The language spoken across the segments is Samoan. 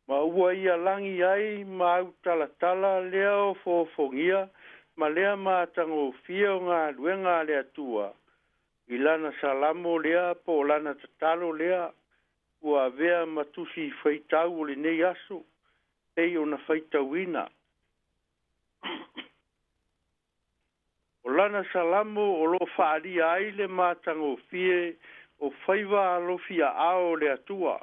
Ma ua ia lagi ai ma autalatala lea ofoofogia ma lea matagofie o galuega a le Atua i lana salamo lea po o lana tatalo lea ua avea ma tusi faitau o lenei aso pei ona faitauina. O lana salamo o lo o faaalia ai le matagofie o faiva alofi aao o le Atua.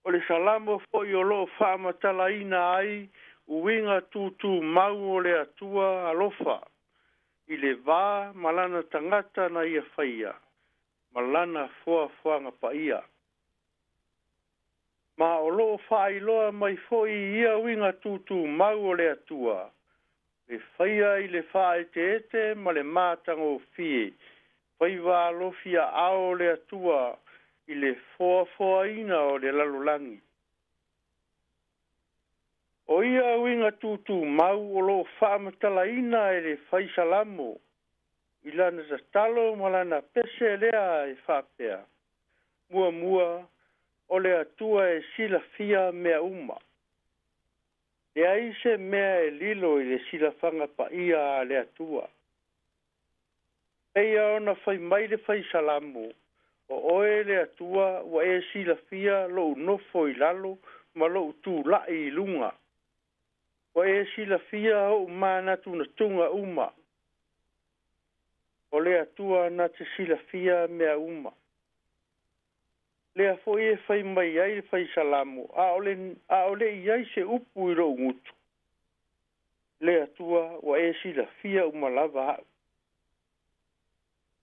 O le salamo foi o lo o faamatalaina ai uiga tutumau o le Atua alofa i le va ma lana tagata na ia faia ma lana foafoaga paia. Ma o lo o faailoa mai foi i ia uiga tutumau o le Atua le faia i le faaeteete ma le matagofie faiva alofi aao o le Atua i le foafoaina o le lalolagi. O ia uiga tutumau o lo o faamatalaina e le fai salamo i lana tatalo ma lana pese lea e faapea: Muamua, o le Atua e silafia mea uma. Leai se mea e lilo i le silafaga paia a le Atua. Pei ona fai mai le fai salamo, o oe le Atua ua e silafia lou nofo i lalo ma lou tulai i luga. Ua e silafia ou manatunatuga uma. O le Atua na te silafia mea uma. Lea foi e fai mai ai le fai salamo, a o le i ai se upu i lou gutu. Le Atua ua e silafia uma lava au.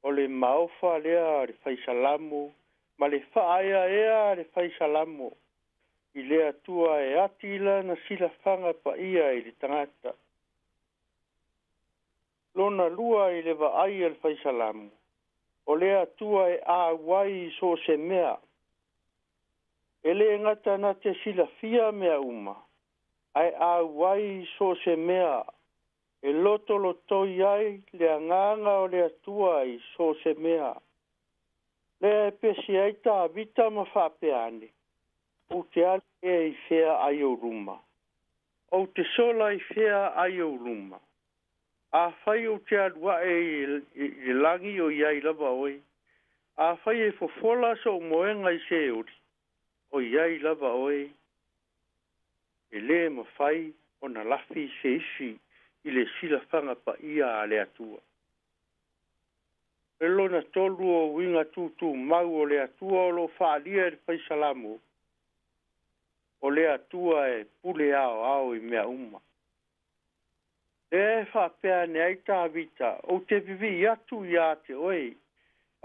O le maofa lea a le fai salamo ma le faaeaea a le fai salamo i le Atua e ati lana silafaga paia i le tagata. Lona lua i le vaai a le fai salamo, o le Atua e auai i so o se mea. E le gata na te silafia mea uma, ae auai i so o se mea e lotolotoi ai le agaga o le Atua i so o se mea. Lea e pesi ai Tavita ma faapea ane, ou te alu ea i fea ai ou luma? Ou te sola i fea ai ou luma? Afai ou te alu ae i le lagi o i ai lava oe. Afai e fofola so'u moega i Seoli, o i ai lava oe. E lē mafai ona lafi se isi i le silafaga paia a le Atua. E lona tolu o uiga tutumau o le Atua o lo o faaalia e le fai salamo, o le Atua e pule aoao i mea uma. Lea e faapea ane ai Tavita, ou te vivii atu iā te oe,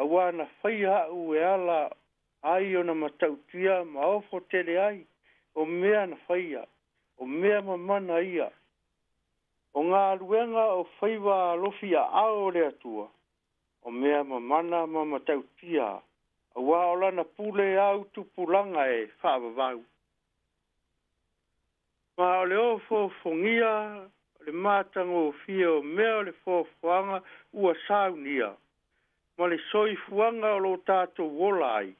auā na faia a'u e ala ai ona matautia ma ofo tele ai, o mea na faia, o mea mamana ia. O galuega o faiva alofi aao o le Atua, o mea mamana ma matautia, auā o lana pule au tupulaga e faavavau. Ma o le ofoofogia o le matagofie o mea o le foafoaga ua saunia, ma le soifuaga o lo o tatou ola ai,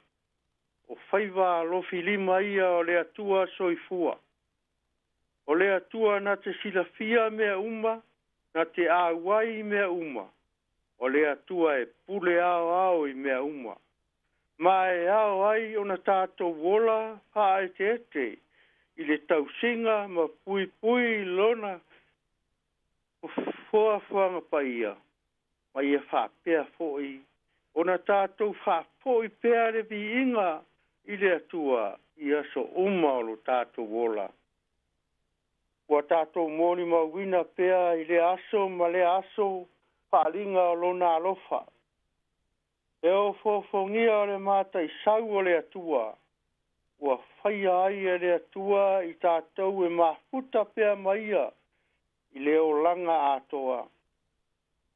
o faiva alofilima ia o le Atua soifua. O le Atua na te silafia mea uma, na te auai i mea uma. O le Atua e pule aoao i mea uma. Ma e ao ai ona tatou ola faaeteete i le tausiga ma puipui i lona foafoaga paia, ma ia faapea foi ona tatou faafoi pea le viiga i le Atua i aso uma o lo tatou ola. Ua tatou molimauina pea i lea aso ma lea aso faaaliga o lona alofa. E ofoofogia o le mataisau o le Atua, ua faia ai e le Atua i tatou e mafuta pea ma ia i le olaga atoa.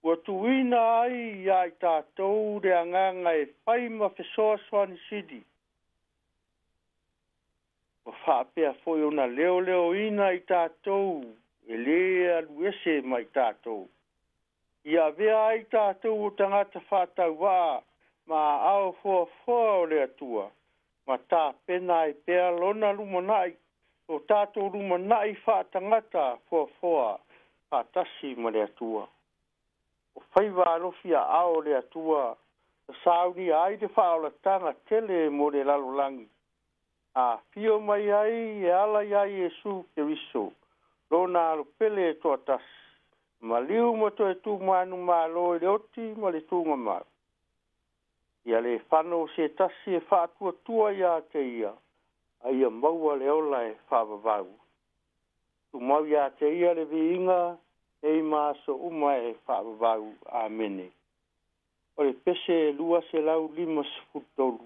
Ua tuuina ai iā i tatou le agaga e fai ma fesoasoani sili. Ua faapea foi ona leoleoina i tatou e lē alu ese ma i tatou. Ia avea ai tatou o tagata faatauvaa ma aao foafoa o le Atua, Ma tapena ai pea lona lumanai, o tatou lumanai faatagata foafoa faatasi ma le Atua. O faiva alofi aao o le Atua na saunia ai le faaolataga tele mo le lalolagi. Afio mai ai e ala iā Iesu Keriso, lona alopele e toatasi, maliu ma toe tumanumalo i le oti ma le tugamau. Ia le fano se tasi e faatuatua ia te ia, a ia maua le ola e faavavau. Tumau ia te ia le viiga, e ma aso uma e faavavau. Amene. O le pese 253.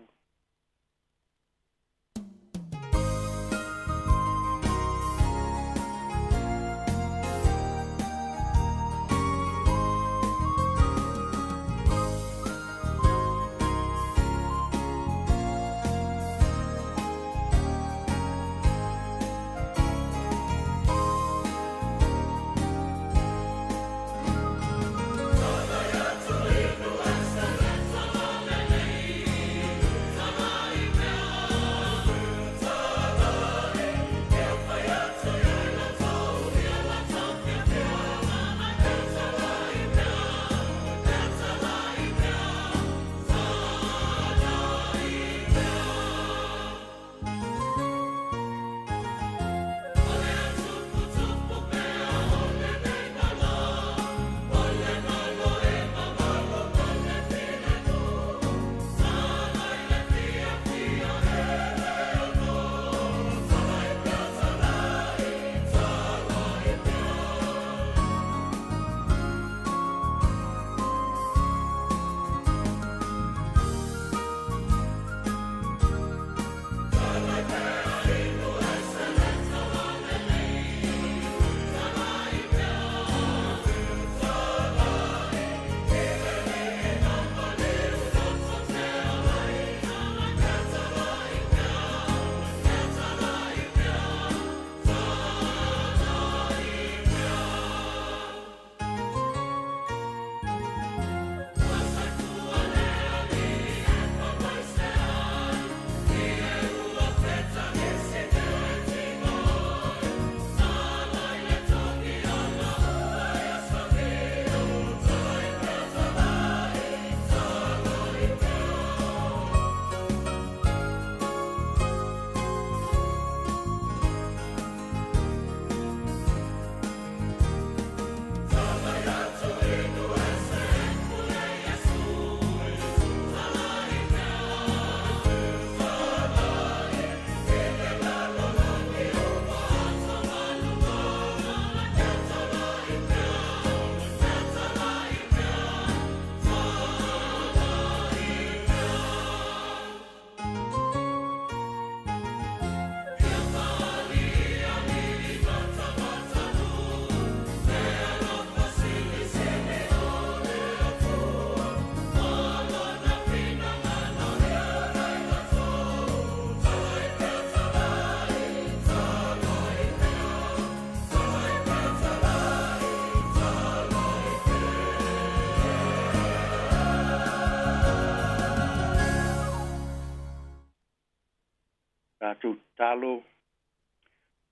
Tatou tatalo.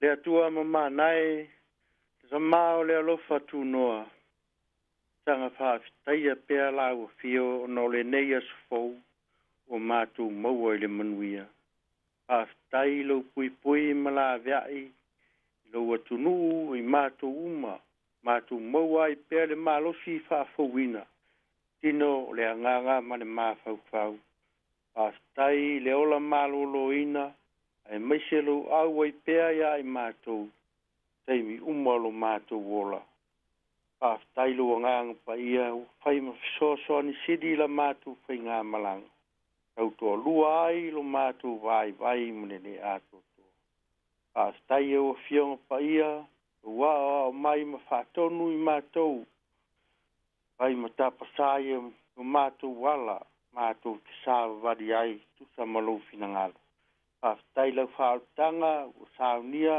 Le Atua mamanae, le sama o le alofa tunoa, saga faafetaia pea lau afio ona o lenei aso fou ua matou maua i le manuia. Faafetai i lou puipui ma laveai i lou atunuu i matou uma, matou maua ai pea le malosi faafouina, tino o le agaga ma le mafaufau. Faafetai i le ola maloloina, aemaise lou auai pea ia i matou, taimi uma o lo matou ola. Faafetai lou agaga paia ua fai ma fesoasoani sili la matou faigamalaga, tautoalua ai lo matou vaivai ma le le atoatoa. Faafetai e ua afioga paia, ua aoao mai ma faatonu i matou, fai ma tapasā i o matou ala, matou te savavali ai, tusa ma lou finagalo. Faafetai lau faaolataga ua saunia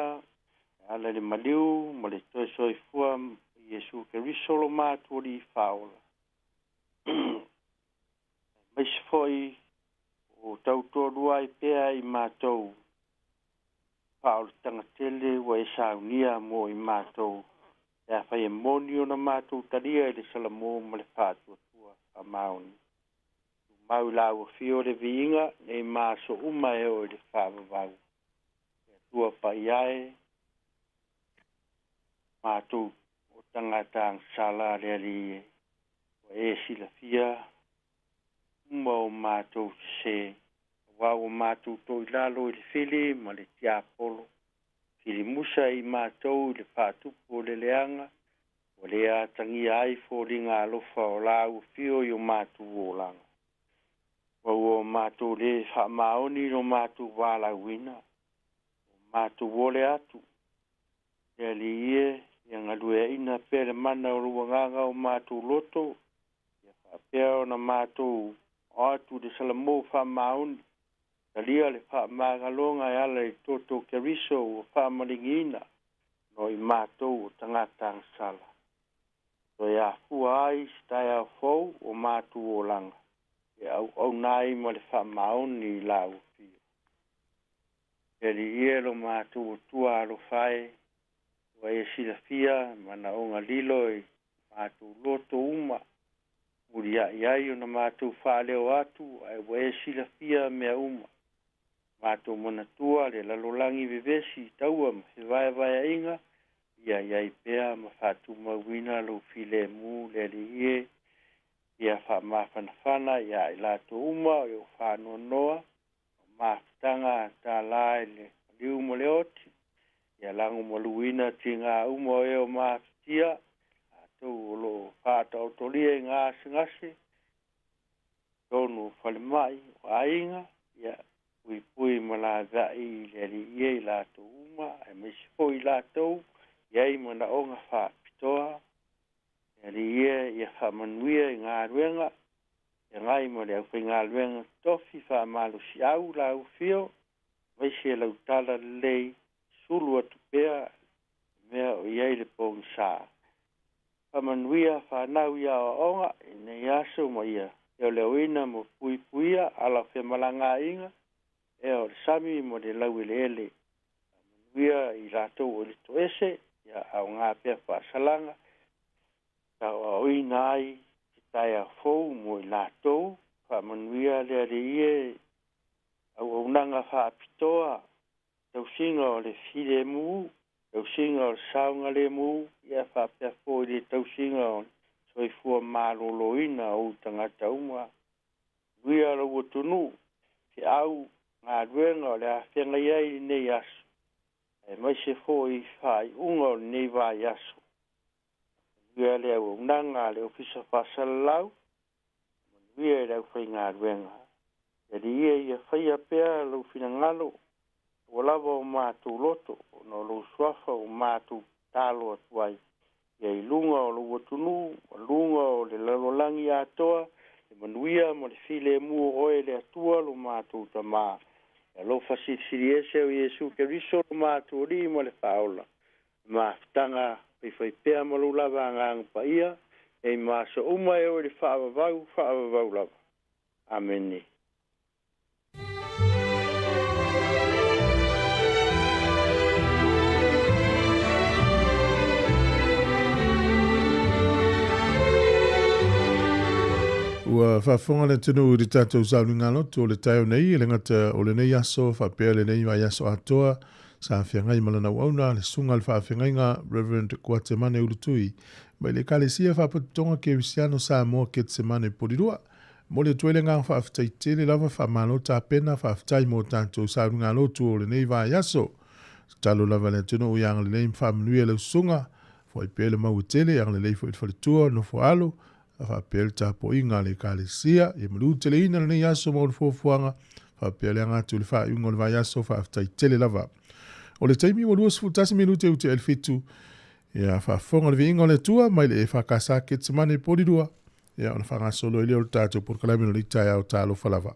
e ala i le maliu ma le toe soifua Iesu Keriso lo matou Alii faaola. Aemaise foi o Ua tautoalua ai pea i matou faaolataga tele ua e saunia mo i matou, pe afai e moni ona matou talia i le salamo ma le faatuatua faamaoni. Tumau i lau afio le viiga nei ma aso uma e oo i le faavavau. Le Atua Paia e, matou o tagata agasala le Alii e, ua e silafia uma o matou sesē, aua ua matou toilalo i le fili ma le tiapolo, filimusa i matou i le faatupu o le leaga, ua le atagia ai foliga alofa o lau afio i o matou olaga. Ua ua matou lē faamaoni lo matou valaauina, ua matou ole atu, le Alii e, ia galueaina pea le mana o lou agaga o matou loto, ia faapea ona matou o atu i le salamo faamaoni, talia le faamagaloga e ala i le toto o Keriso ua faamaligiina no i matou o tagata agasala. Toe afua ai se taeao fou o matou olaga, e auauna ai ma le faamaoni i lau afio. Le Alii e, lo matou Atua alofa e, ua e silafia manaoga lilo i matou loto uma, muliai ai ona matou faaleo atu, ae ua e silafia mea uma. Matou manatua le lalolagi vevesi i taua ma fevaevaeaiga, ia iai pea ma faatumauina lou filemu, le Alii e, ia faamafanafana ia i latou uma o o faanoanoa, o mafutaga tālā i le maliu ma le oti, ia lagomaluina tiga uma o e o mafatia, latou o loo faataotolia i ngā gasegase, tonu o falemai, o aiga, ia puipui ma laveai i le Alii e i latou uma, aemaise foi i latou i ai manaoga faapitoa. Le Alii e, ia faamanuia i galuega, feagai ma le aufaigaluega tofi faamalosiau lau afio, aemaise lau tala lelei, sulu atu pea mea o i ai le pogisa. Faamanuia fanau i aoaoga i nei aso ma ia leoleoina ma puipuia ala o femalagaaiga, ea o le sami ma le laueleele. Faamanuia i latou o le toese, ia aoga pea faasalaga, tauaoina ai se taeao fou mo i latou. Faamanuia le Alii e, auaunaga faapitoa, tausiga o le filemu, tausiga o le saogalemu, ia faapea foi le tausiga o le soifua maloloina o ou tagata uma. Manuia lou atunuu, feau galuega o le a feagai ai lenei aso, aemaise foi faaiuga o lenei vaiaso. Manuia le auaunaga a le Ofisa Faasalalau, manuia i le aufaigaluega. Le Alii e, ia faia pea lou finagalo, ua lava o matou loto, ona o lou suafa ua matou tatalo atu ai, ia i luga o lou atunuu, ma luga o le lalolagi atoa, le manuia ma le filemu o oe le Atua lo matou Tamā. E alofa silisili ese o Iesu Keriso lo matou Alii ma le Faaola, mafutaga faifaipea ma lou lava agaga paia, e ma aso uma e oo i le faavavau, faavavau lava. Amene. Ua faafofoga le atunuu i le tatou sauniga loto o le taeao nei, e le gata o lenei aso faapea lenei vaiaso atoa sa feagai ma lana auauna le susuga i le faafeagaiga Reverend Kuatemane Ulutui mai le Ekalesia Faapotopotoga Kerisiano Samoa Ketsemane Polilua. Momoli atu ai le agaga faafetai tele lava, faamalo tapena, faafetai mo tatou sauniga lotu o lenei vaiaso. Tatalo lava le atunuu ia agalelei ma faamanuia lau susuga, foai pea le mau e tele, agalelei foi i le faletua, le nofo alo, a faapea le tapuaiga a le Ekalesia. Ia maluteleina lenei aso ma ona fuafuaga, faapea le aga atu i le faaiuga o le vaiaso, faafetai tele lava. O le taimi ua 21 minute ua tea i le 7, ia faafofoga le viiga o le Atua mai le EFKS Ketsemane Polilua, ia ona faagasolo ai lea o le tatou polokalame o lenei taeao. Talofa lava.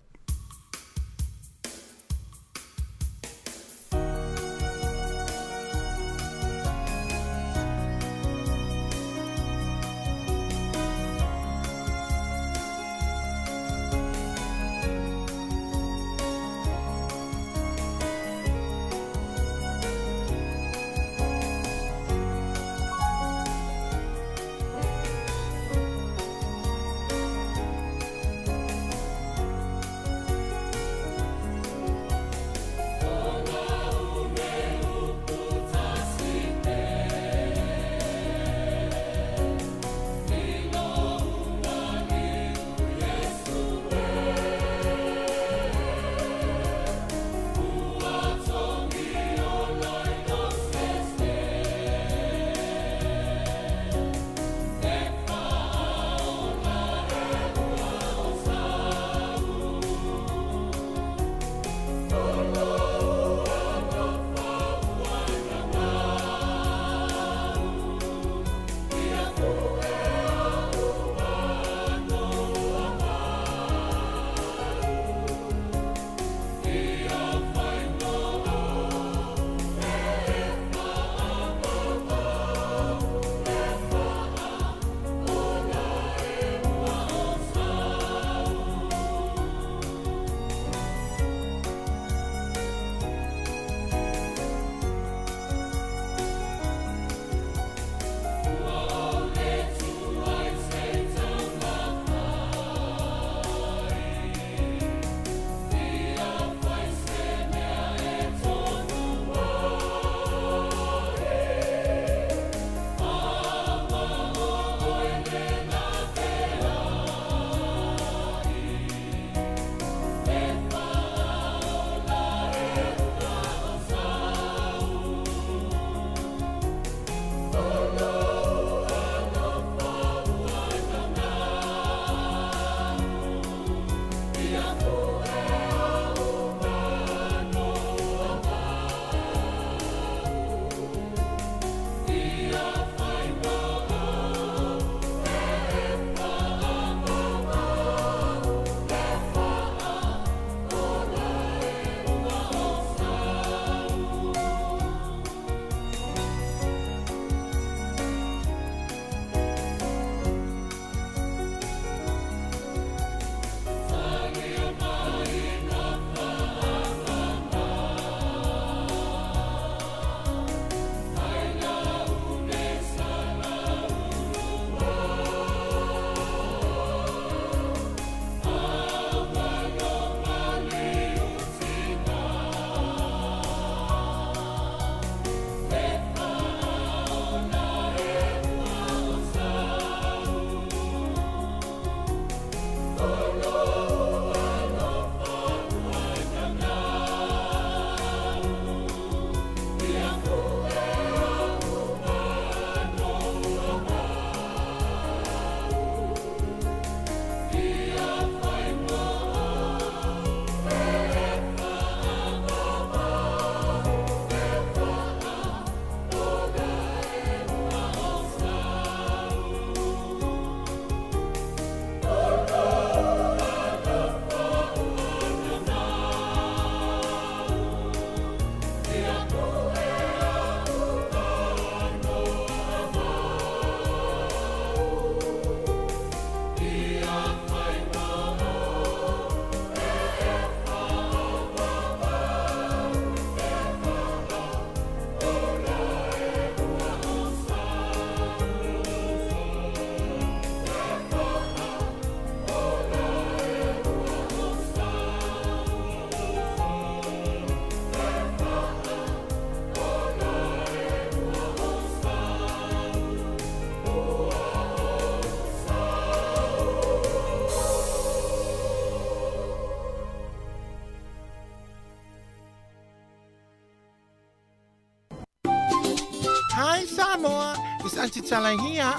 Hi Samoa, it's Auntie Tala here.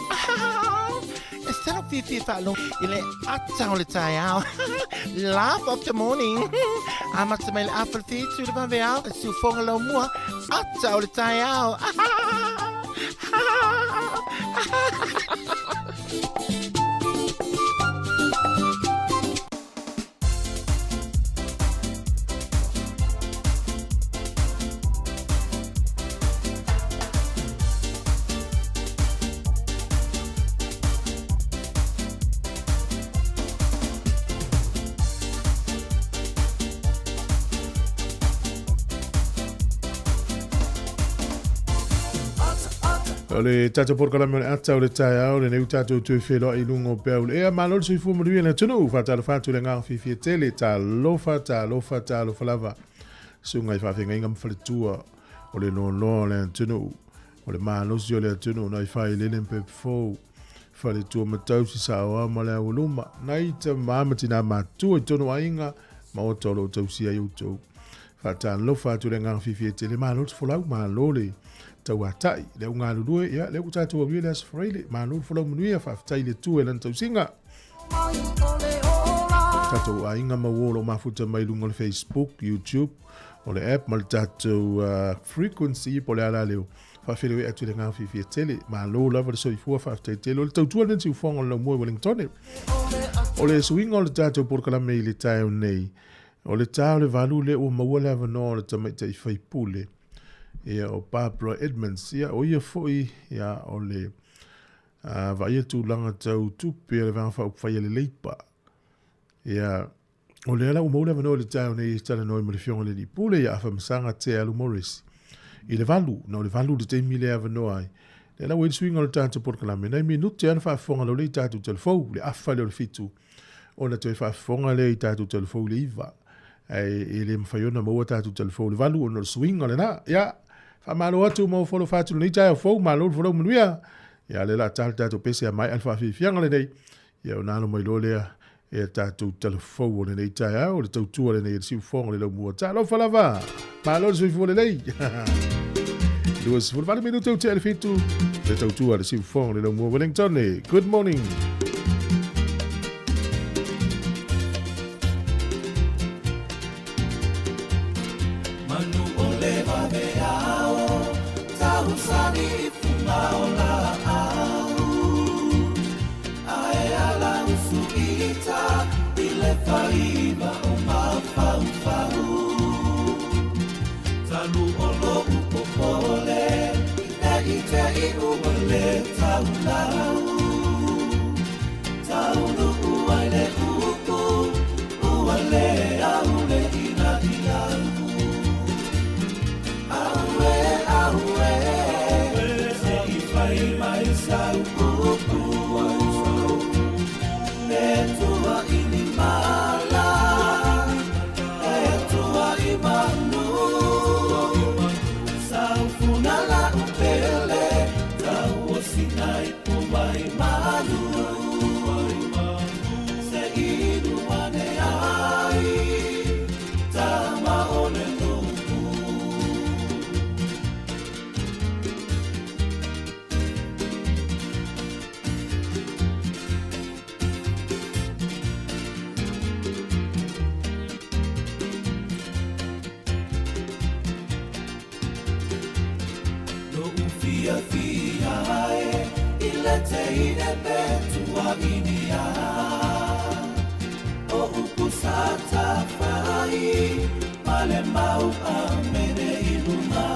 E talo fiafia faalogo i le ata o le taeao. Laugh of the morning. Amata mai le afa le fitu le vaveao, e siufoga lau mua, ata o le taeao. O le tatou polokalame o le ata o le taeao lenei ua tatou toe feiloai i luga o peau le ea. Malo le soifua manuia le atunuu. Faatalofa atu i le agaga fiafia tele. Talofa, talofa, talofa lava. Susuga i faafeagaiga ma faletua o le loaloa o le atunuu. O le malosi o le atunuu nai failele ma pepe fou. Faletua ma tausi saoa ma le aualuma. Nai tama ma tinā matua i tonu aiga ma ota o lo o tausia ai outou. Faatalofa atu i le agaga fiafia tele. Malo le folau, malo le tauatai. Le au galulue, ia, lea ua tatou aulia le Aso Faraile. Malo le folau manuia, faafetai i le Atua i lana tausiga. Tatou aiga ma uo o lo o mafuta mai luga o le Facebook, YouTube, o le app ma le tatou frequency po o le ala leo. Faafeiloai atu i le agaga fiafia tele. Malo lava le soifua, faafetai tele. O le tautua lenei siufofoga o le laumua i Wellingtone. O le suiga o le tatou polokalame i le taeao nei, o le ta o le 8 lea ua maua le avanoa o le tamaitai faipule, ia o Barbara Edmonds, ia o ia foi ia o le vaaia tulaga tau tupe a le Vaega Faaupufai a le Leipa. Ia o lea la ua maua le avanoa i le taeao nei e talanoa ai ma le Afioga i le Alii Pule ia Afamasaga Te Alu Morris i le 8, na o le 8 le taimi lea e avanoa ai. Lea la ua i ai le suiga o le tatou polokalame, nai minute lava na faafofoga lau lea i tatou telefou, le afa lea o le 7, ona toe faafofoga lea i tatou telefou i le 9. Ae e le mafai ona maua tatou telefou i le 8 ona o le suiga lena. Ia, faamalo atu ma ofo alofa atu i lenei taeao fou, malo le folau manuia. Ia, lea o le a ta le tatou pese a maea le faafiafiaga lenei. Ia, ona alo mai loa lea e tatou telefou o lenei taeao, o le tautua lenei e le siufofoga o le laumua. Talofa lava! Malo le soifua lelei! 28 minute ua tea le 7, le tautua le siufofoga o le laumua Wellington. Good morning! Manu o le vaveao, tausani i fuga o laau. Ae ala usu ita i le faiva o mafaufau. Talu o lo'u popole, ne i te i ua le taulau. Taunuu ai le upu, ua le aule ina iau. Aue, aue, se i fai mai sau upu. E tua i ni mala, e tua i manu. Saufuna la upele, tau o sinai pu mai malu. Se inu ane ai, tama o le nuku. Lo'u fiafia e i le teine pe tuaʻinia. O upu sa tafai ma le mau a mene i luga.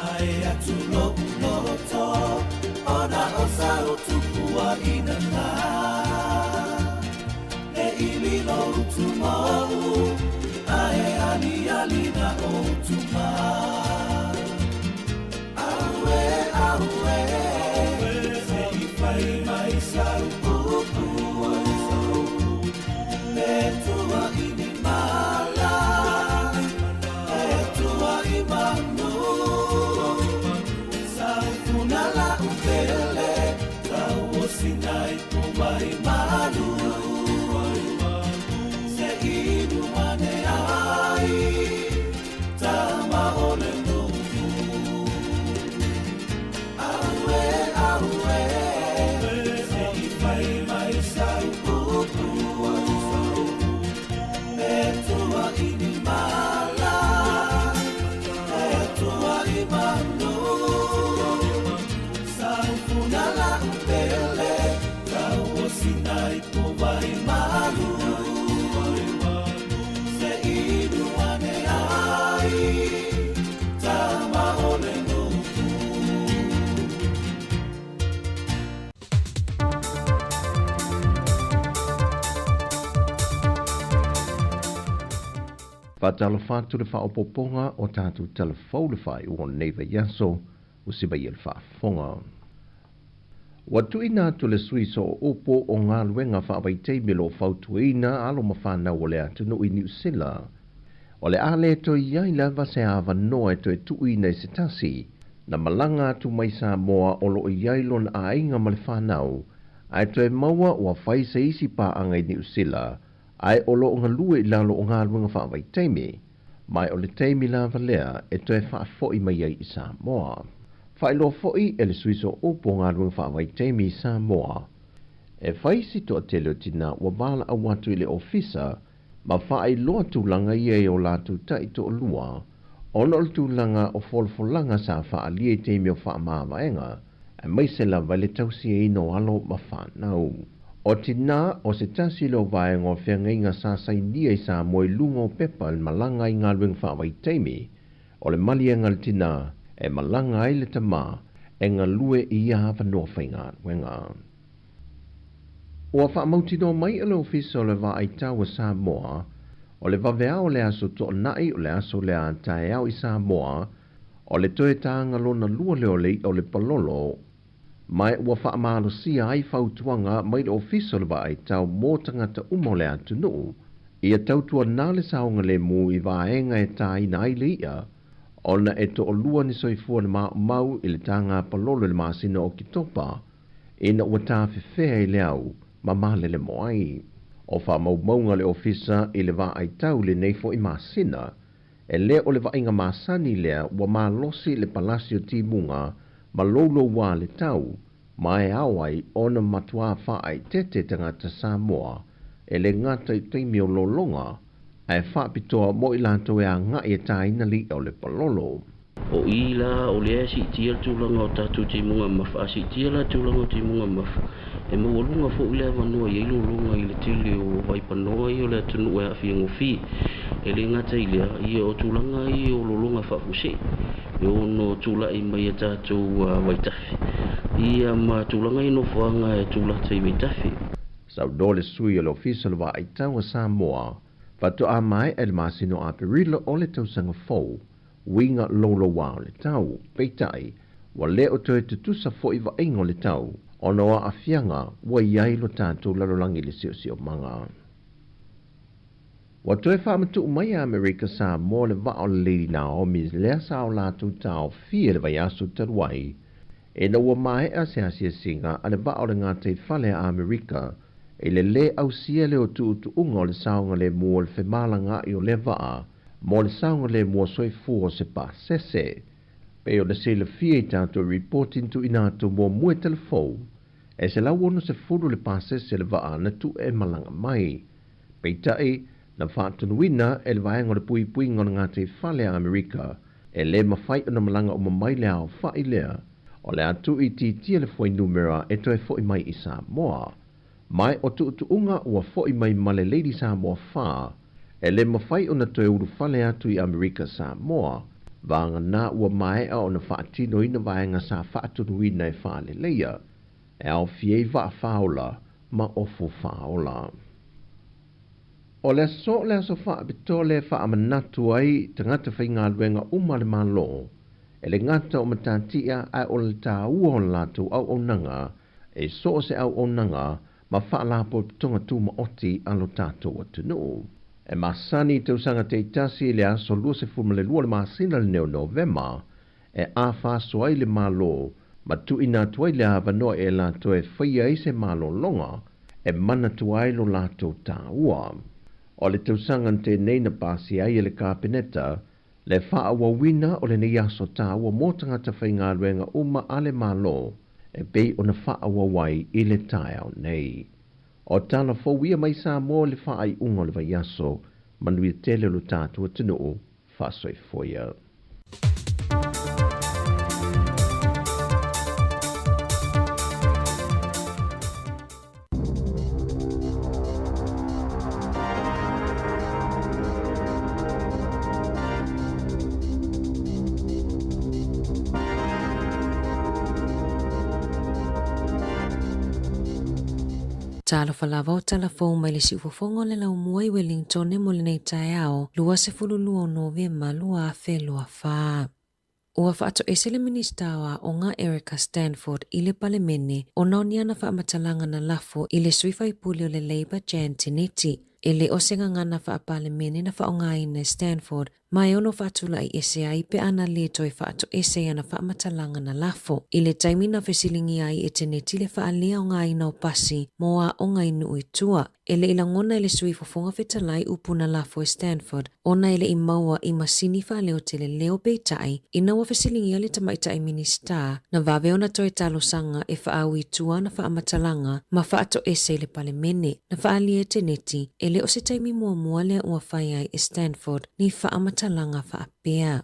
Ae atu lo'u loto ona o sau tupuaʻina na. E ili lo utu mou, ae aliali na o tuma. Aue, aue, se i fai mai sau upu. E tua i ni mala, e tua i manu. Saufuna la upele, tau o sinai pu mai malu. Se inu ane ai, tama o le ai tama o le nuku. Faatalofa atu le faaopoopoga o tatou tala fou le faaiuga o lenei vaiaso ua sivaia le faafofoga. Ua tuuina atu le sui sooupu o galuega faavaitaimi o lo o fautuaina alo ma fanau o le atunuu i Niu Sila. O le a le toe i ai lava se avanoa e toe tuuina i se tasi na malaga atu mai Samoa o lo o i ai lona aiga ma le fanau ae toe maua ua fai se isi paaga i Niu Sila ae o lo o galue i lalo o galuega faavaitaimi, ma o le taimi lava lea e toe faafoi mai ai i Samoa. Faailoa foi e le sui sooupu o galuega faavaitaimi i Samoa, e fai si toatele o tinā ua valaau atu i le ofisa ma faailoa tulaga ia i o latou taitoalua ona o le tulaga o folafolaga sa faaalia i taimi o faamavaega, aemaise lava i le tausiaina o alo ma fanau. O tinā o se tasi lea o vaega o feagaiga sa sainia i Samoa i luga o pepa i le malaga i galuega faavaitaimi, o le maliega a le tinā e malaga ai le tamā e galue i ia avanoa faigaluega. Ua faamautinoa mai e le Ofisa o le Vaaitau a Samoa, o le vaveao o le aso Toonai o le aso lea a taeao i Samoa, o le toe tāga lona lua lea o le i'a o le palolo, ma ua faamalosia ai fautuaga mai le Ofisa o le Vaaitau mo tagata uma o le atunuu, ia tautuanā le saogalemu i vaega e tāina ai le i'a, ona e toalua ni soifua na maumau i le tāga palolo i le masina o Oketopa, ina ua tafefea i le au ma malele mo ai. O faamaumauga a le Ofisa i le Vaaitau i lenei foi masina, e le o le vaaiga masani lea ua malosi le palasi o timuga ma loulouā le tau, ma e ao ai ona matuā faaeteete tagata Samoa e le gata i taimi o lologa, ae faapitoa mo i latou e agai e tāina le i'a o le palolo. O i la o lea e siitia le tulaga o tatou timuga mafa, a siitia la le tulaga o timuga mafa, e maualuga foi le avanoa e i ai lologa i le tele o vaipanoa ia o le atunuu e aafia gofie. E le gata i lea, ia o tulaga ia o lologa faafuasei e ono tulai mai a tatou vaitafe, ia ma tulaga i nofoaga e tulata i vaitafe. Saunoa le sui o le Ofisa o le Vaaitau a Samoa, faatoa maea i le masina o Aperila o le tausaga fou, uiga loulouā o le tau. Peitai, ua le o toe tutusa foi vaaiga o le tau ona o aafiaga ua i ai lo tatou lalolagi i le siosiomaga. Ua toe faamatuu mai e Amerika Samoa le vaa o le Lady Naomi lea sa o latou taofia i le vaiaso talu ai, ina ua maea se asiasiga a le vaa o le gataifale a Amerika i le lē ausia lea o tuutuuga o le saogalemu o le femalagaai o lea vaa mo le saogalemu o soifua o se pasese. Pei ona silafia i tatou ripoti na tuuina atu muamua i talafou, e 160 le pasese le vaa na tuu e malaga mai. Peitai, na faatonuina e le Vaega o le Puipuiga o le Gataifale a Amerika, e lē mafai ona malaga uma mai le aofa'i lea, o le a tuuitiitia le fuainumera e toe fo'i mai i Samoa. Ma o tuutuuga ua fo'i mai ma le Lady Samoa 4, e lē mafai ona toe ulufale atu i Amerika Samoa, vagana ua maea ona faatinoina vaega sa faatonuina e faaleleia, e aofia ai vaa faaola ma ofu faaola. O le aso le aso faapitoa lea e faamanatu ai tagata faigaluega uma a le Malo, e le gata o matatia ae o le tāua o le latou auaunaga e so o se auaunaga ma faalapotopotoga tumaoti a lo tatou atunuu. E masani i tausaga taitasi i le aso 22 o le masina lenei o Novema e afa aso ai le Malo ma tuuina atu ai le avanoa e latou e faia ai se malologa e manatua ai lo latou tāua. O le tausaga na tenei na pasia ai e le Kapeneta le faaauauina o lenei aso tāua mo tagata faigaluega uma a le Malo e pei ona faaauau ai i le taeao nei. O tala fou ia mai Samoa i le faaiuga o le vaiaso, manuia tele lo tatou atunuu, faasoifua ia. Talofa lava o tala fou mai le siufofoga o le laumua i Wellingtone mo lenei taeao, 22 o Novema 2024. Ua faatoese le Minisita o Aoga Erica Stanford i le Palemene ona o ni ana faamatalaga na lafo i le sui faipule o le Labour Jan Tinetti. E le o se gagana faa-Palemene na faaaogaina e Stanford ma e ono faatulai ese ai pe ana lē toe faatoese i ana faamatalaga na lafo. I le taimi na fesiligia ai e Tinetti le faaleaogaina o pasi mo aoga i nuu i tua, E le i lagona e le Sui Fofoga Fetalai upu na lafo e Stanford ona e le i maua i masini faaleotele leo peitai ina ua fesiligia le Tamaitai Minisita na vave ona toe talosaga e faaui i tua ana faamatalaga ma faatoese i le Palemene. Na faaalia e Teneti e le o se taimi muamua lea ua fai ai e Stanford ni faamatalaga faapea.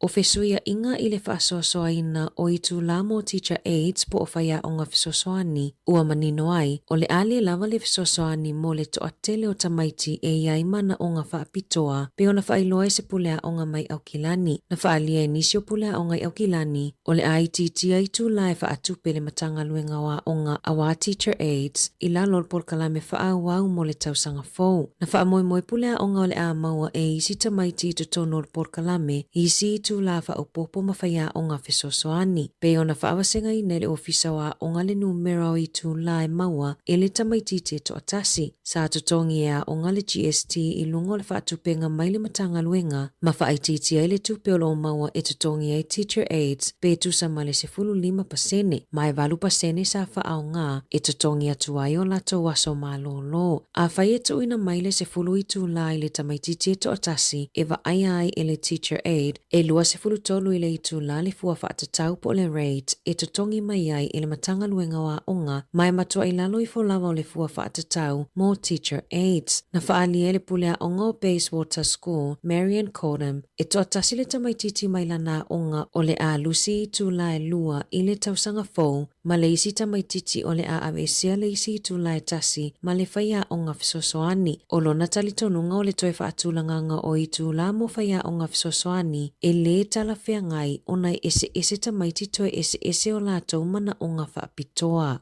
O fesuiaʻiga i le faasoasoaina o itulā mo Teacher Aides po o faiaoga fesoasoani, ua manino ai, o le a lē lava le fesoasoani mo le toatele o tamaiti e i ai manaoga faapitoa pei ona faailoa e se puleaoga mai Aukilani. Na faaalia e nisi o puleaoga i Aukilani, o le a itiitia itulā e faatupe le Matagaluega o Aoga auā Teacher Aides i lalo o le polokalame faaauau mo le tausaga fou. Na faamoemoe puleaoga o le a maua e isi tamaiti i totonu o le polokalame i isi itulā faaopoopo ma faiaoga fesoasoani. Pei ona faavasegaina e le Ofisa o Aoga le numera o itulā e maua e le tamaitiiti e toatasi. Sa totogi e aoga le GST i luga o le faatupega mai le Matagaluega ma faaitiitia ai le tupe o lo o maua e totogi ai Teacher Aides pe tusa ma le 15% ma e 8% sa faaaoga e totogi atu ai o latou aso malōlō. Afai e tuuina mai le 10 itulā i le tamaitiiti e toatasi e vaaia ai e le Teacher Aide, e 23 i le itulā le fua faatatau po o le rate e totogi mai ai e le Matagaluega o Aoga ma e matua i lalo ifo lava o le fua faatatau mo Teacher Aides. Na faaalia e le pule aoga o Bayswater School, Marion Cordham, e toatasi le tamaitiiti mai lana aoga o le a lusi i itulā e lua i le tausaga fou ma le isi tamaitiiti o le a aveesea le isi itulā e tasi ma le faiaoga fesoasoani. O lona talitonuga o le toe faatulagaga o itulā mo faiaoga fesoasoani e lē talafeagai ona e eseese tamaiti toe eseese o latou manaoga faapitoa.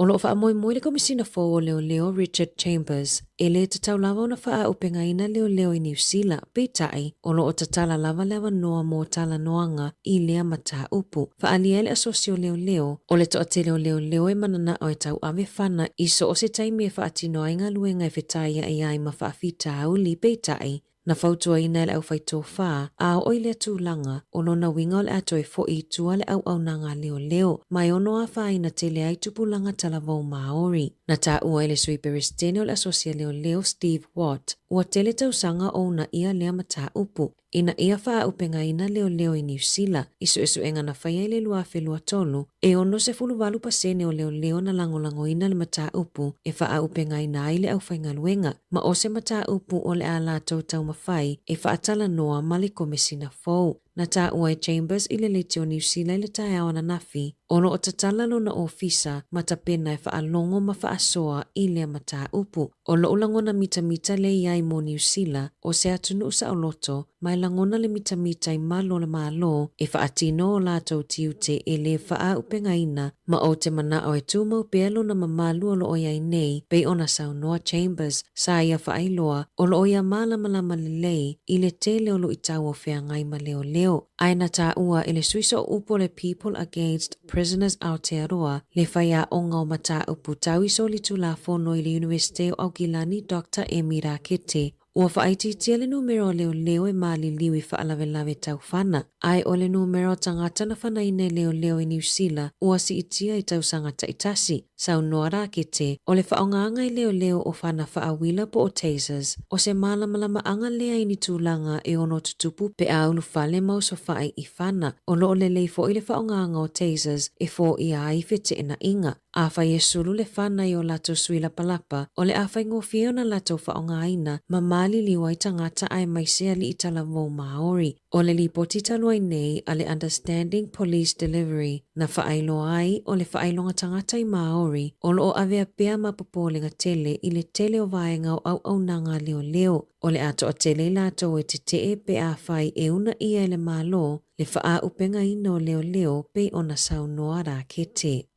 O lo o faamoemoe le Komisina fou o Leoleo Richard Chambers e lē tatau lava ona faaaupegaina leoleo i Niu Sila, peitai, o lo o tatala lava le avanoa mo talanoaga i lea mataupu. Faaalia ai le asosi o leoleo, o le toatele o leoleo e mananao e tauave fana i so o se taimi e faatino ai galuega e fetaiaʻi ai ma faafitauli, peitai, Na fautuaina e le aufaitofa, a oo i lea tulaga, o lona uiga o le a toe foʻi i tua le auaunaga a leoleo, ma e ono afaina tele ai tupulaga talavou Māori. Na taua e le Sui Peresetene o le Asosi a Leoleo, Steve Watt, ua tele tausaga o uunaia lea mataupu, ina ia faaaupegaina leoleo i Niu Sila, i suesuega na faia i le 2023, E 68% o leoleo na lagolagoina le mataupu e faaaupegaina ai le aufaigaluega, ma o se mataupu o le a latou taumafai e faatalanoa ma le Komesina fou. Na taua e Chambers i le Leitio Niu Sila i le taeao ananafi, o lo o tatala lona ofisa ma tapena e faalogo ma faasoa i lea mataupu. O loʻu lagona mitamita lea i ai mo Niu Sila, o se atunuu saoloto, ma e lagona le mitamita i malu o le Malo e faatino o latou tiute e lē faaaupegaina ma ou te manao e tumau pea lona mamalu o lo o i ai nei, pei ona saunoa Chambers, sa ia faailoa, o lo o ia malamalama lelei i le tele o luitau o feagai ma leoleo. Ae na taua e le sui sooupu o le People Against Prisoners Aotearoa le faiaoga o mataupu tau i solitulafono i le Iunivesite o Aukilani Doctor Emi Rakete, Ua faaitiitia le numera o leoleo e maliliu i faalavelave tau fana, ae o le numera o tagata na fanaina e leoleo i Niu Sila ua siitia i tausaga taitasi. Saunoa Rakete, o le faaaogaga e leoleo o fana faauila po o tasers, o se mālamalamaʻaga lea i ni tulaga e ono tutupu pe a ulufale ma osofaʻi i fana. O lo o lelei foʻi le faaaogaga o tasers e foia ai feteenaiga. Afai e sulu le fana i o latou sui lapalapa, o le a faigofie ona latou faaaogaina ma maliliu ai tagata aemaise alii talavou Māori. O le lipoti talu ai nei a le Understanding Police Delivery na faailoa ai o le faailoga tagata i Māori o lo o avea pea ma popolega tele i le tele o vaega o auaunaga a leoleo. O le a toatele i latou e tetee pe afai e uunaia e le Malo le faaupegaina o leoleo pei ona saunoa Rakete.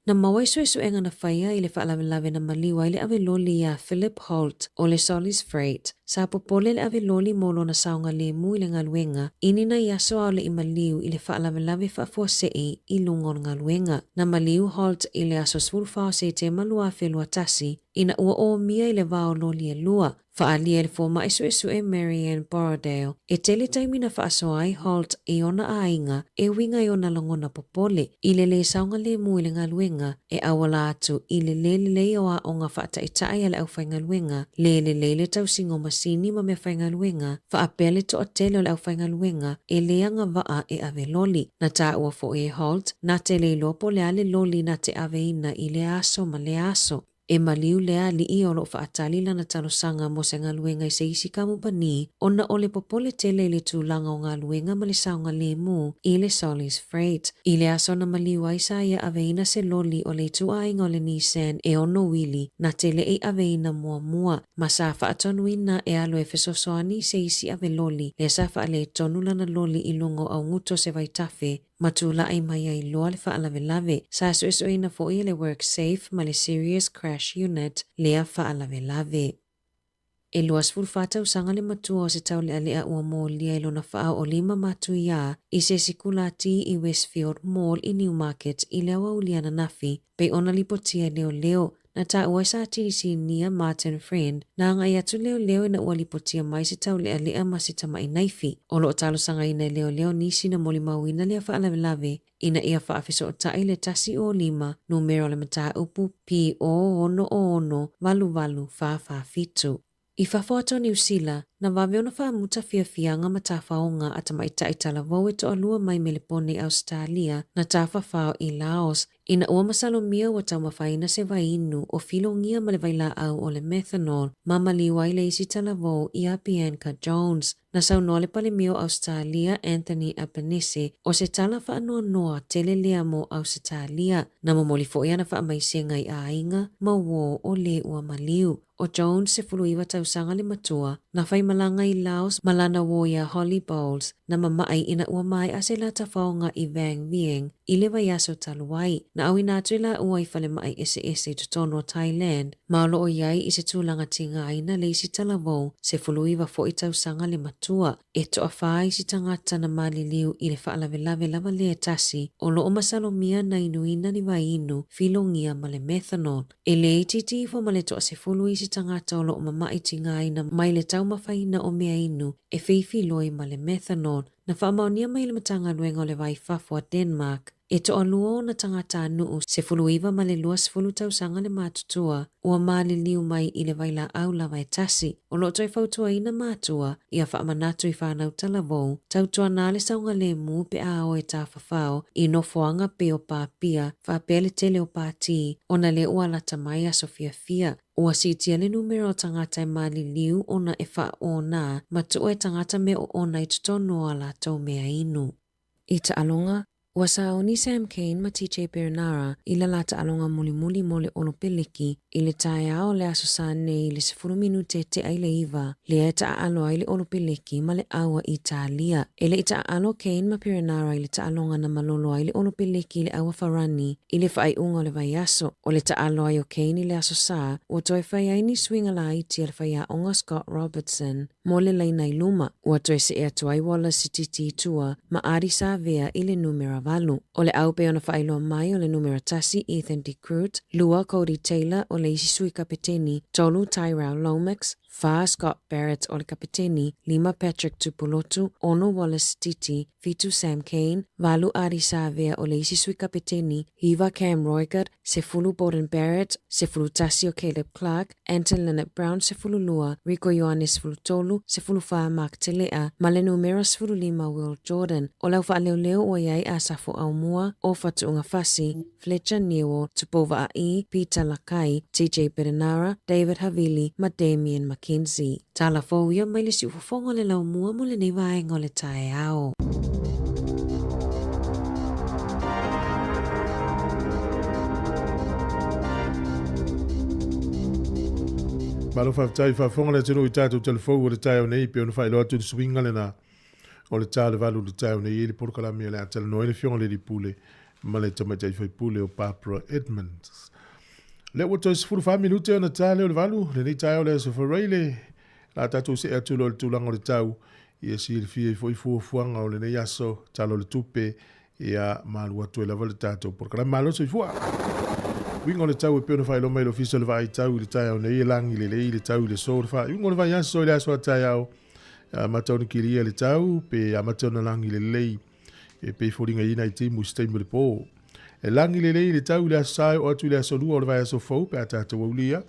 Na maua i suesuega na faia i le faalavelave na maliu ai le ave loli iā Philip Holt o le Solis Freight, sa popole le ave loli mo lona saogalemu i le galuega i ni nai aso a o le i maliu i le faalavelave faafuasei i luga o le galuega. Na maliu Holt i le aso 14 o Setema 2021 ina ua omia i le va o loli e lua. Faaalia e le fomai suesue Marianne Borrowdale, e tele taimi na faasoa ai Holt i ona aiga e uiga i ona lagona popole i le lē saogalemu i le galuega e auala atu i le lē lelei o aoga faataitai a le aufaigaluega, lē lelei le tausiga o masini ma meafaigaluega, faapea le toatele o le aufaigaluega e lē agavaa e ave loli. Na taua foi e Holt, na te le iloa po o le a le loli na te aveina i lea aso ma lea aso. E maliu lea alii o lo o faatali lana talosaga mo se galuega i se isi kamupani ona o le popole tele i le tulaga o galuega ma le saogalemu i le Solis Freight. I le aso na maliu ai sa ia aveina se loli o le ituaiga o le Nissan e ono uili na te le i aveina muamua ma sa faatonuina e alu e fesoasoani i se isi ave loli lea sa faaletonu lana loli i luga o auguto o se vaitafe ma tulai mai ai loa le faalavelave. Sa suesueina foi e le WorkSafe ma le Serious Crash Unit lea faalavelave. E 24 tausaga le matua o se taulealea ua molia i lona faaoolima matuiā i se sikulati i Westfield Mall i Newmarket i le aoauli ananafi, pei ona lipotia e leoleo. Na taua e sa tinisinia Martin Friend, na agai atu leoleo ina ua lipotia mai se taulealea ma se tama'i naifi. O lo o talosagaina e leoleo nisi na molimauina lea faalavelave ina ia faafesootai le 105 numera o le mataupu PO606 8847. I fafo atu o Niu Sila, na vave ona faamuta fiafiaga ma tafaoga a tamaitai talavou e toalua mai Melepone i Ausetalia na tafafao i Laos ina ua masalomia ua taumafaina se vaiinu o filogia ma le vailaau o le methanol ma maliu ai le isi talavou iā Bianca Jones. Na saunoa le Palemia o Ausetalia Anthony Albanese o se tala faanoanoa tele lea mo Ausetalia. Na momoli foi ana faamaisega i aiga ma uō o lē ua maliu. ʻO Jones, 19 tausaga le matua, na faimalaga i Laos ma lana uō iā Holly Bowles, na mamaʻi ina ua maea se lā tafaoga i Vang Vieng i le vaiaso talu ai. Na ʻauina atu e lāua i falemaʻi eseese i totonu o Thailand, ma o lo o i ai i se tulaga tigaina le isi talavou, 19 foi tausaga le matua. E toafā isi tagata na maliliu i le faalavelave lava lea e tasi, o lo o masalomia na inuina ni vaiinu filogia ma le methanol. E le itiiti ifo ma le toasefulu isi tagata o lo o mamaʻi tigaina mai le taumafaina o mea inu e feifiloi ma le methanol. Na faamaonia mai e le Matagaluega o le Va i Fafo a Denmark, e toalua ona tagatanuu 19 ma le 20 tausaga le matutua ua maliliu mai i le vailaau lava e tasi. O lo o toe fautuaina matua ia faamanatu i fanau talavou, tautuana le saogalemu pe a o e tafafao i nofoaga pei o pāpia faapea le tele o pātī ona lea ua lata mai aso fiafia. Ua siitia le numera o tagata e maliliu ona e faaona ma tuu e tagata mea oona i totonu o a latou mea inu. I taaloga, ua sauni Sam Cane ma TJ Perenara i la la taaloga mulimuli mo le Olopeleki i le taeao o le Aso Sa nei i le 10 minute tea i le 9, lea e taaalo ai le Olopeleki ma le ʻAua Italia. E le i taaalo Cane ma Perenara i le taaloga na malolo ai le Olopeleki i le ʻAua Farani i le faaiuga o le vaiaso. O le taaalo ai o Cane i le Aso Sa, ua toe fai ai ni suiga laiti a le faiaoga Scott Robertson mo le laina i luma. Ua toe see atu ai Wallace Sititi i tua ma Ardie Savea i le numera 8. O le ʻau pei ona faailoa mai o le numera 1 Ethan De Groot, 2 Codie Taylor o le isi sui kapeteni, 3 Tyrell Lomax, 4 Scott Barrett o le kapeteni, 5 Patrick Tupulotu, 6 Wallace Sititi, 7 Sam Cane, 8 Ardie Savea o le isi sui kapeteni, 9 Cam Roigard, 10 Beauden Barrett, 11 o Caleb Clarke, Anton Lienert-Brown, 12, Rieko Ioane, 13, 14 Mark Tele'a, ma le numera 15 Will Jordan. O le au faaleoleo ua i ai Asafo Aumua, Ofa Tu'ugafasi, Fletcher Newell, Tupou Vaa'i, Peter Lakai, TJ Perenara, David Havili ma Damian McKenzie. Tala fou ia mai le siufofoga o le laumua mo lenei vaega o le taeao. Malo faafetai faafofoga le atunuu i tatou talafou o le taeao nei pei ona faailoa atu le suiga lena o le ta o le 8 i le taeao nei i le polokalame o le a talanoa ai le Afioga i le Alii Pule. ma le tamaitai faipule o Barbara Edmonds. Lea ua toe 14 minute ona ta lea o le 8, lenei taeao le Aso Faraile, la tatou see atu loa i le tulaga o le tau, ia silafia ai foi fuafuaga o lenei aso, Tala o le Tupe, ia malu atu ai lava le tatou polokalame. Malo soifua! Uiga o le tau e pei ona faailoa mai e le Ofisa o le Vaai Tau i le taeao nei, e lagi lelei le tau i le so o le faaiuga o le vaiaso i le aso a taeao, amata ona kilia le tau pe amata ona lagi lelei e pei foliga i nai timu i se taimi o le pō. E lagi lelei le tau i le Aso Sa e oo atu i le Aso Lua o le vaiaso fou pe a tatou aulia.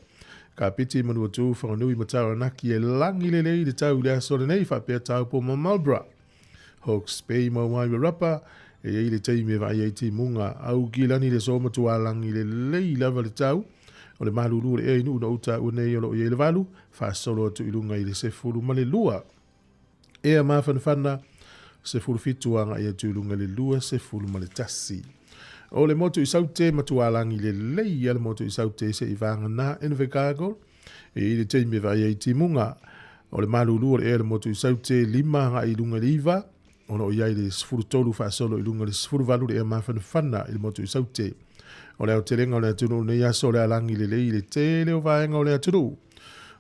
Kapiti, Manuatū, Whanganui ma Taranaki e lagi lelei le tau i le aso lenei faapea Taupo ma Marlborough. Hawke's Bay ma Wairarapa e i ai le taimi e vaai ai timuga. Aukilani le so matua lagi lelei lava le tau o le malulu o le ea i Nuu na uta ua nei o lo o i ai le 8, faasolo atu i luga i le 12. Ea mafanafana, 17 agai atu i luga i le 21. O le motu i Saute, matualagi lelei ia le motu i Saute se i vagana Invercargill, e i le taimi e vaai ai timuga. O le malulu o le ea le motu i Saute, 5 agai i luga i le 9, o lo o i ai le 13 faasolo i luga i le 18 le ea mafanafana i le motu i Saute. O le aotelega o le atunuu nei aso o le alagi lelei i le tele o vaega o le atunuu.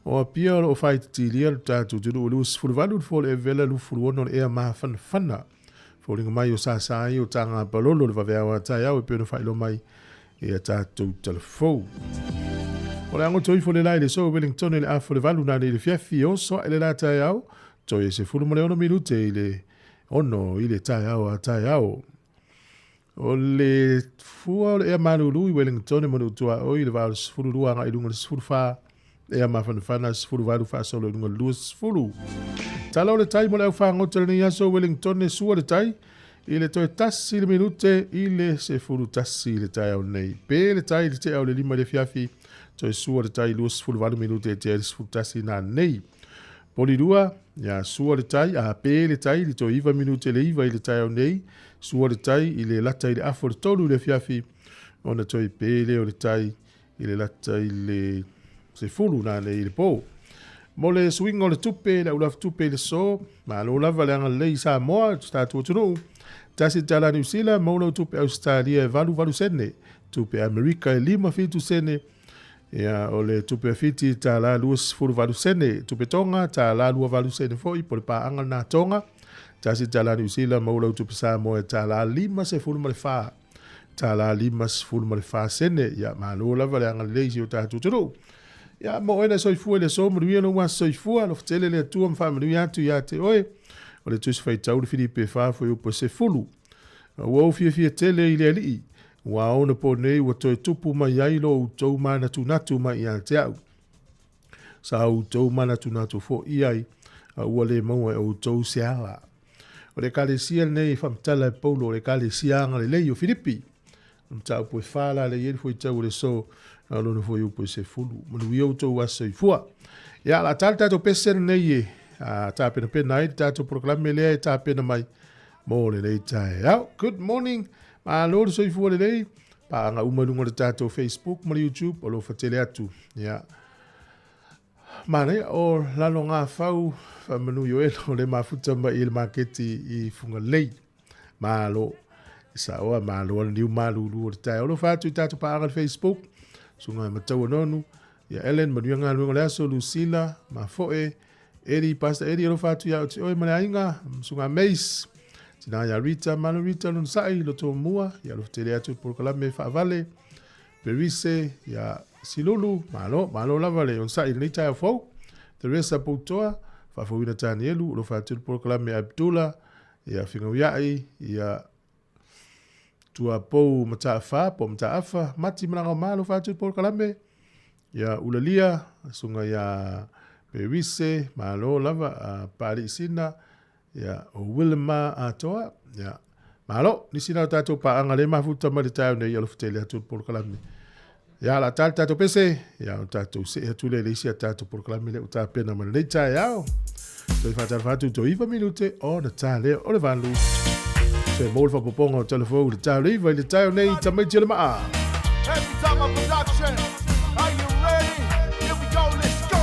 O Apia o lo o faaititilia le tatou atunuu i 28 le fua o le Evela 26 le ea mafanafana. Foliga mai o sasa ai o taga palolo le vaveao a taeao e pei ona faailoa mai e a tatou talafou. O le agoto ifo le la i le so Wellington i le afo le 8 nane i le fiafi oso ae le la taeao toe 16 minute i le 6 i le taeao a taeao. O le fua o le ea malulu i Wellington ma Nuutuaoi i le vaa o le 12 agai i luga o le 14, ea mafanafana 18 faasolo i luga o le 20. Tala o le tai mo le aufagota lenei aso Wellington e sua le tai i le toe tasi le minute i le 11 i le taeao nei. Pe le tai i le tea o le 5 i le afiafi, toe sua le tai 28 minute e tea i le 11 nā nei. Polirua, ia sua le tai, a pē le tai i le toe 9 minute le 9 i le taeao nei, sua le tai i le lata i le afa o le 3 i le afiafi, ona toe pē lea o le tai i le lata i le 10 nanei i le pō. Mo le suiga o le tupe, le aulafutupe i le so, malo lava le agalelei i Samoa, i tatou atunuu. Tasi tala Niu Sila, maua lau tupe Ausetalia e 88 sene, tupe Amerika e 57 sene, Ia, o le tupe a Fiti, tālā 28 sene. Tupe Tonga, tālā 28 sene foi, po le paaga lena Tonga. Tasi tālā Niu Sila, maua lau tupe Samoa e tālā 54. Tālā 54 sene. Ia, malo lava le agalelei i si o tatou atunuu. Ia, mo oe na soifua i le aso, manuia lou aso soifua, alofa tele le Atua ma faamanuia atu ia te oe. O le Tusi Faitau le Filipe 4 fuaiupu e 10. Ua ou fiafia tele i le Alii, ua aona po nei ua toe tupu mai ai lo outou manatunatu mai ia te au. Sa outou manatunatu foʻi ai, a ua le maua e outou se ala. O le Ekalesia lenei e faamatala e Paulo o le Ekalesia agalelei o Filipi. O le mataupu e fa la lea i ai le fuaitau o le aso, na o lona fuaiupu e 10. Manuia outou aso soifua. Ia, la ta le tatou pese lenei e tapenapena ai le tatou polokalame lea e tapena mai mo lenei taeao. Good morning, malo le soifua lelei. Paaga uma i luga o le tatou Facebook ma le YouTube, o lo fatele atu. Ia, manaia o lalo ngā whau, whamanu i oelo, le mafuta mai i le maketi i Fugalei. Malo. I saoa, malo ana niu malulu o le taeao. Alofa atu i tatou paaga i le Facebook, Susuga i Mataua Nonu, ia Ellen, manuia galuega o le aso, Lucilla, Mafoe, Eddie, Pastor Eddie, alofa atu ia ote oe ma le aiga, Susuga Mace, tina ia Rita, malo Rita, lona sa'i, loto mua, ia alofa tele atu i le polokalame faavale, Perise, ia Silulu, malo, malo lava le onosai i lenei taeao fou, Teresa Poutoa, Faafouina Tanielu, alofa atu i le polokalame Abdullah, ia Figauia'i, ia Tuapou Mataafa, po Mataafa, Mati Malaga Malo Faatu Polokalame, ia Ulalia, Susuga ia Perise, malo lava, a Paali'i Sina, ia o Wilma Atoa, ia malo, nisi na o tatou paaga le mafuta mai le taeao nei, alofa tele atu le polokalame. Ia, la tali tatou pese, ia o tatou see atu le le isi a tatou polokalame le o tapena mai lenei taeao. Toe faatalofa atu toe 9 minute ona ta lea o le 8. Toe mo le faapopoga o talafou le taeao le 9 i le taeao nei tamaiti o le maa. Happy Tama Production. Are you ready? Here we go, let's go.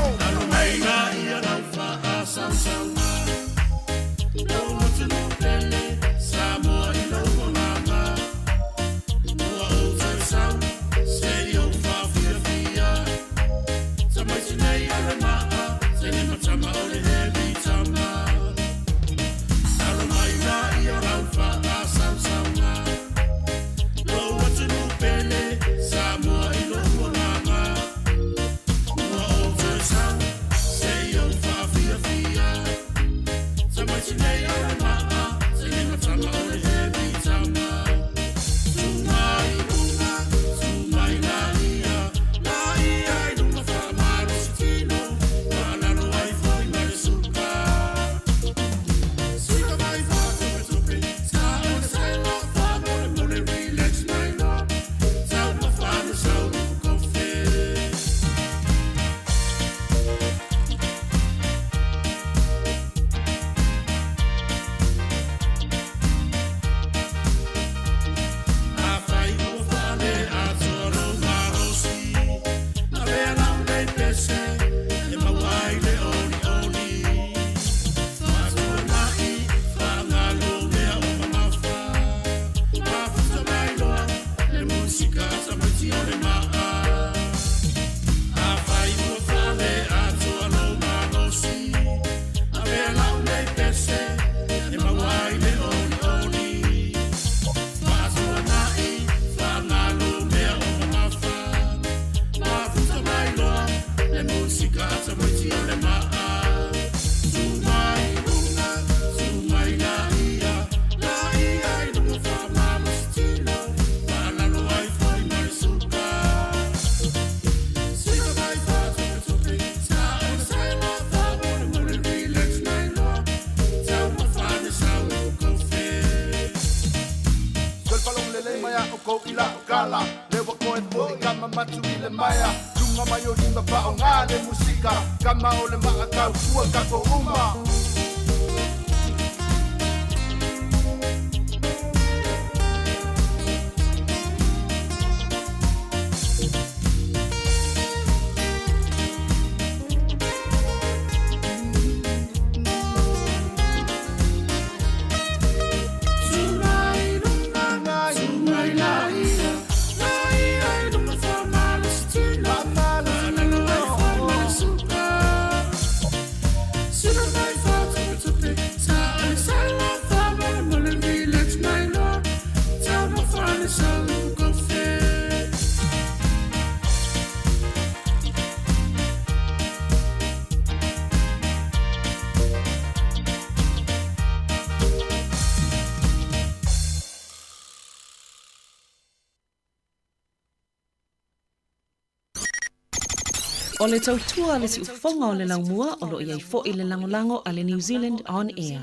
O le tautua a le siufofoga o le laumua o lo o i ai foi le lagolago a le New Zealand On Air.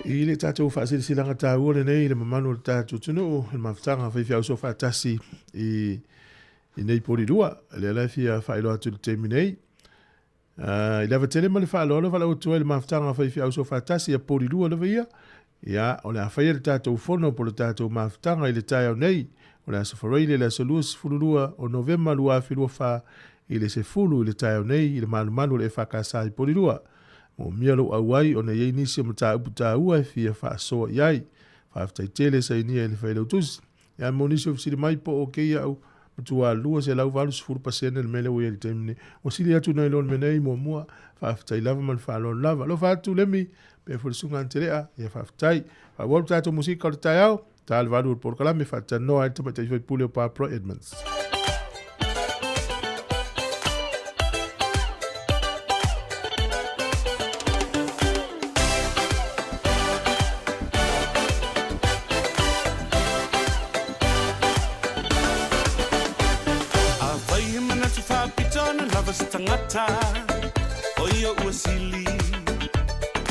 I le tatou faasilasilaga taua lenei i le mamalu o le tatou atunuu, i le mafutaga faifeau soofaatasi i i nei polilua, lea la e fia faailoa atu i le taimi nei. I le ava tele ma le faaaloalo valaau atu ai i le mafutaga faifeau soofaatasi a Polilua lava ia, ia, o le a faia le tatou fono po o le tatou mafutaga i le taeao nei, o le Aso Faraile le aso 22 o Novema 2024 i le 10 i le taeao nei i le malumalu o le EFKS i Polilua. Moomia lou auai ona e i ai nisi o mataupu taua e fia faasoa i ai. Faafetai tele sainia i le Failautusi. Ia mo nisi o fesili mai po o kei au matua 280% le mea lea ua i ai i le taimi nei. Ua sili atu nai lo le mea nei muamua, faafetai lava ma le faaaloalo lava. Alofa atu Lemi, pea foi le susuga Antelea, ia faafetai. Faaauau le tatou musika o le taeao, ta le valu o le polokalame faatalanoa ai le tamaitai faipule o Barbara Edmonds. Afai he manatu faapito na lava se tagata, o ia ua sili,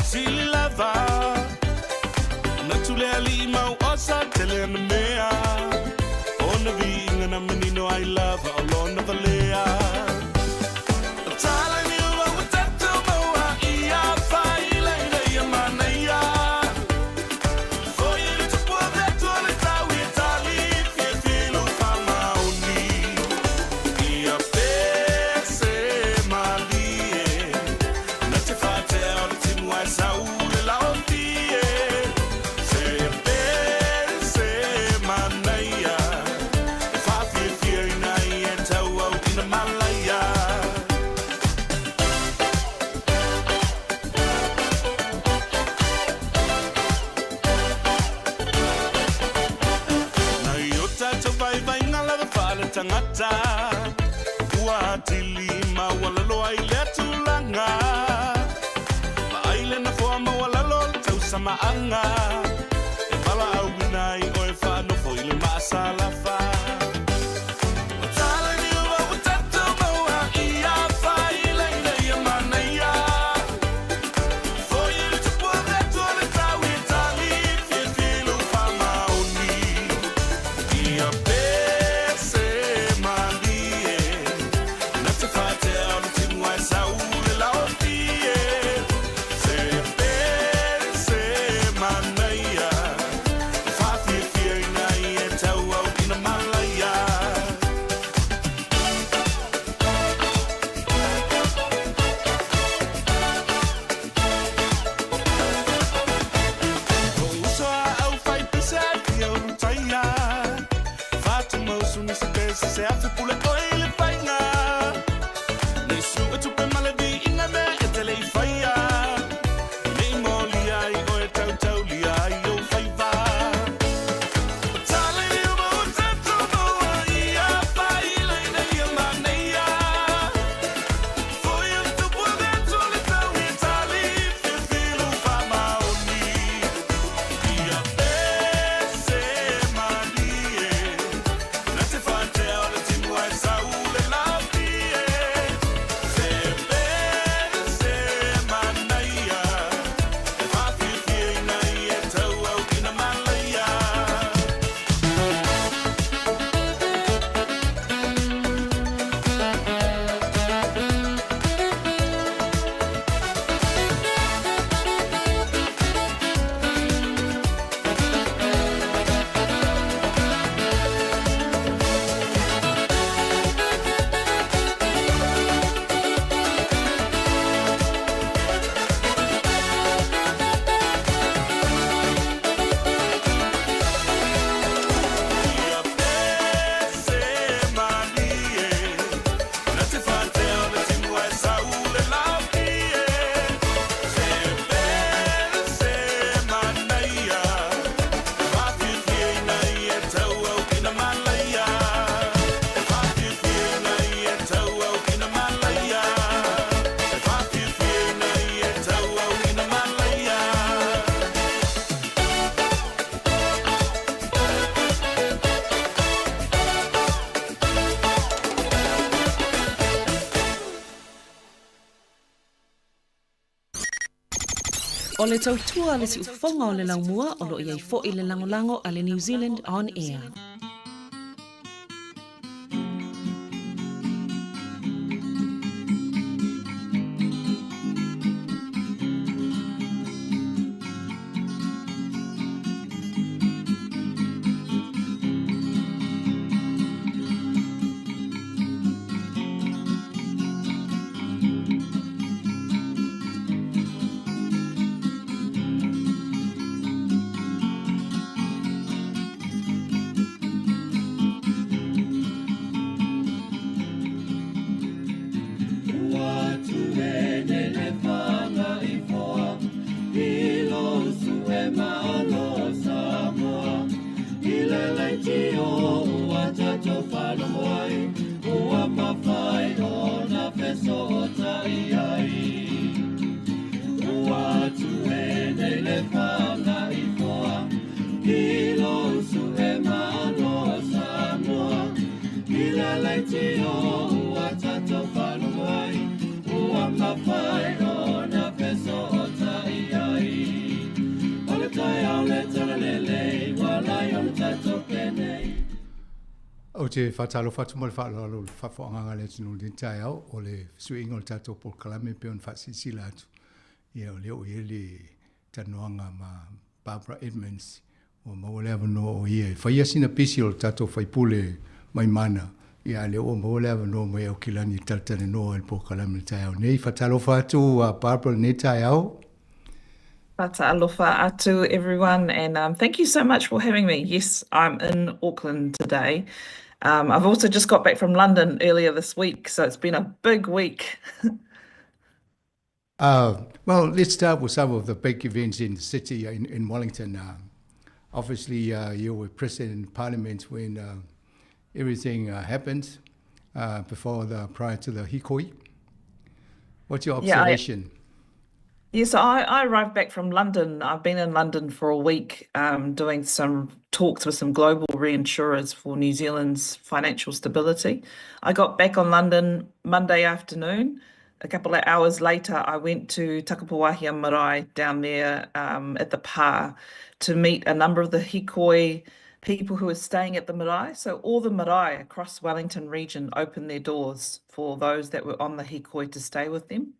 sili lava. Manatu le alii mau osa tele ana mea, ona viiga na manino ai lava o lona valea. matamaaga E valaauina ai oe faanofo i le maasalafa O tala niua ua tatou maua ia faila ina ia manaia Foi i le tupu o le Atua le tau i tali fiafia i lou faamaoni Ia pese malie Na te faatea o le timu ae sau le laofie Se pese manaia E faafiafiaina ai e tauau ina malaia. Lou uso a au fai pese a fia ulutaia Fatumau suni se pese se afe pule oi le faiga Nei suʻe tupe ma le viiga mea e te le i faia Nei molia ai oe tautaulia ai ou faiva O tala ia ua tatou maua ia faila ina ia manaia Foi o tupu avento le tau i tali Filifili faamaoni Ia pese malie Na te faatea o le timu ae sau le laupie Se pese manaia E faafiafiaina ai e tauau ina malaia. Ia pese malie Na te faatea o le timu ae sau le laupie Se pese manaia E faafiafiaina ai e tauau ina malaia E faafiafiaina ai e tauau ina malaia E faafiafiaina ai e tauau ina malaia. O le tautua a le siufofoga o le laumua o lo o i ai foi le lagolago a le New Zealand On Air. Ou te faatalofa atu ma le faaaloalo i le faafofogaaga a le atunuu i lenei taeao, o le fesuiaiga o le tatou polokalame e pei ona faasilasila atu, ia o lea ua i ai le talanoaga ma Barbara Edmonds, ua maua le avanoa o ia e faia sina pisi o le tatou faipule mai Mana, ia a lea ua maua le avanoa mai Aukilani e talatalanoa i le polokalame i le taeao nei. Faatalofa atu a Barbara i lenei taeao. Fata'alofa atu everyone and um, thank you so much for having me. Yes, I'm in Auckland today. Um, I've also just got back from London earlier this week, so it's been a big week. Well, let's start with some of the big events in the city in, in Wellington. Obviously, you were present in Parliament when everything happened before the prior to the hikoi. What's your Yeah, I observation? Yes, I, I arrived back from London. I've been in London for a week um, doing some talks with some global reinsurers for New Zealand's financial stability. I got back on London Monday afternoon. A couple of hours later, I went to Takapuwahia Marae down there um, at the Pa to meet a number of the hikoi people who were staying at the marae. So all the marae across Wellington region opened their doors for those that were on the hikoi to stay with them.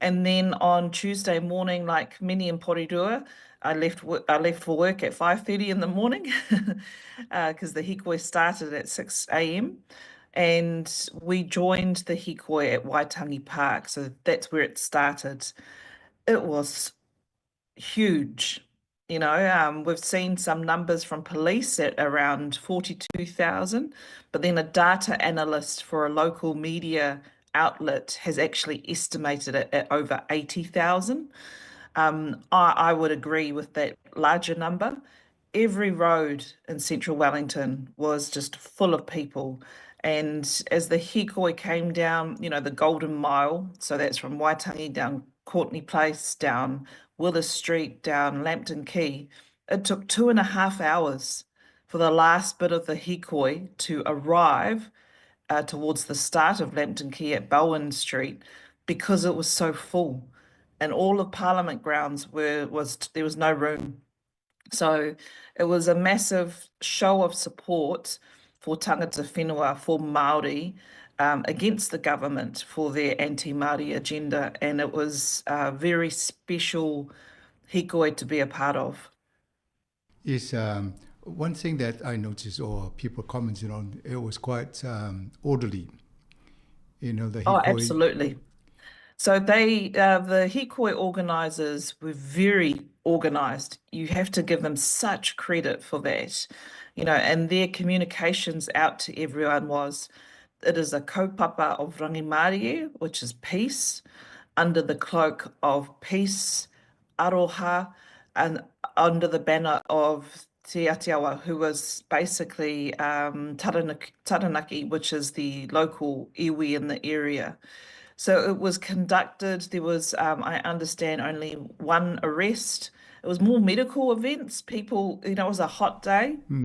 And then on Tuesday morning, like many in Porirua, I left I left for work at 5:30 in the morning because uh, the hikoi started at 6 a.m. And we joined the hikoi at Waitangi Park, so that's where it started. It was huge. You know, um, we've seen some numbers from police at around 42,000, but then a data analyst for a local media outlet has actually estimated it at over 80,000. Um, I, I would agree with that larger number. Every road in central Wellington was just full of people. And as the hikoi came down, you know, the Golden Mile, so that's from Waitangi down Courtenay Place, down Willis Street, down Lambton Quay, it took 2.5 hours for the last bit of the hikoi to arrive uh, towards the start of Lambton Quay at Bowen Street because it was so full. And all of Parliament grounds were was there was no room. So it was a massive show of support for tangata whenua, for Māori, um, against the government for their anti-Māori agenda. And it was a very special hikoi to be a part of. Yes, um, one thing that I noticed or people commented on, it was quite um, orderly. You know, the oh, hikoi. Oh, absolutely. So they, uh, the hikoi organisers were very organised. You have to give them such credit for that, you know, and their communications out to everyone was, it is a kaupapa of rangimarie, which is peace, under the cloak of peace, aroha, and under the banner of Te Atiawa, who was basically um, Taranaki, Taranaki, which is the local iwi in the area. So it was conducted. There was, um, I understand, only one arrest. It was more medical events. People, you know, it was a hot day. Mm.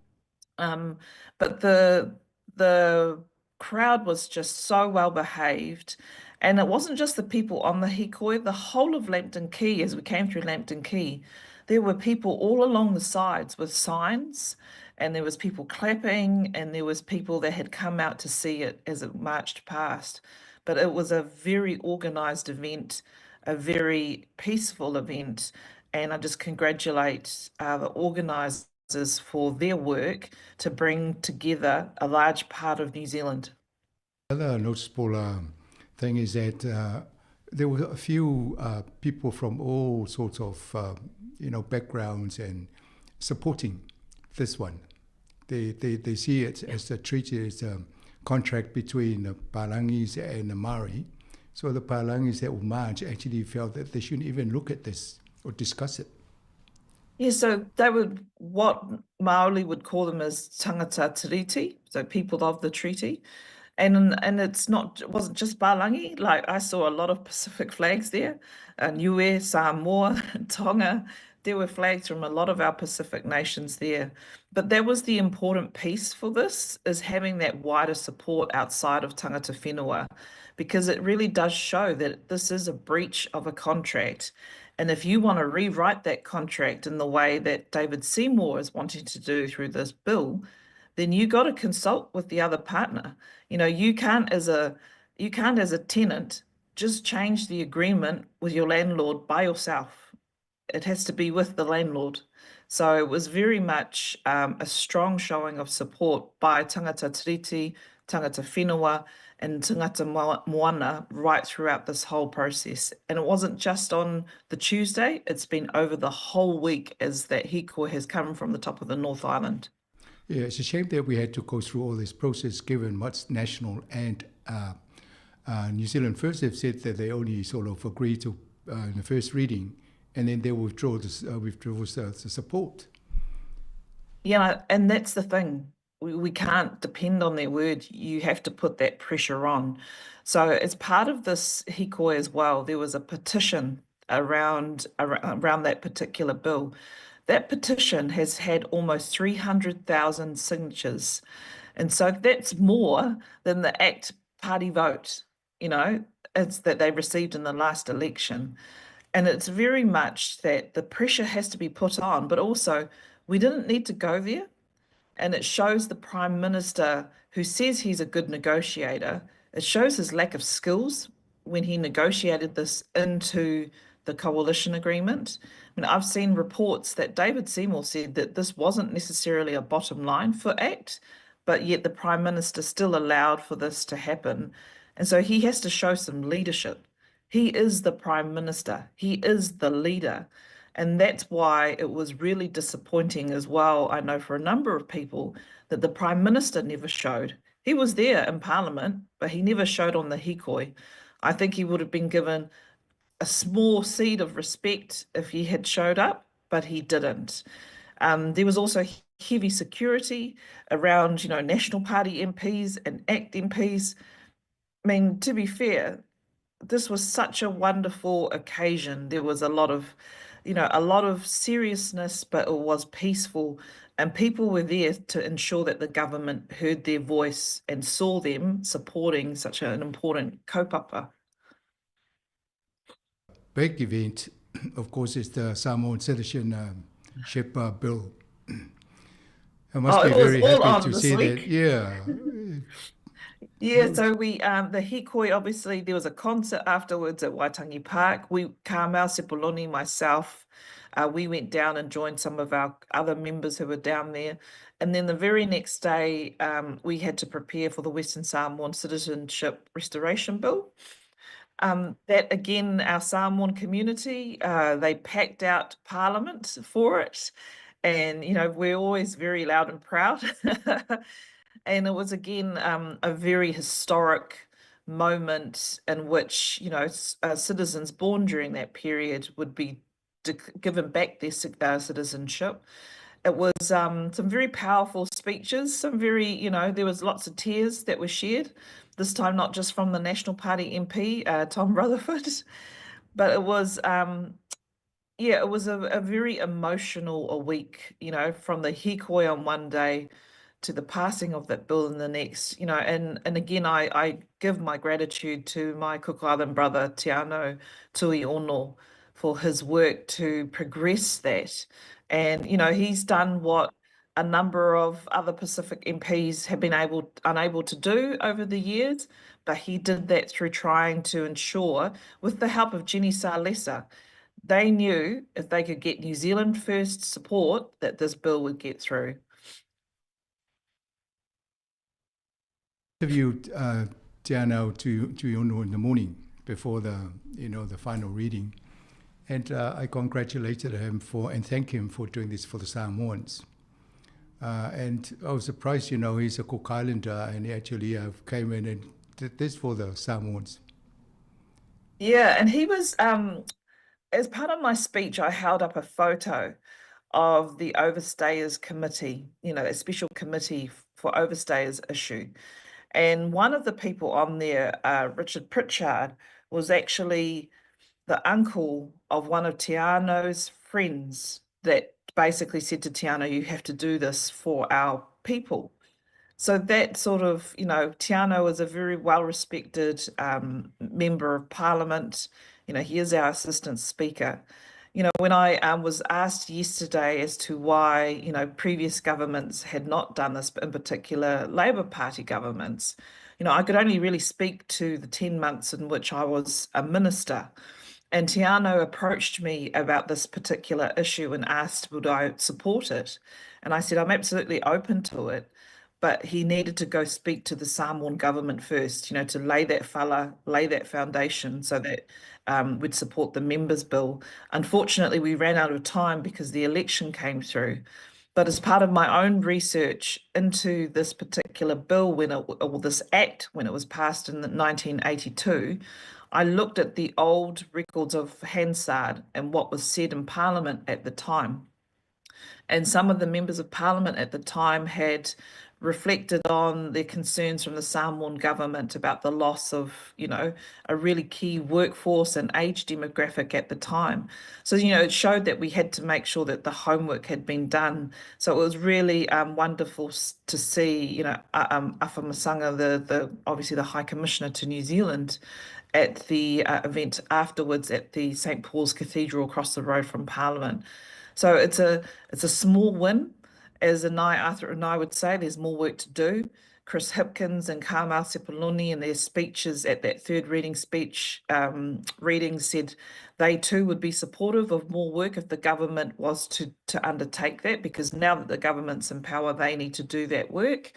Um, but the the crowd was just so well behaved. And it wasn't just the people on the hikoi, the whole of Lambton Quay, as we came through Lambton Quay, there were people all along the sides with signs, and there was people clapping, and there was people that had come out to see it as it marched past. But it was a very organized event, a very peaceful event, and I just congratulate uh, the organizers for their work to bring together a large part of New Zealand. Another noticeable um, thing is that uh, there were a few uh, people from all sorts of uh, you know backgrounds and supporting this one. They, they, they see it as a treaty, as a contract between the Palangis and the Maori. So the Palangis that were march actually felt that they shouldn't even look at this or discuss it. Yeah, so they would what Maori would call them as tangata tiriti, so people of the treaty. And and it's not it wasn't just Palangi. Like I saw a lot of Pacific flags there, and Niue, Samoa, Tonga. There were flags from a lot of our Pacific nations there. But that was the important piece for this, is having that wider support outside of tangata whenua, because it really does show that this is a breach of a contract. And if you want to rewrite that contract in the way that David Seymour is wanting to do through this bill, then you got to consult with the other partner. You know, you can't as a you can't as a tenant just change the agreement with your landlord by yourself. It has to be with the landlord. So it was very much um, a strong showing of support by tangata tiriti, tangata whenua, and tangata moana right throughout this whole process. And it wasn't just on the Tuesday, it's been over the whole week as that hikoi has come from the top of the North Island. Yeah, it's a shame that we had to go through all this process given what's national and uh, uh, New Zealand First have said that they only sort of agreed to uh, in the first reading and then they withdraw the, uh, withdraw the, the support. Yeah, and that's the thing. We, we can't depend on their word. You have to put that pressure on. So as part of this hikoi as well, there was a petition. around around that particular bill. That petition has had almost 300,000 signatures. And so that's more than the ACT Party vote, you know, it's that they received in the last election. And it's very much that the pressure has to be put on, but also we didn't need to go there. And it shows the Prime Minister, who says he's a good negotiator, it shows his lack of skills when he negotiated this into the coalition agreement. I mean, I've seen reports that David Seymour said that this wasn't necessarily a bottom line for ACT, but yet the Prime Minister still allowed for this to happen. And so he has to show some leadership. He is the Prime Minister, he is the leader. And that's why it was really disappointing as well, I know for a number of people, that the Prime Minister never showed. He was there in Parliament, but he never showed on the hikoi. I think he would have been given a small seed of respect if he had showed up, but he didn't. There was also heavy security around, you know, National Party MPs and ACT MPs. I mean, to be fair, this was such a wonderful occasion. There was a lot of, you know, a lot of seriousness, but it was peaceful. And people were there to ensure that the government heard their voice and saw them supporting such an important kaupapa. Big event, of course, is the Samoan Citizenship Bill. I must Oh, be it was very all happy on to this see that. week. Yeah. Yeah, so we the hikoi, obviously there was a concert afterwards at Waitangi Park. We Carmel Sepuloni, myself, we went down and joined some of our other members who were down there. And then the very next day, we had to prepare for the Western Samoan Citizenship Restoration Bill. That again, our Samoan community, they packed out Parliament for it. And, you know, we're always very loud and proud. And it was again a very historic moment in which, you know, citizens born during that period would be given back their citizenship. It was some very powerful speeches, some very, you know, there was lots of tears that were shared, this time not just from the National Party MP, Tom Rutherford, but it was, yeah, it was a very emotional a week, you know, from the hikoi on one day to the passing of that bill in the next, you know, and again, I give my gratitude to my Cook Island brother, Teanau Tuiono, for his work to progress that. And, you know, he's done what a number of other Pacific MPs have been unable to do over the years, but he did that through trying to ensure, with the help of Jenny Salesa, they knew if they could get New Zealand First support, that this bill would get through. Interviewed Teanau Tuiono in the morning before the, you know, the final reading, and I congratulated him for and thank him for doing this for the Samoans. And I was surprised, you know, he's a Cook Islander, and he actually came in and did this for the Samoans. Yeah, and he was, as part of my speech, I held up a photo of the Overstayers Committee, you know, a special committee for overstayers issue. And one of the people on there, Richard Pritchard, was actually the uncle of one of Teanau's friends that basically said to Teanau, you have to do this for our people. So that sort of, you know, Teanau is a very well-respected member of parliament. You know, he is our assistant speaker. You know, when I was asked yesterday as to why, you know, previous governments had not done this, but in particular Labour Party governments, you know, I could only really speak to the 10 months in which I was a minister. And Teanau approached me about this particular issue and asked, would I support it? And I said, I'm absolutely open to it. But he needed to go speak to the Samoan government first, you know, to lay that fala, lay that foundation so that we'd support the members' bill. Unfortunately, we ran out of time because the election came through. But as part of my own research into this particular bill, or this act, when it was passed in 1982, I looked at the old records of Hansard and what was said in Parliament at the time. And some of the members of Parliament at the time had reflected on the concerns from the Samoan government about the loss of, you know, a really key workforce and age demographic at the time. So, you know, it showed that we had to make sure that the homework had been done. So it was really wonderful to see, you know, Afa Masanga, the obviously the High Commissioner to New Zealand, at the event afterwards at the St Paul's Cathedral across the road from Parliament. So it's a small win. As Anai, Arthur and I would say, there's more work to do. Chris Hipkins and Carmel Sepuloni in their speeches at that third reading speech reading said they too would be supportive of more work if the government was to undertake that, because now that the government's in power, they need to do that work.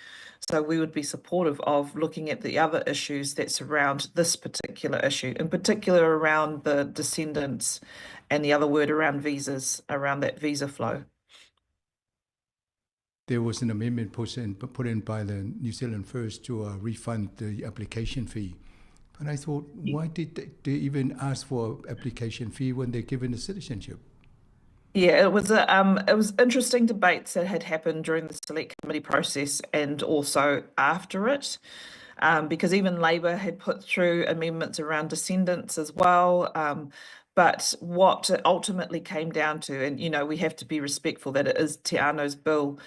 So we would be supportive of looking at the other issues that surround this particular issue, in particular around the descendants and the other word around visas, around that visa flow. There was an amendment put in by the New Zealand First to refund the application fee. But I thought, why did they even ask for application fee when they're given the citizenship? Yeah, it was interesting debates that had happened during the select committee process and also after it, because even Labor had put through amendments around descendants as well. But what it ultimately came down to, and you know, we have to be respectful that it is Teano's bill,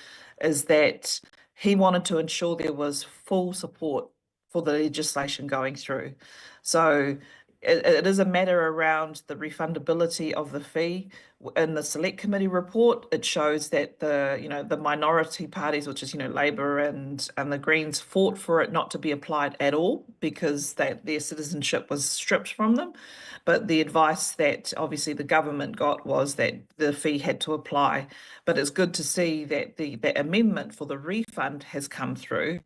is that he wanted to ensure there was full support for the legislation going through. So it is a matter around the refundability of the fee. In the select committee report, it shows that the, you know, the minority parties, which is, you know, Labor and the Greens, fought for it not to be applied at all because their citizenship was stripped from them. But the advice that obviously the government got was that the fee had to apply. But it's good to see that the amendment for the refund has come through.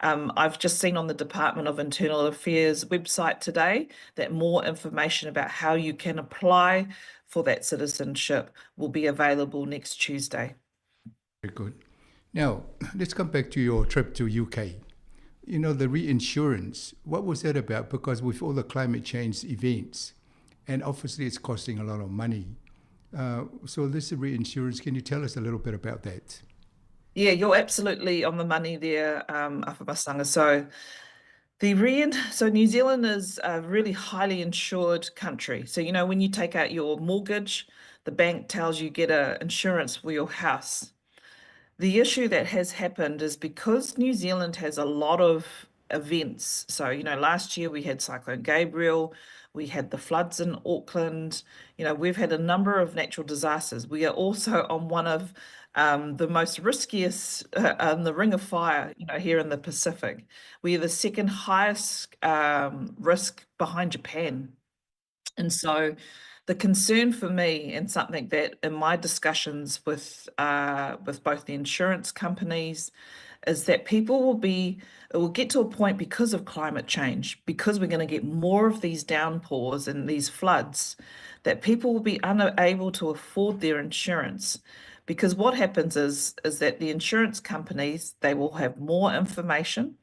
I've just seen on the Department of Internal Affairs website today that more information about how you can apply for that citizenship will be available next Tuesday. Very good. Now, let's come back to your trip to UK. You know, the reinsurance, what was that about? Because with all the climate change events, and obviously it's costing a lot of money. So this reinsurance, can you tell us a little bit about that? Yeah, you're absolutely on the money there, Afamasaga. So so New Zealand is a really highly insured country. So, you know, when you take out your mortgage, the bank tells you get a insurance for your house. The issue that has happened is because New Zealand has a lot of events. So, you know, last year we had Cyclone Gabrielle, we had the floods in Auckland, you know, we've had a number of natural disasters. We are also on one of the most riskiest, on the Ring of Fire, you know, here in the Pacific. We are the second highest risk behind Japan. And so the concern for me, and something that in my discussions with both the insurance companies, is that people will be, it will get to a point because of climate change, because we're going to get more of these downpours and these floods, that people will be unable to afford their insurance. Because what happens is that the insurance companies, they will have more information.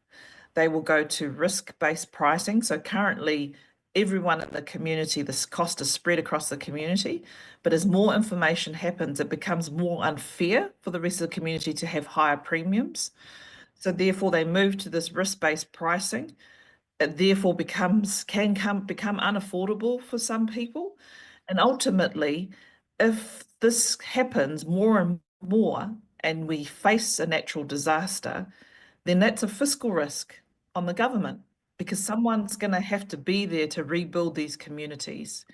They will go to risk-based pricing. So currently, everyone in the community, this cost is spread across the community. But as more information happens, it becomes more unfair for the rest of the community to have higher premiums. So therefore, they move to this risk-based pricing. It therefore can become unaffordable for some people. And ultimately, if this happens more and more, and we face a natural disaster, then that's a fiscal risk on the government, because someone's going to have to be there to rebuild these communities.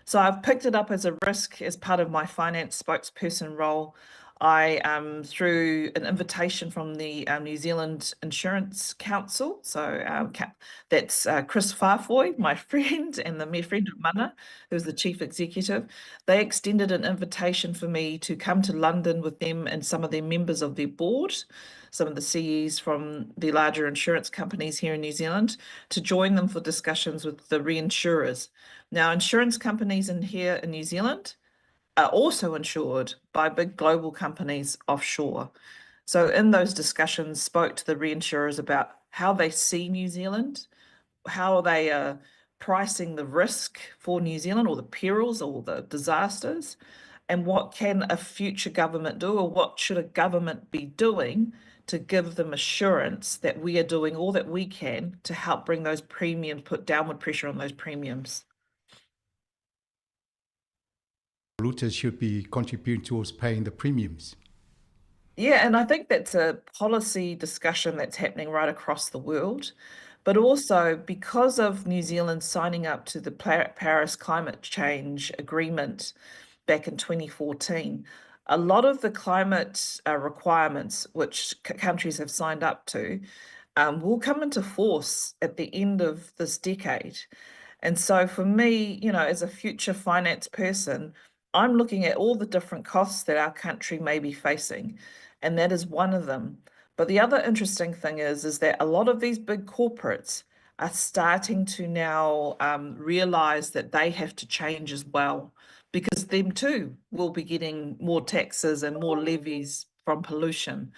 So I've picked it up as a risk as part of my finance spokesperson role. I, through an invitation from the New Zealand Insurance Council, so that's Chris Faafoi, my friend, and the friend of Mana, who's the chief executive. They extended an invitation for me to come to London with them and some of their members of their board, some of the CEs from the larger insurance companies here in New Zealand, to join them for discussions with the reinsurers. Now, insurance companies in here in New Zealand are also insured by big global companies offshore. So in those discussions, spoke to the reinsurers about how they see New Zealand, how they are pricing the risk for New Zealand, or the perils or the disasters, and what can a future government do, or what should a government be doing to give them assurance that we are doing all that we can to help bring those premiums, put downward pressure on those premiums. Polluters should be contributing towards paying the premiums. Yeah, and I think that's a policy discussion that's happening right across the world. But also because of New Zealand signing up to the Paris Climate Change Agreement back in 2014, a lot of the climate requirements which countries have signed up to will come into force at the end of this decade. And so for me, you know, as a future finance person, I'm looking at all the different costs that our country may be facing, and that is one of them. But the other interesting thing is that a lot of these big corporates are starting to now realize that they have to change as well, because them too will be getting more taxes and more levies from pollution.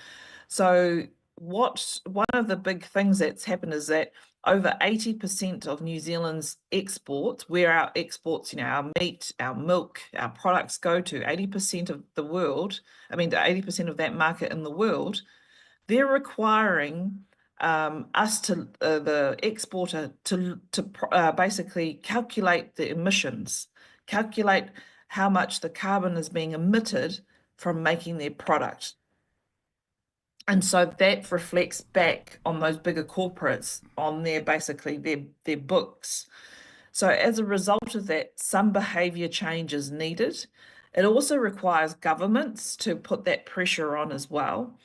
So what one of the big things that's happened is that over 80% of New Zealand's exports, where our exports, you know, our meat, our milk, our products go to, 80% of the world, I mean, 80% of that market in the world, they're requiring us to, the exporter, to basically calculate the emissions, calculate how much the carbon is being emitted from making their product. And so that reflects back on those bigger corporates on their basically their books. So as a result of that, some behaviour change is needed. It also requires governments to put that pressure on as well.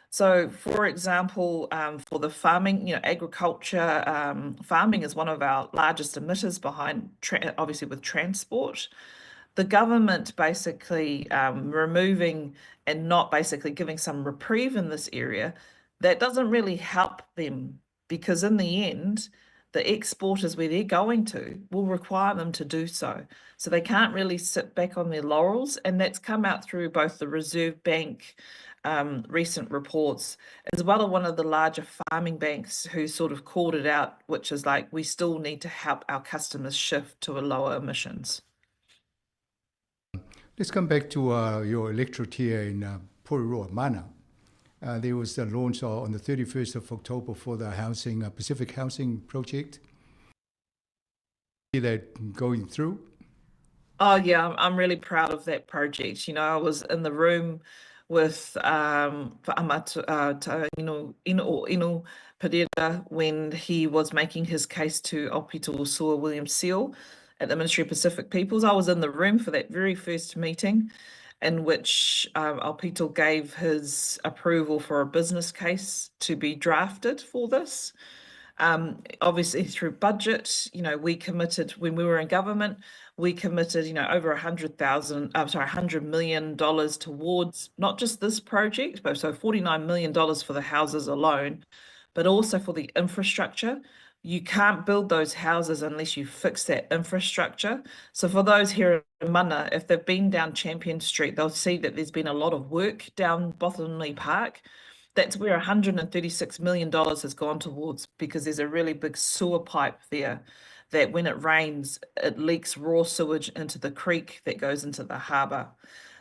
So, for example, for the farming, you know, agriculture, farming is one of our largest emitters behind, obviously with transport. The government basically removing and not basically giving some reprieve in this area, that doesn't really help them, because in the end, the exporters where they're going to will require them to do so. So they can't really sit back on their laurels, and that's come out through both the Reserve Bank recent reports, as well as one of the larger farming banks who sort of called it out, which is like, we still need to help our customers shift to a lower emissions. Let's come back to your electorate here in Porirua, Mana. There was a launch on the 31st of October for the housing, Pacific Housing Project. See that going through? Oh, yeah, I'm really proud of that project. You know, I was in the room with Fa'amatuainu Inu Pereira when he was making his case to Aupito Sua William Seal at the Ministry of Pacific Peoples. I was in the room for that very first meeting in which Aupito gave his approval for a business case to be drafted for this. Obviously through budget, you know, we committed when we were in government, we committed, you know, over $100 million towards not just this project, but so $49 million for the houses alone, but also for the infrastructure. You can't build those houses unless you fix that infrastructure. So for those here in Mana, if they've been down Champion Street, they'll see that there's been a lot of work down Bothamley Park. That's where $136 million has gone towards, because there's a really big sewer pipe there that when it rains, it leaks raw sewage into the creek that goes into the harbour.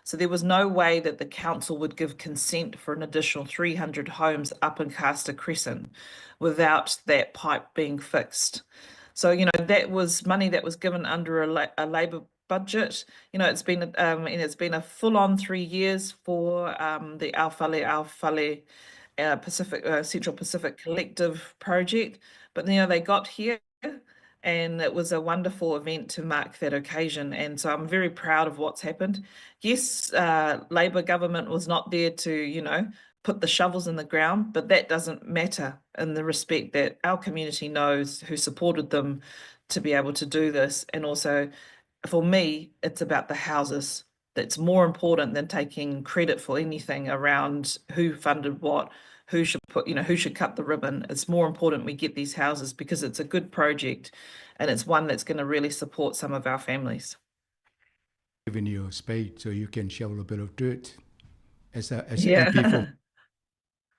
So there was no way that the council would give consent for an additional 300 homes up in Castor Crescent without that pipe being fixed. So, you know, that was money that was given under a Labour budget. You know, it's been and it's been a full-on 3 years for the Aufale Pacific Central Pacific Collective project. But, you know, they got here, and it was a wonderful event to mark that occasion. And so I'm very proud of what's happened. Yes, Labour government was not there to, you know, put the shovels in the ground, but that doesn't matter in the respect that our community knows who supported them to be able to do this. And also, for me, it's about the houses. That's more important than taking credit for anything around who funded what, who should put, you know, who should cut the ribbon. It's more important we get these houses because it's a good project and it's one that's going to really support some of our families. Giving you a spade so you can shovel a bit of dirt as a Yeah. MP for.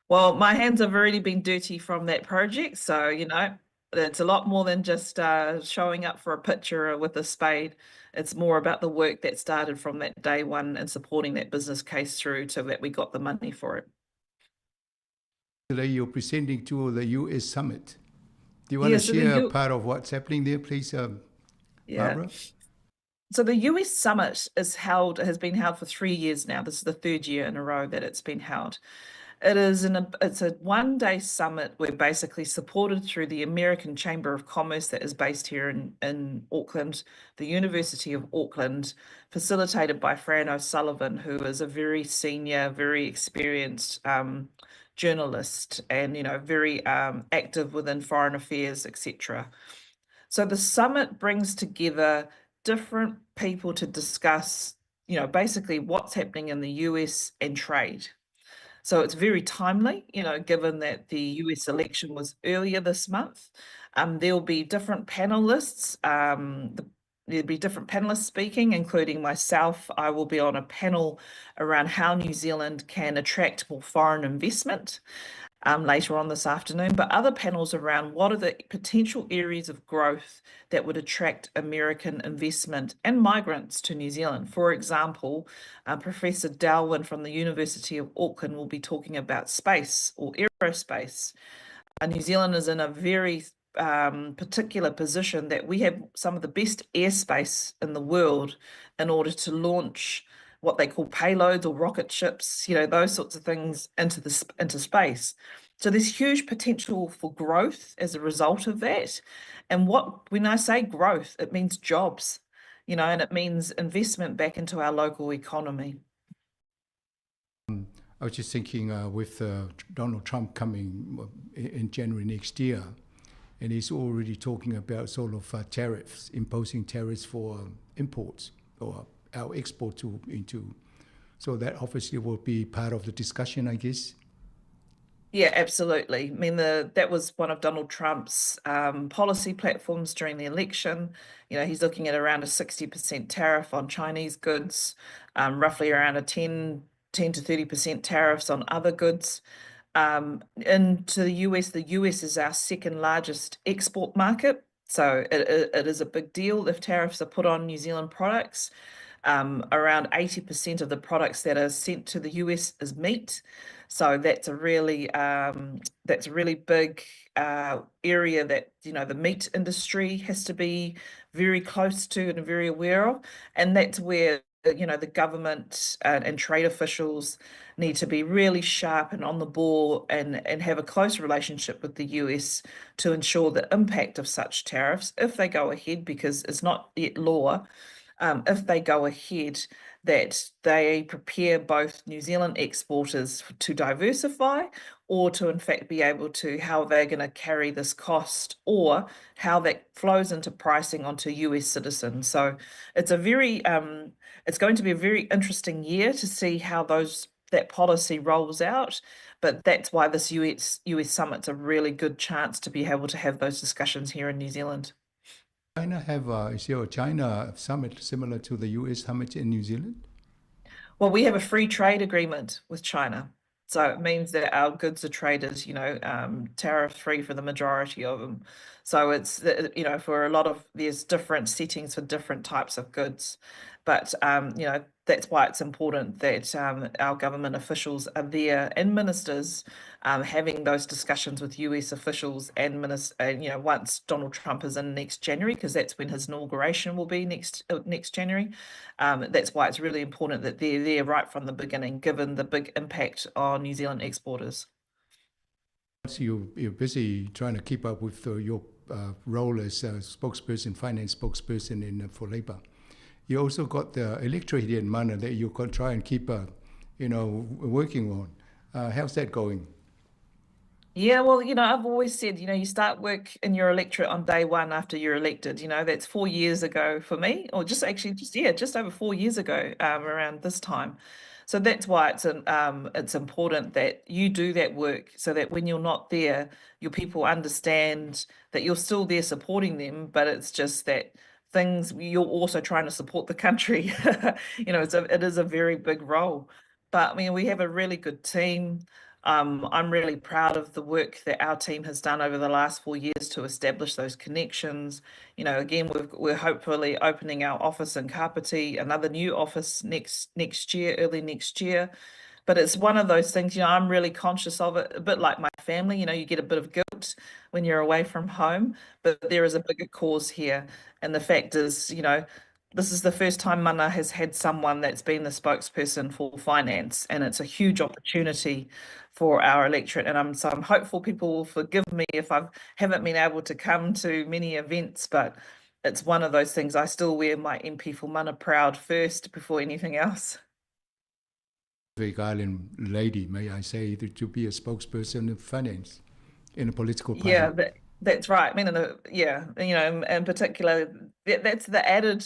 Well, my hands have already been dirty from that project, so, you know, it's a lot more than just showing up for a picture with a spade. It's more about the work that started from that day one and supporting that business case through to that we got the money for it. Today you're presenting to the US summit. Do you want yeah, to so share U- part of what's happening there, please, yeah. Barbara? So the US summit is held has been held for three years now. This is the third year in a row that it's been held. It is an it's a one-day summit. We're basically supported through the American Chamber of Commerce that is based here in, in Auckland, the University of Auckland, facilitated by Fran O'Sullivan, who is a very senior, very experienced journalist and you know very active within foreign affairs, etc. So the summit brings together different people to discuss, you know, basically what's happening in the US and trade. So it's very timely, you know, given that the US election was earlier this month. There'll be different panelists. There'll be different panelists speaking, including myself. I will be on a panel around how New Zealand can attract more foreign investment later on this afternoon, but other panels around what are the potential areas of growth that would attract American investment and migrants to New Zealand. For example, Professor Delwyn from the University of Auckland will be talking about space or aerospace. New Zealand is in a very particular position that we have some of the best airspace in the world in order to launch what they call payloads or rocket ships, you know, those sorts of things into the into space. So there's huge potential for growth as a result of that. And what when I say growth, it means jobs, you know, and it means investment back into our local economy. I was just thinking with Donald Trump coming in January next year, and he's already talking about sort of tariffs, imposing tariffs for imports or our export to into. So that obviously will be part of the discussion, I guess. Yeah, absolutely. I mean, the that was one of Donald Trump's policy platforms during the election. You know, he's looking at around a 60% tariff on Chinese goods, roughly around a 10, 10 to 30% tariffs on other goods. And to the US is our second largest export market. So it, it is a big deal if tariffs are put on New Zealand products. Around 80% of the products that are sent to the US is meat. So that's a really that's a really big area that you know the meat industry has to be very close to and very aware of, and that's where you know the government and, and trade officials need to be really sharp and on the ball and and have a close relationship with the US to ensure the impact of such tariffs if they go ahead because it's not yet law if they go ahead, that they prepare both New Zealand exporters to diversify or to in fact be able to how they're going to carry this cost or how that flows into pricing onto US citizens. So it's a very it's going to be a very interesting year to see how those that policy rolls out. But that's why this US US summit's a really good chance to be able to have those discussions here in New Zealand. China have a, is there a China summit similar to the US summit in New Zealand? Well, we have a free trade agreement with China. So it means that our goods are traded, you know, tariff free for the majority of them. So it's, you know, for a lot of, there's different settings for different types of goods. But, you know, that's why it's important that our government officials are there and ministers having those discussions with US officials and ministers, and, you know, once Donald Trump is in next January, because that's when his inauguration will be next next January. That's why it's really important that they're there right from the beginning, given the big impact on New Zealand exporters. So you're busy trying to keep up with your role as a spokesperson, finance spokesperson in for Labour. You also got the electorate here in Mana that you can try and keep, you know, working on. How's that going? Yeah, well, you know, I've always said, you know, you start work in your electorate on day one after you're elected. You know, that's 4 years ago for me, or just actually, just yeah, just over 4 years ago, around this time. So that's why it's an, it's important that you do that work so that when you're not there, your people understand that you're still there supporting them, but it's just that things you're also trying to support the country. You know, it is a very big role. But I mean, we have a really good team. I'm really proud of the work that our team has done over the last 4 years to establish those connections. You know, again, we're hopefully opening our office in Kapiti, another new office next year, early next year. But it's one of those things, you know, I'm really conscious of it, a bit like my family, you know, you get a bit of guilt when you're away from home, but there is a bigger cause here. And the fact is, you know, this is the first time Mana has had someone that's been the spokesperson for finance, and it's a huge opportunity for our electorate. And I'm so I'm hopeful people will forgive me if I haven't been able to come to many events, but it's one of those things. I still wear my MP for Mana proud first before anything else. Big Island lady, may I say, to be a spokesperson of finance in a political party. Yeah, that, that's right. I mean, in the, yeah, you know, in particular, that, that's the added,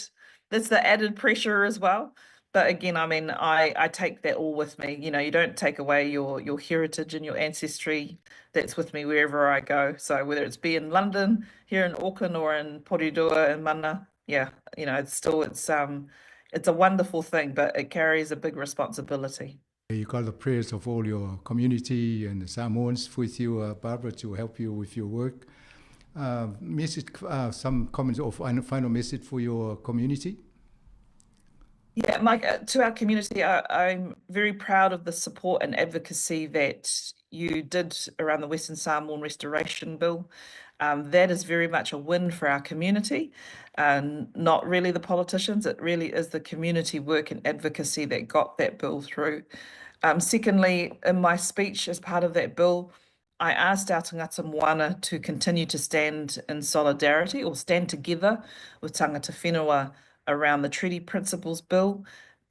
that's the added pressure as well. But again, I mean, I, I take that all with me. You know, you don't take away your your heritage and your ancestry. That's with me wherever I go. So whether it's be in London, here in Auckland, or in Porirua and Mana, yeah, you know, it's still it's it's a wonderful thing, but it carries a big responsibility. You got the prayers of all your community and the Samoans with you, uh, Barbara, to help you with your work. Uh, message, uh, some comments or final message for your community? Yeah, Mike, uh, to our community, I, I'm very proud of the support and advocacy that you did around the Western Samoan Restoration Bill. Um, that is very much a win for our community, and not really the politicians. It really is the community work and advocacy that got that bill through. Um, secondly, in my speech as part of that bill, I asked our tangata moana to continue to stand in solidarity or stand together with tangata whenua around the Treaty Principles Bill.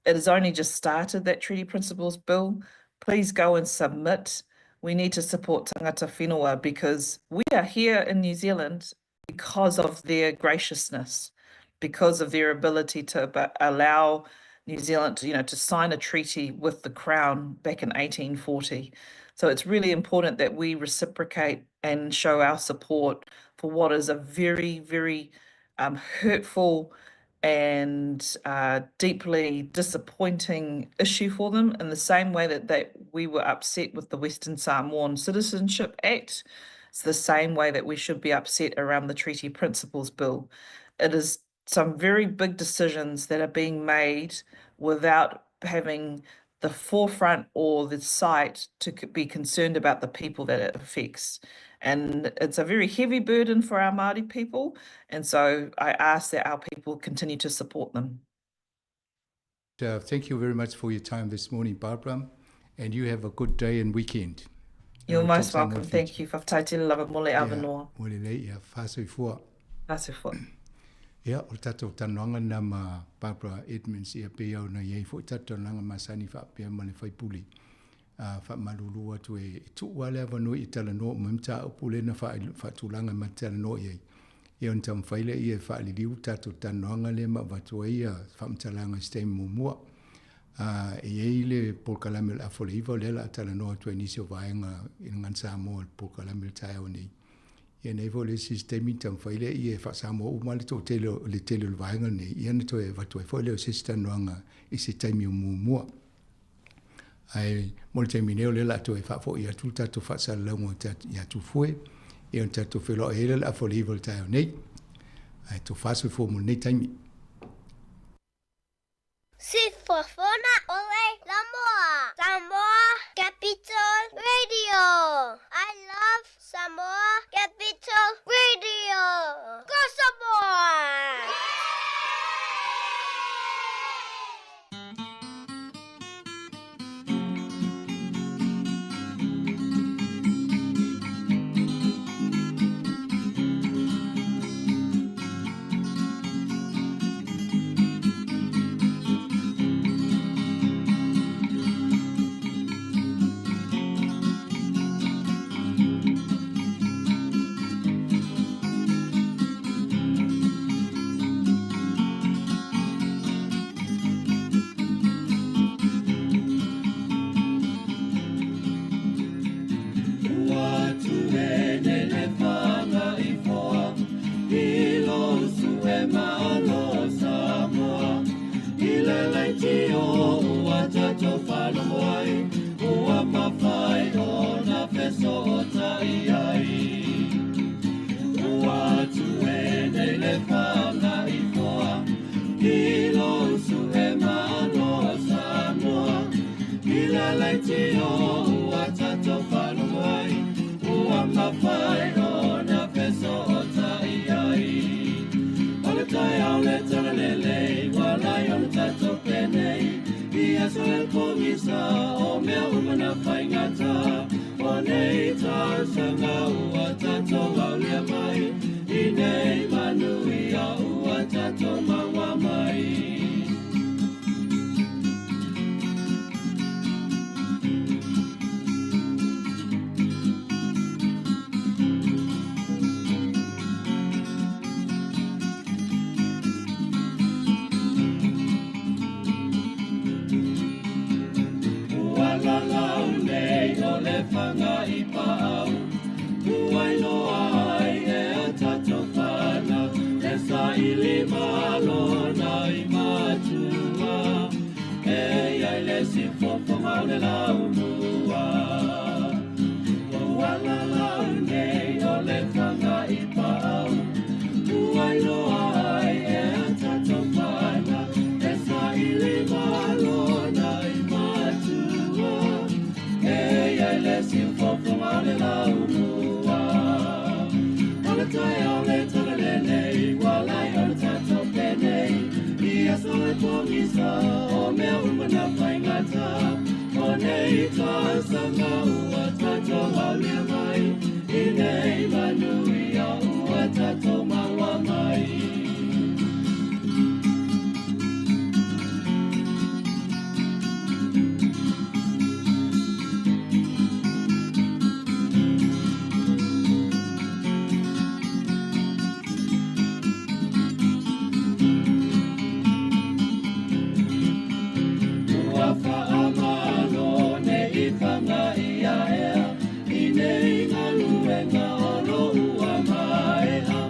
It has only just started, that Treaty Principles Bill. Please go and submit. We need to support tangata whenua because we are here in New Zealand because of their graciousness, because of their ability to allow New Zealand, to, you know, to sign a treaty with the Crown back in 1840. So it's really important that we reciprocate and show our support for what is a very, very um, hurtful and uh, deeply disappointing issue for them in the same way that they, we were upset with the Western Samoan Citizenship Act. It's the same way that we should be upset around the Treaty Principles Bill. It is some very big decisions that are being made without having the forefront or the sight to be concerned about the people that it affects. And it's a very heavy burden for our Māori people. And so I ask that our people continue to support them. Uh, thank you very much for your time this morning, Barbara. And you have a good day and weekend. You're most welcome. Thank you. Whawhtai tele lava mo le avanoa. Mo le lei, ia, whāsoifua. Whāsoifua. Ia, o le tatou talanoaga lena ma Barbara Edmonds, ia pei ona i ai foi tatou talanoaga masani faapea ma le faipule. A faamalulu atu e, e tuu lava le avanoa i talanoa uma ai mataupu lea na faatulaga ma te talanoa i ai. Ia ona taumafai lea ia e faaliliu le tatou talanoaga lea ma avatu ai ia faamatalaga i se taimi muamua. A e i ai le polokalame o le afa o le iva, o lea o le a talanoa atu ai nisi o vaega i le Gagana Samoa i le polokalame o le taeao nei. Ia nei foi le isi taimi taumafai lea ia e faa-Samoa uma le toatele o le tele o le vaega lenei, ia ona toe avatu ai foi lea o se isi talanoaga i se taimi o muamua. Ae mo le taimi nei o lea o le a toe faafoi atu le tatou faasalalauga iā Tufue, ia ona tatou feiloai ai lea o le afa o le iva o le taeao nei. Ae tofa soifua mo lenei taimi. Sifofoga ole Samoa. Samoa Capital Radio. I love Samoa Capital Radio. Go Samoa! aso e pogisa o mea uma na faigata. O nei tausaga ua tatou aulia mai, i nei manuia ua tatou maua mai. Ua lalau nei o le fanga i paau, ua iloa ai e a tatou fanau, le saili malo na i matua, e iai le sifofoga o le laumua. Ua lalau nei o le fanga i paau, ua iloa ai e a tatou fanau, le saili malo na i matua, e iai le sifofoga o le laumua. O le taeao le tala lenei, ua lai o le tatou penei, i aso e pogisa o mea uma na faigata. O nei tausaga ua tatou aulia mai, i nei manuia ua tatou maua mai. Ua faamalo nei fanga ia ea, i nei galuega o lo ua maea.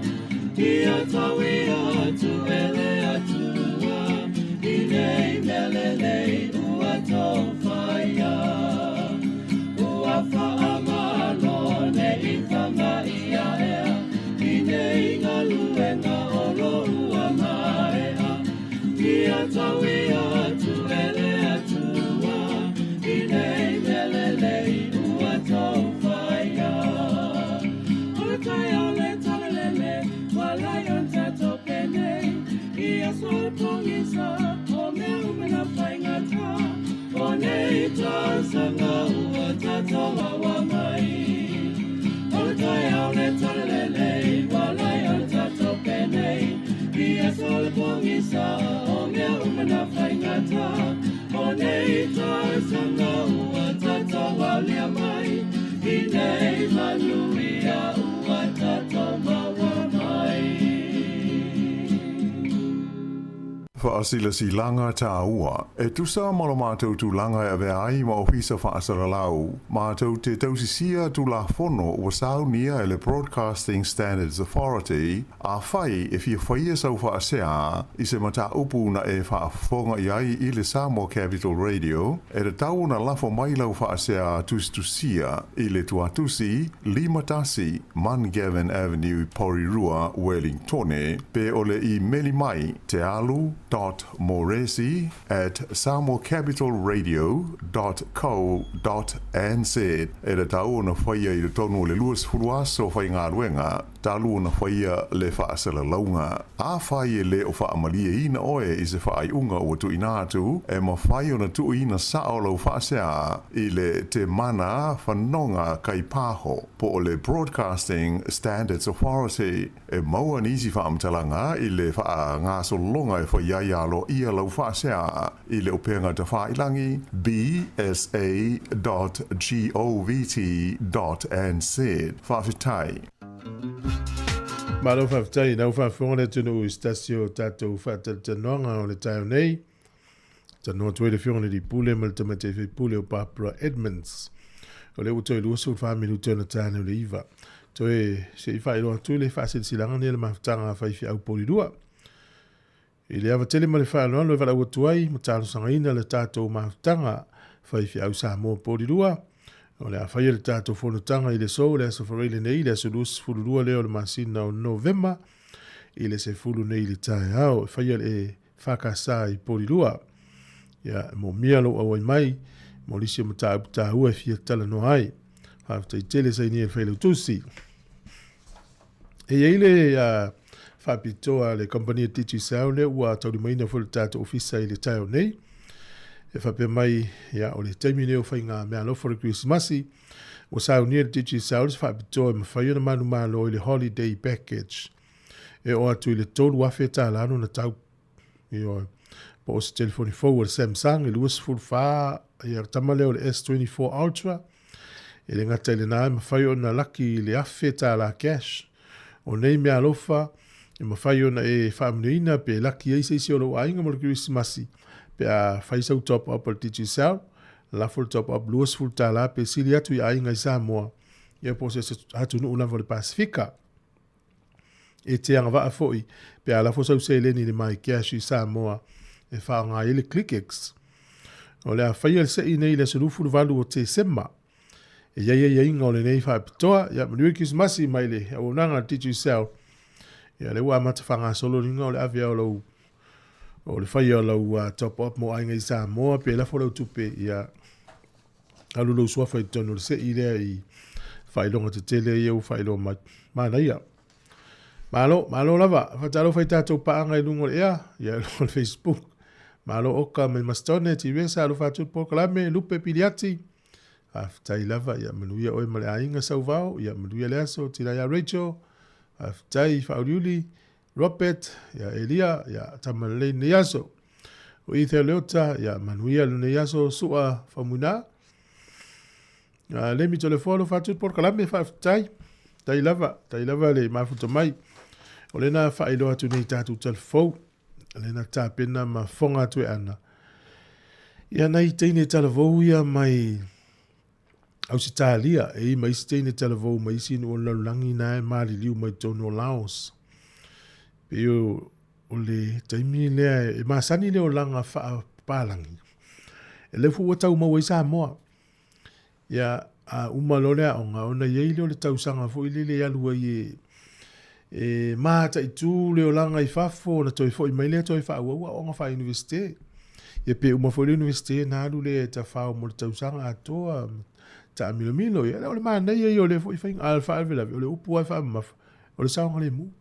Ia tau ia atu e le Atua, i nei mea lelei ua tou faia. Ua faamalo nei fanga ia ea, i nei galuega o lo ua maea. Ia tau ia atu e le Atua, i nei mea lelei ua tou faia. O le taeao le tala lele, ua lai o le tatou penei, i aso e pogisa o mea uma na faigata. O nei tausaga ua tatou aua mai. O le taeao le tala lelei, ua lai o le tatou penei, i aso e pogisa o mea uma na faigata. O nei tausaga ua tatou aulia mai, i nei manuia ua tatou maua mai. Faasilasilaga taua. E tusa ma lo matou tulaga e avea ai ma ofisa faasalalau, matou te tausisia Tulafono ua saunia e le Broadcasting Standards Authority, Afai e fia faia sau faasea i se mataupu na e faafofoga i ai i le Samoa Capital Radio, e tatau ona lafo mai lau faasea tusitusia i le tuatusi 51 Mungavin Avenue, Porirua, Wellingtone, pe o le imeli mai tealu dot moresi at samoacapitalradio dot co dot nz. E tatau ona faia i totonu o le 20 aso faigaluega talu ona faia le faasalalauga. Afai e le o faamalieina oe i se faaiuga ua tuuina atu, e mafai ona tuuina sao lau faasea i le Te Mana Fanoga Kaipaho po o le Broadcasting Standards Authority. E maua nisi faamatalaga i le faagasologa e fai ai aloaia lau faasea i le upega tafailagi bsa dot govt dot nz. Faafetai. Malo faafetai lau faafofoga le atunuu i se tasi o tatou faatalatalanoaga o le taeao nei. Talanoa atu ai le Afioga i le Alii Pule ma le Tamaitai Faipule o Barbara Edmonds. O lea ua toe 24 minute ona ta nei o le 9. Toe se i faailoa atu le faasilasilaga nei a le mafutaga a faifeau Polilua. I le ava tele ma le faaaloalo e valaau atu ai ma talosagaina le tatou mafutaga faifeau Samoa Polilua, o le a faia le tatou fonotaga i le aso, le aso Faraile nei, le aso 22 lea o le masina o Novema, i le 10 nei i le taeao, e faia le EFKS i Polilua. Ia, e moomia lou auai mai mo nisi o mataupu taua e fia talanoa ai. Faafetai tele sainia i le Failautusi. E i ai le faapitoa a le kamupani a Digicel lea ua taulimaina foi le tatou ofisa i le taeao nei. E faapea mai, ia, o le taimi lenei o faiga meaalofa o le Kerisimasi, ua saunia e le Digicel se faapitoa e mafai ona manumalo i le Holiday Package e oo atu i le $3,000 lona tau. Ioe. Po o se telefoni fou a le Samsung e 24, ia, le tama lea o le S24 Ultra, e le gata i lena e mafai ona laki i le $1,000 cash. O nei meaalofa, e mafai ona e faamanuiaina pe laki ai se isi o lou aiga mo le Kerisimasi pe a fai sau top up a le Digicel, lafo le top up $20 pe sili atu i aiga i Samoa, ia po o se atunuu lava o le Pasefika. E te agavaa foi pe a lafo sau seleni i le MyCash i Samoa e faaaoga ai le ClickX. O le a faia le sei nei i le aso 28 o Tesema. E i ai aiaiga o lenei faapitoa, ia manuia le Kerisimasi mai le auaunaga a le Digicel. Ia lea ua amata faagasolo liga o le ave o lau o le faia o lau top up mo aiga i Samoa pe lafo lau tupe ia alu lou suafa i totonu o le sei lea i faailoga tetele ia ua faailoa mai. Manaia. Malo, malo lava. Faatalofa i tatou paaga i luga o le ea, ia i luga o le Facebook. Malo oka mai Masitone, Tiresa, alofa atu le polokalame, Lupe Piliati. Faafetai lava, ia manuia oe ma le aiga Sauvao, ia manuia le aso, tila ia Rachel. Faafetai Faauliuli, Robert, ia Elia, ia tama lelei lenei aso. O Ethan Leota, ia manuia lenei aso, Sua Faumuina. Lemi Tolefoa alofa atu le polokalame, faafetai. Tai lava, tai lava le mafuta mai. O lena faailoa atu nei tatou talafou, lena tapena ma foga atu e ana. Ia nai teine talavou ia mai Ausetalia, e i ma isi teine talavou mai isi nuu o le lalolagi na e maliliu mai totonu o Laos. Pei o, o le taimi lea e masani le olaga faapapalagi. E le foi ua tau maua ai Samoa. Ia, a uma loa le aoga, ona i ai lea o le tausaga foi lele e alu ai e, e mataitu le olaga i fafo, ona toe foi mai lea toe faaauau aoga faa-Iunivesite. Ia pe uma foi le Iunivesite ona alu lea e tafao mo le tausaga atoa, taamilomilo. Ia, o le manaia ia o lea foi faiga. A o le faalavelave, o le upu lava e faamamafa, o le saogalemu.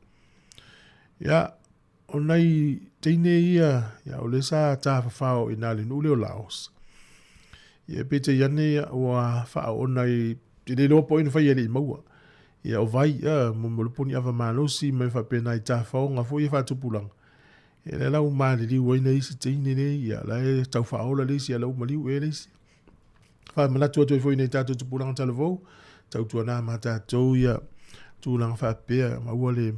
Ia, O nai teine ia, ia o lea sa tafafao i nā le nuu lea o Laos. Ia peitai ane ia, ua faaoona i, e le iloa po o ai na faia e le i maua. Ia o vai, ia, mo mo le poni ava malosi ma mea faapena i tafaoga foi ia faatupulaga. Ia lea la ua maliliu ai nai isi teine nei, ia la e tau faaola le isi, ia la ua maliu ea le isi. Faamanatu atu ai foi i nei tatou tupulaga talavou, tautuana ma tatou ia tulaga faapea, ma aua le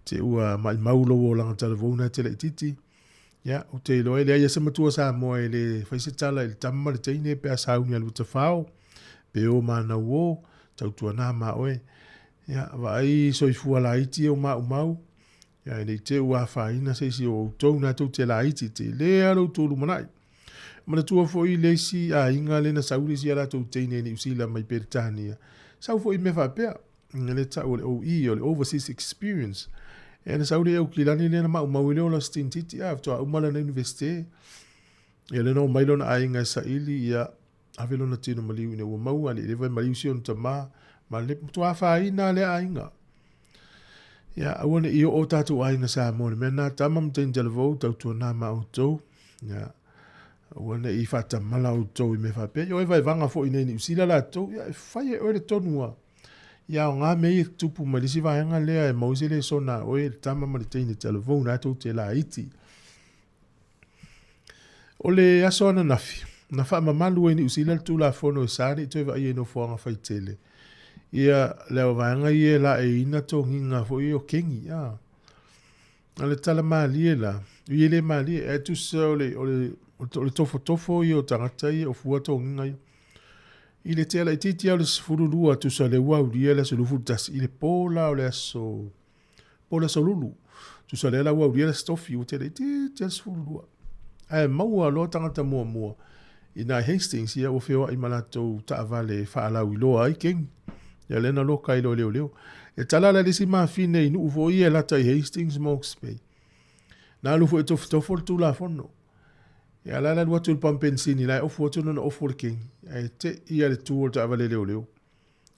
te ua maimau lou olaga talavou na te laititi. Ia, ou te iloa e leai lava se matua Samoa e le fai se tala i le tama ma le teine pe a sauni alu tafao, pe o manau o, tautuana ma oe. Ia, vaai soifua laiti e o maumau, ia, e ne i te ua afaina se isi o outou na tou te laiti tele lava lo outou lumanai. Manatua foi le isi aiga lea na sau le isi a latou teine i Niu Sila mai Peretania, sau foi i mea faapea. Le tau o le OE, o le Overseas Experience. E na sau le Aukilani lea na maumau i le ola o se teinititi, a faatoa uma lana Universite. Ia lea na omai lona aiga e saili, ia ave lona tino maliu ina ua maua, alii leva e maliu si ona tama, ma le matua afaina lea aiga. Ia, aua ne i oo tatou aiga Samoa i le mea lena, tama ma teine talavou, tautuana ma outou. Ia, aua ne i faatamala outou i mea faapea. Ia, o e vaevaga foi i inei i Niu Sila latou, ia, e fai e oe le tonu a. Ia aoga mea ia e tutupu mai le isi vaega lea e maua ai se lesona a oe, le tama ma le teine talavou na tou te laiti. O le aso ananafi, na faamamalu ai Niu Sila le Tulafono e sa ne i toe vaaia i nofoaga faitele. Ia, le vaega ia e laeiina togiga foi ia o kengi, a. A le tala malie la, ui e le malie, ae tusa o le, o le, o le tofotofo ia o tagata ia o fua togiga ia. I le tea laitiiti lava o le 12 tusa lea ua aulia le aso 21 i le po la o le aso po o le aso Lulu. Tusa lea la ua aulia le aso Tofi ua tea laitiiti lava le 12. Ae maua loa tagata muamua i na i Hastings ia ua feoai ma latou taavale e faalauiloa ai kengi. Ia lea na loka ai loa e leoleo. E tala la i le isi mafine i nuu foi ia e lata i Hastings ma Hawke's Bay. Na alu foi e tofotofo le Tulafono. Ia la e alu atu i le pamu penisini la e ofu atu lona ofu o le kengi. Ae te i a le tu o le taavale leoleo.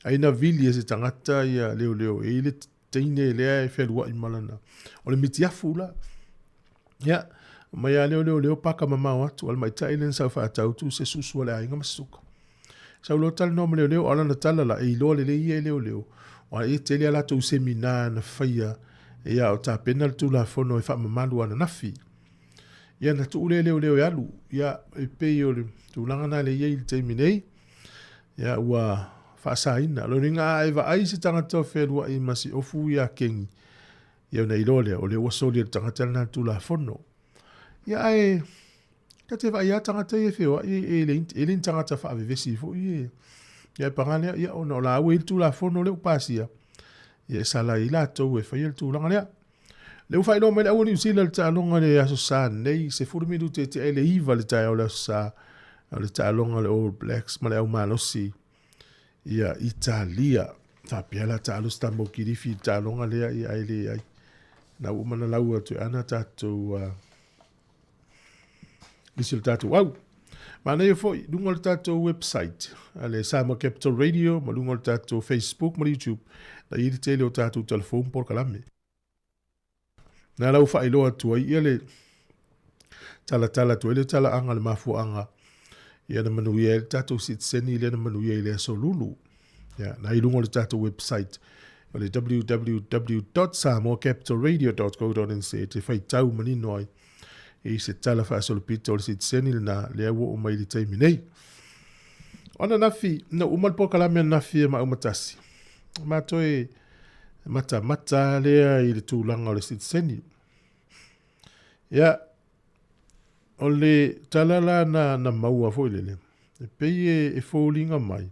Ai na vili e se tagata ia leoleo e i le teine lea e fealuai ma lana. O le mitiafu la. Ia, Mai a lea o leoleo paka mamao atu, a le maitaʻi lea na sau faatau tu se susu a le aiga ma se suka. Sau loa talanoa ma leoleo, a o lana tala la, e iloa lelei ia e leoleo, aua e tele a latou semina na faia ia o tapena le Tulafono e faamamalu ananafi. Ia na tuu lea e leoleo e alu, ia e pei o le tulaga na lea e i ai i le taimi nei, ia ua faasaina. O lona uiga a e vaai se tagata o fealuai ma si ofu ia Kengi, Ia ona iloa lea, o lea ua soli e le tagata lena le Tulafono. Ia ae, ta te vaai lava tagata ia e feoai e le, e le ni tagata faavevesi foi e. Ia ae paga lea, ia ona o laua e i ai le Tulafono lea ua pasia, ia e sala ai latou e faia le tulaga lea. Lea ua faailoa mai le au o Niu Sila le taaloga le Aso Sa nei, 10 minute e tea i le 9 le taeao le Aso Sa, o le taaloga le All Blacks ma le au malosi ia Italia. Faapea la taalo se tama o Kilifi i le taaloga lea, ia ai leai. Na ua uma na lau atu e ana tatou nisi o le tatou au. Manaia foi, luga o le tatou website, a le Samoa Capital Radio, ma luga o le tatou Facebook ma le YouTube, na i ai le tele o tatou telefon polokalame. Na lau faailoa atu ai ia le talatala atu ai le talaaga le mafuaaga ia na manuia ai le tatou sitiseni lea na manuia i le aso Lulu. Ia, na i luga o le tatou website o le www.samoacapitalradio.co.nz e faitau manino ai i se tala faasolopito o le sitiseni lena lea ua oo mai i le taimi nei. O ananafi, na uma le polokalame ananafi e maaumatasi. Matou e matamata lea i le tulaga o le sitiseni. Ia, o le tala la na, na maua foi lele, e pei e, e foliga mai,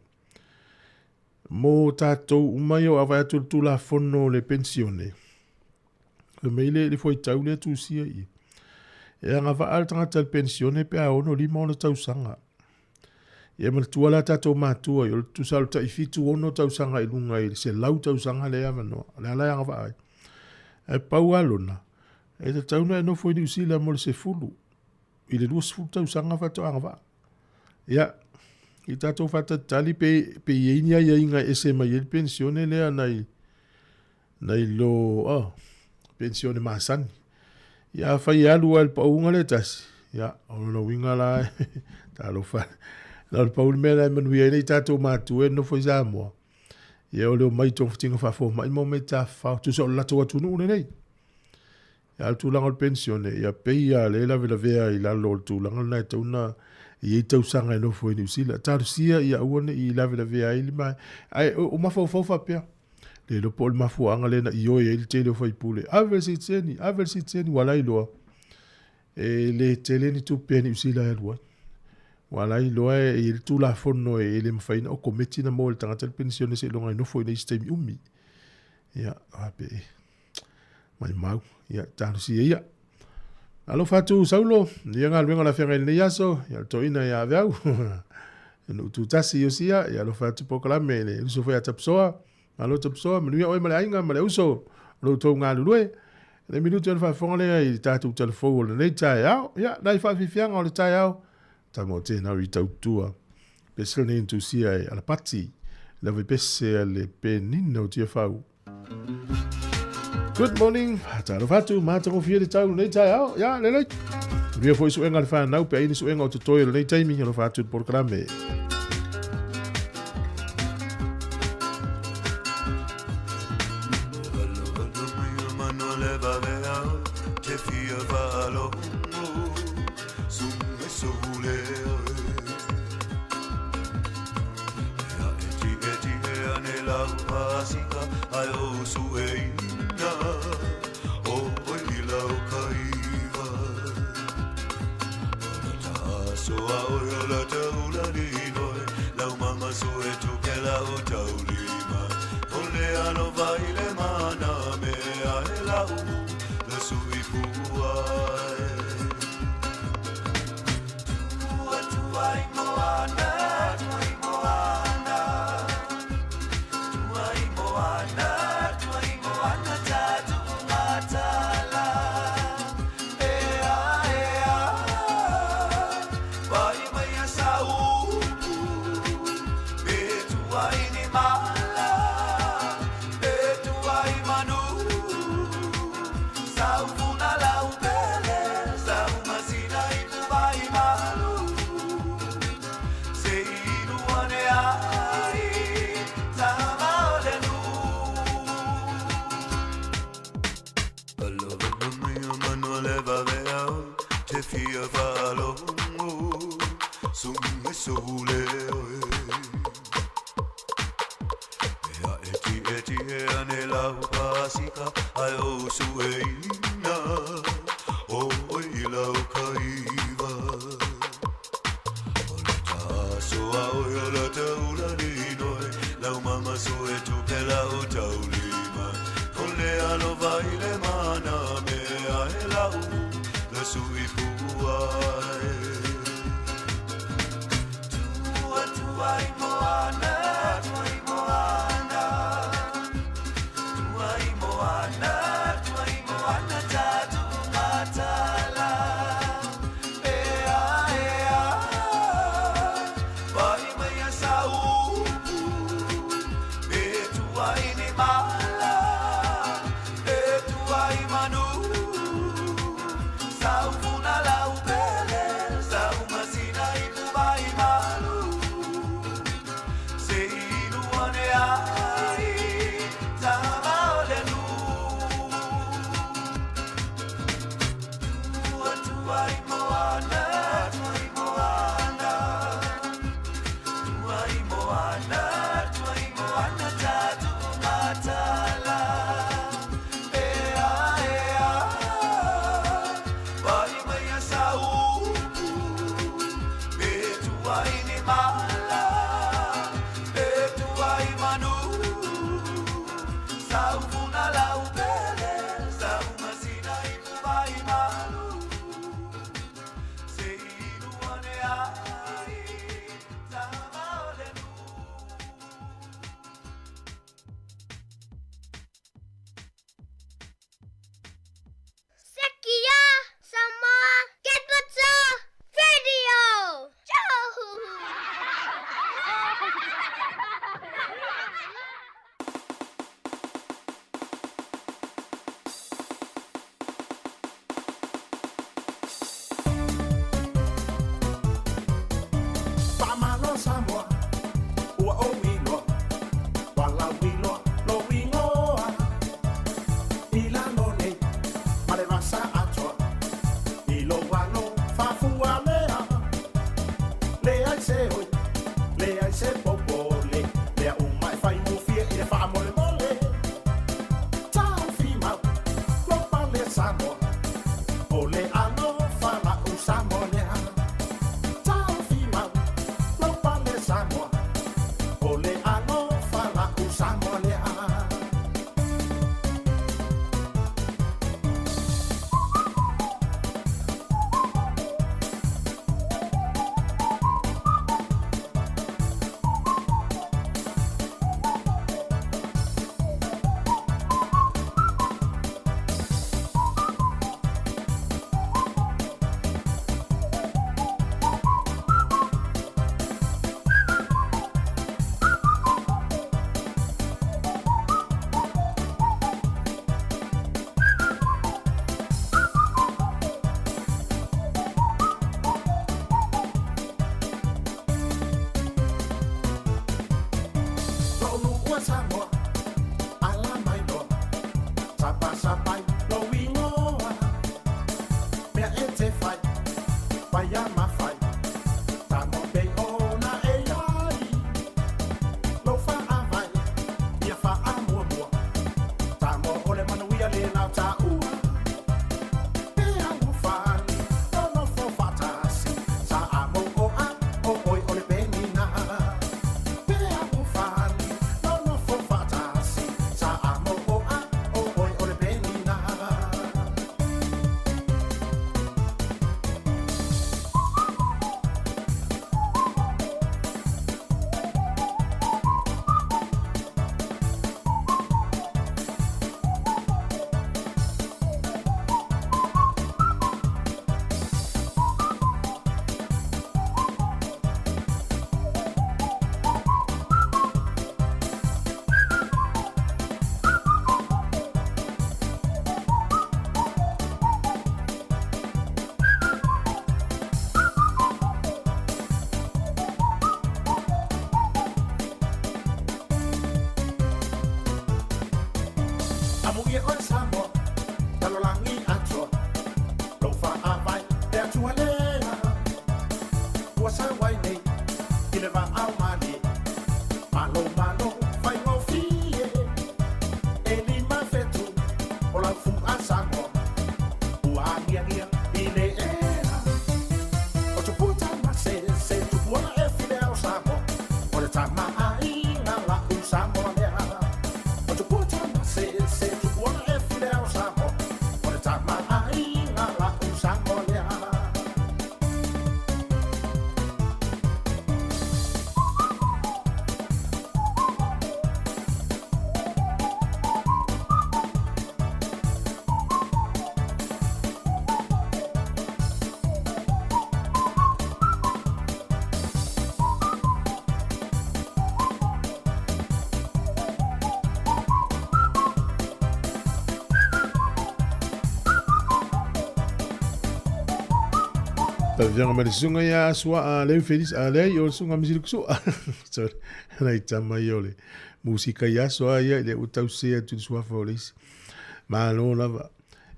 mo tatou uma ia o avae atu le Tulafono o le Penisione, fai mai le, le fuaitau lea tusia i i, e agavaa le tagata i le penisione pe a 65 ona tausaga. Ia manatua la tatou matua, o le tusa o le tai 76 tausaga i luga i le 100 tausaga lea e avanoa, o le a la e agavaa ai. Ae pau lava lona, e tatau ona e nofo i Niu Sila mo le 10 i le 20 tausaga faatoa agavaa. Ia, i tatou faatalitali pe, pe i ai ni aiaiga e ese mai ai le penisione lea nai, nai lo oh, penisione masani. Ia afai e alu lava i le pauga lea tasi, ia, o lona uiga la, talofa, na o le pau le mea la e manuia ai nei tatou matua e nofo i Samoa. Ia o le omai i togafitiga faafomai ma omai tafafao, tusa o le latou atunuu lenei. Ia, a o le tulaga o le penisione, ia pei lava lea e lavelavea i lalo o le tulaga lena e tatau ona i ai tausaga e nofo ai i Niu Sila. Talosia ia aua ne i lavelavea ai le ma... Ae o mafaufau faapea, le iloa po o le mafuaaga lea na ioe ai le tele o faipule, ave le sitiseni, ave le sitiseni, ua la iloa e le tele ni tupe a Niu Sila e alu ai. Ua la iloa e i ai le tulafono e le mafai ona okometi ona maua e le tagata le penisione seiloga e nofo i inei i se taimi umi. Ia, faapea e. Maimau, ia, talosia ia. Alofa atu Saulo, ia galuega o le afeaga i lenei aso, ia le toina ia Aveau. Nuu tutasi Iosia, ia alofa atu polokalame le uso foi a Tapusoa. Malo Tapusoa, manuia oe ma le aiga ma le uso o lo outou galulue. Le minute o le faafofoga lea i le tatou talafou o lenei taeao. Ia, nai faafiafiaga o le taeao, tama o tēnā i tautua. Pese lenei na tusia e Alapati, lava i pese a le Penina o Tiafau. Good morning, talofa atu, matagofie le tau lenei taeao. Ia, lelei. Manuia foi suega le whanau, pe ai ni suega o totoe o lenei taimi, alofa atu le polokalame. Sunga sole oe Ea e ti e ti e ane lau pasika Ai o su e ina O oi i lau kaiva O le taso a oi o la taula ni noi Lau mama so e tu pela o taulima Ko le alo vai le mana me a e lau La sui puai Tua tua i moana, tua i moana Tua i moana, tua i moana tatu matala Ea, ea, vai mai a saupu E tua i ni mala, e tua i manu Saufuna lau pele, sau masina i pubai malu Se inu ane ai, tama o le nu Tua tua i moana, tua i moana Tua i moana, tua i moana tatu matala Ea, ea, vai mai a saupu E tua i ni mala, e tua i manu Saufuna lau pele, sau masina i pubai malu Se inu ane ai, tama o le nu Sekia Samoa Capital Radio. Joe. Faamalo Samoa, ua ou iloa, walauiloa lou igoa. I lalo nei ma le vasa atoa, i lou alofa fualea. Leai se oi, leai se popole, mea uma e faigofie i le faamolemole. Taofi mau lou pale Samoa, o le alofa la'u Samoa lea. Taofi mau lou pale Samoa, o le alofa la'u Samoa lea. Ua sau ai nei i le vaao malie. Malo malo faigofie. E 5 fetu o lau fu'a Samoa. Ua agiagia i le ea. O tupua tamasese tupuola e file ao Samoa. O le tamaaiga la'u Samoa lea. O tupua tamasese tupuola e file ao Samoa. O le tamaaiga la'u Samoa lea. Tafiaga mai le susuga ia Suaa Leu Felix a leai o le susuga Misili Kusua. Sorry. Nai tama ia o le musika i aso a ia i le ua tausia atu i le suafa o le isi. Malo lava.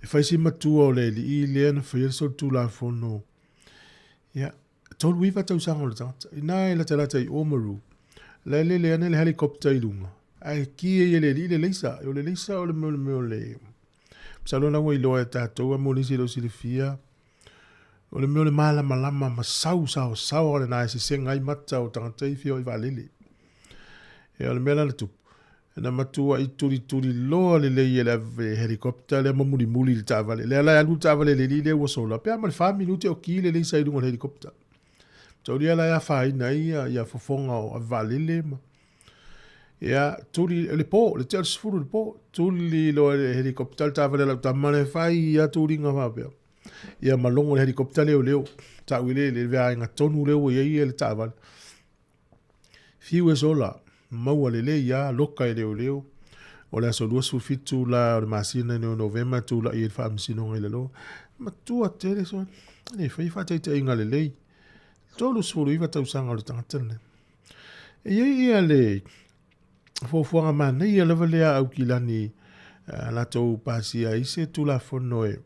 E fai si matua o le alii lea na faia le solitulafono. Ia, 39 tausaga o le tagata. Ina e latalata i Oamaru, la e lele ana le helicopter i luga. Ae ki ai e le alii le leisa. O le leisa o le mea o le mea o le... Masalo na ua iloa e tatou a mo nisi e le o silafia. O le mea o le malamalama ma sau saosaoa lena e sesega ai mata o tagata i fia o i vaalele. Ia o le mea la na tupu, na matuai tulituli loa lelei e le ave helicopter lea ma mulimuli i le taavale. Lea la e alu le taavale i le alii lea ua sola, pe a ma le 4 minute o ki le leisa i luga o le helicopter. Taulia la e afaina ai ia, ia fofoga o ave vaalele ma Ia, tuli, le po, le tea o le 10 le po, tuli loa le helicopter le taavale a lau tama le fai ia tuliga faapea. Ia ma logo le helicopter leo leo, tau i le le vaega tonu leo ua i ai le taavale. Fiu e sola, maua lelei ia, loka e leoleo. O le aso 27 la o le masina nei o Novema tula'i ai le Faamasinoga i lalo. Matua tele so, e fai faataitaiga lelei. 39 tausaga o le tagata lenei. E i ai ia le fuafuaga manaia lava lea a Aukilani a latou pasia ai se Tulafono e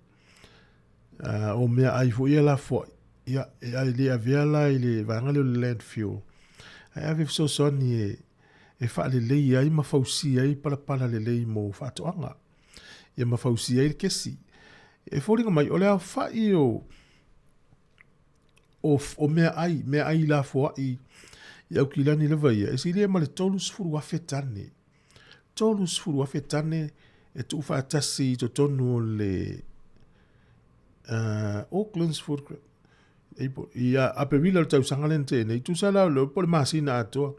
o meaai foi ia lafoai, ia, e ai le avea la i le vaega lea o le landfill, ae ave fesoasoani e, e faalelei ai ma fausia ai palapala lelei mo faatoaga, ia ma fausia ai le kesi. E foliga mai, o le aofai o, o, o meaai, meaai lafoai i Aukilani lava ia, e silia ma le 30,000 tane. 30,000 tane e tuufaatasi i totonu o le Auckland's Food Grab. I Aperila o le tausaga lea na tea nei, tusa la po o le masina atoa.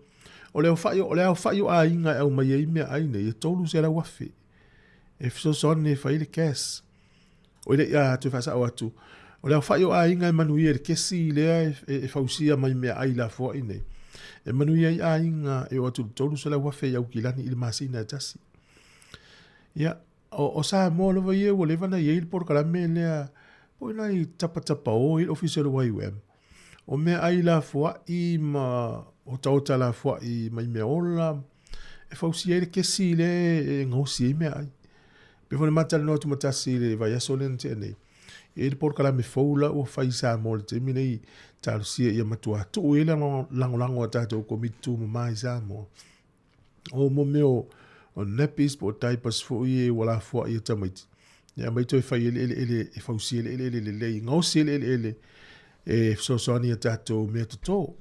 O le aofai, o le aofai o aiga e aumai ai meaai nei, e 300,000. E fesoasoani e fai le cash. Oi le ia toe faasao atu, o le aofai o aiga e manuia i le kesi lea e, e, e fausia mai meaai lafoai nei. E manuia ai aiga e oo atu i le 300,000 i Aukilani i le masina e tasi. Ia, o, o Samoa lava ia ua leva ona i ai le polokalame lea, po o ina i tapatapa o i le ofisa o le YUM. O meaai lafoai ma otaota lafoai mai meaola, e fausia ai le kesi lea e gaosi ai meaai. Pei foi ona ma talanoa atu ma tasi i le vaiaso lea na tea nei, e i ai le polokalame fou la ua fai i Samoa i le taimi nei, talosia ia matua tuu i ai le lagolago a tatou Komiti Tumama i Samoa. O mo mea o, o nappies po o diapers foi e ua lafoai e tamaiti. Ia aumai toe fai ai le eleele e fausia ai le eleele lelei, gaosi ai le eleele e fesoasoani i a tatou mea toto.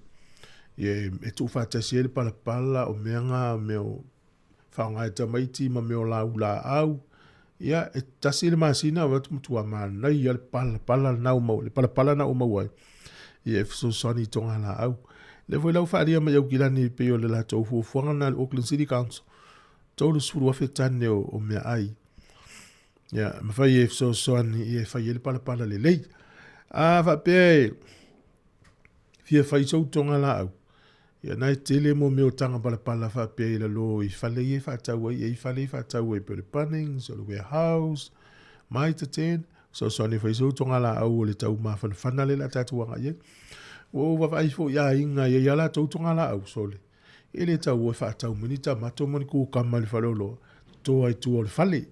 Ia e tuufaatasi ai le palapala o mea na, mea o faaaoga e tamaiti ma mea o laulaau. Ia, e tasi le masina o atu matua manaia le palapala lena ua maua, le palapala lena ua maua ai. Ia, e fesoasoani i togalaau. Lea foi la ua faaalia mai Aukilani pei o le latou fuafuaga lena a le Auckland City Council, 30,000 tane o, o meaai. Ia, mafai e fesoasoani ia e fai ai le palapala lelei. A faapea e fia fai sou togalaau, Ia na e tele mo mea o taga palapala faapea i lalo i fale ia e faatau ai, e i fale ia e faatau ai pei o le Bunnings, o le Warehouse, Mitre 10, fesoasoani e fai sou togalaau o le tau mafanafana lea o le a tatou agai i ai. Ua ou vaavaai foi i aiga e i ai lava latou togalaau, sole, e le tau o e faatau mai ni tamato ma ni kukama i le faleoloa, toto ai i tua o le fale.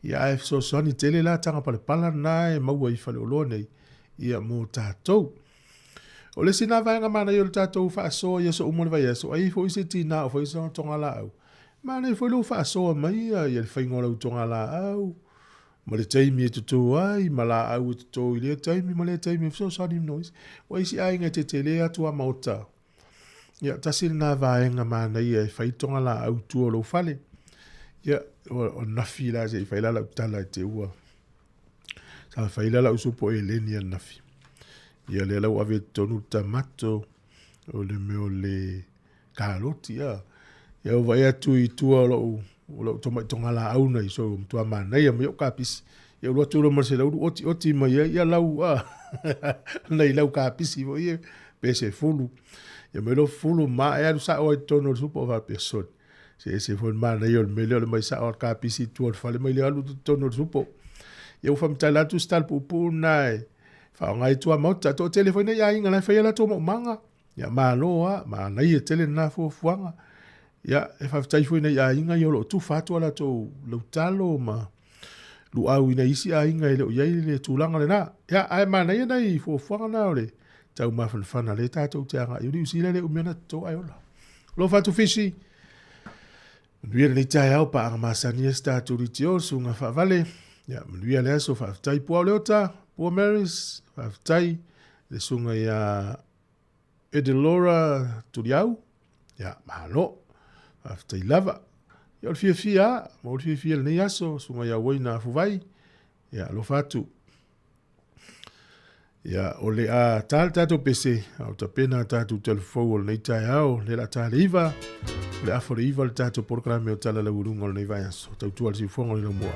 Ia ae fesoasoani tele la taga palapala na e maua i faleoloa nei, ia mo tatou. O le isi lena vaega manaia o le tatou faasoa i aso uma o le vaiaso, ai foi se tinā o fai sana togalaau. Manaia foi lou faasoa mai ia le faiga o lau togalaau, ma le taimi e toto ai, ma laau e toto i lea taimi ma lea taimi e fesoasoani mo isi. Ua isi aiga e tetele atu a maota. Ia, tasi lena vaega manaia e fai togalaau i tua o lou fale. Ia, o nafi la se i fai la lau tala i te ua. Sa fai la lau supo eleni ananafi. Ia lea la ua ave i totonu le tamato, o le mea o le kaloti a. Ia ua vaai atu i tua o lou o lou tamai togalaau nei so ua matua manaia mai ou kapisi. Ia ua alu atu loa ma le selaulu otioti mai ai ia lau a nai lau kapisi foi ia pe 10. Ia mai loa fulu ma e alu sao ai i totonu o le supo faapea sole. Se ese foi le manaia o le mea lea o le mai sao o le kapisi i tua o le fale mai le alu i totonu o le supo. Ia ua faamatala atu se tala puupuu lena e faaaoga ai tuamaota. Toatele foi nei aiga la e fai a latou maumaga. Ia malo lava, manaia tele lena fuafuaga. Ia e faafetai foi i nai aiga ia o lo o tufa atu a latou lautalo ma luau i nai isi aiga e le o i ai le tulaga lena. Ia ae manaia nai fuafuaga na o le taumafanafana lea tatou te agai i Niu Sila e le umi ona toto ae ola. Alofa atu Fisi, manuia lenei taeao, paaga masani e se tatou litio, susuga faavale. Ia, manuia le aso, faafetai Puao Leota, Pua Marys, faafetai le susuga ia Edelora Tuliau, ia, malo, faafetai lava. Ia, o le fiafia lava, mo le fiafia i lenei aso, susuga ia Uaina Afuvai, ia, alofa atu. Ia, o le a tā le tatou pese, a o tapena a tatou talafou o lenei taeao, le la tā le iva, o le afa o le iva le tatou polokalame o Tala Lauuluga o lenei vaiaso. Tautua le siufoga o le laumua.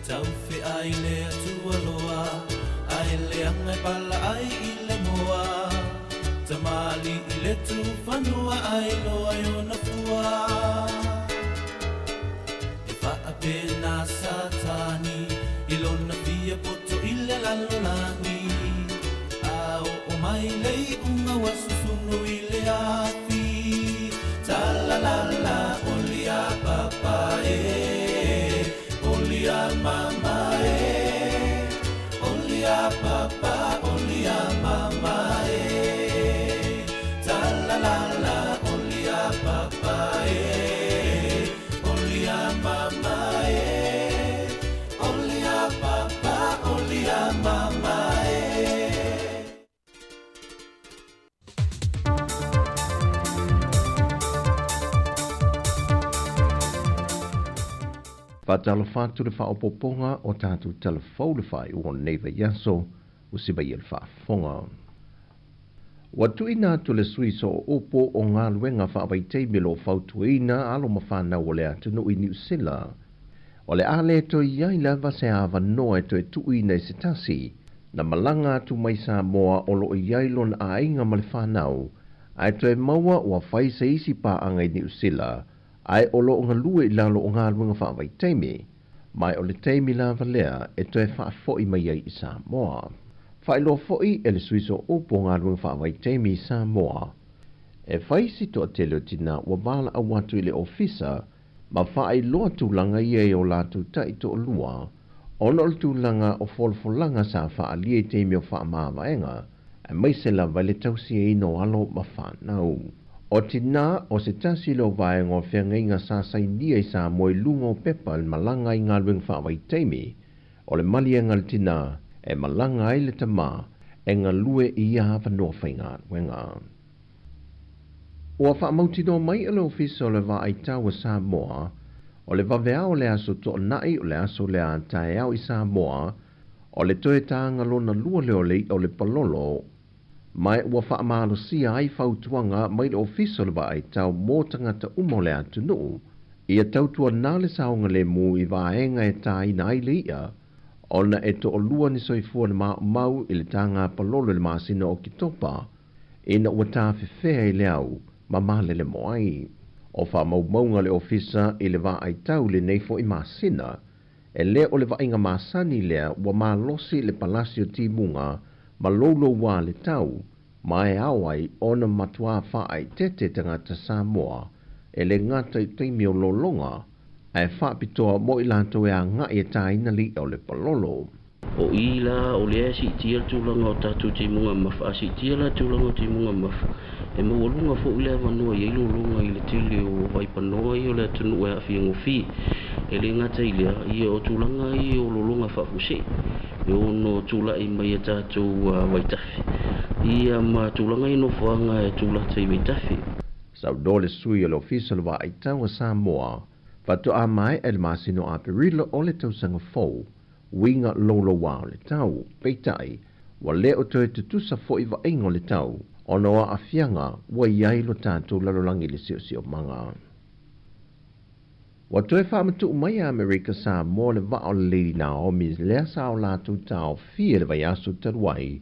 Tauwhe ai le atua loa, ai leaga e pala ai i le moa. Tamali i le tufanua ai loa i ona fua. E faapena Satani i lona fia poto i le lalolagi. A oo mai le iuga ua susunu i le afi. Talalala oli a papa e, oli a mama e, oli a papa, oli a mama e. Talalala oli a papa e, oli a mama e, oli a papa, oli a mama e. Faatalofa atu le faaopoopoga o tatou talafou le faaiuga o lenei vaiaso ua siva ia le faafofoga. Ua tuuina atu le sui sooupu o galuega faavaitaimi o lo o fautuaina alo ma fanau o le atunuu i Niu Sila. O le a le toe i ai lava se avanoa e toe tuuina i se tasi na malaga atu mai Samoa o lo o i ai lona aiga ma le fanau, ae toe maua ua fai se isi paaga i Niu Sila, ae o lo o galue i lalo o galuega faavaitaimi, ma o le taimi lava lea e toe faafoi mai ai i Samoa. Faailoa foi e le sui sooupu o galuega faavaitaimi i Samoa, e fai si toatele o tinā ua valaau atu i le ofisa ma faailoa tulaga ia i o latou taitoalua, ona o le tulaga o folafolaga sa faaalia i taimi o faamavaega, aemaise lava i le tausiaina o alo ma fanau. O tinā o se tasi lea o vaega o feagaiga sa sainia i Samoa i luga o pepa i le malaga i galuega faavaitaimi, o le maliega a le tinā e malaga ai le tamā e galue i ia avanoa faigaluega. Ua faamautinoa mai e le Ofisa o le Vaai Tau a Samoa, o le vaveao o le aso Toonai o le aso lea a taeao i Samoa, o le toe tāga lona lua lea o le i'a o le palolo, ma ua faamalosia ai fautuaga mai le Ofisa o le Vaai Tau mo tagata uma o le atunuu, ia tautuana le saogalemu i vaega e tāina ai le i'a, ona e toalua ni soifua na maumau i le tāga palolo i le masina o Oketopa, ina ua tafefea i le au ma malele mo ai. O faamaumauga a le Ofisa i le Vaai Tau i lenei foi masina, e le o le vaaiga masani lea ua malosi le palasi o timuga ma louloua le tau, ma e ao ai ona matuā faaeteete tagata Samoa e le gata i taimi o lologa, ae faapitoa mo i latou e agai e tāina le i'a o le palolo. O i la o lea e siitia le tulaga o tatou timuga mafa, a siitia la le tulaga o timuga mafa, e maualuga foi le avanoa e i ai lologa i le tele o vaipanoa ia o le atunuu e aafia gofie. E le gata i lea, ia o tulaga ia o lologa faafuasei e ono tulai mai a tatou vaitafe, ia ma tulaga i nofoaga e tulata i vaitafe. Saunoa le sui o le Ofisa o le Vaai Tau a Samoa, faatoa maea i le masina o Aperila o le tausaga fou, uiga louloua o le tau. Peitai, ua le o toe tutusa foi vaaiga o le tau ona o aafiaga ua i ai lo tatou lalolagi i le siosiomaga. Ua toe faamatuu mai e Amerika Samoa le vaa o le Lady Naomi lea sa o latou taofia i le vaiaso talu ai,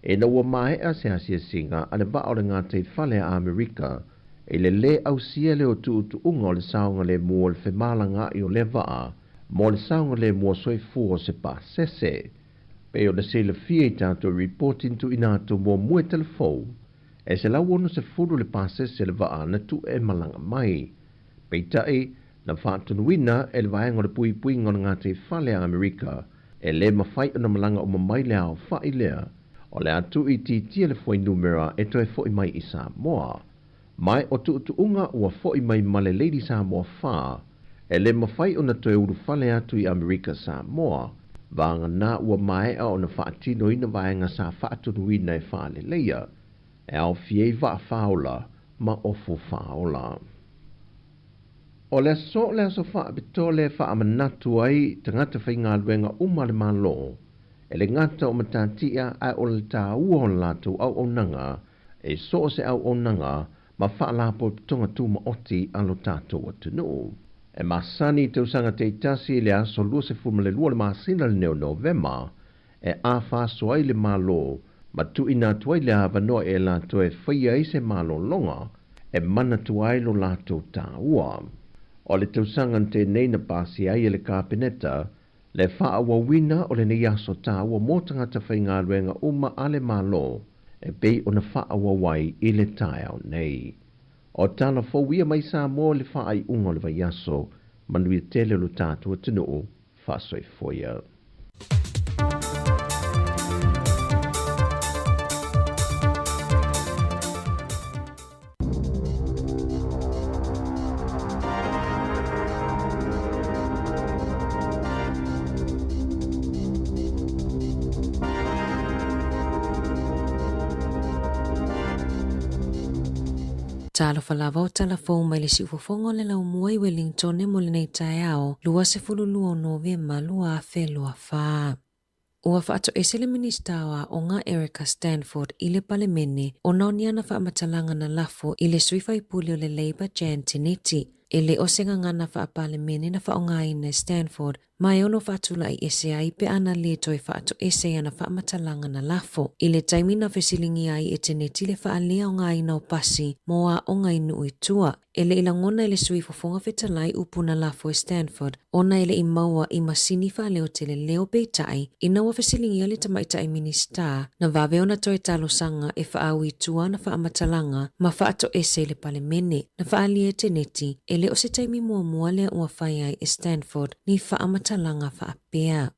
ina ua maea se asiasiga a le vaa o le gataifale a Amerika i le lē ausia lea o tuutuuga o le saogalemu o le femalagaai o lea vaa mo le saogalemu o soifua o se pasese. Pei ona silafia i tatou ripoti na tuuina atu muamua i talafou, e 160 le pasese o le vaa na tuu e malaga mai. Peitai, na faatonuina e le Vaega o le Puipuiga o le Gataifale a Amerika, e lē mafai ona malaga uma mai le aofa'i lea, o le a tuuitiitia le fuainumera e toe fo'i mai i Samoa. Ma o tuutuuga ua fo'i mai ma le Lady Samoa 4, e lē mafai ona toe ulufale atu i Amerika Samoa, vagana ua maea ona faatinoina vaega sa faatonuina e faaleleia, e aofia ai vaa faaola ma ofu faaola. O le aso le aso faapitoa lea e faamanatu ai tagata faigaluega uma a le Malo, e le gata o matatia ae o le tāua o le latou auaunaga e so o se auaunaga ma faalapotopotoga tumaoti a lo tatou atunuu. E masani i tausaga taitasi i le aso 22 o le masina lenei o Novema e afa aso ai le Malo ma tuuina atu ai le avanoa e latou e faia ai se malologa e manatua ai lo latou tāua. O le tausaga na tea nei na pasia ai e le Kapeneta le faaauauina o lenei aso tāua mo tagata faigaluega uma a le Malo e pei ona faaauau ai i le taeao nei. O tala fou ia mai Samoa i le faaiuga o le vaiaso, manuia tele lo tatou atunuu, faasoifua ia. Talofa lava o tala fou mai le siufofoga o le laumua i Wellingtone mo lenei taeao, 22 o Novema 2024. Ua faatoese le Minisita o Aoga Erica Stanford i le Palemene ona o ni ana faamatalaga na lafo i le sui faipule o le Labour Jan Tinetti. E le o se gagana faa-Palemene na faaaogaina e Stanford ma e ono faatulai ese ai pe ana lē toe faatoese i ana faamatalaga na lafo. I le taimi na fesiligia ai e Tinetti le faaleaogaina o pasi mo aoga i nuu i tua, E le i lagona e le Sui Fofoga Fetalai upu na lafo e Stanford ona e le i maua i masini faaleotele leo peitai ina ua fesiligia le Tamaitai Minisita na vave ona toe talosaga e faaui i tua ana faamatalaga ma faatoese i le Palemene. Na faaalia e Teneti e le o se taimi muamua lea ua fai ai e Stanford ni faamatalaga faapea.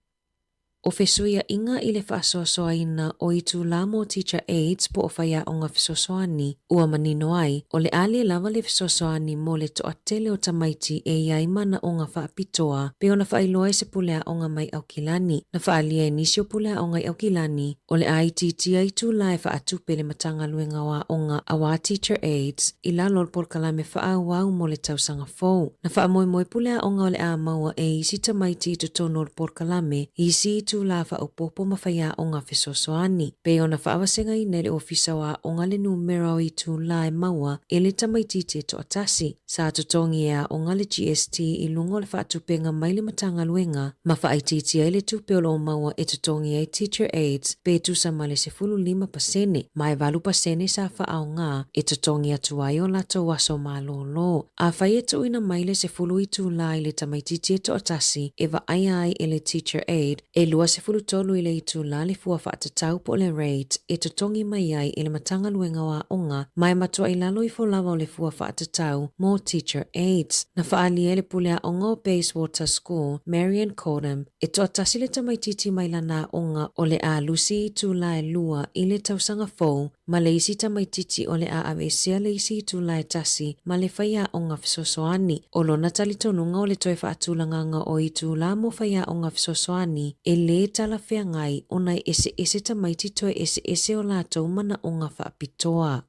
O fesuiaʻiga i le faasoasoaina o itulā mo Teacher Aides po o faiaoga fesoasoani, ua manino ai, o le a lē lava le fesoasoani mo le toatele o tamaiti e i ai manaoga faapitoa pei ona faailoa e se puleaoga mai Aukilani. Na faaalia e nisi o puleaoga i Aukilani, o le a itiitia itulā e faatupe le Matagaluega o Aoga auā Teacher Aides i lalo o le polokalame faaauau mo le tausaga fou. Na faamoemoe puleaoga o le a maua e isi tamaiti i totonu o le polokalame i isi itulā faaopoopo ma faiaoga fesoasoani. Pei ona faavasegaina e le Ofisa o Aoga le numera o itulā e maua e le tamaitiiti e toatasi. Sa totogi e aoga le GST i luga o le faatupega mai le Matagaluega ma faaitiitia ai le tupe o lo o maua e totogi ai Teacher Aides pe tusa ma le 15% ma e 8% sa faaaoga e totogi atu ai o latou aso malōlō. Afai e tuuina mai le 10 itulā i le tamaitiiti e toatasi e vaaia ai e le Teacher Aide, e 23 i le itulā le fua faatatau po o le rate e totogi mai ai e le Matagaluega o Aoga ma e matuai lalo ifo lava o le fua faatatau mo teacher aides. Na faaalia e le pule aoga o Bayswater School, Marion Cordum, e toatasi le tamaitiiti mai lana aoga o le a lusi i itulā e lua i le tausaga fou ma le isi tamaitiiti o le a aveesea le isi itulā e tasi ma le faiaoga fesoasoani. O lona talitonuga o le toe faatulagaga o itulā mo faiaoga fesoasoani e lē talafeagai ona e eseese tamaiti toe eseese o latou manaoga faapitoa.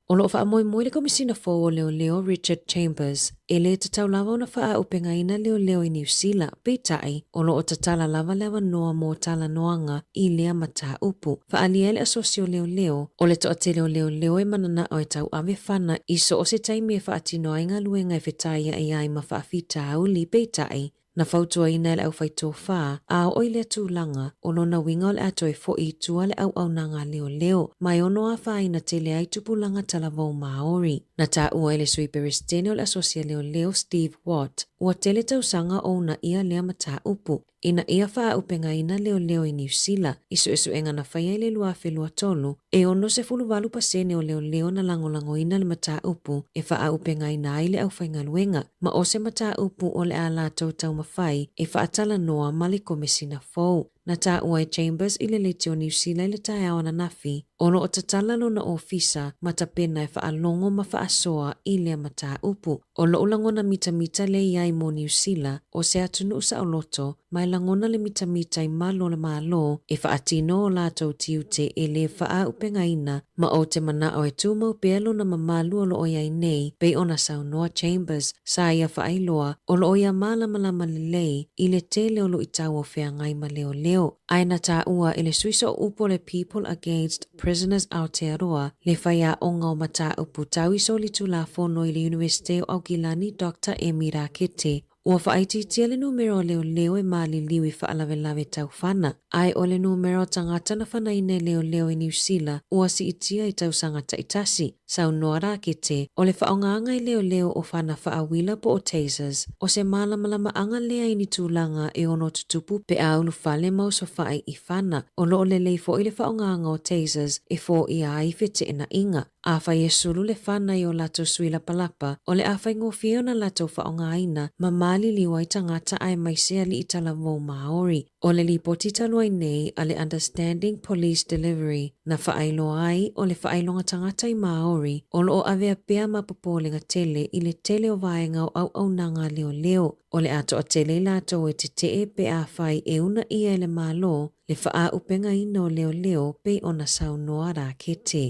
O lo o faamoemoe le Komisina fou o Leoleo Richard Chambers e lē tatau lava ona faaaupegaina leoleo i Niu Sila, peitai, o lo o tatala lava le avanoa mo talanoaga i lea mataupu. Faaalia ai le Asosi o Leoleo, o le toatele o leoleo e mananao e tauave fana i so o se taimi e faatino ai galuega e fetaiai ai ma faafitauli, peitai, Na fautuaina e le aufaitofa, a oo i lea tulaga, o lona uiga o le a toe fo'i i tua le auaunaga a leoleo, ma e ono afaina tele ai tupulaga talavou Māori. Na taua e le Sui Peresetene o le Asosi a Leoleo, Steve Watt, ua tele tausaga o uunaia lea mataupu, ina ia faaaupegaina leoleo i Niu Sila, i suesuega na faia i le 2023, E 68 pasene o leoleo na lagolagoina le mataupu e faaaupegaina ai le aufaigaluega, ma o se mataupu o le a latou taumafai e faatalanoa ma le Komesina fou. Na taua e Chambers i le Leitio Niu Sila i le taeao ananafi, o lo o tatala lona ofisa ma tapena e faalogo ma faasoa i lea mataupu. O lo'u lagona mitamita lea i ai mo Niu Sila, o se atunuu saoloto, ma e lagona le mitamita i malu o le Malo e faatino o latou tiute e lē faaaupegaina, ma ou te manao e tumau pea lona mamalu o lo o i ai nei, pei ona saunoa Chambers, sa ia faailoa, o lo o ia malamalama lelei i le tele o luitau o feagai ma leoleo. Ae na taua e le sui sooupu o le People Against Prisoners Aotearoa le faiaoga o mataupu tau i solitulafono i le Iunivesite o Aukilani Doctor Emi Rakete, Ua faaitiitia le numera o leoleo e maliliu i faalavelave tau fana, ae o le numera o tagata na fanaina e leoleo i Niu Sila ua siitia i tausaga taitasi. Saunoa Rakete, o le faaaogaga e leoleo o fana faauila po o tasers, o se malamalamaaga lea i ni tulaga e ono tutupu pe a ulufale ma osofai i fana. O lo o lelei foi le faaaogaga o tasers e foia ai feteenaiga. Afai e sulu le fana i o latou sui lapalapa, o le a faigofie ona latou faaaogaina ma maliliu ai tagata aemaise alii talavou Māori. O le lipoti talu ai nei a le Understanding Police Delivery na faailoa ai o le faailoga tagata i Māori o lo o avea pea ma popolega tele i le tele o vaega o auaunaga a leoleo, o le a toatele i latou e tetee pe afai e uunaia e le Malo le faaaupegaina o leoleo pei ona saunoa Rakete.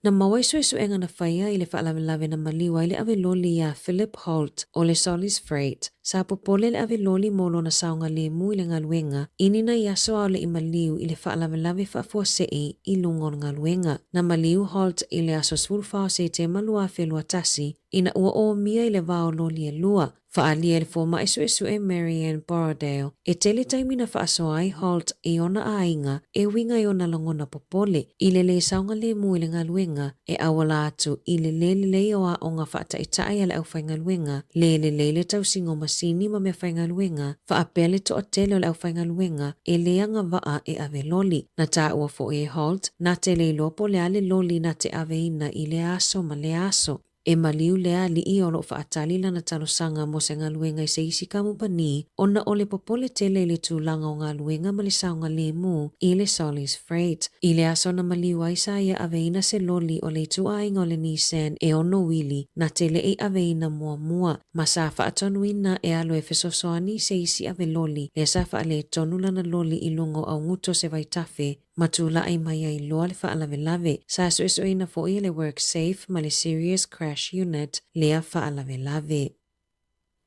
Na maua i suesuega na faia i le faalavelave na maliu ai le ave loli iā Philip Holt o le Solis Freight, sa popole le ave loli mo lona saogalemu i le galuega i ni nai aso a o le i maliu i le faalavelave faafuasei i luga o le galuega. Na maliu Holt i le aso 14 o Setema 2021 ina ua omia i le va o loli e lua, Faaalia e le fomai suesue Marianne Borrowdale, e tele taimi na faasoa ai Holt i ona aiga e uiga i ona lagona popole i le lē saogalemu i le galuega e auala atu i le lē lelei o aoga faataitai a le aufaigaluega, lē lelei le tausiga o masini ma meafaigaluega, faapea le toatele o le aufaigaluega e lē agavaa e ave loli. Na taua foi e Holt, na te le iloa po o le a le loli na te aveina i lea aso ma lea aso. E maliu lea alii o lo o faatali lana talosaga mo se galuega i se isi kamupani ona o le popole tele i le tulaga o galuega ma le saogalemu i le Solis Freight. I le aso na maliu ai sa ia aveina se loli o le ituaiga o le Nissan e ono uili na te leʻi aveina muamua ma sa faatonuina e alu e fesoasoani i se isi ave loli lea sa faaletonu lana loli i luga o auguto se vaitafe ma tulai mai ai loa le faalavelave. Sa suesueina foi e le WorkSafe ma le Serious Crash Unit lea faalavelave.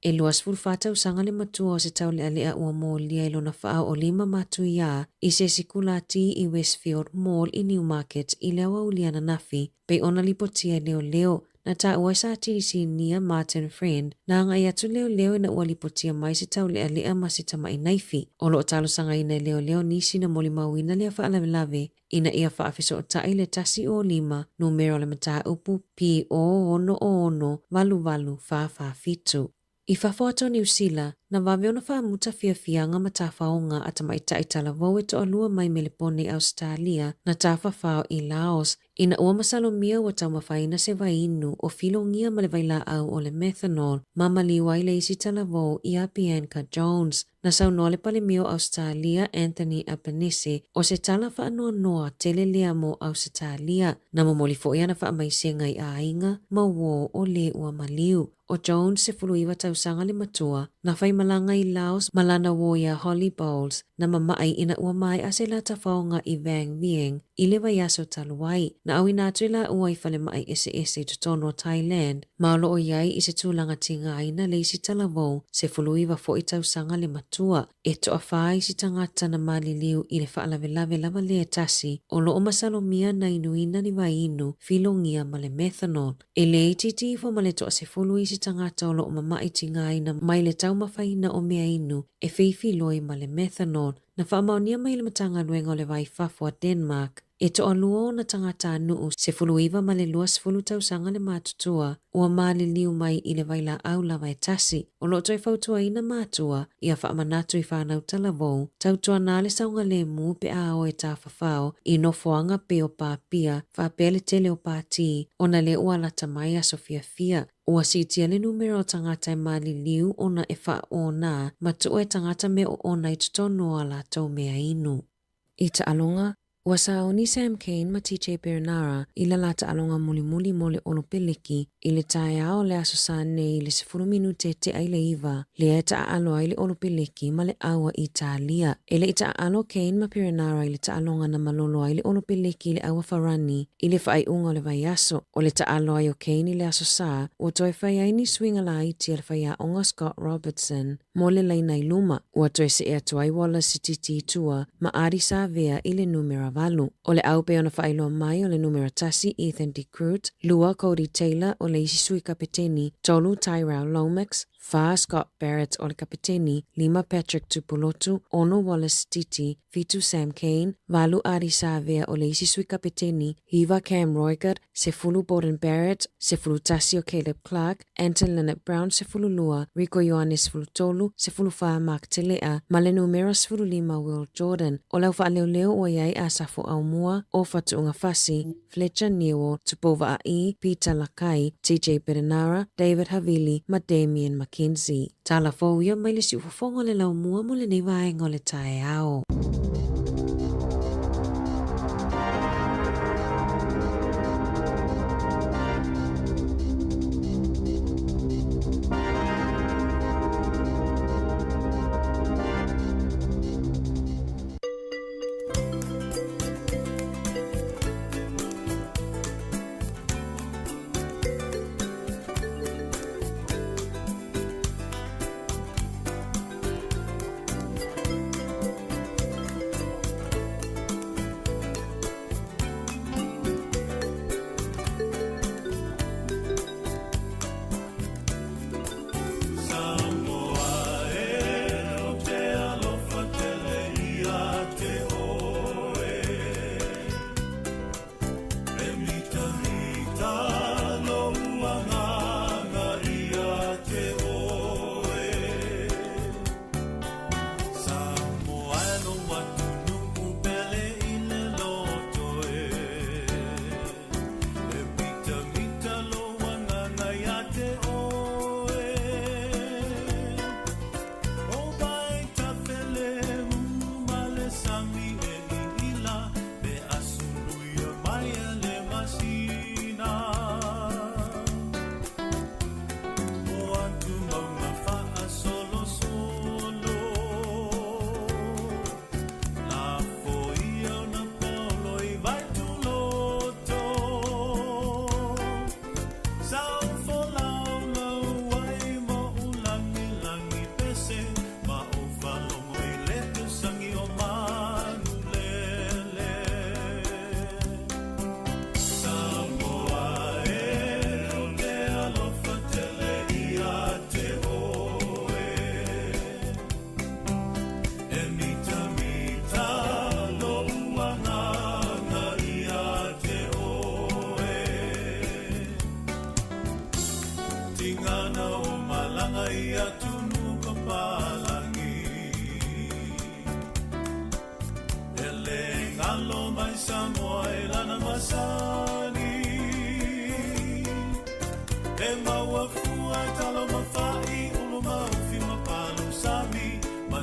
E 24 tausaga le matua o se taulealea ua molia i lona faaoolima matuiā i se sikulati i Westfield Mall i Newmarket i le aoauli ananafi, pei ona lipotia e leoleo. Na taua e Sa Tilisinia Martin Friend, na agai atu leoleo ina ua lipotia mai se taulealea ma se tama'i naifi. O lo o talosagaina e leoleo nisi na molimauina lea faalavelave ina ia faafesootai le 105 numera o le mataupu PO 6 6 8 8 4 4 7. I fafo atu o Niu Sila, Na vave ona faamuta fiafiaga ma tafaoga a tamaitai talavou e toalua mai Melepone i Ausetalia na tafafao i Laos ina ua masalomia ua taumafaina se vaiinu o filogia ma le vailaau o le methanol ma maliu ai le isi talavou ia Bianca Jones. Na saunoa le Palemia o Ausetalia Anthony Albanese o se tala faanoanoa tele lea mo Ausetalia. Na momoli foi ana faamaisega i aiga ma uō o lē ua maliu. ʻO Jones, 19 tausaga le matua, na faimalaga i Laos ma lana uō iā Holly Bowles, na mamaʻi ina ua maea se la tafaoga i Vang Vieng i le vaiaso talu ai. Na ʻauina atu i lāua i falemaʻi eseese i totonu o Thailand, ma o loo i ai i se tulaga tigaina le isi talavou, 19 foʻi tausaga le matua. E toafā isi tagata na maliliu i le faalavelave lava lea e tasi, o loo masalomia na inuina ni vaiinu filogia ma le methanol. E le itiiti ifo ma le toasefulu isi tagata o loo mamaʻi tigaina mai le taumafaina o meainu e feifiloi ma le methanol. Na faamaonia mai e le Matagaluega o le Va i Fafo a Denmark, e toalua ona tagatanuu 19 ma le 20 tausaga le matutua ua maliliu mai i le vailaau lava e tasi. O loo toe fautuaina matua ia faamanatu i fanau talavou, tautuana le saogalemu pe a o e tafafao i nofoaga pei o pāpia faapea le tele o pātī ona lea ua lata mai aso fiafia. Ua siitia le numera o tagata e maliliu ona e faaʻōna ma tuu e tagata mea oona i totonu o a latou meainu. I taaloga, ua sauni Sam Cane ma TJ Perenara i la la taaloga mulimuli mo le Olopeleki i le taeao o le Aso Sa nei i le 10 minute tea i le 9, lea e taaalo ai le Olopeleki ma le ʻAua Italia. E le i taaalo Cane ma Perenara i le taaloga na malolo ai le Olopeleki i le ʻAua Farani i le faaiuga o le vaiaso. O le taaalo ai o Cane i le Aso Sa, ua toe fai ai ni suiga laiti a le faiaoga Scott Robertson mo le laina i luma. Ua toe see atu ai Wallace Sititi i tua ma Ardie Savea i le numera 8. O le ʻau pei ona faailoa mai o le numera 1 Ethan De Groot, 2 Codie Taylor o le isi sui kapeteni, 3 Tyrell Lomax, 4 Scott Barrett o le kapeteni, 5 Patrick Tupulotu, 6 Wallace Sititi, 7 Sam Cane, 8 Ardie Savea o le isi sui kapeteni, 9 Cam Roigard, 10 Beauden Barrett, 11 o Caleb Clarke, Anton Lienert-Brown 12, Rieko Ioane 13, 14 Mark Telea, ma le numera 15 Will Jordan. O le au faaleoleo ua i ai Asafo Aumua, Ofa Tu'ungafasi, Fletcher Newell, Tupou Vaa'i, Peter Lakai, TJ Perenara, David Havili ma Damian McKenzie. Tala fou ia mai le siufofoga o le laumua mo lenei vaega o le taeao.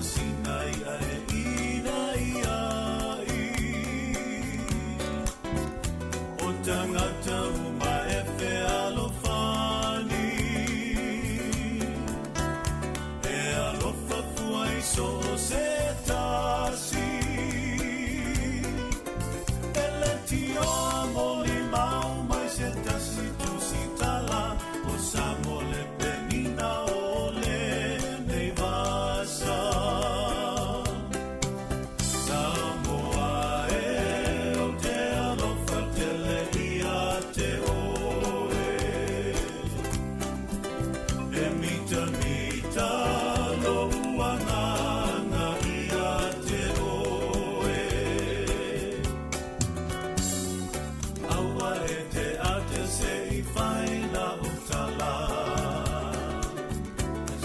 masina ia e ina ia i. O tangata uma e fealofani, e alofa fua i so o se tasi. E le tioa moli mau mai se tasi tusitala, o Samoa le penina o lenei vasa. Samoa e o te alofa tele ia te oe. E mita mita lo uananga ia te oe. Aua e te ate se i whai la utala.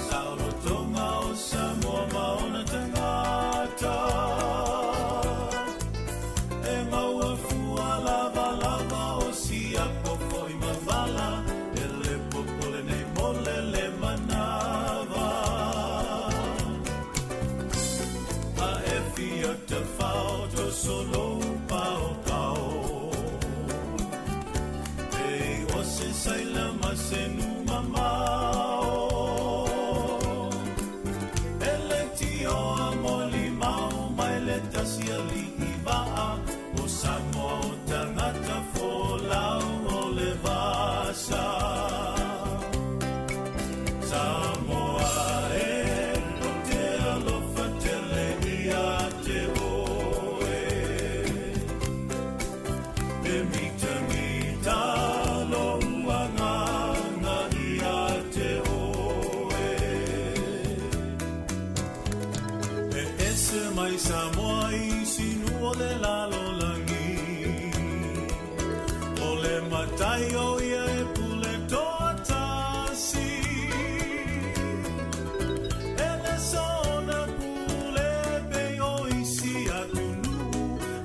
Saolotonga o Samoa maona tangata. E maua fua lava lava o siapo foi mavala. E le popole nei mole le manava. A e fia te whao solo pao pao. Ei o se saila ma se numa mao. E le tio a moli mau mai le tasi ali i vaa. O Samoa o tangata folau o le vasa. Samoa e o te alofa tele ia te oe. E mita mita lo uanganga ia te oe. E ese mai Samoa i sinu o le lalo langi. O le matai o ia e pule toa tasi. E le sona pule pe o isi atunu.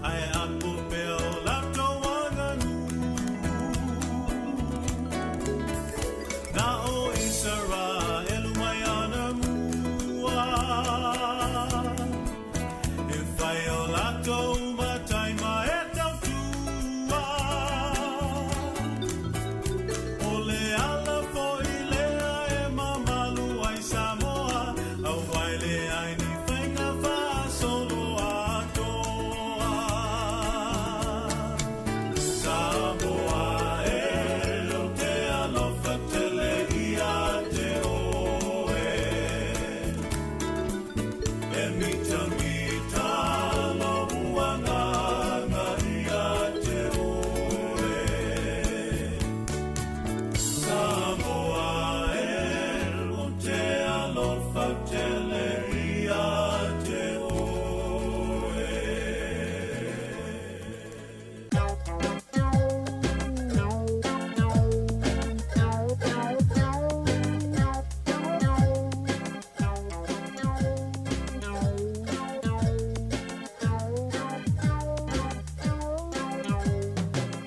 Ae apo pea o lato anganu. Na o Israelu mai ana mua. E whai o lato matai ma e tautua. O le ala foi lea e mamalu ai Samoa. Au vai le ai ni whainga whaasolo atoa. Samoa e o te alofa tele ia te oe. E mita mita lo uanganga ia te oe. Samoa e o te alofa tele ia te oe.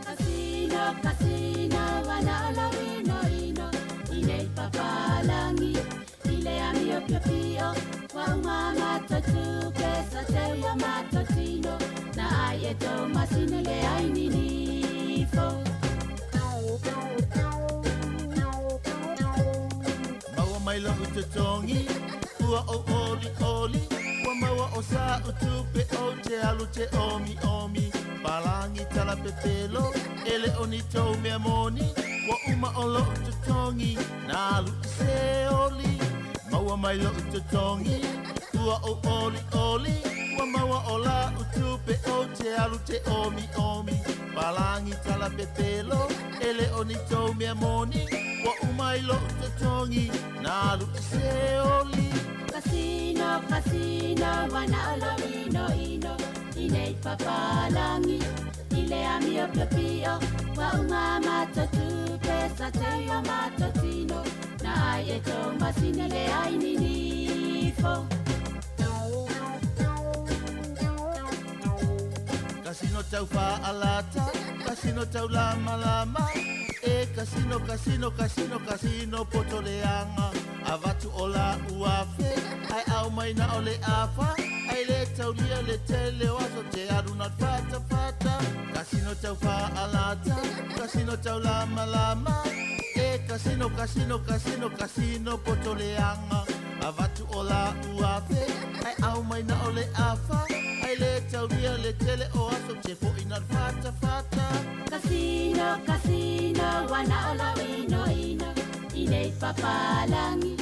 Kasino, kasino, wana o ino ino, i nei papalangi, i le amio pio pio, wa uma matotupe, sa te ua matotino, na ai e tō masine le ai ninifo. Maua mai lau totongi, ua o oli oli, ua maua o sa utupe o te alu te omi omi. Palangi tala pepelo, ele o ni tau mea moni, ua uma o lou totongi, na alu i se oli. Maua mai lou totongi, ua o oli oli, ua maua o la utupe o te alu te omi omi. Palangi tala pepelo, ele o ni tau mea moni, ua uma i lou totongi, na alu i se oli. Kasino, kasino, wana o lo ino ino, i nei papalangi, i le amio pio pio, wa uma matotupe, sa te ua matotino, na ai e tō masine le ai ninifo. Kasino tau whaalata, kasino tau lama lama, e kasino, kasino, kasino, kasino poto leanga. Avatu o la uafe, Ae au mai na o le afa ai le taulia le tele o aso te alu na fata fata. Kasino tau faalata, kasino tau lama lama. E kasino kasino kasino kasino poto leanga. Avatu o la uafe, ai au mai na o le afa. Ai le taulia le tele o aso te fo ina fata fata. Kasino, kasino, wana o lau ino ino I nei papalangi,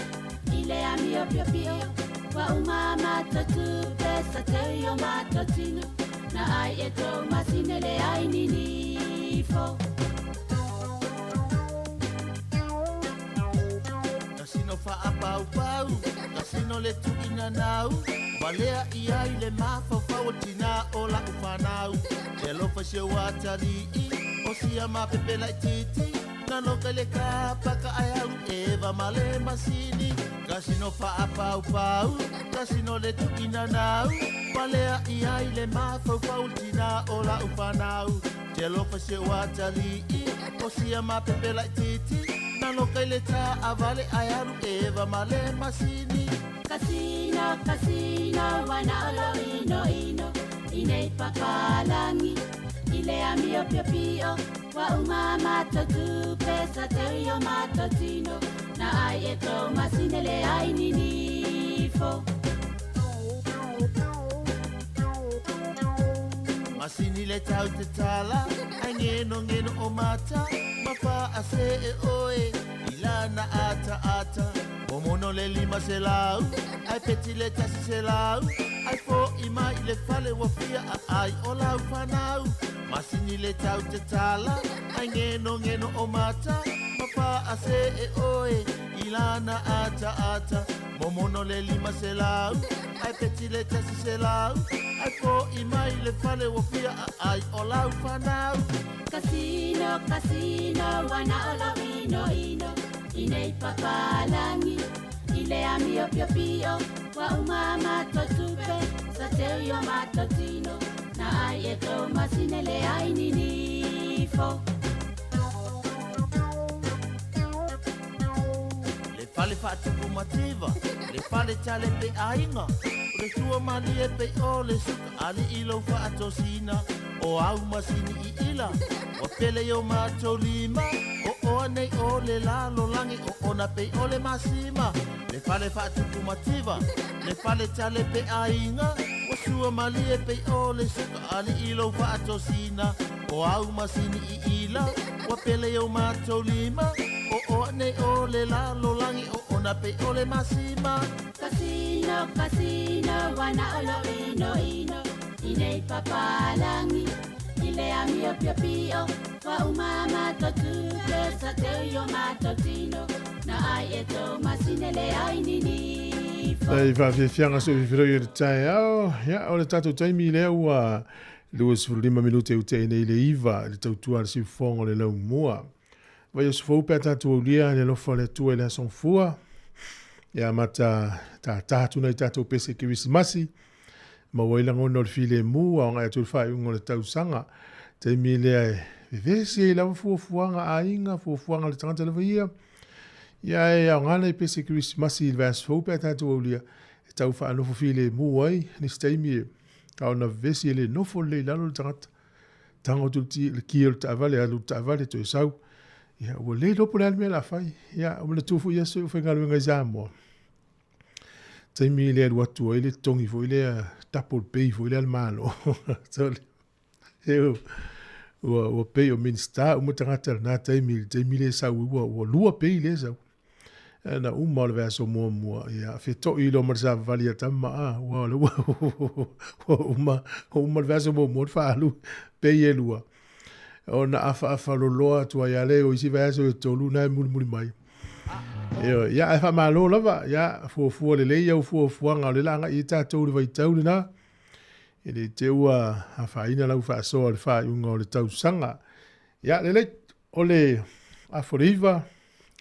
i le amio pio pio Wa uma mato tupe, sa te o mato tino Na ai e tō masine le ai ninifo. Kasino whaapau kasino le tuina nau. Walea i ai le mafaufau o tina o la uwhanau. Te alofa se o atali'i, o sia ma pepela i titi. Na loka le kapaka ai alu eva ma le masini. Kasino whaapaupau, kasino le tuina nau. Walea i ai le mafaufau o tina o la uwhanau. Te alofa se o atali'i, o sia ma pepela i titi. Na loka i le tā avale ai alu eva ma le masini. Kasino, kasino, wana o lau ino ino I nei papalangi, i le amio pio pio Wa uma mato tupe, sa te o mato tino Na ai e tō masine le ai ninifo. Masini le tau te tala, ai ngeno ngeno o mata. Mafa a se e oe, i lana ata ata. Momono le lima se lau, ai peti le tasi se lau. Ai fo i mai le fale wa fia a ai o lau whanau. Masini le tau te tala, ai ngeno ngeno o mata. Mafa a se e oe, i lana ata ata. Momono le lima se lau, ai peti le tasi se lau. Ai fo i mai le fale wa fia a ai o lau whanau. Kasino, kasino, wana o lau ino ino I nei papalangi, i le amio pio pio Wa uma mato tupe, sa te o mato tino Na ai e tō masine le ai ninifo. Le fale whaatupu mativa, le fale tale pe ainga. O le tua mali e pe o le suka ali i lau whaatosina. O au masini i ila, wa pele yo mato lima. O oa nei o le lalo langi, o ona pe o le masima. Le fale whaatupu mativa, le fale tale pe ainga. O sua mali e pe o le suka ali i lau whaatosina. O au masini i ila, wa pele yo mato lima. O oa nei o le lalo langi, o ona pe o le masima. Kasino, kasino, wana o lau ino ino I nei papalangi, i le amio pio pio Wa uma mato tupe, sa te o mato tino Na ai e tō masine le ai ninifo. Nei whawhiwhianga so whiwhiro i le tae ao. Ia, o le tātou taimi lea ua 25 minute u te nei le iva, le tautua le siufonga o le lau mua. Vai o sufou pea tātou aulia, le alofa le atua i le aso fua. Ia mata tā tātu nei tātou pese kirisimasi. Maua i langona o le file mu, a o ngai atu le whaiunga o le tausanga. Taimi lea e vevesi e lava fuafuaga aiga, fuafuaga le tagata lava ia. Ia e aoga nei pese kerisimasi i le vaiaso fou pe a tatou aulia e tau faanofo filemu ai nisi taimi e a ona vevesi e le nofo lelei i lalo le tagata. Tago atu le ki o le taavale, alu le taavale toe sau. Ia ua le iloa po o le a le mea o le a fai. Ia ua manatua foi aso e faigaluega i Samoa. Taimi le alu atu ai le totogi foi lea double pay foi lea a le Malo. So le ua pei o Minista uma tagata i lena taimi, le taimi lea e sau ai ua lua pay lea e sau. Na uma o le vaiaso muamua, ia feto'i loa ma le savavali ia tama a, ua o lea ua uma le vaiaso muamua ona faaalu pay e lua. Ona afaafa loloa atu ai lea o isi vaiaso e tolu na e mulimuli mai. Ioe, ia ae faamalo lava, ia fuafua lelei au fuafuaga o le la agai ai tatou i le vaitau lena. E le te ua afaina lau faasoa i le faaiuga o le tausaga. Ia lelei, o le afa o le iva,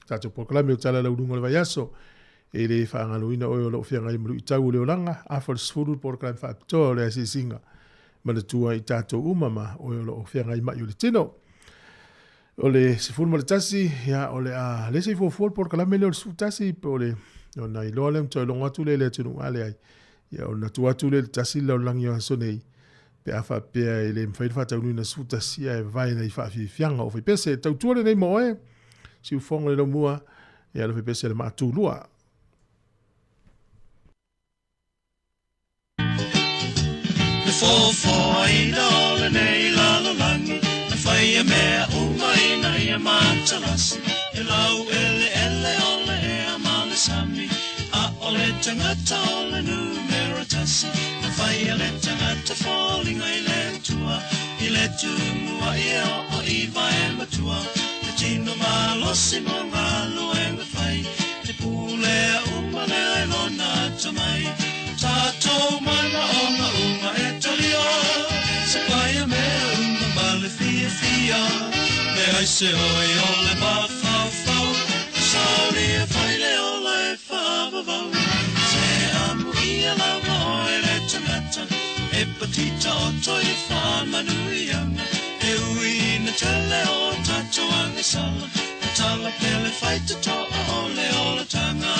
tatou polokalame o Tala Lauluga o le Vaiaso, e le faagaloina oe o loo feagai ma luitau o le olaga, afa o le 10 le polokalame faapitoa o le asiasiga manatua i tatou uma ma oe o loo feagai mai o le tino. O le 11, ia o le a le se i fuafua le polokalame lea o le 11 po o le Ona iloa lea ma toe logo atu lea i le atunuu, a leai, ia ona tuu atu lea i le tasi le lalolagi o aso nei, pe a faapea e le mafai ona faataunuuina 11 ae vavae nai faafiafiaga o faipese. Tautua lenei mo oe, siufofoga le laumua, ia le faipese le maatulua. Le foafoaina o lenei lalolagi, Na faia mea uma ina ia matalasi, E laueleele o le ea ma le sami, A o le tagata o le numera tasi. Na faia le tagata foliga i le Atua, I le tumuai e oo i vae matua, Le tino malosi mo galuega fai, E pulea uma lea e lona atamai. Tatou manaoga uma e talia, Sapaia mea uma ma le fiafia, Leai se oi o le mafaufau, Saunia fai le ola e faavavau. Se amuia lava oe le tagata, E patita oto i faamanuiaga, E ui ina tele o tatou agasala, Tatala pea le faitotoa o le olataga.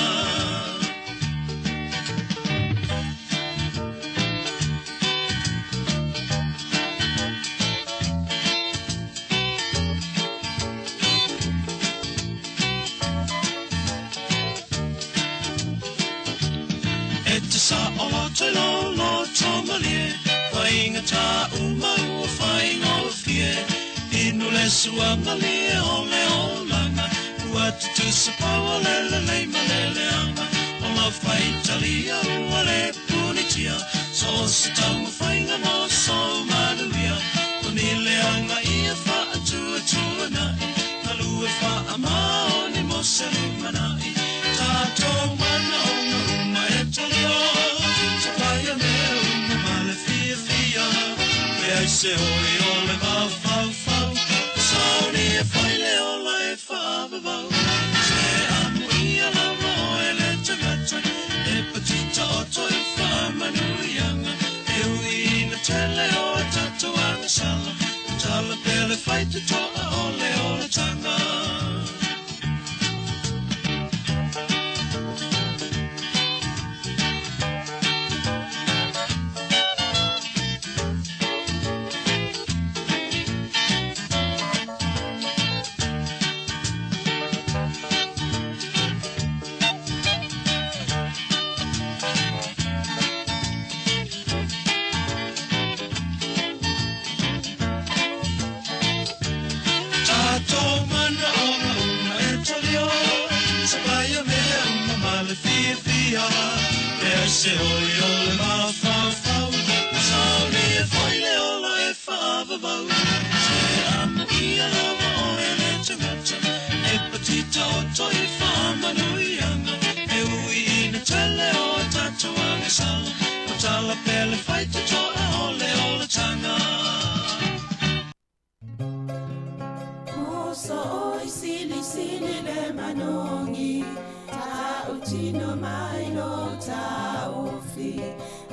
E te saoloto i lou loto malie, Faigata uma ua faigofie, Inu le sua malie o le olaga, Ua tutusa pau o le lelei ma le leaga, O lau faitalia ua le punitia, So o se taumafaiga mo sou manuia, O ni leaga ia faatuatuanai, Galue faamaoni mo se lumanai, Tatou manaoga uma e talia, Sapaia mea uma ma le fiafia, Leai se oi o le mafaufau, Saunia fai le ola e faavavau. Se amuia lava oe le tagata, E patita oto i faamanuiaga, E ui ina tele o tatou agasala, Tatala pea le faitotoa o le olataga. Tatou manaoga uma e talia, Sapaia mea uma ma le fiafia, Leai se oi o le mafaufau, Saunia foi le ola e faavavau. Se amuia lava oe le tagata, E patita oto i faamanuiaga, E ui ina tele o tatou agasala, Matala pea le faitotoa o le olataga. Moso oi sili sili le manogi Ta'utino mai lo taofi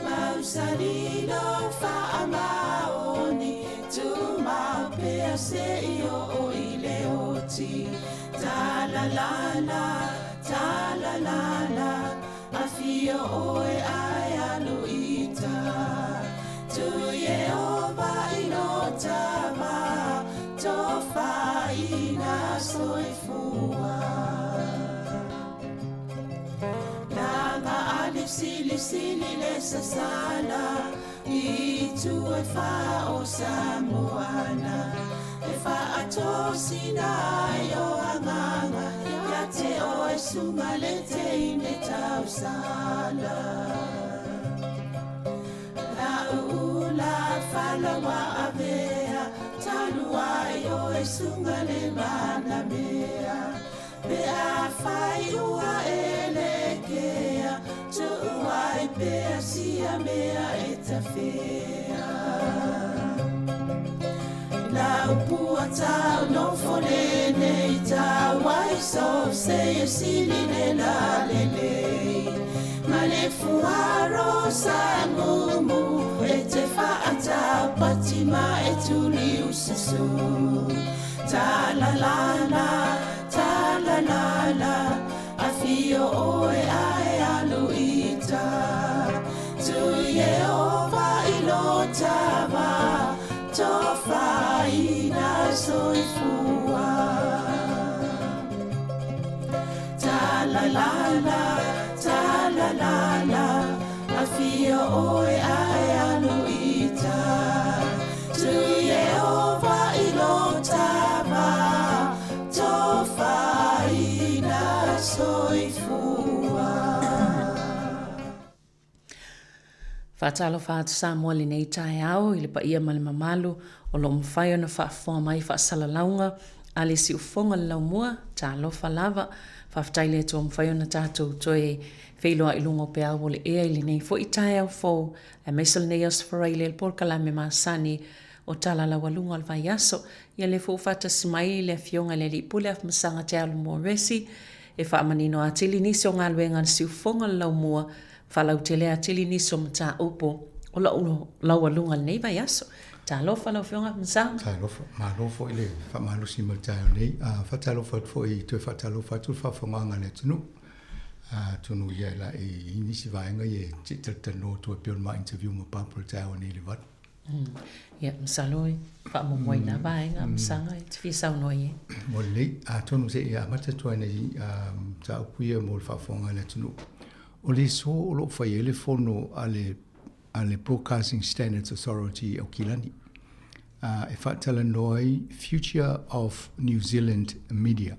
Mausali lo faamaoni Tumau pea se'i oo i le oti Talalala, talalala Afio oe ae alu i uta Tu Ieova i lo tama Tofaina soifua Langa ali sili sili le sasala I tu e wha o Samoana E whaatosina ai o anganga Ia te oe sunga le teine tausala La ula falawa avea Talu ai oe sunga le manamea Pe a fai ua e le kea Tuu ai pea sia mea e tafea La upua tau nofo lenei tau ai so se e sili le la lelei Ma le fuaro sa mumu E te whaatau pati ma e tuli ususu Ta la la la, ta la la la Afio oe ai Soifua. Ta la la la, ta la la la, afio oe ae alu ita. Tu Yehova i lo tava, tofaina soifua. Faatalofa atu Samoa i lenei taeao i le paia ma le mamalu o lo o mafai ona faafofoga mai i faasalalauga a le siufofoga o le laumua, talofa lava. Faafetai le Atua ua mafai ona tatou toe feiloai i luga o peau o le ea i lenei foi taeao fou aemaise o lenei Aso Faraile i le polokalame masani o Tala Laualuga o le Vaiaso. Ia lea foi ua faatasi mai le Afioga i le Alii Pule Afamasaga Te Alu Moresi e faamanino atili nisi o galuega a le siufofoga o le laumua Faalautele atili nisi o mataupu o lou laualuga i lenei vaiaso. Talofa lau Afioga Masaga. Talofa. Malo foi le faamalosi mai le taeao nei. Faatalofa atu foi, toe faatalofa atu le faafofogaaga a le atunuu. Atonu ia e la e i nisi vaega ia e te talatalanoa atu ai pei o le ma interview ma Barbara i le taeao nei i le 8. Ia, masalo e faamuamua i na vaega, Masaga, e te fia saunoa i ai. Mo lenei, atonu se i amata atu ai nei mataupu ia mo le faafofoga a le atunuu. O le aso o lo o fai ai le fono a le, a le Broadcasting Standards Authority i Aukilani, e faatalanoa ai Future of New Zealand Media.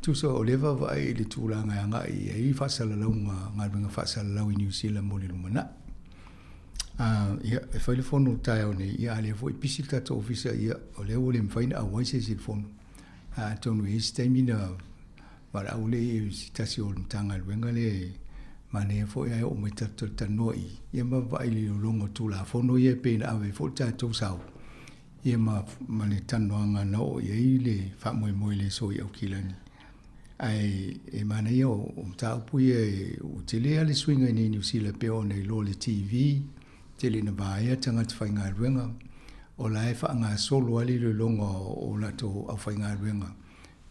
Tusa o lea vaavaai i le tulaga e agai i ai faasalalauga, galuega faasalalau i Niu Sila mo le lumanai. Ia, e fai le fono taeao nei, ia a lea foi pisi le tatou ofisa, ia, o lea ua le mafai ona auai se isi i le fono. Atonu e i ai se taimi na valaau lea i se tasi o le Matagaluega lea e manaia foi ae oo mai tatou talanoa i i, ia ma vaai i le iloiloga o Tulafono ia e pei ona ave ai foi le tatou sao, ia ma, ma le talanoaga na oo i ai le faamoemoe i le aso i Aukilani. Ae e manaia o mataupu ia ua tele lava le suiga i nei Niu Sila pei ona iloa le TV, tele ina vaea tagata faigaluega, o la e faagasolo lava le iloiloga o latou aufaigaluega.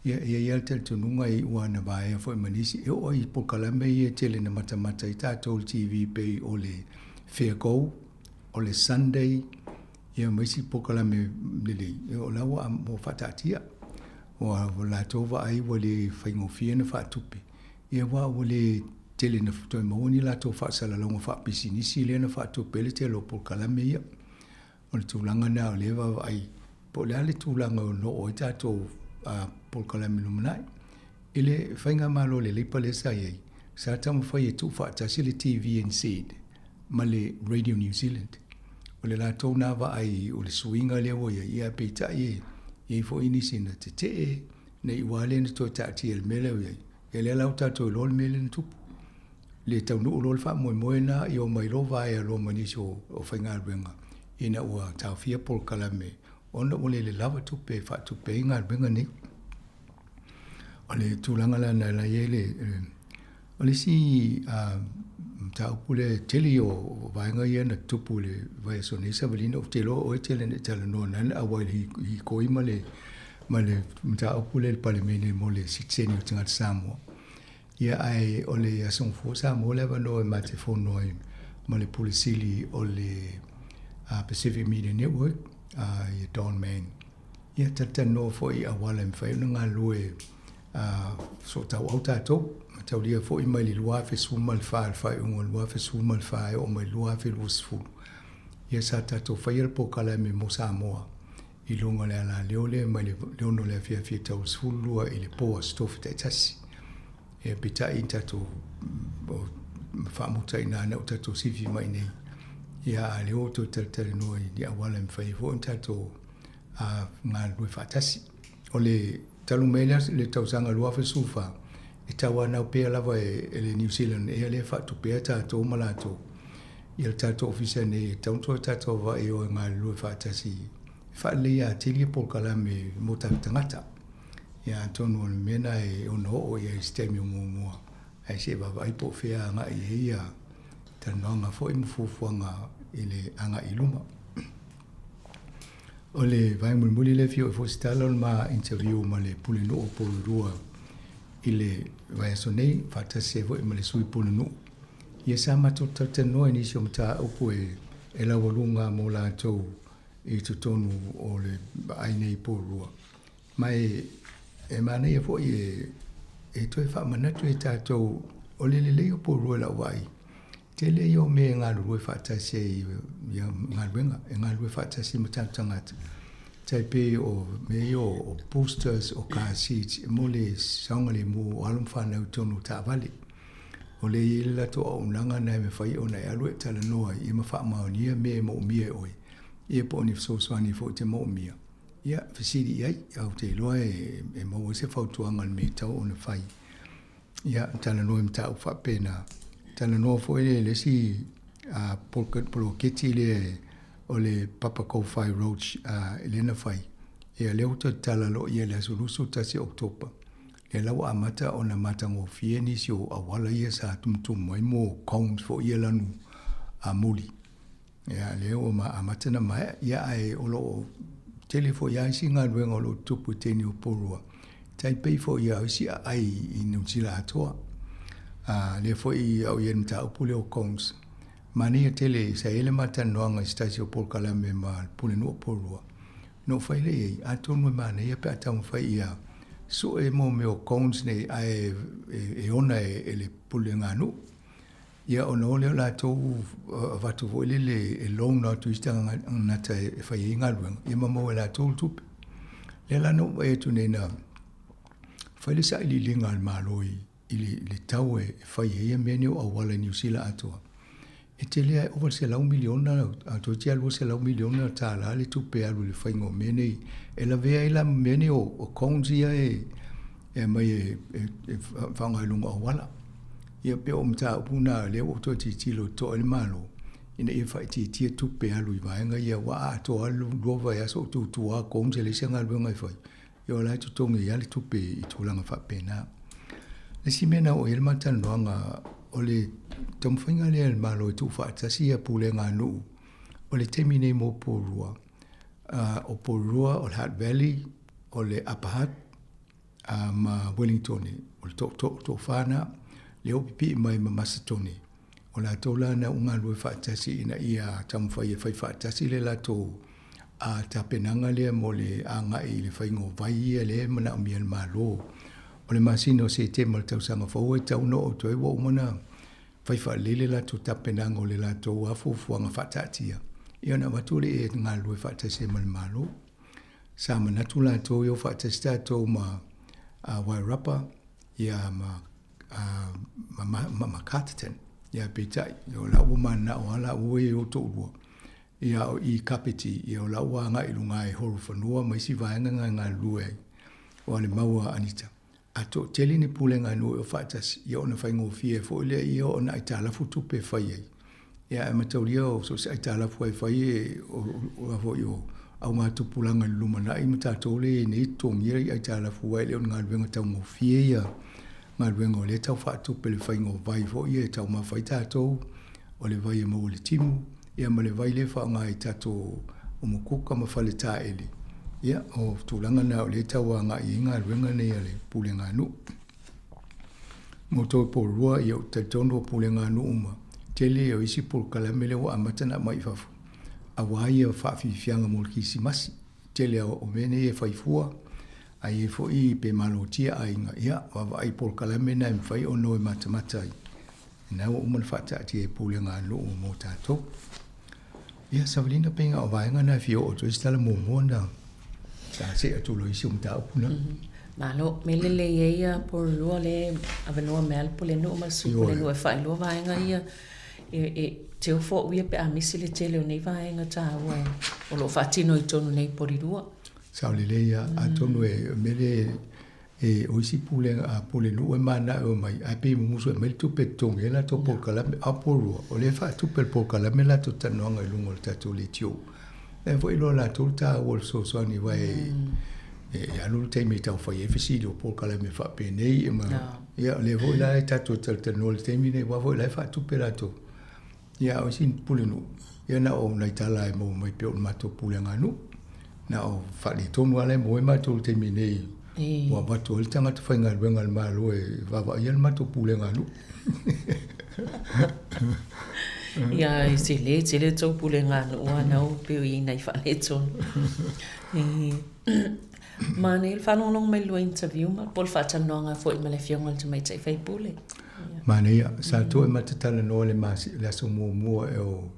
Ia, e i ai lava le talitonuga e iu lava ina vaea foi ma nisi. E oo lava i polokalame ia e tele ina matamata ai tatou i le TV pei o le Fair Go, o le Sunday, ia ma isi polokalame lelei, o la ua faataatia. Ua latou vaai ua le faigofie ona faatupe, ia aua ua le tele ina toe maua ni latou faasalalauga faapisinisi lea na faatupe ai le tele o polokalame ia. O le tulaga lena o lea e vaavaai po o le a le tulaga o lo o oo ai tatou polokalame lumanai. I le faigamalo a le Labour lea sa i ai, sa taumafai e tuufaatasi le TVNZ ma le Radio New Zealand. O le latou na vaai o le suiga lea ua i ai, ia peitai e i ai foi nisi na tetee, ne i ua lea na toe taatia i le mea lea ua i ai. Ia lea la ua tatou iloa le mea lea na tupu. Le taunuu loa le faamoemoe lena, ia omai loa vaea loa ma nisi o faigaluega ina ua taofia polokalame ona ua le lava tupe e faatupe ai galuega nei. O le tulaga la na i ai le, o le isi mataupu lea, e tele ia o vaega ia na tutupu i le vaiaso nei Savalina, ou te iloa o oe tele na e talanoa na na auai i le hikoi ma le ma le mataupu lea i le Palemene mo le sitiseni o tagata Samoa. Ia ae o le Aso Gafua sa maua le avanoa e ma te fono ai ma le Pule Sili o le Pacific Media Network, ia Don Mann. Ia talatalanoa foi i auala e mafai ona galulue sootauau tatou. Mataulia foi mai le 2014 le faaiuga o le 2014 e oo mai le 2020, ia sa tatou faia le polokalame mo Samoa i luga o le alaleo lea mai le 6 o le afiafi e tau le 12 i le po Aso Tofi taitasi. Ia peitai tatou faamuta i ina ua tatou sifi mai i inei, ia a o lea ua toe talatalanoa i ni auala e mafai ai foi ona tatou galulue faatasi. O le talu mai le, le tausaga 2014, e tauanau pea lava e, e le New Zealand Air lea e faatupea tatou ma latou. Ia le tatou ofisa nei e tatau ona toe tatou vaai o e galulue faatasi e faaleleia atili polokalame mo tatou tagata. Ia atonu o le mea lena e ono oo i ai i se taimi o muamua, ae se i vaavaai po o fea agai i ai ia talanoaga foi ma fuafuaga i le agai i luma. O le vaega mulimuli lea e fia oo foi se tala o le ma interview ma le Pulenuu o Porirua i le vaiaso nei, faatasi ai foi ma le Sui Pulenuu. Ia sa matou talatalanoa i nisi o mataupu e laualuga mo latou i totonu o le vaai nei Porirua. Ma e, e manaia foi e, e toe faamanatu e tatou o le lelei o Porirua i lau vaai. Tele ia o mea e galulue faatasi ai ia galuega, e galulue faatasi ma tatou tagata. Tai pei o mea ia o boosters, o car seats mo le saogalemu o alo ma fanau i totonu o taavale. O lea e i ai le latou auaunaga na e mafai ona e alu e talanoa ai ia ma faamaonia mea e moomia e oe, ia po o ni fesoasoani foi e te moomia. Ia, fesili i ai, ae ou te iloa e maua ai se fautuaga i le mea e tatau ona fai. Ia, talanoa i mataupu faapena. Talanoa foi le le isi poloketi lea o le Papa Kowhai Roach lea na fai. Ia, lea ua toe tatala loa ia i le aso 21 o Oketopa. Lea la ua amata ona matagofie nisi o auala ia sa tumutumu ai mo cones foi ia lanu muli. Ia, lea ua amata ona maea, ia ae o lo o tele foi lava isi galuega o lo o tutupu i teine o Porirua, tai pei foi ia isi aai i Niu Sila atoa. A, lea foi au i ai le mataupu lea o cones. Manaia tele, sa i ai le ma talanoaga i se tasi o polokalame ma le Pulenuu o Porirua, na ou fai lea i ai, atonu e manaia pe a taumafai ia sue mo mea o cones nei ae e ona e le puleganuu. Ia ona o lea o latou avatu foi lele e loan atu i isi tagata e fai ai galuega, ia ma maua e latou le tupe. Lea la na ou vaai atu nei na fai le sailiiliga a le Malo i le tau e fai ai ia mea nei o auala i Niu Sila atoa. E tele lava e ova i le $100 miliona, toeitiiti lava $200 miliona tala le tupe e alu i le faiga o mea nei. E lavea ai la ma mea nei o cones ia e aumai e faaaoga i luga o auala. Ia pei o mataupu na lea ua ou toe tilotilo totoa i le Malo ina ia faaitiitia tupe e alu i vaega ia aua a atoa lava le 2 vaiaso o tutu lava cones e leai se galuega e fai, ia o la e totogi ai lava le tupe i tulaga faapena. Le isi mea na oo i ai le ma talanoaga o le taumafaiga lea a le Malo e tuufaatasi ia pulega a nuu o le taimi nei mo Porirua. O Porirua, o le Hutt Valley, o le Upper Hutt, a ma Wellingtone, o le toafa na, lea ua pipii mai ma Masetone. O latou la na ua galulue faatasi ina ia taumafai e fai faatasi le latou tapenaga lea mo le agai i le faiga o vai ia lea e manaomia e le Malo. O le masina o Setema i le tausaga fou e tatau ona oo atu ai ua uma ona fai faalelei le latou tapenaga o le latou lava fuafuaga faataatia, ia ona avatu lea e galulue faatasi ai ma le Malo. Sa manatu latou e o faatasi tatou ma Wairarapa ia ma ma ma Carterton. Ia peitai, o la ua mananao lava laua ia e o toalua. Ia o i Kapiti, ia o la ua agai i luga i Horowhenua ma isi vaega na e galulue ai. Ua le mau a Anita. A toatele ni pulega nuu e o faatasi, ia ona faigofie foi lea ia ona aitalafu tupe e fai ai. Ia ae mataulia o so o se aitalafu lava e fai e o a foi o augatupulaga i le lumanai ma tatou lea e i ai nei e totogia i aitalafu aua e le o ni galuega taugofie ia galuega o lea e tau faatupe le faiga o vai foi ia e taumafa ai tatou, o le vai e maua i le timu, ia ma le vai lea e faaaoga i tatou umukuka ma faletaele. Ia, o tulaga na o lea e tau agai i ai galuega nei a le Pulega a Nuu. Mo outou e Porirua, ia ou te talitonu o Pulega a Nuu ma tele o isi polokalame lea ua amata ona aumai i fafo, aua ia faafiafiaga mo le Kirisimasi. Tele o mea nei e fai fua, a i ai foi pe malotia aiga, ia vaavaai i polokalame na e mafai ona o e matamata ai. Lena ua uma ona faataatia e Pulega a Nuu mo tatou. Ia, Savalina, pei na o vaega na e fia oo atu ai se tala muamua na sa see atu loa i isi o mataupu na. Malo, me lelei ai ia Porirua le avanoa mai a le Pulenuu ma le Sui Pulenuu e faailoa vaega ia e teu fo'u ia pe a misi le tele o nei vaega taua o lo o faatino i totonu nei i Porirua. Sao lelei ia, atonu e mele E o isi pulega a pulenuu e mana'o e omai, ae pei e mumusu e aumai le tupe e totogi ai latou polokalame. A o Porirua, o lea e faatupe e le polokalame latou talanoaga i luga o le tatou leitio. E foi loa latou le taua o le fesoasoani aua e e alu le taimi e tau fai ai fesili o polokalame faapenei e ma ia o lea foi la e tatou talatalanoa i le taimi lenei aua foi o la e faatupe latou. Ia a o isi pulenuu, ia na o nai tala e maua mai pei o le matou pulega nuu. Na o faaletonu lava la e maua ai matou i le taimi nei ua avatu ai le tagata faigaluega a le Malo e vaavaaia le matou pulega nuu. Ia, e tele, tele tou pulega a nuu a nau pe o i nai faaletonu. Manaia le faalogologo mai i le lua interview ma po o le faatalanoaga foi ma le Afioga i le Tamaitai Faipule. Manaia, sa toe ma te talanoa le masi, le aso muamua e o,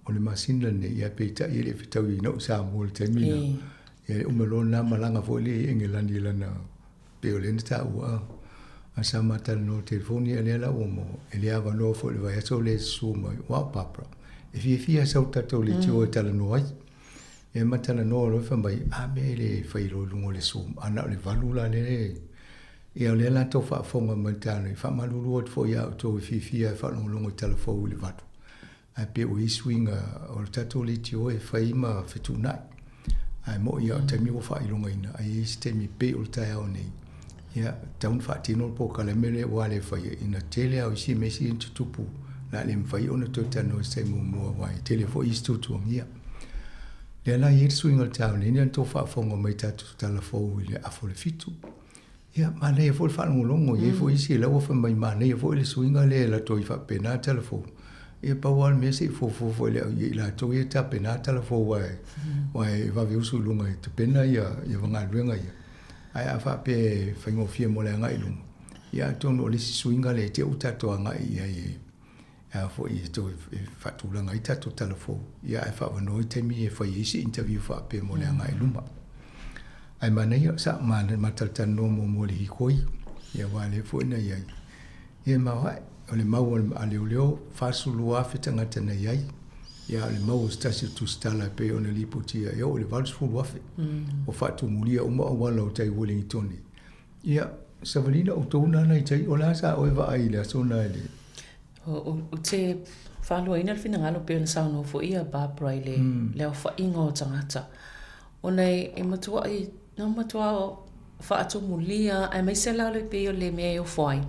o le masina lenei, ia peitai e le i fetaui ai na'u Samoa i le taimi lena. Ia e uma loa lena malaga foi lea i Engelani i lana, pei o lea na taua a. A sa ma talanoa i le telefoni, ia lea la ua maua, e le avanoa foi i le vaiaso lea e susu mai, ua o Barbara, e fiafia e sau i le tatou leitio e talanoa ai. Ia ma talanoa loa fai mai, a mea e le fai loa i luga o le Zoom, a na o le 8 la lea e... Ia o lea la tou faafofoga mai i le faamalulu atu foi ia outou e fiafia e faalogologo i tala fou i le 8. Ae pei ua i ai suiga o le tatou leitio e fai ma fetuunai. Ae moi lava o taimi ua faailogaina, ae i ai isi taimi pei o le taeao nei, ia, tatau ona faatino le polokalame lea ua le faia ina tele lava o isi mea sili ona tutupu o le a le mafai ona toe talanoa i se taimi muamua aua e tele foi isi tuatuagia. Lea la e i ai le suiga o le taeao nei, na outou faafofoga mai i tatou tala fou i le afa o le 7. Ia, manaia foi le faalogologo, e i ai foi isi la ua fai mai manaia foi le suiga lea e alu atu ai faapena tala fou. Ia pau lava le mea se i fuafua foi i le i latou ia e tapena tala fou aua aua e vave usu i luga e tapena ia galuega ia. Ae a faapea e faigofie mo le agai i luma, ia atonu o le isi suiga lea e te i ua tatou agai i ai e a foi e toe faatulaga ai tatou tala fou, ia ae faaavanoa ai taimi e fai ai se interview faapea mo le agai i luma. Ae manaia, sa ma talatalanoa muamua i le hikoi, ia aua lea foi na i ai. Ia ma ae, o le mau a leoleo, 42,000 tagata na i ai, ia a o le mau o se tasi o tusitala e pei ona lipotia, e oo i le 80,000. Ua faatumulia uma auala o tai Wellingtone. Ia, savalina outou nana i tai, o le a sa oe vaai i le aso na i le... Ou te faaluaina le finagalo pei ona saunoa foi ia Barbara i le, mm. le aofaiga o tagata. Ona e, e matuai, na matua faatumulia, aemaise la le pei o le mea e ofo ai.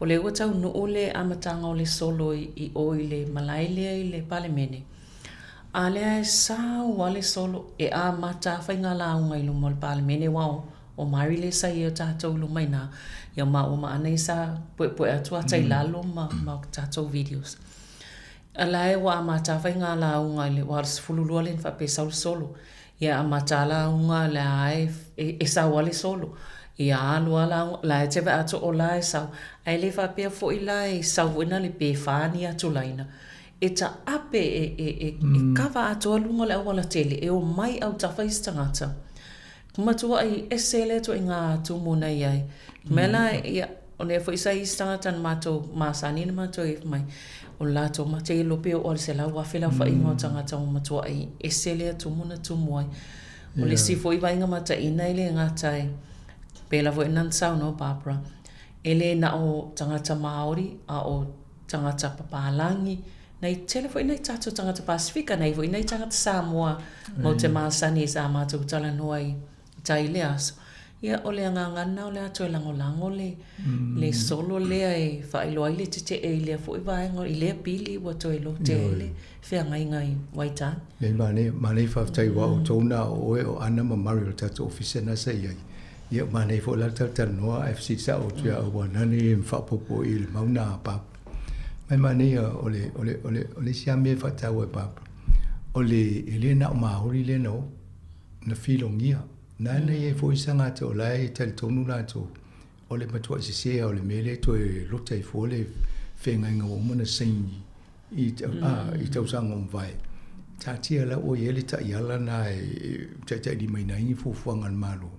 O lea ua taunuu le amataga o le solo i, i o i le malae lea i le Palemene. A lea e sau a le solo e amata faiga lauga i luma o le Palemene aua o O Mari lea sa i ai o tatou i luma i ina, ia maua ma Ana ia sa puepue atu ata i lalo ma, ma tatou videos. A la e ua amata fai ngā lauga i le, ua 12 lea na faapea e sau le solo. Ia amata lauga la e, e, e sau a le solo. Ia alu a lauga, la e te vaai atu o la e sau. Ae le faapea foi la e sau foi na le pe whā ni atu laina. E taape e, e, e, e kava atoa luga o le auala tele, e omai autafa isi tagata. Matuai ese lea ituaiga tumu na i ai. Mea la, ia, o lea foi sa i isi tagata na matou masani na matou i mai, o le latou mate i lope o le 100,000 le aofaiga o tagata ua matuai ese lea tumu na tumu ai. O le isi foi vaaiga mataina e le gata e, pēlā foi na saunoa Barbara, e le na o tagata Māori a o tagata papalagi, Nei tele foi nai tatou tagata Pasifika, nei foi nai tagata Samoa mau te masani sa matou talanoa i tai i le aso. Ia, o le agaga lena o le a toe lagolago le, le solo lea e faailoa ai le tetee i lea foi vaega, i lea pili ua toe lote ai le feagaiga i Waitangi. Nei, manaia, manaia faafetai aua o outou na o oe o Ana ma Murray o le tatou ofisa na sa i ai. Ia, manaia foi la le talatalanoa ae fesili sao atu ia au aua nani e faaopoopo i le mau na a Papa. Mai manaia o le, o le, o le, o le isi lava mea e faataua e Papa, o le, e le na o Māori lea na o, na filogia. Na na i ai foi isi tagata o la e talitonu latou, o le matuai sese lava o le mea lea e toe lota ai fua le feagaiga ua uma ona saini i, a, i tausaga ua mavae. Taatia la ua i ai le taiala na e taitailimaina ai ni fuafuaga a le Malo,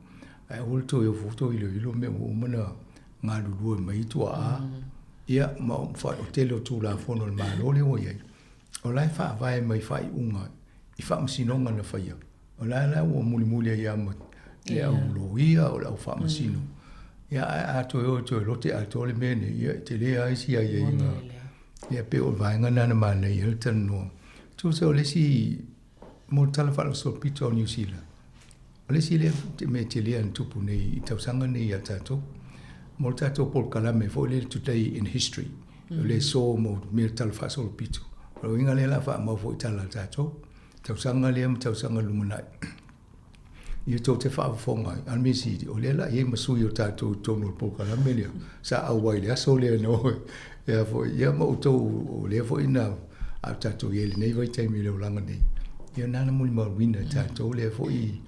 ae aua le toe ofo toe iloilo mea ua uma ona galulue mai tuaa, ia, ma o tele o Tulafono a le Malo lea ua i ai, o la e faavae mai faaiuga i faamasinoga na faia. O la la ua mulimuli ai lava ma le au loia, o le au faamasino. Ia, ae a toe o e toe lote atoa le mea nei, ia, e tele lava isi aiaiga. Ia, pei o le vaega lena na manaia ai le talanoa. Tusa o le isi mo le Tala Faasolopito o Niu Sila, O le isi lea mea tele na tupu nei i tausaga nei ia tatou, mo le tatou polokalame foi lea Today in History, o le aso mo mea tala faasolopito. O le uiga lea o le a faamau foi i tala a tatou, tausaga lea ma tausaga lumanai. Ia tou te faafofoga ai, a o le mea sili, o lea o le a i ai ma sui o tatou i totonu o le polokalame lea, sa auai i le aso lea na o ai, ia ma outou o lea foi na. A o tatou i ai i lenei vaitaimi i le olaga nei, ia na na molimauina e tatou lea foi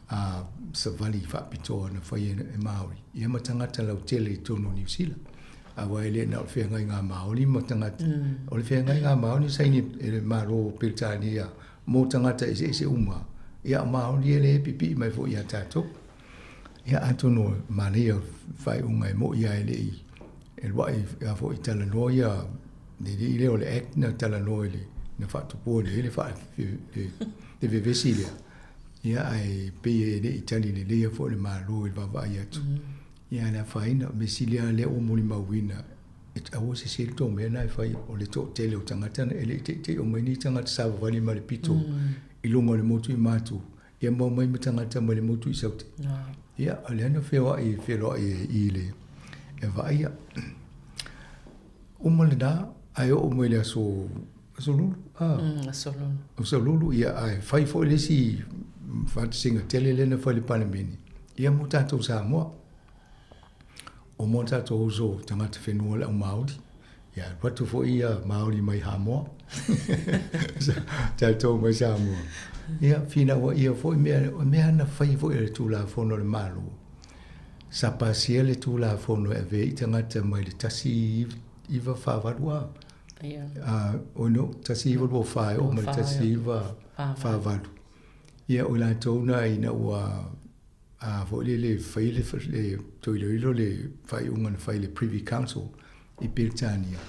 a savali faapitoa na faia e Māori, ia ma tagata lautele i totonu o Niu Sila. Aua e le na o le feagaiga a Māori ma tagata, o le feagaiga a Māori na saini e le Malo o Peretania mō tagata eseese uma, ia o Māori e le pipii mai foi ia tatou. Ia atonu e manaia faaiuga e mo'i lava e le i e lua'i a foi talanoa ia le alii lea o le Act na talanoa i le na faatupua le le faa le vevesi lea. Ia ae pei e le i tali leleia foi le Malo i le vaavaai atu. Ia ae le afaina, o le mea sili lava lea ua molimauina, e aua sese le tou mea lena e fai, o le toatele o tagata e le i teitei omai ni tagata savavali mai le pito i luga o le motu i Matu, ia ma omai ma tagata mai le motu i Saute. Ia, o lea na feoai, feloai i le e vaaia. Uma lena, ae oo mai le aso, aso Lulu? Ah. Aso Lulu. Aso Lulu, ia, ae fai foi le isi faatasiga tele lea na fai i le Palemene, ia mo tatou Samoa. O mo tatou uso tagata whenua le au Māori. Ia, alu atu foi ia Māori mai Hamoa. Tatou mai Samoa. Ia, whinaua ia foi mea, o mea na whai foi le Tulafono le Malo. Sa pasia le Tulafono e avea i tagata mai le 1948 a. Ia. Oi no, 1924 e oo mai le 1948. Ia, o i latou na ina ua a foi lele fai le, le toe iloilo le faaiuga na fai le Privy Council i Peretania,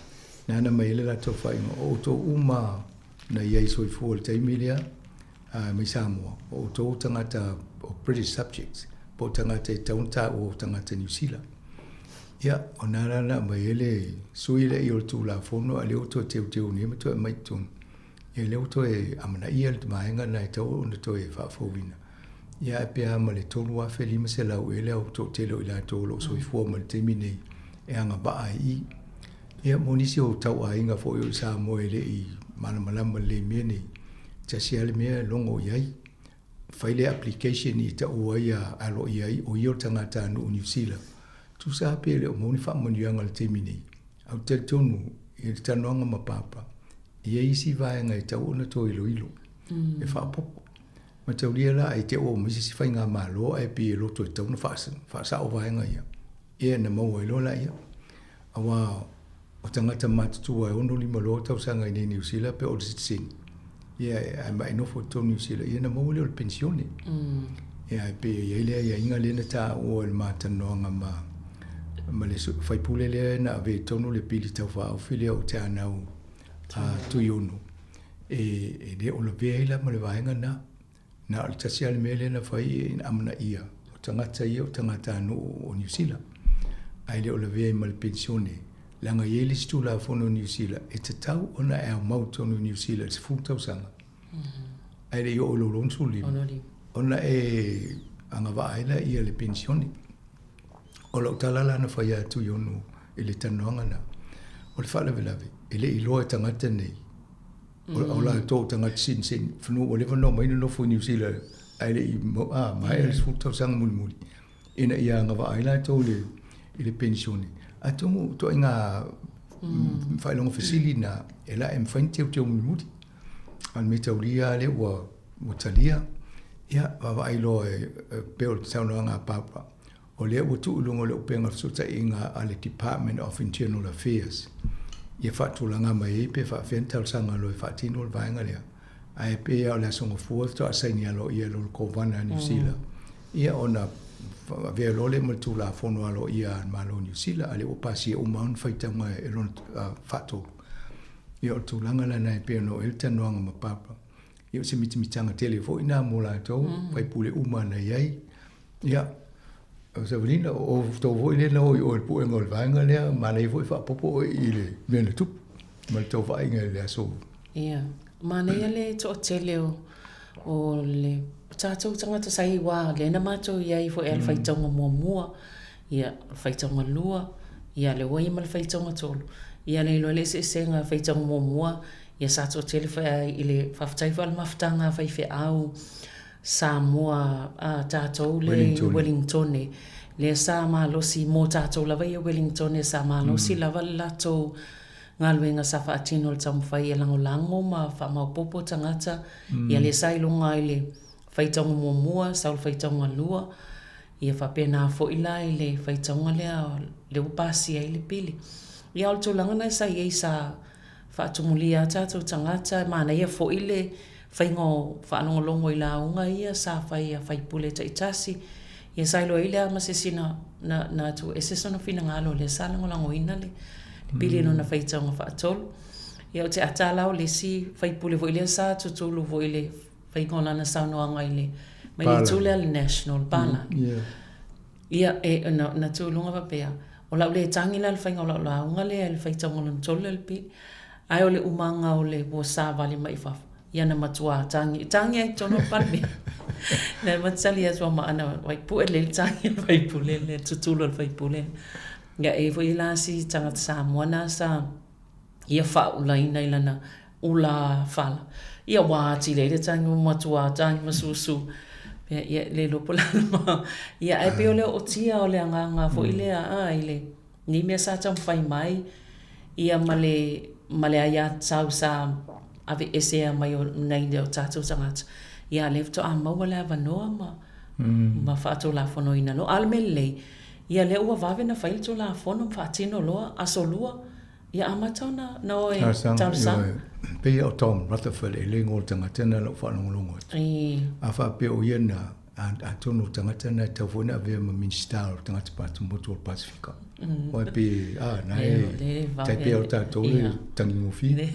na ana mai ai le latou faaiuga, o outou uma na i ai soifua i le taimi lea mai Samoa, o outou tagata o British subjects, po o tagata e tatau ona taua o tagata Niu Sila. Ia, o na la na aumai ai le sui lea i o le Tulafono, a o lea ua toe teuteu nei ma toe aumai i totonu. Ia lea ua toe amanaia le vaega lena e tatau ona toe faafouina. Ia ae pe a ma le 3,500 ea le au toatele o i latou o lo o soifua mai i le taimi nei e agavaa ai i i. Ia mo nisi o tauaiga foi o i Samoa e le i malamalama lelei i mea nei, tasi lava le mea e logo i ai, fai le application i taua ai a aloaia ai o ia o le tagatanuu o Niu Sila. Tusa lava pe le o maua ni faamanuiaga i le taimi nei. Ae ou te talitonu i le talanoaga ma Papa, e i ai isi vaega e tatau ona toe iloilo e faaopoopo. Mataulia la ai te ua aumai se isi faigamalo ae pei e loto e tatau ona faasao vaega ia, ia na maua ai loa laia. Aua o tagata matutua e 65 loa tausaga i inei i Niu Sila pe o le sitiseni, ia ae ma e nofo i totonu o Niu Sila, ia na maua lea o le penisione. Ia ae pei e i ai le aiaiga lea na taua i le ma talanoaga ma ma le faipule lea na ave i totonu le pili tau faaofi lea o Te Anau a Tuiono. E le o lavea ai la ma le vaega lena. Na o le tasi lava le mea lea na fai ina amanaia, o tagata ia o tagatanuu o Niu Sila, ae le o lavea ai ma le penisione, leaga e i ai le isi Tulafono o Niu Sila e tatau ona e aumau i totonu o Niu Sila i le 10 tausaga, ae le i oo i lou 65, ona e agavaa ai lea le penisione. O lau tala la na fai ia Tuiono i le talanoaga lena, o le faalavelave, e le i iloa e tagata nei, o latou o tagata sinisini, fanua ua leva ona omai nonofo i Niu Sila ae le i maea le 10 tausaga mulimuli, ina ia agavaa ai latou i le penisione. Atonu o ituaiga faailoga fesili na, e la e mafai ona teuteu mulimuli. A o le mea taulia lava lea ua talia, ia vaavaai loa e pei o le saunoaga a Papa, o lea ua tuu i luga o le upega o le fesootaiga a le Department of Internal Affairs ia faatulaga mai ai pe faafefea ona talosaga loa e faatino le vaega lea. Ae pei lava o le Aso Gafua faatoa saini aloaia loa le Kovana a Niu Sila, ia ona avea loa lea ma le Tulafono aloaia a le Malo o Niu Sila, a o lea ua pasia uma ona faitauga e lona faatolu. Ia o le tulaga la lena e pei ona oo i ai le talanoaga ma Papa. Ia o se mitamitaga tele foi lena mo latou, faipule uma na i ai. Ia, o Savalina, o outou foi lea na o i o i le puega o le vaega lea, manaia foi faaopoopo oe i le mea na tupu ma le tou vaaiga i le aso. Ia, manaia le toatele o, o le tatou tagata sa i aua lea na matou i ai foi i le faitauga muamua, ia, o le faitauga lua, ia lea ua i ai ma le faitauga tolu. Ia le iloa le eseesega faitauga muamua, ia sa toatele foi i le faafetai foi i le mafutaga a faifeau Samoa a tatou le i Welingtone lea sa malosi mo tatou lava ia Welingtone sa malosi lava le latou. galuega sa faatino e le taumafai e lagolago ma faamaopoopo tagata, ia lea sa iloga i le faitauga muamua, sau le faitauga lua, ia faapena foi la i le faitauga lea lea ua pasia ai le pili. Ia o le tulaga lena sa i ai sa faatumulia lava tatou tagata, e manaia foi le faiga o faalogologo i lauga ia sa fai a faipule taitasi, ia sa iloa ai le a ma se isi na, na, na tuuese sona finagalo lea sa lagolagoina le pili i lona faitauga faatolu. Ia ou te ata la o le isi faipule foi lea sa tutulu foi i le faiga o lana saunoaga i le, mai le itu lea a le National, le Palangi. Ia, e, na, na tu i luga faapea, o lau le tagi la i le faiga o lau lauga lea i le faitauga lona tolu lea o le pili, ae o le umaga o le ua savali mai i fafo, ia na matua tagi, tagi ai i totonu o le Palemene. Na ma tali atu a ma ana wai pue lelei le tagi a le faipule le tutulu a le faipule. Ia e i ai foi la si tagata Samoa na sa ia faaulaina i lana ula fala. Ia ua atili ai le tagi ua matua tagi ma susu. Ia, ia le iloa po o le a ma. Ia ae pei o le ootia o le agaga foi lea a i le nei mea sa taumafai mai ia ma le ma le aiatatau sa aveesea mai o nai o tatou tagata. Ia a o lea faatoa maua le avanoa ma ma faatulafonoina loa. A o le mea lelei, ia lea ua vave ona fai le Tulafono ma faatino loa aso lua. Ia amata ona na o e talosaga. Ioe, pei o Tom Rutherford e le igoa o le tagata lena i lau faalogologo atu. A faapea o ia na, atonu o le tagata lena e tatau foi ona avea ma Minisita o Tagata Patumotu o le Pasefika. Aua e pei, a, na e tai pei o tatou le tagigofie.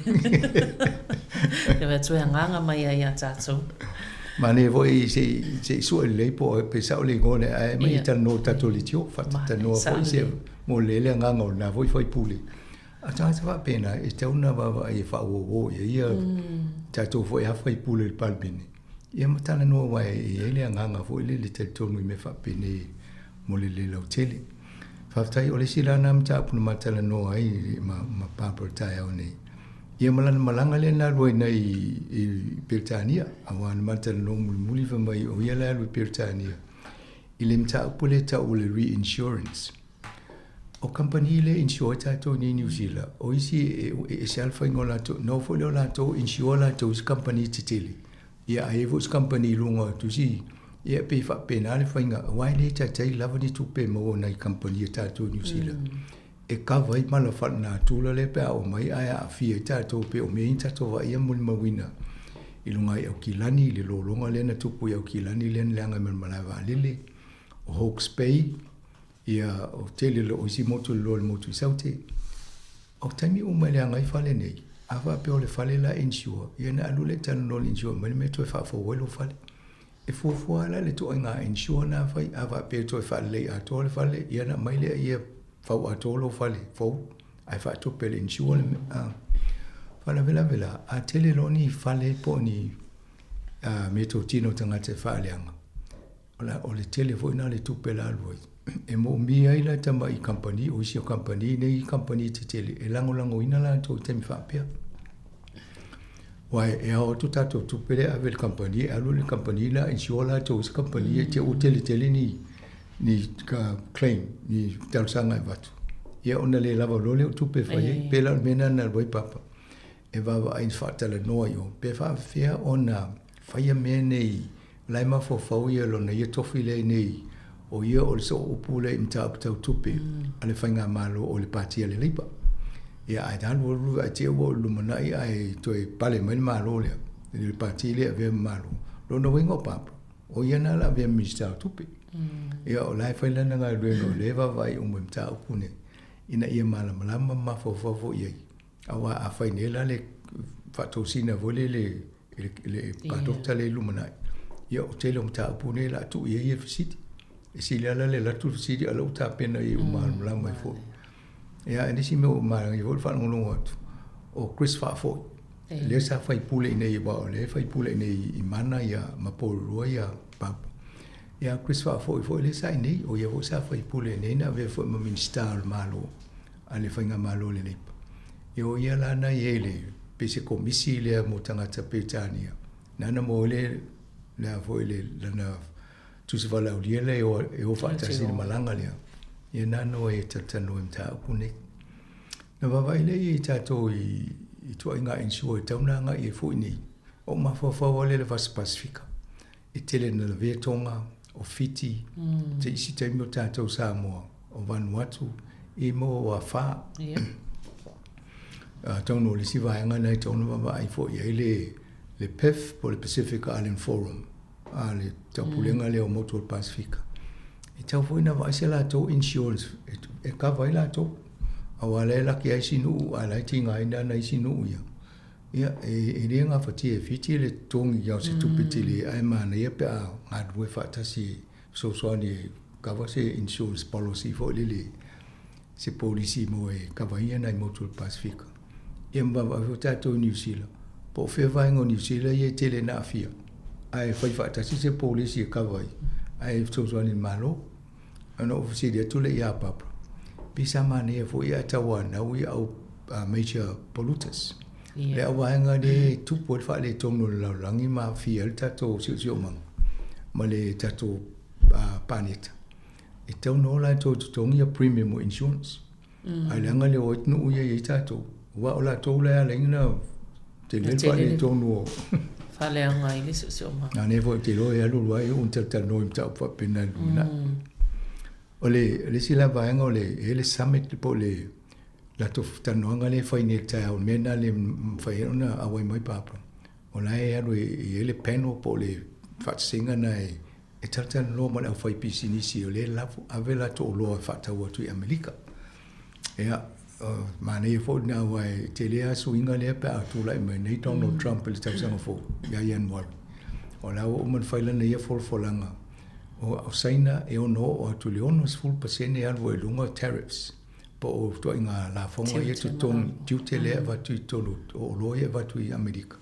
E atu e agaga mai ai ia tatou. Manaia foi se i sue lelei po o pe sao le igoa lea, ae aumai e talanoa i le tatou leitio, faatalanoa foi se mo le le agaga o lena foi faipule. A tagata faapena, e tatau ona vaavaai e faauouo i ai ia tatou foi a faipule i le Palemene, ia ma talanoa aua e i ai le agaga foi lele e talitonu i mea faapenei mo le le lautele. Faafetai, o le isi la lena mataupu na ma talanoa ai ma, ma Barbara i le taeao nei, ia ma lana malaga lea na alu ai nei i Peretania, aua na ma talanoa mulimuli fai mai o ia la e alu i Peretania i le mataupu lea e tau o le reinsurance. O kamupani lea e insure ai tatou nei i Niu Sila, o isi e ese lava le faiga o latou, na oo foi lea o latou insure latou i isi kamupani tetele, ia a i ai foi se kamupani i luga atu isi, ia e pei e faapena le faiga, aua e le taitai lava ni tupe e maua nai kamupani a tatou i Niu Sila e kava ai mala faalenatura lea pe a oo mai ae aafia ai tatou pei o mea ia na tatou vaaia ma molimauina i luga i Aukilani, i le lologa lea na tupu i Aukilani lea na leaga ai ma le malae vaalele, o Hawke's Bay, ia o tele o isi motu i le motu i Saute. O taimi uma e leaga ai fale nei, a faapea o le fale la e insure, ia ona alu lea e talanoa i le insure mai le mea e toe faafou ai lou fale. E fuafua lava la le ituaiga insure lena e fai, a faapea e toe faalelei atoa le fale, ia ona aumai lea ia fau atoa lou fale fou, ae faatupe e le insure le mea. A faalavelave la, a tele loa ni fale po o ni meatotino a tagata e faaleaga, o le tele foi lena o le tupe la alu ai. E moomia ai la tamai kamupani, o isi o kamupani nei kamupani tetele e lagolagoina latou i taimi faapea. Aua e ao atu tatou tupe lea e ave i le kamupani, e alu le kamupani la insure latou i isi kamupani e te ua tele tele ni ni claim, ni talosaga e avatu. Ia ona le lava loa lea o tupe e fai ai. Pei la o le mea lena na alu ai Papa e vaavaai e faatalanoa i o, pe faapefea ona faia mea nei O la e mafaufau ia lona ia tofi lea nei, o ia o le sooupu lea i mataupu tau tupe a le faigamalo o le Pati a le Labour. Ia ae alu alu ae te i ua lumanai ae toe pale mai le Malo lea, le Pati lea e avea ma Malo. Lona uiga o Papa, o ia na la avea ma Minisita o Tupe. Ia o la e fai lana galuega o lea e vaavaai uma i mataupu nei ina ia malamalama ma mafaufau foi i ai. Aua a fai nei la le faatosina foi lele i le padota lea i lumanai, ia o tele o mataupu nei o le a tuu i ai ia fesili. E sili lava la le alu atu le fesili a o la ua tapena i ai ua malamalama ai foi. Ia a o nisi mea ua manaia foi le faalogologo atu, o Chris Faafoi, lea sa faipule i inei aua o lea e faipule i inei i Mana ia ma Porirua ia Papa. Ia Chris Faafoi foi lea sa i inei, o ia foi sa faipule i inei na avea foi ma Minisita o le Malo a le Faigamalo a le Labour. Ia o ia la na i ai le pei se komisi lea mo tagata Peretania, nana mo le lea foi le lana tusi valaaulia lea e o, e o faatasi i le malaga lea. Ia nana o e talatalanoa i mataupu nei. Na vaavaai lea i tatou i i tuaiga insure e tatau ona agai ai foi nei. O mafaufau lava lea i le Vasa Pasefika. E tele ina lavea Tonga, o Fiti, te isi taimi o tatou Samoa, o Vanuatu, i mo afa. Atonu o le isi vaega lena e tatau ona vaavaai foi i ai le le PIF po o le Pacific Island Forum, a le taupulega lea o motu o le Pasefika. E tatau foi ona vaai se latou insurance e kava ai latou, aua o la e laki lava isi nuu ae o la e tigaina nai isi nuu ia. Ia, e le gafatia e Fiti le totogi o se tupe tele ae manaia pe a galulue faatasi e fesoasoani e kava se insurance policy foi lele, se polisi mo e kavaina nai motu o le Pasefika. Ia ma vaavaai foi tatou i Niu Sila, po o fea vaega o Niu Sila ia e tele ina aafia, ae fai faatasi se polisi e kava ai, ae fesoasoani i le Malo. Ona ou fesili atu lea ia Barbara, pei sa manaia foi ae tauanau i au major polluters. Yeah. Le au vaega lea e tupu ai le faaletonu o le lalolagi ma aafia ai le tatou siosiomaga ma le tatou paneta. E tatau ona o latou e totogi ia premium o insurance. Ae leaga le o ai nuu ia i ai tatou. Aua o latou la e ala ai ona tele le faaletonu o... Faaleaga ai le siosiomaga. A nei foi ou te iloa e alu alu lava e uu ona talatalanoa i mataupu faapena i le lumanai. O le isi la vaega o le, e i ai le summit po o le latou talanoaga lea e fai nei i le taeao, o le mea lena e le mafai ai ona auai mai Barbara. O la e alu e i ai le panel po o le faatasiga lena e e talatalanoa ma le aufaipisinisi o lea e lafo ave latou oloa e faatau atu i Amerika. Ia, manaia foi lena aua e tele lava suiga lea pe a tulai mai nei Donald Trump i le tausaga fou ia Ianuari. O la ua uma ona fai lana ia folafolaga, o Saina e ono oo atu i le 60% alu ai i luga tariffs po o ituaiga lafoga ia totogi, tiute lea e avatu i totonu o oloa ia e avatu i Amerika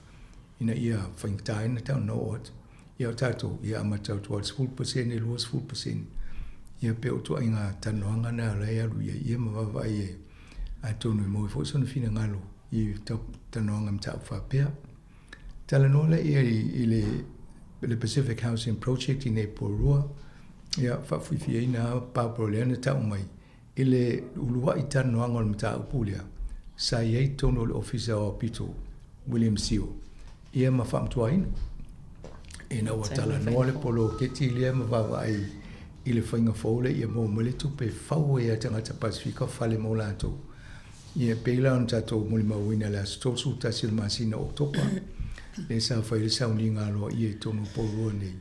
ina ia faigata ai ona tau ona oo atu. Ia o tatou, ia amata atu lava i le 10%, 20%, ia pei o ituaiga talanoaga na o la e alu i ai, ia ma vaavaai e, atonu e maua ai foi sona finagalo i talanoaga mataupu faapea. Talanoa laia i le le Pacific Housing Project i nei Porirua, ia faafiafiaina lava Barbara lea na tau mai i le uluai talanoaga o le mataupu lea sa i ai i totonu o le Ofisa Aoao-pito William Sio, ia ma faamatuaina. Ina ua talanoa le poloketi lea ma vaavaai i le faiga fou lea ia maua mai le tupe e fau ai e tagata Pasefika fale mo latou. Ia e pei la ona tatou molimauina i le aso 31 o le masina o Oketopa, lea sa fai ai le sauniga aloaia i totonu o Porirua nei,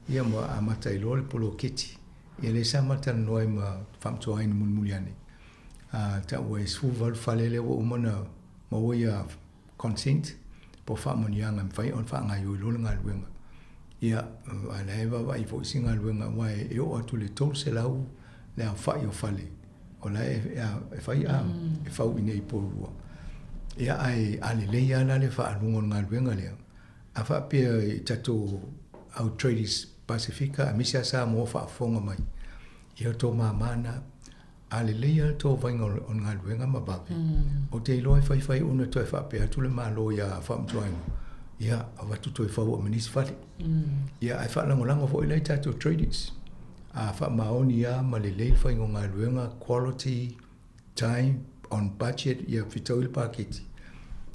ia ma amata ai loa le poloketi. Ia lea sa ma talanoa ai ma faamatuaina mulimuli ane, a taua e 18 fale lea ua uma ona maua ia consent po o faamanuiaga e mafai ona faagaoioi loa le galuega. Ia, a o la e vaavaai foi isi galuega aua e oo atu i le 300 le aofai o fale o la e fai a, e fau i inei i Porirua. Ia, ae a lelei lava la le faaaluga o le galuega lea, a faapea i tatou au tradies Pasefika aemaise lava Samoa o faafofoga mai, ia o tou mama na. A lelei lava le tou vaaiga o le galuega ma vave, ou te iloa e faifai ona toe faapea atu le Malo ia Faamatuaina, ia avatu toe fau ma nisi fale. Ia ae faalagolago foi la i tatou traders. A faamaoni lava ma lelei le faiga o galuega, quality, time, on budget, ia fetaui le paketi,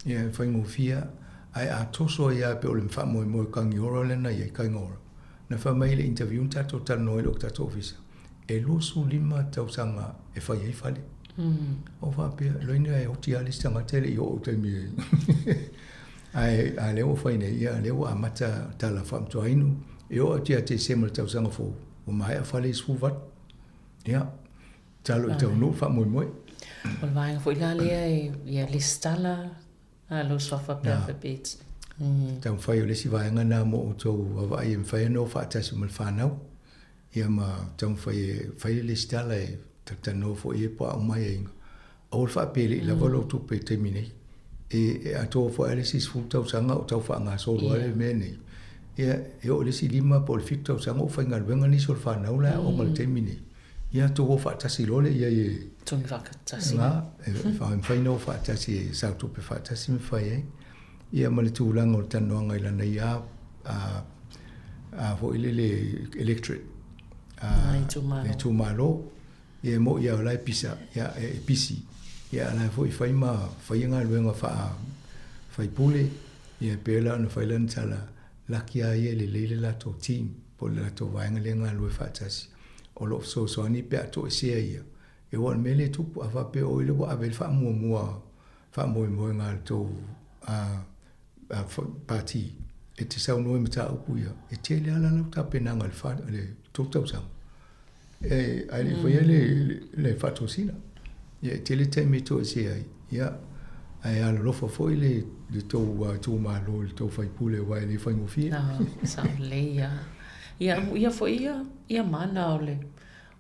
ia e faigofie. Ae a toso ai lava pei o le faamoemoe Kangiora lea na i ai, Kaingora, na fai mai i le interview na tatou talanoa ai i lou tatou ofisa, e 25 tausaga e fai ai fale. Ou faapea, loina e oti lava le isi tagata e le i oo i taimi e. Ae a lea ua fai nei, ia lea ua amata tala faamatuainu, e oo atu ia Tesema i le tausaga fou, ua maea fale i 18. Ia, tatalo i taunuu faamoemoe. O le vaega foi la lea e ia lesitala a lou suafa pe a faapea e Taumafai o le isi vaega lena mo outou vaavaai e mafai ona o faatasi ma le fanau. Ia ma taumafai e fai le lesitala e talatalanoa foi i ai po o a uma aiaiga. Aua le faapea e le i lava lou tupe i le taimi nei. E atoa foi lava le isi 10 tausaga o tau faagasolo lava le mea nei. Ia, e oo i le isi 5 po o le 7 tausaga o faigaluega nisi o le fanau la e aoga i le taimi nei. Ia, tou o faatasi loa lea i ai e... Togi faatasi. Na, e mafai ona o faatasi e sao tupe faatasi ma fai ai. Ia ma le tulaga o le talanoaga i lana ia a foi lele electorate a le itumalo. Ia e moni lava o la e pisa, ia e pisi. Ia, a o la e foi e fai ma faia galuega faa faipule, ia e pei la ona fai lana tala, laki a ia e lelei le latou team, po o le latou vaega lea e galulue faatasi, o lo o fesoasoani pe a toesea ia. Ia aua o le mea lea e tupu, a faapea o oe lea ua ave i ai le faamuamua faamoemoega a le tou pati e te saunoa i mataupu ia, e tele lava la lau tapenaga i le fa, le tolu tausaga. E, ae le i faia le, le faatosina. Ia, e tele taimi e toesea ai. Ia, ae alolofa foi le, le tou itumalo i le tou faipule aua e le faigofie. Ah, sao lelei lava. Ia, amuia foi ia, ia mana o le,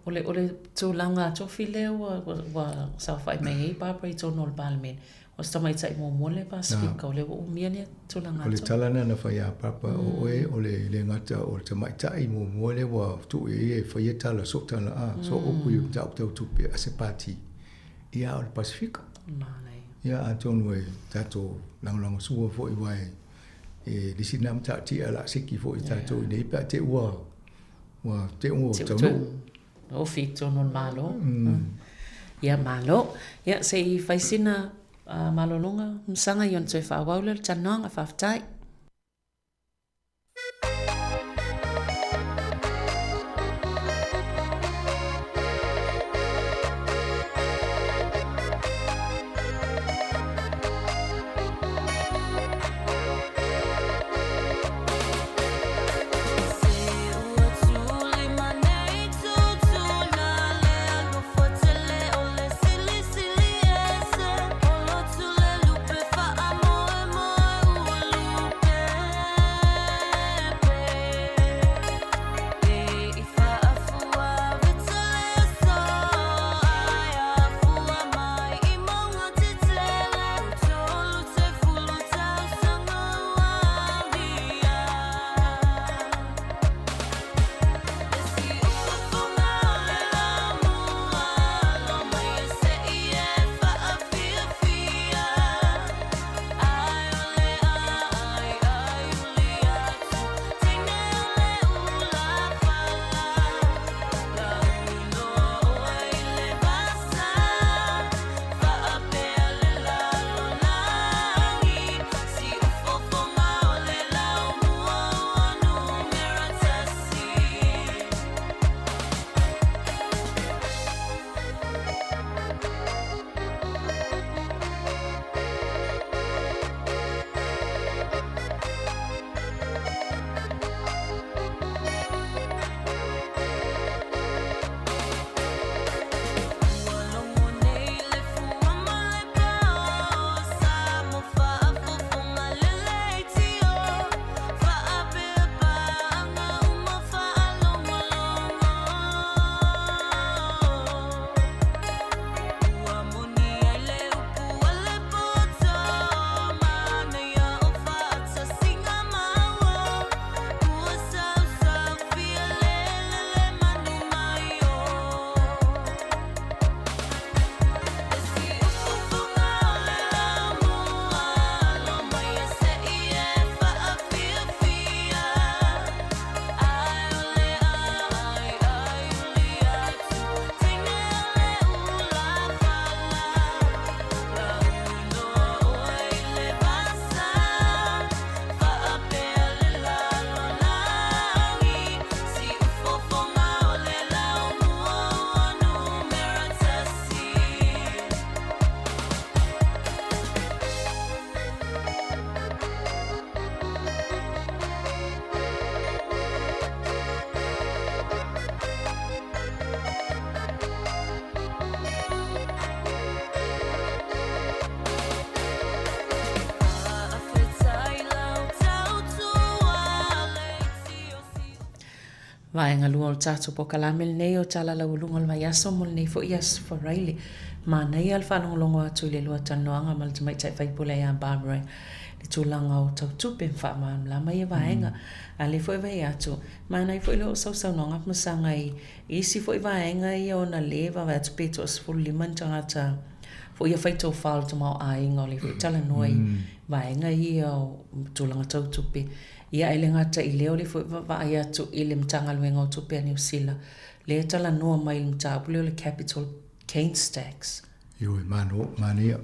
o le, o le tulaga tofi lea ua, ua, ua saofai mai ai Barbara i totonu o le Palemene. O se tamaitai muamua lea Pasefika, o lea ua umia lea tulaga O le tala lena na fai ia Papa, o oe o le le gata o le tamaitai muamua lea ua tuu i ai e faia tala, soo tala, a, soo upu i mataupu tau tupe a se pati, ia a o le Pasefika. Ia atonu e tatou lagolagosua foi aua e le isi lena matautia o le a siki foi i tatou i inei pe a te i ua ua te i ua taunuu. Ofi i totonu o le Malo. Ia, malo. Ia, se i fai sina malologa masaga i ona toe faaauau lea o le talanoaga. Faafetai. Vaega lua o le tatou polokalame lenei o Tala Laualuga o le Vaiaso mo lenei foi Aso Faraile. Manaia le faalogologo atu i le lua talanoaga ma le tamaitai faipule ia Barbara i le tulaga o tau tupe ma faamalamalama ia vaega. A o lea foi e vaai atu, manaia foi le oo sausaunoaga ma saga i isi foi vaega ia ona le vaavaai atu pe toa 15 ni tagata foi ia faitofā o le tamaoaiga o lea foi e talanoa i vaega ia o tulaga tau tupe. Ia e le gata i lea o lea foi e vaavaai atu i le Matagaluega o Tupe a Niu Sila lea e talanoa mai i le mataupu lea o le Capital Gains Tax. Ioe, malo, manaia.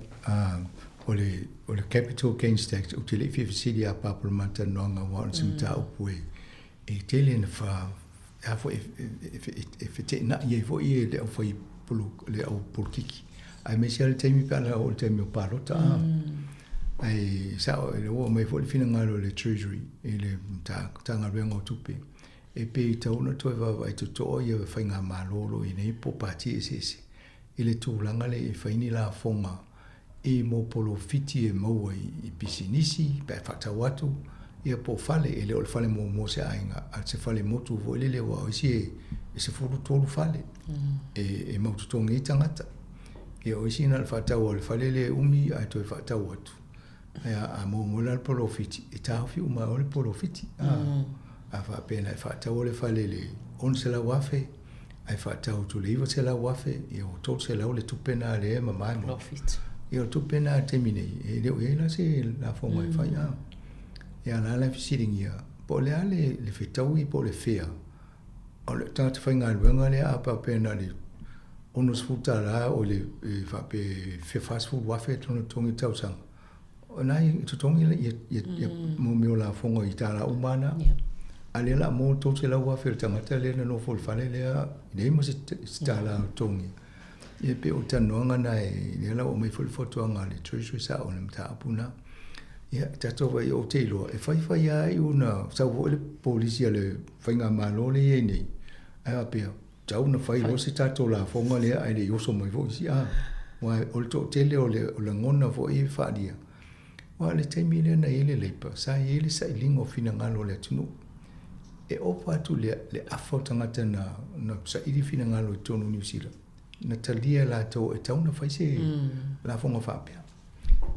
O le, o le capital gains tax, ou te le i fia fesili ia Barbara ma le talanoaga aua o se mataupu e, e tele na fa, a foi, e, e, e, e feteenai ai foi le aufai polo, le au polokiki. Aemaise lava le taimi pe a na oo i le taimi o palota, a. Ae sao, e oo mai foi le finagalo i le Treasury, i le Matagaluega o Tupe, e pei e tatau ona toe vaavaai totoa ia faigamalo o lo o i ai nei po o pati eseese i le tulaga lea e fai ni lafoga i mo polofiti e maua i pisinisi pe a faatau atu ia po o fale, e le o le fale muamua o se aiga a o se fale motu foi lele aua o isi e 13 fale e mau totogi ai tagata. Ia o isi na o le faatau o le fale lea e umi ae toe faatau atu. Ae a maua mai la le polofiti, e taofi uma ai le polofiti. A faapea na e faataua le fale i le $600,000 ae faatau atu i le $900,000, ia ua $300 le tupe lena lea e mamae mo. Ia o le tupe lena i le taimi nei, e le o i ai la se lafoga e fai. Ia o la la e fesiligia, po o le a le fetaui po o le fea o le tagata faigaluega lea a faapea na o le $60 o le faapea e $40,000 lona totogi i le tausaga, O na e totogi ia mo mea o lafoga i tala uma na. A lea la mo $300,000 le tagata lea na nofo i le fale lea, leai ma se tala o totogi. Ia pei o le talanoaga na e lea la ua aumai foi le fautuaga a le Treasury sao i le mataupu na. Ia tatou vaai ou te iloa e fai fai lava iu na sau foi le polisi a le faigamalo lea e i ai nei, ae faapea, Tatau ona fai loa se tatou lafoga lea ae le i oso mai foi isi a. Aua o le toatele o le lagona foi e faaalia, aua o le taimi lea na i ai le Labour, sa i ai le sailiga o finagalo o le atunuu. E ova atu le le afa o tagata na na saili finagalo i totonu o Niu Sila, na talia e latou e tatau ona fai se lafoga faapea.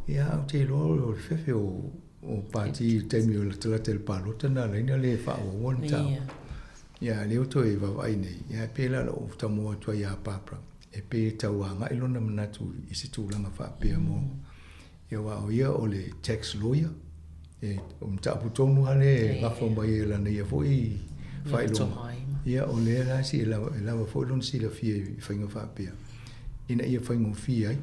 Ia ae ou te iloa o le fefe o o Pati i le taimi o latalata i le palota na ala ai ona le faaauaua le mataupu. Ia, lea ua toe vaavaai nei, ia e pei la o lou taumua atu ai ia Barbara, e pei e tau agai lona manatu i se tulaga faapea mo, ia aua o ia o le tax lawyer, e, o mataupu tonu lava lea e gafa mai ai e lana ia foi faailoga. Ia, o lea la si e lava, e lava foi lona silafia i faiga faapea, ina ia faigofie ai.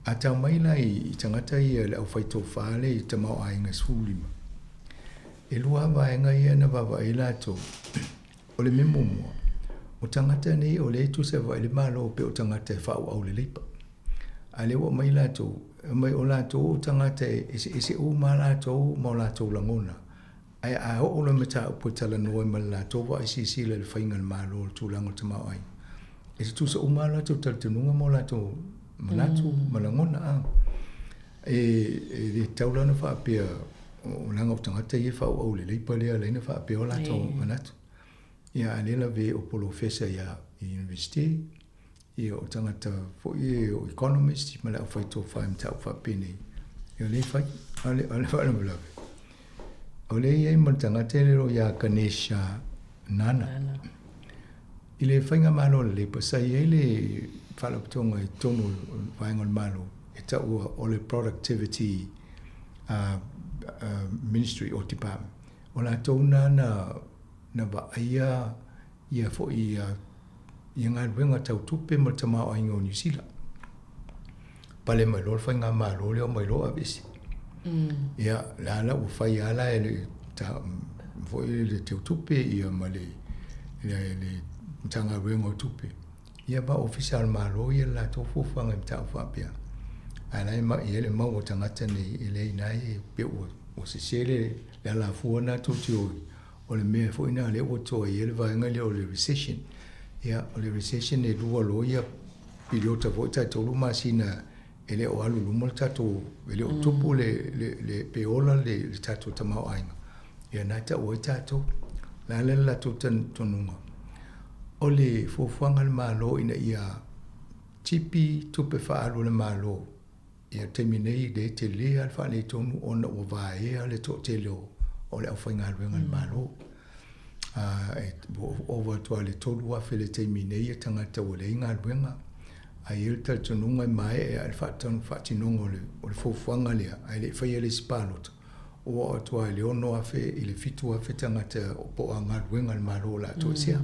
A tau mai la i tagata ia le aufaitofa lea i tamaoaiga 15, E lua vaega ia na vaavaai latou. O le mea muamua, o tagata nei o lea e tusa vaai le Malo pei o tagata e faaauau le leipa. A lea ua aumai latou, aumai o latou o tagata e eseese uma latou ma o latou lagona. Ae a oo loa i mataupu e talanoa ai ma le latou vaai silasila i le faiga a le Malo i le tulaga o le tamaoaiga, e tutusa uma lava o latou talitonuga ma o latou manatu ma lagona. A. E le tatau la ona faapea leaga o tagata ia e faaauau lelei pale ala ai ona faapea o latou manatu. Ia a lea lave o polofesa ia i University, ia o tagata foi o economist ma le aufai tofa i mataupu faapenei. Ia o lea e fai, a o le faalavelave, o lea e i ai ma le tagata le o ia Ganesh Nana. I le faigamalo a le Labour, sa i ai le faalapotopotoga i totonu o le vaega o le Malo e taua o le Productivity Ministry or Department. O latou na na vaaia ia foi ia galuega tau tupe ma le tamaoaiga o Niu Sila. Pale mai loa le faigamalo lea omai loa aveese. Ia, la la ua fai lava la e le foi le teutupe ia ma le le Matagaluega o Tupe ia ma Ofisa o le Malo ia le latou fuafuaga i mataupu faapea. Ae la e mai ai le mau a tagata nei e leai na e pei ua sese le alafua lena tou te o ai. O le mea foi lena lea ua toa i ai le vaega lea o le recession. Ia, o le recession e lua loa ia piliota foi tai tolu masina e le o alu i luma le tatou, e le o tupu le, le, le pe ola le, le tatou tamaoaiga. Ia na e tau ai tatou. O le a le latou talitonuga? O le fuafuaga a le Malo ina ia tipi tupe faaalu a le Malo ia taimi nei lea e tele lava le faaletonu ona ua vaea le toatele o le aufaigaluega a le Malo. Ua ova atu lava i le 3,000 le taimi nei ia tagata ua leai galuega. Ae i ai le talitonuga e maea le faatinoga o le fuafuaga lea ae le i faia le isi palota, ua oo atu lava i le 6,000 i le 7,000 tagata po o galuega a le Malo o le a toesea.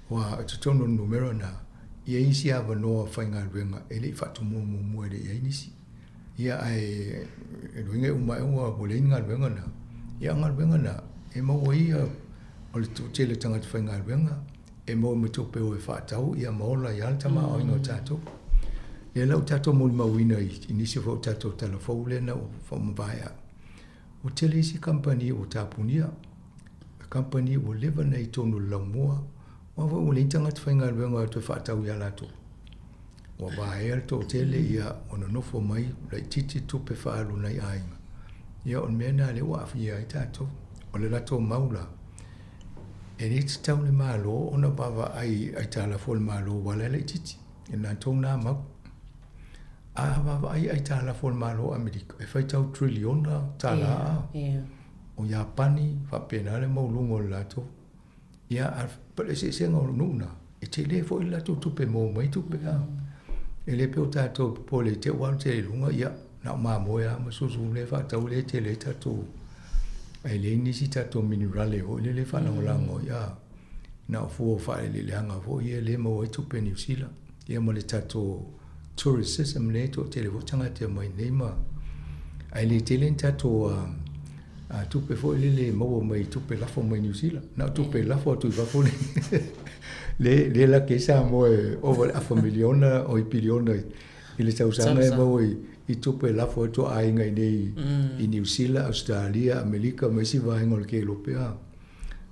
Ua i totonu o le numera lena. I ai isi avanoa faigaluega e le i faatumua muamua e le i ai nisi. Ia ae e luiga e uma ae ua leai ni galuega na. Ia o galuega na e maua ai ia o le toatele o tagata faigaluega e maua ma tupe o e faatau ia ma ola ai lava le tamaoaiga o tatou. Lea la ua tatou molimauina i nisi foi o tatou tala fou lea na faamavae ua tele isi kamupani ua tapunia, kamupani ua leva ona i totonu o le laumua, aua foi ua leai ni tagata faigaluega e toe faatau ia latou. Ua vaea le toatele, ia, ua nonofo mai, laitiiti tupe faaalu a nai aiga. Ia, o le mea lena lea ua aafia ai tatou. O le latou mau la, e le tatau i le Malo ona vaavaai i aitalafu a le Malo aua o la e laitiiti, e latou na mau. A vaavaai i aitalafu a le Malo o Amerika, e faitau triliona tala a. O Iapani, faapena le maualuga o le latou. Ia, a o le eseesega o nuu na, e tele foi le latou tupe e maua mai tupe a. E le pei o tatou e popole i te i ua alu tele i luga, ia, na o mamoe lava ma susu lea e faatau lea e tele ai tatou, ae leai nisi tatou minerale foi lele e faalagolago ai a. Na o fua o faaeleeleaga foi ia lea e maua ai tupe a Niu Sila. Ia ma le tatou tourism lea e toatele foi tagata e omai nei ma ae le tele ni tatou tupe foi lele e maua mai tupe lafo mai Niu Sila. Na o tupe lafo atu i fafo le le le laki ai Samoa e ova i le afa miliona oi piliona i le tausaga e maua i tupe lafo atu a aiga i nei i Niu Sila, Ausetalia, Amerika ma isi vaega o le kelope a.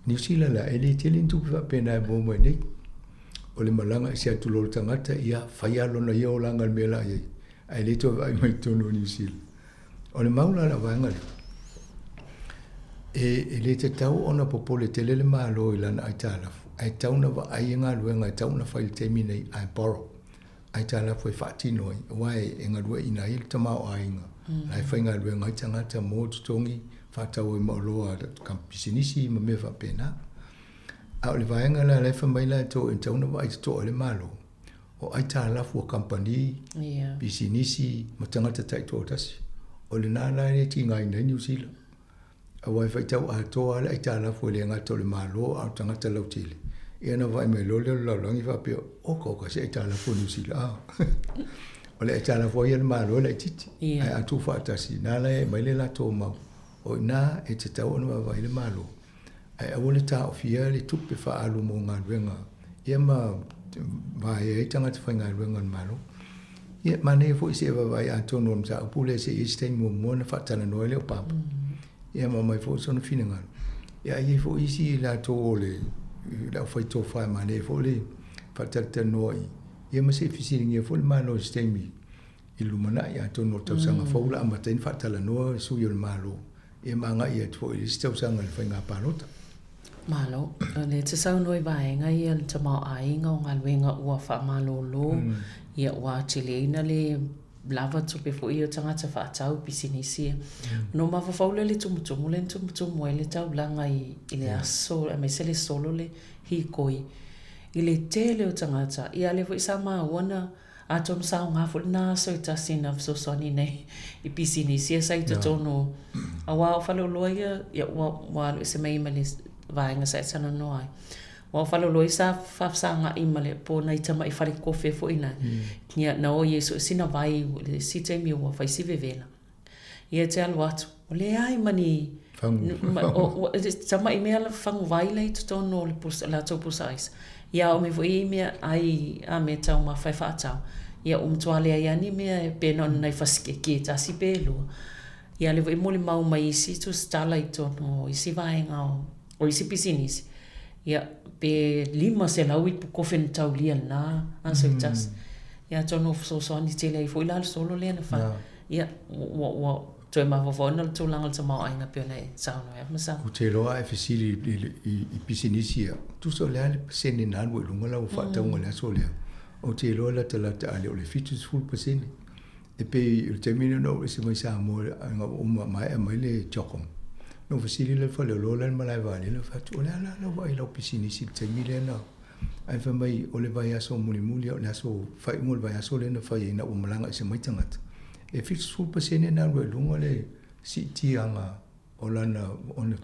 Niu Sila la e le tele ni tupe faapena e maua mai nei. O le malaga ese atu loa o le tagata, ia, fai lava lona ia olaga i le mea la i ai, ae le toe vaai mai i totonu o Niu Sila. O le mau la a lau vaega lea, e, e le tatau ona popole tele le Malo i lana aitalafu, ae tatau ona vaai i galuega e tatau ona fai i le taimi nei, ae borrow aitalafu e faatino ai, aua e galueaiina ai le tamaoaiga, la e faigaluega ai tagata mo totogi, faatau ai ma oloa a pisinisi ma mea faapena. A o le vaega la la e fai mai latou e tatau ona vaai totoa i le Malo, o aitalafu a kamupani, pisinisi ma tagata taitoatasi. O lena la e tigaina ai Niu Sila. Aua e faitau atoa lava le aitalafu e le gata o le Malo a o tagata lautele. Ia ona vaai mai loa lea o le lalolagi faapea, oka oka se aitalafu a Niu Sila. A. O le aitalafu lava ia a le Malo e laitiiti. Ae a tuufaatasi, na la e aumai le latou mau. O i ina e tatau ona vaavaai le Malo. Ae aua le taofia le tupe faaalu mo galuega ia ma vaea ai tagata faigaluega a le Malo. Ia, manaia foi se i vaavaai atonu o le mataupu lea se i i ai se taimi muamua ona faatalanoa ai lea o Papa. Ia ma aumai foi sona finagalo. Ia ae i ai foi isi latou o le le aufai tofa e manaia foi le faatalatalanoa i ia ma se i fesiligia foi le Malo i se taimi i le lumanai atonu o le tausaga fou o le a amata ai ona faatalanoa sui o le Malo ia ma agai atu foi i le isi tausaga i le faiga palota. Malo. O lea e te saunoa i vaega ia le tamaoaiga o galuega ua faamalolo, ia ua atiliina le lava tupe foi ia o tagata faatau pisinisi ia. Ona ou mafaufau lea i le tumutumu lea na tumutumu ai le taulaga i le aso aemaise le solo le hikoi i le tele o tagata. Ia lea foi sa maua na Atonu sa aoga foi lena aso e tasi na fesoasoani nei i pisinisi ia sa i totonu aua o faleoloa ia, ia ua, ua alu ese mai ma le vaega sa e talanoa ai. Aua o faleoloa ia sa faafesagaai ma le po o nai tamai falekofe foi na, ia na o i ai so o sina vai i le isi taimi ua fai si vevela. Ia te alu atu, ua leai ma ni Fagu. Ma, o, ua, tamai mea la faguvai la i totonu o le pusa, latou pusa aisa. Ia a o mea foi ia i mea ai a mea taumafa e faatau, ia ua matua leai lava ni mea e pei na o ni nai fasikeke e tasi pe lua. Ia lea foi e molimau mai isi tusitala i totonu o isi vaega o isi pisinisi, ia pe 500 ipu kofe na taulia i lena aso e tasi. Ia atonu ua fesoasoani tele ai foi la le solo lea na fai. Ia, ua, ua toe mafaufau ona o le tulaga o le tamaoaiga pei ona e saunoa ai Masa. Ou te iloa a e fesili i pisinisi ia, tusa o le a le pasene na alu ai i luga lau faatauga i le aso lea, ou te iloa e latalata a le o le 70%. E pei o le taimi lea na ou ese mai Samoa ina ua uma maea mai le CHOGM, na ou fesili lea i le faleoloa la e i le malae vaalele, ou fai atu, o le a la lau vaai i lau pisinisi i le taimi lea na Ae fai mai, o le vaiaso mulimuli, o le aso faaiuga o le vaiaso lea na fai ai ina ua malaga ese mai tagata, e 70% na alu ai i luga le siitiaga o lana ona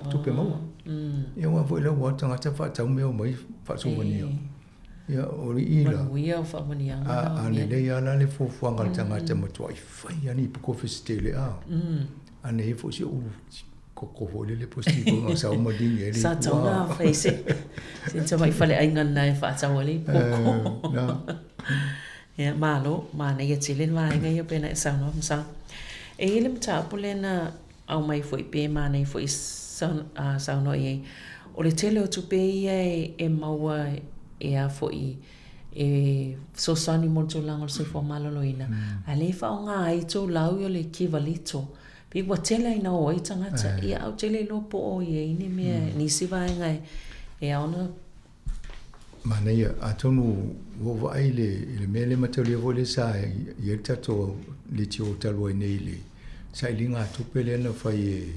tupe maua. Ia aua foi la ua o tagata faatau mea omai faasouvanir. Ia, o le i la. Manuia o faamanuiaga na. A lelei lava la le fuafuaga a le tagata e matuai fai lava ni ipu kofi se tele a. A na i ai foi si ou koko foi lele po o se tipoga sa uma ligi ai le Sa ipu tau a. na fai se se tamai faleaiga lena e faatau ai le ipu koko. Na. Ia, malo, manaia tele le vaega ia pei ona e saunoa Masao. E i ai le mataupu lea na aumai foi pe manaia foi saunoa i ai, o le tele o tupe ia e maua e a foi e fesoasoani mo le tulaga o le soifua maloloina, a o lea e faaaoga ai itulau ia o le Kivalito. Pei ua tele lava ina o ai tagata, ia ae ou te le iloa po o i ai ni mea, nisi vaega e ao ona Manaia, atonu ua ou vaai i le, i le mea lea mataulia foi lea sa i ai le tatou leitio talu ai nei i le sailiga tupe lea na fai e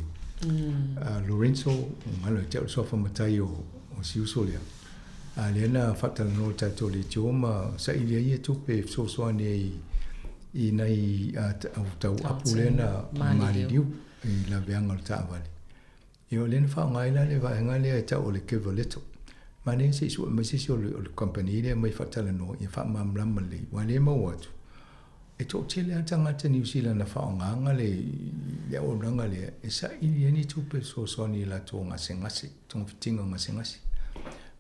Lorenzo, ua galo ia te au le suafa matai o, o si uso lea. A lea na faatalanoa le tatou leitio ma saili ai ia tupe e fesoasoani ai i nai au tauapu lea na maliliu i laveaga o le taavale. Ia o lea na faaaoga ai la le vaega lea e tau o le Give a Little. Manaia se i sue mai se isi o le kamupani lea mai faatalanoa ia faamalamalama lelei aua o lea e maua atu e toatele lava tagata Niu Sila na faaaogaina le le auaunaga lea e saili ai ni tupe fesoasoani i latou gasegase, togafitiga o gasegase.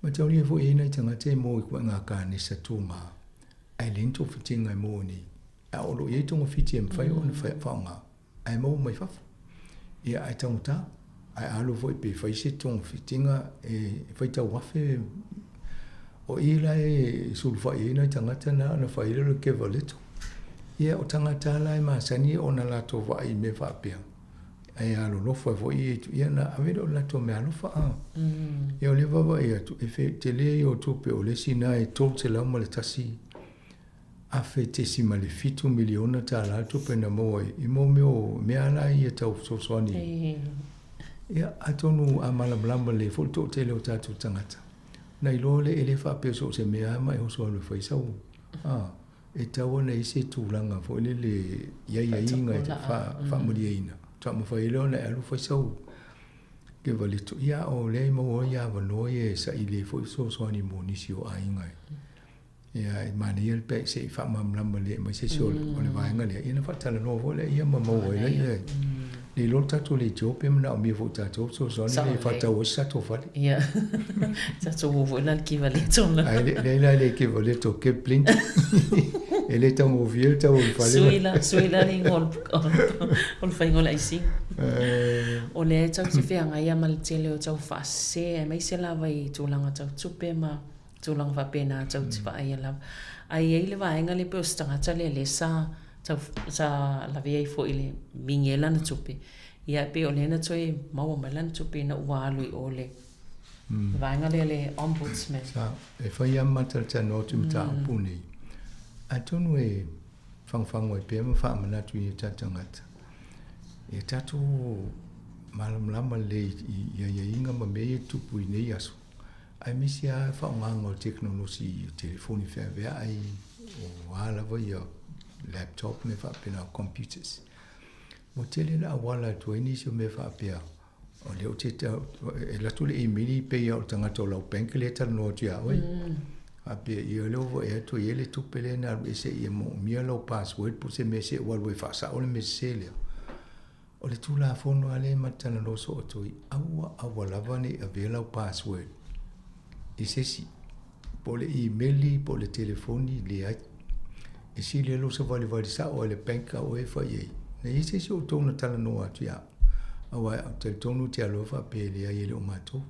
Mataulia foi e i ai nai tagata e moe i ituaiga kanesa tuga ae leai ni togafitiga e maua nei. A o lo o i ai togafiti e mafai ona faaaoga ae maua mai fafo. Ia, ae taugata, ae alu foi pe fai se togafitiga e faitau afe. O i la e sulufai ai nai tagata na ona fai ai lea o le give a little. Ia, o tagata la e masani ona latou vaai i mea faapea, ae alolofa foi ia, ia ona ave lea o le latou meaalofa. A. Ia, o lea e vaavaai atu, e tele ia o tupe, o le isi lena e $301 $1,7 miliona tala le tupe na maua i mo mea o mea la ia tau fesoasoani. Ia, atonu a malamalama lelei foi le toatele o tatou tagata, na iloa lea e le faapea so o se mea lava ma e oso alu e fai sau, a, e tatau ona i ai se tulaga foi lele i aiaiga e faamalieina, faatoa mafai ai lea ona e alu fai sau kevaleto. Ia, o lea e maua ai avanoa ia e saili ai foi fesoasoani mo nisi o aiga. Ia, e manaia le pe se i faamalamalama lelei mai se isi o le vaega lea, ia ona faatalanoa foi lea ia ma maua ai lea. Le iloa le tatou leitio pe manaomia foi e tatou fesoasoani lea e faatau ai se tatou fale. Ia, tatou o foi la i le kivaleto la. Ae leai la le kivaleto, ke plenty. E le taugofie le tau o le fale. Sui la, sui la le igoa o le faiga o le aisiga. O lea e tatou te feagai lava ma le tele o tau faasese aemaise lava i tulaga tau tupe ma tulaga faapena tau te vaaia lava. Ae i ai le vaega lea pei o se tagata lea lea sa tau sa lavea ai foi i le mingi ai lana tupe, ia pei o lea na toe maua mai lana tupe ina ua alu i o le vaega lea le Ombudsman. Sa, e fai lava ma talatalanoa atu i mataupu nei, atonu e fagofago ai pea ma faamanatu i o tatou tagata, ia tatou malamalama lelei i aiaiga ma mea ia e tutupu i nei aso. Aemaise lava le faaaogaina o le tekonolosi i telefoni feaveai, o a lava ia laptop ma mea faapena, computers. Ua tele le auala e tuai nisi o mea faapea, o lea ou te tau, e alu atu le imeli e pei lava o le tagata o lau bank lea e talanoa atu ia oe. Faapea, ia o lea ua vaai atu e i ai le tupe lea na alu ese ia moomia lau password po o se mea se i ou alu ai e faasao le mea sese lea. O le Tulafono lava lea e matou talanoa soo atu ai, aua aua lava ne i avea lau password i se isi, po o le imeli po o le telefoni, leai. E sili ai lou savalivali sao i le bank a oe e fai ai. Na i ai se isi o outou na talanoa atu ia au, aua ou te talitonu ou te alofa faapea e leai e le o matou.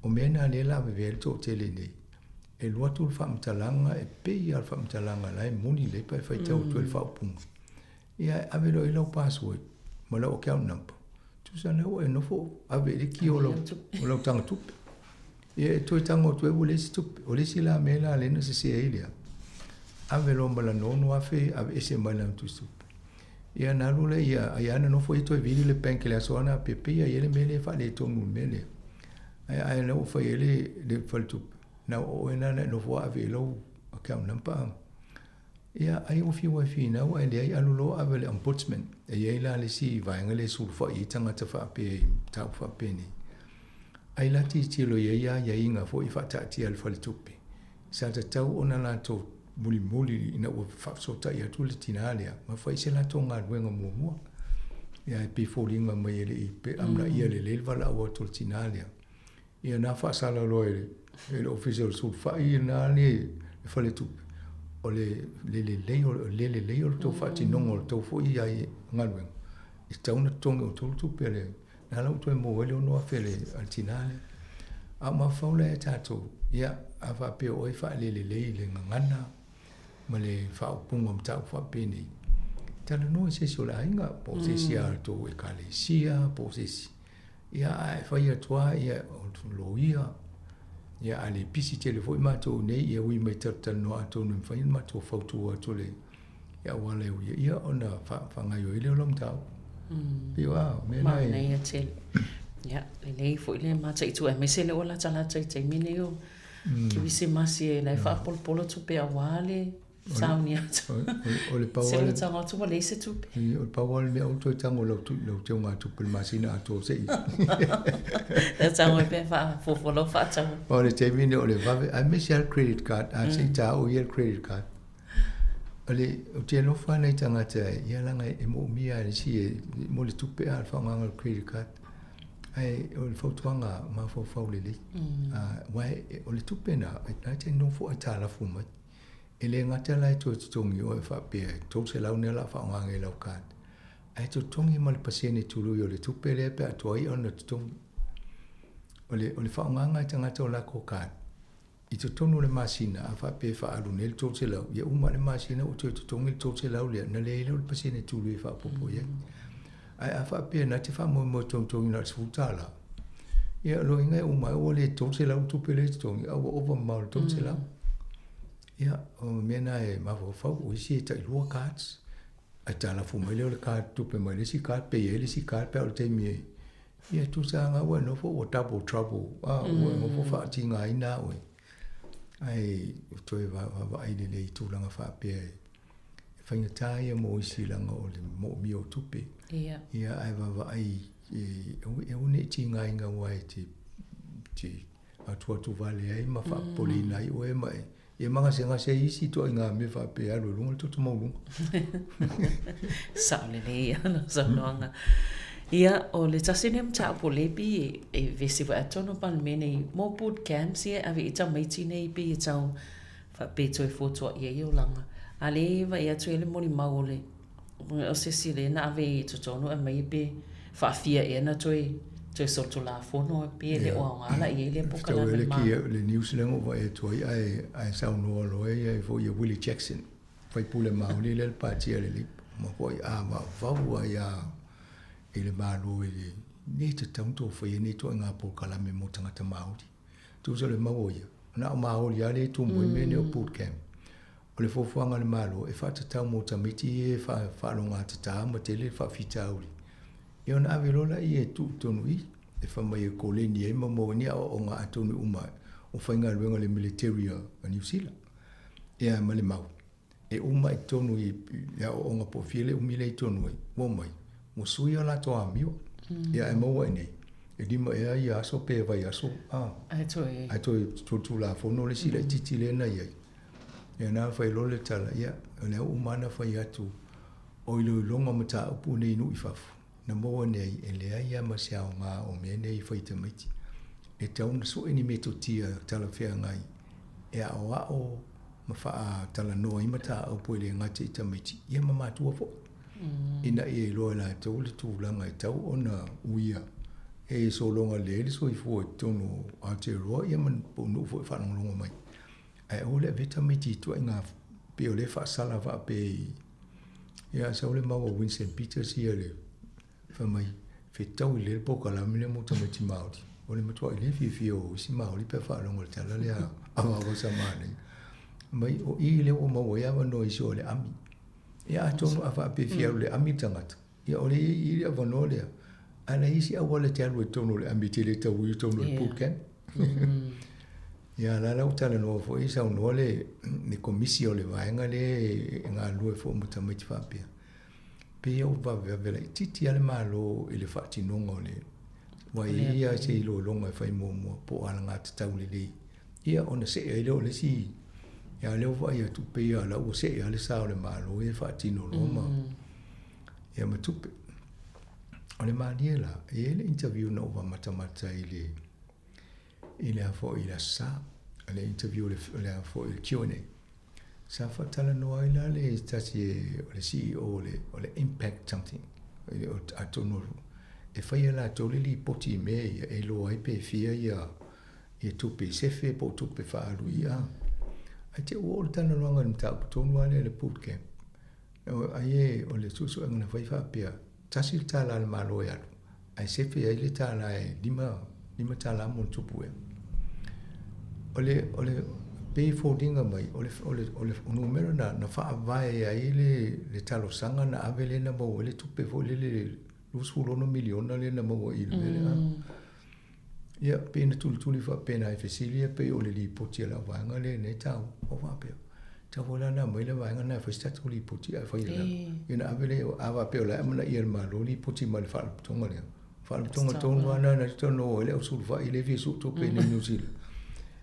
O mea na lea o le a avevea ai le toatele nei, e alu atu le faamatalaga e pei lava o le faamatalaga la e moni lelei pe a e faitau atu ai le faaupuga. Ia e ave loa i ai lau password ma lau account number. Tusa lea ua e nofo ave i le ki o lau, o lau taga tupe. Ia e toe tago atu ai ua leai se tupe. O le isi la mea la lea na sese ai lea, ave loa ma lana 6,000 aveese mai lana tusitupe. Ia na alu lea ia, ai lava na nofo ia toe vili le bank i le aso ana pea, pei lava e i ai le mea lea e faaletonu i le mea lea. Ae a lea ua fai ai le, le faletupe, na o oe na e nofo ave i lau account number. Ia, ai ua fiu ai finau ae leai alu loa ave i le Ombudsman. E i ai la le isi vaega lea e sulufai ai tagata faapea i mataupu faapenei. Ai la tilotilo i ai aiaiga foi e faataatia e le faletupe. Sa tatau ona latou mulimuli ina ua faafesootai atu le tinā lea ma fai se latou galuega muamua. Ia ae pei e foliga mai e le i amanaia lelei le valaau atu o le tinā lea. Ia na faasala loa e le Ofisa o le Sulufai na le faletupe, o le le lelei o le lelei o le tou faatinoga o le tou foi ai galuega, e tatau ona totogi e outou le tupe a le na la ua toe maua ai le $6,000 a le tinā lea. A o mafaufau la ia tatou, ia, a faapea o oe e faalelelei i le gagana ma le faaupuga o mataupu faapenei, talanoa i se isi o le aiga, po o se isi a tou ekalesia, po o se isi. Ia, a e fai atu lava, ia, o loia, ia, a le pisi tele foi matou nei, ia ui mai talatalanoa atonu e mafai ona matou fautua atu le e auala e uia ia ona faagaoioi ai lea o lau mataupu. Pei o a, o mea na e... Manaia tele. Ia, lelei foi le mataitu aemaise lea ua latalata i taimi nei o Kerisimasi e la e faapolopolo tupe aua le sauni atu. O le pau Se le tago atu ua leai se tupe. O le pau lava o le mea aua toe tago i lau teugatupe i le masina atoa se i. Le tago ai pea faafuafua lau faatau. O le taimi nei o le vave, aemaise lava le credit card, a se i taoi ia le credit card. O le, ou te alofa lava nai tagata ia leaga e moomia lava e le isi e, mo le tupe a le faaaogaina o le credit card. Ae o le fautuaga mafaufau lelei. Aua o le tupe lena, na e te nofo aitalafu mai. E le gata la e toe totogi oe faapea e 300 lea o le a faaaoga i lau card, ae totogi ma le pasene tului o le tupe lea pe a tuai ona totogi. O le, o le faaaogaga e tagata o lakou card, i totonu o le masina, a faapea e faaalu nei le 300, ia uma le masina ua toe totogi le 300 lea, ona leai lea o le pasene tului e faaopoopo i ai. Ae a faapea na te faamoemoe e togitogi na o le $10, ia o lona uiga e uma ai ua le 300 le tupe lea e totogi, a ua ova mamao i le 300. Ia, o mea na e mafaufau, o isi e tailua cards, aitalafu mai lea o le card tupe mai le isi card, pay ai le isi card pe a o le taimi e Ia tusa lava ua e nofo ua double trouble, a ua e nofo faatigaina oe. Ae toe vaavaai lelei i tulaga faapea e faigata ia mo isi leaga o le moomia o tupe. Ia. Ia ae vaavaai e aua ne i tigaina aua e te te atuatu vale ai ma faapopoleina ai oe ma e Ia magasegase ai isi ituaiga mea faapea e alu i luga le toto maualuga. Sao lelei ia lau saunoaga. Ia, o le tasi lenei o mataupu o lea e pei e vevesi foi atonu o Palemene i mo boot camps ia e ave i ai tamaiti nei pei e tau faapea e toe fotuai ai olaga. A lea e vaai atu ai le molimau o le o se isi lea na ave i totonu aumai pe faafia ea na toe toe solitulafono pe e le o aoga la i ai lea polokalame a le Malo. Le news lea na ou vaai atu ai ae ae saunoa loa ia foi ia Willie Jackson, faipule Maori lea le pati a le Labour, matua avavau ai lava i le Malo i le le tatau ona tou faia nei ituaiga polokalame mo tagata Maori. Tusa o le mau o ia, na o Maori lava lea e tumu ai mea nei o boot camp. O le fuafuaga a le Malo e faatatau mo tamaiti ia e faalogatata ma tele le faafitauli, ia ona ave loa laia e tuu i totonu i i, e fai mai e koleni ai ma maua ai ni aoaoga atonu uma o faigaluega a le military a Niu Sila ia ma le mau. E uma i totonu i le aoaoga po o fia le umi lea i totonu ai, ua omai, ua sui a latou amio. Ia ae maua i inei, e lima ea ia aso pe vaiaso, a, ae toe solitulafono le isi laitiiti lea na i ai. Ia na fai loa le tala, ia, o lea ua uma ona fai atu, o iloiloga o mataupu nei i nuu i fafo, na maua nei, e leai lava ma se aoga o mea nei e fai i tamaiti. E tatau ona sue ni metotia talafeagai e aoao ma faatalanoa ai mataupu e le gata i tamaiti, ia ma matua foi. Ina ia iloa e latou le tulaga e tatau ona uia e sologa lelei le soifua i totonu o Aotearoa ia ma po o nuu foi e faalogologo mai. Ae aua le avea tamaiti i ituaiga pei o lea e faasala faapea i ia sau le mau a Winston Peters ia le fai mai fetaui lelei le polokalame lea mo tamaiti Māori. O le matuai le fiafia o isi Māori pe a faalogo i le tala lea a Vaovasamanaia. Mai o i lea ua maua ai avanoa i isi o le ami. Ia atonu a faapea e fia alu i le ami le tagata, ia o lea e i ai le avanoa lea, ae leai isi auala e te alu ai i totonu o le ami e te le tau i totonu o le boot camp. Ia la la ua talanoa foi saunoa le le komisi o le vaega lea e galulue foi ma tamaiti faapea. Pei ua vavevave laitiiti lava le Malo i le faatinoga o le aua e i ai lava se iloiloga e fai muamua po o alagatatau lelei. Ia ona see ai lea o le isi, ia lea ua vaai atu pei lava o la ua see lava le sa o le Malo ia e faatino loa ma, ia ma tupe. O le malie la, e i ai le interview na ou matamata i le, i le a foi i le Aso Sa, le interview o le a foi le Q&A. Sa faatalanoa ai la le tasi o le CEO o le, o le Impact something, atonu e faia latou le lipoti i mea ia e iloa ai pe fia ia ia tupe i sefe po o tupe faaalu i a. Ae te ua oo le talanoaga i le mataupu tonu lava lea i le boot camp. Ai e o le suesuega na fai faapea, $1 a le Malo e alu, ae sefe ai le tala e $5 ma ona tupu ea. O le, o le, pei e foliga mai, o le, o le, o le numera na, na faavae ai le, le talosaga na ave lea na maua ai le tupe foi lele $26 miliona lea na maua i le mea lea. Ia, pei na tulituli faapena e fesili ia pei o le lipoti a lau vaega lea nei taua. O faapea, tatau foi la ona aumai le vaega lena e fai se tatou lipoti ae fai e la. Ia ona ave lea, a faapea o la e amanaia e le Malo lipoti mai le faalapotopotoga lea. Faalapotopotoga tonu lava lena na te o ai le au sulufai lea e fia sue tupe i Niu Sila.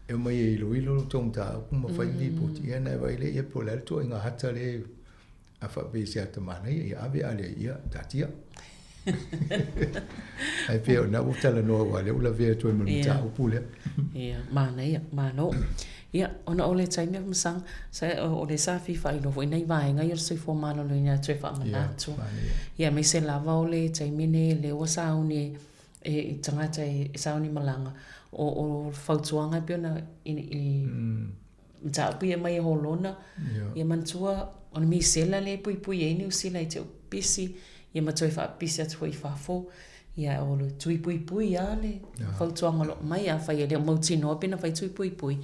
E omai e iloilo le tou mataupu ma fai le lipoti, ia ona e vaai lea i ai po o le a le ituaiga hata lea A faapea i se ata manaia, ia ave, a leai, ia taatia. Ae pei o lena ua talanoa aua o lea ua lavea atu ai ma le mataupu lea. Ia, manaia, malo. Ia, ona o le taimi Afamasaga, sa, o lea sa fia faailoa foi nai vaega ia o le soifua maloloina e toe faamanatu. Ia, aemaise lava o le taimi lenei lea ua sauni e tagata e sauni malaga, o fautuaga e pei ona i mataupu ia mai e Holona. Ia manatua o le misela lea e puipui ai Niu Sila i te pisi ia ma toe faapisi atu foi i fafo. Ia o le tui puipui lava le fautuaga o lo o aumai. Afai e le o mautinoa pe na fai tui puipui,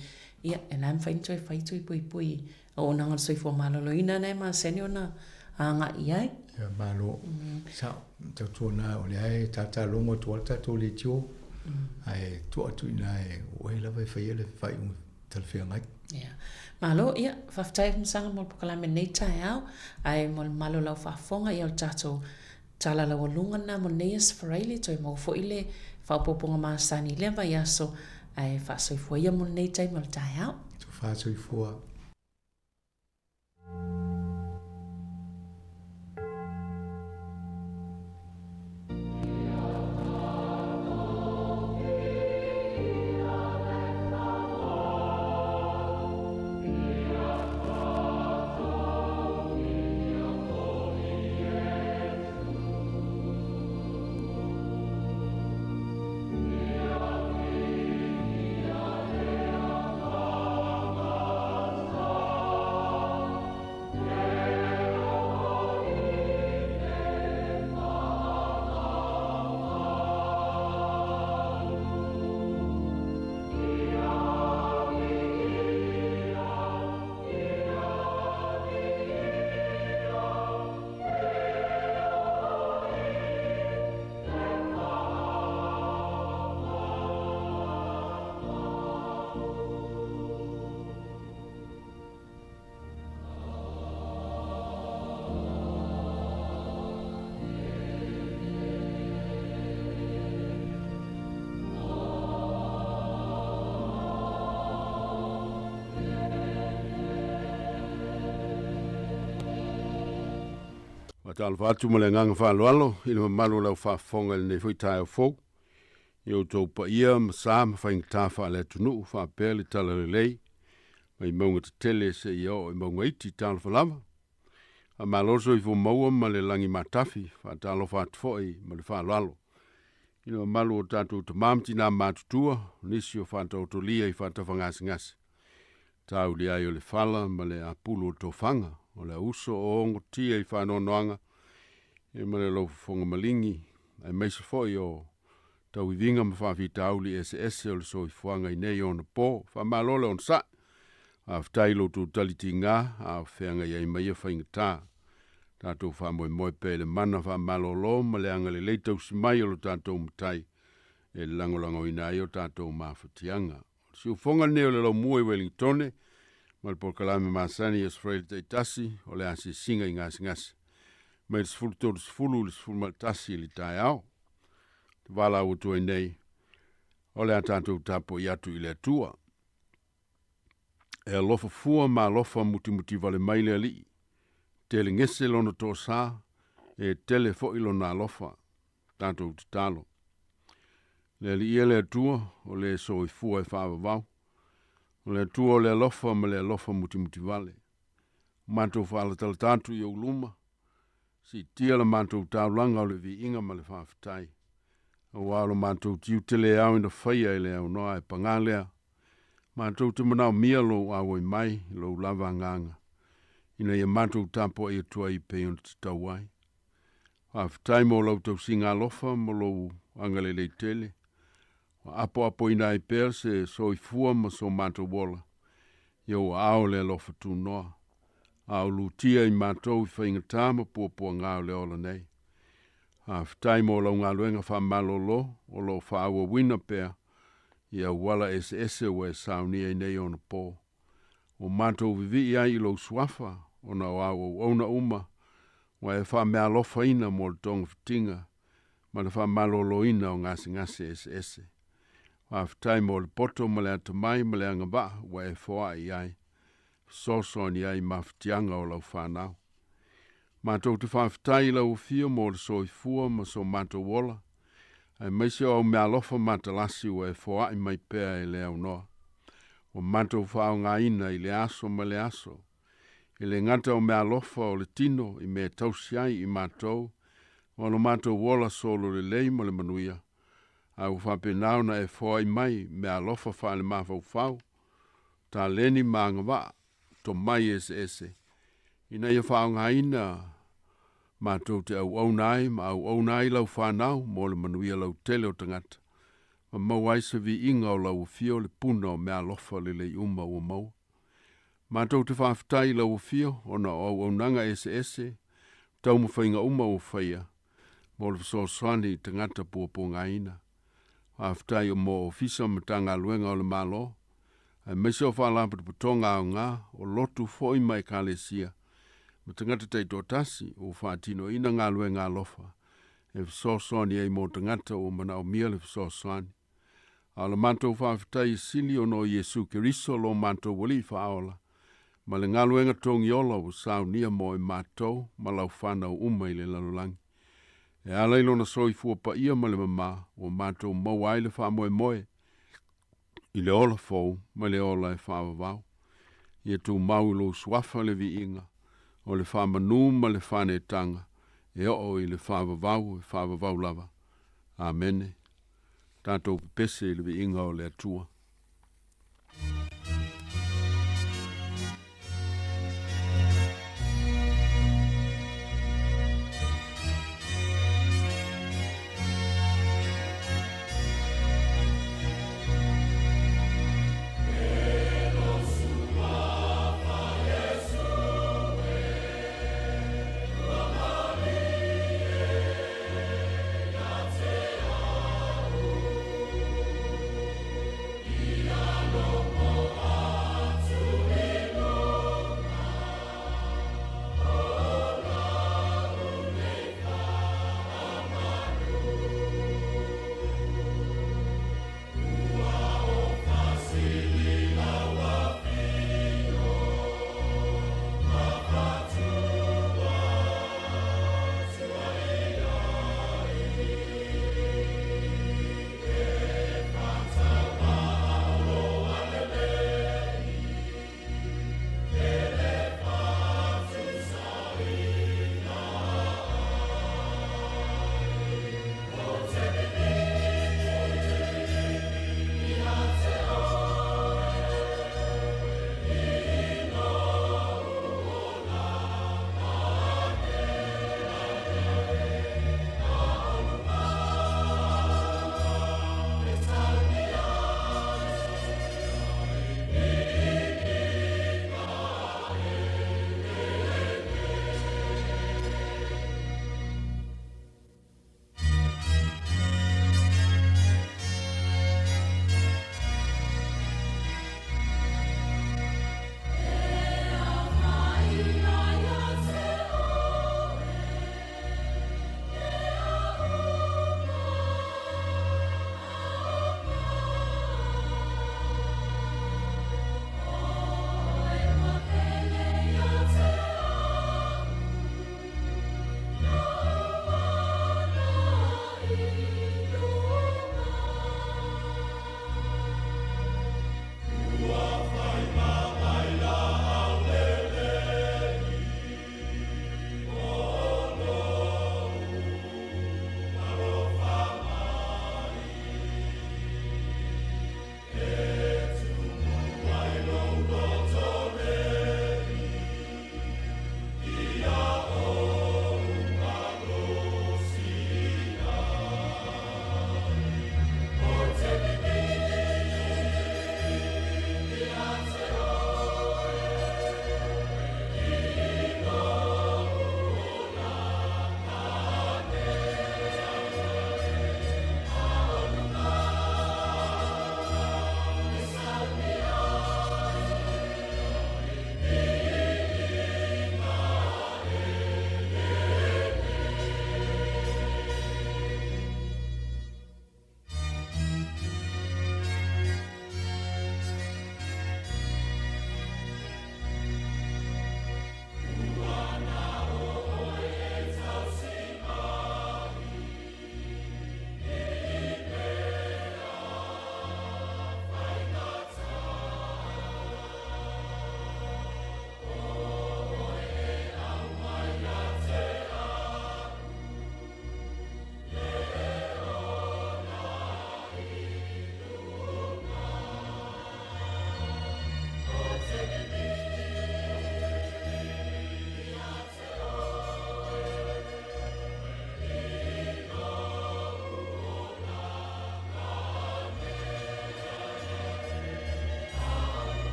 ia e la e mafai ona toe fai tui puipui auaunaga o le soifua maloloina lena e masani ona agai i ai. Ia malo. Sao, tautuana o lea e tatalogo atu lava le tatou leitio, ae tuu atu i ina e oe lava e faia le faaiuga talafeagai. Ia. Malo, ia, faafetai Afamasaga mo le polokalame i lenei taeao, ae mo le mamalu o lau faafofoga, ia o le tatou tala laualuga lena mo lenei aso Faraile, toe maua foi le faaopoopoga masani i lea vaiaso, ae faasoifua ia mo lenei taimi o le taeao. Tofa soifua. Faatalofa atu ma le agaga faaaloalo i le mamalu o lau faafofoga i lenei foi taeao fou. I outou paia ma sa ma faigata faale-atunuu faapea le talalelei mai mauga tetele seia oo i mauga iti talofa lava. Faamalo le soifua maua ma le lagi matafi, faatalofa atu foi ma le faaaloalo i le mamalu o tatou tama ma tina matutua, o nisi o faataotolia i faatafagasegase. Tauli ai o le fala ma le apulu o tofaga, o le auso o ogotia i faanoanoaga e ma le laufofoga maligi, aemaise foi o tauiviga ma faafitauli eseese o le soifuaga i nei ona po. Faamalo le onosai. Faafetai i lo outou tali tiga a o feagai ai ma ia faigata. Tatou faamoemoe pea i le mana faamalolo ma le agalelei tausi mai o lo tatou Matai e lagolagoina ai o tatou mafatiaga. O le siufoga lenei o le laumua i Wellingtone ma le polokalame masani i Aso Faraile taitasi o le asiasiga i gasegase mai le 13:30 i le 11 i le taeao. Te valaau atu ai nei o le a tatou tapuai atu i le Atua. E alofa fua ma alofa mutimutivale mai le Alii, tele gese lona toasā, e tele foʻi lona alofa. Tatou tatalo. Le Alii e le Atua, o le soifua e faavavau. O le Atua o le alofa ma le alofa mutimutivale. Matou faalatalata atu i ou luma, siitia la matou taulaga o le viiga ma le faafetai. Auā o lo matou tiute le ao ina faia e le aunoa e pagā lea, matou te manaomia lou auai mai, lou lava agaga, ina ia matou tapuai atu ai pei ona tatau ai. Faafetai mo lau tausiga alofa ma lou agalelei tele, ua apoapoina ai pea se soifua ma so matou ola, i ou aao le alofa tunoa, a o lutia i matou i faigatā ma puapuagā o le ola nei. Faafetai mo lau galuega faamalōlō o lo o faaauauina pea i auala eseese ua e saunia i nei onapō. Ua matou vivii ai i lou suafa ona o au auauna uma ua e faameaalofaina mo le togafitiga ma le faamalōlōina o gasegase eseese. Faafetai mo le poto ma le atamai ma le agavaa ua e foai i ai, fesoasoani ai i mafatiaga o lau fanau. Matou te faafetai i lau Afio mo le soifua ma so matou ola, aemaise o au meaalofa matalasi ua e foai mai pea e le aunoa. Ua matou faaaogaina i le aso ma le aso, e le gata o meaalofa o le tino i mea e tausi ai i matou ma lo matou ola sololelei ma le manuia, ae ua faapena ona e foai mai meaalofa faalemafaufau, taleni ma agavaa, tomai eseese, ina ia faaaogaina matou te auauna ai ma auauna ai lau fanau mo le manuia lautele o tagata, ma maua ai se viiga o lau afio le puna o meaalofa lelei uma ua maua. Matou te faafetai i lau afio ona o auaunaga eseese, taumafaiga uma ua faia mo le fesoasoani i tagata puapuagaina. Faafetai mo Ofisa ma Matagaluega o le Malo, aemaise o Faalapotopotoga aoga, o lotu foi ma Ekalesia, ma tagata taitoatasi ua faatinoina galuega alofa e fesoasoani ai mo tagata ua manaomia le fesoasoani. A o le matou faafetai e sili ona o Iesu Keriso lo matou Alii Faaola, ma le galuega togiola ua saunia mo i matou ma lau fanau uma i le lalolagi. E ala i lona soifua paia ma le mamā, ua matou maua ai le faamoemoe i le ola fou ma le ola e faavavau. Ia tumau i lou suafa le viiga o le faamanū ma le faanetaga e oo i le faavavau e faavavau lava. Amene. Tatou pepese i le viiga o le Atua.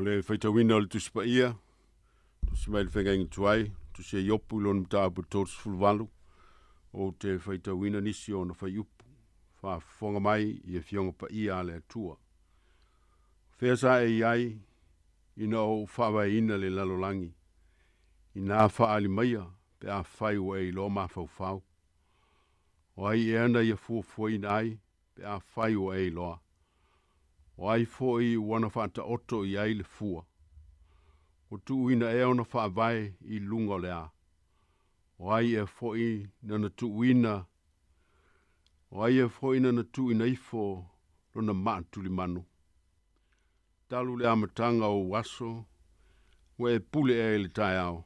le faitauina o le Tusi Paia, tusi mai le Feagaiga Tuai, tusi a Iopu i lona mataupu 38, ou te faitauina nisi o ona faiupu, faafofoga mai i Afioga Paia a le Atua. Fea sa e i ai ina ua ou faavaeina le lalolagi, inā faaali maia pe afai ua e iloa mafaufau. O ai ea na ia fuafuaina ai pe afai ua e iloa? O ai foi ua na faataoto i ai le fua? Ua tuuina ea ona faavae i luga o le a? O ai ea foi na na tuuina O ai ea foi na na tuuina ifo lona maa tulimanu? Talu le amataga o ou aso, ua e pule ea i le taeao,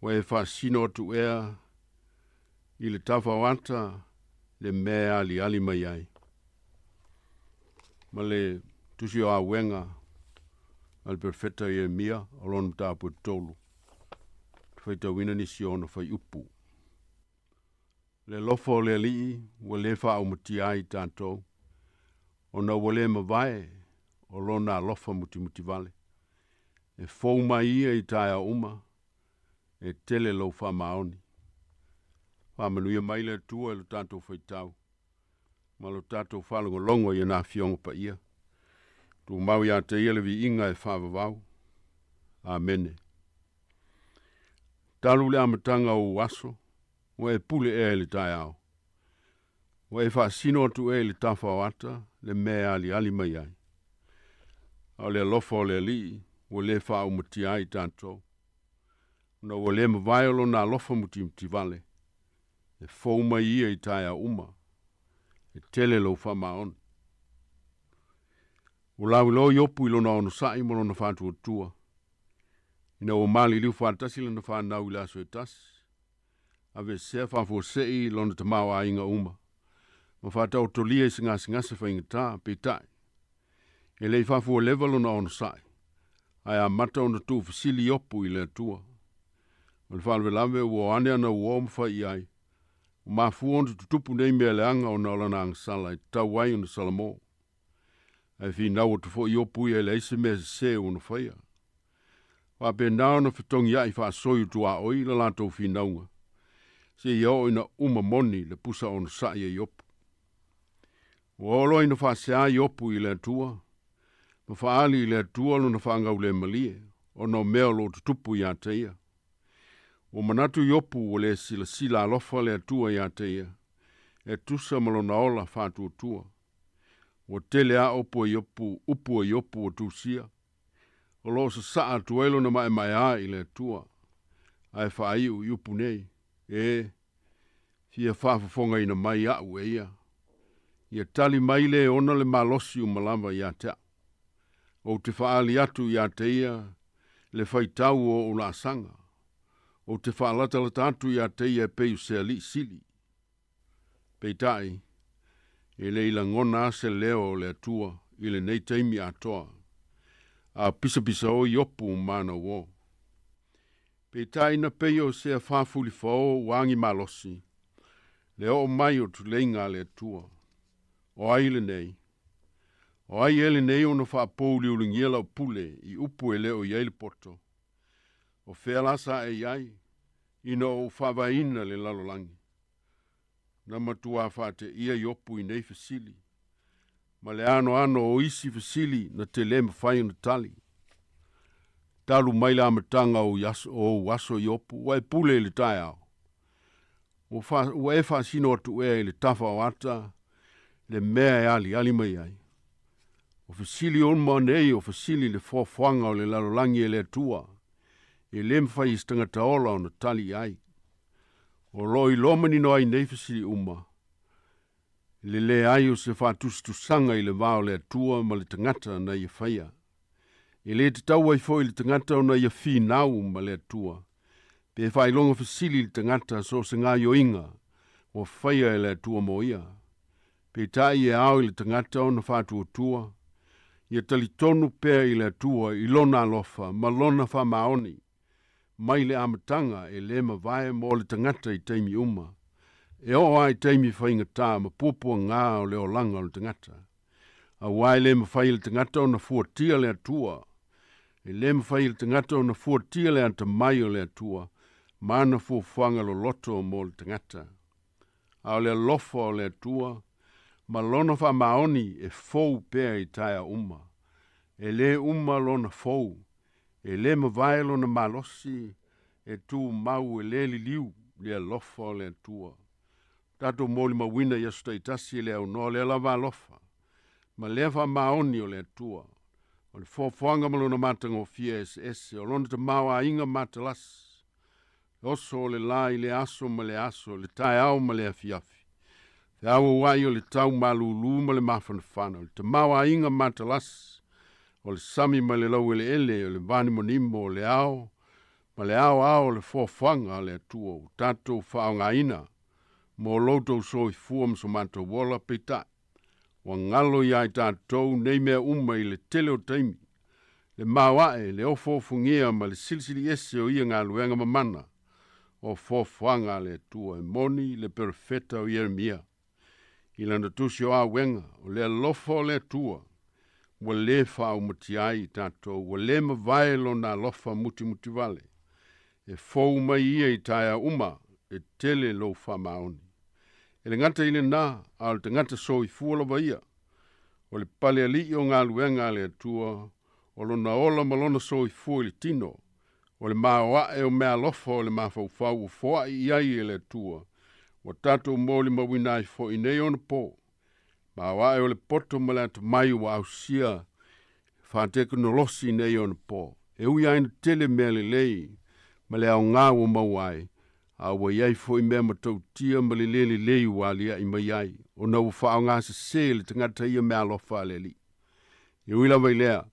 ua e faasino atu ea i le tafa o ata le mea e aliali mai ai. Ma le tusi o Auega a le Perofeta Ieremia o lona mataupu e tolu, te faitauina nisi o ona faiupu. Le alofa o le Alii ua le faaaumatia ai tatou, ona ua le mavae o lona alofa mutimutivale. E fou mai ia i taeao uma, e tele lou faamaoni. Faamanuia mai le Atua i lo tatou faitau ma lo tatou faalogologo i ana Afioga Paia. Tumau ia te ia le viiga e faavavau. Amene. Talu le amataga o ou aso, ua e pule ea i le taeao. Ua e faasino atu ea i le tafa o ata le mea e aliali mai ai. A o le alofa o le Alii ua le faaumatia ai tatou, ona ua le mavae o lona alofa mutimutivale, e fou mai ia i taeao uma, e tele lou faamaoni. Ua lauiloa Iopu i lona onosai ma lona faatuatua, ina ua maliliu faatasi lana fanau i le aso e tasi, aveesea faafuasei lona tamaoaiga uma, ma faataotolia i se gasegase faigata, peitai, e le i faafualeva lona onosai, ae amata ona tuufesili Iopu i le Atua. O le faalavelave ua o ane ana uo ma fai i ai, ua mafua ona tutupu nei mea leaga ona o lana agasala e tatau ai ona salamo. Ae finau atu foi Iopu ia e leai se mea sese ua ona faia. Faapena ona fetogiai faasoi o tuaoi la latou finauga, seia oo ina uma moni le pusa onosai a Iopu. Ua oo loa ina faasea Iopu i le Atua, ma faaali i le Atua lona faagaulemalie, ona o mea o lo o tutupu ia te ia. Ua manatu Iopu ua le silasila alofa le Atua ia te ia, e tusa ma lona ola faatuatua. Ua tele a upu a Iopu, upu a Iopu ua tusia, o lo o sasaa atu ai lona maemaea i le Atua, ae faaiu i upu nei, E, fia faafofogaina mai au e ia. Ia tali mai le ona le malosi uma lava ia te au. Ou te faaali atu ia te ia le faitau o ou laasaga. Ou te faalatalata atu ia te ia e pei o se alii sili. Peitai, e le i lagona a se leo o le Atua i lenei taimi atoa, a pisapisa o Iopu ma ana uō. Peitai na pei o se afafulifao ua agi malosi, le oo mai o tuleiga a le Atua. O ai lenei? O ai ea lenei ona faapouliuligia lau pule i upu e le o i ai le poto? O fea la sa e i ai, ina ua ou faavaeina le lalolagi? Na matuā faateia Iopu i nei fesili, ma le anoano o isi fesili na te lē mafai ona tali. Talu mai le amataga o ou aso Iopu, ua e pule i le taeao. Ua, fa, ua e faasino atu ea i le tafa o ata le mea e aliali mai ai. O fesili uma nei o fesili le foafoaga o le lalolagi e le Atua, e lē mafai e se tagata ola ona tali i ai. O lo o iloa manino ai nei fesili uma, le leai o se faatusatusaga i le va o le Atua ma le tagata na ia faia. E lē tatau ai foi i le tagata ona ia finau ma le Atua, pe faailoga fesili i le tagata so o se gaoioiga ua faia e le Atua mo ia. Peitai e ao i le tagata ona faatuatua, ia talitonu pea i le Atua i Lona alofa ma Lona faamaoni, mai le amataga e lē mavae mo le tagata i taimi uma, e oo lava i taimi faigata ma puapuagā o le olaga o le tagata. Auā e lē mafai e le tagata ona fuatia le Atua. E lē mafai e le tagata ona fuatia le atamai o le Atua ma ana fuafuaga loloto mo le tagata. A o le alofa o le Atua ma lona faamaoni e fou pea i taeao uma. E lē uma lona fou, e lē mavae lona malosi, e tumau e lē liliu le alofa o le Atua. Tatou molimauina i aso taitasi e le aunoa lea lava alofa ma lea faamaoni o le Atua. O le foafoaga ma lona matagofie eseese, o lona tamaoaiga matalasi, le oso o le la i le aso ma le aso, le taeao ma le afiafi. Feauauai o le tau malūlū ma le mafanafana, o le tamaoaiga matalasi, o le sami ma le laueleele, o le vanimonimo o le ao, ma le aoao o le foafoaga a le Atua ua tatou faaaogaina mo lo outou soifua ma so matou ola, peitai, ua galo iā i tatou nei mea uma i le tele o taimi, le maoae, le ofoofogia ma le silisili ese o ia galuega mamana o foafoaga a le Atua. E moni le perofeta o Ieremia i lana tusi o Auega, o le alofa o le Atua ua lē faaumatia ai i tatou, ua lē mavae lona alofa mutimutivale, e fou mai ia i taeao uma, e tele lou faamaoni. E le gata i lenā, a o le tagata soifua lava ia, o le palealii o galuega a le Atua, o lona ola ma lona soifua i le tino, o le maoae o meaalofa o le mafaufau ua foai i ai e le Atua, ua tatou molimauina ai foi i nei onapō, maoae o le poto ma le atamai ua ausia faatekonolosi i nei onapō. E ui lava ina tele mea lelei ma le aogā ua maua ai, a ua i ai foi mea matautia ma le lē lelei ua aliaʻi mai ai, ona ua faaaogasesē le tagata ia meaalofa a le Alii. E ui lava i lea,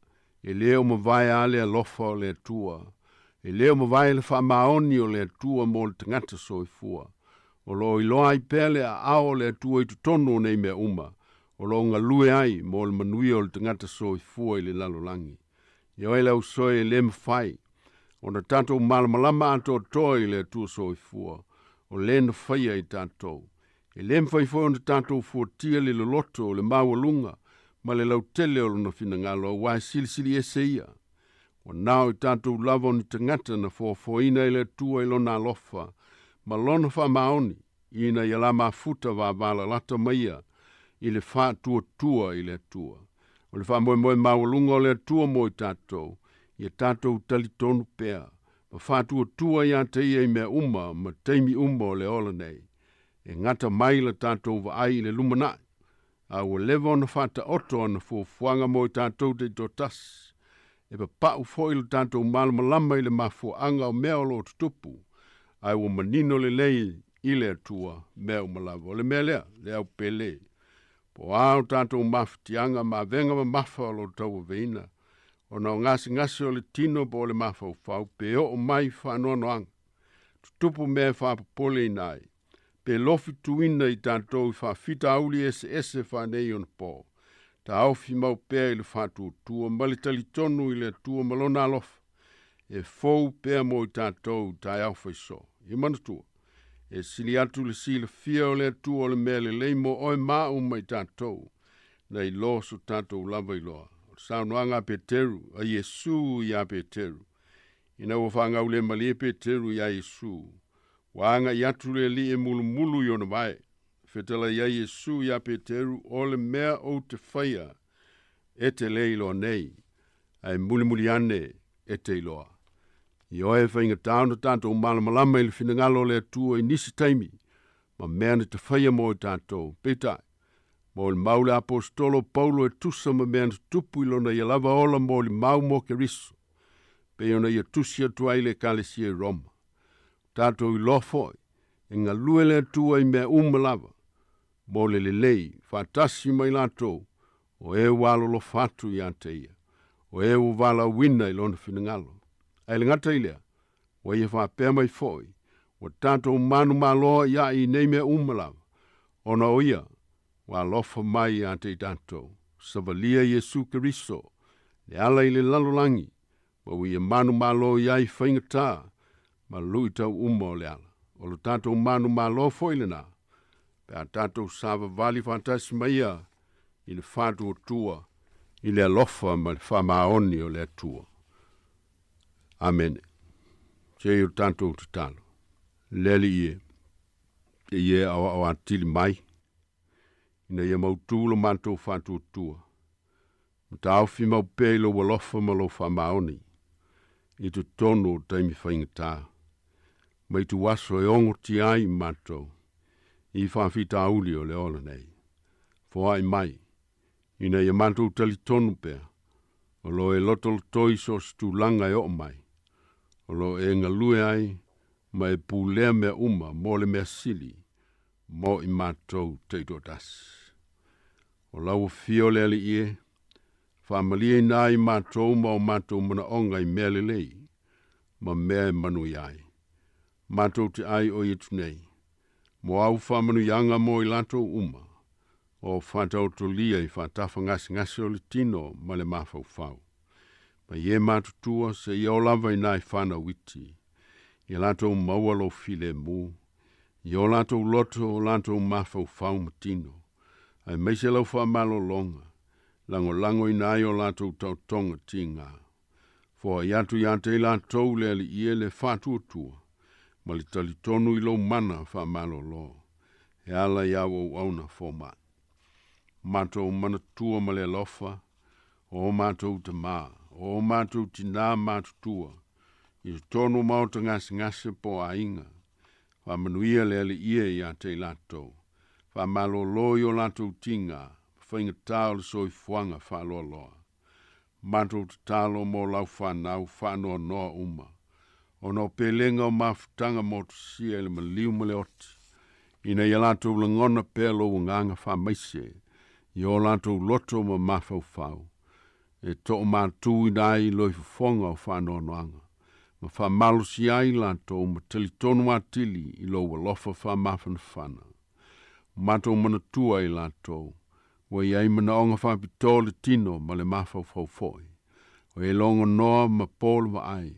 e lē o mavae a le alofa o le Atua, e lē o mavae le faamaoni o le Atua mo le tagata soifua. O lo o iloa ai pea le aao o le Atua i totonu o nei mea uma, o lo o galue ai mo le manuia o le tagata soifua i le lalolagi. Ioe le ausoe e lē mafai ona tatou malamalama atoatoa i le Atua soifua, o lē na faia i tatou. E lē mafai foi ona tatou fuatia le loloto, le maualuga ma le lautele o lona finagalo, auā e silisili ese ia. Ua na o i tatou lava o ni tagata na foafoaina e le Atua i lona alofa ma lona faamaoni, ina ia la mafuta vavalalata ma ia i le faatuatua i le Atua. O le faamoemoe maualuga o le Atua mo i tatou, ia tatou talitonu pea ma faatuatua iā te ia i mea uma ma taimi uma o le ola nei. E gata mai la tatou vaai i le lumanai, a ua leva ona faataoto ana fuafuaga mo i tatou taitoatasi. E papau foi lo tatou malamalama i le mafuaaga o mea o lo o tutupu, ae ua manino lelei i le Atua mea uma lava. O le mea lea, le au pele, po o a o tatou mafatiaga ma avega mamafa o lo o tauaveina, ona o gasegase o le tino po o le mafaufau, pe oo mai faanoanoaga, tutupu mea e faapopoleina ai, pe lofituina i tatou i faafitauli eseese faaneionapo, taofi mau pea i le faatuatua ma le talitonu i le Atua ma lona alofa, e fou pea mo i tatou i taeao faisō. Ia manatua, e sili atu le silafia o le Atua o le mea lelei mo oe ma au ma i tatou, nai lo so tatou lava iloa. O le saunoaga a Peteru, a Iesū iā Peteru, ina ua faagaulemalie Peteru iā Iesū, ua agai atu le Alii e mulumulu i ona vae. Fetalai ai Iesū iā Peteru, O le mea ou te faia, e te le iloa nei, ae mulimuli ane e te iloa. Ioe e faigata ona tatou malamalama i le finagalo o le Atua i nisi taimi ma mea na te faia mo i tatou. Peitai, mo le mau le aposetolo o Paulo e tusa ma mea na tutupu i lona ia lava ola molimau mo Keriso, pei ona ia tusi atu ai i le Ekalesia i Roma. Ua tatou iloa foi, e galue le Atua i mea uma lava, mo le lelei, faatasi ma i latou, o e ua alolofa atu iā te ia, o e ua valaauina i lona finagalo. Ae le gata i lea, ua ia faapea mai foi, ua tatou manumalo iaʻi i nei mea uma lava, ona o ia ua alofa mai iā te i tatou. Savalia Iesu Keriso, le ala i le lalolagi, ma ua ia manumalo i ai faigata ma luitau uma o le ala. O lo tatou manumalo foi lenā, pe a tatou savavali faatasi ma ia i le faatuatua i le alofa ma le faamaoni o le Atua. Amene. Se i o tatou tatalo. Le Alii e, e ia aoao atili mai, ina ia mautū lo matou faatuatua, ma taofi mau pea i lou alofa ma lou faamaoni, i totonu o taimi faigata, ma i tuaso e ogotia ai matou, i faafitauli o le ola nei. Foai mai, ina ia matou talitonu pea, o lo e lotolotoi so o se tulaga e oo mai, o lo o e galue ai ma e pulea mea uma mo le mea sili mo i matou taitoatasi. O lau afio le Alii e, faamalieina ai matou ma o matou manaoga i mea lelei ma mea e manuia ai. Matou te ai o atu nei, mo au faamanuiaga mo i latou uma, o faataotolia i faatafagasegase o le tino ma le mafaufau. Ma i e matutua seia oo lava i nai fanau iti, ia latou maua lou filemu, i o latou loto o latou mafaufau ma tino, aemaise lau faamalologa, lagolagoina ai o latou taotoga tiga. Foai atu ia te i latou le Alii e le faatuatua, ma le talitonu i lou mana faamalolo, e ala i au auauna fomai. Matou manatua ma le alofa, o matou tamā, o matou tinā matutua, i totonu o maota gasegase po o aiga, faamanuia le Alii e ia te i latou, faamalolo i o latou tiga, ma faigata o le soifuaga faaloaloa. Matou tatalo mo lau fanau faanoanoa uma, ona o pelega o mafutaga motusia i le maliu ma le oti, ina ia latou lagona pea lou agaga faamaise i o latou loto ma mafaufau, e toomatuina ai loifofoga o faanoanoaga, ma faamalosi ai latou ma talitonu atili i lou alofa faamafanafana. Matou manatua i latou, ua i ai manaoga faapitoa le tino ma le mafaufau foi, o e logonoa ma po le vaai,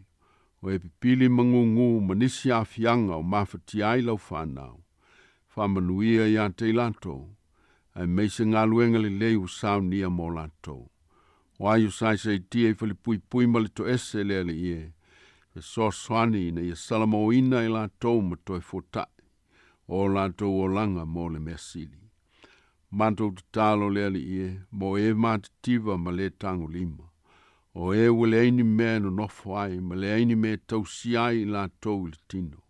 o e pipili magugū ma nisi aafiaga o mafatia ai lau fanau, faamanuia ia te i latou, aemaise galuega lelei ua saunia mo latou. O ai o saisaitia i falepuipui ma le toese le Alii e, fesoasoani ina ia salamoina i latou ma toe fotaʻi o latou olaga mo le mea sili. Matou tatalo le Alii e, mo e matitiva ma le tagolima, o e ua leai ni mea e nonofo ai ma leai ni mea e tausia ai i latou i le tino.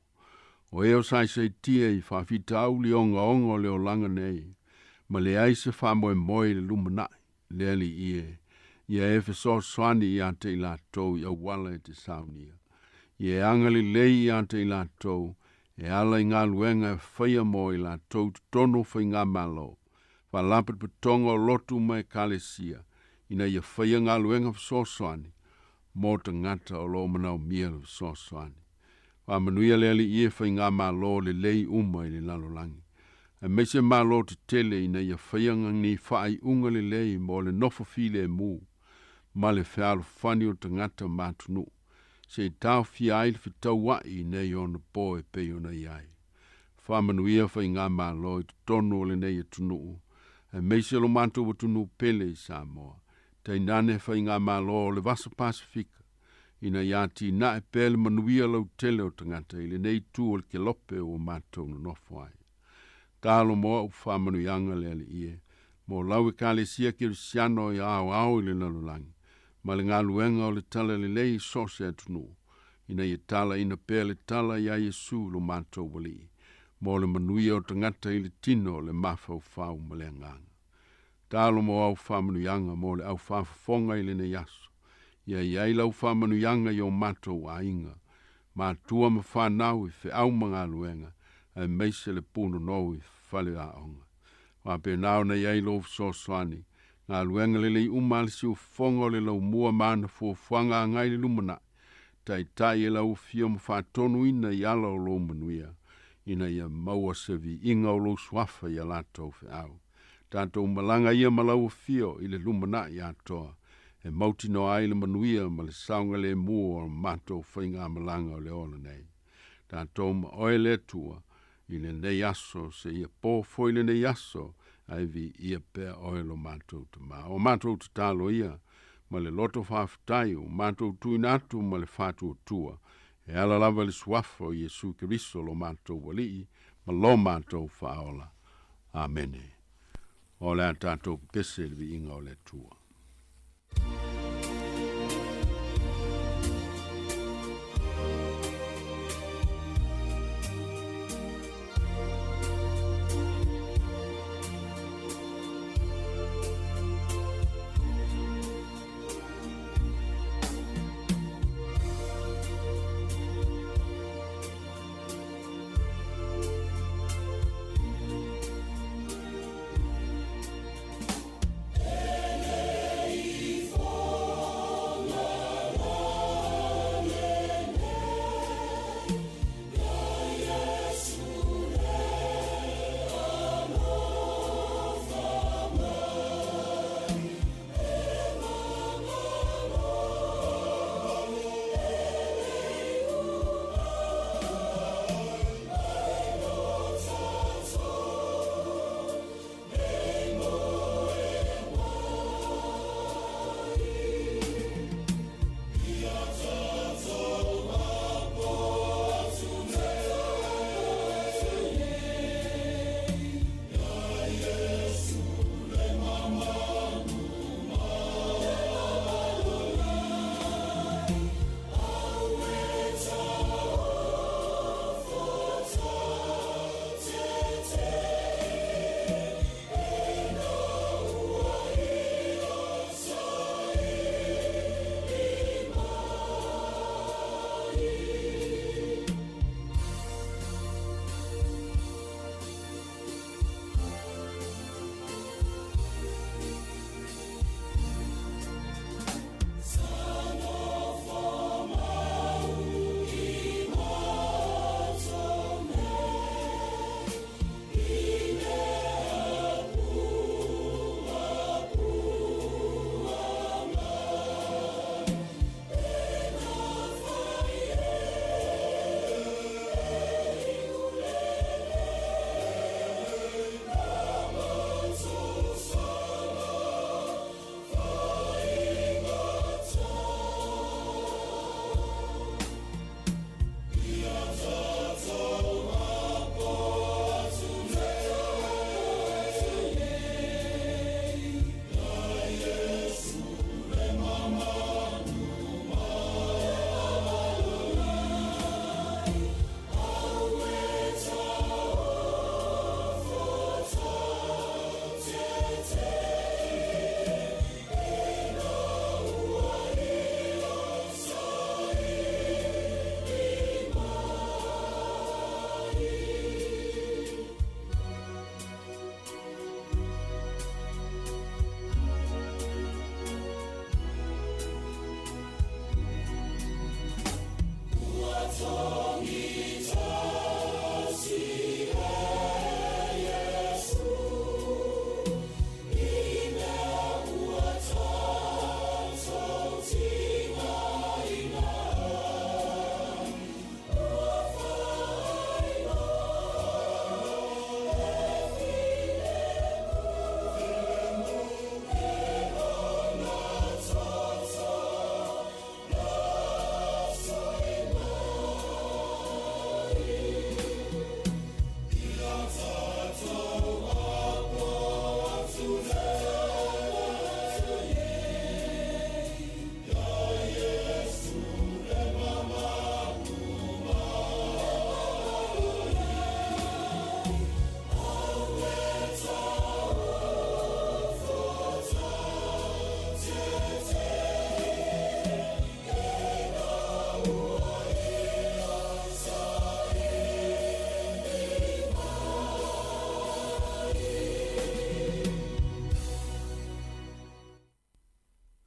O e o saisaitia i faafitauli ogaoga o le olaga nei, ma leai se faamoemoe i le lumanai, le Alii e, ia e fesoasoani ia te i latou i auala e te saunia. Ia e agalelei ia te i latou, e ala i galuega e faia mo i latou totonu o faigamalo, faalapotopotoga o lotu ma ekalesia, ina ia faia galuega fesoasoani mo tagata o lo o manaomia le fesoasoani. Faamanuia le Alii e faigamalo lelei uma i le lalolagi, aemaise malo tetele ina ia faia ni faaiuga lelei mo le nofo filemu ma le fealofani o tagata ma atunuu, seia taofia ai le fetauai i nei ona po e pei ona i ai. Faamanuia faigamalo i totonu o lenei atunuu, aemaise lo matou atunuu pele i Samoa, tainane faigamalo o le Vasa Pasifika, ina ia atinae pea le manuia lautele o tagata i lenei itu o le kelope ua matou nonofo ai. Talo mo au faamanuiaga le Alii e, mo lau Ekalesia Kerisiano i aoao i le lalolagi, ma le galuega o le talalelei i so o se atunuu, ina ia talaina pea le tala iā Iesu lo matou Alii, mo le manuia o tagata i le tino, le mafaufau ma le agaga. Talo mo au faamanuiaga mo le au faafofoga i lenei aso, ia i ai lau faamanuiaga i o matou aiga, matua ma fanau i feau ma galuega, aemaise le punonou i fale aoga. Faapena ona i ai lou fesoasoani, galuega lelei uma a le siufofoga o le laumua ma ana fuafuaga agai i le lumanai, taitai e lau afio ma faatonuina i ala o lou manuia, ina ia maua se viiga o lou suafa i a latou feau. Tatou malaga ia ma lau afio i le lumanai atoa, e mautinoa ai le manuia ma le saogalemu o matou faigamalaga o le ola nei. Tatou ma oe le Atua i lenei aso seia po foi lenei aso Ae viia pea oe lo matou Tamā. O matou tatalo ia, ma le loto faafetai ua matou tuuina atu ma le faatuatua, e ala lava i le Suafa o Iesu Keriso lo matou Alii ma lo matou Faaola. Amene. O le a tatou pepese i le viiga o le Atua.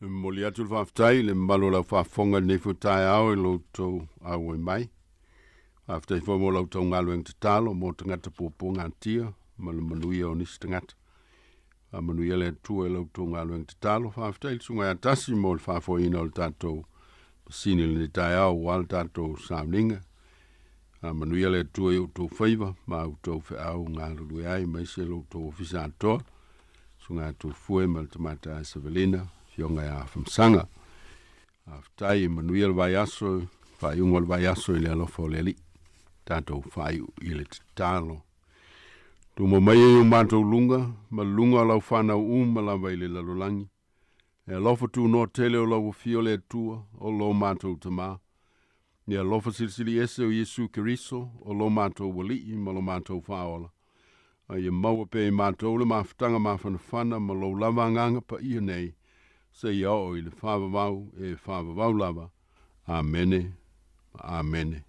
E momoli atu le faafetai i le mamalu o lau faafofoga i lenei foi taeao i lo outou auai mai. Faafetai foi mo la outou galuega tatalo mo tagata puapuagatia ma le manuia o nisi tagata. Faamanuia le Atua i la outou galuega tatalo. Faafetai i le Susuga ia Tasi mo le faafoeina o le tatou masini i lenei taeao aua le tatou sauniga. Faamanuia le Atua i outou faiva ma outou feau galulue ai, aemaise lo outou ofisa atoa. Susuga ia Tufue ma le tamaitai Savelina, afioga ia Afamasaga. Faafetai, manuia le vaiaso, faaiuga o le vaiaso i le alofa o le Alii. Tatou faaiu i le tatalo. Tuma mai e o matou luga, ma luga o lau whanau uma lava i le lalolagi. E alofa tunoa tele o lau afio le Atua, o lo matou tamā. Le alofa silisili ese o Iesu Keriso, o lo matou Alii ma lo matou Faaola. A ia maua pea i matou le mafutaga mafanafana ma lou lava agaga paia nei, seia oo i le faavavau e faavavau lava. Amene. Amene.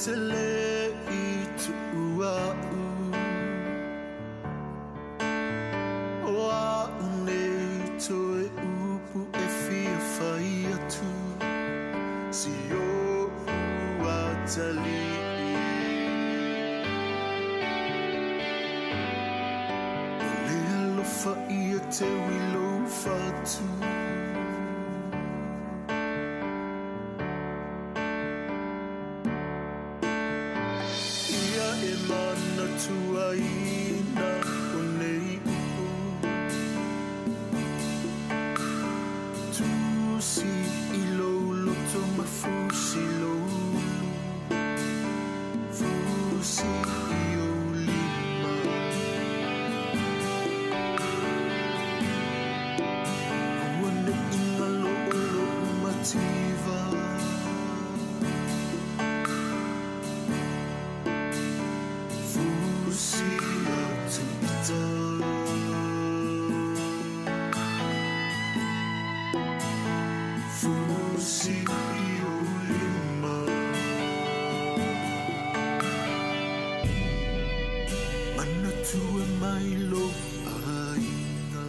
Te le i tuua u O a nei toe upu e fia whai atu Si o ua tali. O le alofa ia te wilo whatu. Ia e mana tuaina o nei upu. Mativa Fusi atu Fusi ulima Manatua mai lo aiga.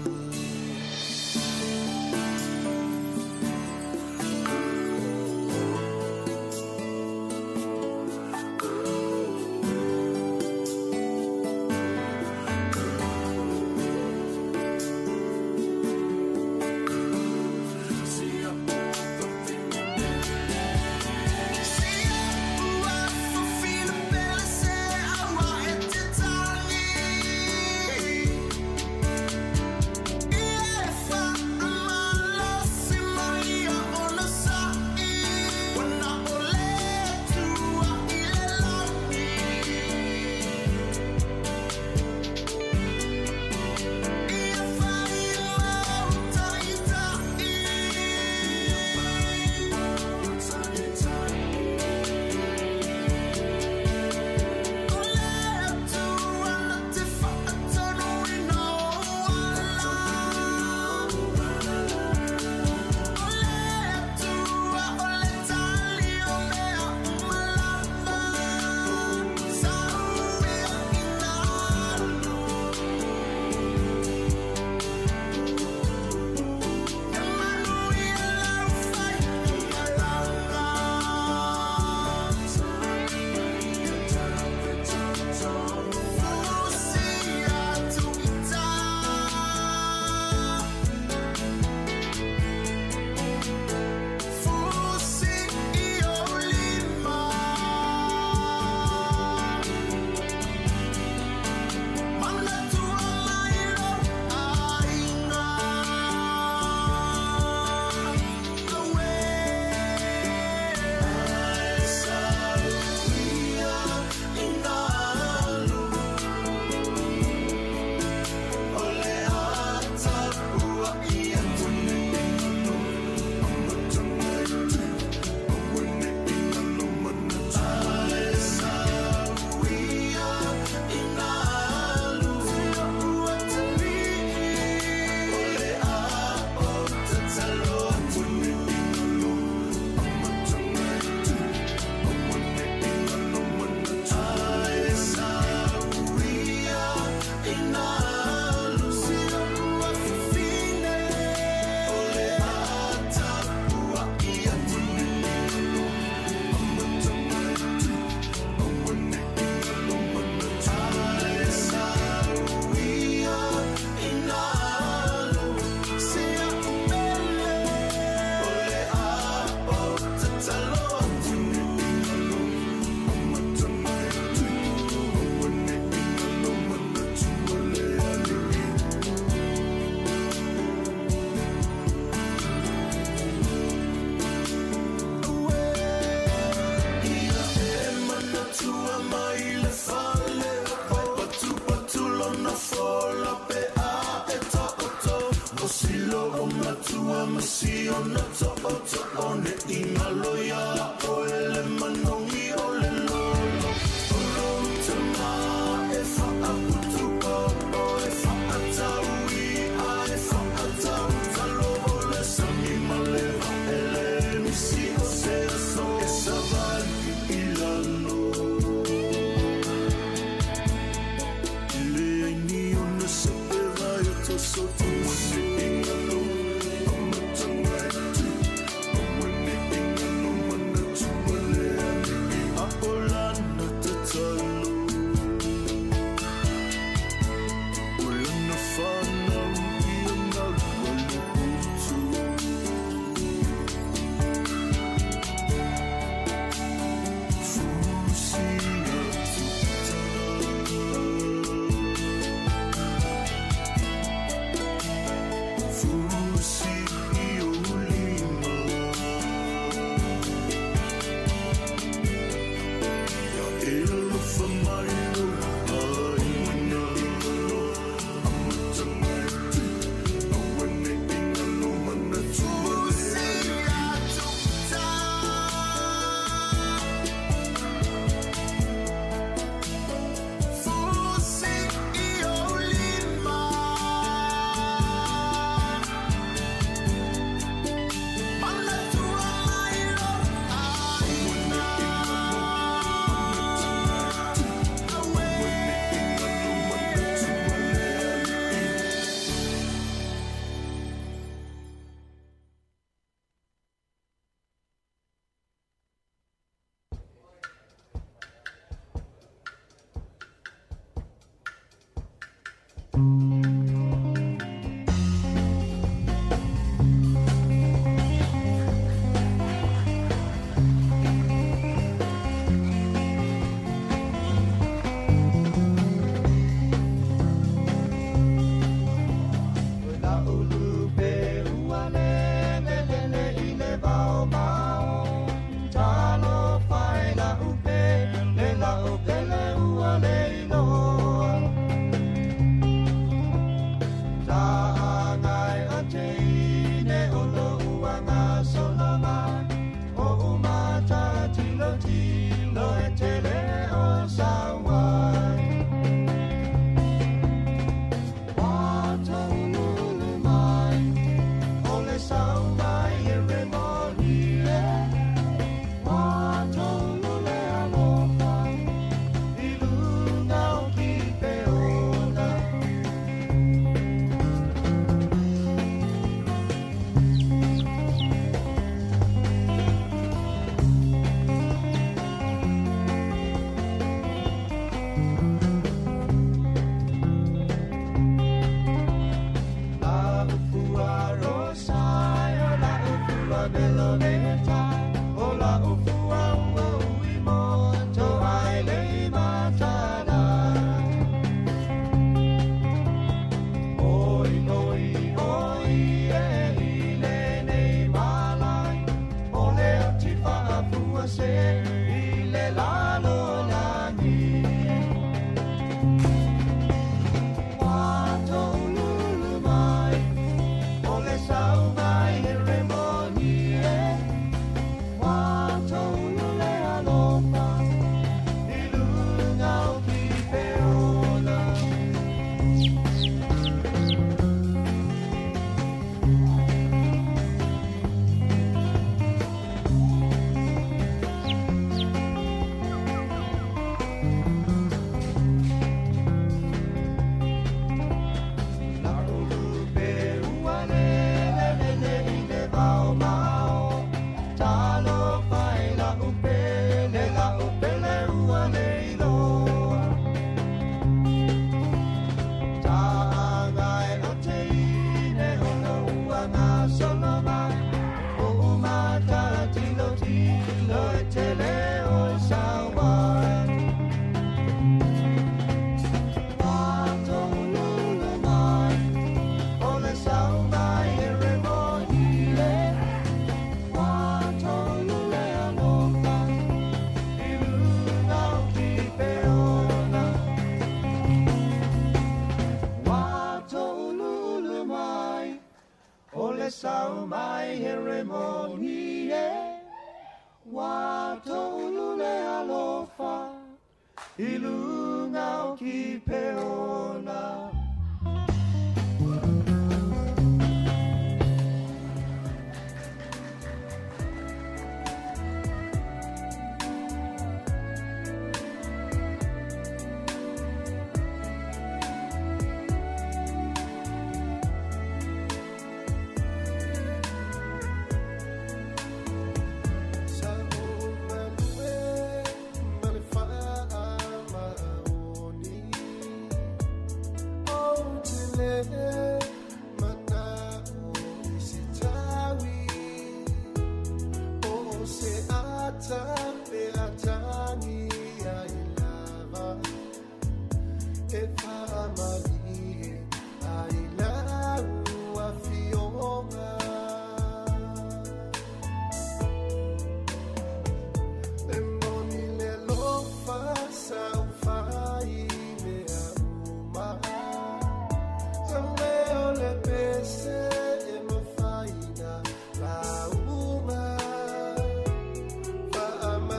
Fa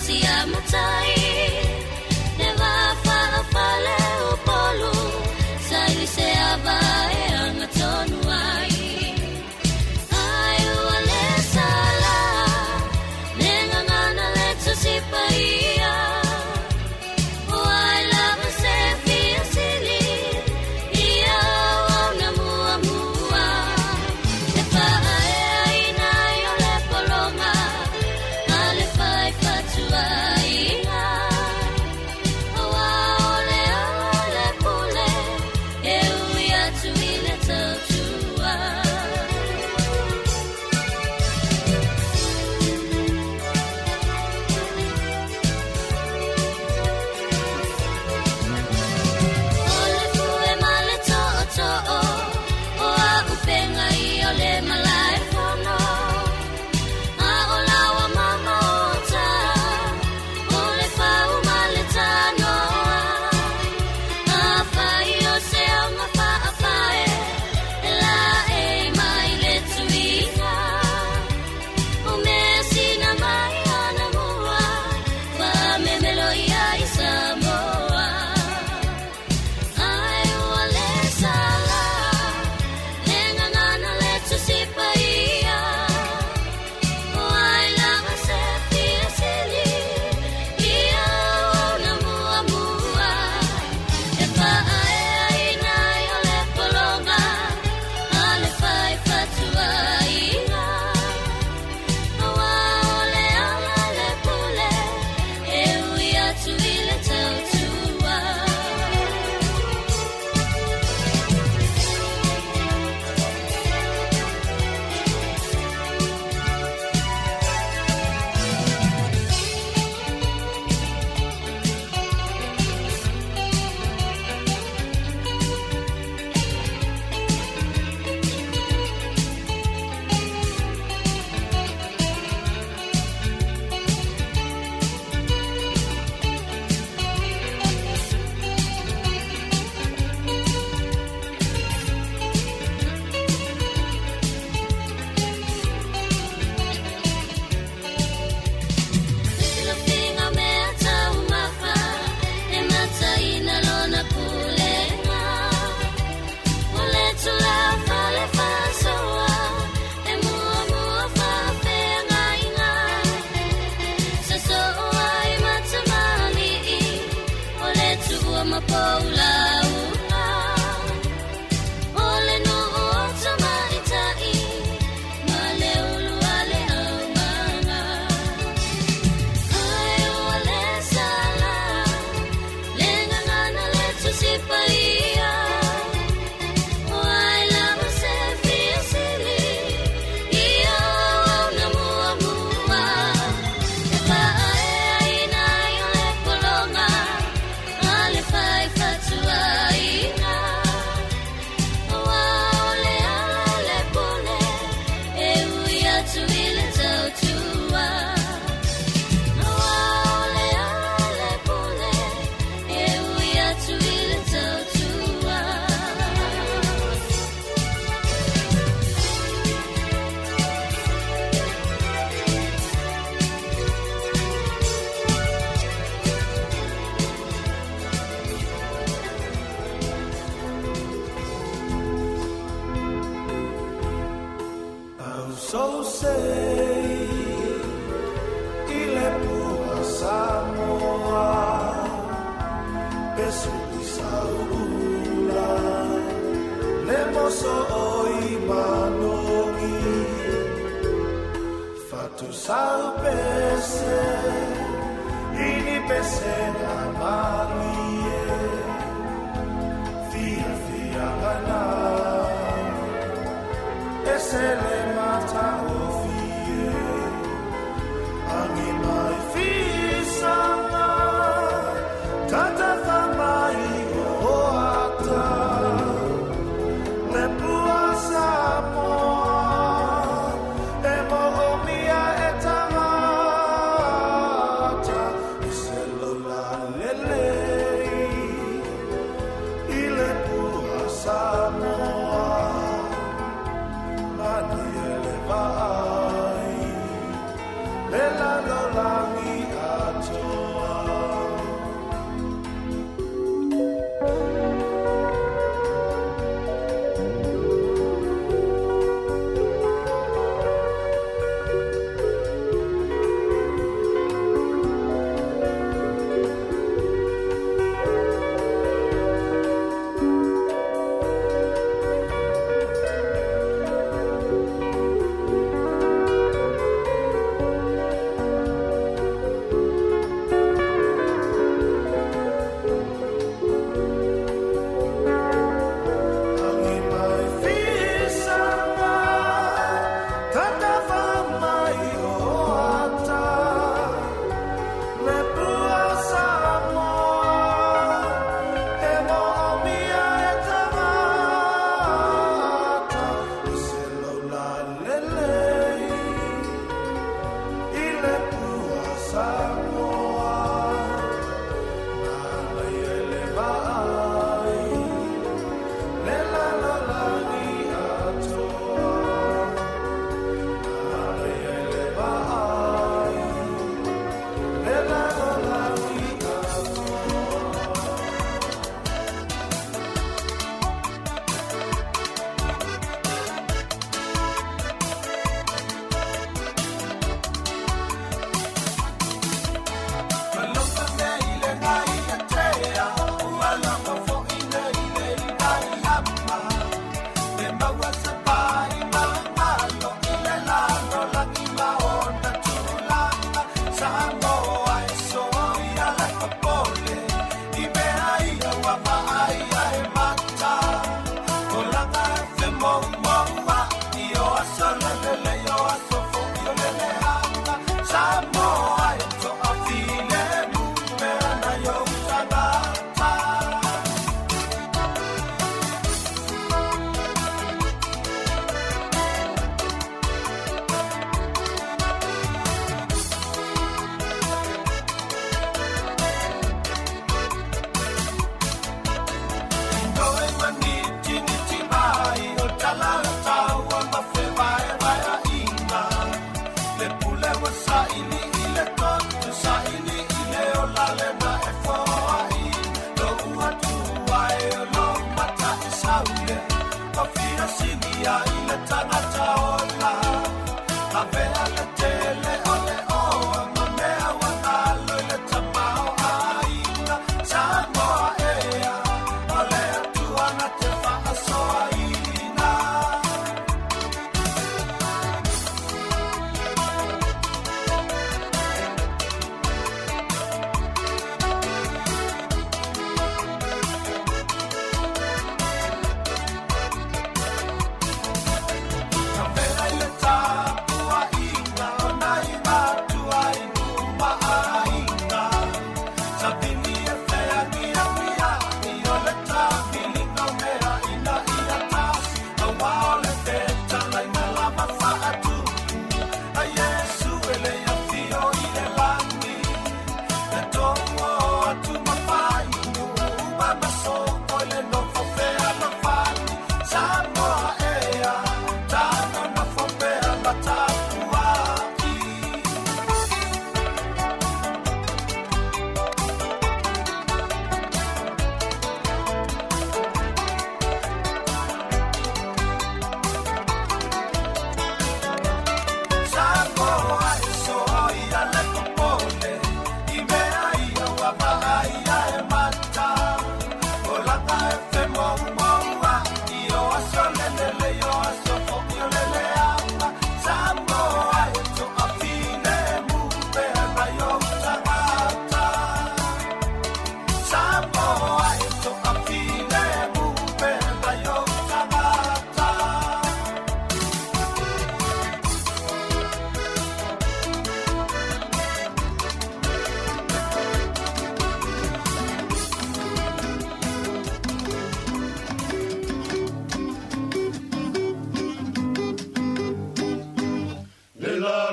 tia matai Le va whaafale o polu Sa ili se ava e anga tonu ai Ai ua le sala Le ngangana le tusipa ia O ai lava se fia sili Ia au na mua mua E paa e aina i o le polonga A le fai fatua inga Aua o le ala le pule E ui atu i le tautua. O le fue ma le to'oto'o O a upenga i o le malae fono A o lawa mama o ta O le fau ma le tanoa A fai o se au ma faafae E la e mai le tuiga O mea sina mai ana mua Faamemelo ia i Samoa Ai ua le sala Le ngangana le tusipa ia O ai lava se fia sili Ia au na mua mua E paa e aina i o le polonga A le fai fatua inga Aua o le ala le pule E ui atu i le tautua. Filofiga mea taumafa E mataina lona pulega O le tulafa le faasoa E muamua faafeagaiga Sosoo ai matamali'i O le tuua ma poulauga O le nuu o tamaita'i Ma le ulu a le aumaga Ai ua le sala Le ngangana le tusipa ia O ai lava se fia sili Ia au na muamua E paa e aina i o le polonga A le fai fatua inga Aua o le ala le pule E ui atu i le tautua Aua o le ala le pule E ui atu i le tautua. Au so sei i le pua Samoa Pesu i saula Le moso o i manogi Fatu sau pese Ini pese na malie Fia fia gana Ese le mata o fie Angi mai fisanga Tata whamai o ata Le pua Samoa E mo o mia e tangata I se lola lele I le pua Samoa Manu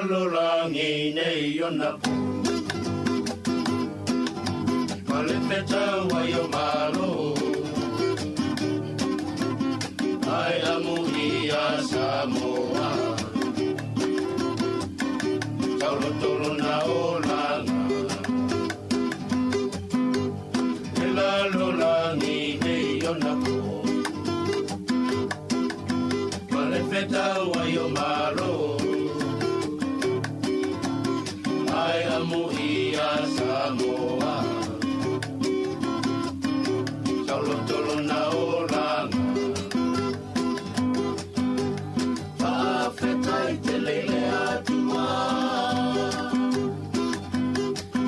lalolagi nei ona po ma le fetau ai o malo ai amuia Samoa taulotolo na olaga e lalolagi nei ona po ma le fetau ai o malo ai amuia Samoa taulotolo na olaga Faafetai tele i le Atua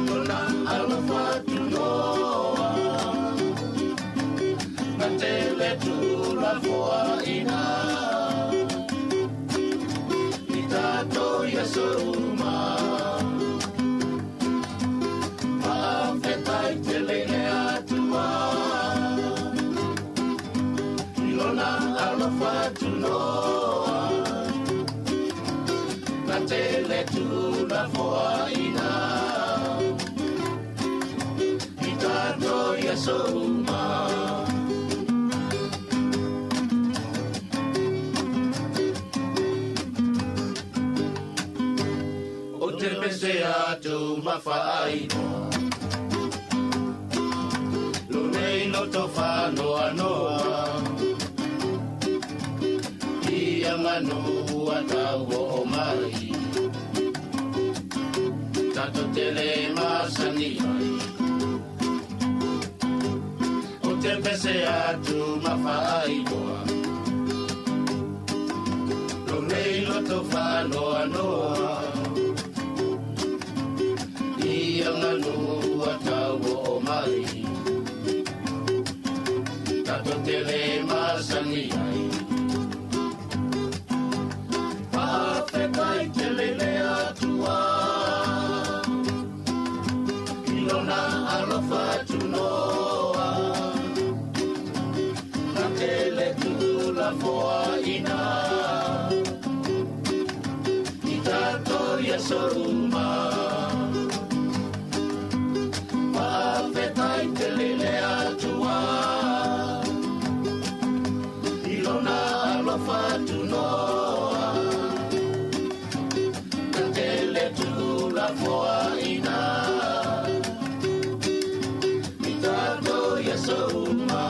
Lona alofa tunoa Na tele tulafoaina I tatou ia souma Faafetai tele i le Atua I lona alofa tunoa Na tele tulafoaina I tatou ia souma O te pese atu ma whaairoa Lo nei loto whanoa noa Ia manu ua tau o mai Tato tele masani ai O te pese atu ma whaairoa Lo nei loto whanoa noa Ia manu ua tau o mai Tato tele masani ai Faafetai tele le Atua I lona alofa tunoa Na tele tulafoaina I tatou ia souma Faafetai tele le Atua I lona alofa tunoa Na tele tulafoaina I tatou ia souma.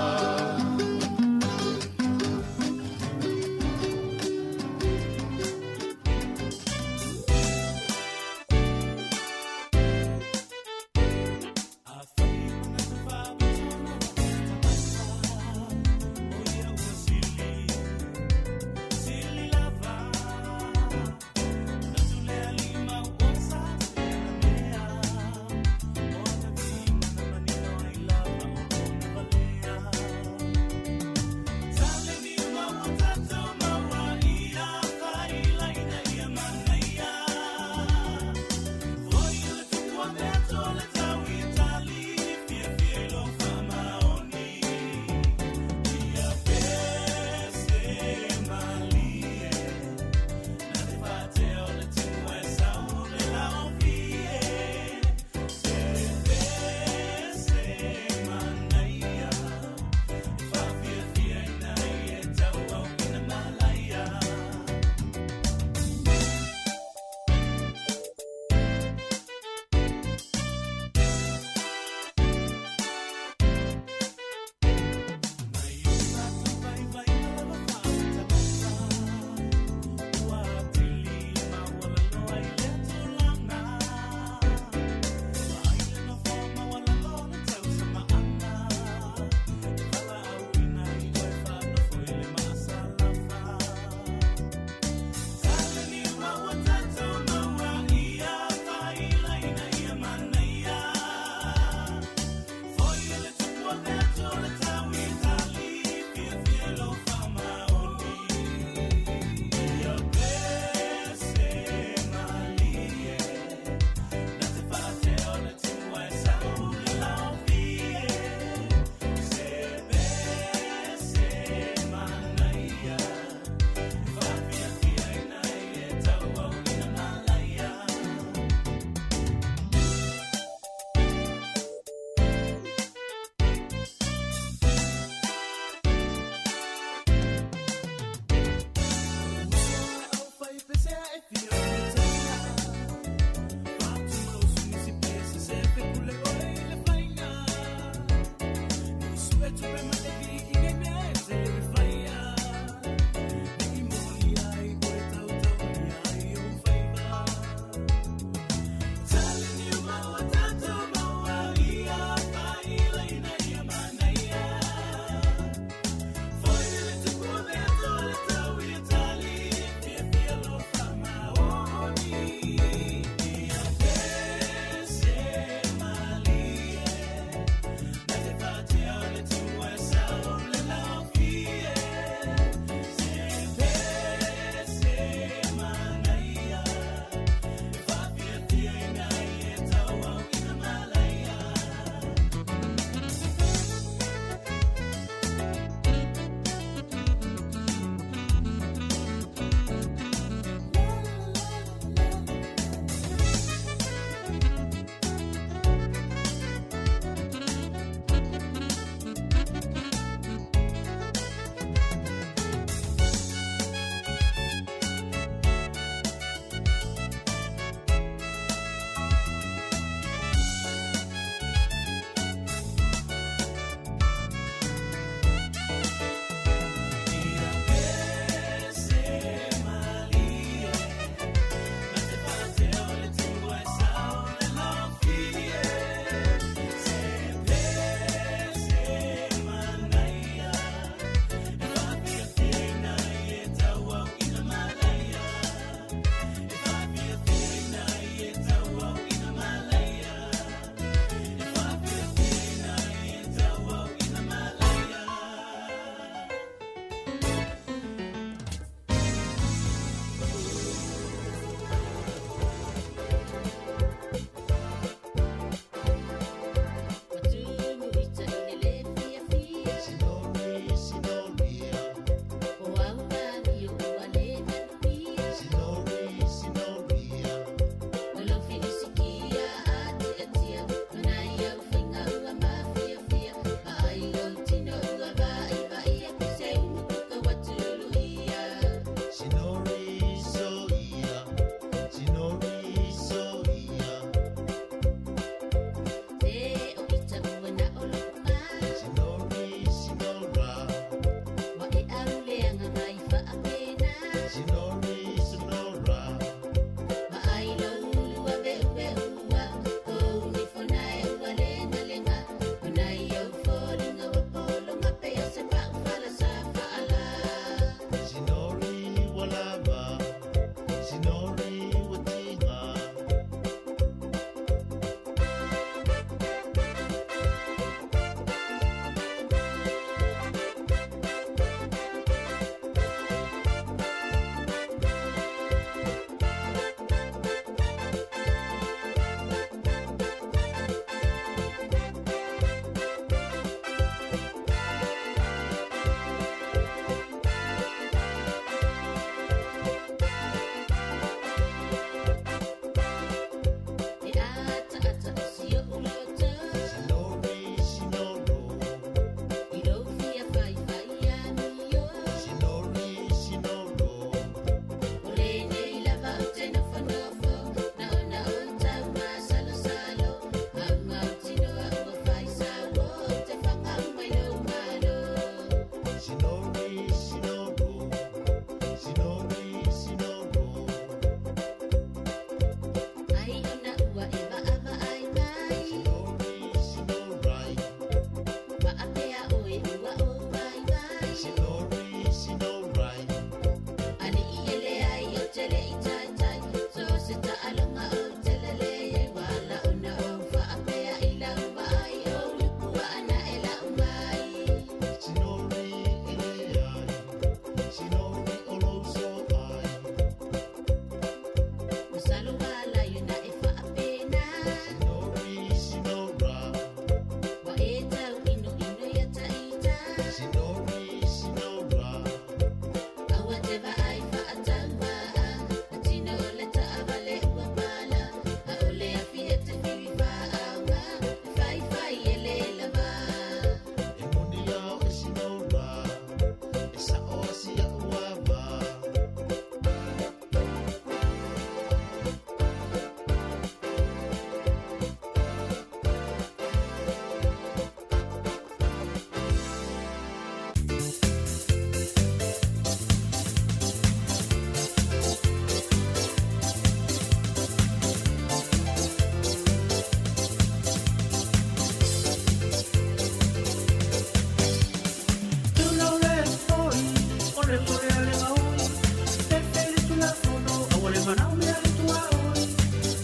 Tulafono aua le manaomia le tuaoi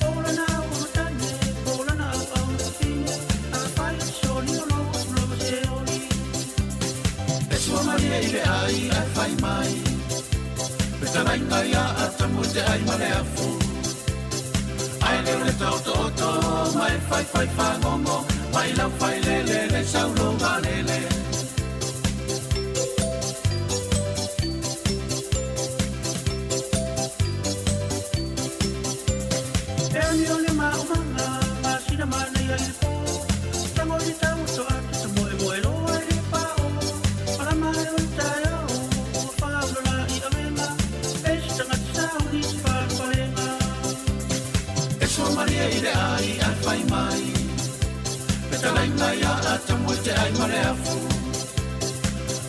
o lana au tane po o lana auauna fafine afai o soli o lou atu lava se oli. E sua malie i le ai ae fai mai. Fetalaiga ia Atamu e te ai ma le afu. Ae le o le taotooto ma e faifai fagogo mai lau failele le saulo valele. E amio le maʻumaga masina manaia i le pō tago i le tauoto atu sa moemoe loa i le pao malama ai o le taeao ua faaula laʻi avega e se tagata sauni se falefalega. E sua malie i le ai ae fai mai. Fetalaiga ia Atamu e te ai ma le afu.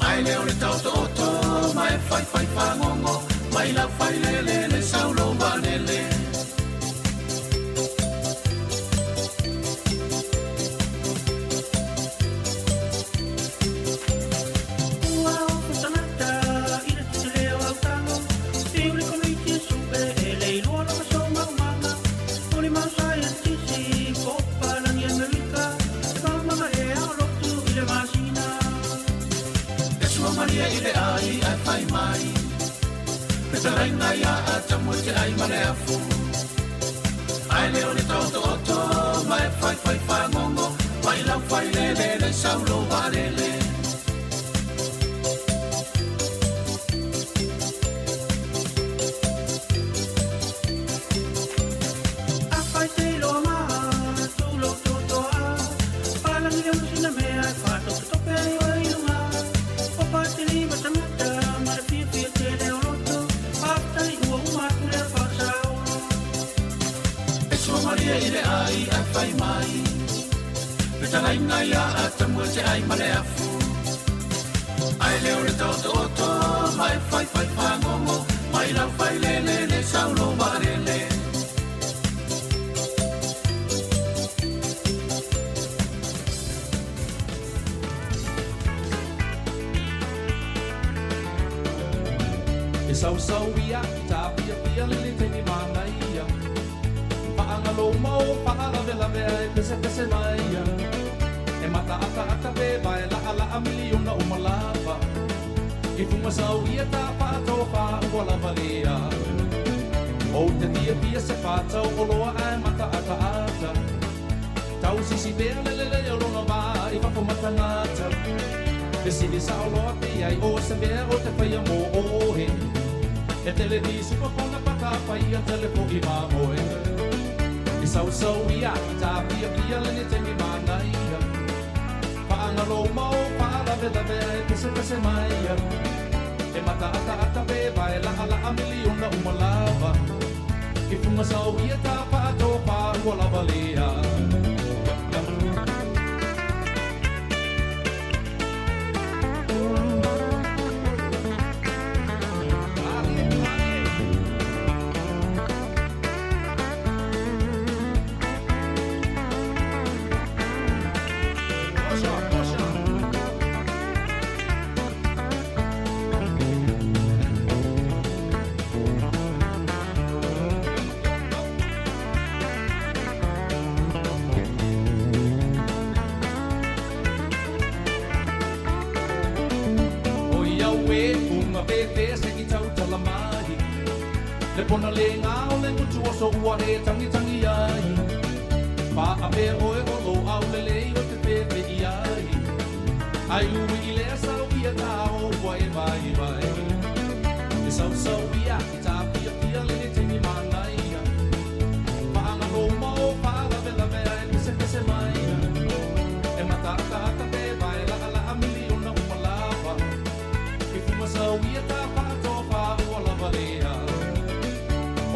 Ae le o le taotooto ma e faifai fagogo mai lau failele le saulo valele. Ua ofo tagata i le tetele o autago fiu le komiti e suʻe e le iloa lava so maumaga o le maosaianitisi po o papalagi Amerika e maumaga ea o lotu i le masina. E sua malie i le ai ae fai mai. Fetalaiga ia Atamu e te ai ma le afu. Ae le o le taotooto ma e faifai fagogo mai lau failele le saulo valele. Afai te iloa ma tulou totoa palagi le masina mea e faatopetope ai oe i luga o patilima tagata ma le fiafia tele o loto faafetai ua uma atu lea faasaolo. E sua malie i le ai ae fai mai. Fetalaiga ia Atamu e te ai ma le afu. Ae le o le taotooto ma e faifai fagogo mai lau failele le saulo valele. E sausau ia i tāpiapia le le taimi manaia. Faagalo mau faalavelave ai pesepese maia. E mataataata pe vae laʻalaʻa miliona uma lava. I fuga sau ia tapaatofa ua lava lea. Ou te fiafia se fatau oloa ae mataataata. Tau sisi pea le lelei o lona vā i fafo matagata. Fesili saoloa pe ai o se mea o te faia mo oe. E tele ni supa pona pata paia tele po i mamoe. E sausau ia i tāpiapia le ne taimi manaia. Faagalo mau faalavelave ai pesepese maia. E mataataata pe vae laʻalaʻa miliona uma lava. I fuga sau ia tapaatofa ua lava lea. O ia ue unga pepe se i tautala mai. Le pona le ngā o le ngutu o so ua e tangi tangi ai. Wha a pe oe o lo au le lei o te pepe i ai. Ai ui i le sau ia tā o ua e vai vai. E sau sau ia i tā pia pia le ne taimi manaia. Whaanga lo mau wha lave lave ai pese pese mai. E mataataata pe vai laʻalaʻa miliona uma lava. I fuma sau ia tā paatofa ua lava lea.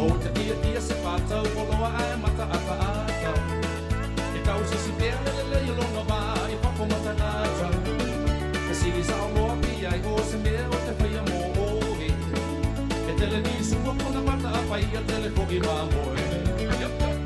O te fiafia se fatau o loa ae mataataata. E tau sisi pea le lelei o lona vā i fafo matagata. E sili saoloa pe ai o se mea o te faia mo oe. E tele ni sua pona pata a paia tele foʻi mamoe. Yep, yep.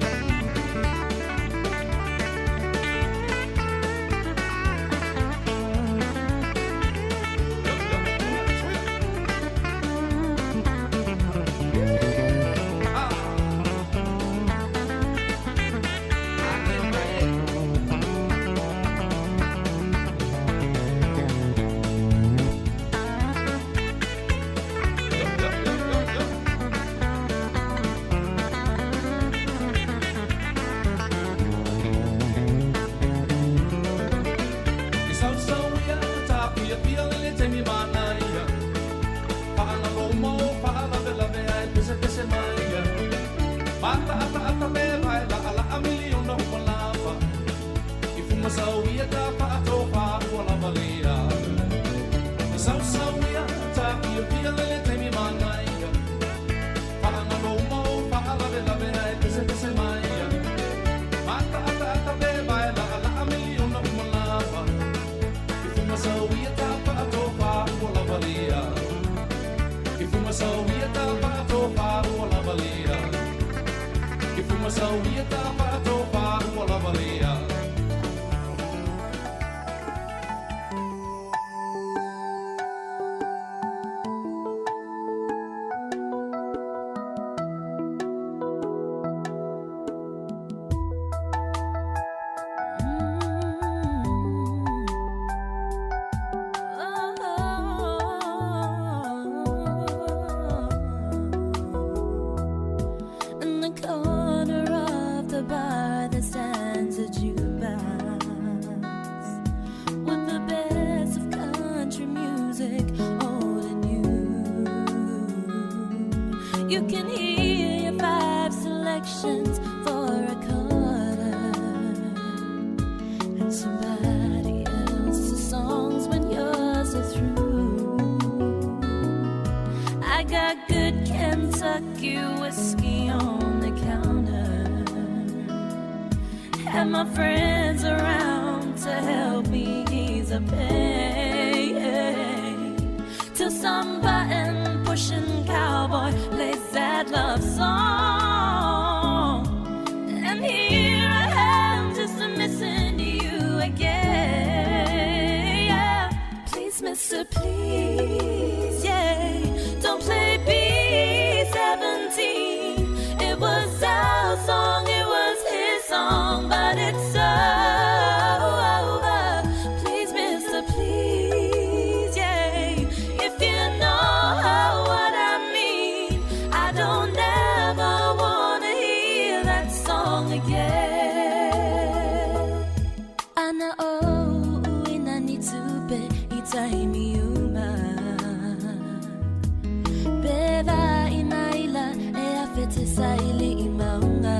Mata ata ata pe vai la ala a miliona ua lava. I fuma sau ia ta whaatofa ua lava lea. I sau sau ia ta pia pia lele taimi manaia. Whaangalo mau whaalave lave ai pese pese maia. Mata ata ata pe vai la ala a miliona ua lava. I fuma sau ia ta whaatofa ua lava lea. I fuma sau ia ta whaatofa ua lava lea. I fuma sau ia ta whaatofa ua lava lea. In the corner of the bar there stands a jukebox with the best of country music, old and new. You can hear your five selections for a quarter and somebody else's songs when yours are through. I got good Kentucky whiskey on the counter, and my friends around to help me ease the pain. Till some button pushing cowboy plays that love song, and here I am just missing you again. Yeah. Please, mister, please, yeah. Don't play B-17. It was our song, it was his song, but it's over. Please, mister, please, yeah. If you know what I mean, I don't ever wanna hear that song again. Ana o uina ni tupe i taimi uma. Beva i maila e awhete sa ili i maunga.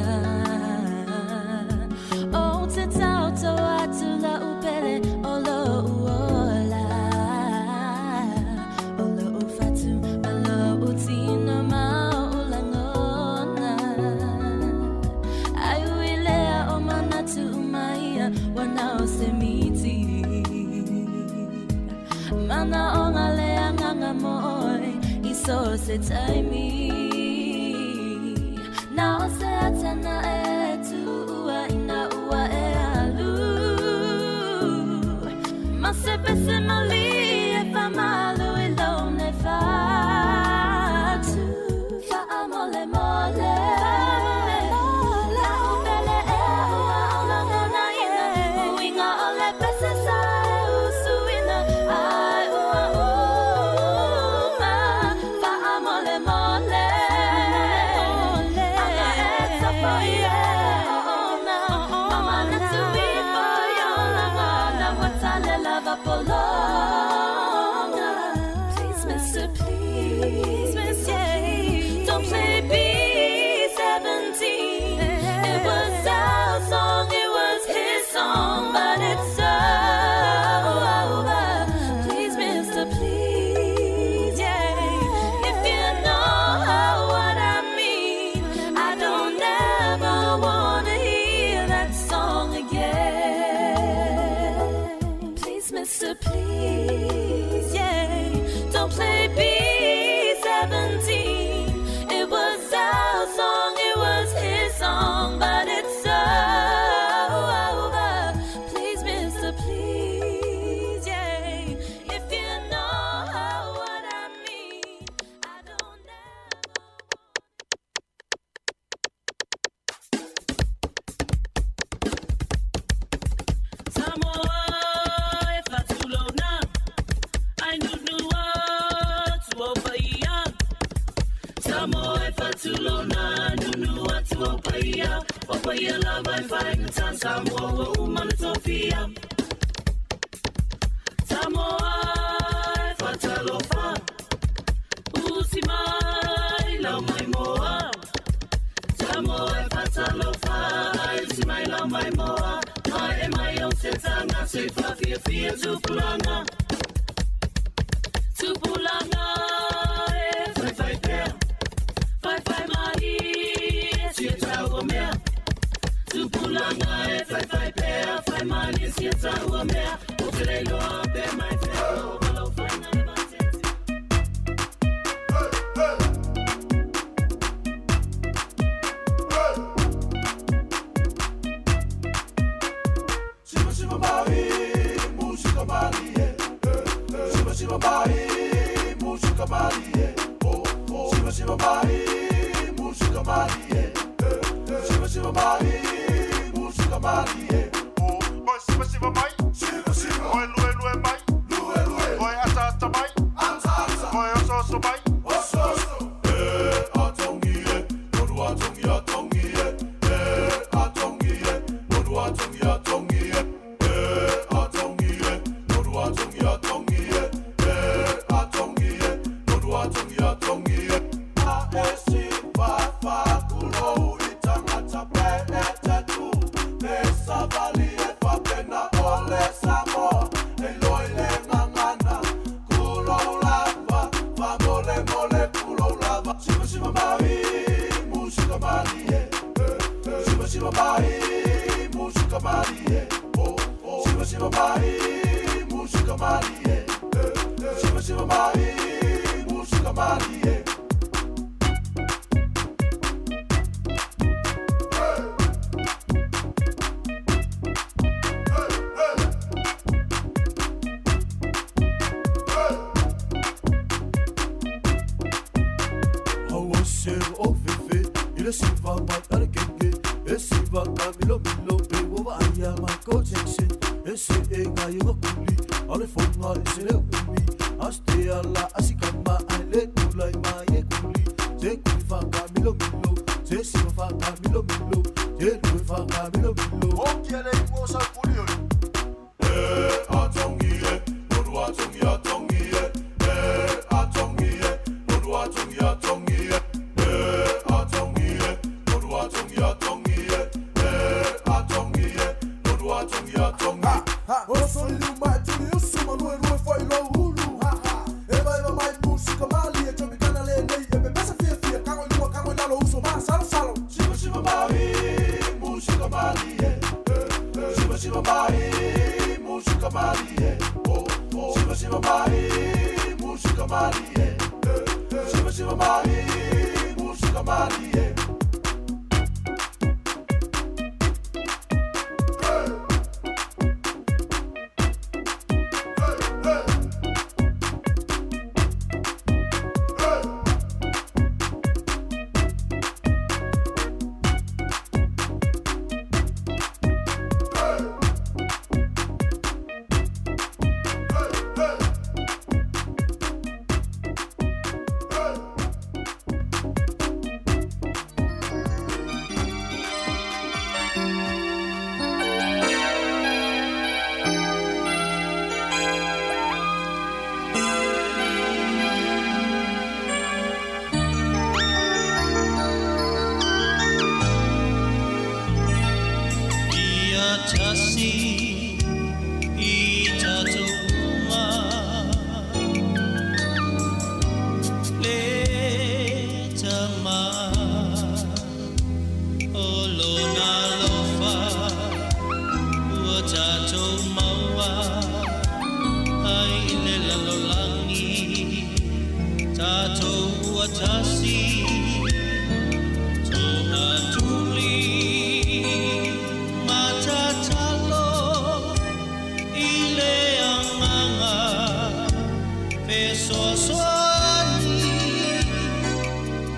O te tauto atu la upele o lo uola. O lo ufatu ma lo utino ma o ulangona. Ai uilea o manatu umaia wana o se miti. Mana o ngā lea nganga moe i so se taimi. Na o se atana e tuua ina ua e alu. Ma se pese mali e whamalu i lone whatu. Wha mole mole. La upele e ua olonga na ina. Uinga o le pese sa e usuina. Ai ua uma. Wha mole mole. Anga e tapo i e ona. Mama na tui fo i ona ngana watale lava polonga. Please, mister, please, mister, please. Don't play B-17. It was our song, it was his song, but it's over. Please, mister, please, yeah. If you know what I mean, I don't ever wanna hear that song again. Please, mister, please, yeah. Don't play B-17. It was our song, it was his song, but it's over. Please, mister, please, yeah. If you know what I mean, I don't Samoa e fatulona, ai nunua tuopaia. Samoa e fatulona, nunua tuopaia. Opaia lava e whaingata, Samoa ua umana tofia. Samoa e fatalofa, usi mai lau mai moa. Samoa Tupulaga se faafiafia tupulaga tupulaga e faifai pea faifai malie sia taua mea tupulaga e faifai pea fai malie sia taua mea o te le iloa pe mai fea o valau faiga le vatete. Shiva shiva mai, musika malie. Shiva shiva mai, musika malie. Shiva shiva mai, musika malie. Shiva shiva mai, musika malie. Oi shiva shiva mai, shiva shiva. Oi lue lue mai, lue lue. Oi ata ata mai, ata ata. Oi oso oso mai, oso oso. Eh atongi e, moru atongi atongi e. Eh atongi e, moru atongi atongi e. Eh atongi e, moru atongi atongi e. Eh atongi e, moru atongi atongi e. A e si va fa kulo i tangata pe e te tu. Te savali e fa pena ole Samoa. E loi le ngangana. Kulo lava, fa mole mole kulo lava. Shiva shiva mai, musika malie. Shiva shiva mai, musika malie. Shiva shiva mai, musika malie. Shiva shiva mai, musika malie. Haua se o fefe, i le siva mai ale keke. E siva ka milo milo, pe ua vaai a Michael Jackson. E se e ngā i kuli, a le fonga e se le umi. Aste ala asikama ai le kula i mai e kuli. Se kuli whaka milo milo, se siva whaka milo milo, se lue whaka milo milo. O kia nei ua sa kuli oi. E atongi e, moru atongi atongi e. E atongi e, moru atongi atongi e. E atongi e, moru atongi atongi e. E atongi e, moru atongi atongi e. O so liu mai tuli usu ma lue lue fai lo hulu. Ha ha. Eva eva mai musika malie tropicana le nei e pepesa fia fia kango i lua kango i lalo uso ma salo salo. Shiva shiva mai, musika malie. Shiva shiva mai, musika malie. Shiva shiva mai, musika malie. Shiva shiva mai, musika malie. Ia tasi i tatou uma le tama o lona alofa ua tatou maua ai i le lalolagi tatou ua tasi togatuli matatalo i le agaga fesoasoani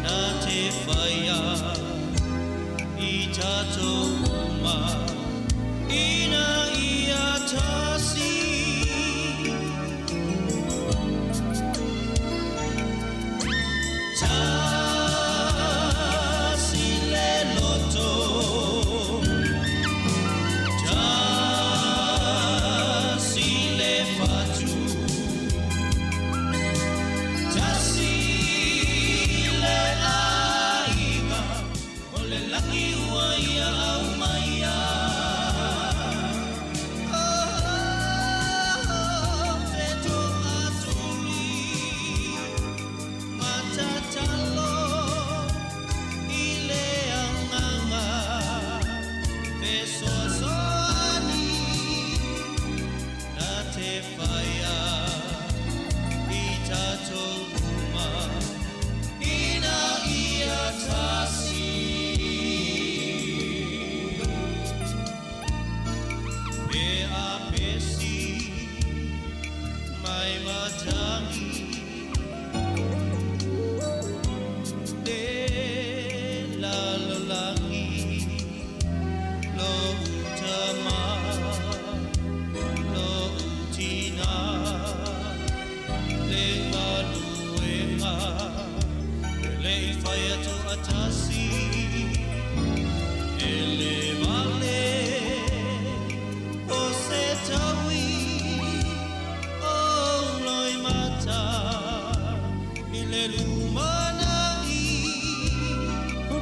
na te faia i tatou uma ina ia tasi. Tasi le loto, tasi le fatu, tasi le aiga, o le lagi ua ia au mai ai.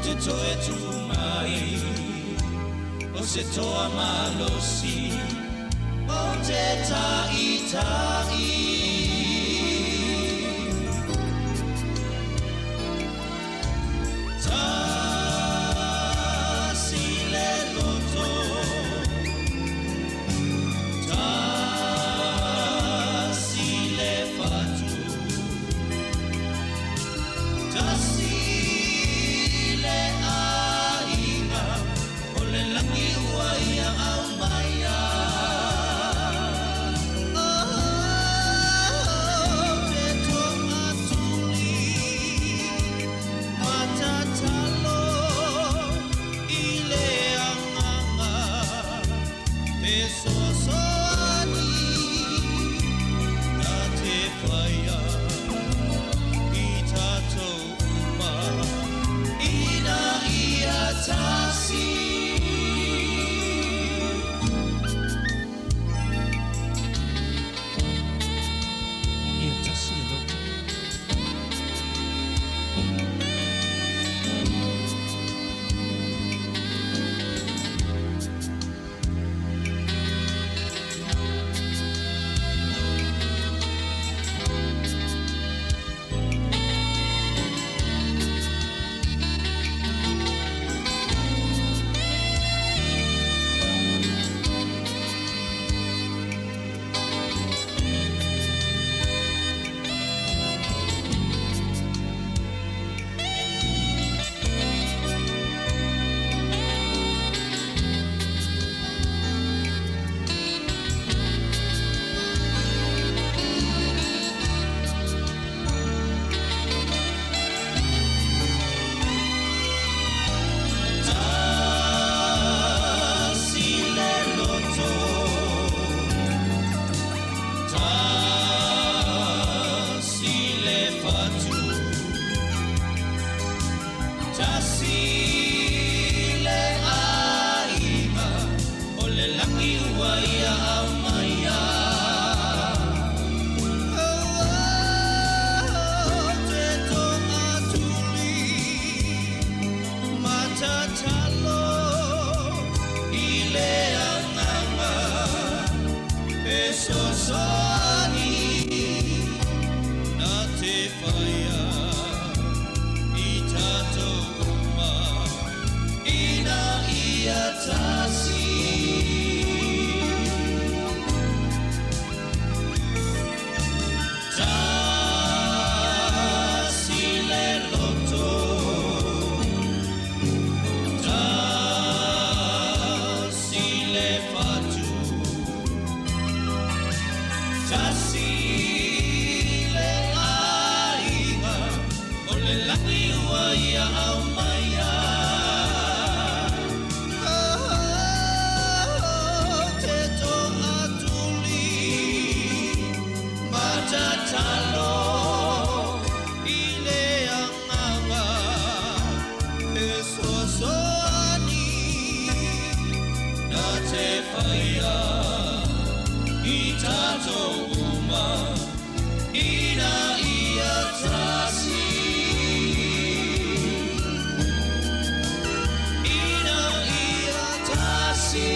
te toe tu mai O se toa malosi O te taʻitaʻi. Tasi le loto, tasi le fatu, tasi le aiga o le lagi ua ia aumaia. Oh, te toʻatuli matatalo i le agaga fesoasoani na te faia i tatou uma ina ia tasi. Ia tasi le loto. Tasi le loto, tasi le fatu, tasi le aiga o le lagi ua ia aumaia. Oh, te toʻatuli matatalo i le agaga fesoasoani na te faia i tatou uma ina ia tasi. Tasi le loto, tasi le fatu, tasi le aiga o le lagi ua ia aumaia. Oh, te toʻatuli matatalo i le agaga fesoasoani na te faia i tatou uma ina ia tasi. Ina ia tasi.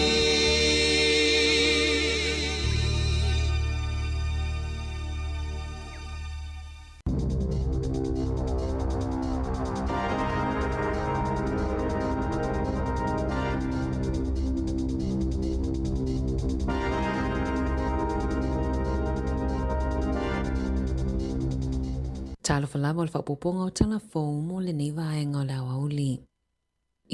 Talofa lava o le faaopoopoga o tala fou mo lenei vaega o le aoauli.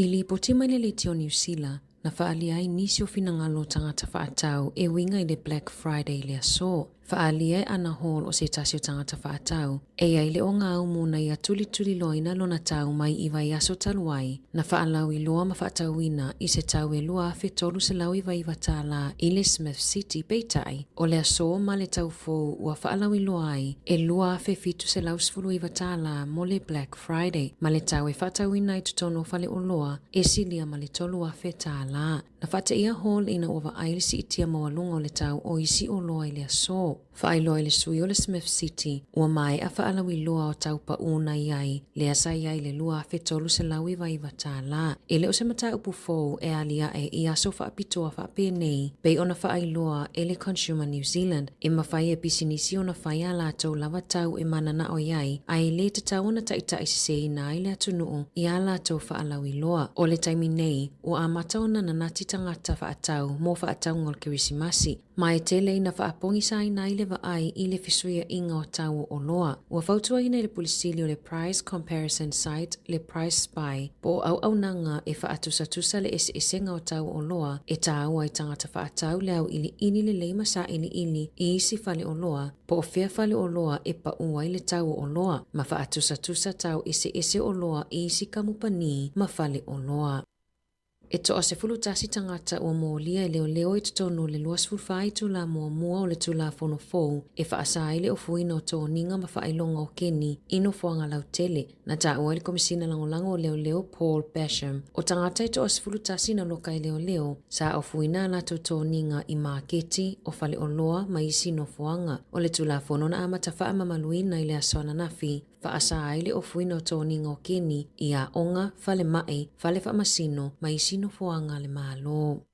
I lipoti mai le Leitio Niu Sila, na faaalia ai nisi o finagalo o tagata faatau e uiga i le Black Friday i le aso. Faaalia e Anna Hall o se tasi o tagata faatau, e i ai le ogaumu na ia tulituliloaina lona tau mai i vaiaso talu ai, na faalauiloa ma faatauina i se tau e $2,399 tālā i le Smith City, peitai, o le aso ma le tau fou ua faalauiloa ai e $2,719 tālā mo le Black Friday, ma le tau e faatauina i totonu o faleoloa e silia ma le $3,000 tālā. Na faateia Hall ina ua vaai le siitia maualuga o le tau o isi oloa i le aso. Faailoa i le sui o le Smith City, ua maea faalauiloa o tau paʻū na i ai, lea sa i ai le $2,399. E le o se mataupu fou e aliaʻe i aso faapitoa faapenei, pei ona faailoa e le Consumer New Zealand, e mafai e pisinisi ona fai a latou lava tau e mananao i ai, a e lē tatau ona taitaʻiseseina ai le atunuu i a latou faalauiloa. O le taimi nei, ua amata ona nanati tagata faatau mo faatauga o le Kerisimasi, Ma e tele ina faapogisaina ai le vaai i le fesuiaʻiga o tau o oloa. Ua fautuaina e le Pule Sili o le Price Comparison Site le Price Spy, po o auaunaga e faatusatusa le eseesega o tau o oloa e tāua i tagata faatau le auiliili lelei ma sailiili i isi faleoloa, po o fea faleoloa e paʻū ai le tau o oloa, ma faatusatusa tau eseese o oloa i isi kamupani ma faleoloa. E toa-11 tagata ua molia e leoleo i totonu o le 24 itulā muamua o le Tulafono fou e faasa ai le ofuina o toniga ma faailoga o keni i nofoaga lautele, na taua ai le Komisina Lagolago o Leoleo Paul Basham. O tagata e toa-11 na loka e leoleo, sa ofuina a latou toniga i maketi, o faleoloa ma isi nofoaga. O le Tulafono na amata faamamaluina i le aso ananafi, Faasa ai le ofuina o toniga o keni i aoga, falemai, fale faamasino ma isi nofoaga a le Malo.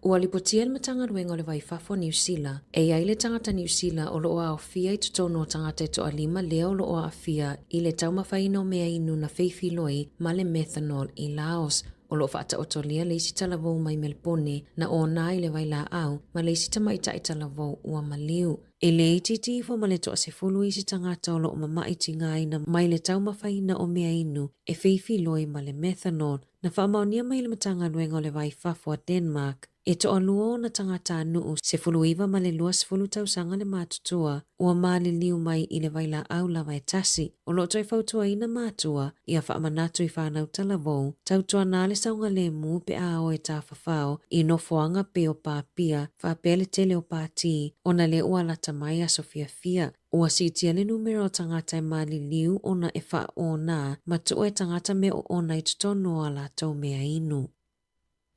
Ua lipotia e le Matagaluega o le Vai Fafo a Niu Sila, e i ai le tagata Niu Sila o lo o aofia i totonu o tagata e toalima lea o lo o aafia i le taumafaina o mea inu na feifiloi ma le methanol i Laos. O lo o faataotolia le isi talavou mai Melepone na ōna i le vailaau ma le isi tamaitai talavou ua maliu. E le itiiti ifo ma le toasefulu isi tagata o lo o mamaʻi tigaina mai le taumafaina o mea inu e feifiloi ma le methanol. Na faamaonia mai e le Matagaluega o le Vai Fafo a Denmark, e toalua ona tagatanuu 19 ma le 20 tausaga le matutua ua maliliu mai i le vailaau lava e tasi. O lo o toe fautuaina matua ia faamanatu i fanau talavou, tautuana le saogalemu pe a o e tafafao i nofoaga pei o pāpia faapea le tele o pātī ona lea ua lata mai aso fiafia. Ua siitia le numera o tagata e maliliu ona e faaʻōna ma tua e tagata mea oona i totonu o a latou mea inu.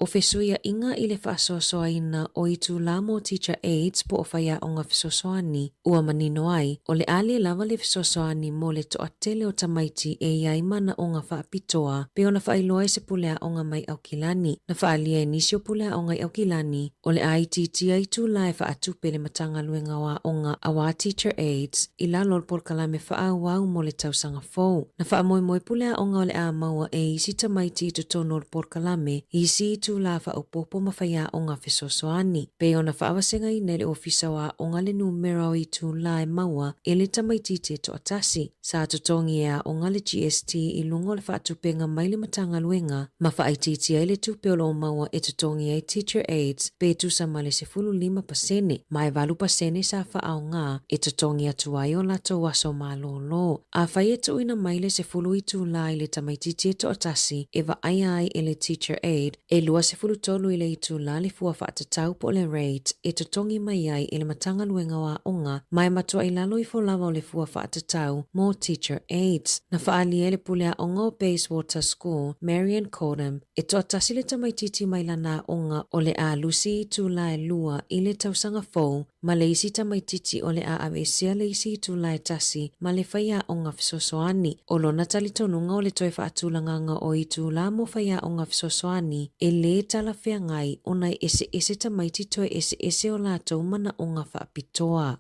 O fesuiaʻiga i le faasoasoaina o itulā mo Teacher Aides po o faiaoga fesoasoani, ua manino ai, o le a le lava le fesoasoani mo le toatele o tamaiti e i ai manaoga faapitoa pei ona faailoa e se puleaoga mai Aukilani. Na faaalia e nisi o puleaoga i Aukilani, o le a itiitia itulā e faatupe le Matagaluega o Aoga auā Teacher Aides i lalo o le polokalame faaauau mo le tausaga fou. Na faamoemoe puleaoga o le a maua e isi tamaiti i totonu o le polokalame i isi itulā faaopoopo ma faiaoga fesoasoani. Pei ona faavasegaina e le Ofisa o Aoga le numera o itulā e maua e le tamaitiiti e toatasi. Sa totogi e aoga le GST i luga o le faatupega mai le Matagaluega ma faaitiitia ai le tupe o lo o maua e totogi ai Teacher Aides pe tusa ma le 15% ma e 8% sa faaaoga e totogi atu ai o latou aso malōlō. Afai e tuuina mai le 10 itulā i le tamaitiiti e toatasi e vaaia ai e le Teacher Aide, e 23 i le itulā le fua faatatau po o le rate e totogi mai ai e le Matagaluega o Aoga ma e matua i lalo ifo lava o le fua faatatau mo Teacher Aides. Na faaalia e le pule aoga o Bayswater School, Marion Cordham, e toatasi le tamaitiiti mai lana aoga o le a lusi itulā e lua i le tausaga fou ma le isi tamaitiiti o le a aveesea le isi itulā e tasi ma le faiaoga fesoasoani. O lona talitonuga o le toe faatulagaga o itulā mo faiaoga fesoasoani e lē talafeagai ona e eseese tamaiti toe eseese o latou manaoga faapitoa.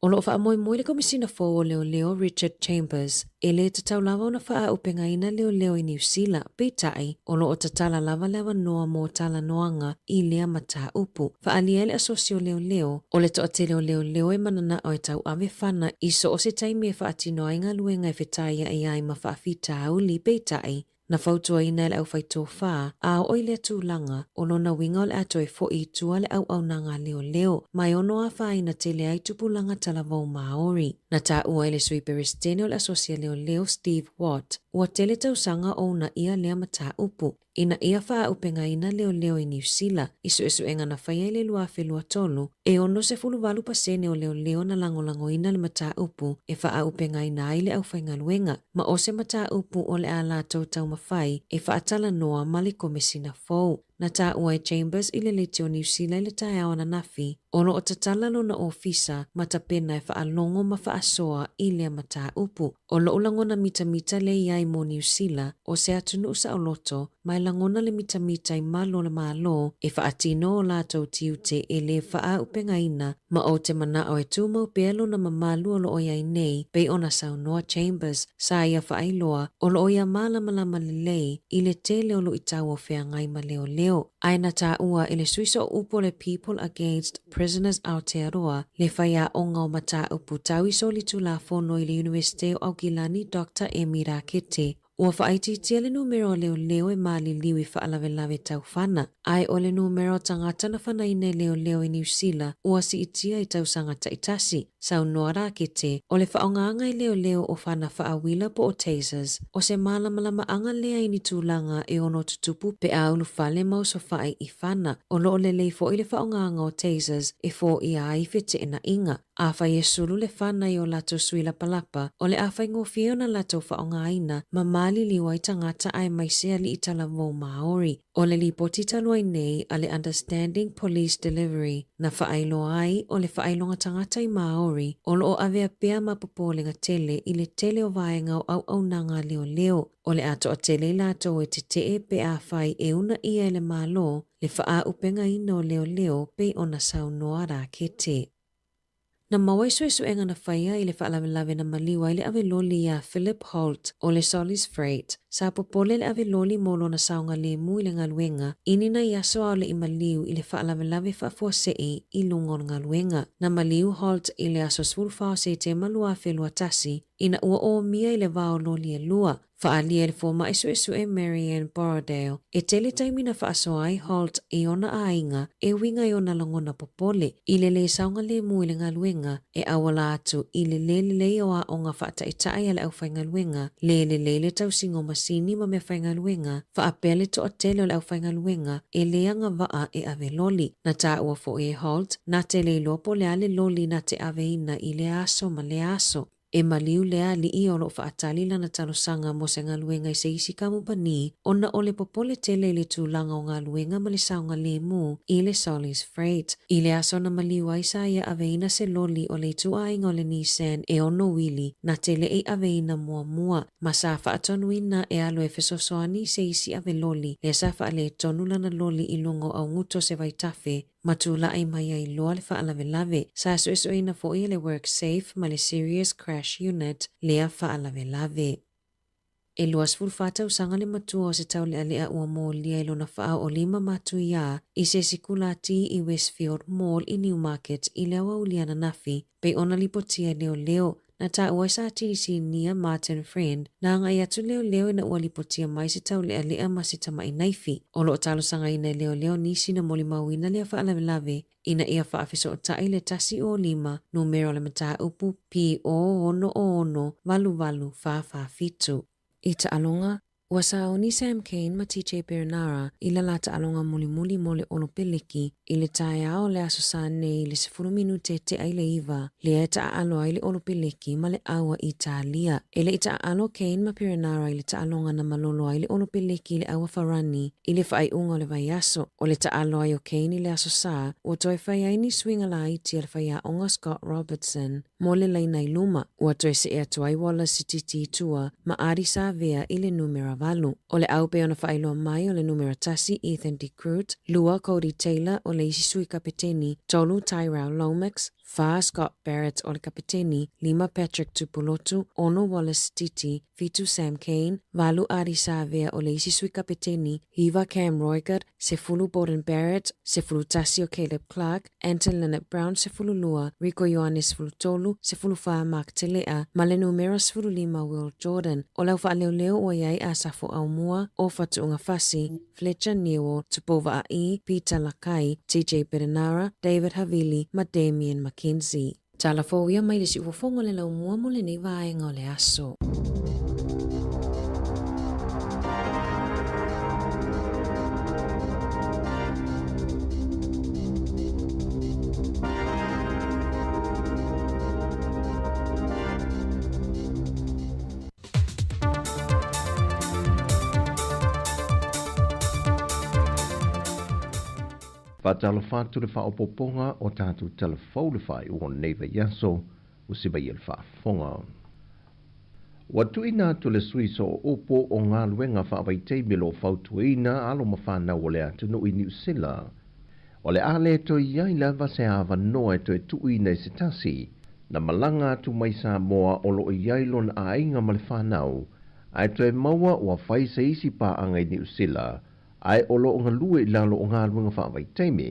O lo o faamoemoe le Komisina fou o Leoleo Richard Chambers e lē tatau lava ona faaaupegaina leoleo i Niu Sila, peitai, o lo o tatala lava le avanoa mo talanoaga i lea mataupu. Faaalia ai le asosi o leoleo, o le toatele o leoleo e mananao e tauave fana i so o se taimi e faatino ai galuega e fetaiaʻi ai ma faafitauli, peitai, Na fautuaina e le aufaitofā, a oo i lea tulaga, o lona uiga o le a toe foʻi i tua le auaunaga a leoleo, ma e ono afaina tele ai tupulaga talavou Māori. Na taua e le Sui Peresetene o le Asosi a Leoleo, Steve Watt, ua tele tausaga o uunaia lea mataupu, ina ia faaaupegaina leoleo i Niu Sila, i suesuega na faia i le 2023, E 68 pasene o leoleo na lagolagoina le mataupu e faaaupegaina ai le aufaigaluega, ma o se mataupu o le a latou taumafai e faatalanoa ma le Komesina fou. Na taua e Chambers i le Leitio Niu Sila i le taeao ananafi. O lo o tatala lona ofisa ma tapena e faalogo ma faasoa i lea mataupu. O loʻu lagona mitamita lea i ai mo Niusila, o se atunuu saoloto, ma e lagona le mitamita i malu o le Malo e faatino o latou tiute e lē faaaupegaina ma ou te manao e tumau pea lona mamalu o lo o i ai nei, pei ona saunoa Chambers, sa ia faailoa o lo o ia malamalama lelei i le tele o luitau o feagai ma leoleo. Ae na taua e le sui sooupu o le People Against Prisoners Aotearoa le faiaoga o mataupu tau i solitulafono i le Iunivesite o Aukilani Doctor Emi Rakete, ua faaitiitia le numera o leoleo e maliliu i faalavelave tau fana, ae o le numera o tagata na fanaina e leoleo i Niu Sila ua siitia i tausaga taitasi. Saunoa Rakete, o le faaaogaga e leoleo o fana faauila po o tasers, o se malamalamaaga lea i ni tulaga e ono tutupu pe a ulufale ma osofai i fana. O lo o lelei foi le faaaogaga o tasers e foia ai feteenaiga. Afai e sulu le fana i o latou sui lapalapa, o le a faigofie ona latou faaaogaina ma maliliu ai tagata aemaise alii talavou Māori. O le lipoti talu ai nei a le Understanding Police Delivery na faailoa ai o le faailoga tagata i Māori o lo o avea pea ma popolega tele i le tele o vaega o auaunaga a leoleo, o le a toatele i latou e tetee pe afai e una ʻia e le Malo le faaaupegaina o leoleo pei ona saunoa Rakete. Na maua i suesuega na faia i le faalavelave na maliu ai le ave loli iā Philip Holt o le Solis Freight, sa popole le ave loli mo lona saogalemu i le galuega i ni nai aso a o le i maliu i le faalavelave faafuasei i luga o le galuega. Na maliu Holt i le aso 14 o Setema 2021 ina ua omia i le va o loli e lua, Faaalia e le fomai suesue Marianne Borrowdale, e tele taimi na faasoa ai Holt i ona aiga e uiga i ona lagona popole i le lē saogalemu i le galuega e auala atu i le lē lelei o aoga faataitai a le aufaigaluega, lē lelei le tausiga o masini ma meafaigaluega, faapea le toatele o le aufaigaluega e lē agavaa e ave loli. Na taua foi e Holt, na te le iloa po o le a le loli na te aveina i lea aso ma lea aso. E maliu lea alii o lo o faatali lana talosaga mo se galuega i se isi kamupani ona o le popole tele i le tulaga o galuega ma le saogalemu i le Solis Freight. I le aso na maliu ai sa ia aveina se loli o le ituaiga o le Nissan e ono uili na te leʻi aveina muamua ma sa faatonuina e alu e fesoasoani i se isi ave loli lea sa faaletonu lana loli i luga o Auguto se vaitafe ma tulai mai ai loa le faalavelave. Sa suesueina foi e le WorkSafe ma le Serious Crash Unit lea faalavelave. E 24 tausaga le matua o se taulealea ua molia i lona faaoolima matuiā i se isi kulati i Westfield Mall i Newmarket i le aoauli ananafi, pei ona lipotia e leoleo na taua ai sa tinisinia Martin Friend, na agai atu leoleo ina ua lipotia mai se taulealea ma se tamaʻi naifi. O lo o talosagaina e leoleo nisi na molimauina lea faalavelave ina ia faafesootai le 105 numera o le mataupu PO6 6 88 447. I taaloga, Ua sauni Sam Cane ma TJ Perenara i le la taaloga mulimuli mo le Olopeleki i le taeao o le Aso Sa nei i le 10 minute tea i le 9, lea e taaalo ai le Olopeleki ma le ʻAua Italia. E le i taaalo Cane ma Perenara i le taaloga na malolo ai le Olopeleki i le ʻAua Farani i le faaiuga o le vaiaso. O le taaalo ai o Cane i le Aso Sa, ua toe fai ai ni suiga laiti a le faiaoga Scott Robertson mo le laina i luma, ua toe see atu ai Wallace Sititi i tua ma Ardie Savea i le numera 8. O le ʻau pei ona faailoa mai o le numera 1 Ethan De Groot, 2 Codie Taylor o le isi sui kapeteni, 3 Tyrell Lomax, 4 Scott Barrett o le kapeteni, 5 Patrick Tupulotu, 6 Wallace Sititi, 7 Sam Cane, 8 Ardie Savea o le isi sui kapeteni, 9 Cam Roigard, 10 Beauden Barrett, 11 o Caleb Clarke, Anton Lienert-Brown 12, Rieko Ioane 13, 14 Mark Telea, ma le numera 15 Will Jordan. O le au faaleoleo ua i ai Asafo Aumua, Ofa Tu'ungafasi, Fletcher Newell, Tupou Vaa'i, Peter Lakai, TJ Perenara, David Havili ma Damian McKenzie. Tala fou ia mai le siufofoga o le laumua mo lenei vaega o le aso. Faatalofa atu le faaopoopoga o tatou tala fou le faaiuga o lenei vaiaso ua sivaia le faafofoga. Ua tuuina atu le sui sooupu o galuega faavaitaimi o lo o fautuaina alo ma fanau o le atunuu i Niu Sila. O le a le toe i ai lava se avanoa e toe tuuina i se tasi na malaga atu mai Samoa o lo o i ai lona aiga ma le fanau, ae toe maua ua fai se isi paaga i Niu Sila ae o lo o galue i lalo o galuega faavaitaimi,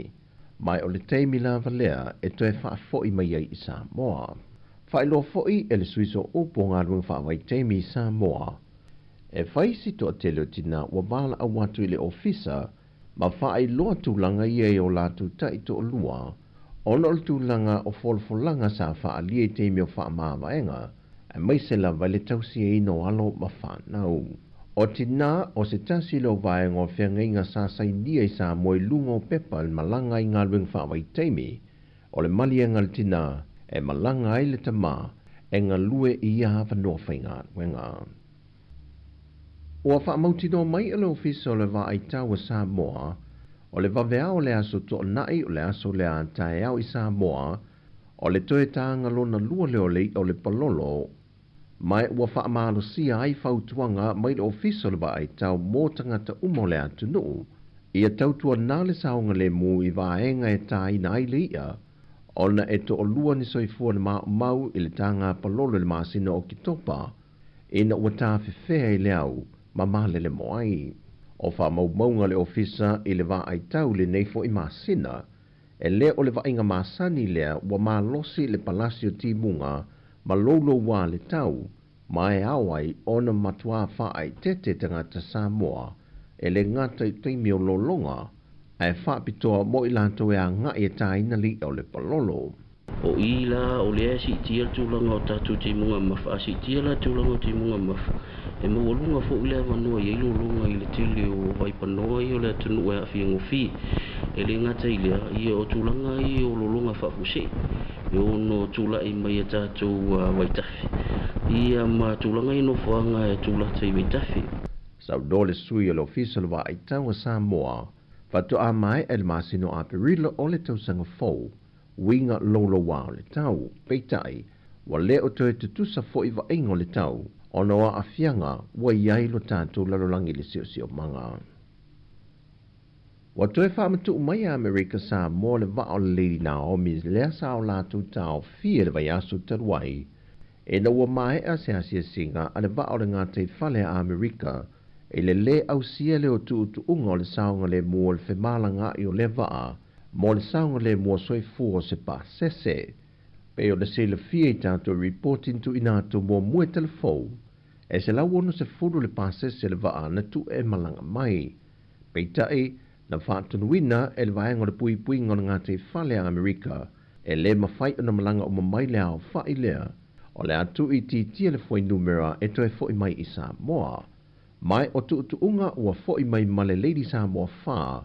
ma o le taimi lava lea e toe faafoi mai ai i Samoa. Faailoa foi e le sui sooupu o galuega faavaitaimi i Samoa, e fai si toatele o tinā ua valaau atu i le ofisa ma faailoa tulaga ia i o latou taitoalua, ona o le tulaga o folafolaga sa faaalia i taimi o faamavaega, aemaise lava i le tausiaina o alo ma fanau. O tinā o se tasi lea o vaega o feagaiga sa sainia i Samoa i luga o pepa i le malaga i galuega faavaitaimi, o le maliega a le tinā e malaga ai le tamā e galue i ia avanoa faigaluega. Ua faamautinoa mai e le Ofisa o le Vaai Tau a Samoa, o le vaveao o le aso Toonai o le aso lea a taeao i Samoa, o le toe taga lona lua lea o le i'a o le palolo, ma ua faamalosia ai fautuaga mai le Ofisa o le Vaai Tau mo tagata uma o le atunuu, ia tautuanā le saogalemu i vaega e tāina ai le i'a, ona e toalua ni soifua na maumau i le taga palolo i le masina o Oketopa, ina ua tafefea i le au ma malele mo ai. O faamaumauga a le Ofisa i le Vaai Tau i lenei foi masina, e le o le vaaiga masani lea ua malosi le palasi o timuga ma loulouā le tau, ma e ao ai ona matuā faaeteete tagata Samoa e le gata i taimi o lologa, ae faapitoa mo i latou e agai e tāina le i'a o le palolo. O i la o lea e siitia le tulaga o tatou timuga mafa, a siitia la tulaga o timuga mafa, e maualuga foi le avanoa e i ai lologa i le tele o vaipanoa ia o le atunuu e aafia gofie. E le gata i lea, ia o tulaga ia o lologa faafuasei e ono tulai mai a tatou vaitafe, ia ma tulaga i nofoaga e tulata i vaitafe. Saunoa le sui o le Ofisa o le Vaai Tau a Samoa, faatoa maea i le masina o Aperila o le tausaga fou, uiga loulouā o le tau. Peitai, ua le o toe tutusa foi vaaiga o le tau, ona o aafiaga ua i ai lo tatou lalolagi i le siosiomaga. Ua toe faamatuu mai e Amerika Samoa le vaa o le Lady Naomi lea sa o latou taofia i le vaiaso talu ai, ina ua maea se asiasiga a le vaa o le gataifale a Amerika i le lē ausia lea o tuutuuga o le saogalemu o le femalagaai o lea vaa mo le saogalemu o soifua o se pasese. Pei ona silafia i tatou ripoti na tuuina atu muamua i talafou, e 160 le pasese o le vaa na tuu e malaga mai. Peitai, na faatonuina e le Vaega o le Puipuiga o le Gataifale a Amerika, e lē mafai ona malaga uma mai le aofa'i lea, o le a tuuitiitia le fuainumera e toe fo'i mai i Samoa. Ma o tuutuuga ua fo'i mai ma le Lady Samoa 4,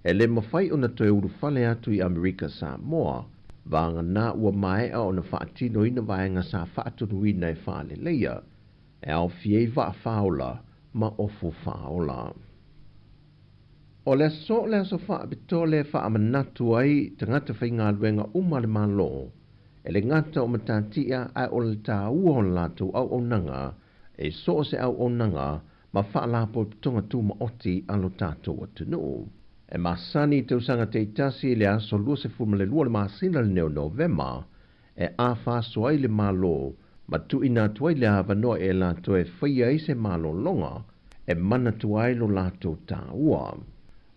e lē mafai ona toe ulufale atu i Amerika Samoa, vagana ua maea ona faatinoina vaega sa faatonuina e faaleleia, e aofia ai vaa faaola ma ofu faaola. O le aso le aso faapitoa lea e faamanatu ai tagata faigaluega uma a le Malo, e le gata o matatia ae o le tāua o le latou auaunaga e so o se auaunaga ma faalapotopotoga tumaoti a lo tatou atunuu. E masani i tausaga taitasi i le aso 22 o le masina lenei o Novema e afaso ai le Malo ma tuuina atu ai le avanoa e latou e faia ai se malologa e manatua ai lo latou tāua.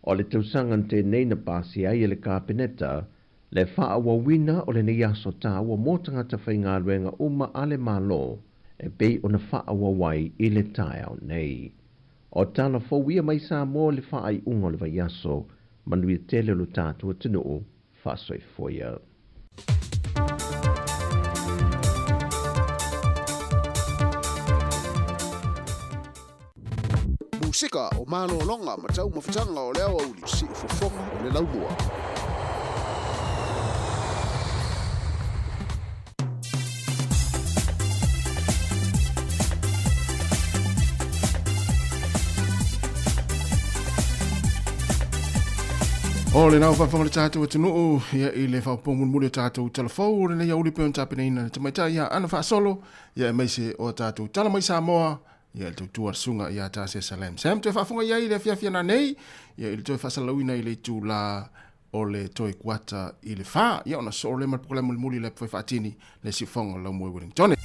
O le tausaga na tenei na pasia ai e le Kapeneta le faaauauina o lenei aso tāua mo tagata faigaluega uma a le Malo e pei ona faaauau ai i le taeao nei. O tala fou ia mai Samoa i le faaiuga o le vaiaso, manuia tele lo tatou atunuu, faasoifua ia. Musika o malologa ma taumafataga o le aoauli siufofoga o le laumua. O le nau faafofoga le tatou atunuu ia i le faaopoopo mulimuli o tatou tala fou o lenei aoauli pei ona tapenaina le tamaitai ia Ana Faasolo ia aemaise o tatou tala mai Samoa ia le tautua le susuga ia Tasia Salem. Sam toe faafofoga i ai i le afiafi nanei ia i le toe faasalalauina i le itula o le toe kuata i le 4 ia ona sosoo lea ma le polokalame mulimuli le fai faatini le siufofoga o le laumua i Wellington.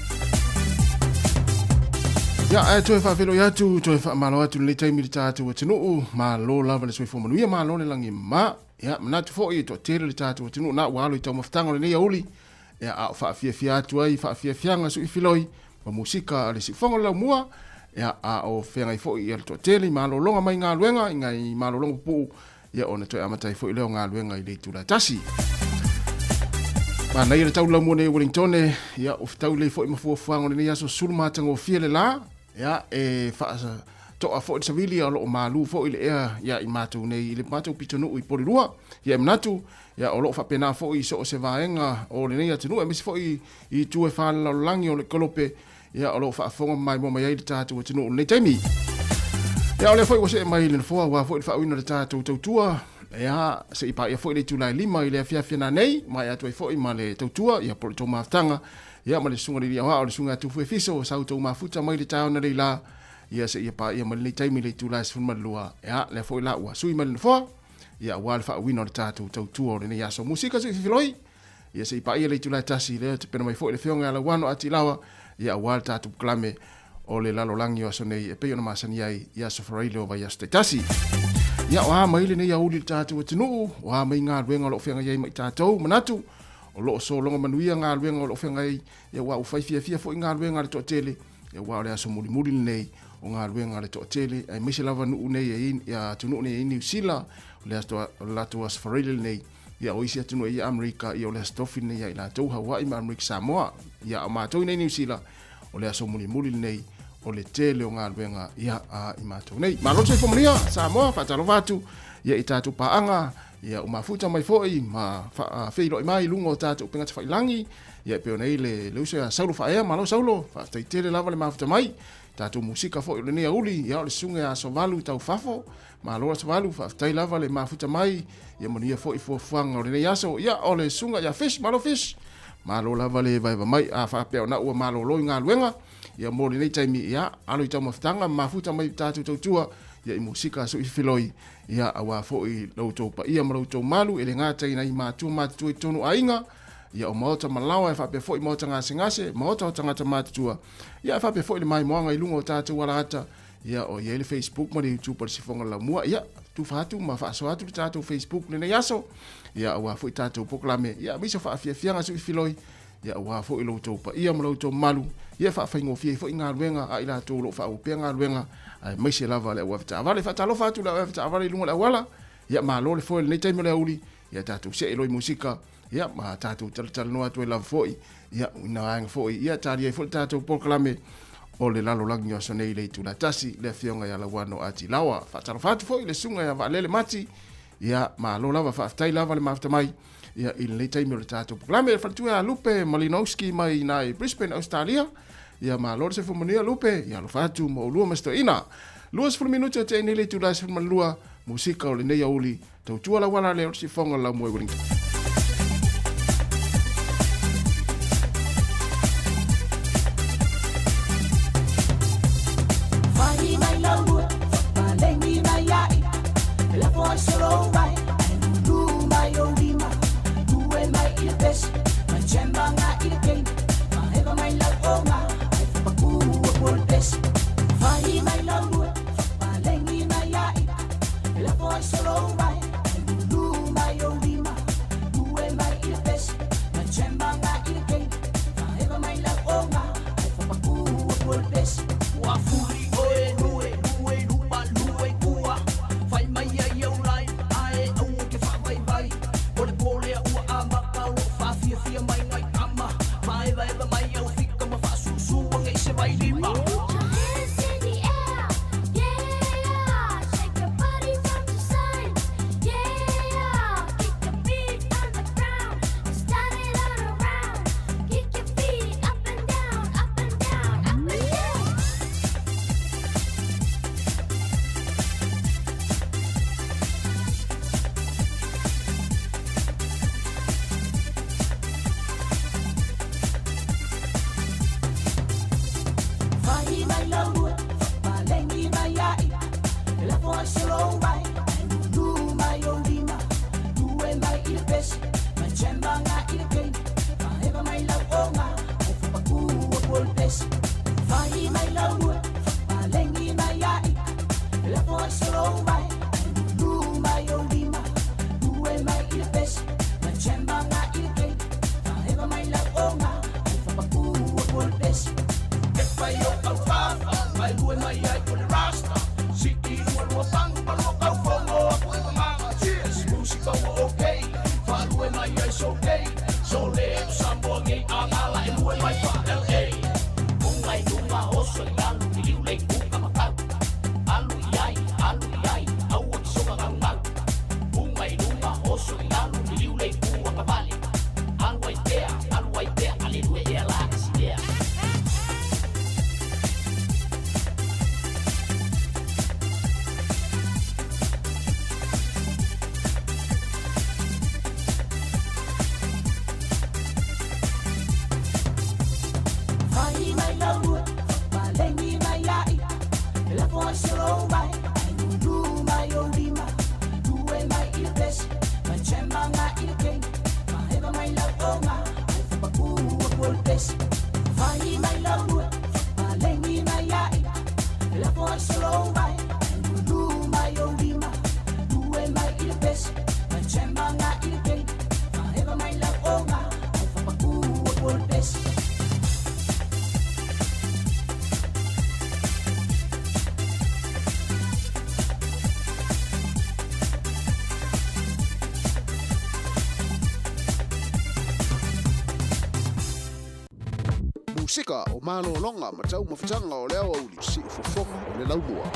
Ia, ae toe faafeiloai atu, toe faamalo atu lenei taimi i le tatou atunuu, malo lava le soifua manuia, malo le lagi ma. Ia, manatu foi e toatele le tatou atunuu na ua alo i taumafataga o lenei aoauli, ia, a o faafiafia atu ai faafiafiaga suifiloi ma musika a le siufofoga o le laumua, ia, a o feagai foi ia le toatele i malologa mai galuega, i ngai malologa pupuu, ia ona toe amata ai foi lea o galuega i le itula e tasi. Manaia le tau laumua nei i Wellingtone, ia ua fetau lelei foi ma fuafuaga o lenei aso sulu matagofie le la, ia e faatoa foi le savili o lo o malu foi le ea ia i matou nei i le matou pitonuu i Porirua. Ia e manatu, ia o lo o faapena foi i so o se vaega o lenei atunuu aemaise foi i itu e fa o le lalolagi o le kolope Ia, o lo o faafofoga ma maimoa mai ai le tatou atunuu i lenei taimi. Ia, o lea foi ua see mai i le nofoa aua foi le faauiina o le tatou tautua. Ia, se i paia foi le itula e 5 i le afiafi nanei, maea atu ai foi ma le tautua, ia po o le tou mafutaga, ia ma le susuga i le alii aoao, le susuga ia Tufu Efiso, sau tou mafuta mai le taeao nanei la, ia seia paia mai lenei taimi i le itula e 12. Ia, lea foi la ua sui mai le nofoa, ia aua le faauiina o le tatou tautua o lenei aso. Musika Suifiloi! Ia se i paia le itula e tasi lea tapena mai foi le Afioga ia Lauano Atilawa, ia aua le tatou polokalame o le lalolagi o aso nei e pei ona masani ai i aso Faraile o vaiaso taitasi. Ia o a mai lenei aoauli i le tatou atunuu, o a mai galuega o lo o feagai ai ma i tatou, manatu o lo o sologa manuia galuega o lo o feagai ai, ia aua ua fai fiafia foi galuega a le toatele, ia aua o le aso mulimuli lenei o galuega a le toatele, aemaise lava nuu nei e i ai, atunuu nei e i ai Niu Sila, o le latou aso Faraile lenei. Ia, o isi atunuu e i ai Amerika, ia o le Aso Tofi lenei ia i latou, Hawaii ma Amerika Samoa. Ia, a o matou i nei Niu Sila, o le aso mulimuli lenei o le tele o galuega ia a i matou nei. Malo le soifua manuia, Samoa, faatalofa atu ia i tatou paaga, ia ua mafuta mai foi ma feiloai mai i luga o tatou upega tafailagi, ia e pei ona i ai le uso ia Saulo Faaea, malo Saulo, faafetai tele lava le mafuta mai. Tatou musika foi o lenei aoauli, ia o le susuga ia Asovalu Taufafo, Malo Asovalu, faafetai lava le mafuta mai, ia manuia foi fuafuaga o lenei aso. Ia, o le susuga ia Fish, malo Fish, malo lava le vaeva mai, a faapea ona ua malolo i galuega, ia mo lenei taimi, ia, alo i taumafataga ma mafuta mai tatou tautua, ia i musika suifiloi, ia, aua foi lo outou paia ma lo outou malu, e le gata i nai matua matutua i totonu o aiga, ia o maota malaoa e faapea foi maota gasegase, maota o tagata matutua, ia e faapea foi le maimoaga i luga o tatou alaata, Ia, o i ai le Facebook ma le YouTube o le Sifoga Laumua. Ia, tufa atu ma faasoa atu le tatou Facebook lenei aso. Ia, aua foi tatou polokalame. Ia, aemaise o faafiafiaga suifiloi. Ia, aua foi lo outou paia ma lo outou mamalu. Ia, faafaigofie ai foi galuega a i latou o lo o faaauau pea galuega, aemaise lava le au avetaavale. Faatalofa atu le au avetaavale i luga o le auala. Ia, malo le foe i lenei taimi o le aoauli. Ia, tatou see loa i musika. Ia, ma tatou talatalanoa atu ai lava foi, ia, i nā vaega foi, ia, talia ai foi le tatou polokalame o le lalolagi o aso nei i le itula e tasi, le Afioga ia Lauano Atilawa. Faatalofa atu foi i le Susuga ia Vaalele Mati, ia, malo lava, faafetai lava le mafuta mai, ia, i lenei taimi o le tatou polokalame. Le faletua ia Lupe Malinowski mai i ina i Brisbane, Ausetalia, ia, malo le soifua manuia Lupe, ia, alofa atu mo oulua ma si toeaina. 20 minute o tea nei le itula e 12, musika o lenei aoauli Tautua lau ala lea o le sifoga o le laumua i Wellington. Fai mai lau fapalengi mai ai E lafo ai solo vai Ai lulu mai o lima Tue mai i le pesi Mai chemba nga i le keina Maheva mai lau onga Ai fapaku o po le pesi Fai mai lau fapalengi mai ai E lafo ai solo vai Ai lulu mai o lima Tue mai i le pesi Mai chemba nga i le keina Maheva mai lau onga Ai fapaku o po le pesi Ua fuli oe lue lue lupa lue kua Fai mai ai au lai ae aua ke whaavaivai O le pō lea ua amata o loo faafiafia mai nai tama Faaevaeva mai au fika ma faasuusua nge'i se vailima Put your hands in the air, yeah. Shake your body from the side. Musika o malōloga ma taumafataga o le aoauli siufofoga o le laumua.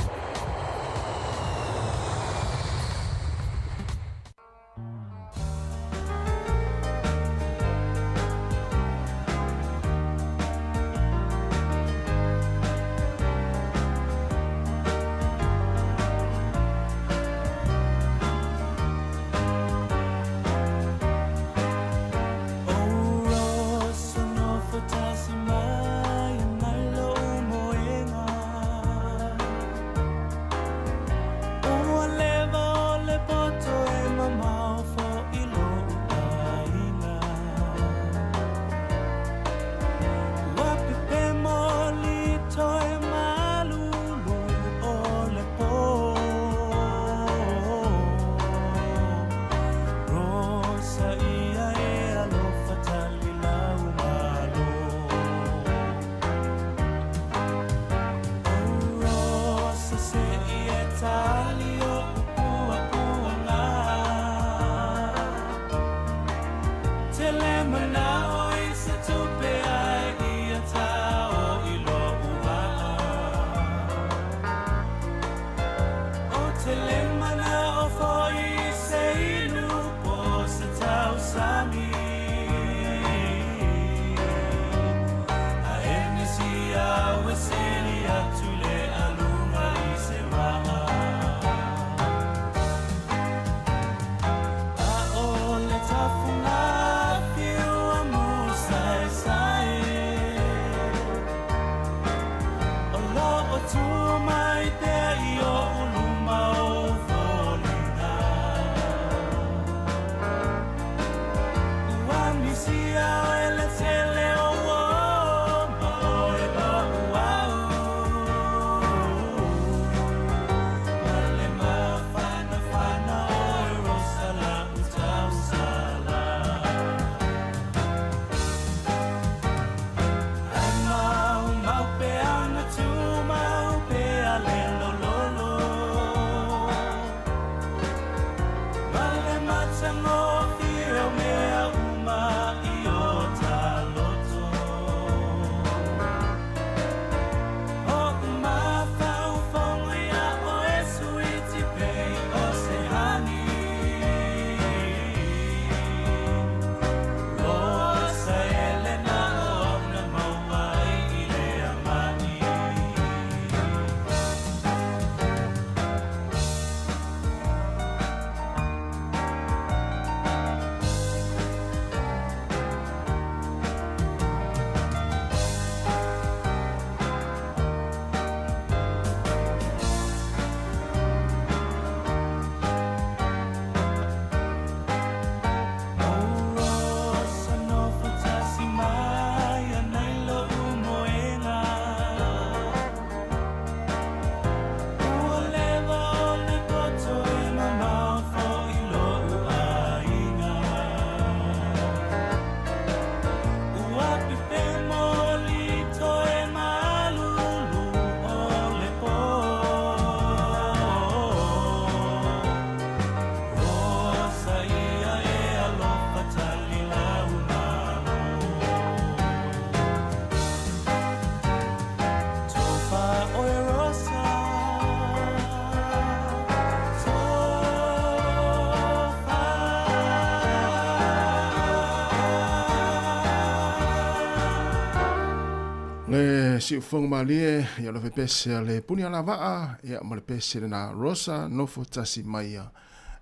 siufofoga malie, ia le pese a le puni alavaa, ia ma le pese lena Rosa nofo tasi mai ia,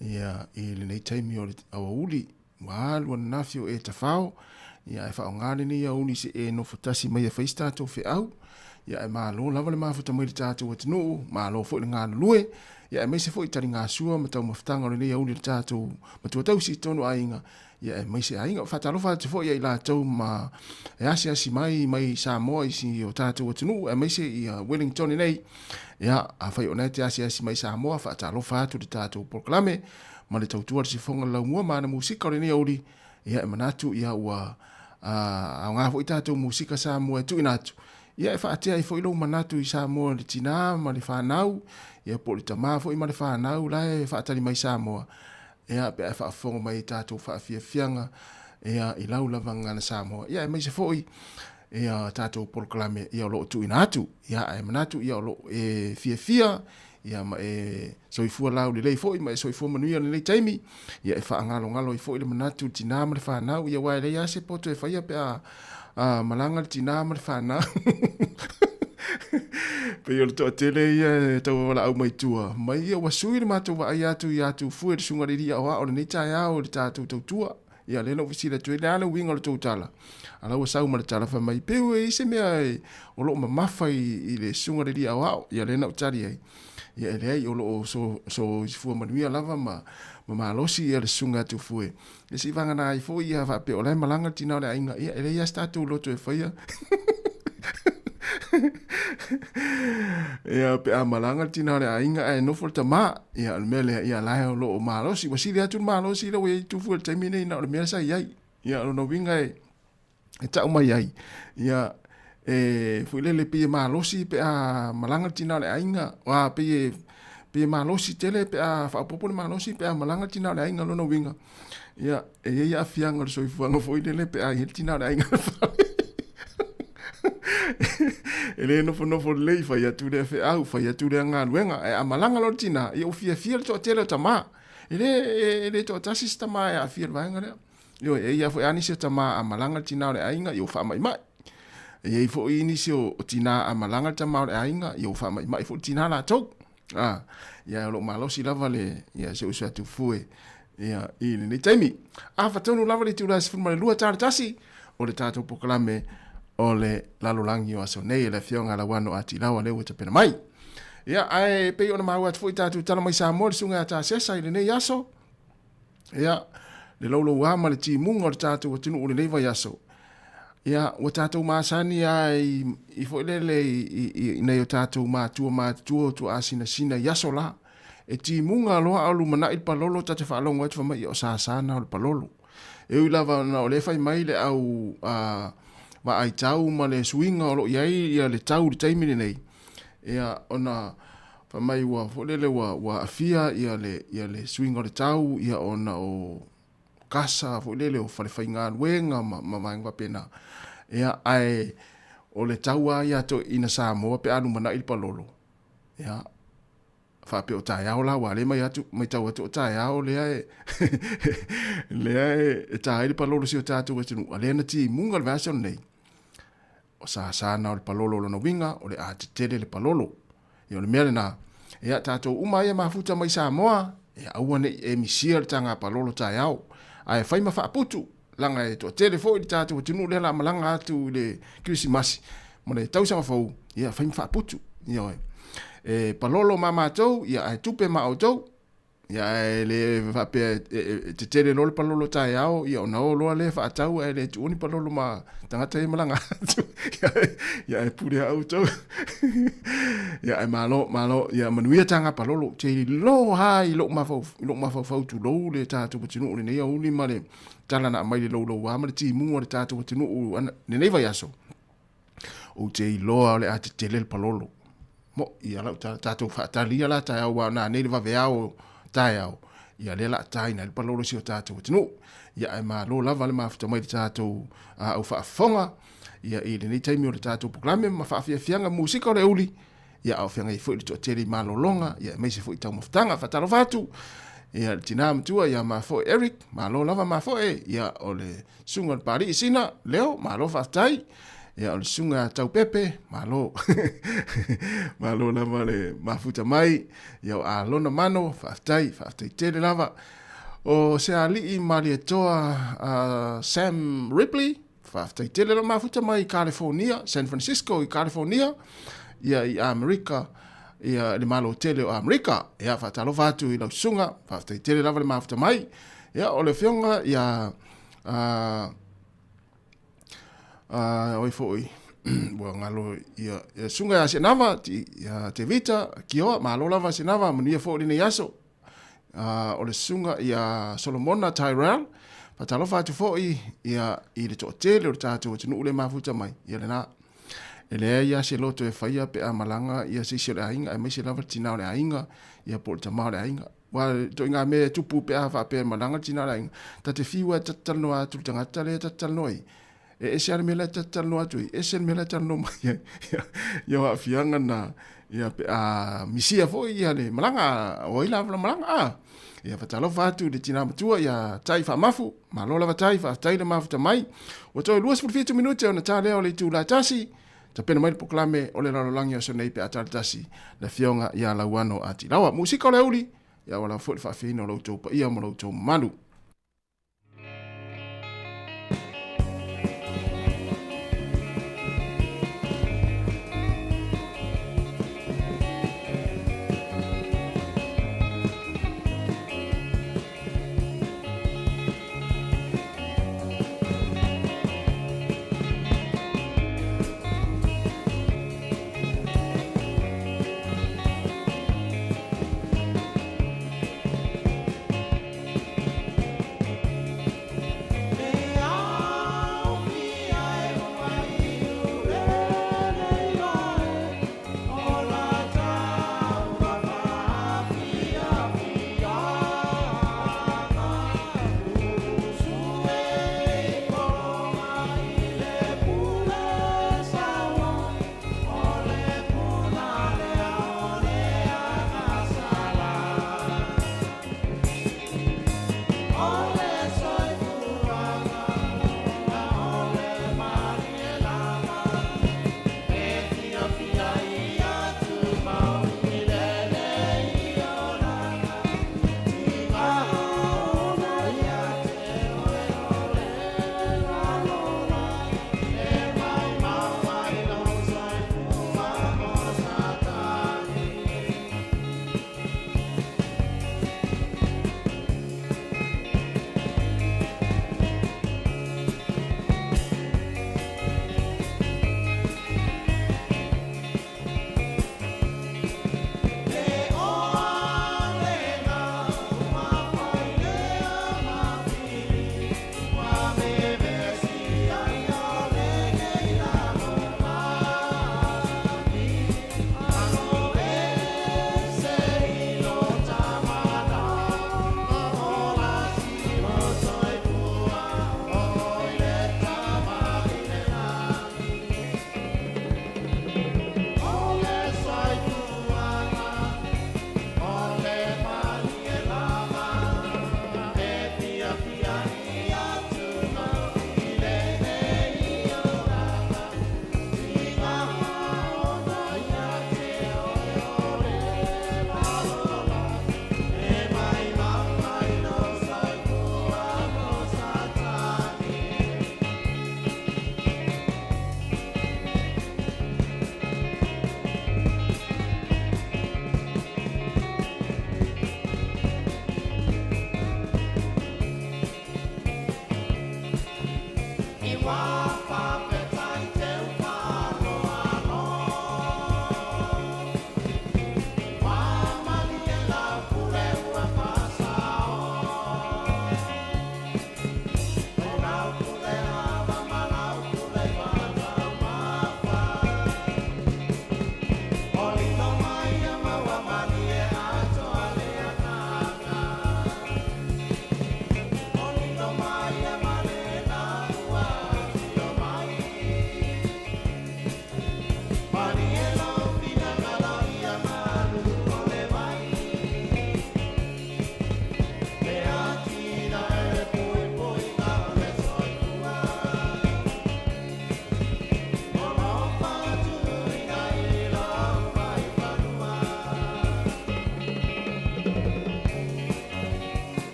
ia i lenei taimi o le aoauli ua alu ananafi o e tafao, ia e faaaoga lenei aoauli se e nofo tasi mai e fai se tatou feau, ia e malo lava le mafuta mai le tatou atunuu, malo foi le galulue, ia aemaise foi taligasua ma taumafataga o lenei aoauli le tatou matua tausi i totonu o aiga, ia aemaise aiga. Faatalofa atu foi ia i latou ma e asiasi mai mai Samoa i si o tatou atunuu, aemaise ia Wellington nei. Ia, afai o lena e te asiasi mai Samoa, faatalofa atu le tatou polokalame ma le tautua le sifoga le laumua ma ana musika o lenei aoauli. Ia, e manatu ia ua aoga foi tatou musika Samoa e tuuina atu. Ia, e faatea ai foi lou manatu i Samoa le tinā ma le fanau, ia po o le tamā foi ma le fanau la e faatali mai Samoa. Ia, pe a e faafofoga mai i tatou faafiafiaga, ia, i lau lava gagana Samoa, ia, aemaise foi, ia, tatou polokalame, ia, o lo o tuuina atu. Ia, ae manatu, ia, o lo o e fiafia, ia, ma e soifua laulelei foi, ma e soifua manuia i lenei taimi, ia, e faagalogalo ai foi le manatu i le tinā ma le fanau, ia, aua e leai lava se poto e faia pe a, a malaga le tinā ma le fanau. Pei o le toatele ia e tauavalaau mai tua mai ia ua sui le matou vaai atu ia Tufue le susuga i le alii aoao i lenei taeao i le tatou tautua. Ia lea na ou fesili atu ai, le a le uiga o le tou tala? A la ua sau ma le tala fai mai, peu e i ai se mea e, o lo o mamafa i, i le susuga i le alii aoao. Ia lea na ou tali ai, ia e leai o lo o so, soifua manuia lava ma, ma malosi ia le susuga a Tufue. Ia se i vagana ai foi ia faapea o la e malaga le tina o le aiga, ia e leai lava se tatou loto e faia. Ia pe a malaga le tina o le aiga ae nofo le tama, ia o le mea lea, ia la e o lo o malosi, ua sili atu le malosi ina ua i ai Tufue i le taimi nei na o le mea sa i ai. Ia o lona uiga e, e tau mai ai, ia e foi lele pei e malosi pe a malaga le tina o le aiga, a pei e pei e malosi tele pe a faaopoopo le malosi pe a malaga le tina o le aiga lona uiga, ia e i ai aafiaga o le soifuaga foi lele pe a i ai le tina o le aiga i le fale. E le nofonofo lelei, fai atu lea feau, fai atu lea galuega, ae a malaga loa le tina, ia ua fiafia le toatele o tama. E le, e le toatasi se tama e aafia i le vaega lea. Ioe, e i ai foi lava nisi o tama a malaga le tina o le aiga, ia ua faamaimai. E i ai foi nisi o, o tina a malaga le tama o le aiga, ia ua faamaimai foi le tina latou. Ah, ia o lo o malosi lava le, ia si ou uso atu fue, ia, i lenei taimi. Afa tonu lava le itula e 12 tala tasi, o le tatou polokalame o le lalolagi o aso nei, e le Afioga ia Lauano A. Tilawa lea ua tapena mai. Ia, ae pei ona maua atu foi tatou tala mai Samoa le susuga ia Tasesa i lenei aso, Ia, le louloua ma le timuga o le tatou atunuu i lenei vaiaso, ia, ua tatou masani lava i, i foi lele i, i, i, i nai o tatou matua matutua o tuaasinasina i aso la. E timuga loa a o lumanai le palolo ta te faalogo atu fai mai, ia o sasa na o le palolo. E ui lava ona o lea e fai mai le au a, vaai tau ma le suiga o lo o i ai ia le tau i le taimi lenei, ia, ona Fai mai ua foi lele ua ua aafia ia le ia le suiga o le tau ia ona o kasa foi lele o fale faigaluega ma ma vaega faapena. Ia ae o le tau lava ia a toeaiina Samoa pe a lumanai le palolo, ia faapea o taeao la aua o lea e mai atu matau atu o taeao lea e lea e ta ai le palolo i si o tatou atunuu, a lea na timuga le vaiaso lenei. O sasa na o le palolo o lona uiga, o le a tetele le palolo. Ia o le mea lena, ia tatou uma ia mafuta mai Samoa, ia aua ne i e misia le taga palolo taeao. Ae fai ma faaputu, laga e toatele foi le tatou atunuu lea la malaga atu i le Kerisimasi ma le tausaga fou, ia fai ma faaputu. Ioe. E palolo ma matou, ia ae tupe ma outou. Ia ae le faapea e tetele loa le palolo taeao, ia ona o loa lea faatau ae le tuua ni palolo ma tagata ia malaga atu. Ia ae pule lava outou. Ia ae malo, malo, ia manuia taga palolo. Ou te iloa lava i lou mafaufau tulou le tatou atunuu lenei aoauli ma le tala na aumai le louloua ma le timuga o le tatou atunuu lenei vaiaso. Ou te iloa o le a tetele le palolo. Mo'i a lau tala, tatou faatali ia la taeao aua o nanei le vaveao taeao, ia lea la taina ai le palolo i si o tatou atunuu. Ia ae malo lava le mafuta mai le tatou au faafofoga ia i lenei taimi o le tatou polokalame ma faafiafiaga musika o le uli, ia a o feagai foi le toatele i malologa, ia aemaise foi taumafataga. Faatalofa atu ia le tina matua ia Mafoe Eric, malo lava Mafoe, ia o le susuga i le Papalii Sina Leo, malo faafetai. Ia, o le susuga ia Taupepe, malo. Malo lava le mafuta mai. Ia, o Alona Mano, faafetai, faafetai tele lava. O se alii Malietoa Sam Ripley, faafetai tele le mafuta mai i California, San Francisco i California, ia i Amerika, ia le Malo tele o Amerika. Ia, faatalofa atu i lau susuga, faafetai tele lava le mafuta mai. Ia, o le afioga ia oi foi ua galo ia ia susuga ia Senava ia Tevita Kioa, malo lava Senava, manuia foi lenei aso. O le susuga ia Solomona Tyrell, faatalofa atu foi ia i le toatele o le tatou atunuu le mafuta mai ia lena. E leai lava se loto e faia pe a malaga ia se isi o le aiga, aemaise lava le tina o le aiga, ia po o le tama o le aiga. Aua o ituaiga mea e tupu pe a faapea e malaga le tina o le aiga, ta te fiu lava e talanoa atu i le tagata lea ta te talanoa ai. E ese lava le mea la e ta te talanoa atu ai, ese le mea la e talanoa mai ai. Ia o aafiaga na, ia pe a misia foi ia le malaga, o ai lava la malaga, a. Ia faatalofa atu i le tina matua ia Tai Faamafu, malo lava Tai, faafetai le mafuta mai. Ua toe 27 minute ona ta lea o le itula e tasi, tapena mai le polokalame o le lalolagi o aso nei pe a tala tasi le afioga ia Lauano Atilawa. Musika o le aoauli, ia ua lava foi le faafeina o lo outou paia ma lo outou mamalu.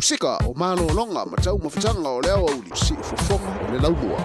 Musika o malologa ma taumafataga o le aoauli siufofoga o le laumua.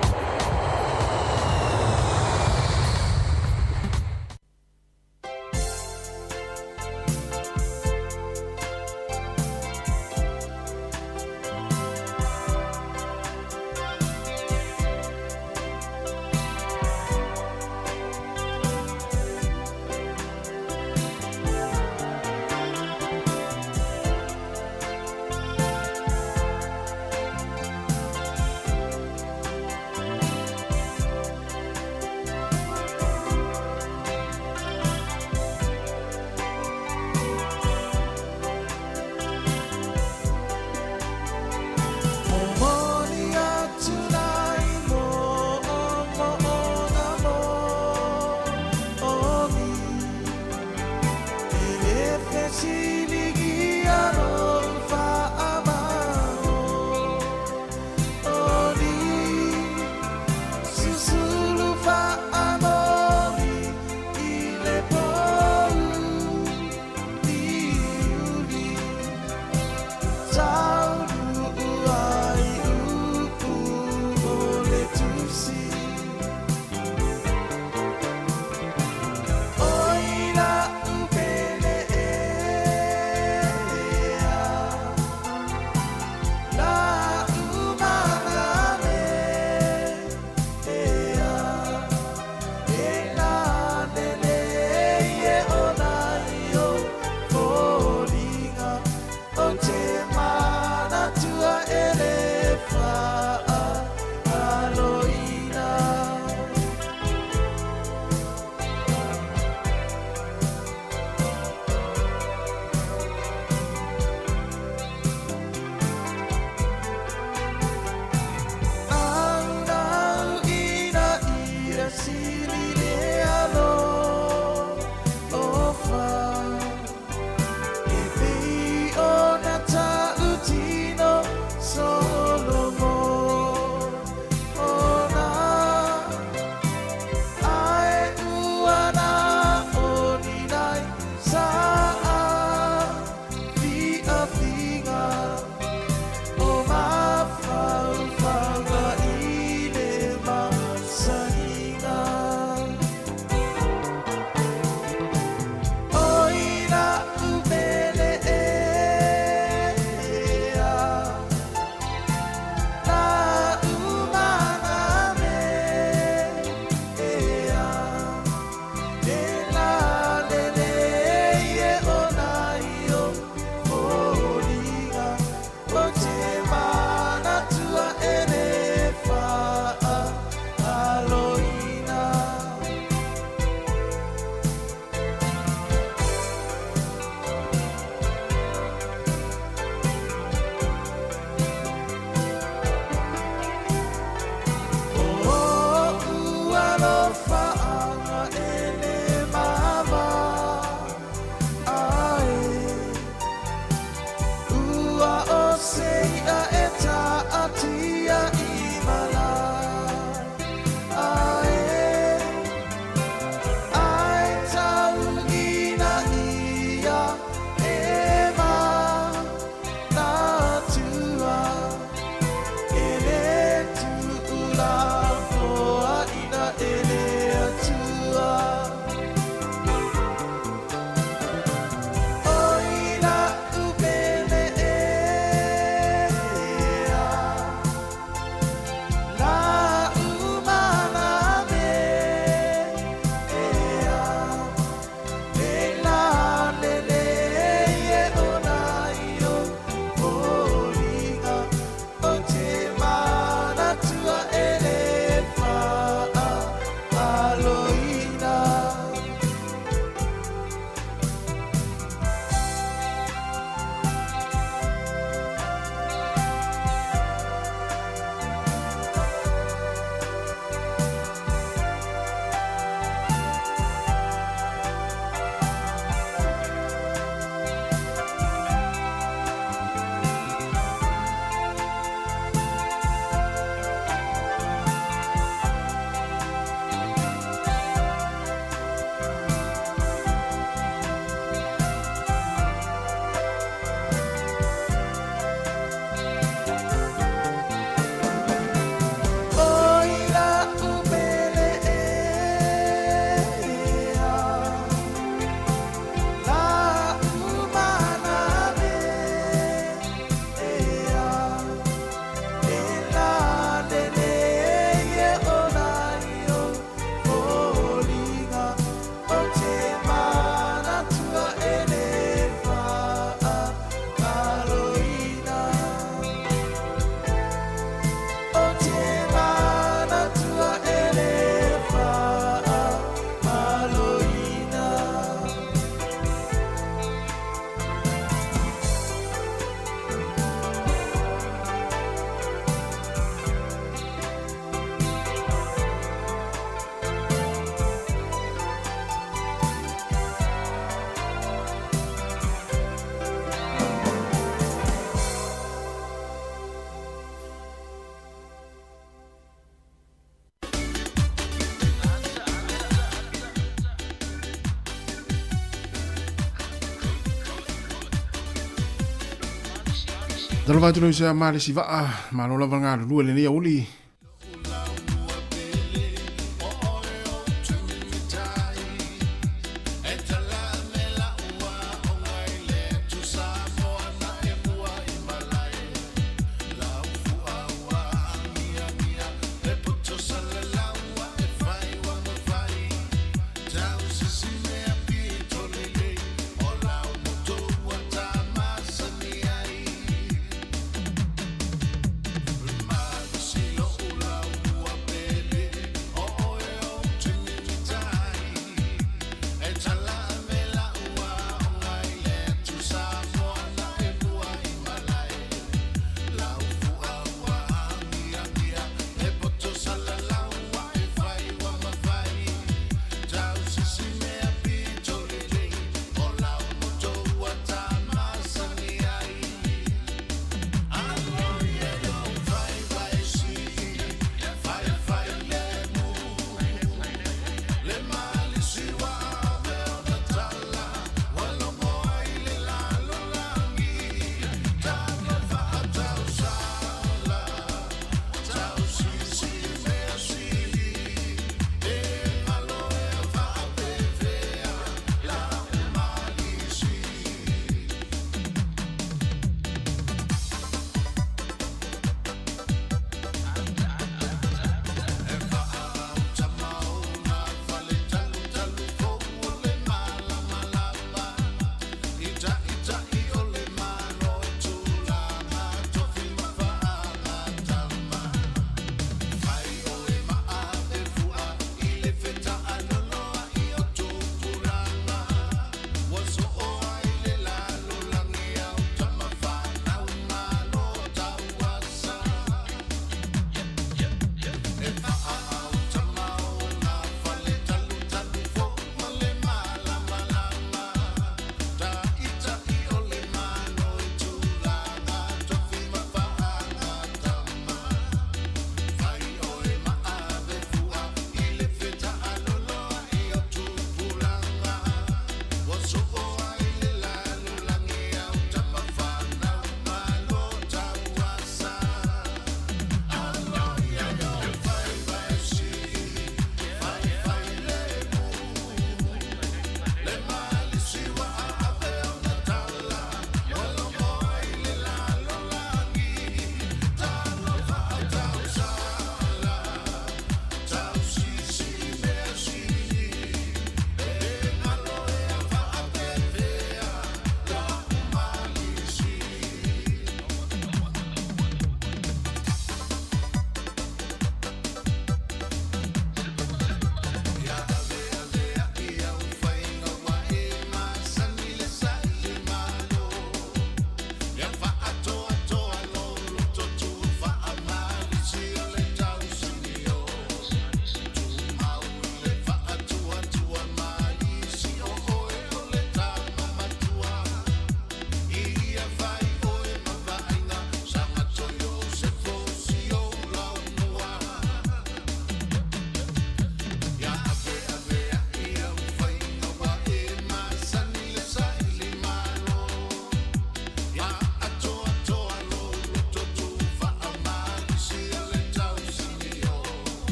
Talofa atu lau ma le si vaa, malo lava galulue lenei aoauli.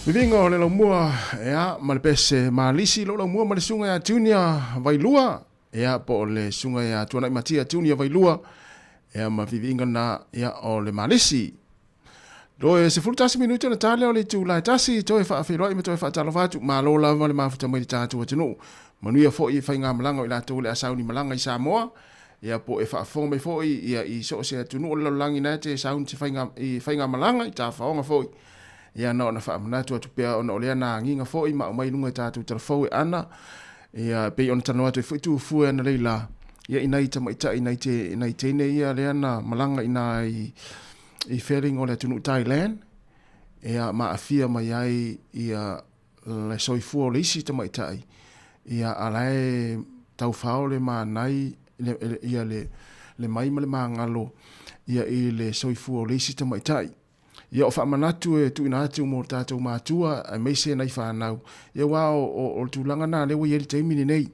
Viviga o le laumua, ea, ma le pese malisi lou laumua ma le susuga ia Junior Vailua, ea, po o le susuga ia Tuanai Matia Junior Vailua, ea, ma viviga na, ea, o le malisi. Toe 11 minute ona ta lea o le itula e tasi, toe faafeiloai ma toe faatalofa atu, malo lava le mafuta mai le tatou atunuu. Manuia foi i faigamalaga o i latou o le a sauni malaga i Samoa, ia po o e faafofoga mai foi ia i so o se atunuu o le lalolagi na e te sauni se faiga i faigamalaga i tafaoga foi. Ia na ona faamanatu atu pea ona o lea na agiga foi ma aumai i luga i tatou talafou e ana, ia pei ona talanoa atu ai foi Tufue analeila, ia i nai tamaitai nai te nai teine ia lea na malaga i na i i feeling o le atunuu Thailand, ia ma aafia mai ai ia le soifua o le isi tamaitai, ia a la e taufao le manai ia le le mai ma le magalo ia i le soifua o le isi tamaitai. Ia o faamanatu e tuuina atu mo tatou matua aemaise nai fanau, ia aua o le tulaga lena lea ua i ai le taimi lenei,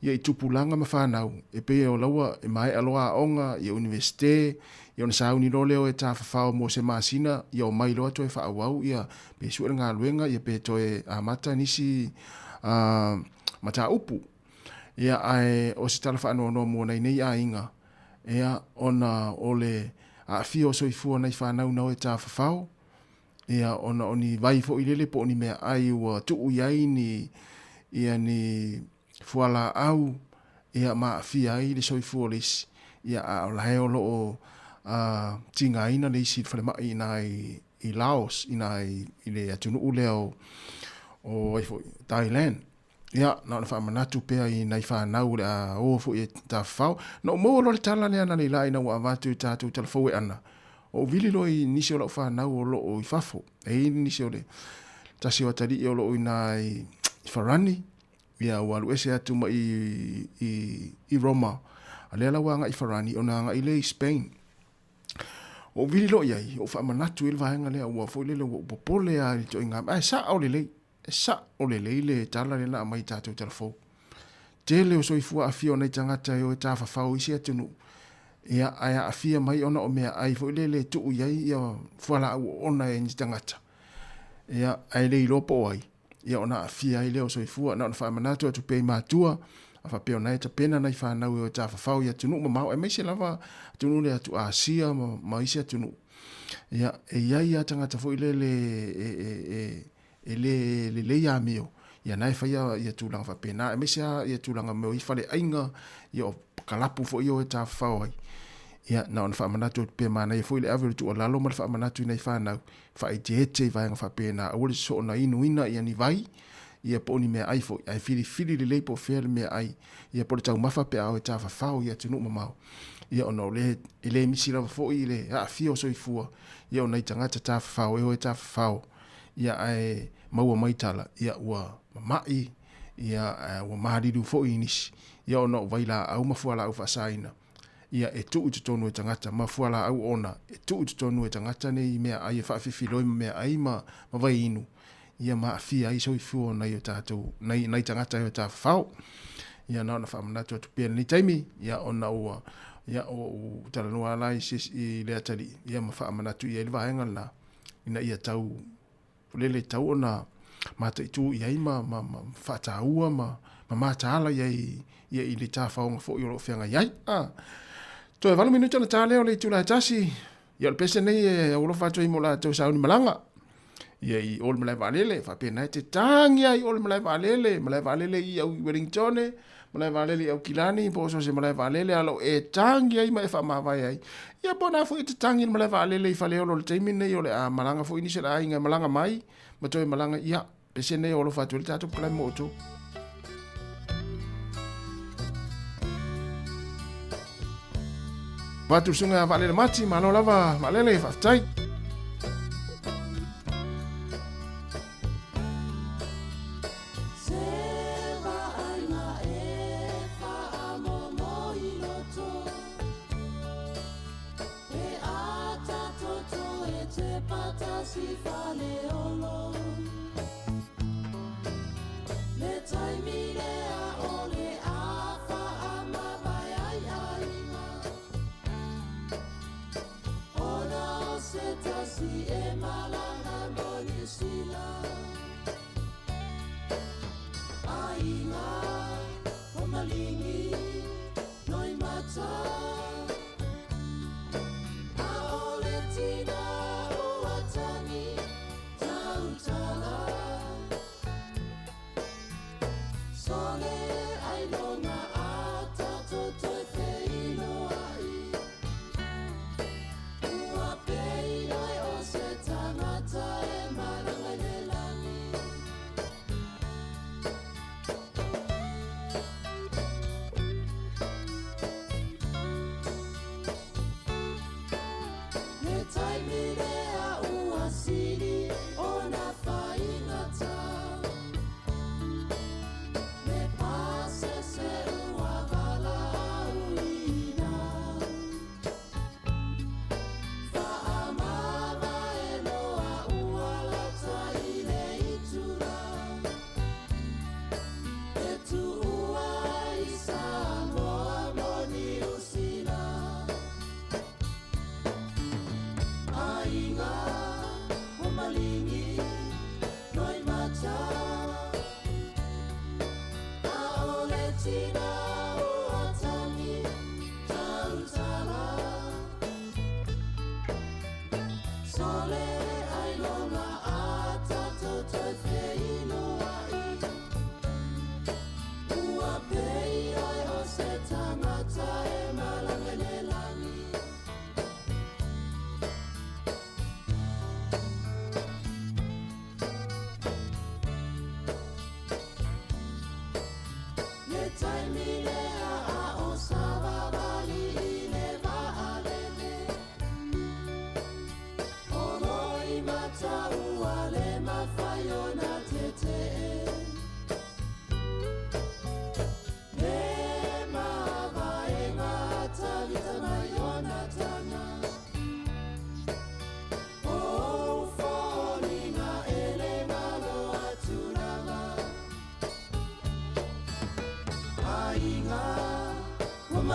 ia i tupulaga ma fanau, e pei o la ua e maea loa aoga, ia Universite, ia ona sauni loa lea o e tafafao mo se masina, ia omai loa toe faaauau ia pe sue le galuega, ia pe toe amata nisi mataupu. Ia ae o se tala faanoanoa mo nai nei aiga, ia ona o le aafia o soifua o nai fanau na o e tafafao, ia ona o ni vai foi lele po o ni meaai ua tuu i ai ni ia ni fualaau ia ma aafia ai le soifua o le isi, ia a o la e o lo o tigaina le isi i le falemai i ina i Laos, i ina i le atunuu lea o ai foi, Thailand. Ia, na ona faamanatu pea i nai fanau o le a o foi e tafafao. Na ou maua loa le tala lea analeila ina ua avatu i tatou talafou e ana, ou vili loa i nisi o lau fanau o lo o i fafo. E i ai nisi o le tasi o atalii o lo o i ina i Farani, ia ua alu ese atu mai i Roma. A lea la ua agai i Farani, ona agai lea i Spain. Ua ou vili loa i ai, ou faamanatu i ai le vaega lea, ua foi lele ua ou popole lava i le ituaiga mea. Ae sao lelei. E sao lelei le tala lea na aumai i tatou talafou. Tele o soifua aafia o nai tagata e o e tafafao i isi atunuu, ia, ae aafia mai ona o meaai foi lele e tuu i ai ia fualaau oona e ni tagata, ia, ae le iloa po o ai, ia ona aafia ai lea o soifua. Na ona faamanatu atu pea i matua, a faapea o na e tapena nai fanau e o e tafafao i atunuu mamao, aemaise lava atunuu lea atu Asia ma, ma isi atunuu. Ia, e i ai lava tagata foi lele e, e le lelei amio, ia na e faia ia tulaga faapena, aemaise lava ia tulaga mea o i faleaiga, ia o kalapu foi ia o e tafafao ai. Ia, na ona faamanatu atu pea manaia foi le ave o le tuualalo ma le faamanatu i nai fanau, faaeteete i vaega faapena, aua le soona inuina ia ni vai, ia po o ni meaai foi, ae filifili lelei po o fea le meaai, ia po o le taumafa pe a o e tafafao i atunuu mamao. Ia ona o lea e le misi lava foi le aafia o soifua, ia o nai tagata tafafao e o e tafafao, ia ae maua mai tala, ia ua mama'i, ia ae ua maliliu foi i nisi, ia ona o vailaau ma fualaau faasaina, ia e tuu i totonu e tagata ma fualaau ona e tuu i totonu e tagata nei meaai e faafifiloi ma meaai ma ma vaiinu, ia ma aafia ai soifua o nai o tatou, nai, nai tagata e o tafafao. Ia na ona faamanatu atu pea i lenei taimi, ia ona ua, ia ua ou talanoa la i se i le atalii, ia ma faamanatu i ai le vaega lena. ina ia tau lele tau ona mataitu i ai ma, ma, ma faataua ma, ma mataala i ai ia i le tafaoga foi o lo o feagai ai. Ah. Toe 8 minuta ona ta lea o le itula e tasi. Ia o le pese nei e aualofa atu ai mo latou sauni malaga. Ia i o le malae vaalele, faapena e te tangi ai o le malae vaalele, malae vaalele i au i Wellingtone, malae vaalele i Aukilani, po o so o se malae vaalele a lo e tangi ai ma e faamavae ai. Ia po o na foi e te tangi i le malae vaalele i Faleolo i le taimi lenei o le a malaga foi nisi o le aiga e malaga mai ma toe malaga, ia, pese nei o alofa atu ai le tatou polokalame mo outou. Vatu le susuga ia Vaalele Mati, malo lava Vaalele, faafetai.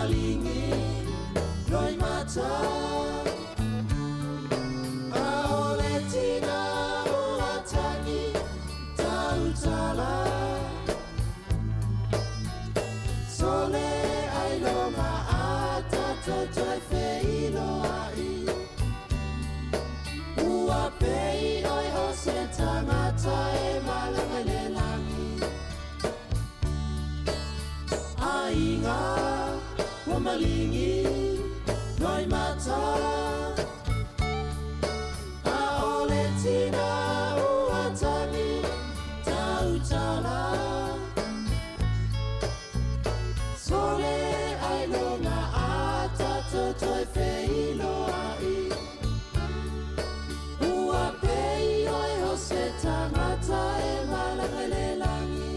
malingi Noi mata A o le tina o atagi Tautala Sole ai longa a tatou toi feiloai Ua pei oi o se tangata e malaga i le lagi Aiga ua malingi noi mata A o le tina ua tagi tautala Sole ai longa a tatou toi feiloai Ua pei oi o se tangata e malaga i le lagi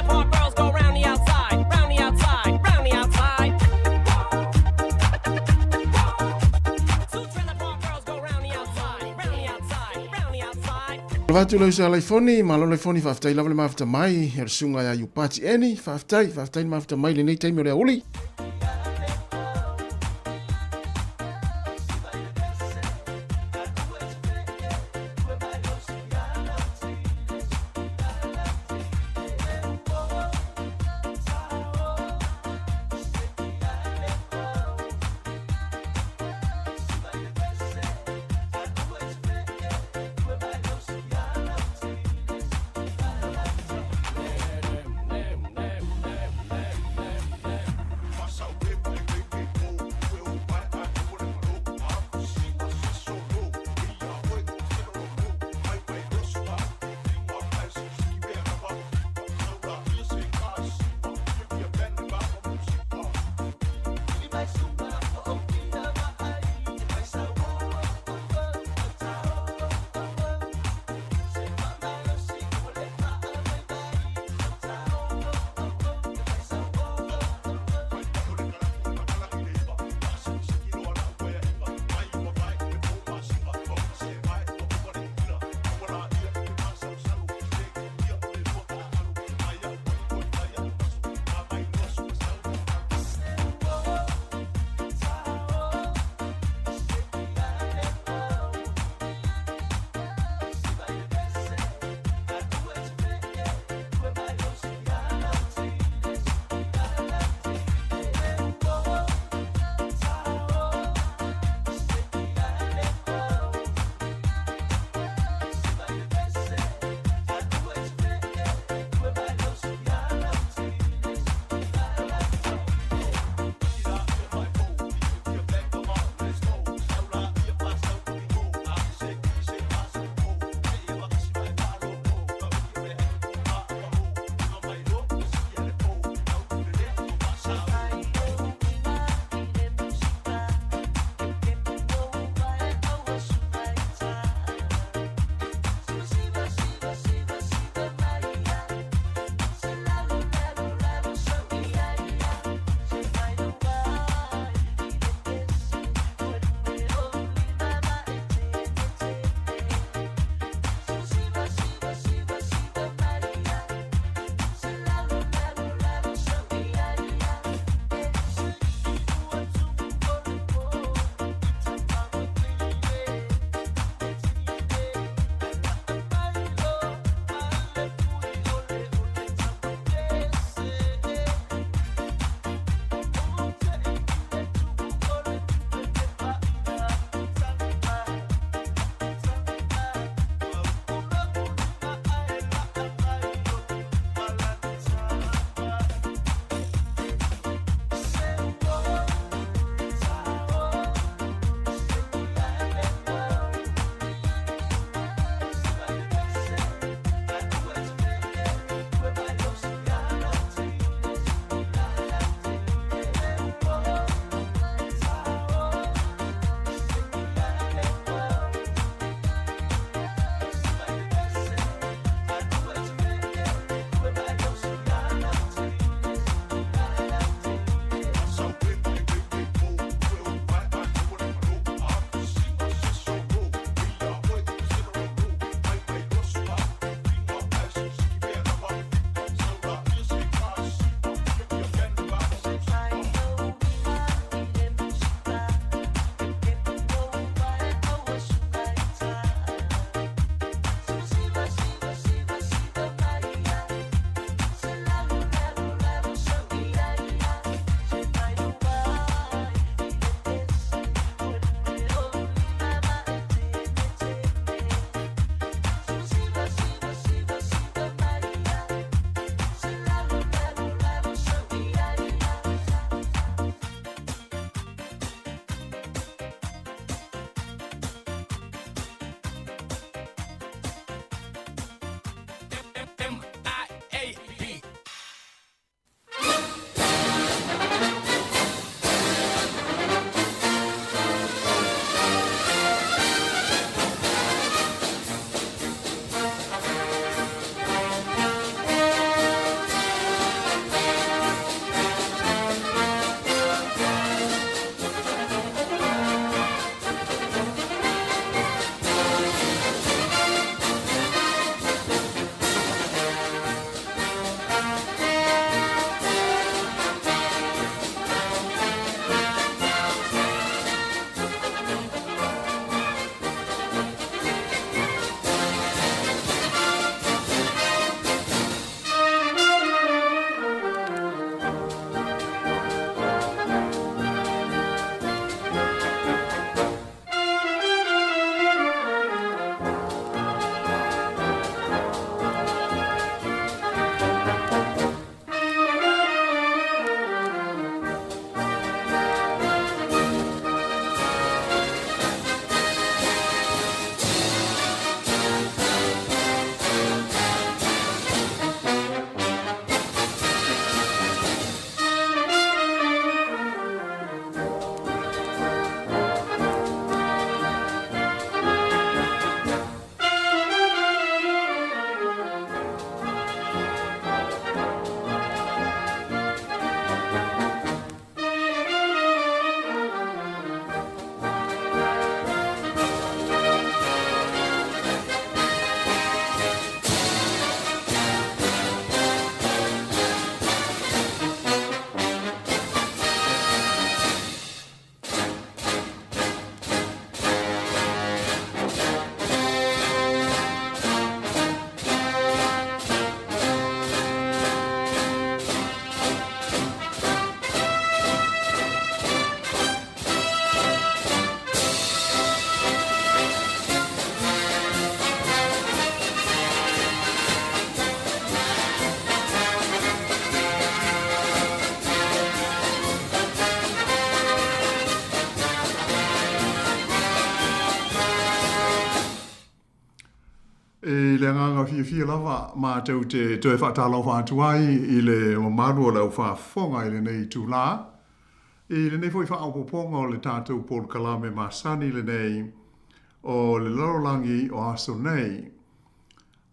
Park girls go round the outside, round the outside, round the outside. Two trailer park girls go round the outside, round the outside, round the outside. Vatu lau sa laifoni, malo laifoni faafetai lava le mafuta mai, e le susuga ia Iupati Eni, faafetai, faafetai le mafuta mai lenei taimi o le aouli. fiafia lava matou te toe faatalofa atu ai i le mamalu o le au faafofoga i lenei itulā, i lenei foi faaopoopoga o le tatou polokalame masani lenei o le lalolagi o aso nei.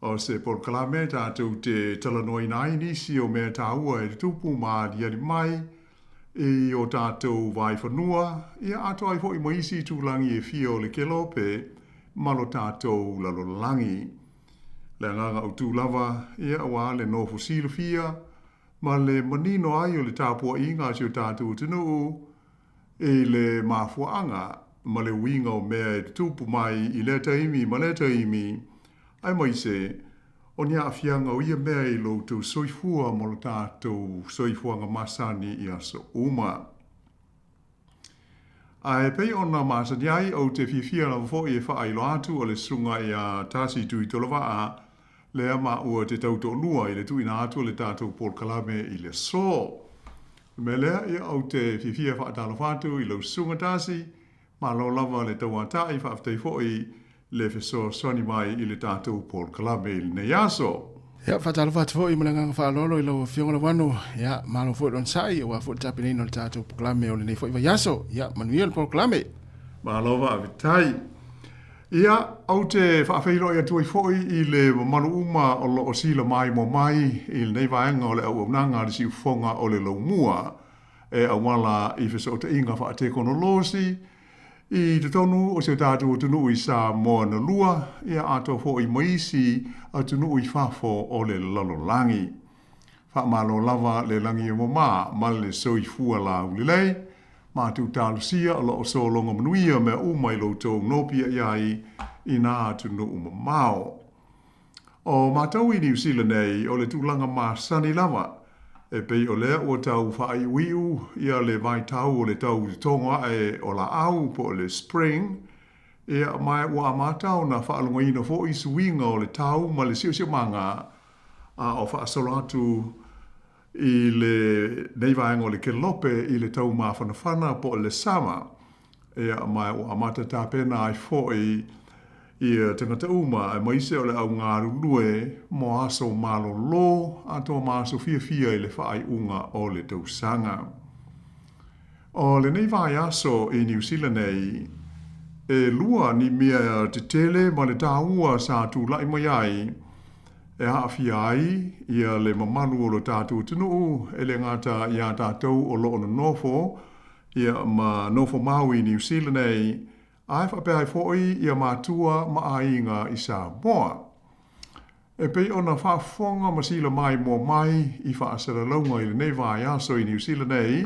O se polokalame tatou te talanoaina ai nisi o mea taua e tutupu ma aliali mai i o tatou vaefanua, ia atoa ai foi ma isi itulagi e fia o le kelope ma lo tatou lalolagi. Le agaga autu lava, ia aua le nofo silafia ma le manino ai o le tapuaiga a si o tatou atunuu i le mafuaaga ma le uiga o mea e tutupu mai i lea taimi ma lea taimi, aemaise o ni aafiaga o ia mea i lo outou soifua ma lo tatou soifuaga masani i aso uma. Ae pei ona masani ai, ou te fiafia lava foi e faailoa atu o le Susuga ia Tasi Tuitolovaa lea maua te tau toalua i le tuuina atu o le tatou polokalame i le aso. O le mea lea, ia ou te fiafia e faatalofa atu i lau Susuga Tasi, malo lava le tauatai, faafetai foi le fesoasoani mai i le tatou polokalame i lenei aso. Ia, faatalofa atu foi ma le agaga faaaloalo i lau Afioga Lauano. Ia, malo foi le onosai aua foi le tapenaina o le tatou polokalame o lenei foi vaiaso. Ia, manuia le polokalame. Malo faafetai. Ia, ou te faafeiloai atu ai foi i le mamalu uma o lo o silamaimoa mai i lenei vaega o le auaunaga a le Siufofoga o le Laumua e auala i fesootaiga faatekonolosi i totonu o si o tatou atunuu i Samoa na lua, ia atoa foi ma isi atunuu i fafo o le lalolagi. Faamalo lava le lagi e mama ma le soifua laulelei. Matou talosia o lo o sologa manuia mea uma i lo outou nopiai ai i nā atunuu mamao. O matou i Niu Sila nei, o le tulaga masani lava, e pei o lea ua tau faaiuiu ia le vaitau o le tau totogo ae o laau po o le spring, ia ma ua amata ona faalogoina foi suiga o le tau ma le siosiomaga a o faasolo atu i lenei vaega o le kelope i le tau mafanafana po o le summer. Ia, ma ua amata tapena ai foi ia tagata uma, aemaise o le au galulue mo aso malolo atoa ma aso fiafia i le faaiuga o le tausaga. O lenei vaiaso i Niu Sila nei, e lua ni mea tetele ma le taua sa tulai mai ai e aafia ai ia le mamalu o lo tatou atunuu, e le gata iā tatou o lo o nonofo ia ma nofo mau i Niu Sila nei, ae faapea ai foi ia matua ma aiga i Samoa. E pei ona faafofoga ma silamaimoa mai i faasalalauga i lenei vaiaso i Niu Sila nei,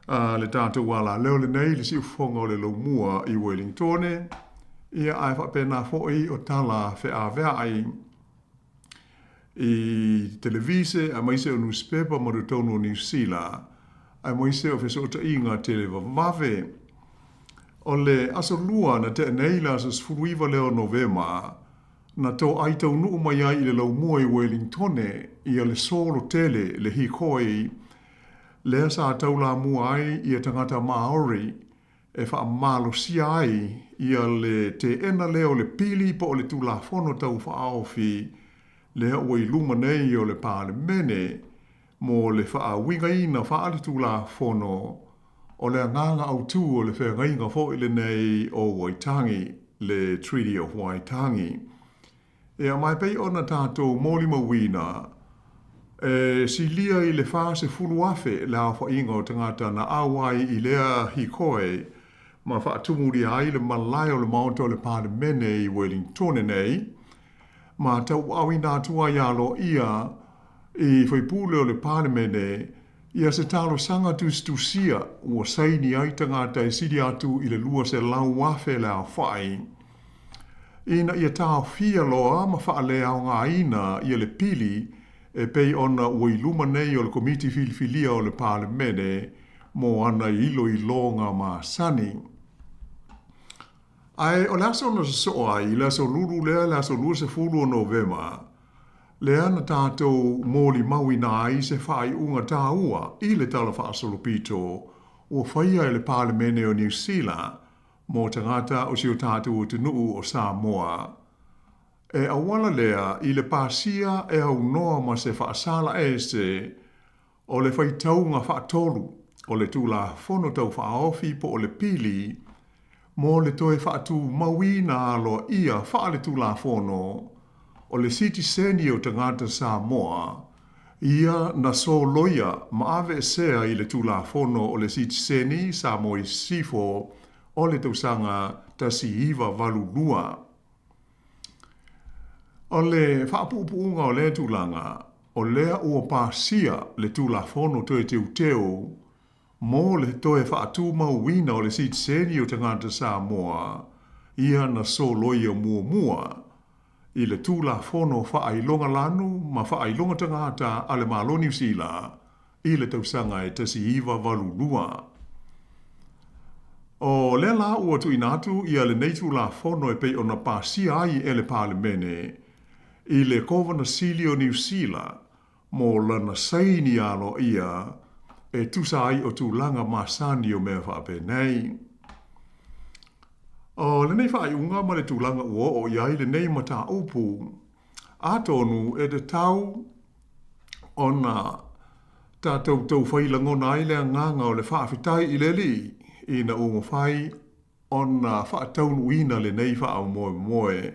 a le tatou alaleo lenei i le siufofoga o le Laumua i Uelingitone, ia ae faapena foi o tala feaveai i televise aemaise o nusipepa ma totonu o Niu Sila, aemaise o fesootaiga televavave. O le aso Lua na tea nei le aso 19 lea o Novema, na toai taunuu mai ai i le laumua i Uelingitone ia le solo tele, le hikoi, lea sa taulamua ai ia tagata Maori e faamalosia ai ia le teena lea o le pili po o le Tulafono Tau Faaofi lea ua i luma nei o le Palemene mo le faauigaina faaletulafono o le agaga autu o le feagaiga foi lenei o Waitangi, le Treaty of Waitangi. Ia, ma e pei ona tatou molimauina, e silia i le 40,000 le aofaiga o tagata na auai i lea hikoi ma faatumulia ai le malae o le Maota o le Palemene i Uelingitone nei, ma tauaaoina atu ai aloaia i faipule o le Palemene ia se talosaga tusitusia ua saini ai tagata e sili atu i le 200,000 le aofai, ina ia taofia loa ma faaleaogaina ia le pili e pei ona ua i luma nei o le Komiti Filifilia o le Palemene mo ana iloiloga masani. Ae o le aso na sosoo ai, le aso Lulu lea, le aso 20 o Novema, lea na tatou molimauina ai se faaiuga taua i le Tala Faasolopito ua faia e le Palemene o Niu Sila mo tagata o si o tatou atunuu o Samoa. E auala lea i le pasia e aunoa ma se faasala ese o le faitauga faatolu o le Tulafono Tau Faaofi po o le Pili mo le toe faatumauina aloaia faale-Tulafono o le sitiseni o tagata Samoa, ia na soloia ma aveesea i le Tulafono o le Sitiseni Samoa i Sisifo o le tausaga 1982. O le faapuupuuga o lea tulaga, o lea ua pasia le Tulafono Toe Teuteu mo le toe faatumauina o le sitiseni o tagata Samoa ia na soloia muamua i le Tulafono Faailoga Lanu ma Faailoga Tagata a le Malo Niu Sila i le tausaga e 1982. O lea la ua tuuina atu ia lenei Tulafono e pei ona pasia ai e le Palemene i le Kovana Sili o Niu Sila mo lana saini aloaia e tusa ai o tulaga masani o mea faapenei. O lenei faaiuga ma le tulaga ua oo i ai lenei mataupu, atonu e tatau ona tatou taufai lagona ai le agaga o le faafetai i le Alii ina ua mafai ona faataunuuina lenei faamoemoe,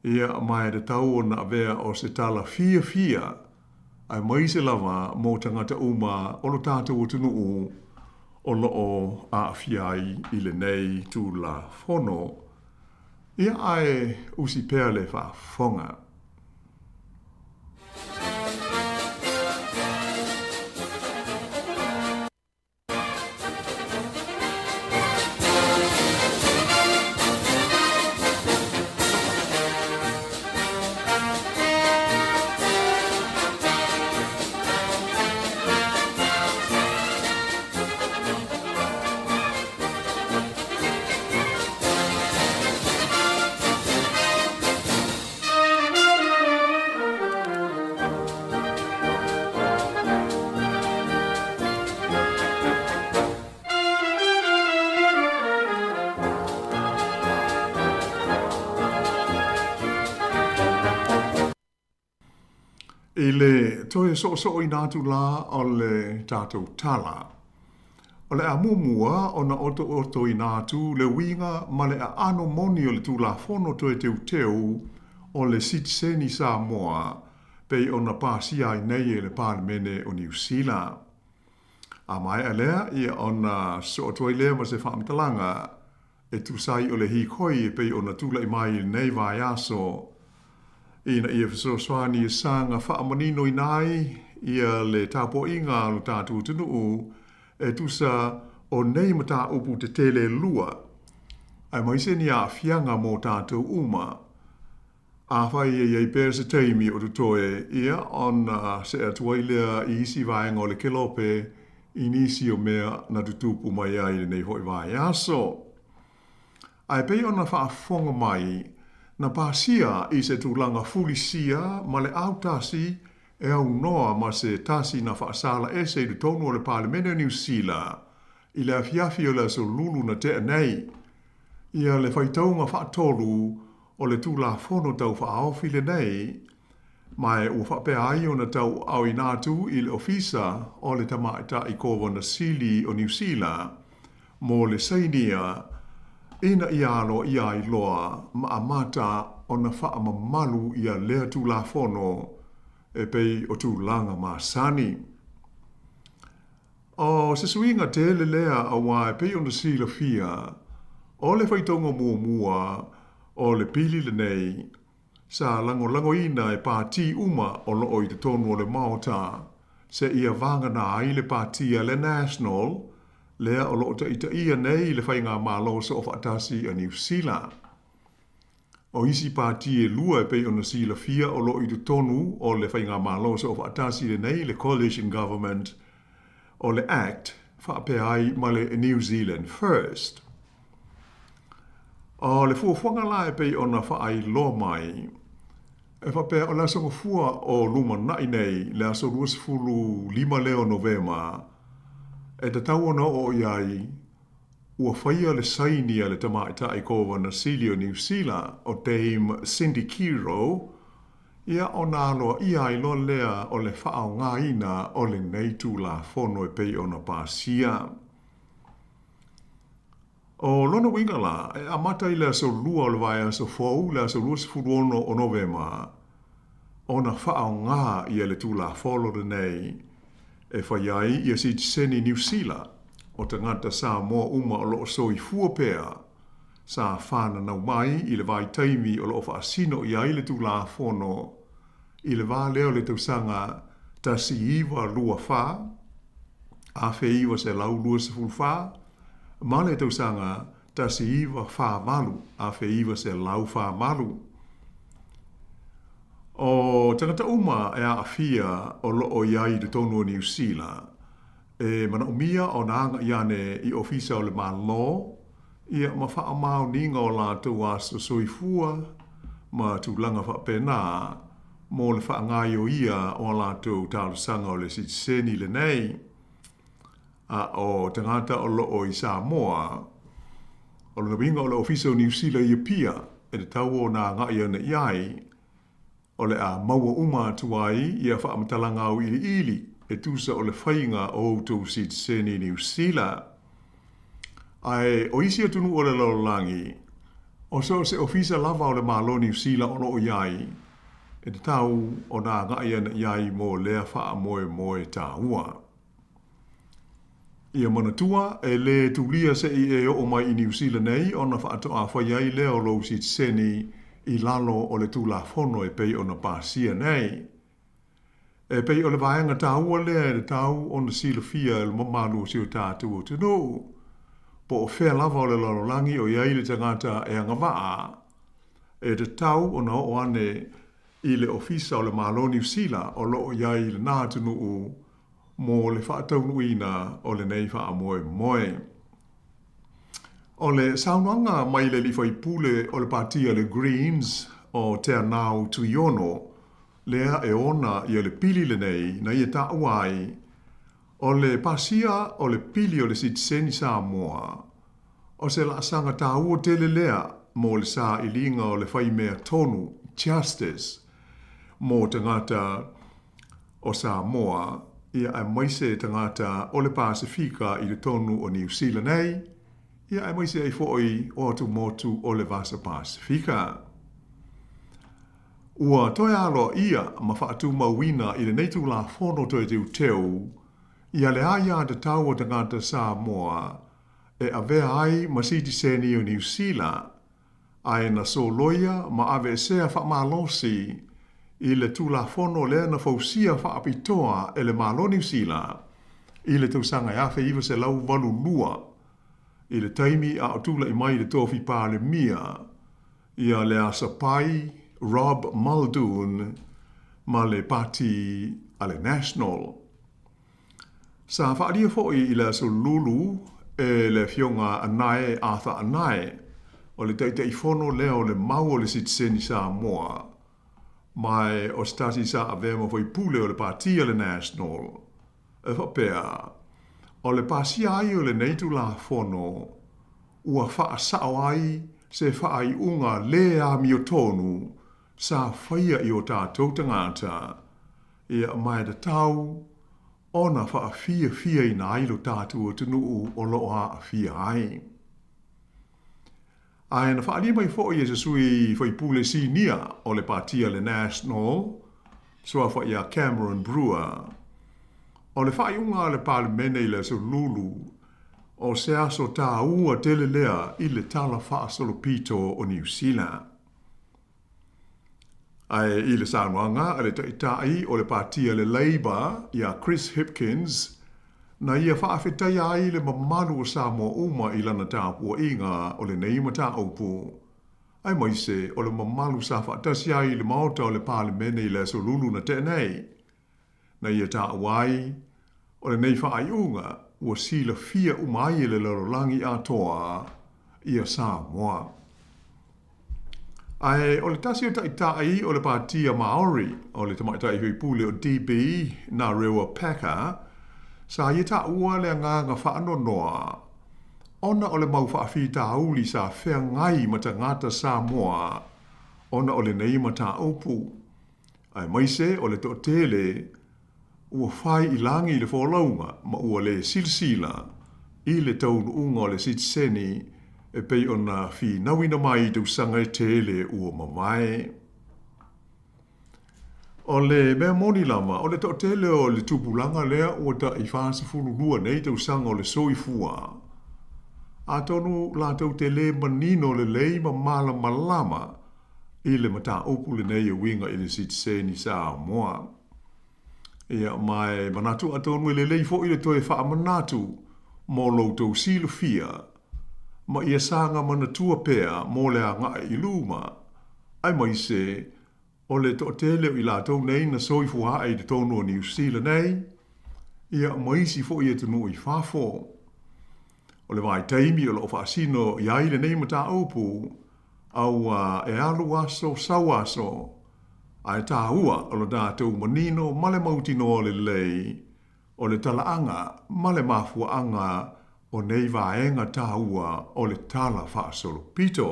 ia, ma e tatau ona avea o se tala fiafia aemaise lava mo tagata uma o lo tatou atunuu o lo o aafia ai i lenei Tulafono. Ia, ae usi pea le faafofoga. I le toe soosooina atu la o le tatou tala, o le a muamua ona otootoina atu le uiga ma le aano moni o le Tulafono Toe Teuteu o le Sitiseni Samoa pei ona pasia ai nei e le Palemene o Niu Sila. A maea lea, ia ona sosoo atu ai lea ma se faamatalaga e tusa ai o le hikoi e pei ona tulai mai i lenei vaiaso ina ia fesoasoani e saga faamaninoina ai ia le tapuaiga a lo tatou atunuu e tusa o nei mataupu tetele e lua, aemaise ni aafiaga mo tatou uma. Afai e i ai pea se taimi o totoe, ia, ona see atu ai lea i isi vaega o le kelope i nisi o mea na tutupu mai ai i lenei foi vaiaso. Ae pei ona faafofoga mai, na pasia i se tulaga fulisia ma le autasi e aunoa ma se tasi na faasala ese i totonu o le Palemene o Niu Sila i le afiafi o le Aso Lulu na tea nei, ia le faitauga faatolu o le Tulafono Tau Faaofi lenei, ma e ua faapea ai ona tauaaoina atu i le Ofisa o le Tamaitai Kovana Sili o Niu Sila mo le sainia ina ia aloaia ai loa ma amata ona faamamalu ia lea Tulafono e pei o tulaga masani. O se suiga tele lea aua e pei ona silafia, o le faitauga muamua o le pili lenei, sa lagolagoina e pātī uma o lo o i totonu o le Maota, seia vagana ai le pātī a le National, lea o lo o taitaia nei le Faigamalo Soofaatasi a Niu Sila. O isi pātī e lua e pei ona silafia o lo o i totonu o le Faigamalo Soofaatasi lenei, le Coalition Government, o le Act faapea ai ma le New Zealand First. O le fuafuaga la e pei ona faailoa mai, e faapea o le Aso Gafua o lumanai nei, le aso 25 lea o Novema, e tatau ona oo i ai. ua faia le saini a le Tamaitai Kovana Sili o Niu Sila, o Dame Cindy Kiro, ia ona aloaia ai loa lea o le faaaogaina o lenei Tulafono e pei ona pasia. O lona uiga la, e amata i le aso Lua o le vaiaso fou, le aso 26 o Novema, ona faaaoga ia le Tulafono lenei e fai ai ia sitiseni Niu Sila o tagata Samoa uma o lo o soifua pea sa fananau mai i le vaitaimi o lo o faasino i ai le Tulafono i le va lea o le tausaga 1924, 1924, ma le tausaga 1948, 1948. O tagata uma e aafia o lo o i ai i totonu o Niu Sila, e manaomia ona agai ane i Ofisa o le Malo, ia ma faamaoniga o latou aso soifua ma tulaga faapena mo le faagaoioia o a latou talosaga o le sitiseni lenei. A o tagata o lo o i Samoa, o lona uiga o le Ofisa o Niu Sila i Apia e tatau ona agai ane i ai, o le a maua uma atu ai ia faamatalaga auiliili e tusa o le faiga o outou sitiseni Niu Sila. Ae o isi atunuu o le lalolagi, o so o se ofisa lava o le Malo Niu Sila o lo o i ai, e tatau ona agai ane i ai mo lea faamoemoe taua. Ia manatua, e lē tulia se i e oo mai i Niu Sila nei ona faatoa fai ai lea o lou sitiseni i lalo o le Tulafono e pei ona pasia nei. E pei o le vaega taua lea e tatau ona silafia e le mamalu o si o tatou atunuu, po o fea lava o le lalolagi o i ai le tagata e agavaa, e tatau ona oo ane i le Ofisa o le Malo Niu Sila o lo o i ai i lena atunuu mo le faataunuuina o lenei faamoemoe. O le saunoaga mai le alii faipule o le Pati a le Greens o Teanau Tuiono, lea e ona ia le pili lenei na ia taua ai, o le pasia o le pili o le sitiseni Samoa, o se laasaga taua tele lea mo le sailiga o le faimea tonu, justice, mo tagata o Samoa, ia aemaise tagata o le Pasefika i totonu o Niu Sila nei, ia aemaise ai foi o atumotu o le Vasa Pasefika. Ua toe aloaia ma faatumauina i lenei Tulafono toe teuteu ia le aiatatau a tagata Samoa e avea ai ma sitiseni o Niu Sila, ae na soloia ma aveesea faamalosi i le Tulafono lea na fausia faapitoa e le Malo Niu Sila i le tausaga e 1982 i le taimi a o tulai mai le tofi Palemia ia le Asapai Rob Muldoon ma le Pati a le National. Sa faaalia foi i le Aso Lulu e le Afioga Anae Arthur Anae, o le Taitaifono lea o le Mau o le Sitiseni Samoa, ma o se tasi sa avea ma faipule o le Pati a le National, e faapea, o le pasia ai o lenei Tulafono ua faasao ai se faaiuga lē amiotonu sa faia i o tatou tagata, ia ma e tatau ona faafiafiaina ai lo tatou atunuu o lo o aafia ai. Ae na faaalia mai foi e se sui faipule sinia o le Pati a le National, suafa ia Cameron Brewer, o le faaiuga a le Palemene i le Aso Lulu, o se aso taua tele lea i le Tala Faasolopito o Niu Sila. Ae i le saunoaga a le Taitai o le Pati a le Labour ia Chris Hipkins, na ia faafetaia ai le mamalu o Samoa uma i lana tapuaiga o lenei mataupu, aemaise o le mamalu sa faatasi ai i le Maota o le Palemene i le Aso Lulu na tea nei. Na ia taua ai, o lenei faaiuga ua silafia uma ai e le lalolagi atoa ia Samoa. Ae o le tasi o taitai o le Patia Maori, o le tamaitai faipule o DB, Ngarewa Packer, sa ia taua le agaga faanoanoa. ona o le mau faafitauli sa feagai ma tagata Samoa ona o lenei mataupu, aemaise o le toatele ua fai i lagi le folauga ma ua le silasila i le taunuuga o le sitiseni e pei ona finauina mai i tausaga e tele ua mavae. O le mea moni lava, o le toatele o le tupulaga lea ua tai 42 nei tausaga o le soifua, atonu latou te le manino lelei ma malamalama i le mataupu lenei e uiga i le sitiseni Samoa. Ia, ma e manatu atonu e lelei foi le toe faamanatu mo lo outou silafia ma ia saga manatua pea mo le agai i luma, aemaise o le toatele o i latou nei na soifua ae i totonu o Niu Sila nei, ia ma isi foi atunuu i fafo. O le vaitaimi o lo o faasino i ai lenei mataupu, a ua e alu aso sau aso, ae taua o lo tatou manino ma le mautinoa lelei o le talaaga ma le mafuaaga o nei vaega taua o le Tala Faasolopito.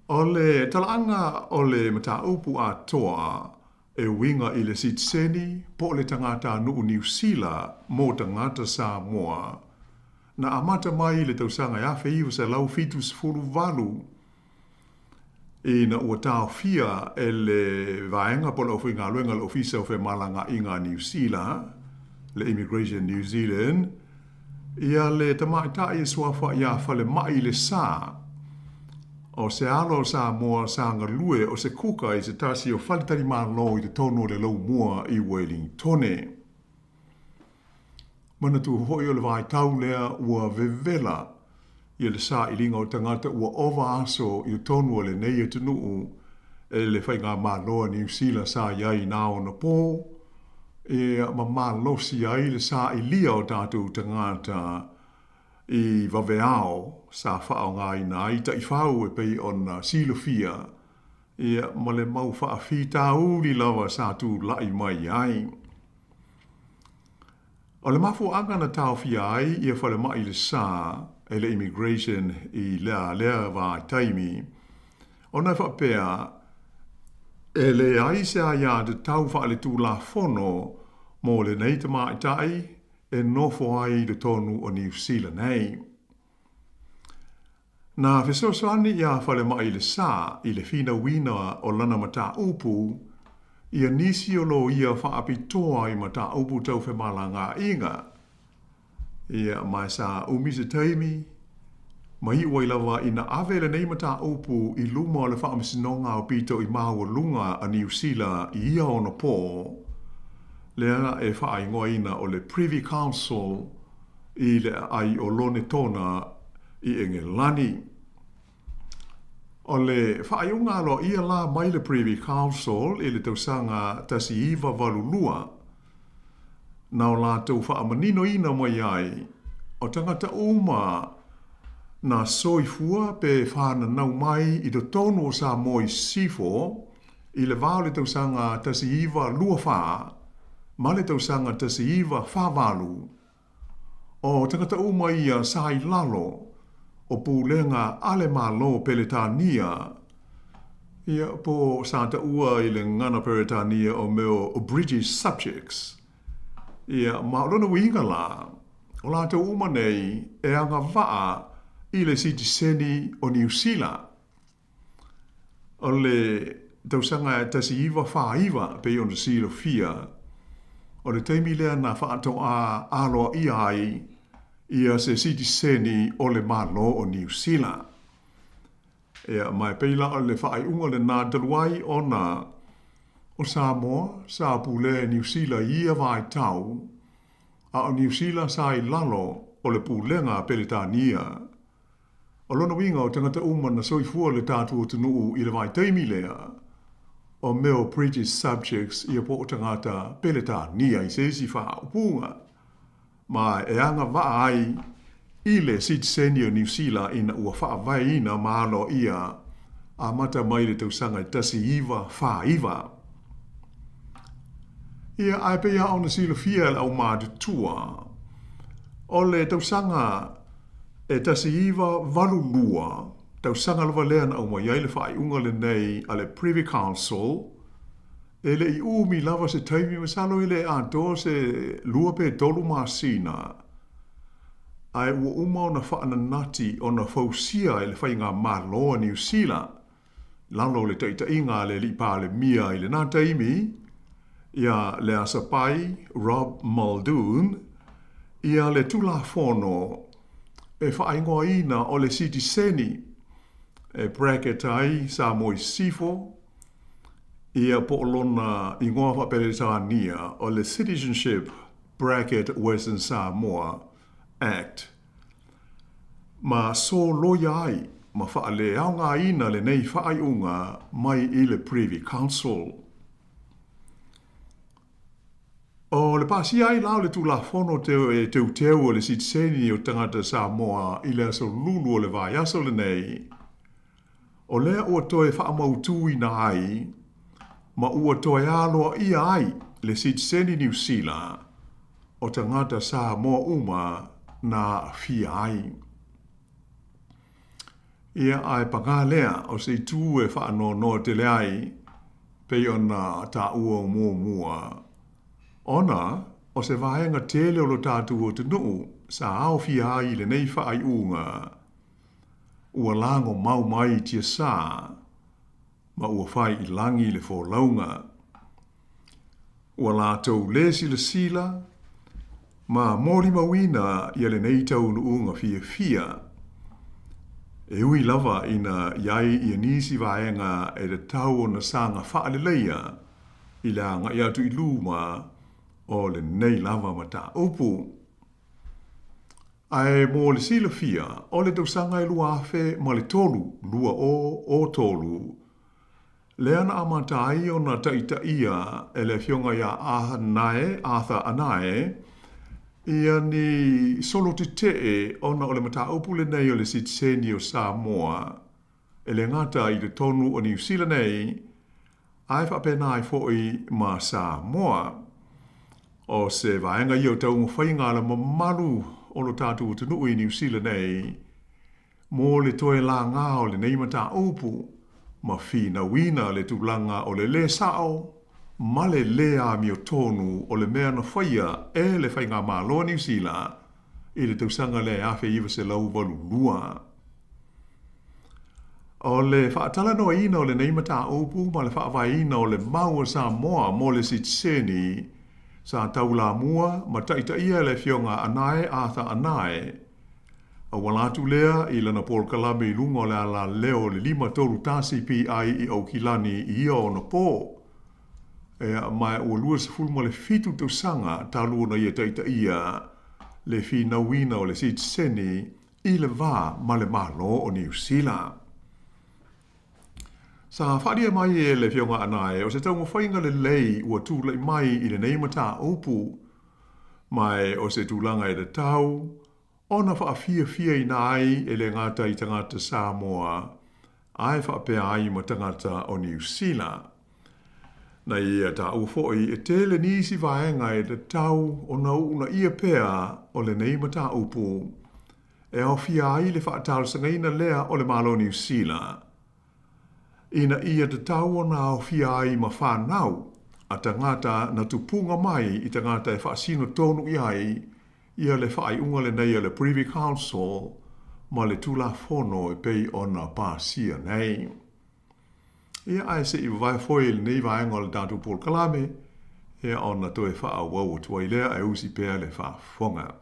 O le talaaga o le mataupu atoa e uiga i le sitiseni po o le tagatanuu Niu Sila mo tagata Samoa na amata mai i le tausaga e 1978 ina ua taofia e le vaega po o le aufaigaluega a le Ofisa o Femalagaaiga a Niu Sila, le Immigration New Zealand, ia le tamaitai e suafa ia Falemai Le Sa, o se alo o Samoa sa galue o se kuka i se tasi o faletalimalo i totonu o le Laumua i Welingtone. Manatua foi o le vaitau lea ua vevela ia le sailiga o tagata ua ova aso i totonu o lenei atunuu e le faigamalo a Niu Sila sa i ai i na ona pō, ia ma malosi ai le sailia o tatou tagata i vaveao sa faaaogaina ai taifau e pei ona silafia, ia ma le mau faafitauli lava sa tulai mai ai. O le mafuaaga na taofia ai ia Falemai Le Sa e le Immigration i lea lea vaitaimi, ona e faapea e leai se aiatatau faaletulafono mo lenei tamaitai e nofo ai i totonu o Niu Sila nei. Na fesoasoani iā Falemai Le Sa i le finauina o lana mataupu ia nisi o loia faapitoa i mataupu tau femalagaaiga. Ia, ma sa umi se taimi, ma iu ai lava ina ave lenei mataupu i luma o le Faamasinoga Aupito i Maualuga a Niu Sila i ia ona pō, lea e faaigoaina o le Privy Council i le aai o Lonetona i Engelani. O le faaiuga aloaia la mai le Privy Council i le tausaga 1982, na o latou faamaninoina mai ai, o tagata uma na soifua pe fananau mai i totonu o Samoa i Sisifo i le va o le tausaga 1924 ma le tausaga 1948, O tagata uma ia sa i lalo o pulega a le Malo Peretania, ia, po sa taua i le gagana Peretania o mea o British subjects, ia, ma o lona uiga la, o latou uma nei e agavaa i le sitiseni o Niu Sila. O le tausaga e 1949, pei ona silafia, o le taimi lea na faatoa aloaia ai ia se sitiseni o le Malo o Niu Sila. Ia, ma e pei la o le faaiuga lena talu ai ona o Samoa sa pulea e Niu Sila i ia vaitau, a o Niu Sila sa i lalo o le pulega a Peretania. O lona uiga o tagata uma na soifua le tatou atunuu i le vaitaimi lea, o mea o British subjects ia po o tagata Peretania i se isi faaupuga, ma e agavaa ai i le sitiseni o Niu Sila ina ua faavaeina ma aloaia amata mai le tausaga e 1949. Ia, ae pei lava ona silafia e le aumatutua, O le tausaga e 1982, tausaga lava lea na aumai ai le faaiuga lenei a le Privy Council, e le i umi lava se taimi, masalo e le atoa se 2 pe 3 masina, ae ua uma ona faananati ona fausia e le Faigamalo a Niu Sila, lalo o le taitaiga a le Alii Palemia i lena taimi, ia Leasapai Rob Muldoon, ia le Tulafono e faaigoaina o le Sitiseni, e bracket ai Samoa i Sisifo, ia po o lona igoa faa-Peretania o le Citizenship bracket Western Samoa Act, ma soloia ai ma faaleaogaina lenei faaiuga mai i le Privy Council. O le pasia ai la o le Tulafono e teuteu o le Sitiseni o Tagata Samoa i le aso Lulu o le vaiaso lenei, o lea ua toe faamautuina ai ma ua toe aloaia ai le sitiseni Niu Sila o tagata Samoa uma na aafia ai. Ia, ae pagā lea o se itu e faanoanoa tele ai, pei ona taua muamua, ona o se vaega tele o lo tatou atunuu sa aofia ai i lenei faaiuga, Ua lago mau mai i tiasā, ma ua fai i lagi le folauga. Ua latou lē silasila ma molimauina ia lenei taunuuga fiafia. E ui lava ina i ai ia nisi vaega e tatau ona saga faaleleia i le agai atu i luma o lenei lava mataupu. Ae mo le silafia, o le tausaga e 2003, 2003, lea na amata ai ona taitaia e le Afioga ia Anae, Arthur Anae, ia ni solo tetee ona o le mataupu lenei o le sitiseni o Samoa e le gata i totonu o Niu Sila nei, ae faapena ai foi ma Samoa. O se vaega ia o taumafaiga a le mamalu o lo tatou atunuu i Niu Sila nei mo le toe lagā o lenei mataupu ma finauina le tulaga o le lē sao ma le lē amiotonu o le mea na faia e le Faigamalo a Niu Sila i le tausaga lea e 1982. O le faatalanoaina o lenei mataupu ma le faavaeina o le mau a Samoa mo le sitiseni sa taulamua ma taitaia e le Afioga Anae Arthur Anae, auala atu lea i lana polokalame i luga o le alaleo o le 531 PI i Aukilani i ia ona po. Ea, ma ua 27 tausaga talu ona ia taitaia le finauina o le sitiseni i le va ma le Malo o Niu Sila. Sa faaalia mai e le Afioga Anae o se taumafaiga lelei ua tulai mai i lenei mataupu, ma o se tulaga e tatau ona faafiafiaina ai e le gata i tagata Samoa ae faapea ai ma tagata o Niu Sila. Na ia taua foi e tele nisi vaega e tatau ona uunaia pea o lenei mataupu e aofia ai le faatalosagaina lea o le Malo Niu Sila ina ia tatau ona aofia ai ma fanau a tagata na tupuga mai i tagata e faasino tonu i ai ia le faaiuga lenei a le Privy Council ma le Tulafono e pei ona pasia nei. Ia, ae se i vavae foi i lenei vaega o le tatou polokalame, ia ona toe faaauau atu ai lea, ae usi pea le faafofoga.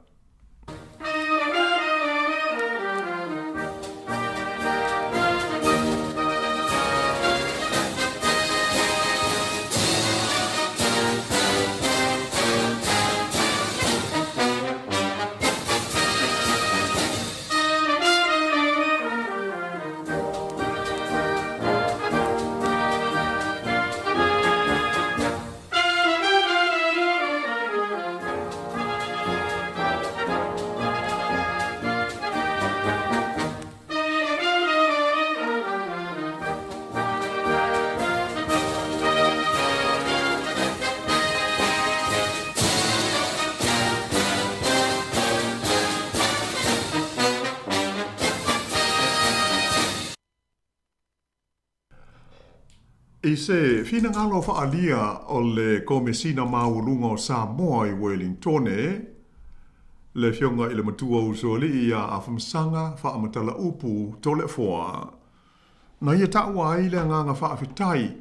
I se finagalo faaalia o le Komesina Maualuga o Samoa i Welingtone, le Afioga i le Matua Usoalii ia Afamasaga Faamatala-upu Toleafoa, na ia taua ai le agaga faafetai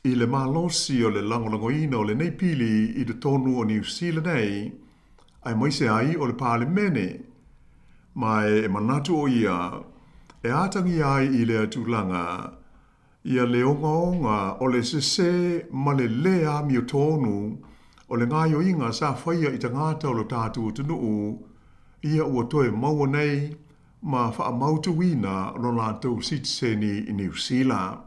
i le malosi o le lagolagoina o lenei pili i totonu o Niu Sila nei, aemaise ai o le Palemene, ma e manatu o ia e atagia ai i lea tulaga ia le ogaoga o le sesē ma le lē amiotonu o le gaoioiga sa faia i tagata o lo tatou atunuu, ia ua toe maua nei ma faamautuina lo latou sitiseni i Niu Sila.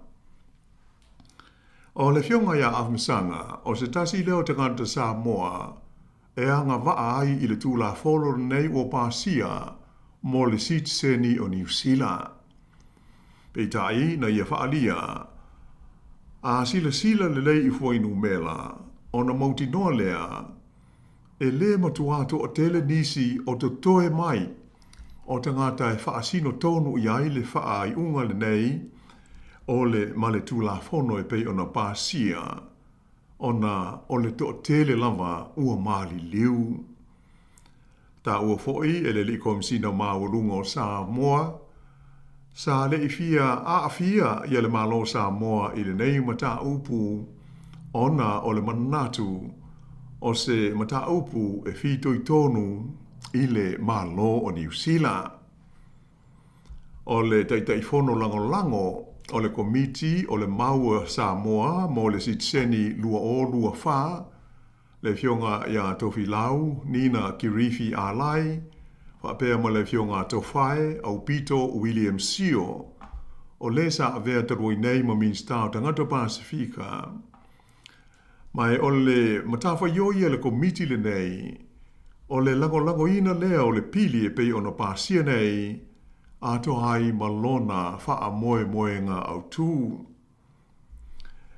O le Afioga ia Afamasaga, o se tasi lea o tagata Samoa e agavaa ai i le Tulafono lenei ua pasia mo le sitiseni o Niu Sila. Peitai, na ia faaalia, a silasila lelei i fuainumera, ona mautinoa lea, e lē matuā toatele nisi o totoe mai o tagata e faasino tonu i ai le faaiuga lenei o le ma le Tulafono e pei ona pasia, ona o le toatele lava ua maliliu. Taua foi e le Alii Komesina Maualuga o Samoa, sa le i fia aafia ia le Malo o Samoa i lenei mataupu ona o le manatu o se mataupu e fitoitonu i le Malo o Niu Sila. O le Taitaifono Lagolago o le Komiti o le Mau a Samoa mo le Sitiseni 2024, le Afioga ia Tofilau Nina Kirifi Alai, faapea ma le Afioga Tofae Aupito William Sio, o le sa avea talu ai nei ma Minisita o Tagata Pasefika. Ma e o le matafaioi a le Komiti lenei, o le lagolagoina lea o le pili e pei ona pasia nei, atoa ai ma lona faamoemoega autu.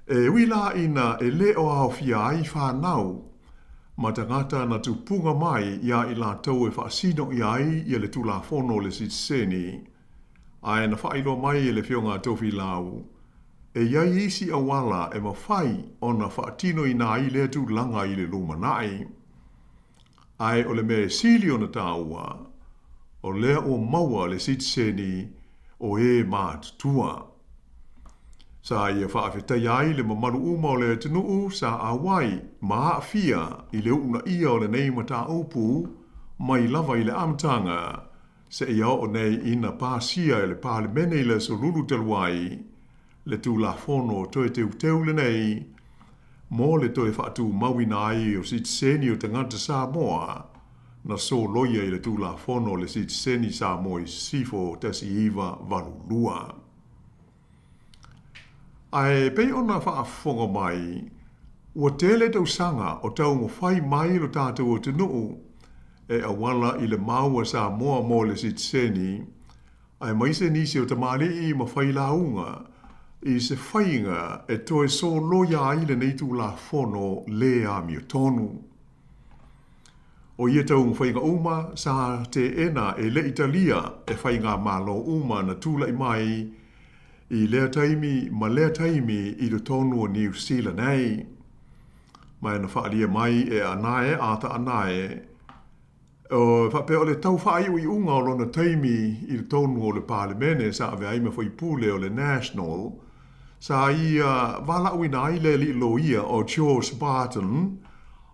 E ui la ina e le o aofia ai fanau ma tagata na tupuga mai iā i latou e faasino ʻia ai ia le Tulafono o le Sitiseni, ae na faailoa mai e le Afioga a Tofilau, e i ai isi auala e mafai ona faatinoina ai lea tulaga i le lumanai. Ae o le mea e sili ona taua, o lea ua maua le sitiseni o e matutua. Sa ia faafetaia ai le mamalu uma o le atunuu sa auai ma aafia i le uunaia o lenei mataupu mai lava i le amataga seia oo nei ina pasia e le Palemene i le Aso Lulu talu ai le Tulafono toe teuteu lenei mo le toe faatumauina ai o sitiseni o tagata Samoa na soloia i le Tulafono o le Sitiseni Samoa i Sisifo 1982. Ae pei ona faafofoga mai, ua tele tausaga o taumafai mai lo tatou atunuu e auala i le mau a Samoa mo le sitiseni, aemaise nisi o tamalii ma failauga i se faiga e toe soloia ai lenei Tulafono lē amiotonu. O ia taumafaiga uma sa teena e le i talia e faigamalo uma na tulai mai i lea taimi ma lea taimi i totonu o Niu Sila nei. Ma na faaalia mai e Anae Arthur Anae, E faapea o le tau faaiuiuga o lona taimi i totonu o le Palemene sa avea ai ma faipule o le National, sa ia valaauina ai le alii loia o George Barton,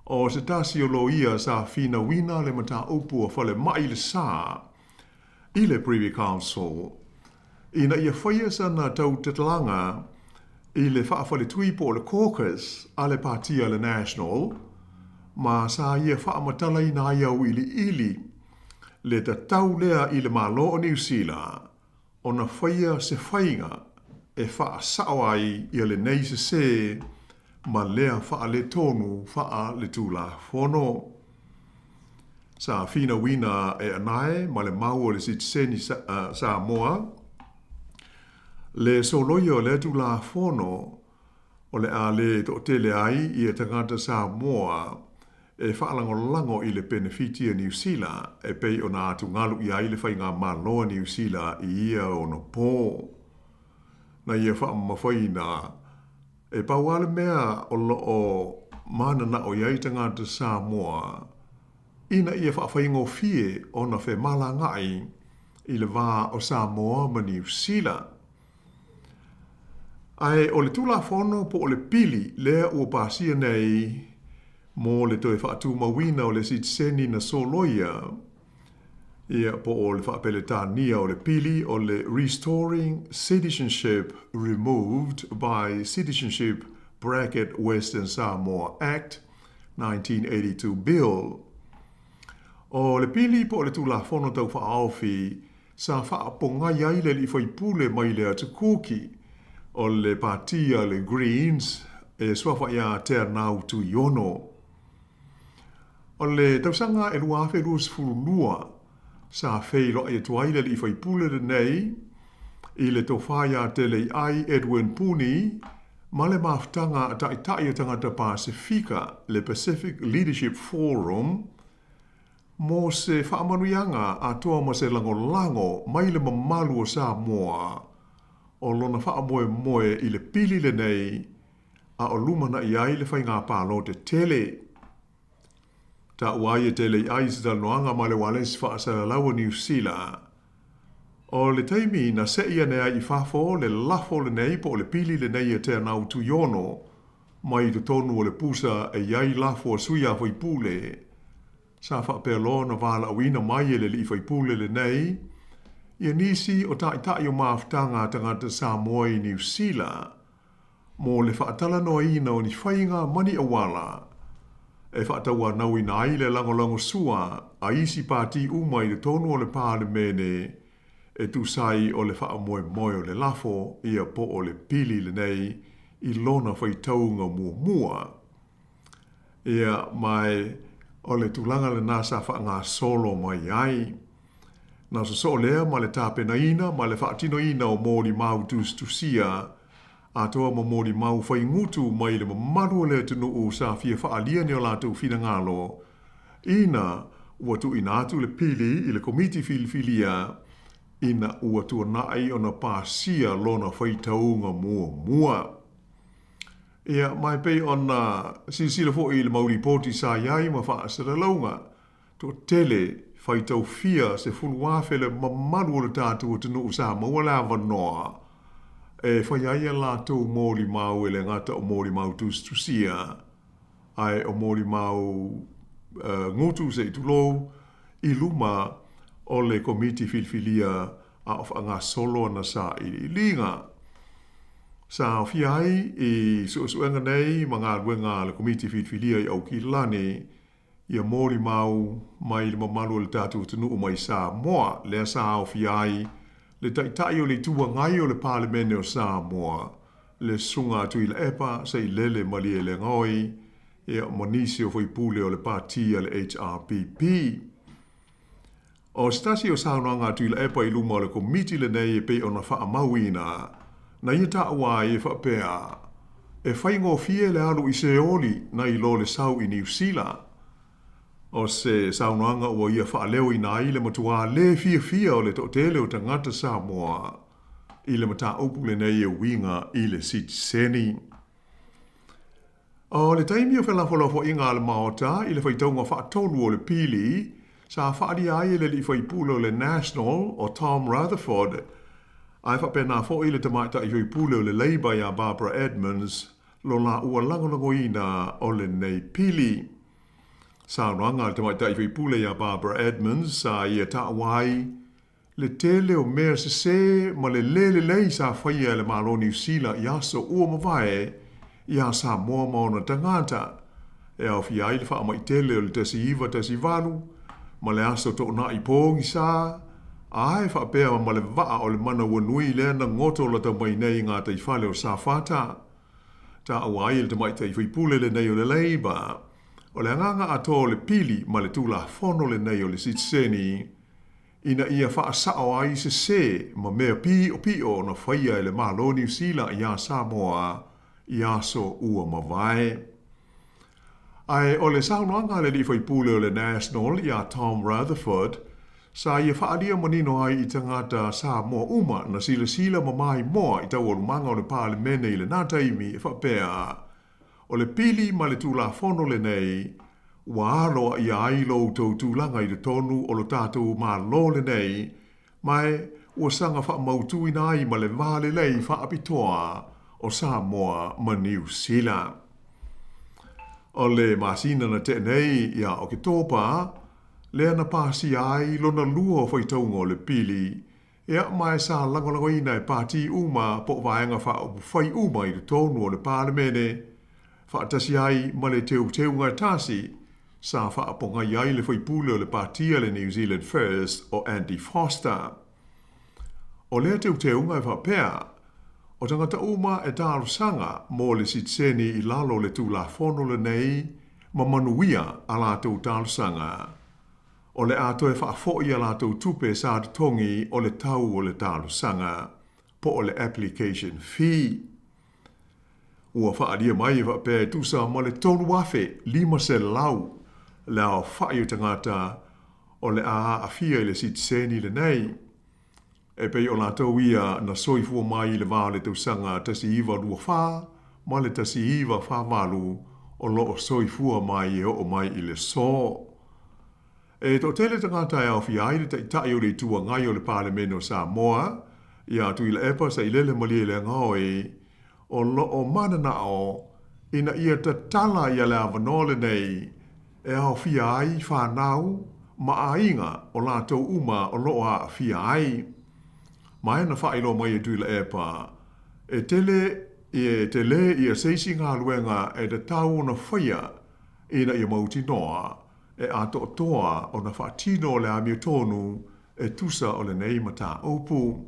o se tasi o loia sa finauina le mataupu a Falemai le Sa i le Privy Council ina ia faia sana tautatalaga i le faafaletui po o le caucus a le Pātia a le National, ma sa ia faamatalaina ai auiliili le tatau lea i le Malo o Niu Sila ona faia se faiga e faasao ai ia lenei sesē ma lea faaletonu faaletulafono. Sa finauina e Anae ma le mau o le sitiseni Samoa le soloia o lea Tulafono o le a le toatele ai ia tagata Samoa e faalagolago i le penefiti a Niu Sila e pei ona atugalu i ai le faigamalo a Niu Sila i ia ono pō. Na ia faamamafaina. E pau lava le mea o lo o mananao i ai tagata Samoa ina ia faafaigofie ona femalagaai i le va o Samoa ma Niu Sila. Ae o le Tulafono po o le Pili lea ua pasia nei mo le toe faatumauina o le sitiseni na soloia, ia, po o le faa-Peretania o le Pili o le Restoring Citizenship Removed by Citizenship Bracket Western Samoa Act, 1982 Bill. O le Pili po o le Tulafono Tau Faaofi sa faapogai ai le alii faipule mai le Atu Kuki o le Pati a le Greens e suafa ia Teanau Tuiono. O le tausaga e 2022 sa feiloai atu ai le alii faipule lenei i le tofa ia Teleiai Edwin Puni ma le mafutaga a taitai o tagata Pasefika, le Pacific Leadership Forum, mo se faamanuiaga atoa ma se lagolago mai le mamalu o Samoa o lona faamoemoe i le pili lenei a o lumanai ai le faiga palota tele. Taua ai e tele i ai i se talanoaga ma le ualesi faasalalau o Niu Sila. O le taimi na se'i ane ai i fafo le lafo lenei po o le pili lenei e Teanau Tuiono mai i totonu o le pusa e i ai lafo a sui a faipule, sa faapea loa ona valaauina mai e le alii faipule lenei ia nisi o taitai o mafutaga a tagata Samoa i Niu Sila mo le faatalanoaina o ni faiga ma ni auala e faatauanauina ai le lagolagosua a isi pati uma i totonu o le Palemene e tusa ai o le faamoemoe o le lafo ia po o le pili lenei i lona faitauga muamua. Ia, ma o le tulaga lena sa faagasolo mai ai. Na sosoo lea ma le tapenaina ma le faatinoina o molimau tusitusia atoa ma molimau faigutu mai le mamalu o le atunuu sa fia faaalia ni o latou finagalo ina ua tuuina atu le pili i le Komiti Filifilia ina ua tuanai ona pasia lona faitauga muamua. Ia, ma e pei ona silasila foi i le mau lipoti sa i ai ma faasalalauga, toatele faitau fia 10,000 le mamalu o le tatou atunuu sa maua le avanoa e fai ai a latou molimau e le gata o molimau tusitusia ae o molimau gutu se i tulou i luma o le Komiti Filifilia a o faagasolo ana sailiiliga. Sa aofia ai i suesuega nei ma galuega a le Komiti Filifilia i Aukilani ia molimau mai le mamalu o le tatou atunuu mai Samoa, lea sa aofia ai le Taitai o le Itu Agai o le Palemene o Samoa, le Susuga a Tuilaepa Sailele Malielegaoi, ia, ma nisi o faipule o le Pati a le HRPP. O se tasi o saunoaga a Tuilaepa i luma o le Komiti lenei e pei ona faamauina, na ia taua ai e faapea, E faigofie le alu i Seoli nai lo le sau i Niu Sila. O se saunoaga ua ia faaleoina ai le matuā lē fiafia o le toatele o tagata Samoa i le mataupu lenei e uiga i le sitiseni. O le taimi o felafolafoaiga a le Maota i le faitauga faatolu o le pili, sa faaalia ai e le alii faipule o le National o Tom Rutherford, ae faapena foi le tamaitai faipule o le Labour ia Barbara Edmonds lo laua lagolagoina o lenei pili. Saunoaga a le tamaitai faipule ia Barbara Edmonds sa ia taua ai Le tele o mea sesē ma le lē lelei sa faia e le Malo Niu Sila i aso ua mavae iā Samoa ma ona tagata, e aofia ai le faamai tele o le 1918 ma le aso toonai pogisa, ae faapea ma le vaa o le Manauanui lea na goto lata mai nei i gataifale o Safata. Taua ai e le tamaitai faipule lenei o le Labour, o le agaga atoa o le pili ma le Tulafono lenei o le Sitiseni, ina ia faasao ai sesē ma mea piʻopiʻo na faia e le Malo Niu Sila iā Samoa i aso ua mavae. Ae o le saunoaga a le alii faipule o le National iā Tom Rutherford, Sa ia faaalia manino ai i tagata Samoa uma na silasila ma maimoa i taualumaga o le Palemene i lena taimi e faapea, O le pili ma le Tulafono lenei, ua aloaia ai lo outou tulaga i totonu o lo tatou Malo lenei, ma e ua saga faamautuina ai ma le va lelei faapitoa o Samoa ma Niu Sila. O le masina na tea nei ia Oketopa, lea na pasia ai lona lua o faitauga o le pili, ia ma e sa lagolagoina e pati uma po o vaega faaupufai uma i totonu o le Palemene, faatasi ai ma le teuteuga e tasi sa faapogai ai le faipule o le pati a le New Zealand First o Andy Foster. O lea teuteuga e faapea, o tagata uma e talosaga mo le sitiseni i lalo o le Tulafono lenei ma manuia a latou talosaga, o le a toe faafo'i a latou tupe sa totogi o le tau o le talosaga, po o le application fee. Ua faaalia mai e faapea e tusa ma le 3,500 le aofa'i o tagata o le a aafia i le sitiseni lenei. E pei o latou ia na soifua mai i le va o le tausaga 1924 ma le 1948 o lo o soifua mai e oo mai i le so. E toatele tagata e aofia ai le Taitai o le Itu Agai o le Palemene o Samoa, ia Tuilaepa Sailele Malielegaoi, o lo o mananao ina ia tatala ia le avanoa lenei e aofia ai fanau ma aiga o latou uma o lo o aafia ai. Ma e na faailoa mai e Tuilaepa, e tele e tele ia se isi galuega e tatau ona faia ina ia mautinoa e atoatoa ona faatino le amiotonu e tusa o lenei mataupu.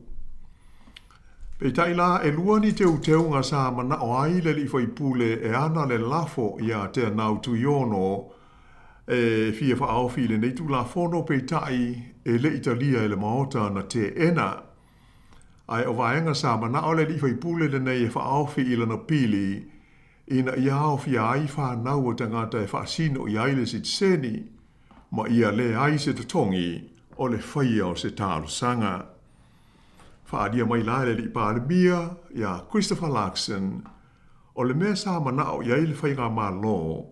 Peitai la, e lua ni teuteuga sa manao ai le alii faipule e ana le lafo iā Teanau Tuiono e fia faaofi i lenei Tulafono peitai e le i talia e le Maota na teena. Ae o vaega sa manao le alii faipule lenei e faaofi i lana pili ina ia aofia ai fanau o tagata e faasino i ai le sitiseni, ma ia leai se totogi o le faia o se talosaga. Faaalia mai la e le Alii Palemia, iā Christopher Luxon, o le mea sa manao i ai le Faigamalo,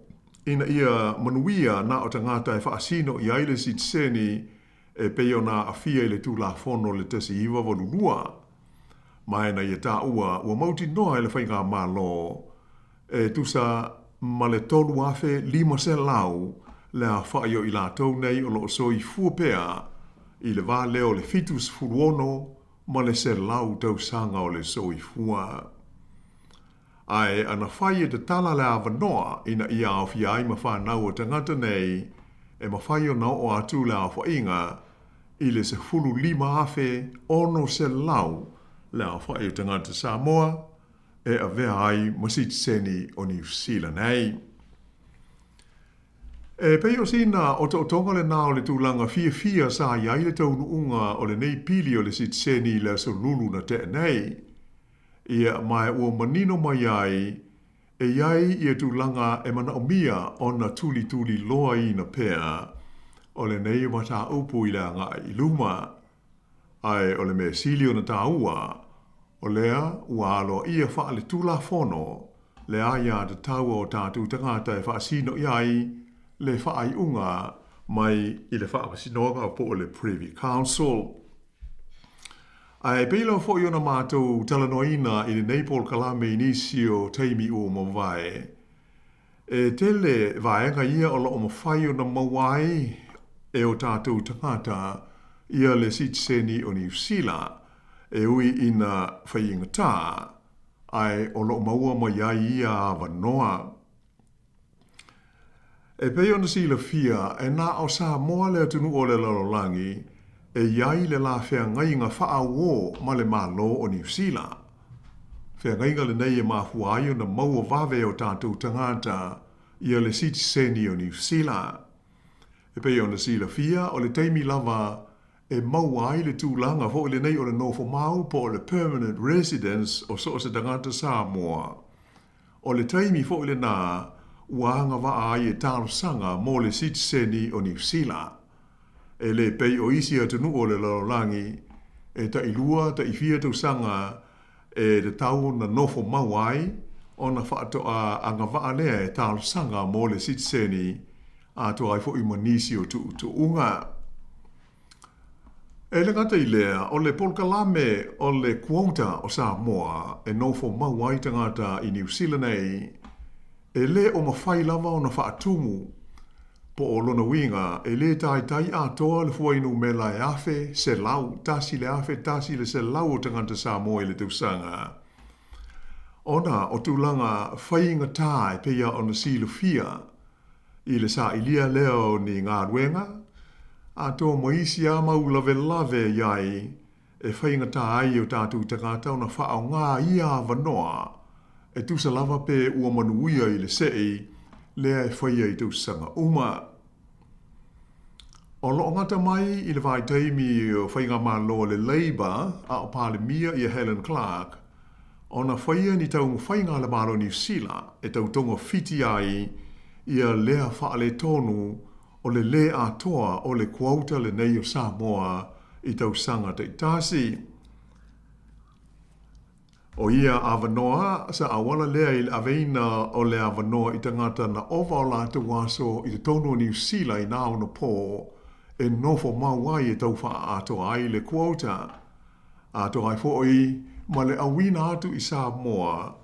ina ia manuia na o tagata e faasino i ai le sitiseni e pei ona aafia i le Tulafono le 1982. Ma e na ia taua ua mautinoa e le Faigamalo e tusa ma le 3,500 le aofai o i latou nei o lo o soifua pea i le va lea o le 76 ma le 100 tausaga o le soifua. Ae ana fai e tatala le avanoa ina ia aofia ai ma fanau o tagata nei, e mafai ona oo atu le aofaiga i le 15,600 le aofai o tagata Samoa e avea ai ma sitiseni o Niu Sila nei. E pei o sina otootoga lenā o le tulaga fiafia sa i ai le taunuuga o lenei pili o le sitiseni i le aso Lulu na tea nei. Ia, ma ua manino mai ai, e i ai ia tulaga e manaomia ona tulituli loaina pea o lenei mataupu i le agai i luma. Ae o le mea sili ona taua, o lea ua aloaia faale-Tulafono le aiatatau a o tatou tagata e faasino i ai le faaiuga mai i le Faamasinoga po o le Privy Council. Ae pei lava foi ona matou talanoaina i lenei polokalame i nisi o taimi ua mavae, e tele vaega ia o lo o mafai ona maua ai e o tatou tagata ia le sitiseni o Niu Sila, e ui ina faigatā, ae o lo o maua mai ai ia avanoa. E pei ona silafia, e na o Samoa le atunuu o le lalolagi e i ai le la feagaiga faaauō ma le Malo o Niu Sila. Feagaiga lenei e mafua ai ona maua vave e o tatou tagata ia le sitiseni o Niu Sila. E pei ona silafia, o le taimi lava e maua ai le tulaga foi lenei o le nofomau po o le permanent residence o so o se tagata Samoa. O le taimi foi lenā ua agavaa ai e talosaga mo le sitiseni o Niu Sila. E le pei o isi atunuu o le lalolagi, e tailua, taifia tausaga e tatau ona nofo mau ai, ona faatoa agavaa lea e talosaga mo le sitiseni, atoa ai foi ma nisi o tuutuuga. E le gata i lea, o le polokalame o le quota o Samoa e nofo mau ai tagata i Niu Sila nei, e le o mafai lava ona faatumu, po o lona uiga e le taitai atoa le fuainumera e 1,100, 1,100 o tagata Samoa i le tausaga. Ona o tulaga faigata e pei ona silafia i le sailia lea o ni galuega, atoa ma isi lava mau lavelave i ai e faigata ai o tatou tagata ona faaaoga ia avanoa e tusa lava pe ua manuia i le sei lea e faia i tausaga uma. O lo o gata mai i le vaitaimi o faigamalo a le Labour a o Palemia ia Helen Clark ona faia ni taumafaiga a le Malo o Niu Sila e tau togafiti ai ia lea faaletonu o le lē atoa o le quota lenei o Samoa i tausaga taitasi. O ia avanoa, sa auala lea i le aveina o le avanoa i tagata na ova o latou aso i totonu o Niu Sila i nā ono pō e nofo mau ai e tau faaatoa ai le quota. Atoa ai foi ma le auina atu i Samoa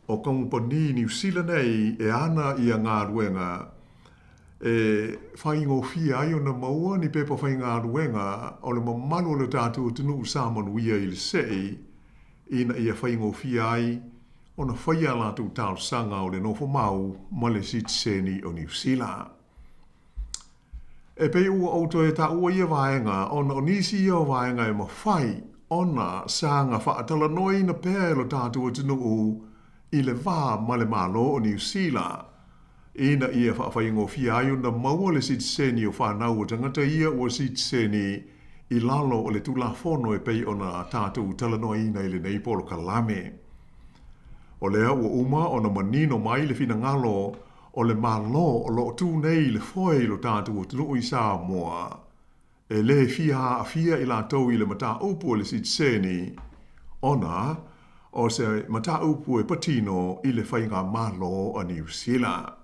o kamupani Niu Sila nei e ana ia galuega e faigofie ai ona maua ni pepa faigaluega o le mamalu o le tatou atunuu sa manuia i le sei ina ia faigofie ai ona faia a latou talosaga o le nofo mau ma le sitiseni o Niu Sila. E pei ua ou toe taua ia vaega ona o nisi ia o vaega e mafai ona saga faatalanoaina pea e lo tatou atunuu i le va ma le Malo o Niu Sila ina ia faafaigofie ai ona maua le sitiseni o fanau a tagata ia ua sitiseni i lalo o le Tulafono e pei ona tatou talanoaina i lenei polokalame. O lea ua uma ona manino mai le finagalo o le Malo o lo o tu nei i le foe i lo tatou atunuu i Samoa, e le fia aafia i latou i le mataupu o le sitiseni, ona o se mataupu e patino i le faigamalo a Niu Sila.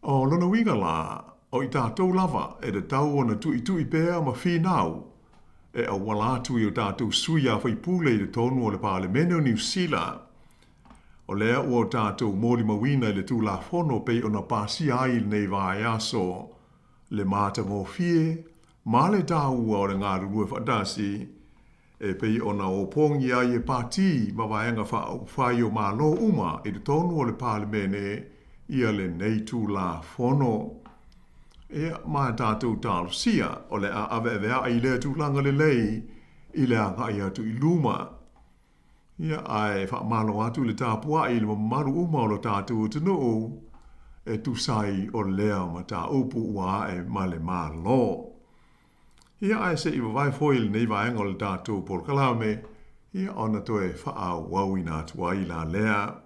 O lona uiga la, o i tatou lava e tatau ona tuitui pea ma finau e auala atu i o tatou sui a faipule i totonu o le Palemene o Niu Sila. O lea ua o tatou molimauina i le Tulafono pei ona pasia ai i lenei vaiaso le matagofie ma le taua o le galulue faatasi e pei ona opogi ai e pati ma vaega faaupufai o Malo uma i totonu o le Palemene ia lenei Tulafono. Ia, ma e tatou talosia o le a aveaveai i lea tulaga lelei i le agai atu i luma. Ia, ae faamalo atu i le tapuai i le mamalu uma o lo tatou atunuu e tusa ai o lea mataupu ua ae ma le Malo. Ia, ae se i vavae foi i lenei vaega o le tatou polokalame, ia, ona toe faaauauina atu ai la lea.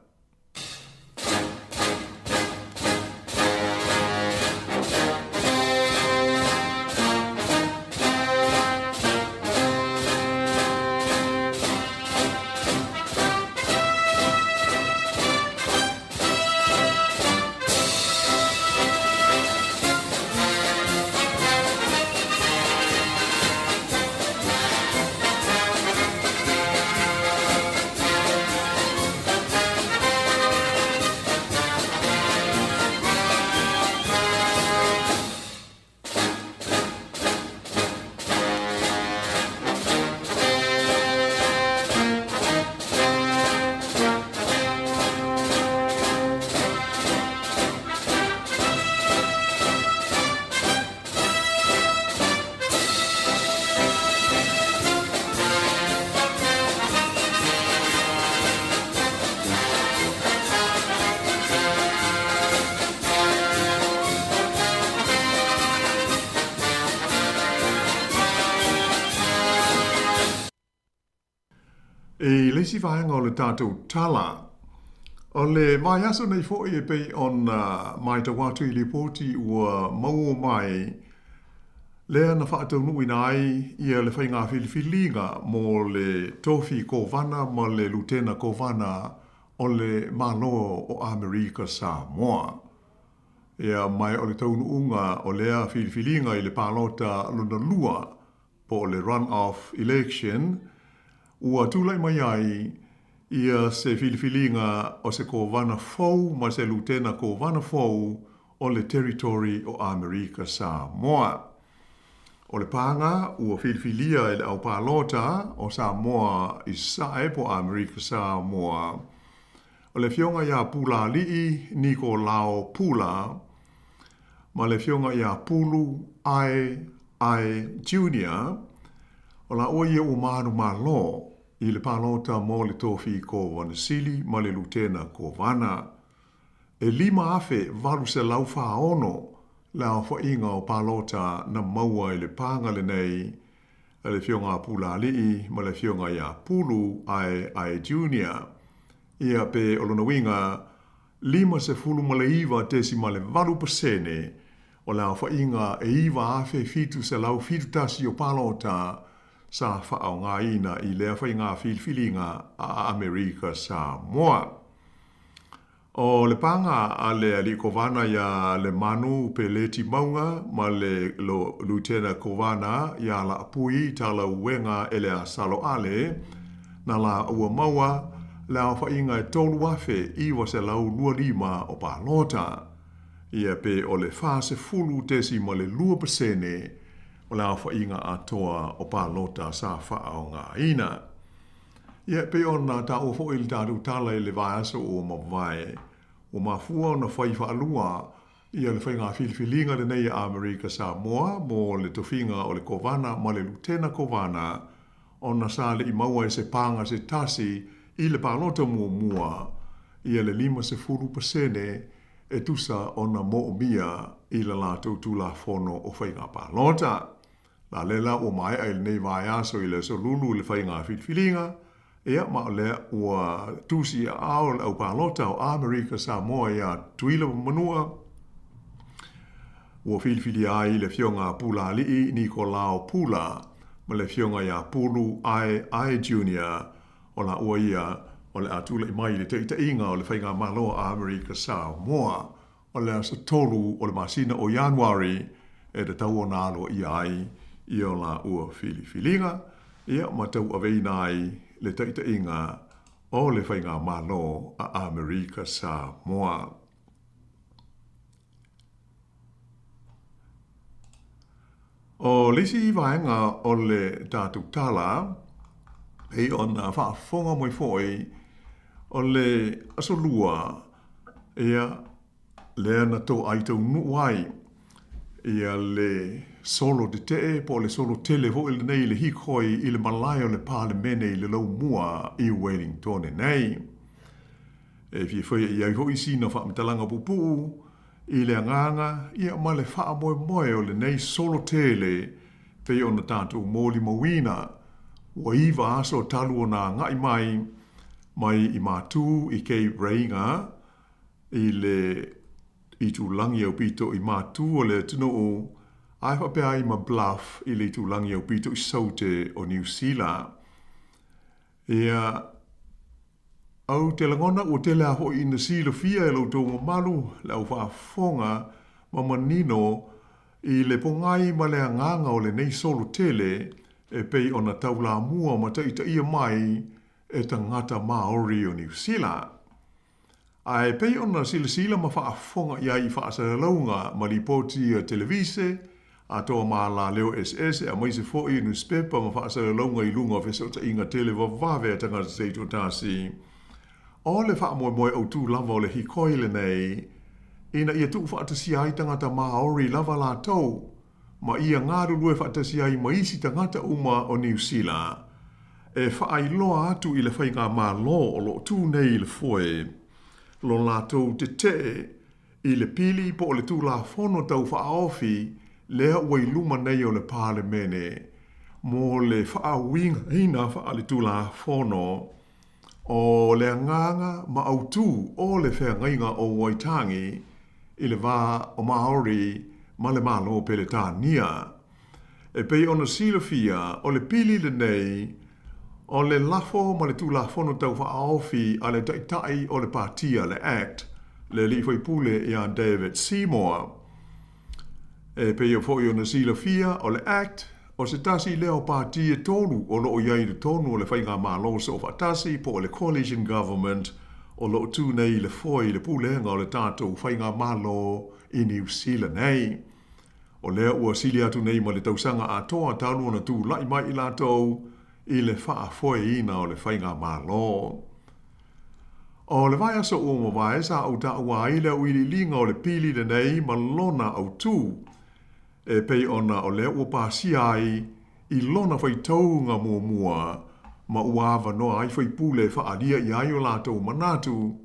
I le isi vaega o le tatou tala, o le vaiaso nei foi e pei ona matau atu i lipoti ua maua mai. lea na faataunuuina ai ia le faiga filifiliga mo le tofi Kovana ma le Lutena Kovana o le Malo o Amerika Samoa. Ia, ma o le taunuuga o lea filifiliga i le palota lona lua po o le run-off election, ua tulai mai ai ia se filifiliga o se Kovana fou ma se Lutena Kovana fou o le Territory o Amerika Samoa. O le paga ua filifilia e le au palota o Samoa i Sasae po o Amerika Samoa, o le Afioga ia Pulaalii Nikolao Pula ma le Afioga ia Pulu Ae Ae Junior, o laua ia ua manumalo i le palota mo le tofi Kovana Sili ma le Lutena Kovana. E 5,846 le aofaiga o palota na maua i le paga lenei a le Afioga a Pulaalii ma le Afioga ia Pulu Ae Ae Junior. Ia pe o lona uiga, 59.8% o le aofaiga e 9,771 o palota sa faaaogaina i lea faiga filifiliga a Amerika Samoa. O le paga a le Alii Kovana iā Lemanu Peleti Mauga ma le Lutena Kovana iā Laapui Talauega Eleasalo Ale, na laua maua le aofaiga e 3,925 o palota. Ia pe o le 40.2% o le aofaiga atoa o palota sa faaaogaina. Ia, e pei ona taua foi i le tatou tala i le vaiaso ua mavae, ua mafua ona fai faalua ia le faiga filifiliga lenei a Amerika Samoa mo le tofiga o le Kovana ma le Lutena Kovana ona sa le i maua e se paga se tasi i le palota muamua ia le 50% e tusa ona moomia i le latou Tulafono o Faiga Palota. La lea la ua maea i lenei vaiaso i le Aso Lulu le faiga filifiliga, ia ma o lea ua tusi aao le au palota o Amerika Samoa iā Tutuila ma Manua, ua filifilia ai le Afioga a Pulaalii Nikolao Pula ma le Afioga iā Pulu Ae Ae Junior, o laua ia o le a tulai mai i le taitaiga o le Faigamalo a Amerika Samoa. O le aso 3 o le masina o Ianuari e tatau ona aloaia ai ia o laua filifiliga, ia ma tauaveina ai le taitaiga o le Faigamalo a Amerika Samoa. O le isi vaega o le tatou tala, pei ona faafofoga mai foi, o le Aso Lua, ia, lea na toai taunuu ai ia le solo tetee po o le solo tele foi lenei i le hikoi i le malae o le Palemene i le Laumua i Wellingtone nei. E fia faia i ai foi sina faamatalaga puupuu i le agaga ia ma le faamoemoe o lenei solo tele pei ona tatou molimauina ua iva aso talu ona agai mai mai i Matu i Cape Reinga i le itulagi aupito i Matu o le atunuu ae faapea ai ma Bluff i le itulagi aupito i Saute o Niu Sila. Ia, ou te lagona ua tele lava foi ina silafia e lo outou mamalu le au faafofoga ma manino i le pogai ma le agaga o lenei solo tele e pei ona taulamua ma taitaia mai e tagata Māori o Niu Sila. Ae pei ona silasila ma faafofoga i ai i faasalalauga ma lipoti a televise, atoa ma alaleo eseese aemaise foi nusipepa ma faasalalauga i luga o fesootaiga televavave a tagata taitoatasi. O le faamoemoe autu lava o le hikoi lenei, ina ia tuufaatasia ai tagata Māori lava latou, ma ia galulue faatasi ai ma isi tagata uma o Niu Sila, e faailoa atu i le faigamalo o lo o tū nei i le foe lo latou tetee i le pili po o le Tulafono Tau Faaofi lea ua i luma nei o le Palemene mo le faauigaina faaletulafono o le agaga ma autū o le feagaiga o Waitangi i le va o Māori ma le Malo Peretania. E pei ona silafia, o le pili lenei, o le lafo ma le Tulafono Tau Faaofi a le Taitai o le Patia le Act, le alii faipule ia David Seymour. E pei foi ona silafia, o le Act, o se tasi lea o pati e tolu o lo o i ai i totonu o le Faigamalo Soofaatasi po o le Coalition Government o lo o tu nei i le foe i le pulega o le tatou Faigamalo i Niu Sila nei. O lea ua sili atu nei ma le tausaga atoa talu ona tulai mai i latou i le faafoeina o le Faigamalo. O le vaiaso ua mavae sa ou taua ai le auiliiliga o le pili lenei ma lona autu, e pei ona o lea ua pasia ai i lona faitauga muamua ma ua avanoa ai faipule e faaalia i ai o latou manatu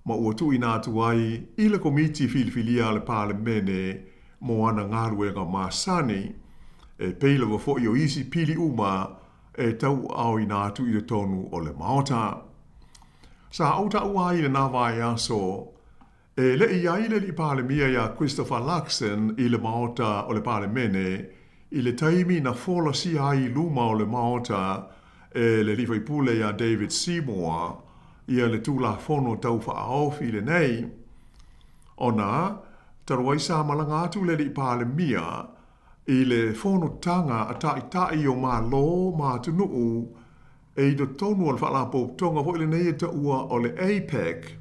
ma ua tuuina atu ai i le Komiti Filifilia a le Palemene mo ana galuega masani, e pei lava foi o isi pili uma e tauaaoina atu i totonu o le Maota. Sa ou taua ai i lena vaiaso, e le i ai le Alii Palemia iā Christopher Luxon i le Maota o le Palemene i le taimi na folasia ai i luma o le Maota e le Alii Faipule iā David Seymour ia le Tulafono Tau Faaofi lenei. Ona, talu ai sa malaga atu le Alii Palemia i le fonotaga a Taitai o Malo ma Atunuu e i totonu o le Faalapotopotoga foi lenei e taua o le APEC,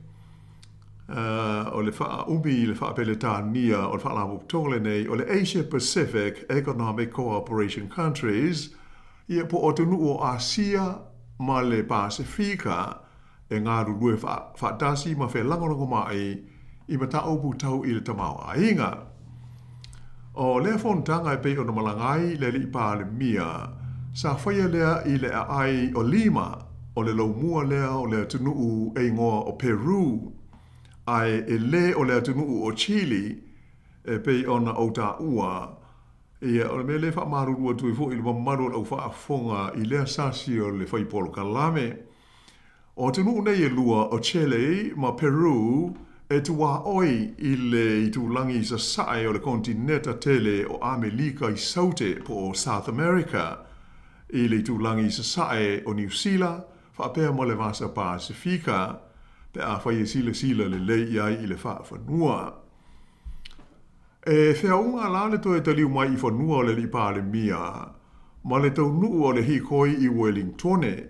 o le faaumi i le faa-Peretania o le Faalapotopotoga lenei o le Asia Pacific Economic Cooperation Countries, ia po o atunuu o Asia ma le Pasefika e galulue faatasi ma felagolagomai i mataupu tau i le tamaoaiga. O lea fonotaga e pei ona malaga ai le Alii Palemia, sa faia lea i le aai o Lima, o le laumua lea o le atunuu e igoa o Peru, ae e le o le atunuu o Chile e pei ona ou taua. Ia, o le mea lea e faamalulu atu ai foi i le mamalu o le au faafofoga i lea sasi o le fai polokalame. O atunuu nei e lua, o Chile ma Peru, e tuaoi i le itulagi i sasae o le konetineta tele o Amelika i Saute po o South America, i le itulagi i sasae o Niu Sila, faapea ma le Vasa Pasefika, pe afai e silasila lelei i ai i le faafanua. E feauga la le toe taliu mai i fanua o le Alii Palemia ma le taunuu o le hikoi i Wellingtone.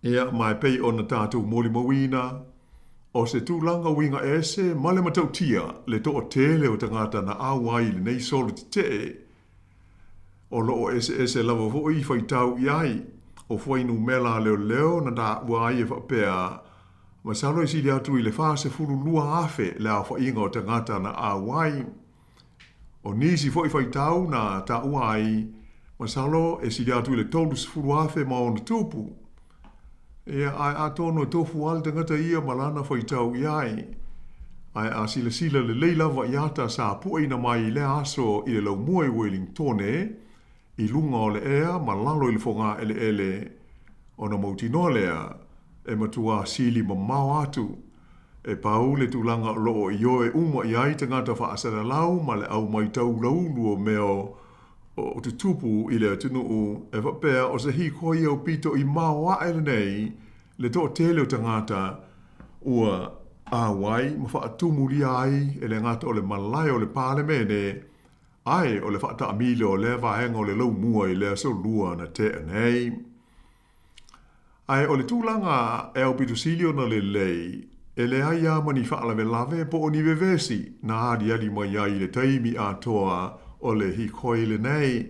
Ia, ma e pei ona tatou molimauina, o se tulaga uiga ese ma le matautia le toatele o tagata na auai i lenei solo tetee. O lo o eseese lava foi i faitau i ai o fuainumera a leoleo na taua ai e faapea, Masalo e sili atu i le 42,000 le aofaiga o tagata na auai. O nisi foi faitau na taua ai, masalo e sili atu i le 30,000 ma ona tupu. Ia, ae atonu e tofu lava le tagata ia ma lana faitau i ai. Ae a silasila lelei lava i ata sa pueina mai i lea aso i le laumua i Wellingtone, i luga o le ea ma lalo i le fogaeleele, ona mautinoa lea e matuā sili mamao atu. E pau le tulaga o lo o ioe uma i ai tagata faasalalau ma le au matau ulaulu o mea o tutupu i le atunuu, e faapea o se hikoi aupito i mao ae lenei le toatele o tagata ua auai ma faatumulia ai e le gata o le malae o le Palemene, Ae o le faataamilo o lea vaega o le laumua i le aso lua na tea nei. Ae o le tulaga e aupito sili ona lelei, e leai lava ma ni faalavelave po o ni vevesi na aliali mai ai i le taimi atoa o le hikoi lenei.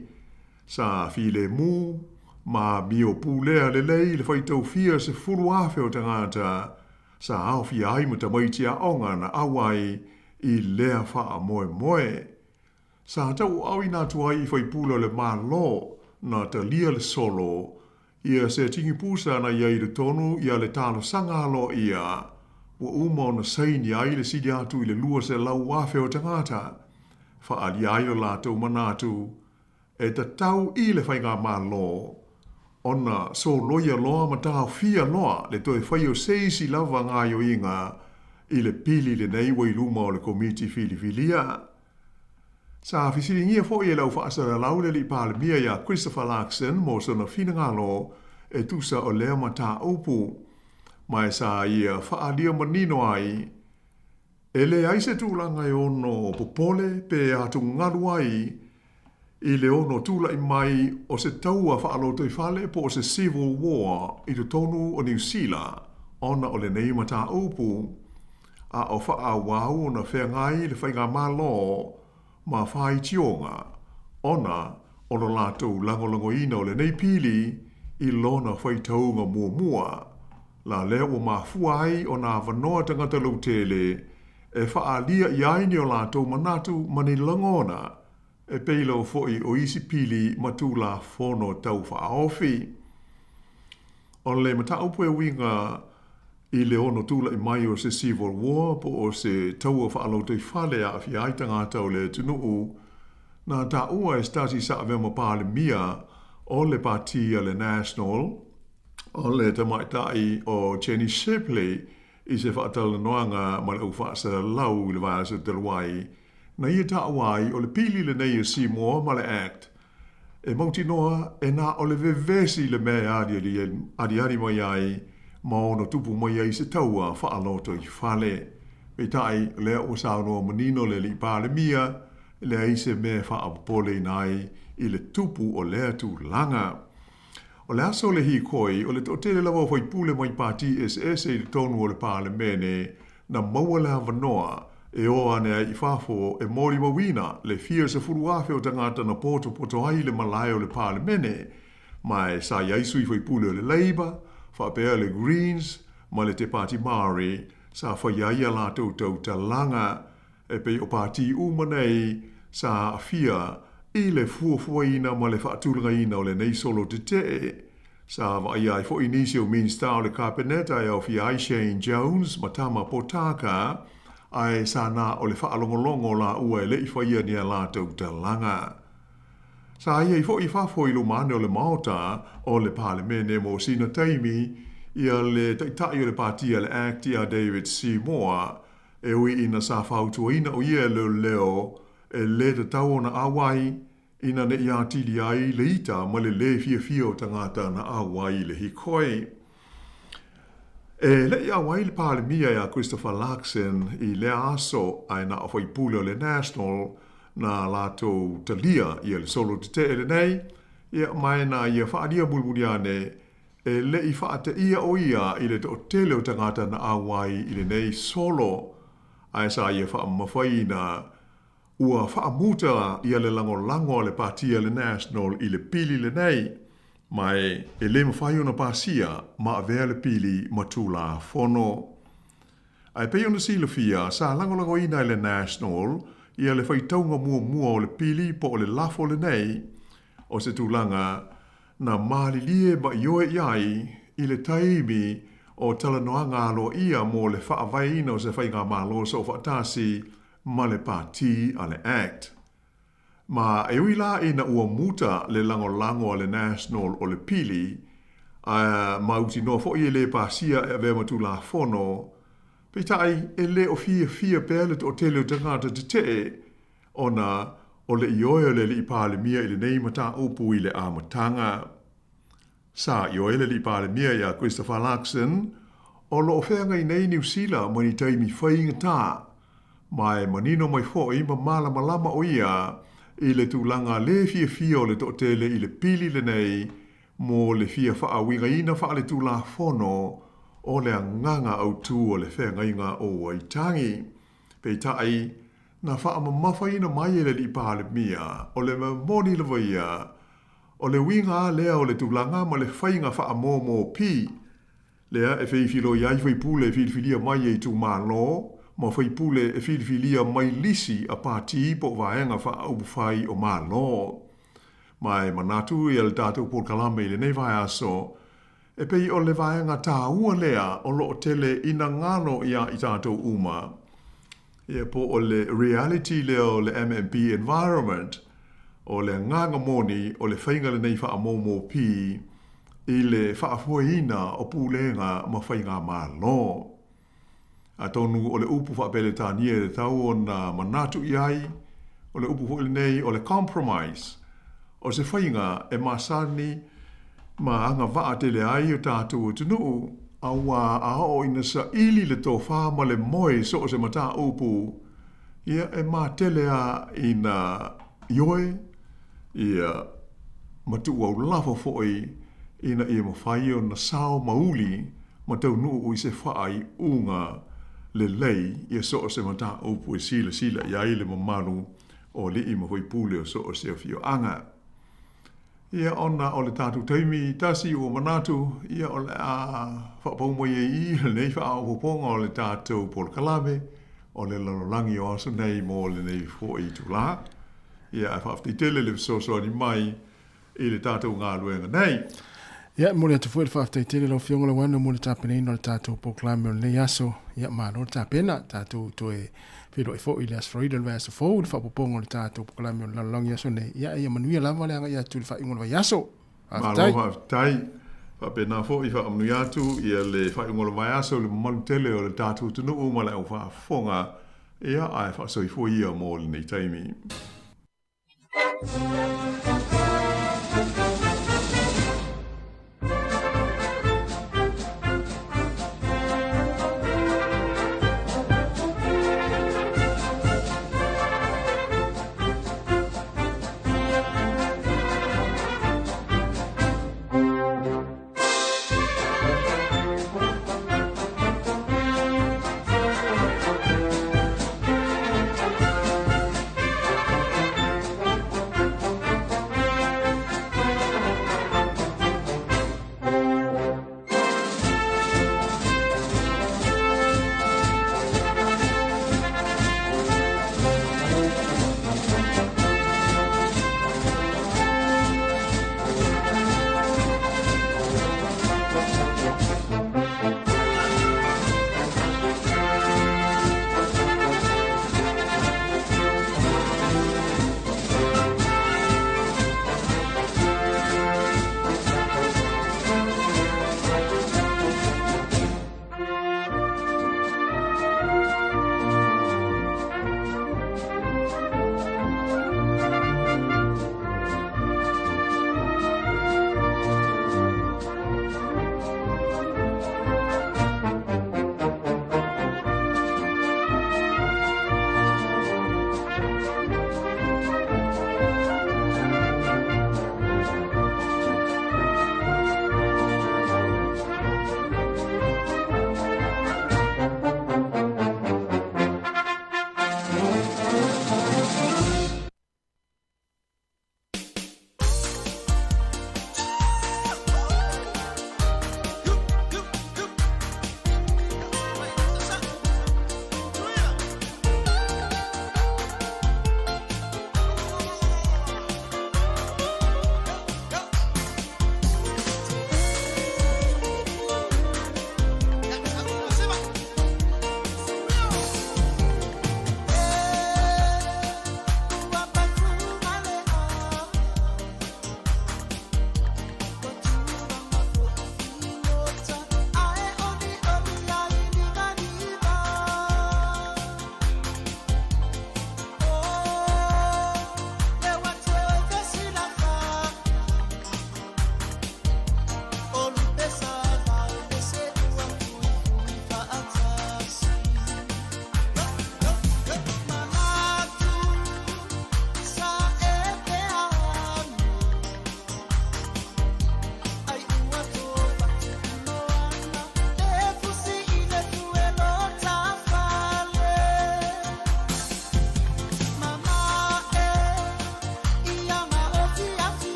Sa filemu ma amio pulea lelei i le faitau fia 10,000 o tagata sa aofia ai ma tamaiti aoga na auai i lea faamoemoe. Sa tauaaoina atu ai i faipule o le Malo na talia le solo ia se tigipusa na i ai i totonu ia le talosaga aloaia ua uma ona saini ai le sili atu i le 200,000 o tagata, faaalia ai lo latou manatu e tatau i le Faigamalo ona soloia loa ma taofia loa le toe fai o se isi lava gaoioiga i le pili lenei ua i luma o le Komiti Filifilia. Sa fesiligia foi e le au faasalalau le Alii Palemia ia Christopher Luxon mo sona finagalo e tusa o lea mataupu, ma e sa ia faaalia manino ai, e leai se tulaga e ono popole pe atugalu ai i le ono tulai mai o se taua faalotoifale po o se civil war i totonu o Niu Sila ona o lenei mataupu, a o faaauau ona feagai le faigamalo ma faitioga ona o lo latou lagolagoina o lenei pili i lona faitauga muamua, la lea ua mafua ai ona avanoa tagata lautele e faaalia i ai ni o latou manatu ma ni lagona e pei lava foi o isi pili ma Tulafono Tau Faaofi. O le mataupu e uiga i le ono tulai mai o se civil war po o se taua faalotoifale e aafia ai tagata o le atunuu, na taua e se tasi sa avea ma Palemia o le Pati a le National, o le tamaitai o Jenny Shipley, i se faatalanoaga ma le au faasalalau i le vaiaso talu ai, na ia taua ai o le pili lenei a Seymour ma le Act e mautinoa e na o le vevesi le mea e aliali mai ai ma ono tupu mai ai se taua faalotoifale. Peitai, o lea ua saunoa manino le Alii Palemia, e leai se mea e faapopoleina ai i le tupu o lea tulaga. O le aso o le hikoi, o le toatele lava o faipule mai pati eseese i totonu o le Palemene na maua le avanoa e o ane ai i fafo e molimauina le fia 10,000 o tagata na potopoto ai i le malae o le Palemene, ma e sa i ai sui faipule o le Labour, faapea le Greens ma le Te Pāti Māori sa faia ai a latou tautalaga. E pei o pati uma nei sa aafia i le fuafuaina ma le faatulagaina o lenei solo tetee. Sa vaaia ai foi nisi o Minista o le Kapeneta e aofia ai Shane Jones ma Tama Potaka, ae sa na o le faalogologo laua e le i faia ni a latou talaga. Sa i ai foi i fafo i luma ane o le Maota o le Palemene mo sina taimi ia le Taitai o le Pati a le Act ia David Seymour, E ui ina sa fautuaina o ia e leoleo e lē tatau ona auai ina ne i atili ai le ita ma le lē fiafia o tagata na auai i le hikoi. E le i auai le Palemia ia Christopher Luxon i lea aso ae na o faipule o le National na latou talia ia le solo tetee lenei, ia ma e na ia faalia mulimuli ane E le i faateia o ia i le toatele o tagata na auai i lenei solo, ae sa ia faamamafaina ua faamuta ia le lagolago a le Pati a le National i le pili lenei, ma e le mafai ona pasia ma avea le pili ma Tulafono. Ae pei ona silafia, sa lagolagoina e le National ia le faitauga muamua o le pili po o le lafo lenei, o se tulaga na malilie ma ioe i ai i le taimi o talanoaga aloaia mo le faavaeina o se faigamalo soofaatasi ma le Pati a le Act. Ma e ui la ina ua muta le lagolago a le National o le pili, a mautinoa foi e le pasia e avea ma Tulafono, peitai e le o fiafia pea le toatele o tagata tetee ona o le ioe o le Alii Palemia i lenei mataupu i le amataga. Sa ioe le Alii Palemia iā Christopher Luxon, o lo o feagai nei Niu Sila ma ni taimi faigata, ma e manino mai foi ma malamalama o ia i le tulaga lē fiafia o le toatele i le pili lenei mo le fia faauigaina faaletulafono o le agaga autū o le feagaiga o Waitangi. Peitai, na faamamafaina mai e le Alii Palemia, o le mea moni lava ia, o le uiga lava lea o le tulaga ma le faiga faamomo pi, lea e feifiloi ai faipule e filifilia mai e itumalo ma faipule e filifilia mai lisi a pati po o vaega faaupufai o Malo. Ma e manatu ia le tatou polokalame i lenei vaiaso, E pei o le vaega tāua lea o lo o tele ina galo iā i tātou uma. Ia po o le reality lea o le MMP environment, o le agaga moni o le faiga lenei faamomo pi i le faafoeina o pulega ma faigamalo. Atonu o le upu faa-Peretania e tatau ona manatu i ai, O le upu foi lenei o le compromise, o se faiga e masani ma agavaa tele ai o tatou atunuu, auā a oo ina saili le tofā ma le moe i so o se mataupu, ia e matele lava ina ioe, ia ma tuuaulafo foi ina ia mafai ona sao ma uli ma taunuu i se faaiuga lelei ia so o se mataupu e silasila i ai le mamalu o alii ma faipule o so o se afioaga. Ia ona o le tatou taimi tasi ua manatu, ia o le a faapau mai ai i i lenei faaopoopoga o le tatou polokalame o le lalolagi o aso nei mo lenei foi itulā. Ia ae faafetai tele le fesoasoani mai i le tatou galuega nei. Ia, e momoli atu foi le faafetai tele i lau Afioga Lauano mo le tapenaina o le tatou polokalame o lenei aso. Ia, malo le tapena. Tatou toe feiloai foi i le Aso Faraile o le vaiaso fou i le faaopoopoga o le tatou polokalame o le lalolagi i aso nei. Ia, ia manuia lava le agai atu i le faaiuga o le vaiaso. Faafetai. Malo faafetai. Faapena foi faamanuia atu ia le faaiuga o le vaiaso i le mamalu tele o le tatou atunuu ma le au faafofoga. Ia, ae faasoifua ia mo lenei taimi.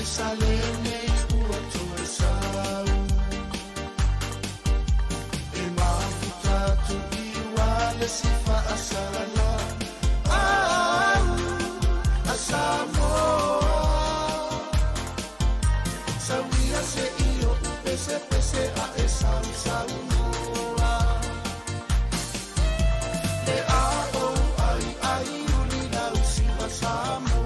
Ai sa lenei ua toe sau. E mafuta atu i ua le si faasalala. Au, a Samoa. Sauia se i o pese pese a e sau sau noa. Le a o ai ai uli lau siva Samoa.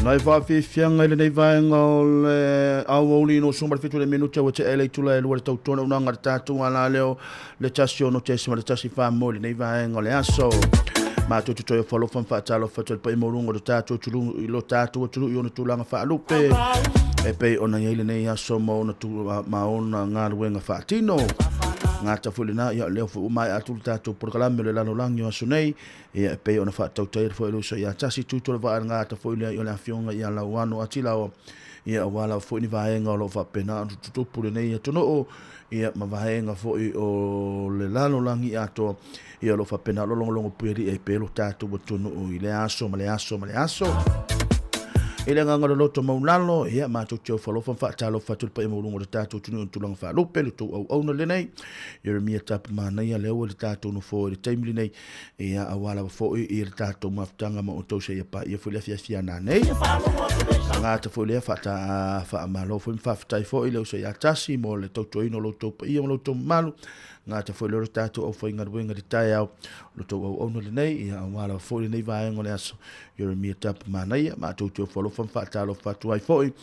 Nai faafiafiaga i lenei vaega o le aoauli no suma le fitu le minute ua tea le itula e lua le tautoa unaga le tatou ala leo le 16.14 mo lenei vaega o le aso. Matou te toe ofo alofa ma faatalofa atu i le paia maualuga o le tatou atunuu i lo tatou atunuu i ona tulaga faalupe e pei ona i ai lenei aso ma ona, tu, ma ona galuega faatino. Gata foi lena, ia lea foi ua maea atu le tatou polokalame o le lalolagi o aso nei, ia e pei ona faatautaia foi le uso ia tasi tutu o le vaa gata foi lea i o le afioga ia Lauano Atilaoa, ia aua lava foi ni vaega o lo o faapena ona tutupu lenei atunuu, ia ma vaega foi o le lalolagi atoa, ia o lo o faapena o lo logologo puialii ai pea lo tatou atunuu i le aso ma le aso ma le aso. I le agaga o le loto maulalo, ia matou te ofo alofa ma faatalofa atu i le paia maualuga o le tatou atunuu i tulaga faalupe, le tou auauna lenei. Ieremia Tapu Manaia lea ua i le tatou nofoa i le taimi lenei, ia aua lava foi i le tatou mafutaga ma outou seia paia foi le afiafi ana nei. Gata foi lea faata faamalo foi ma faafetai foi le uso ia tasi mo le tautuaina o lo outou paia ma lo outou mamalu. Gata foi lea o le tatou aufaigaluega i le taeao, lo outou auauna lenei, ia aua lava foi lenei vaega o le aso. Ieremia Tapu Manaia, matou te ofo alofa ma faatalofa atu ai foi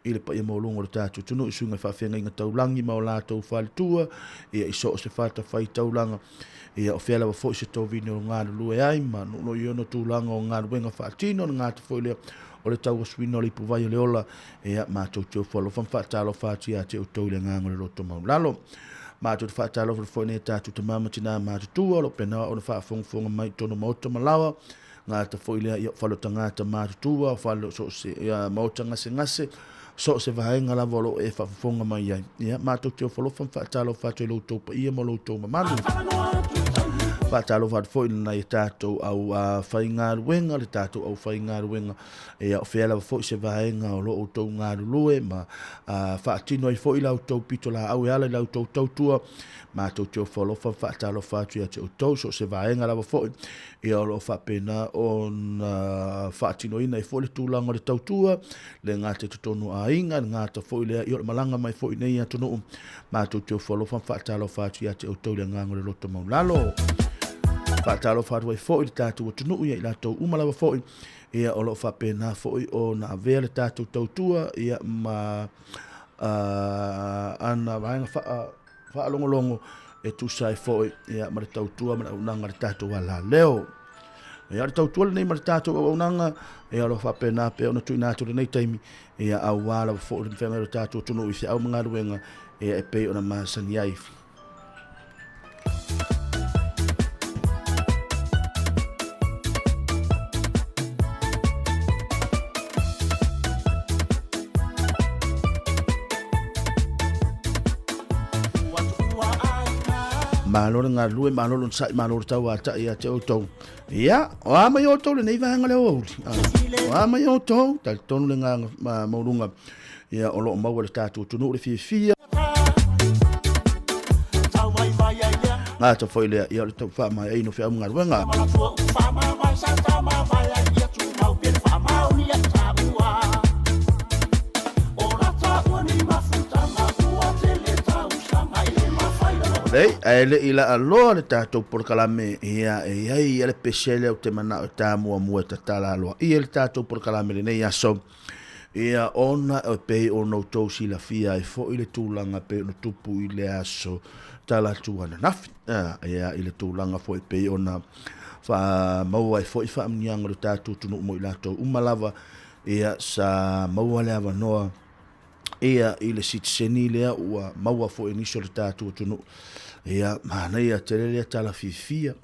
i le paia maualuga o le tatou atunuu i suiga faafeagaiga taulagi ma o latou faletua, ia i so o se fatafaitaulaga. Ia, o fea lava foi se tovini o galulue ai ma nuunuu i ona tulaga o galuega faatino, le gata foi lea o le tauasuina o le ipuvai o le ola, ia, matou te ofo alofa ma faatalofa atu ia te outou i le agaga o le loto maulalo. Matou te faatalofa foi nei tatou tama ma tina matutua o lo o pena ona faafogafoga mai i totonu o maota ma laoa, gata foi lea ia o fale o tagata matutua, o fale o so o se ia, maota gasegase, so o se vaega lava o lo o e faafofoga mai ai. Ia, matou te ofo alofa ma faatalofa atu i lo outou paia ma lo outou mamalu. Faatalofa atu foi i nai tatou au faigaluega, le tatou au faigaluega. Ia, o fea lava foi se vaega o lo outou galulue ma faatino ai foi la outou pitolaau e ala i la outou tautua. Matou te ofo alofa ma faatalofa atu ia te outou, so o se vaega lava foi. Ia, o lo o faapena ona faatinoina ai foi le tulaga o le tautua, le gata i totonu o aiga, le gata foi lea i o le malaga mai foi nei atunuu. Matou te ofo alofa ma faatalofa atu ia te outou i le agaga o le loto maulalo. Faatalofa atu ai foi i le tatou atunuu ia i latou uma lava foi, ia o lo o faapena foi ona avea le tatou tautua ia ma ana vaega faalogologo e tusa ai foi ia ma le tautua ma le auaunaga a le tatou alaleo. Ia o le tautua lenei ma le tatou auaunaga, ia o lo o faapena pea ona tuuina atu lenei taimi, ia aua lava foi le feagai o le tatou atunuu i feau ma galuega ia e pei ona masani ai. Malo le galulue, malo le onosai, malo le tauatai ia te outou. Ia, o a mai outou lenei vaega le aoauli. O a mai outou, talitonu le agaga maualuga, ia o lo o maua e le tatou atunuu le fiafia. Gata foi lea, ia o le tau faamaeaina o feau ma galuega. Lei, ae le i laaloa le tatou polokalame, ia e i ai ia le pese lea ou te manao e ta muamua e tatala aloaia le tatou polokalame i lenei aso. Ia ona e pei ona outou silafia ai foi le tulaga e pei ona tupu i le aso Talaatu ananafi, ia i le tulaga foi e pei ona faamaua ai foi faamanuiaga o le tatou atunuu mo i latou uma lava, ia sa maua le avanoa ia i le sitiseni lea ua maua foi e nisi o le tatou atunuu. Ia, manaia tele lea tala fiafia.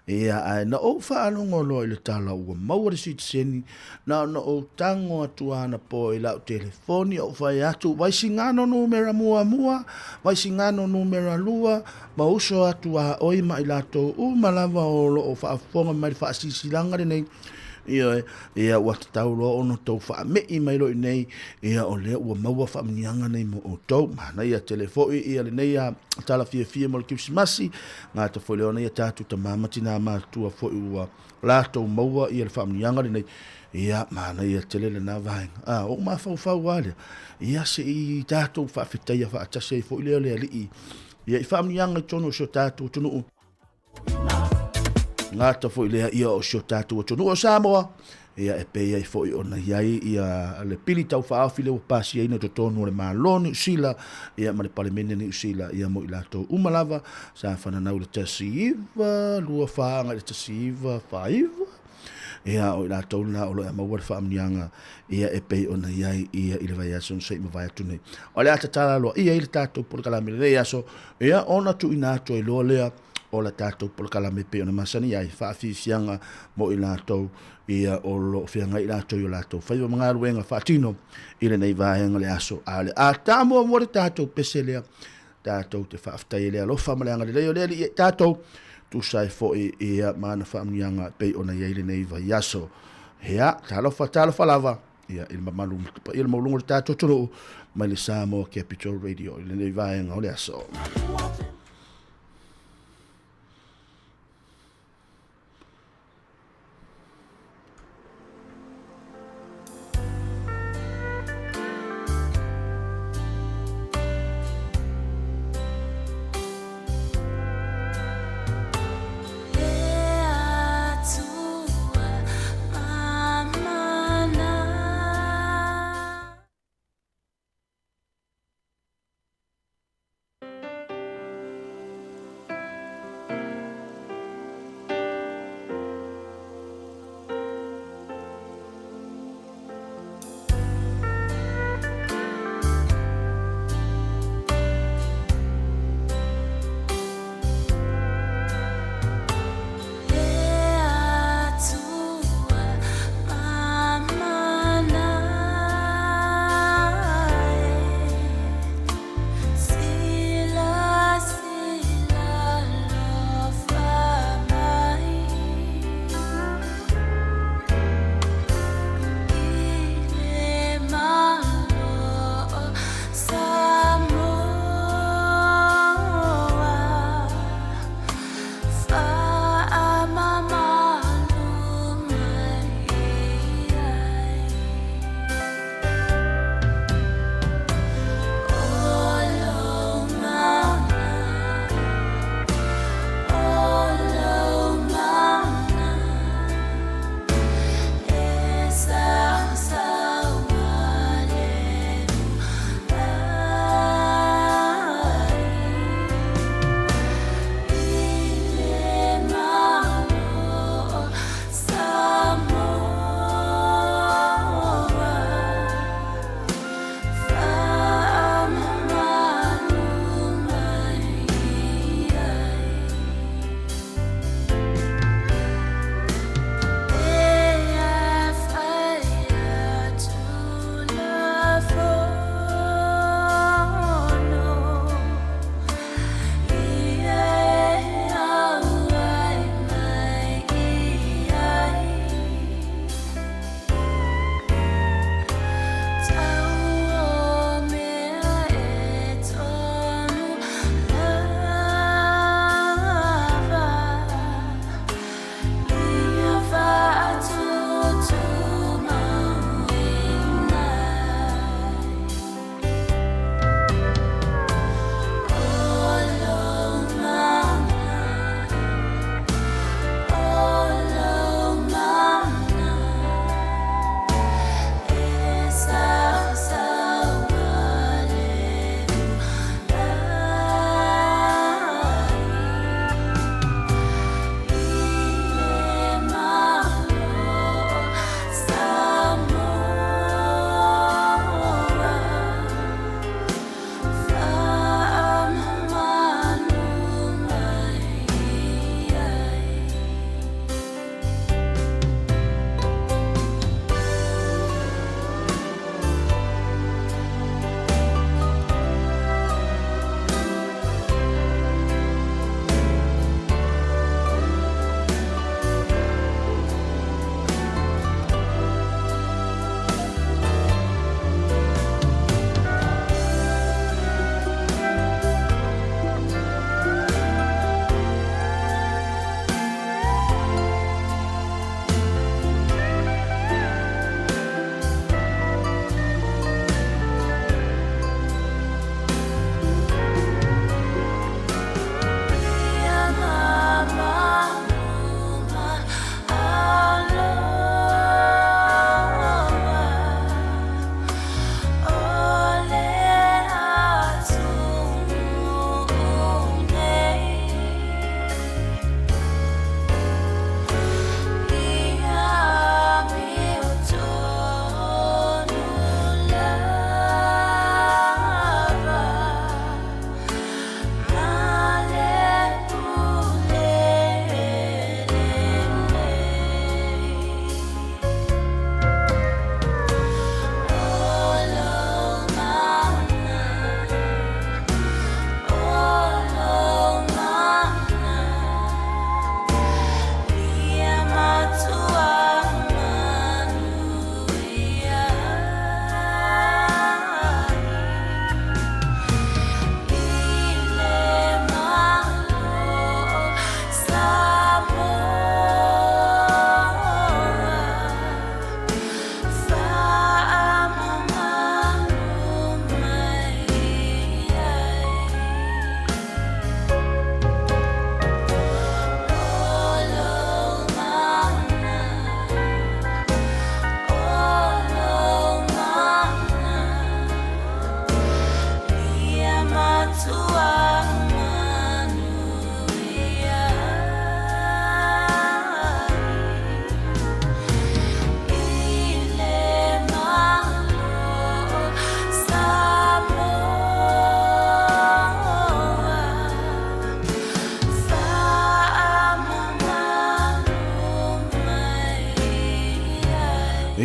Ia, ae na ou faalogo loa i le tala ua maua le sitiseni, na ona ou tago atu anapo i lau telefoni, ou fai atu, Vaisigano numera muamua, Vaisigano numera lua, ma uso atu a oi ma i latou uma lava o lo o faafofoga mai i le faasilasilaga lenei. Ioe, ia ua tatau loa ona outou faamei mai loa i inei, ia o lea ua maua faamanuiaga nei mo outou. Manaia tele foi ia lenei tala fiafia mo le Kerisimasi, gata foi lea ona ia tatou tama ma tina matutua foi ua latou maua ia le faamanuiaga lenei. Ia, manaia tele lena vaega. A, ou mafaufau lava lea, ia se i tatou faafetaia faatasi ai foi lea le Alii, ia i faamanuiaga i totonu o si o tatou atunuu. Gata foi lea ia o si o tatou atunuu o Samoa. Ia e pei ai foi ona i ai ia le pili taufaaofi lea ua pasiaina i totonu o le Malo o Niu Sila ia ma le Palemene o Niu Sila ia mo i latou uma lava sa fananau i le 1924 agai i le 1949 ia o i latou na o lo o maua le faamanuiaga ia e pei ona i ai ia i le vaiaso na se i mavae atu nei. O le a tatala loa ia i le tatou polokalame i lenei aso ia ona tuuina atu ai loa lea o le tatou polokalame e pei ona masani ai faafiafiaga mo i latou ia o lo o feagai i latou i o latou faiva ma galuega faatino i lenei vaega o le aso. A o le a ta muamua le tatou pese lea, tatou te faafetai i le alofa ma le agalelei o le Alii ia i tatou, tusa ai foi ia ma ana faamanuiaga e pei ona i ai lenei vaiaso. Ia, talofa, talofa lava ia i le mamalu ma le paia o le maualuga o le tatou atunuu mai le Samoa Capital Radio i lenei vaega o le aso.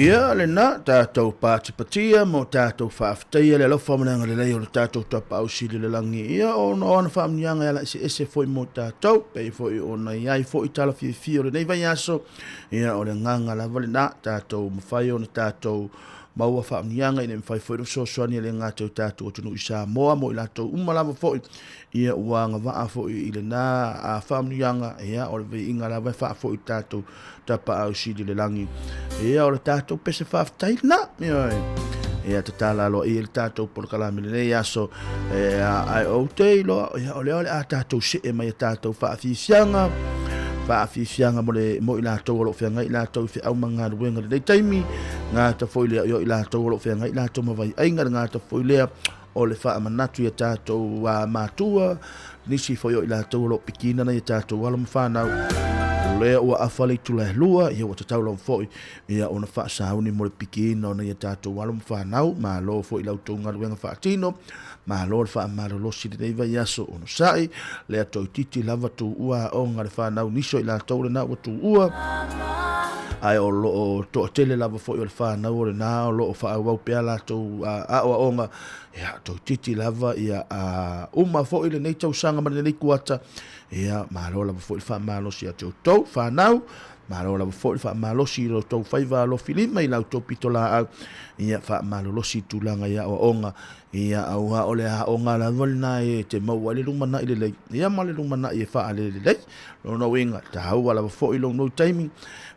Ia lena tatou patipatia ma o tatou faafetaia le alofa ma le agalelei o le tatou Tapaau Sili i le lagi, ia ona o ana faamanuiaga e ala eseese foi mo tatou, pei foi ona i ai foi tala fiafia o lenei vaiaso, ia o le agaga lava lena, tatou mafai ona tatou maua faamanuiaga ina ia mafai foi ona fesoasoani e le gata i o tatou atunuu i Samoa mo i latou uma lava foi ia ua agavaa foi i lena faamanuiaga, ia o le viiga lava e faafoi i tatou Tapaau Sili le lagi. Ia o le tatou pese faafetai lena. Ioe. Ia tatala aloaia le tatou polokalame lenei aso. Ia ae ou te iloa, ia o lea o le a tatou see mai a tatou faafiafiaga. Faafiafiaga mo le mo i latou o lo o feagai latou i feau ma galuega i lenei taimi. Gata foi lea i latou o lo o feagai latou ma vaiaiga, le gata foi lea o le faamanatu i a tatou matua, nisi foi o i latou o lo o pikiina nai a tatou alo ma fanau, lea ua afa le itula e lua, ia ua tatau lava foi ia ona faasauni mo le pikiina o nai a tatou alo ma fanau. Malo foi i la outou galuega faatino, malo le faamalolosi i lenei vaiaso, onosai, lea toeitiiti lava tuua aoga a le fanau, nisi o i latou lena ua tuua, ae o lo o toatele lava foi o le fanau o lena o lo o faaauau pea latou aoaoga, ia, toeitiiti lava ia uma foi lenei tausaga ma lenei kuata, ia, malo lava foi le faamalosi ia te outou fanau, malo lava foi le faamalosi i lo outou faiva alofilima i la outou pitolaau, ia, faamalolosi i tulaga i aoaoga, Ia, aua o le aoga lava lena e te maua ai le lumanai lelei, ia ma le lumanai e faalelelei. Lona uiga, taua lava foi lou nei taimi,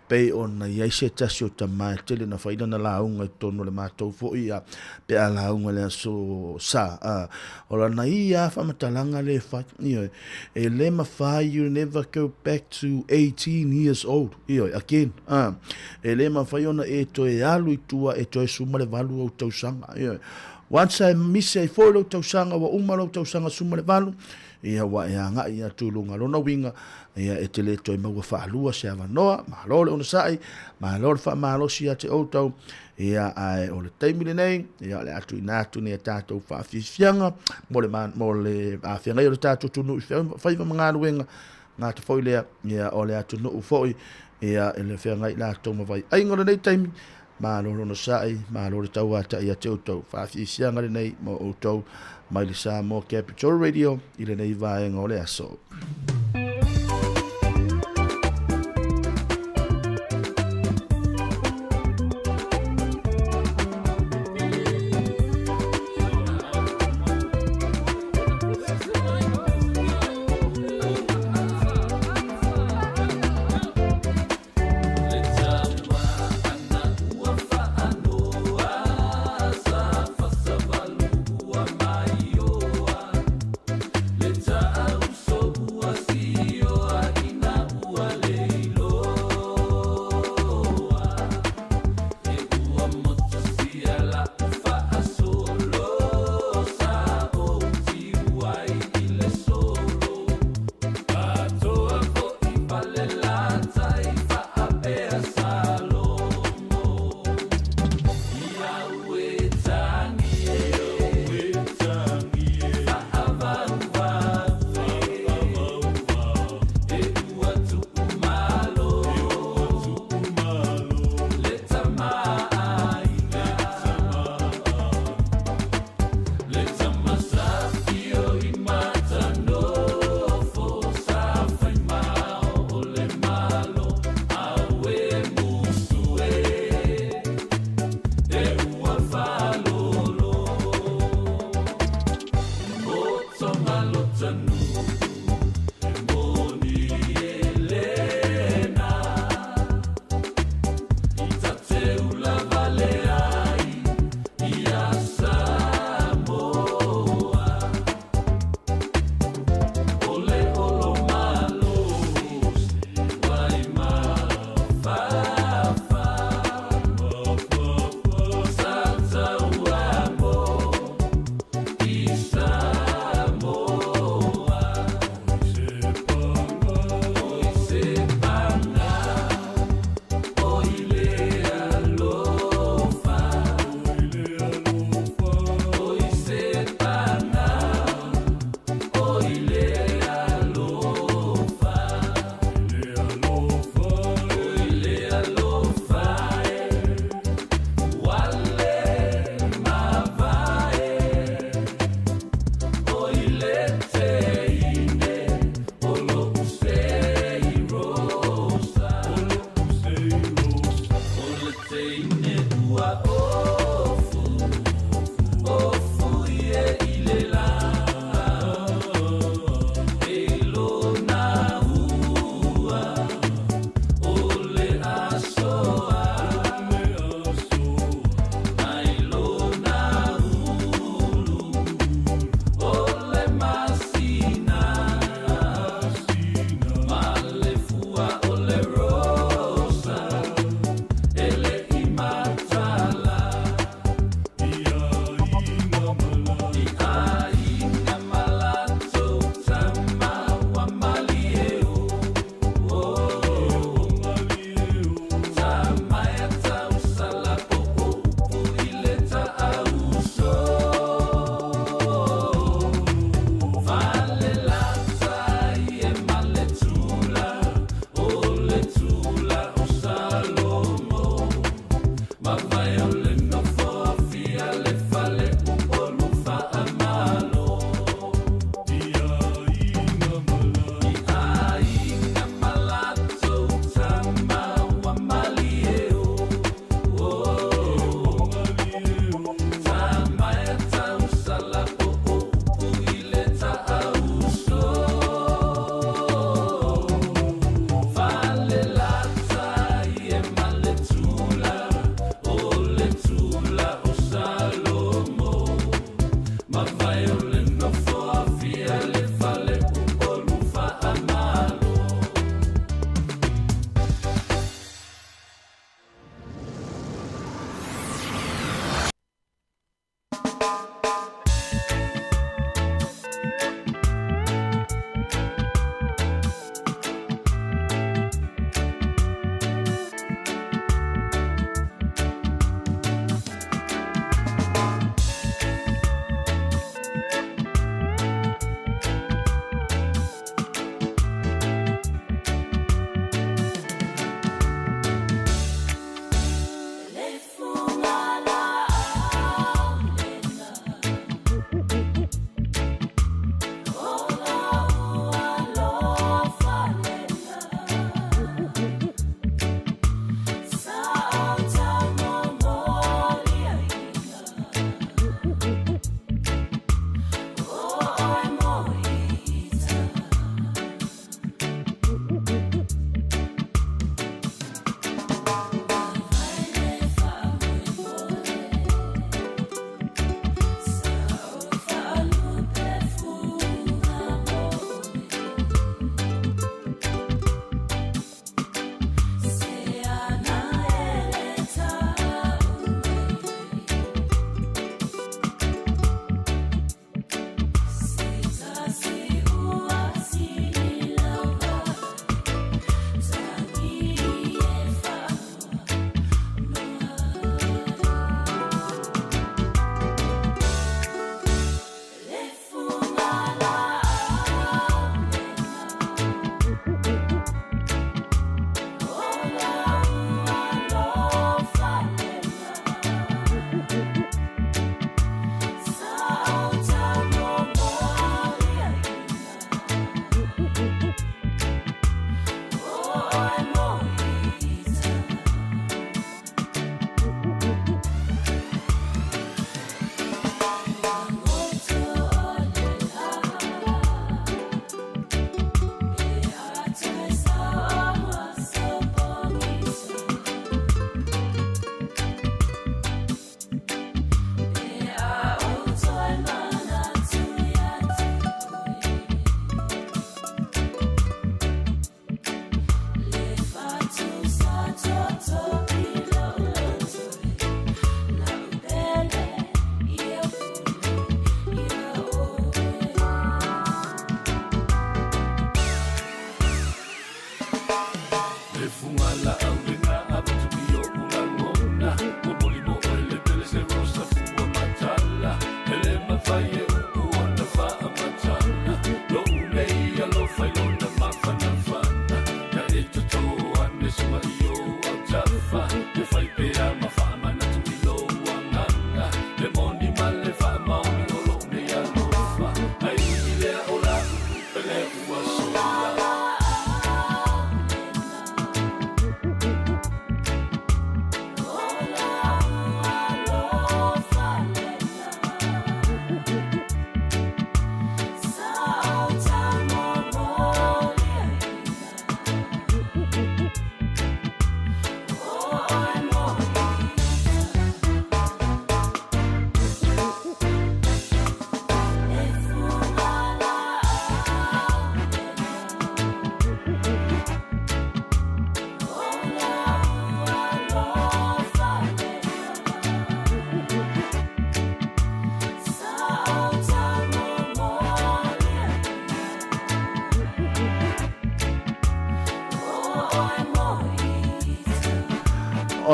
pei ona i ai se tasi o tama e tele na fai lana lauga i totonu o le matou foi ia, pe a lauga i le aso Sa, a, o lana ia faamatalaga lea e fai, ioe, e le mafai, you never go back to 18 years old, ioe, again, a, e le mafai ona e toe alu i tua e toe 18 ou tausaga, ioe. Once e misi ai foi lou tausaga ua uma lou tausaga 18, ia ua e agai atu i luga. Lona uiga, ia e te le toe maua faalua se avanoa, malo le onosai, malo le faamalosi ia te outou, ia ae o le taimi lenei, ia o le a tuuina atu nei a tatou faafiafiaga mo le, mo le afeagai o le tatou atunuu i faiva ma galuega, gata foi lea, ia o le atunuu foi, ia e le feagai latou ma vaiaiga o lenei taimi, Malo le onosai, malo le tauata'i ia te outou. Faafiafiaga lenei mo outou mai le Samoa Capital Radio i lenei vaega o le aso.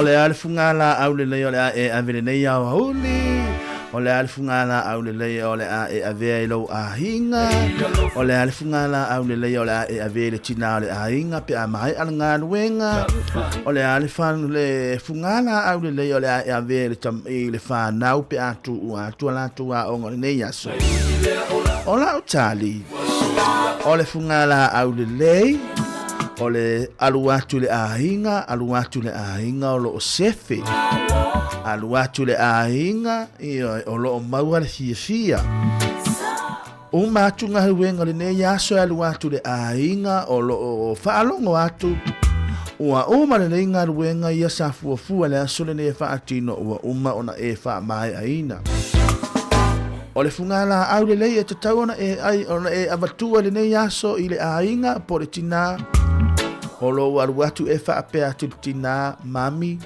O le a le fugalaau lelei o le a e ave lenei aoauli? O le a le fugalaau lelei o le a e avea i lou aiga? O le a le fugalaau lelei o le a e avea i le tinā o le aiga pe a maea le galuega? O le a le le fugalaau lelei o le a e avea i le i le fanau pe a tuua atu a latou aoga o lenei aso? O lau tali, o le fugalaau lelei, o le alu atu i le aiga, alu atu i le aiga o lo o sefe. Alu atu i le aiga, ioe, o lo o maua le fiafia. Uma atu galuega o lenei aso e alu atu i le aiga o lo o faalogo atu ua uma lelei galuega ia sa fuafua i le aso lenei e faatino ua uma ona e faamaeaina. O le fugalaau lelei e tatau ona e ai ona e avatua i lenei aso i le aiga po o le tinā o lou alu atu e faapea atu i le tinā, Mami,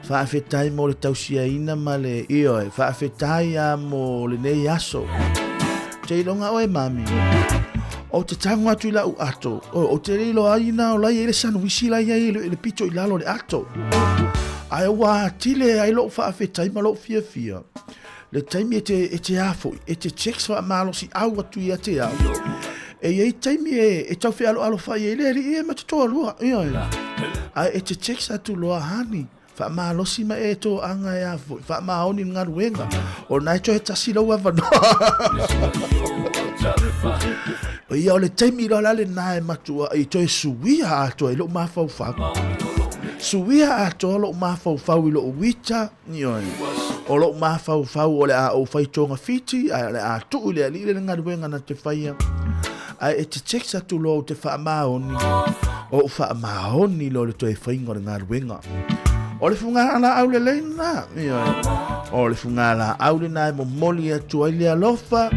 faafetai mo le tausiaina ma le ioe, faafetai a mo lenei aso. Te iloga oe, mami. Ou te tago atu i lau ato, ou te le iloa ai na o la i ai le sanuisi la i ai i le pito i lalo o le ato. Ae ua atile ai lou faafetai ma lou fiafia. Le taimi e te, e te a foi, e te text faamalosiau atu ia te au. E i ai taimi e, e tau fealoalofa i ai le alii e ma te toalua. Ioe. Ae e te text atu loa, honey, faamalosi ma e toaga e a foi, faamaoni le galuega. O na e toe tasi lou avanoa. Ia o le taimi loa la lena e matua i toe suia atoa i lou mafaufau. Suia atoa lou mafaufau i lou uita, Ioe. O lou mafaufau o le a ou fai togafiti, ae o le a tuu i le Alii le galuega na te faia. Ae e te text atu loa ou te faamaoni, o ou faamaoni loa i le toe faiga o le galuega. O le fugalaau lelei lena. Ioe. O le fugalaau lena e momoli atu ai le alofa,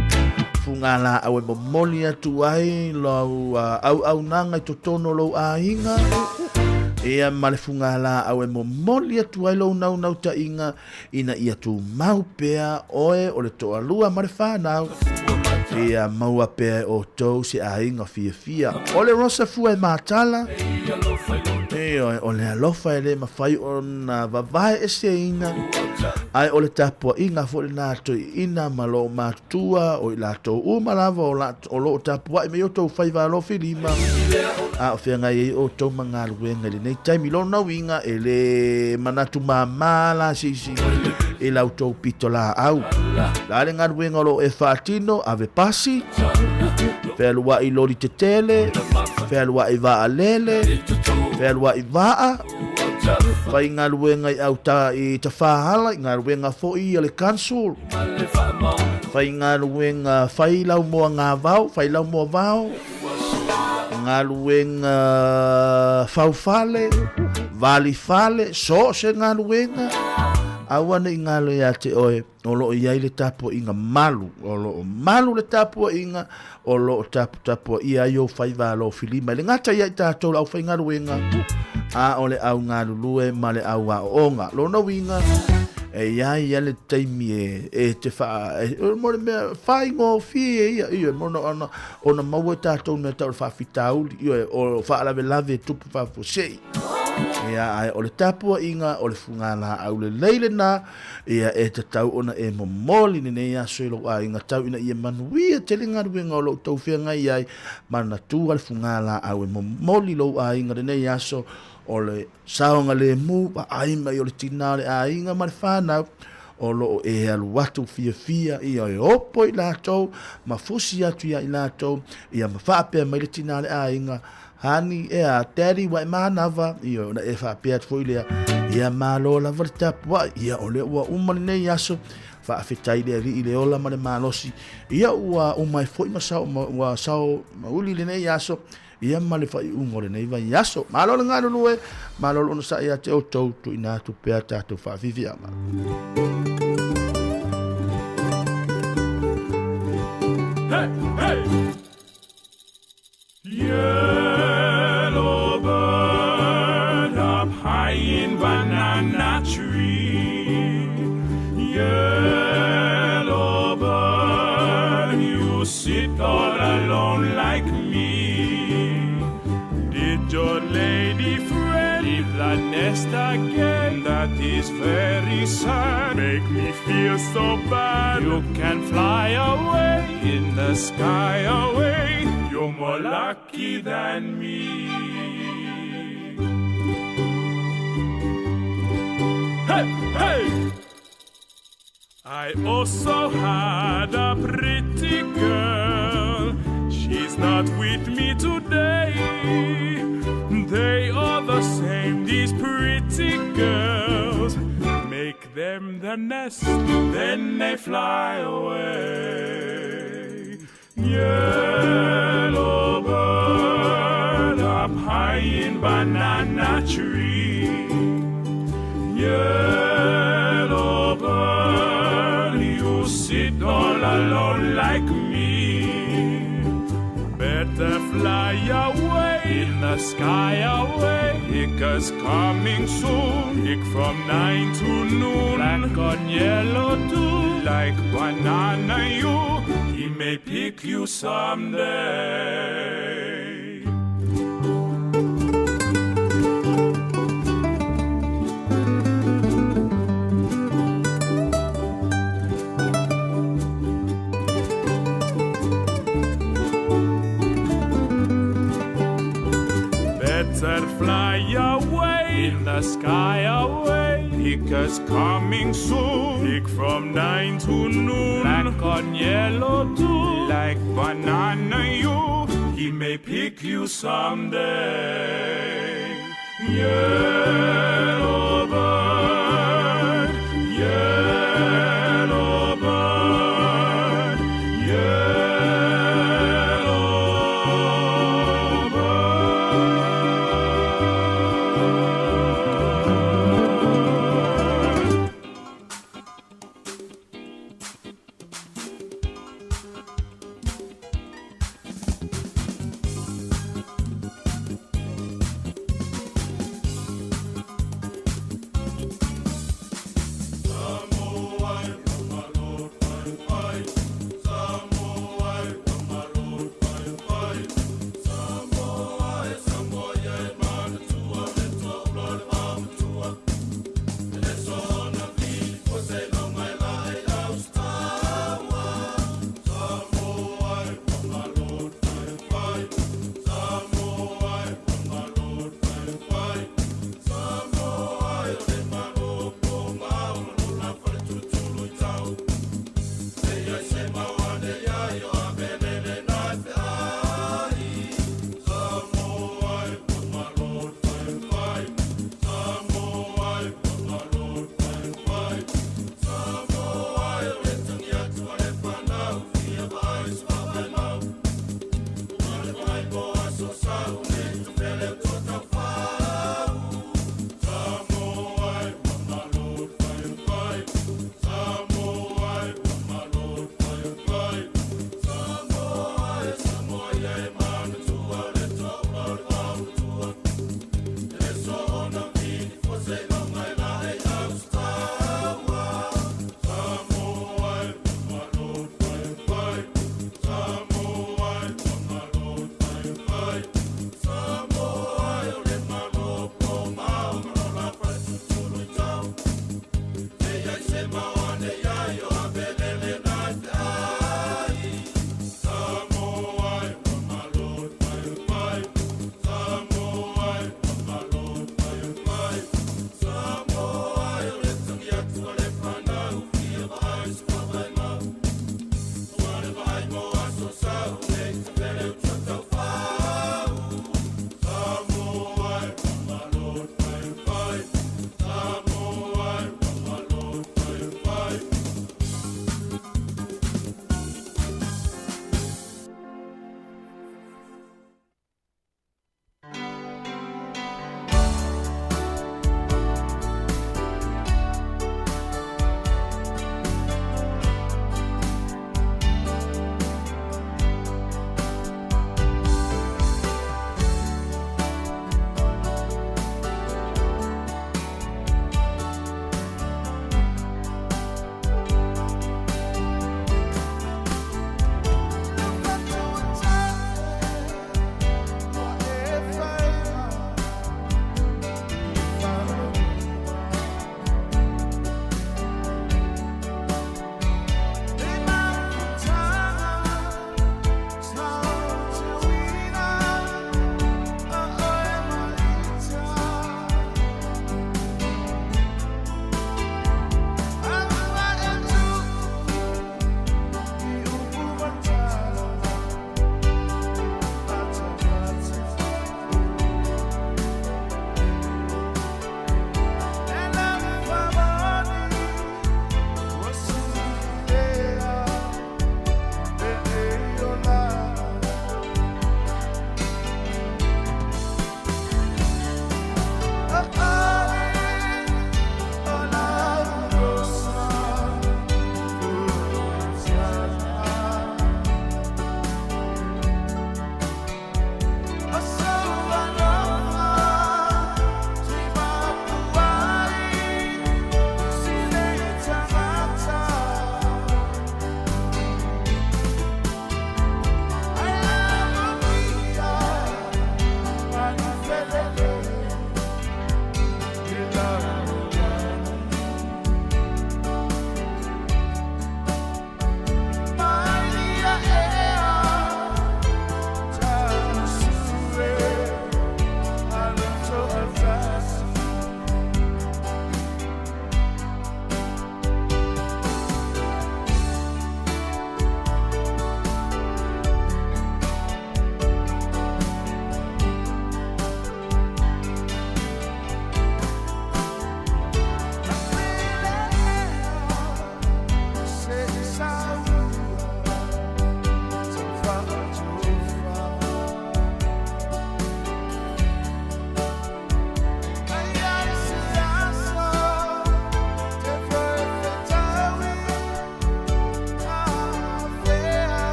fugalaau e momoli atu ai lau auaunaga i totonu o lou aiga, ia ma le fugalaau e momoli atu ai lou naunautaiga ina ia tumau pea oe o le toalua ma le fanau, ia maua pea e outou se aiga fiafia. O le Rosa fua e matala, ioe, o le alofa e le mafai ona vavae eseina, ae o le tapuaiga foi lena a toeaiina ma lou matutua, o i latou uma lava o o lo o tapuai mai outou faiva alofilima, a o feagai ai outou ma galuega i lenei taimi. Lona uiga, e le manatu māmā la se isi i la outou pitolaau. La le galuega o lo o e faatino, ave pasi, fealuai loli tetele, fealuai vaalele, fealuai vaa, fai galuega i auta i tafaala, i galuega foi a le council, Faigaluega fai lau moa gavao, fai lau moa vao, galuega faufale, vali fale, so o se galuega, aua ne i galo ia te oe, o lo o i ai le tapuaiga malu, o lo o malu le tapuaiga, o lo o taputapuaia ai ou faiva alofilima. E le gata ia i tatou le aufaigaluega, a o le au galulue ma le au aooga. Lona uiga, e i ai ia le taimi e, e te wha, e, mo le mea whaingofie ia, ia, mo ona, ona maua e tātou mea tau le whawhitauli, ia, o whaalavelave tupu whafosei. Ia, ae o le tapuaiga, o le fugalaau lelei lena, Ia, e tatau ona e momoli lenei aso i lou aiga tau ina ia manuia tele galuega o lo outou feagai ai, manatua le fugalaau e momoli lou aiga lenei aso o le saogalemu, vaai mai o le tina o le aiga ma le fanau o lo o e alu atu fiafia, ia e opo i latou ma fusi atu ia i latou, ia ma faapea mai le tina o le aiga, Honey, ea, Daddy, ua e manava, ioe, ona e faapea atu foi lea, ia malo lava le tapuai, ia o lea ua uma lenei aso, faafetai i le Alii i le ola ma le malosi, ia ua uma ai foi ma sao, ma, ua sao mauli lenei aso, ia ma le faaiuga o lenei vaiaso. Malo le galulue, malo le onosai ia te outou, tuuina atu pea tatou faafiafiaga. Hey, hey! Yellow bird up high in banana tree. Yellow bird, you sit all alone like me. Did your lady friend leave the nest? is very sad. Make me feel so bad. You can fly away in the sky away. You're more lucky than me. Hey, hey! I also had a pretty girl. She's not with me today. They are the same, these pretty girls. Make them the nest, then they fly away. Yellow bird up high in banana tree. Yellow bird, you sit all alone like me. Better fly away in the sky away. Hicker's coming soon. Hick from 9 to noon. Black on yellow too. Like banana you. He may pick you someday. Better fly away in the sky away. Hicker's coming soon. Hick from 9 to noon. Black on yellow too. Like banana you. He may pick you someday. Yellow bird, yellow bird, yellow bird.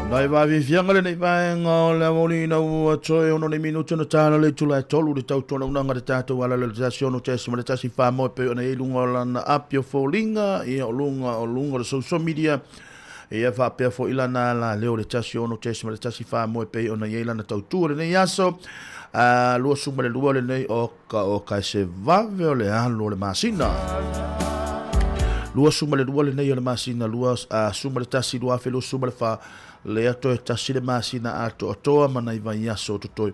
Nai vaafiafiaga lenei vaega o le aoauli ina ua toe ono nei minute ona tala le itula e tolu le tautuana unaga le tatou ala le 1 6.1 wha moe pe ona i lunga o lana api o foliga ia o luga o luga o le social media ia faapea foi lana ala leo le 1 6.1 wha moe pe ona i lana tautua lenei aso a 22 lenei o ka o ka se vave o le alu o le masina. 22 lenei o le masina, 21 2024, lea toe tasi le masina atoatoa ma nai vaiaso o totoe.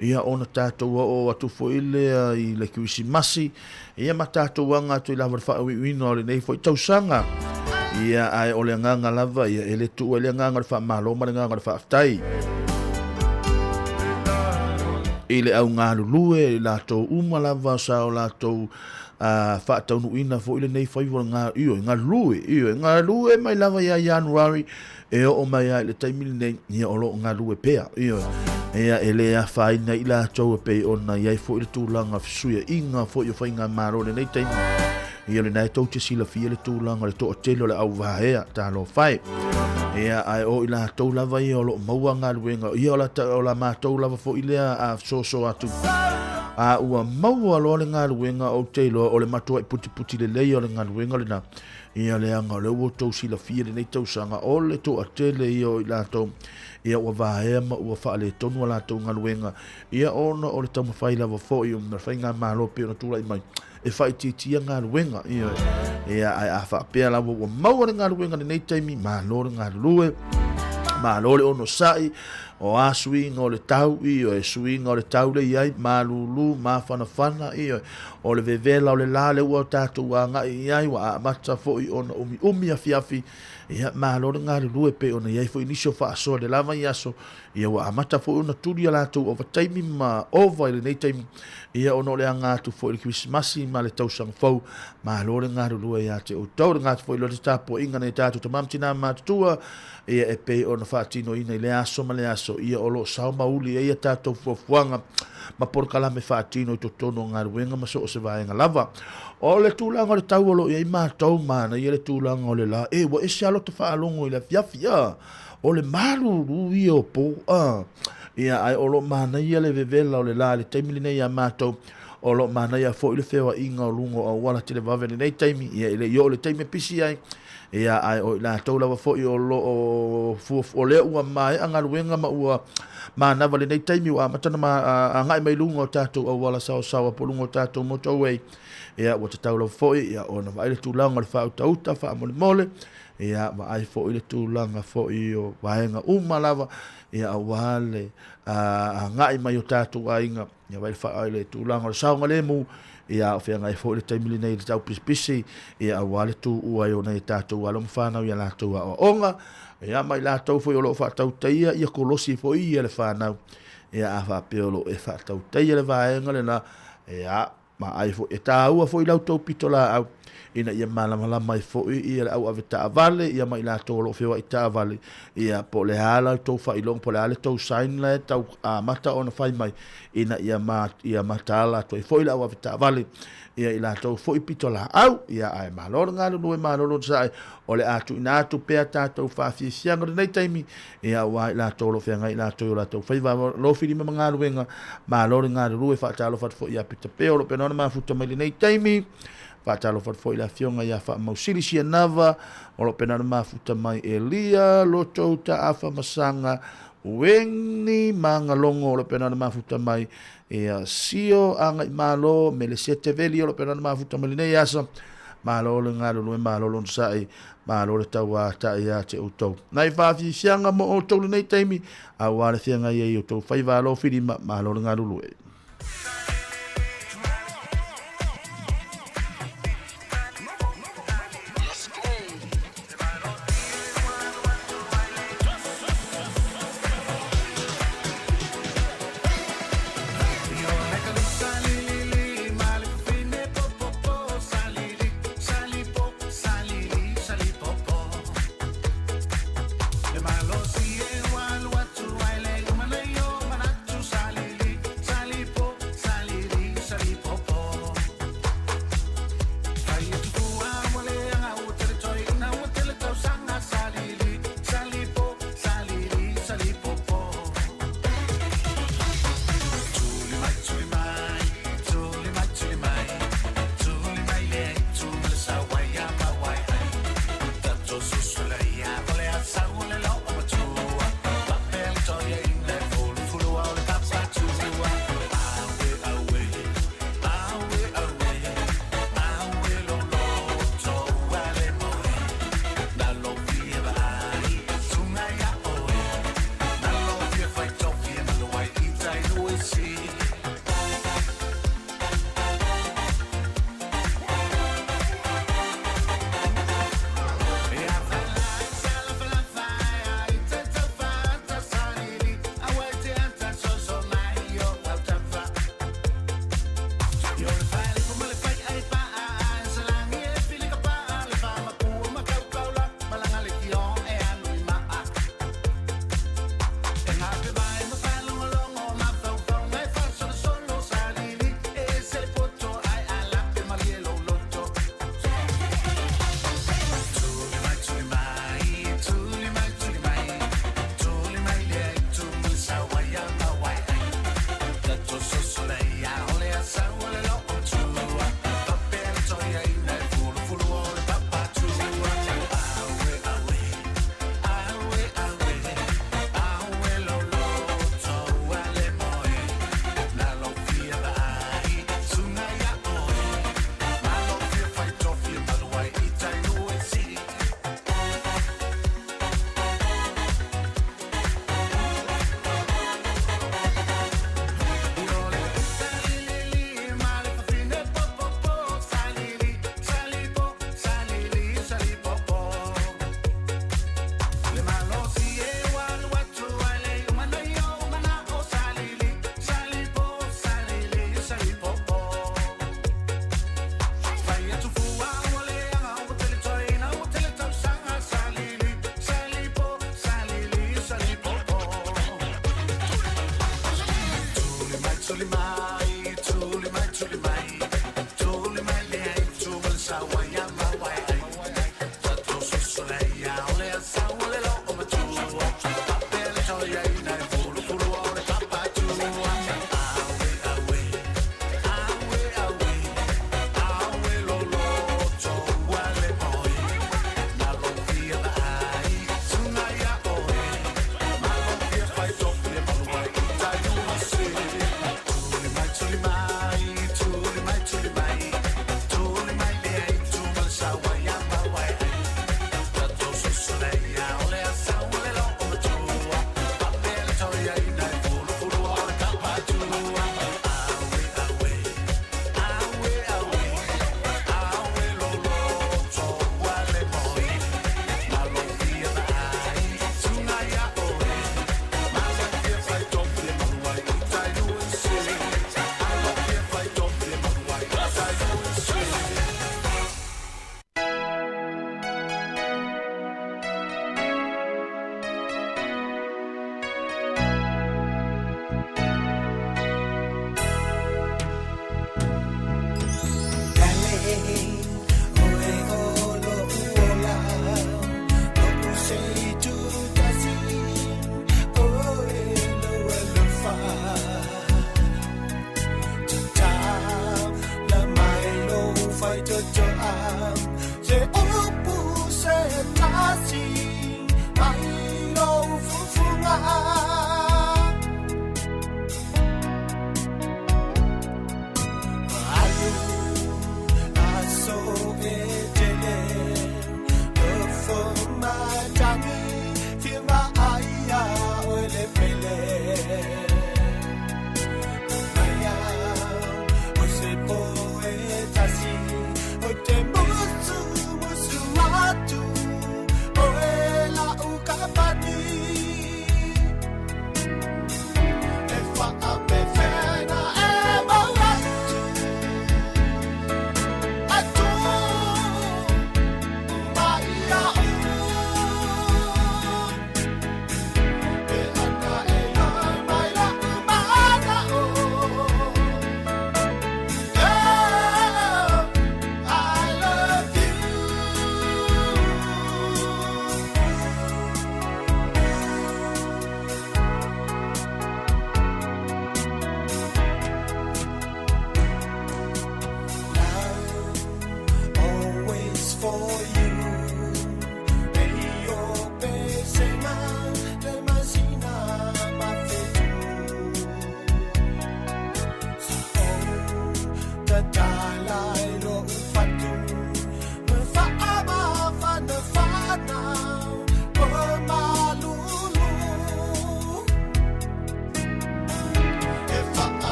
Ia ona tatou oo atu foi lea i le Kerisimasi, ia ma tatou aga atu i lava le faauiuina o lenei foi tausaga. Ia ae o le agaga lava, ia e le tuua i le agaga o le faamalo ma le agaga o le faafetai. I le au galulue i latou uma lava sa o latou faataunuuina foi lenei faiva o le ioe, galulue, ioe, galulue mai lava ia Ianuari e oo mai ai i le taimi lenei, ia o lo o galulue pea, ioe. Ia e le afaina i latou e pei ona i ai foi le tulaga fesuiaiga foi o faigamalo i lenei taimi. Ia lena e tou te silafia le tulaga o le toatele o le auvaea talofa e. Ia ae o i latou lava ia o lo o maua galuega, ia o la, o la matou lava foi lea a fesoasoa atu. A ua maua loa le galuega ou te iloa o le matuai putiputi lelei o le galuega lena. Ia leaga o lea ua outou silafia lenei tausaga o le toatele ia o i latou ia ua vaea ma ua faaletonu a latou galuega ia ona o le taumafai lava foi o le faigamalo pei ona tulai mai e faaitiitia galuega. Ioe. Ia, ae a faapea lava ua maua le galuega lenei taimi, malo le galulue, malo le onosai, o a suiga o le tau, ioe, suiga o le tau le i ai, malulu, mafanafana, ioe, o le vevela o le la le ua tatou agai i ai, ua amata foi ona umiumi afiafi, ia, malo le galulue, pei ona i ai foi nisi o faasoa i le la vaiaso, Ia ua amata foi ona tuli a latou ovataimi ma ova i lenei taimi, ia ona o le aga atu foi i le Kerisimasi ma le tausaga fou. Malo le galulue ia te outou, le gata foi loa le tapuaiga nai tatou tama ma tina matutua, ia e pei ona faatinoina i lea aso ma lea aso, ia o lo o sao ma uli ai a tatou fuafuaga ma polokalame faatino i totonu o galuega ma so o se vaega lava. O le tulaga o le tau o lo o i ai matou, manaia le tulaga o le la, e ua ese lava lota faalogo i le afiafi, a. O le malulu ia o po, a. Ia, ae o lo o manaia le vevela o le la i le taimi lenei iā matou, o lo o manaia foi le feoaiga o luga o auala televave i lenei taimi, ia e le i oo i le taimi e pisi ai, ia, ae o i latou lava foi o lo o fuafua, o lea ua maea galuega ma ua manava i lenei taimi ua amata ona agai mai luga o tatou auala saosaoa po o luga o tatou motorway, ia, ua tatau lava foi, ia, ona vaai le tulaga o le faautauta faamolemole, Ia, vaai foi le tulaga foi o vaega uma lava, ia aua le agai mai o tatou aiga, ia vaai le, le tulaga o le saogalemu, ia o feagai foi le taimi lenei i le taupisipisi, ia aua le tuua ai o nai a tatou alo ma fanau i a latou aoaoga, ia ma i latou foi o lo o faatautaia ia kolosi foi ia le fanau, ia a faapea o lo o e faatautaia le vaega lena, ia Ma ai foi, e tāua foi la outou pitolaau, ina ia malamalama ai foi ia le au avetaavale, ia ma i latou o lo o feoai taavale, ia po o le a la outou faailoga, po o le a le tou sign la e tau amata ona fai mai, ina ia ma, ia mataala atu ai foi le au avetaavale, ia i latou foi pitolaau, ia ae malo le galulue, malo le onosai, o le a tuuina atu pea tatou faafiafiaga i lenei taimi, Ia aua i latou o lo o feagai i latou i o latou faiva alofilima ma galuega, malo le galulue, faatalofa atu foi ia Pita Peo o lo o pena ona mafuta mai lenei taimi, faatalofa atu foi i le afioga ia Faamausili Sianava o lo o pena ona mafuta mai, Elia Lotou Taafa Masaga Ueni Magalogo o lo o pena ona mafuta mai, ia Sio Agaimalo Melesete Veli o lo o pena ona mafuta mai lenei aso. Malo le galulue, malo le onosai, Malo le tauātaʻi iā te outou. Nai faafiafiaga mo outou lenei taimi, auā le feagai ai i outou faiva alofilima, malo le galulue.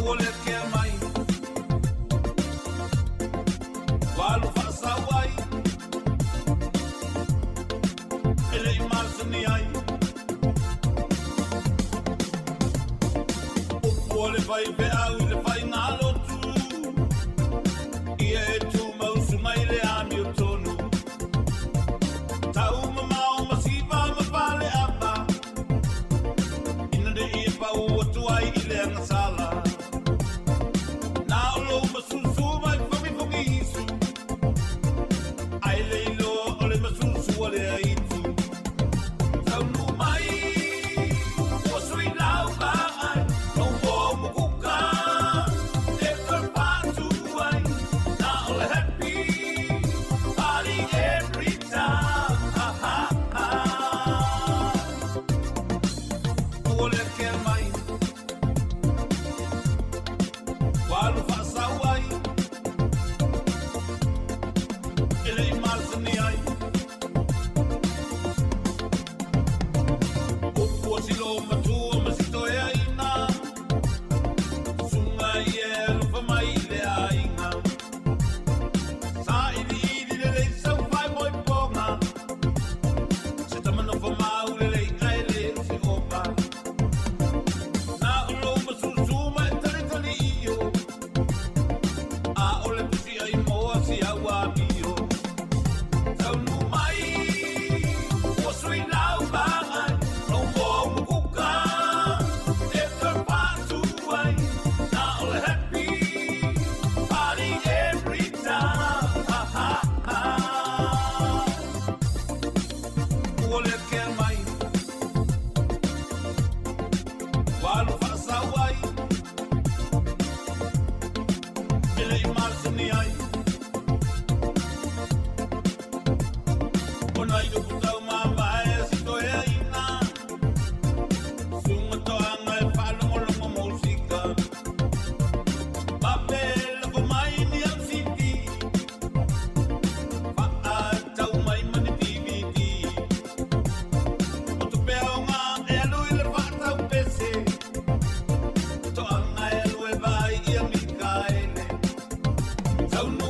Ua le kea mai Walu faasau ai E le i malasani ai Upu o le fai feau i le fai ngalotu Ia e tu mausu mai le amio tonu Tau mamao ma siva ma fale apa Ina de ia pau atu ai i le agasala Na o lou masusu mai fogifogi isu Ai le iloa o le masusu a le aitu Taunu mai ua sui lau vaai Lou moa mukuka e toe patu ai Na o le happy party every time Ua le kea mai Ua alu faasau ai E le i malasani ai Upu o silo matua ma si toeaina Susuga ia e alofa mai i le aiga Sailiili lelei sau faimoipoga Se tama nofo mau lelei ae le o se ova Na o lou masusu ma e talitali io A o le pusi ai moa si au amio Taunu mai ua sui lau vaai Lou moa mukuka e toe patu ai Na o le happy party every time Ua le kea mai Ua alu faasau ai E le i malasani ai Ona i upu tau mavae a si toeaina Suga toaga e faalogologo musika Vape lafo mai ni au CD Faatau mai ma ni DVD O tupe aoga e alu i le faatau pese Toaga e alu e vaai ia Mikaele Taunu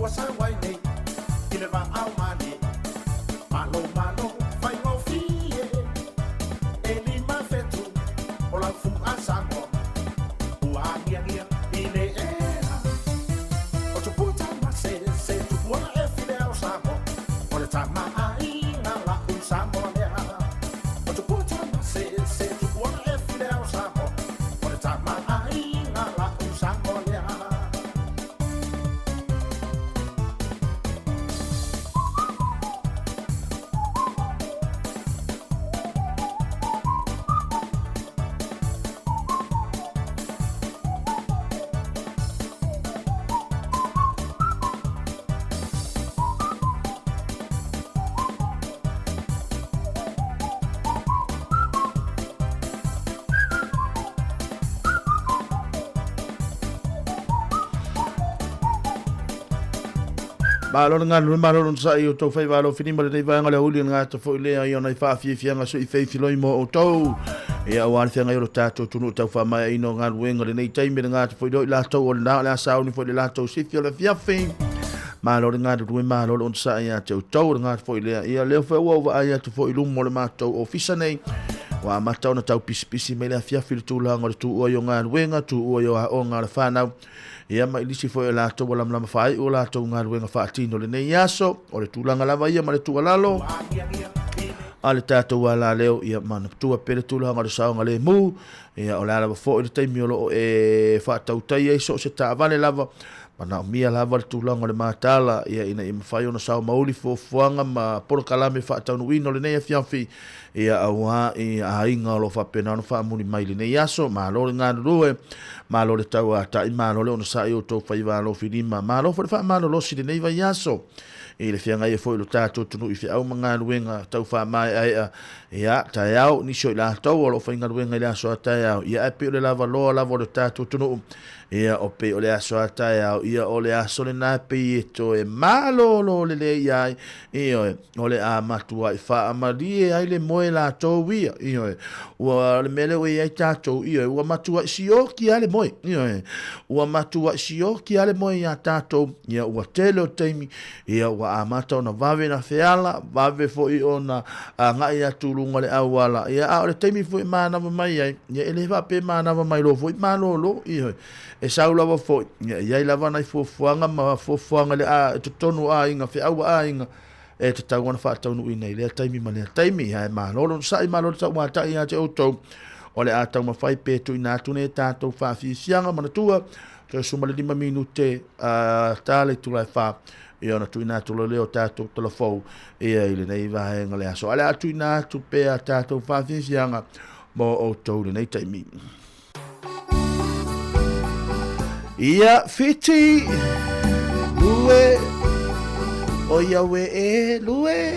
Ua sau ai nei i le vaao malie. Malo malo faigofie. E 5 fetu o lau fua Samoa. Ua agiagia i le ea. O tupua tama se tupuola e file ao Samoa. O le tama aiga la'u Samoa lea. O tupua tama se tupuola e file ao Samoa. O le tama aiga la'u Samoa lea. Malo le galulue, malo le onosai i outou faiva alofilima i lenei vaega o le aoauli o le gata foi lea i ona i faafiafiaga sui feifiloi mo outou. Ia aua le feagai o lo tatou atunuu tau faamaeaina o galuega i lenei taimi le gata foi lea o i latou o lena o le a sauni foi i le latou sifi o le afiafi. Malo le galulue, malo le onosai ia te outou o le gata foi lea. Ia lea foi ua ou vaai atu foi i luma o le matou ofisa nei, ua amata ona tau pisipisi mai le afiafi i le tulaga o le tuua i o galuega, tuua i o aoga a le fanau. Ia ma i nisi foi o latou ua lamalama faaiu o latou galuega faatino lenei aso. O le tulaga lava ia ma le tuualalo a le tatou alaleo, ia manatua pea le tulaga o le saogalemu. Ia o le a lava foi le taimi o lo o e faatautai ai so o se taavale lava, manaomia lava le tulaga o le matala, ia ina ia mafai ona sao mauli fuafuaga ma polokalame faataunuuina o lenei afiafi, ia auā i aiga o lo o faapena ona faamuli mai i lenei aso. Malo le galulue, malo le tauata'i, malo le onosai o outou faiva alofilima, malo foi le faamalolosi i lenei vaiaso i le feagai ai foi o lo tatou atunuu i feau ma galuega tau faamae'ae'a. Ia, taeao, nisi o i latou o lo o faigaluega i le aso a taeao, ia ae pei o le lavaloa lava o le tatou atunuu. Ia, o pei o le aso a taeao, ia o le aso lena e pei e toe malolo lelei ai, ioe, o le a matuai faamalie ai le moe latou ia, ioe, ua o le mea lea ua i ai tatou, ioe, ua matuai sioki lava le moe, ioe, ua matuai sioki lava le moe iā tatou, ia ua tele o taimi, ia ua amata ona vave na feala, vave foi ona agai atu i luga o le auala, ia a o le taimi foi e manava mai ai, ia e le faapea e manava mai loa foi malolo, ioe, e sau lava foi, ia e i ai lava nai fuafuaga ma fuafuaga i le a, i totonu o aiga, feau a aiga, e tatau ona faataunuuina i lea taimi ma lea taimi. Ae malo le onosai, malo le tauatai ia te outou, o le a taumafai pe tuuina atu nei tatou faafiafiaga manatua, toe 15 minute ta le itula e 4, ia ona tuuina atu loa lea o tatou tala fou ia i lenei vaega o le aso. Ae o le a tuuina atu pea tatou faafiafiaga mo outou i lenei taimi. Ia, whiti, lue, o ia ue e, lue,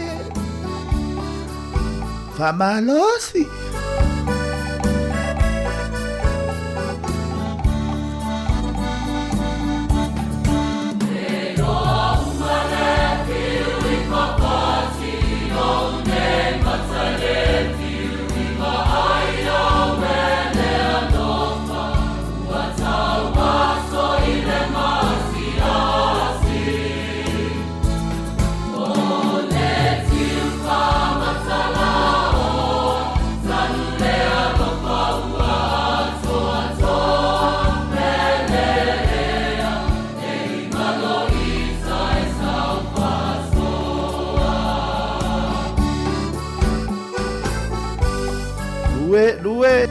whamalosi. Lue, lue.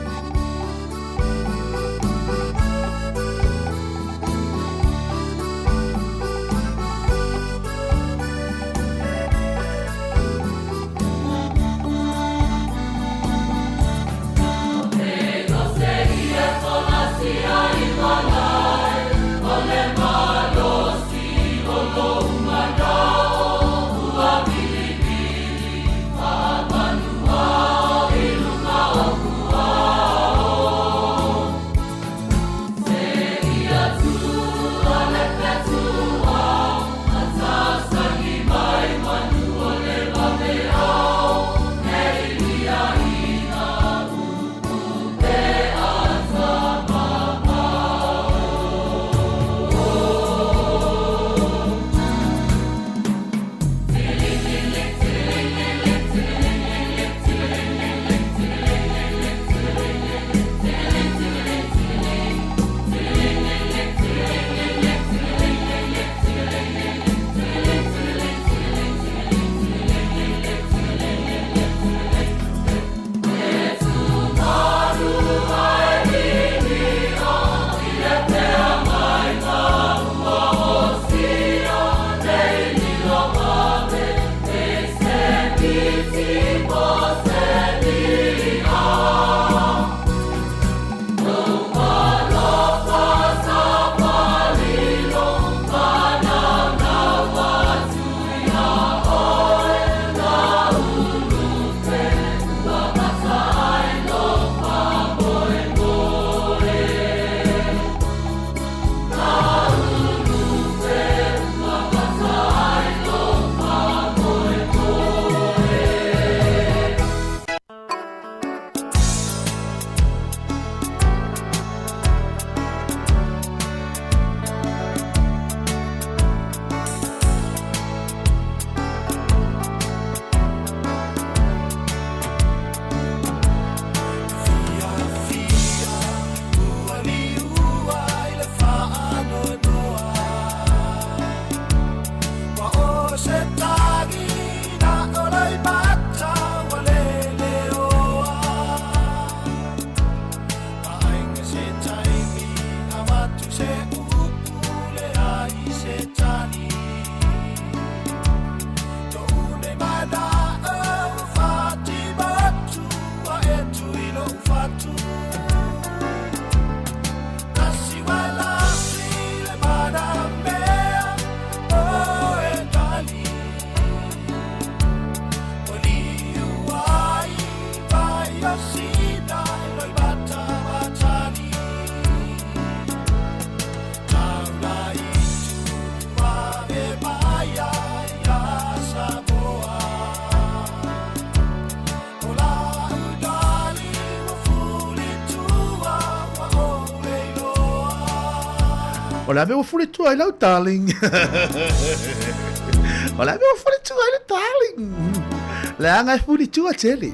O le a mea ua fulitua ai lau darling? O le a mea ua fulitua ai le darling? Leaga e fulitua tele.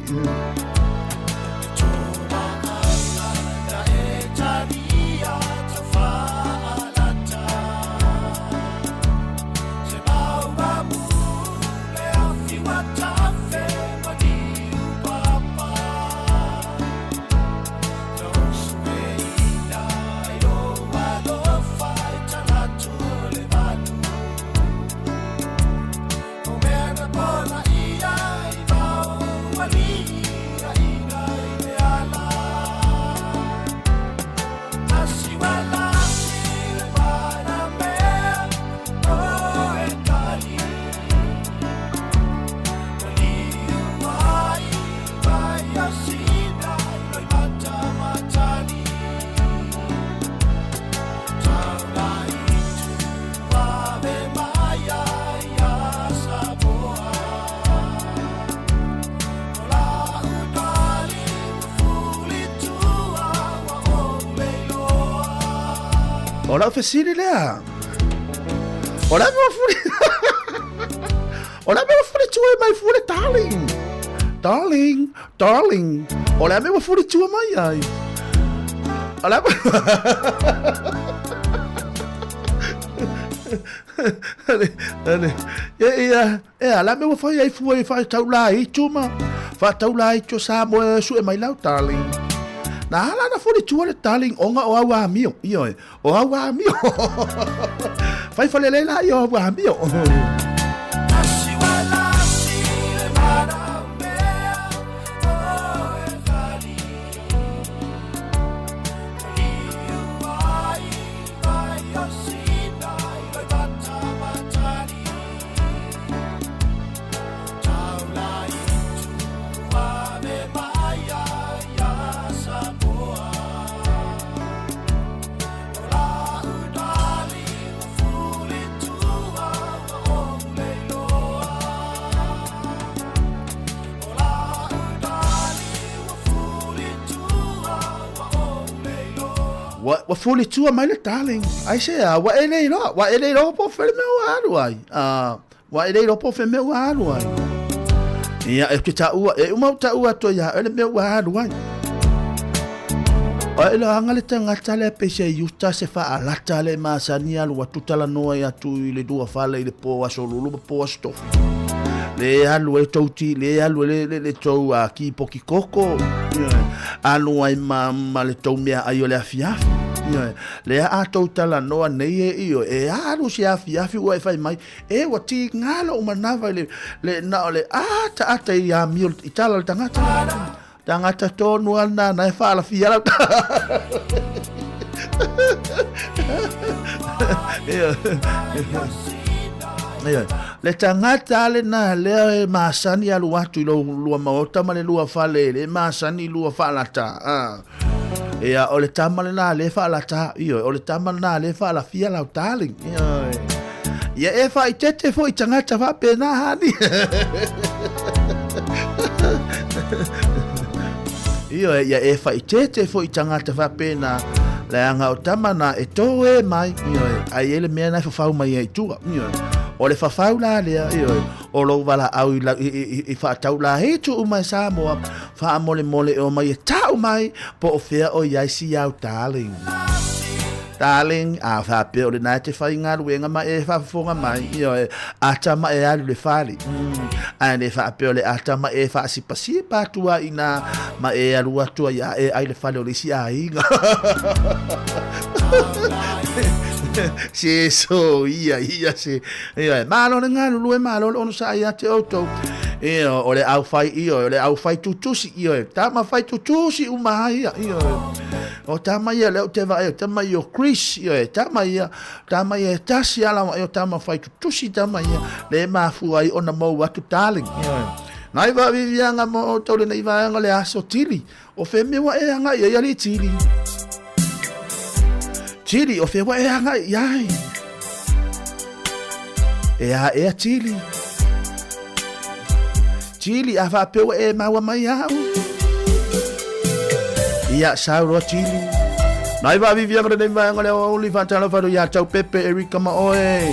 O lau fesili lea. O la mea fuli. O la mea fuli tua mai fuli darling. Darling, darling. O le a mea ua fulitua mai ai? O le a Ale, e ia, e a la mea ua fai ai fua i whaitau la i tuma. Whaitau la i tua sa moe sue mai lau darling. Na ala na fulitua le darling onga o au amio. Ioe, o au amio. Fai falele la i o au amio. Ua, ua fulitua mai le darling. Ai se a, ua e le iloa, ua e le iloa po o fea le mea ua alu ai. Ua e le iloa po o fea mea ua alu ai. Ia, e te taua, e uma u taua atu ia oe le mea ua alu ai. O e loaga le tagata lea pei se iuta se faalata le masani alu atu talanoa i atu i le lua fale i le po aso lulu ma po aso tofi. Le alu e tou ti, le alu e le, le, le tou a kipoki koko. Alu ai ma, ma le tou mea ai o le afiafi. Lea a tou talanoa nei e io, e alu se afiafi ua e fai mai, e ua tiga lou manava i le, le na o le ataata i amio i tala o le tagata. Tagata tonu a lena na e faalafia lau Ioe. Le tagata lena lea e masani alu atu i lou lua maota ma le lua fale, le masani lua faalata. Ah. Ia, o le tama lena le faalata, ioe, o le tama lena le faalafia lau darling. Ioe. Ia e faaitete foi tagata faapena hani. Ioe, ia e faaitete foi tagata faapena, leaga o tama na e tō e mai, ioe, ai e le mea na e fafau mai ai i tua, ioe. O le fafau la lea, ioe, o lou valaau i, i, i, i faatau la e tuu mai Samoa, faamolemole e omai e tau mai po o fea o i ai si au darling. Darling, a faapea o lena e te faigaluega ma e faafofoga mai, ioe, ata ma e alu le fale. Ae le faapea o le ata ma e faasipasipa atu ai inā ma e alu atu ai a e ai le fale o le isi aiga. Se so ia ia se Ioe, malo le galulue, malo le onosai ia te outou. Ioe, o le au fai, ioe, o le au fai tutusi, ioe, tama fai tutusi uma ai ia, ioe. O tama ia lea ou te vaai, o tama ia o Chris, ioe, tama ia, tama ia e tasi ala o tama fai tutusi tama ia, le mafua ai ona mou atu darling, ioe. Nai vaaviviaga mo outou lenei vaega o le aso tili, o fea mea ua e agai ai alii tili? Tili, o fea ua e agai i ai? E a ea tili? Tili, a faapea ua e maua mai au? Ia, sau loa tili. Nai vaaviviaga lenei vaega le aoauli faatalofa atu iā Taupepe Erika ma oe.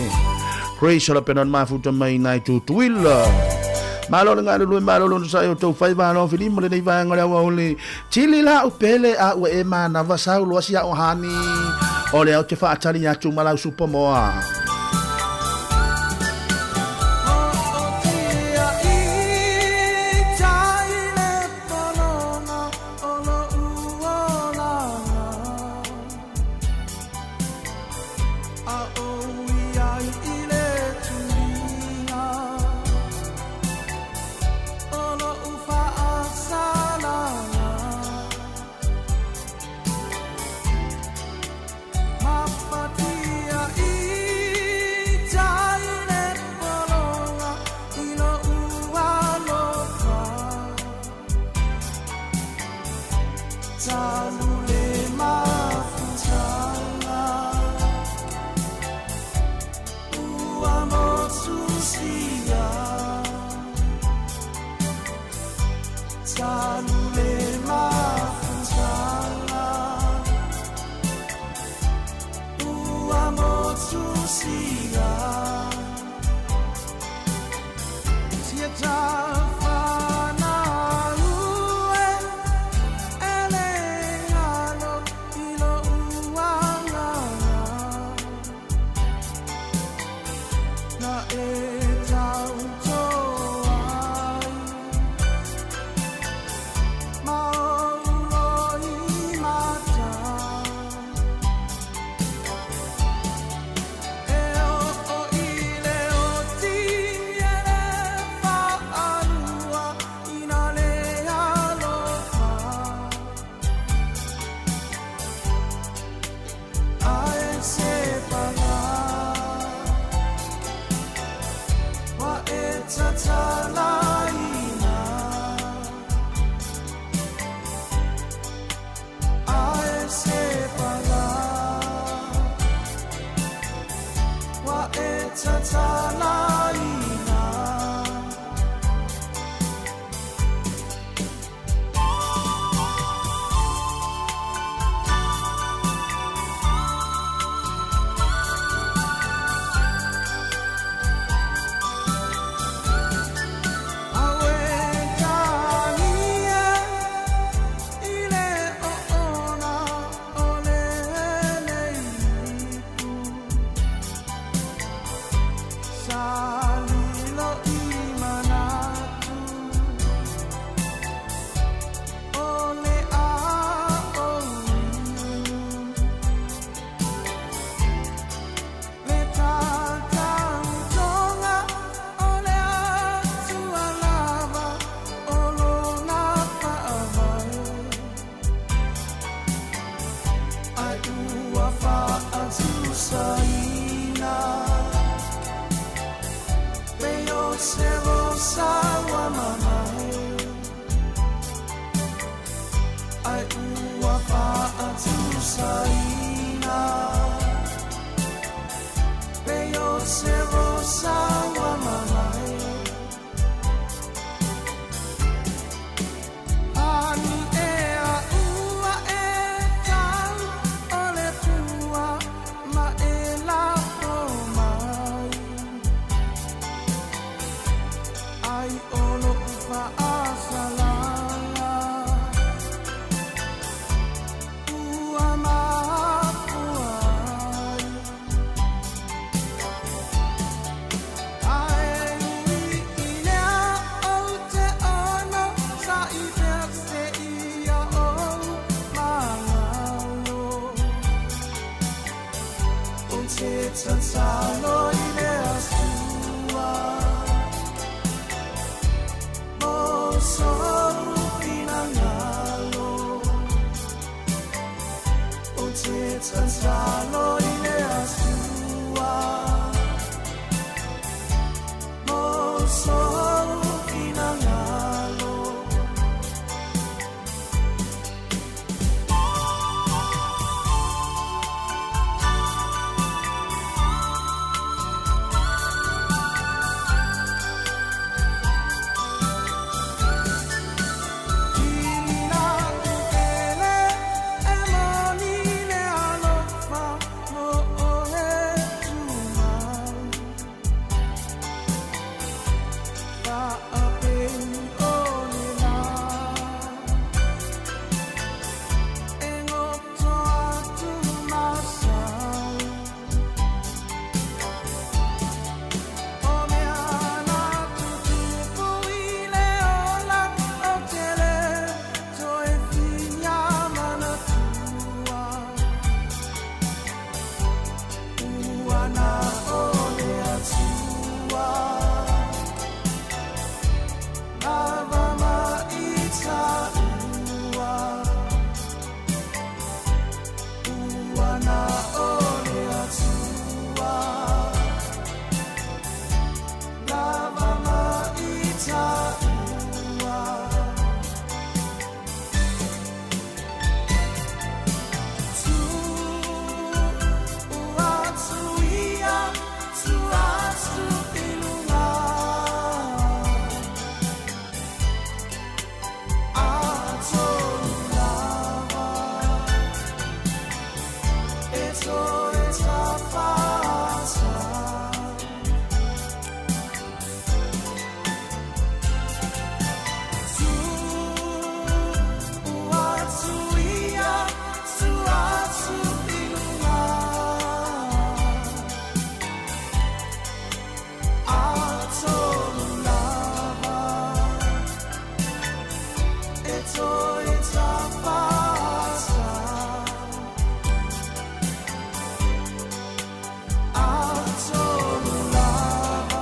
Grace o la pena mafuta mai nai Tutuila. Malo le galulue malo lona sa o tou faiva alo filima lenei vaega le aoauli. Tili la upele a ua e manava sau loa si ao hani. O le au te faatali atu ma lau supa moa.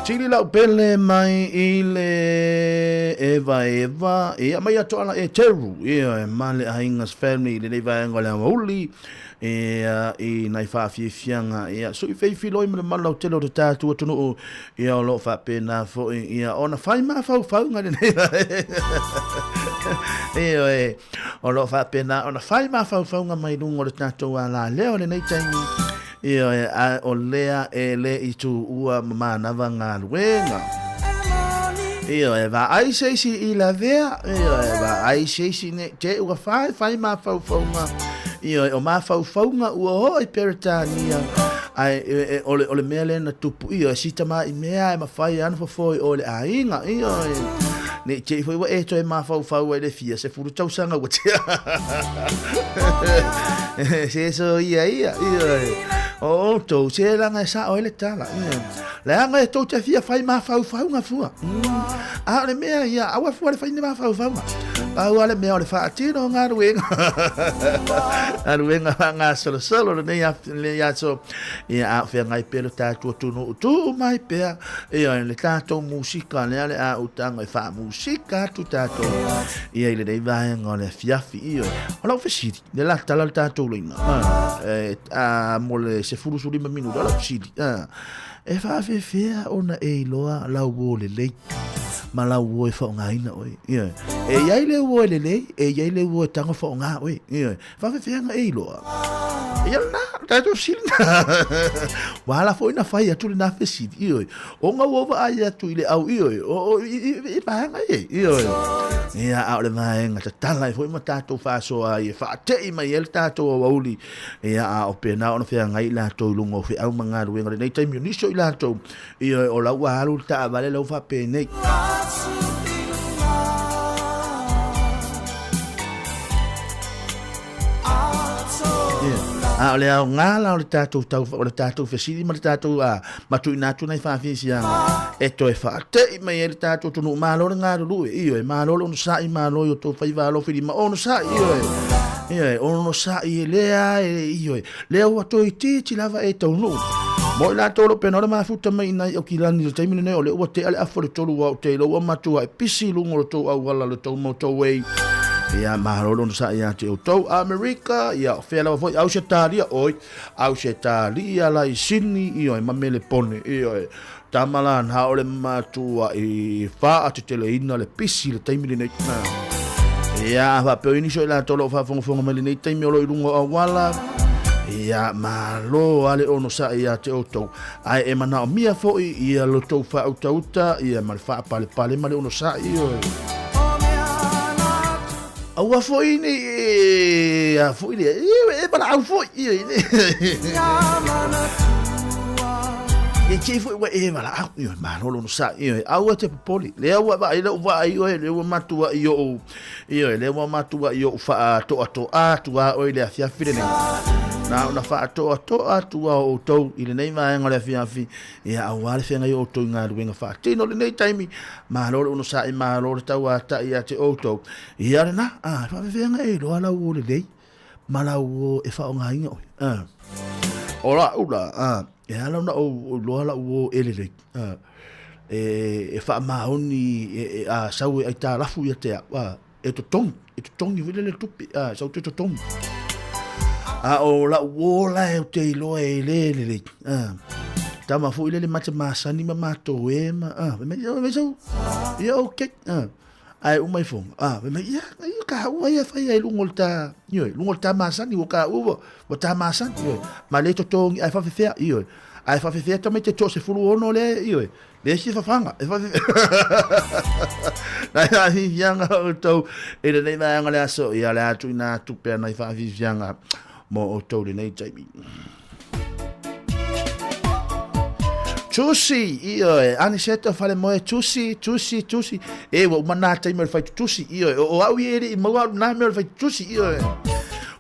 Tili lau pele mai i le Eva Eva, ia mai atu ala e Teru, ia e ma le aiga family i lenei vaega o le aoauli, ia i nai faafiafiaga, ia sui feifiloi ma le malu lautele o le tatou atunuu, ia o lo o faapena foi, ia ona fai mafaufauga lenei ia e, o lo o faapena ona fai mafaufauga mai luga o le tatou alaleo i lenei taimi, Ioe, a o lea e le i tuua ma manava galuega. Ioe, vaai se isi i lavea, ioe, vaai se isi ne te ua fai fai mafaufauga. Ioe, o mafaufauga ua oo i Peretania, ae e, e, o, le, o le mea lea na tupu, ioe, si tama i mea e mafai ana fofo i o le aiga, ioe. Ne i te i foi ua e toe mafaufau ai le fia 10 tausaga ua tea. Se so ia ia, ioe. O outou, se laga e sao ai le tala. Ioe. Leaga e tou te fia fai mafaufauga fua. A o le mea ia, aua fua le fai ni mafaufauga. Pau a le mea o le faatino o galuega. Galuega faagasolosolo lenei lenei aso. Ia, a o feagai pea lo tatou atunuu, tuu mai pea, ioe, le tatou musika lea le a utaga e faamusika atu tatou ia i lenei vaega o le afiafi. Ioe. O lau fesili, le la tala le tatou laina, e, a, mo le 15 minuta, o lau fesili, a, e faafefea ona e iloa lau uo lelei ma lau uo e faaaogaina oe. Ioe. E i ai le uo e lelei, e i ai le uo e tago faaaoga oe. Ioe. Faafefea ona e iloa. Ia lena, tatou fesili na. Ua ala foi na fai atu lena fesili, ioe. Ona ua vaai atu i le au, ioe, o, o, i, i, i vaega e, ioe. Ia, a o le vaega tatala ai foi ma tatou faasoa ai e faatei mai ai le tatou aoauli. Ia, a o pena ona feagai i latou i luga o feau ma galuega o lenei taimi o nisi o i latou, ioe, o la ua alu le taavale la ua faapenei. A o le aoga la o le tatou tau, o le tatou fesili ma le tatou a, ma tuuina atu nai faafiafiaga e toe faate'i mai ai le tatou atunuu. Malo le galulue, ioe, malo le onosai, malo i o outou faiva alofi ma onosai, ioe, ioe, onosai e lea, e, ioe, lea ua toeitiiti lava e taunuu. Mo i latou o lo o pena o le mafuta mai i nai Aukilani i le taimi lenei, o lea ua tea le afa o le tolu aua ou te iloa ua matua e pisi i luga o le tou auala le tou motorway. Ia, malo le onosai ia te outou. Amerika, ia, o fea lava foi, Ausetalia, oi, Ausetalia la i Sini, ioe, ma Melepone, ioe. Tama la na o le matua i faateteleina le pisi i le taimi lenei. Ia, faapea o nisi o i latou o lo o faafogafoga mai lenei taimi o lo o i luga o auala. Ia, malo a le onosai ia te outou. Ae e manaomia foi ia lo tou faautauta, ia ma le faapalepale ma le onosai, ioe. Aua foi nei e a foi lea, e, e valaau foi, ioe. E te foi ua e valaau, ioe, malo le onosai, ioe. Aua te popole, lea ua vaai lau vaai oe, lea ua matua i ou, Ioe, lea ua matua i ou faatoatoa atu a oe i le afiafi lenei. Na ona faatoatoa atu a outou i lenei vaega o le afiafi, ia aua le feagai o outou i galuega faatino lenei taimi, malo le onosai, malo le tauatai ia te outou. Ia lena, a, e faafefea e iloa lau uo lelei ma lau uo e faaaogaina oe. A, o la'u la, a, e ala ona ou iloa la'u uo e lelei, a, e, e faamaoni e, e, a sau e aitalafu ia te au, a, e totogi, e totogi foi lele tupe, a, sau te totogi. A o la'u uo la e ou te iloa e le lelei, a, tama foi lele ma te masani ma matou e ma, a, fai mai, ia, mai sau, ia okay, a, ae uma ifo, a, fai mai, ia, ia ka ua ia fai ai luga o le ta, ioe, luga o le ta masani, ua ka ua, ua ta masani, ioe, ma le totogi, ae faafefea, ioe, ae faafefea tamaiti e 16 lea, ioe, le isi fafaga, e faafefea. Nai faafiafiaga o outou i lenei vaega o le aso, ia o le a tuuina atu pea nai faafiafiaga mo outou i lenei taimi. Tusi, ioe, Aniseta Falemoe, tusi, tusi, tusi. E, ua uma nā taimi o le whai tutusi, ioe. O, o au i e i maua au nā mea o le whai tutusi, ioe.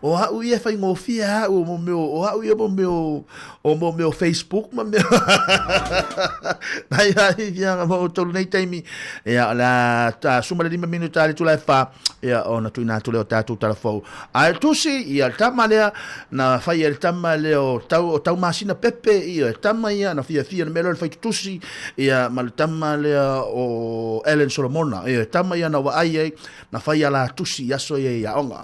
O a'u ia e faigofie a'u mo mea o a'u ia mo mea o mo mea o Facebook ma mea nai ai fiaga ma outou lenei taimi. Ia o le a ta 15 minuta i le itula e 4 ia ona tuuina atu lea o tatou tala fou. Ae tusi ia le tama lea na fai e le tama lea o tau o Taumasina Pepe ia e tama ia na fiafia le mea lea o le faitutusi ia ma le tama lea o Ellen Solomona ia e tama ia na vaai ai na fai a la tusi i aso ia i aoga.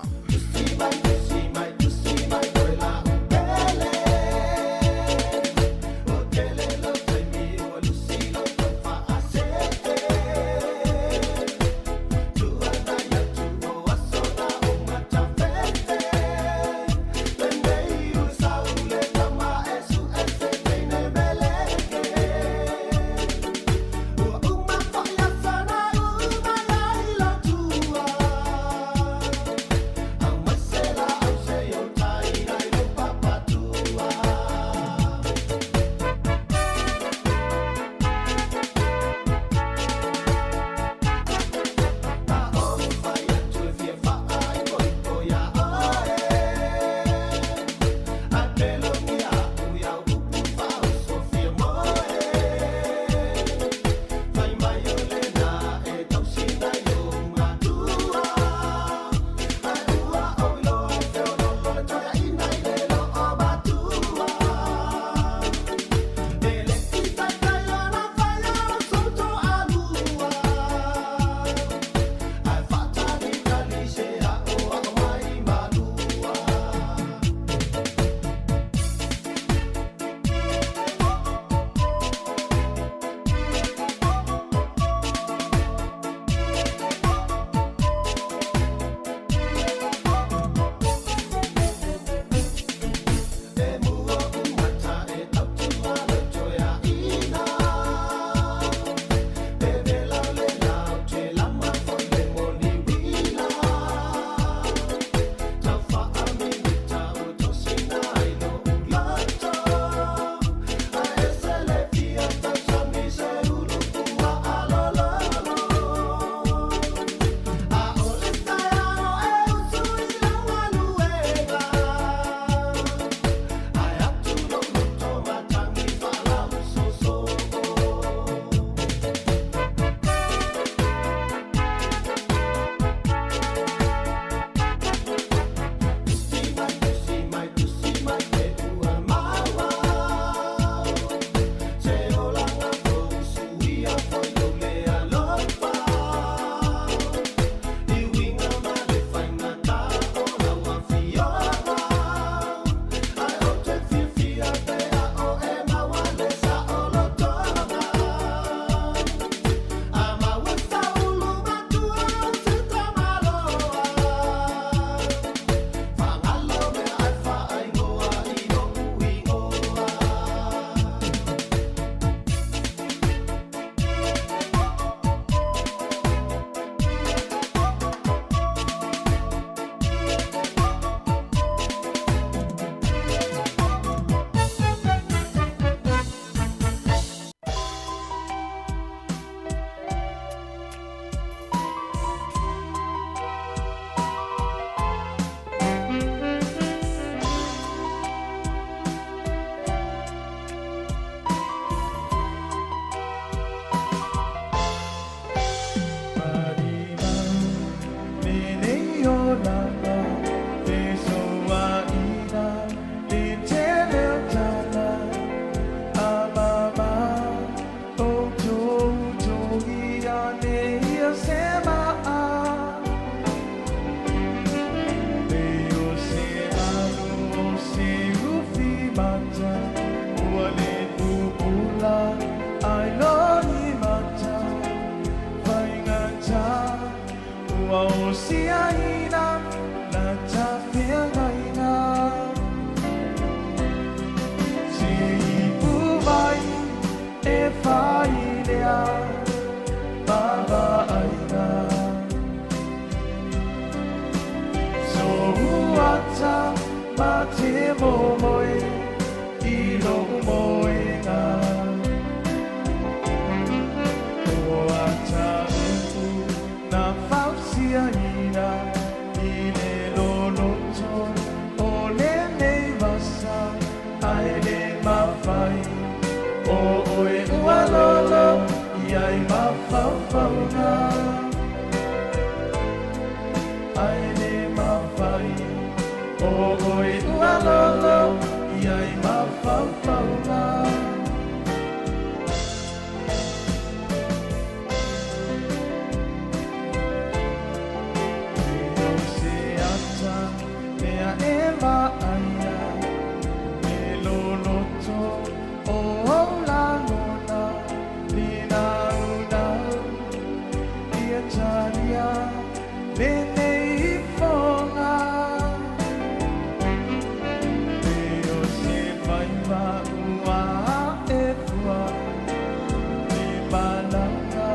Malaga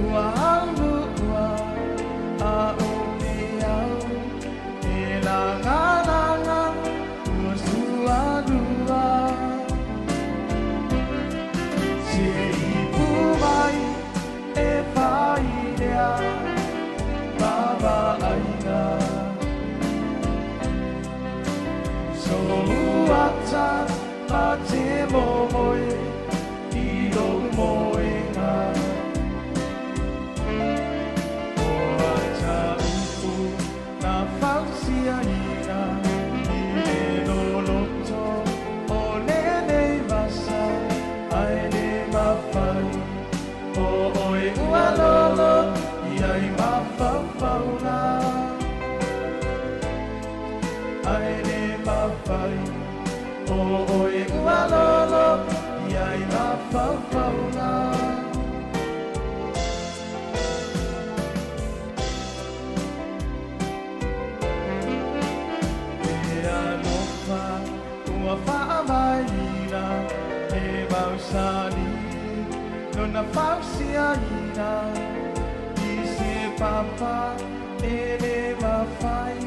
ua aulua a o ke au e lagalaga ua sualua. Se ipu mai e fai lea vaavaaiga. Sou ata ma te momoe i lou moega. O ata upu na fausiaina i le loloto o lenei vasa ai le mafai. O oe ua lolo i ai mafaufaula. Ai le mafai. O oe ua lolo i ai mafaufaula. E alofa ua faamaina e mausali lona fausiaina i se papa e le mafai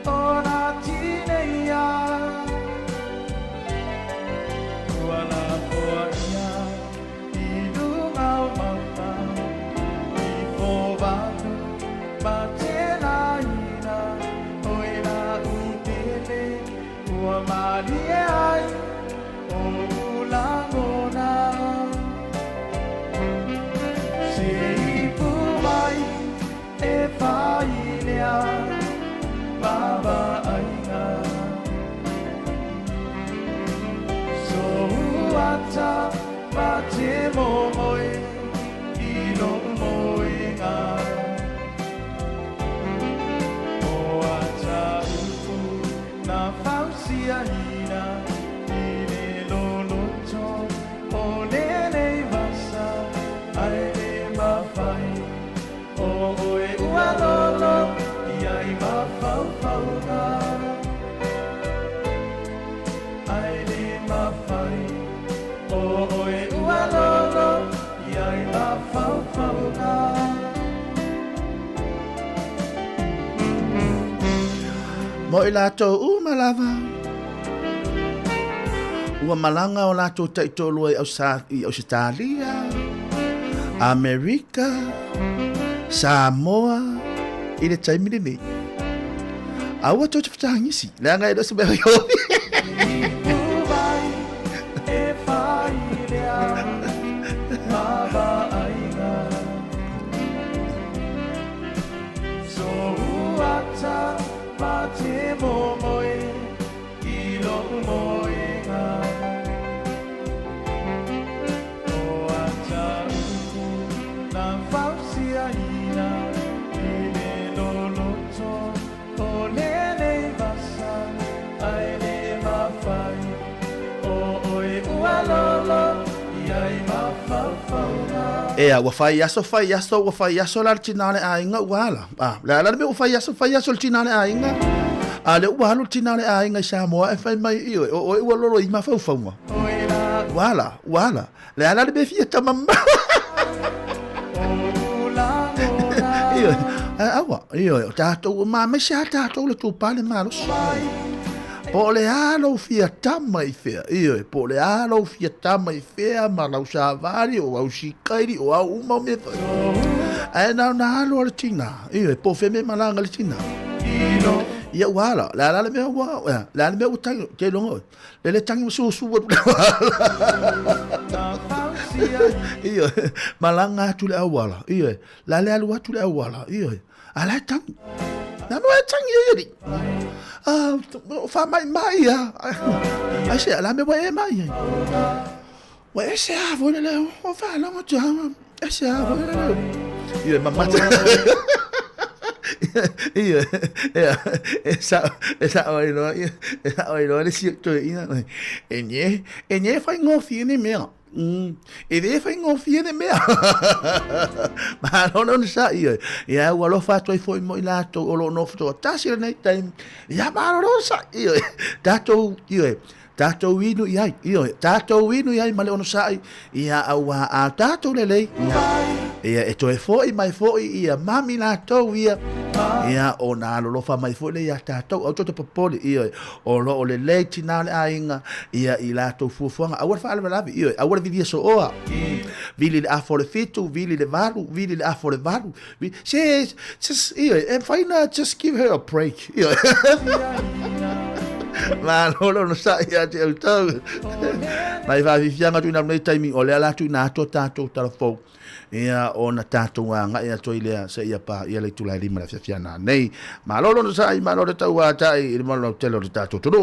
ona tineia. Ua lafoa ia i luga o mauta i fovatu ma te laina o i la upele ua malie ai o ulagona. Se ipu mai e fai lea vaavaaiga. Sou ata ma te momoe i lou moega. O ata upu na fausiaina i le loloto o lenei vasa ai le mafai. O oe ua lolo i ai mafaufauga. Ai le mafai. O oe ua lolo i ai mafaufauga. Mo i latou uma lava. Ua malaga o latou taitoalua i Ausa, i Ausetalia, Amerika, Samoa, i le taimi lenei. Aua tou te fetagisi, leaga e le o se mea faigofie. Ipu mai e fai lea vaavaaiga. Sou ata ma te momoe i lou moega. O ata upu na fausiaina i le loloto o lenei vasa ai le mafai. O oe ua lolo i ai mafaufauga. Ea, ua fai aso, fai aso, ua fai aso la le tina o le aiga ua ala. A, le ala le mea ua fai aso, fai aso le tina o le aiga. A lea ua alu le tina o le aiga i Samoa e fai mai, ioe, o oe ua lolo i mafaufauga. Ua ala, ua ala. Le ala le mea fia tama Ioe, aua, ioe, o tatou, ma maise a tatou le tupale malosi. Po o le a lou fia tama i fea, ioe, po o le a lou fia tama i fea ma lau savali, o au sikairi, o au uma o mea fai. Ae na ona alu a le tina, ioe, po o fea mea malaga le tina. Ia ua ala, le ala le mea ua, le ala le mea ua tangi, te iloga oe. Le le tangi ma susu atu le auala. Ioe, malaga atu le auala, ioe, la le alu atu le auala, ioe, a la e tangi. Na mo e tangi e eri. Ah, wha mai mai a. Ai se, la me wa e mai ai. Wa e se a voi le leo, o wha longa te hanga, e se a voi le leo. Ioe, mamata. Ioe, ea, e sa, e sa oi loa, e sa oi loa le si toe ina. E nye, e nye whai ngōwhi ne mea. E le faigofie le mea. Malo le onosai ioe. Ia ua alofa atu ai foi mo i latou o lo o nofo toatasi i lenei taimi. Ia malo le onosai ioe. Tatou ioe. Tatou inu i ai, ioe, tatou inu i ai ma le onosai, ia auā a tatou lelei, ia, ia e toe fo'i mai fo'i ia mami latou ia, ia ona alolofa mai foi lea iā tatou, aua tou te popole, ioe, o lo o lelei tinā o le aiga, ia i latou fuafuaga, aua le faalavelave, ioe, aua le vilia sooa, vili le afa o le fitu, vili le valu, vili le afa o le valu, vi, se, just, ioe, e mafai ona just give her a break, ioe. Malo le onosai ia te outou. Nai whaafifianga tuina atu nei taimi, o lea la tuina atu o tātou talafou. Ia, ona tātou agai atu ai lea, se ia pā ia le itula e lima le afiafi ana nei. Malo le onosai, malo le tauātai, i le malo tele o le tātou tunu.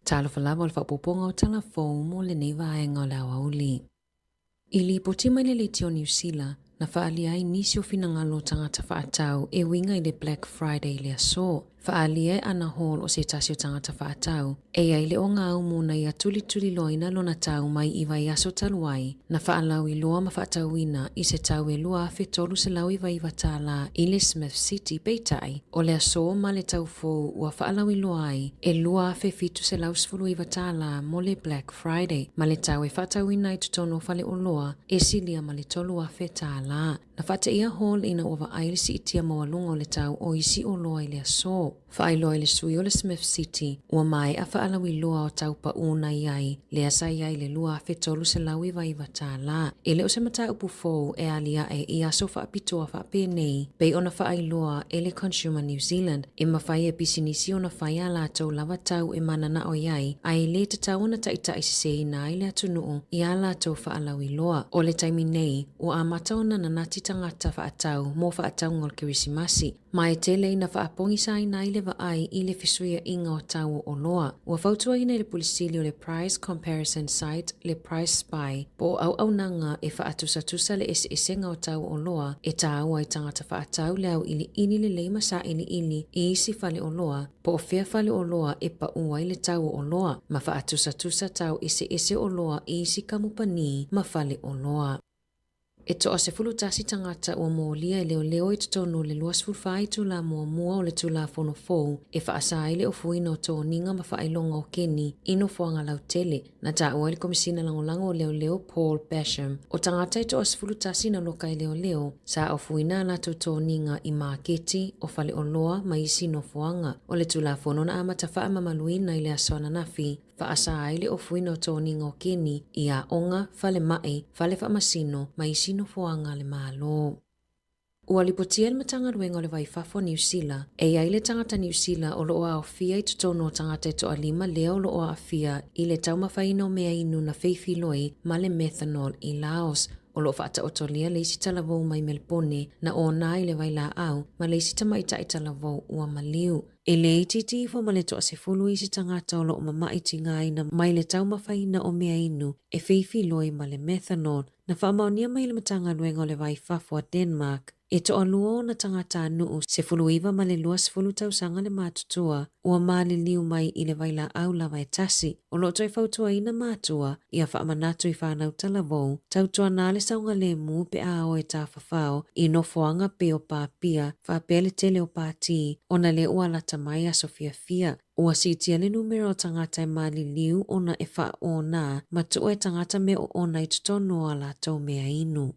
Talofa lava o le faaopoopoga o tala fou mo lenei vaega o le aoauli. I lipoti mai le Leitio Niu Sila, na faaalia ai nisi o finagalo o tagata faatau e uiga i le Black Friday i le aso. Faaalia e Anna Hall o se tasi o tagata faatau, e i ai le ogaumu na ia tulituliloaina lona tau mai i vaiaso talu ai, na faalauiloa ma faatauina i se tau e $2,399 tālā i le Smith City, peitai, o le aso ma le tau fou ua faalauiloa ai e $2,719 tālā mo le Black Friday, ma le tau e faatauina ai totonu o faleoloa e silia ma le $3,000 tālā. Na faateia Hall ina ua vaai le siitia maualuga o le tau o isi oloa i le aso. Faailoa i le sui o le Smith City, ua maea faalauiloa o tau paʻū na i ai, lea sa i ai le $2,399 tālā. E le o se mataupu fou e aliaʻe i aso faapitoa faapenei, pei ona faailoa e le Consumer New Zealand, e mafai e pisinisi ona fai a latou lava tau e mananao i ai, a e lē tatau ona taitaʻiseseina ai le atunuu i a latou faalauiloa. O le taimi nei, ua amata ona nanati tagata faatau mo faatauga o le Kerisimasi, ma e tele ina faapogisaina ai le vaai i le fesuiaʻiga o tau o oloa. Ua fautuaina i le Pule Sili o le Price Comparison Site le Price Spy po o auaunaga e faatusatusa le eseesega o tau o oloa e tāua i tagata faatau le auʻiliʻili lelei ma saʻiliʻili i isi faleoloa po o fea faleoloa e paʻū ai le tau o oloa ma faatusatusa tau eseese o oloa i isi kamupani ma faleoloa. E toa-11 tagata ua molia e leoleo i totonu o le 24 itula muamua o le Tulafono fou e faasa ai le ofuina o toniga ma faailoga o keni i nofoaga lautele. Na taua ai le Komisina Lagolago o Leoleo Paul Basham, o tagata e toa-11 na loka e leoleo, sa ofuina a latou toniga i maketi, o faleoloa ma isi nofoaga. O le Tulafono na amata faamamaluina i le aso ananafi, Faasa ai le ofuina o toniga o keni i aoga, falemai, fale faamasino ma isi nofoaga a le Malo. Ua lipotia e le Matagaluega o le Va i Fafo a Niu Sila, e i ai le tagata Niu Sila o lo o aofia i totonu o tagata e toalima lea o lo o aafia i le taumafaina o mea inu na feifiloi ma le methanol i Laos. O lo o faataotolia le isi talavou mai Melepone na ona i le vailaau ma le isi tamaitai talavou ua maliu. E le itiiti ifo ma le toasefulu isi tagata o lo o mama'i tigaina mai le taumafaina o mea inu e feifiloi ma le methanol. Na faamaonia mai e le Matagaluega o le Va i Fafo a Denmark, e toalua ona tagatanuu 19 ma le 20 tausaga le matutua ua maliliu mai i le vailaau lava e tasi. O lo o toe fautuaina matua ia faamanatu i fanau talavou, tautuana le saogalemu pe a o e tafafao i nofoaga pei o pāpia faapea le tele o pātī ona lea ua lata mai aso fiafia. Ua siitia le numera o tagata e maliliu ona e faaona ma tuu e tagata mea oona i totonu o a latou mea inu.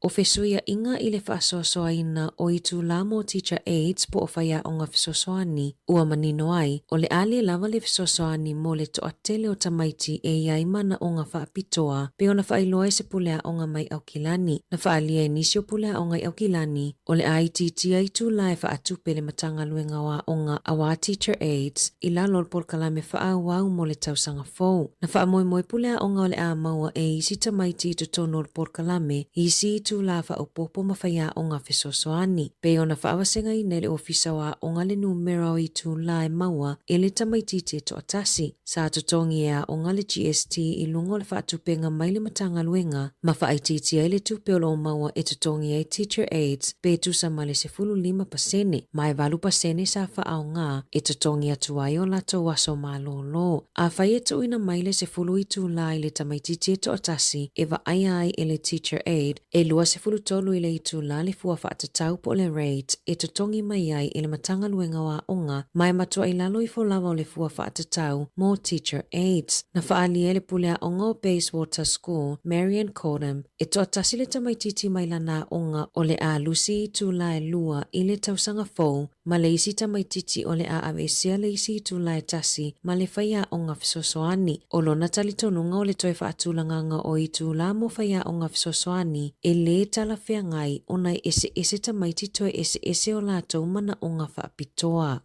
O fesuiaʻiga i le faasoasoaina o itulā mo Teacher Aides po o faiaoga fesoasoani, ua manino ai, o le a le lava le fesoasoani mo le toatele o tamaiti e i ai manaoga faapitoa pei ona faailoa e se puleaoga mai Aukilani. Na faaalia e nisi o puleaoga i Aukilani, O le a itiitia itulā e faatupe le Matagaluega o Aoga auā Teacher Aides i lalo o le polokalame faaauau mo le tausaga fou. Na faamoemoe puleaoga o le a maua e isi tamaiti i totonu o le polokalame i isi itulā faaopoopo ma faiaoga fesoasoani. Pei ona faavasegaina e le Ofisa o Aoga le numera o itulā e maua e le tamaitiiti e toatasi. Sa totogi e aoga le GST i luga o le faatupega mai le Matagaluega ma faaitiitia ai le tupe o lo o maua e totogi ai Teacher Aides pe tusa ma le 15% ma e 8% sa faaaoga e totogi atu ai o latou aso malōlō. Afai e tuuina mai le 10 itulā i le tamaitiiti e toatasi e vaaia ai e le Teacher Aide, E 23 i le itulā le fua faatatau po o le rate e totogi mai ai e le Matagaluega o Aoga ma e matua i lalo ifo lava o le fua faatatau mo Teacher Aides. Na faaalia e le pule aoga o Bayswater School, Marian Cordham, e toatasi le tamaitiiti mai lana aoga o le a lusi i itulā e lua i le tausaga fou ma le isi tamaitiiti o le a aveesea le isi itulā e tasi ma le faiaoga fesoasoani. O lona talitonuga o le toe faatulagaga o itulā mo faiaoga fesoasoani e lē talafeagai ona e eseese tamaiti toe eseese o latou manaoga faapitoa.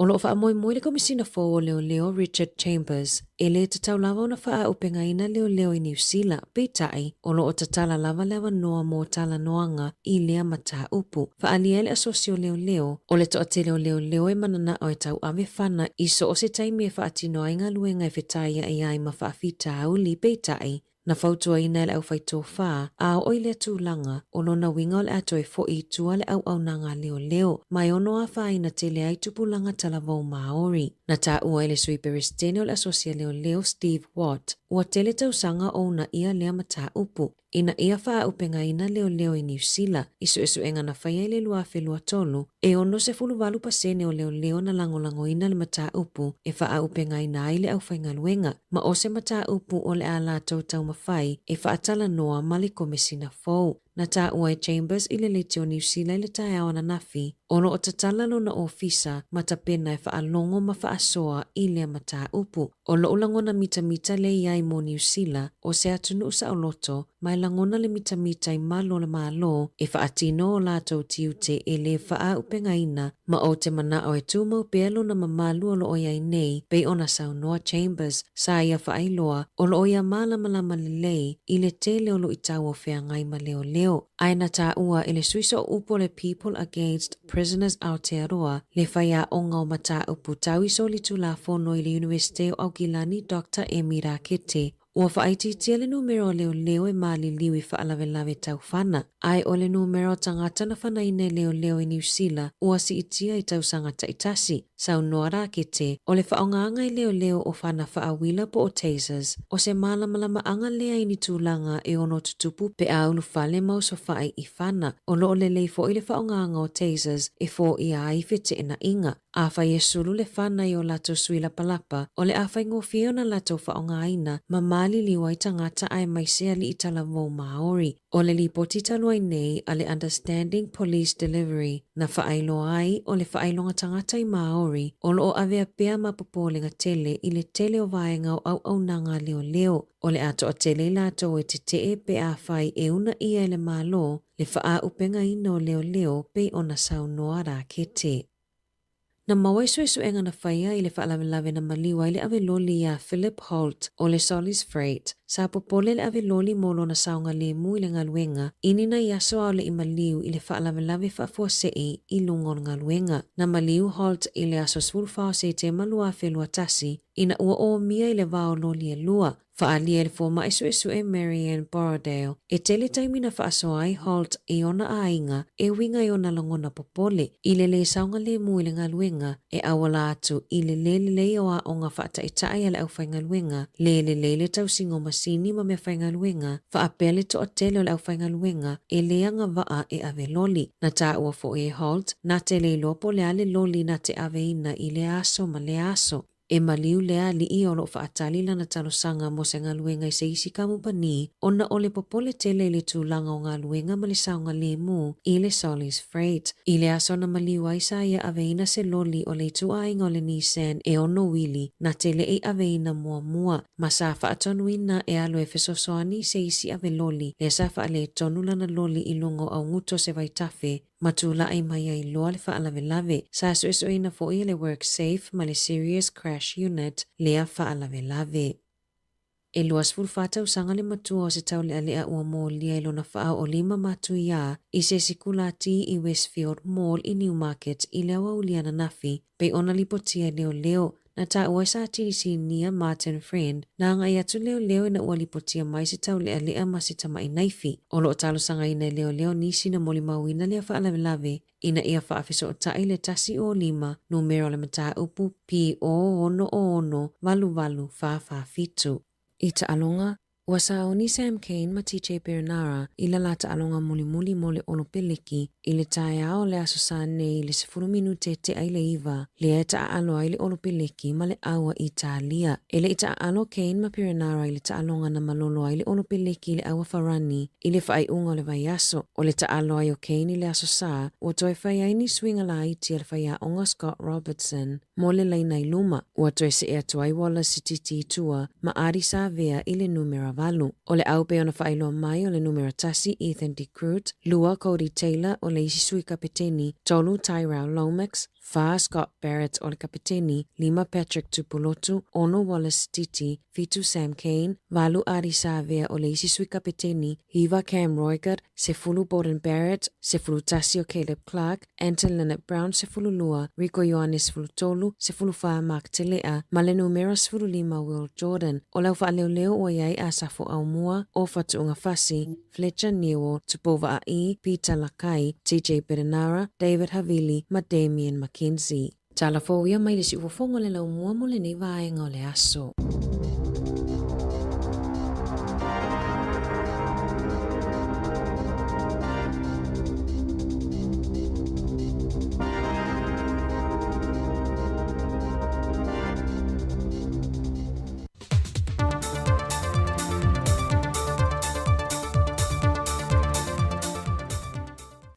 O lo o faamoemoe le Komisina fou o Leoleo Richard Chambers e lē tatau lava ona faaaupegaina leoleo i Niu Sila, peitai, o lo o tatala lava le avanoa mo talanoaga i lea mataupu. Faaalia ai le asosi o leoleo, o le toatele o leoleo e mananao e tauave fana i so o se taimi e faatino ai galuega e fetaiaʻi ai ma faafitauli, peitai, Na fautuaina e le aufaitofā, a oo i lea tulaga, o lona uiga o le a toe foʻi i tua le auaunaga a leoleo, ma e ono afaina tele ai tupulaga talavou Māori. Na taua e le Sui Peresetene o le Asosi a Leoleo, Steve Watt, ua tele tausaga o uunaia lea mataupu, ina ia faaaupegaina leoleo i Niu Sila, i suesuega na faia i le 2023, E 68 pasene o leoleo na lagolagoina le mataupu e faaaupegaina ai le aufaigaluega, ma o se mataupu o le a latou taumafai e faatalanoa ma le Komesina fou. Na taua e Chambers i le Leitio Niu Sila i le taeao ananafi, o lo o tatala lona ofisa ma tapena e faalogo ma faasoa i lea mataupu. O loʻu lagona mitamita lea i ai mo Niu Sila, o se atunuu saoloto, ma e lagona le mitamita i malu o le Malo e faatino o latou tiute e lē faaaupegaina ma ou te manao e tumau pea lona mamalu o lo o i ai nei, pei ona saunoa Chambers, sa ia faailoa o lo o ia malamalama lelei i le tele o luitau o feagai ma leoleo. Ae na taua e le sui sooupu o le People Against Prisoners Aotearoa le faiaoga o mataupu tau i solitulafono i le Iunivesite o Aukilani Doctor Emi Rakete, Ua faaitiitia le numera o leoleo e maliliu i faalavelave tau fana, ae o le numera o tagata na fanaina e leoleo i Niu Sila ua siitia i tausaga taitasi. Saunoa Rakete, o le faaaogaga e leoleo o fana faauila po o tasers, o se malamalamaaga lea i ni tulaga e ono tutupu pe a ulufale ma osofai i fana. O lo o lelei foi le faaaogaga o tasers e foia ai feteenaiga. Afai e sulu le fana i o latou sui lapalapa, o le a faigofie ona latou faaaogaina ma maliliu ai tagata aemaise alii talavou Māori. O le lipoti talu ai nei a le Understanding Police Delivery na faailoa ai o le faailoga tagata i Māori o lo o avea pea ma popolega tele i le tele o vaega o auaunaga a leoleo o le a toatele i latou e tetee pe afai e uunaia e le Malo le faaupegaina o leoleo pei ona saunoa Rakete. Na maua i suesuega na faia i le faalavelave na maliu ai le ave loli iā Philip Holt o le Solis Freight, sa popole le ave loli mo lona saogalemu i le galuega i ni nai aso a o le i maliu i le faalavelave faafuasei i luga o le galuega. Na maliu Holt i le aso 14 o Setema 2021 ina ua omia i le va o loli e lua, Faaalia e le fomai suesue Marianne Borrowdale, e tele taimi na faasoa ai Holt i ona aiga e uiga i ona lagona popole i le lē saogalemu i le galuega e auala atu i le lē lelei o aoga faataitai a le aufaigaluega, lē lelei le tausiga o masini ma meafaigaluega, faapea le toatele o le aufaigaluega e lē agavaa e ave loli. Na taua foi e Holt, na te le iloa po o le a le loli na te aveina i lea aso ma lea aso. E maliu lea alii o lo o faatali lana talosaga mo se galuega i se isi kamupani ona o le popole tele i le tulaga o galuega ma le saogalemu i le Solis Freight. I le aso na maliu ai sa ia aveina se loli o le ituaiga o le Nissan e ono uili na te le i aveina muamua ma sa faatonuina e alu e fesoasoani i se isi ave loli lea sa faaletonu lana loli i luga o auguto o se vaitafe ma tulai mai ai loa le faalavelave. Sa suesueina foi e le WorkSafe ma le Serious Crash Unit lea faalavelave. E 24 tausaga le matua o se taulealea ua molia i lona faaoolima matuiā i se isi kulati i Westfield Mall i Newmarket i le aoauli ananafi, pei ona lipotia e leoleo. Na taua e sa Tinisinia Martin Friend, na agai atu leoleo ina ua lipotia mai se taulealea ma se tama'i naifi. O lo o talosagaina e leoleo nisi na molimauina lea faalavelave ina ia faafesootai le 105 numera o le mataupu PO606 88 447. I taaloga, Ua sauni Sam Cane ma TJ Perenara i la la taaloga mulimuli mo le Olopeleki i le taeao o le Aso Sa nei i le 10 minute tea i le 9, lea e taaalo ai le Olopeleki ma le ʻAua Italia. E le i taaalo Cane ma Perenara i le taaloga na malolo ai le Olopeleki i le ʻAua Farani i le faaiuga o le vaiaso. O le taaalo ai o Cane i le Aso Sa, ua toe fai ai ni suiga laiti a le faiaoga Scott Robertson mo le laina i luma. Ua toe see atu ai Wallace Sititi i tua ma Ardie Savea i le numera 8. O le au pei ona faailoa mai o le numera 1 Ethan De Groot, 2 Codie Taylor o le isi sui kapeteni, 3 Tyrell Lomax, 4 Scott Barrett o le kapeteni, 5 Patrick Tupulotu, 6 Wallace Sititi, 7 Sam Cane, 8 Ardie Savea o le isi sui kapeteni, 9 Cam Roigard, 10 Beauden Barrett, 11 o Caleb Clarke, Anton Lienert-Brown, 12, Rieko Ioane, 13, 14 Mark Telea, ma le numera 15 Will Jordan. O le au faaleoleo ua i ai Asafo Aumua, Ofa Tu'ungafasi, Fletcher Newell, Tupou Vaa'i, Peter Lakai, TJ Perenara, David Havili ma Damian McKenzie. Tala fou ia mai le siufofoga o le laumua mo lenei vaega o le aso.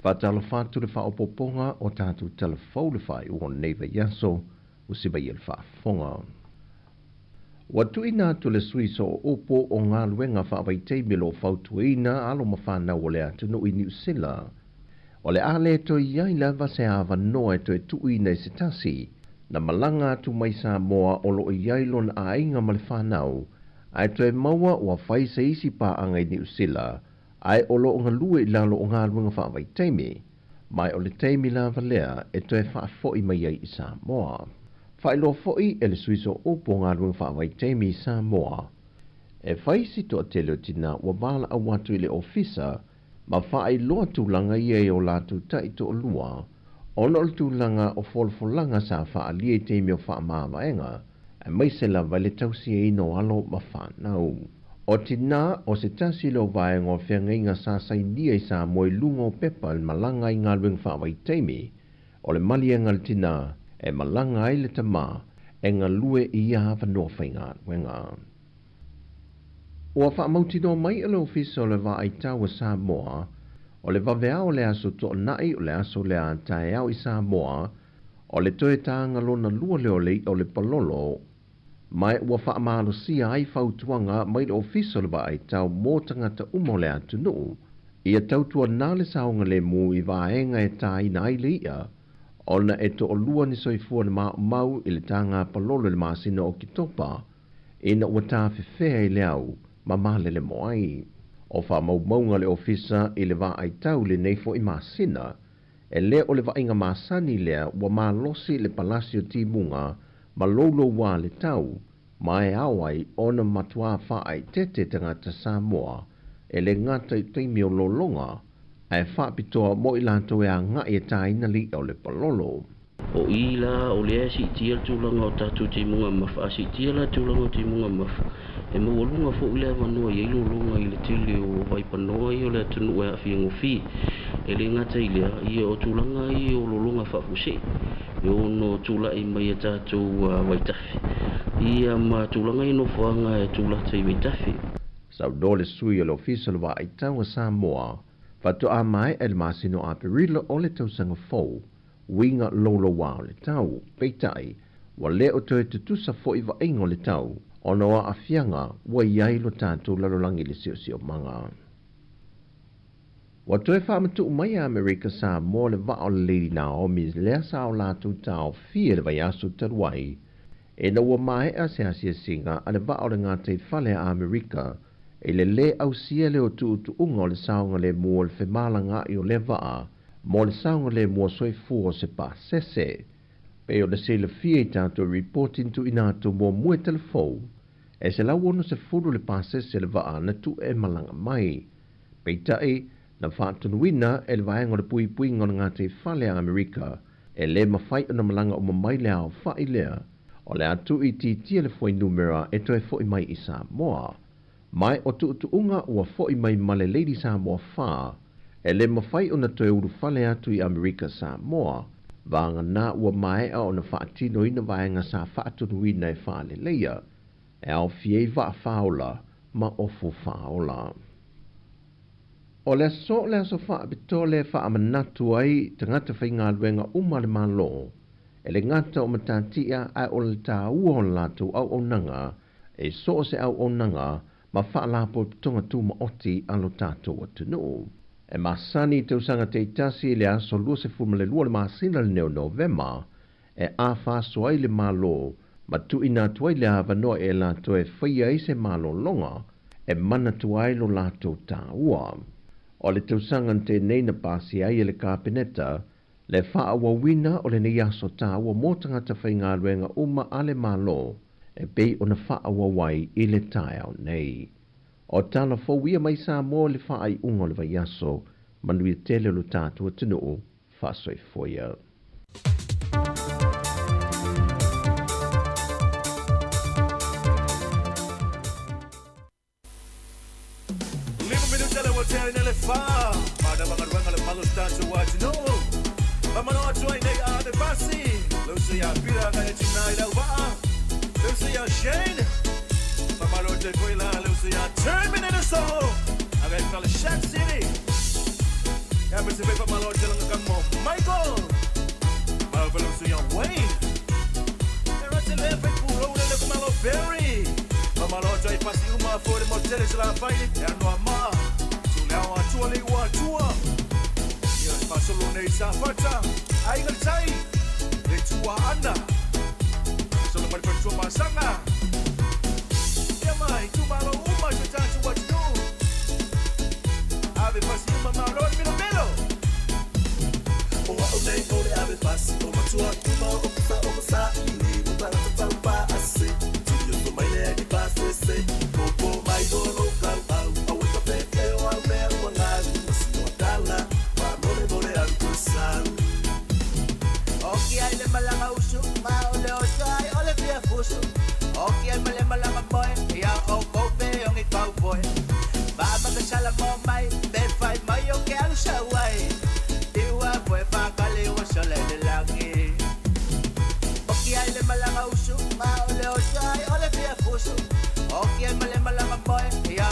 Faatalofa atu le faaopoopoga o tatou tala fou le faaiuga o lenei vaiaso ua sivaia le faafofoga. Ua tuuina atu le sui sooupu o galuega faavaitaimi o lo o fautuaina alo ma fanau o le atunuu i Niu Sila. O le a le toe i ai lava se avanoa e toe tuuina i se tasi na malaga atu mai Samoa o lo o i ai lona aiga ma le fanau ae toe maua ua fai se isi paaga i Niu Sila ae o lo o galue i lalo o galuega faavaitaimi, ma o le taimi lava lea e toe faafoi mai ai i Samoa. Faailoa foi e le sui sooupu o galuega faavaitaimi i Samoa, e fai si toatele o tinā ua valaau atu i le ofisa ma faailoa tulaga ia i o latou taitoalua ona o le tulaga o folafolaga sa faaalia i taimi o faamavaega, aemaise lava i le tausiaina o alo ma fanau. O tinā o se tasi lea o vaega o feagaiga sa sainia i Samoa i luga o pepa i le malaga i galuega faavaitaimi, o le maliega a le tinā e malaga ai le tamā e galue i ia avanoa faigaluega. Ua faamautinoa mai e le Ofisa o le Vaaitau a Samoa, o le vaveao o le aso Toonai o le aso lea a taeao i Samoa, o le toe taga lona lua lea o le i'a o le palolo, ma ua faamalosia ai fautuaga mai le Ofisa o le Vaaitau mo tagata uma o le atunuu, ia tautuanā le saogalemu i vaega e tāina ai le i'a, ona e toalua ni soifua na maumau i le taga palolo i le masina o Oketopa, ina ua tafefea i le au ma malelemo ai. O faamaumauga a le Ofisa i le Vaaitau i lenei foi masina, e le o le vaaiga masani lea ua malosi le palasi o timuga ma loulouā le tau, ma e ao ai ona matuā faaeteete tagata Samoa e le gata i taimi o lologa, ae faapitoa mo i latou e agai e tāina le i'a o le palolo. O i la o lea e siitia le tulaga o tatou timuga mafa, a siitia la tulaga o timuga mafa, e maualuga foi le avanoa e i ai lologa i le tele o vaipanoa ia o le atunuu e aafia gofie. E le gata i lea, ia o tulaga ia o lologa faafuasei, e ono tulai mai a tatou vaitafe, ia ma tulaga ia nofoaga e tulata i vaitafe. Saunoa le sui o le Ofisa o le Vaaitau a Samoa, faatoa maea i le masina o Aperila o le tausaga fou, uiga loulouā o le tau. Peitai, ua le o toe tutusa foi vaaiga o le tau, ona o aafiaga ua i ai lo tatou lalolagi i le siosiomaga. Ua toe faamatuu mai e Amerika Samoa le vaa o le Lady Naomi lea sa o latou taofia i le vaiaso talu ai, ina ua maea se asiasiga a le vaa o le gataifale a Amerika i le lē ausia lea o tuutuuga o le saogalemu o le femalagaai o lea vaa mo le saogalemu o soifua o se pasese. Pei ona silafia i tatou ripoti na tuuina atu muamua i talafou, e 160 le pasese o le vaa na tuu e malaga mai. Peitai, na faatonuina e le Vaega o le Puipuiga o le Gataifale a Amerika, e lē mafai ona malaga uma mai le aofa'i lea, o le a tuuitiitia le fuainumera e toe fo'i mai i Samoa. Ma o tuutuuga ua fo'i mai ma le Lady Samoa 4, e lē mafai ona toe ulufale atu i Amerika Samoa, vagana ua maea ona faatinoina vaega sa faatonuina e faaleleia, e aofia ai vaa faaola ma ofu faaola. O le aso le aso faapitoa lea e faamanatu ai tagata faigaluega uma a le Malo, e le gata o matatia ae o le tāua o le latou auaunaga e so o se auaunaga ma faalapotopotoga tumaoti a lo tatou atunuu. E masani i tausaga taitasi i le aso 22 o le masina lenei o Novema e afaso ai le Malo ma tuuina atu ai le avanoa e latou e faia ai se malologa e manatua ai lo latou tāua. O le tausaga na tenei na pasia ai e le Kapeneta le faaauauina o lenei aso tāua mo tagata faigaluega uma a le Malo e pei ona faaauau ai i le taeao nei. O tala fou ia mai Samoa i le faaiuga o le vaiaso, manuia tele lo tatou atunuu, faasoifua ia. Lima minute le ua tea ina le fa Mana magaluega le malo tatou atunuu Famano atu ai nei a ave pasi Lusa ia Pira ngai e tina i lau vaa Lusa ia Shane Famalo te koe la Lusa ia Terminator Soho Agai fale Shack City Ia me se pe famalo te langa kang mo Michael Mau fa Lusa ia Wayne E rate le fai puro le le kumalo Barry Famalo te pasi uma fo le mo tele se la faili E anoa maa Tu leo atua le ua atua Ia e fasolo nei sa fata Aiga le tai Le tua ana Solo mai pa tua masanga Ia mai tu malo uma te tatu atu Ave pasi uma malo milo milo O au nei o le ave pasi o matua kuma o kusa o masa ini o tangata tau pa ase Tui o mai le ni pase se Popo mai o lo kau au Au e ka pepe o au mea ua ngaru Masi o akala Pa more more au ku sau Oki ai le malanga usu ma o le oso ai o le fia fusu Oki ai male malanga moe ia o kope ongi cowboy Ba ma ka sala mo mai be fai mai o ke alu sa wai Iwa fue fa kali wa sole de langi Oki ai le malanga usu ma o le oso ai o le fia fusu Oki ai male malanga moe ia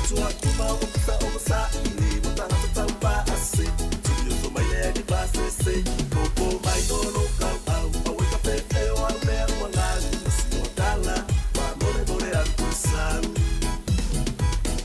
matua kuma o kusa o masaʻili ma tagata taufaase Tuli oso mai le ali pasese Popo mai o lo kau au Au e ka pepe o au mea ua galu Ma si o tala Pa more more alu kusau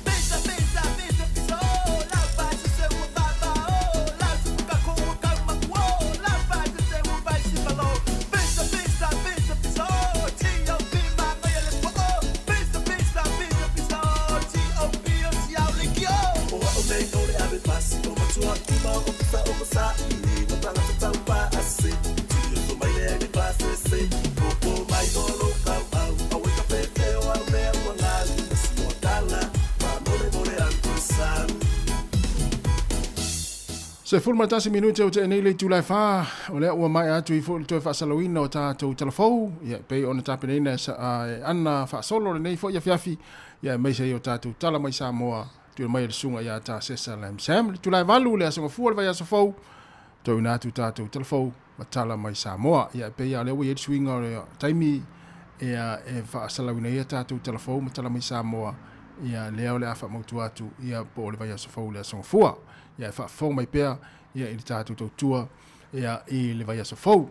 Pisa, pisa, pisa, pisa, oh, la fa, se se ua va va, oh, la su ka ko ua kau maku, oh, la fa, se se ua vai si malo. Pisa, pisa, pisa, pisa, oh, T.O.P. ma ngai le po, oh, pisa, pisa, pisa, pisa, oh, T.O.P. o si au le ki, oh. O au nei o le ave pasi O matua kuma o kusa o masaʻili Ma tagata taufaase Tuli oso mai le ali pasese Popo mai o lo kau au Au e ka pepe o au mea ua galu Ma si o tala Pa more more alu kusau 11 minute o te nei le itula e 4, o lea ua maea atu i foi le toe faasalauina o tatou talafou, ia e pei ona tapenaina e e Ana faasolo lenei foi afiafi, ia aemaise ai o tatou tala mai Samoa, tuuina mai e le susuga ia Tasesa Lam Sam. Le itula e 8 le aso gafua le vaiaso fou, toeina atu tatou talafou ma tala mai Samoa. Ia e pei lava o lea ua i ai le suiga o le taimi ia e faasalauina ai a tatou talafou ma tala mai Samoa, ia lea o le a faamautu atu ia po o le vaiaso fou le aso gafua. Ia e faafofoga mai pea ia i le tatou tautua ia i le vaiaso fou.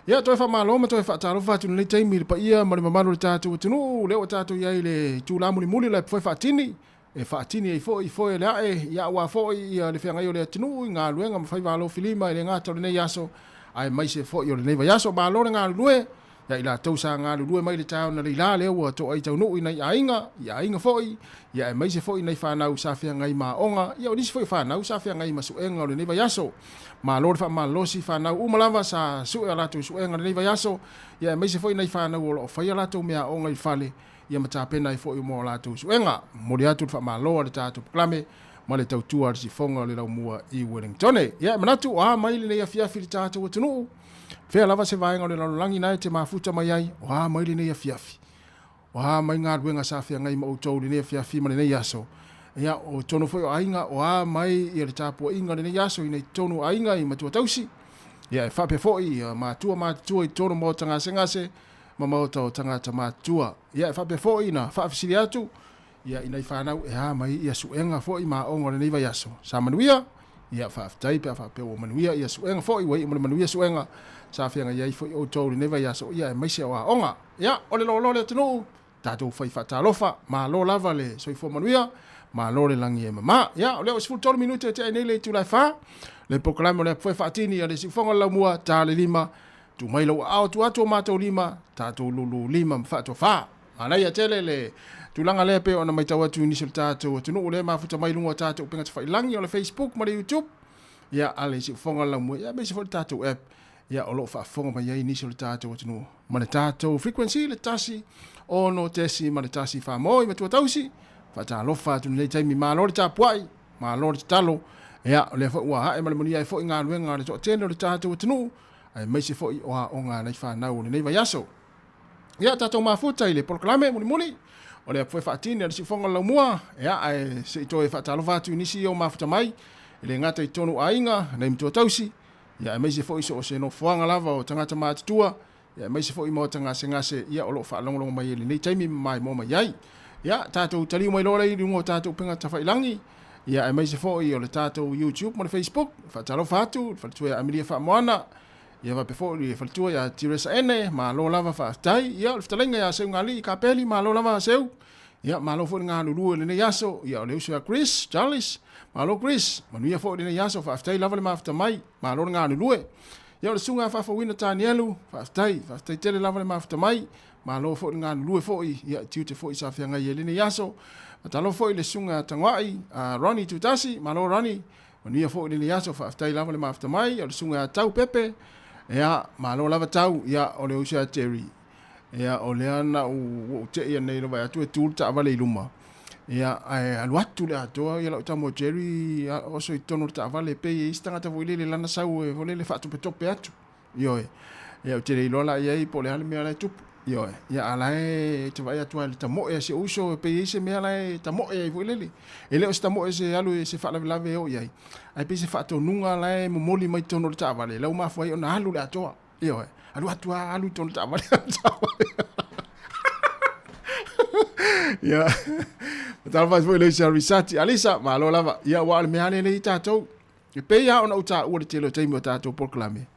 Ia toe faamalo ma toe faatalofa atu i lenei taimi i le paia ma le mamalu o le tatou atunuu, lea ua tatou i ai i le itula mulimuli o le foe faatini, e faatini ai foi foe le ae, ia aua foi ia le feagai o le atunuu i galuega ma faiva alofilima e le gata o lenei aso, aemaise foi o lenei vaiaso. Malo le galulue ia i latou sa galulue mai le taeao na leila lea ua toai taunuu i nai aiga, i aiga foi, ia aemaise foi nai fanau sa feagai ma aoga, ia o nisi foi o fanau sa feagai ma suega o lenei vaiaso. Malo le faamalosi fanau uma lava sa sue a latou suega i lenei vaiaso, ia aemaise foi nai fanau o lo o fai a latou meaaoga i fale, ia ma tapena ai foi mo a latou suega. Momoli atu le faamalo a le tatou polokalame ma le tautua a le sifoga o le laumua i Wellingtone. Ia e manatu o a mai lenei afiafi i le tatou atunuu? Fea lava se vaega o le lalolagi na e te mafuta mai ai, o a mai lenei afiafi? O a mai galuega sa feagai ma outou i lenei afiafi ma lenei aso? Ia, o totonu foi o aiga, o a mai ia le tapuaiga o lenei aso i nei totonu o aiga i matua tausi? Ia, e faapea foi ia matua matutua i totonu o maota gasegase ma maota o tagata matutua. Ia, e faapea foi na faafesili atu ia i nai fanau e a mai ia suega foi ma aoga o lenei vaiaso. Sa manuia? Ia, faafetai pe a faapea ua manuia ia suega foi, ua iu ma le manuia suega sa feagai ai foi outou i lenei vaiaso, ia aemaise o aoga. Ia, o le loaloa o le atunuu, tatou fai faatalofa, malo lava le soifua manuia, malo le lagi e mama. Ia, o lea ua 13 minute e tea ai nei le itula e 4, le polokalame o le Apu Faatini a le Siufofoga o le Laumua, ta le lima, tuu mai lou aao, tuu atu o matou lima, tatou lulu lima ma faatofa. Manaia tele le tulaga lea pei ona matau atu i nisi o le tatou atunuu lea e mafuta mai i luga o tatou upega tafailagi o le Facebook ma le YouTube, ia, a le Siufofoga o le Laumua, ia, aemaise foi le tatou app, ia, o lo o faafofoga mai ai nisi o le tatou atunuu ma le tatou frequency le 1 6.1 Famoe Matua Tausi. Faatalofa atu i lenei taimi, malo le tapuai, malo le tatalo, ia, o lea foi ua ae ma le manuia ai foi galuega a le toatele o le tatou atunuu, aemaise foi o aoga a nai fanau o lenei vaiaso. Ia, tatou mafuta i le polokalame mulimuli o le apu faatini a le siufoga o le laumua, ia, ae se i toe faatalofa atu i nisi o mafuta mai, e le gata i totonu o aiga, nai matua tausi, ia, aemaise foi so o se nofoaga lava o tagata matutua, ia, aemaise foi maota gasegase, ia, o lo o faalogologo mai i lenei taimi ma maimoa mai ai. Ia, tatou taliu mai loa lea i luga o tatou upega tafailagi, ia, aemaise foi o le tatou YouTube ma le Facebook. Faatalofa atu i le faletua ia Amelia Faamoana, Ia faapea foi le faletua ia Teresa Ene, malo lava faafetai. Ia, o le fetalaiga ia Seugalii Kapeli, malo lava Seu. Ia, malo foi le galulue i lenei aso. Ia, o le uso ia Chris Charles, malo Chris, manuia foi lenei aso, faafetai lava le mafuta mai, malo le galulue. Ia, o le susuga ia Faafouina Tanielu, faafetai, faafetai tele lava le mafuta mai, malo foi le galulue foi, ia, tiute foi sa feagai ai lenei aso. Faatalofa foi i le susuga ia Tagoai, Ronnie Tutasi, malo Ronnie, Manuia foi lenei aso, faafetai lava le mafuta mai, o le susuga ia Tau Pepe, ia, malo lava Tau, ia, o le uso ia Jerry, ia, o lea na ou, ou tei nei le vaai atu e tu le taavale i luma, ia, ae alu atu le atoa, ia lau tama o Jerry, oso i totonu o le taavale, pei e i ai se tagata foi lele lana sau e foi lele faatopetope atu. Ioe. Ia, ou te le iloa la i ai po o le a le mea la e tupu. Ioe. Ia, a la e te vaai atu lava i le tamoe a si ou uso, e pei e i ai se mea la e tamoe ai foi lele. E le o se tamoe se alu e se faalavelave e oo i ai, ae pei se faatonuga la e momoli mai totonu o le taavale, la ua mafua ai ona alu le atoa. Ioe. Alu atu lava alu i totonu o le taavale, alu taavale. Ia. Faatalofa atu foi i le uso Risati. Alisa, malo lava. Ia, aua o le mea lava lea i tatou. E pei lava ona ou taua le tele o taimi o tatou polokalame.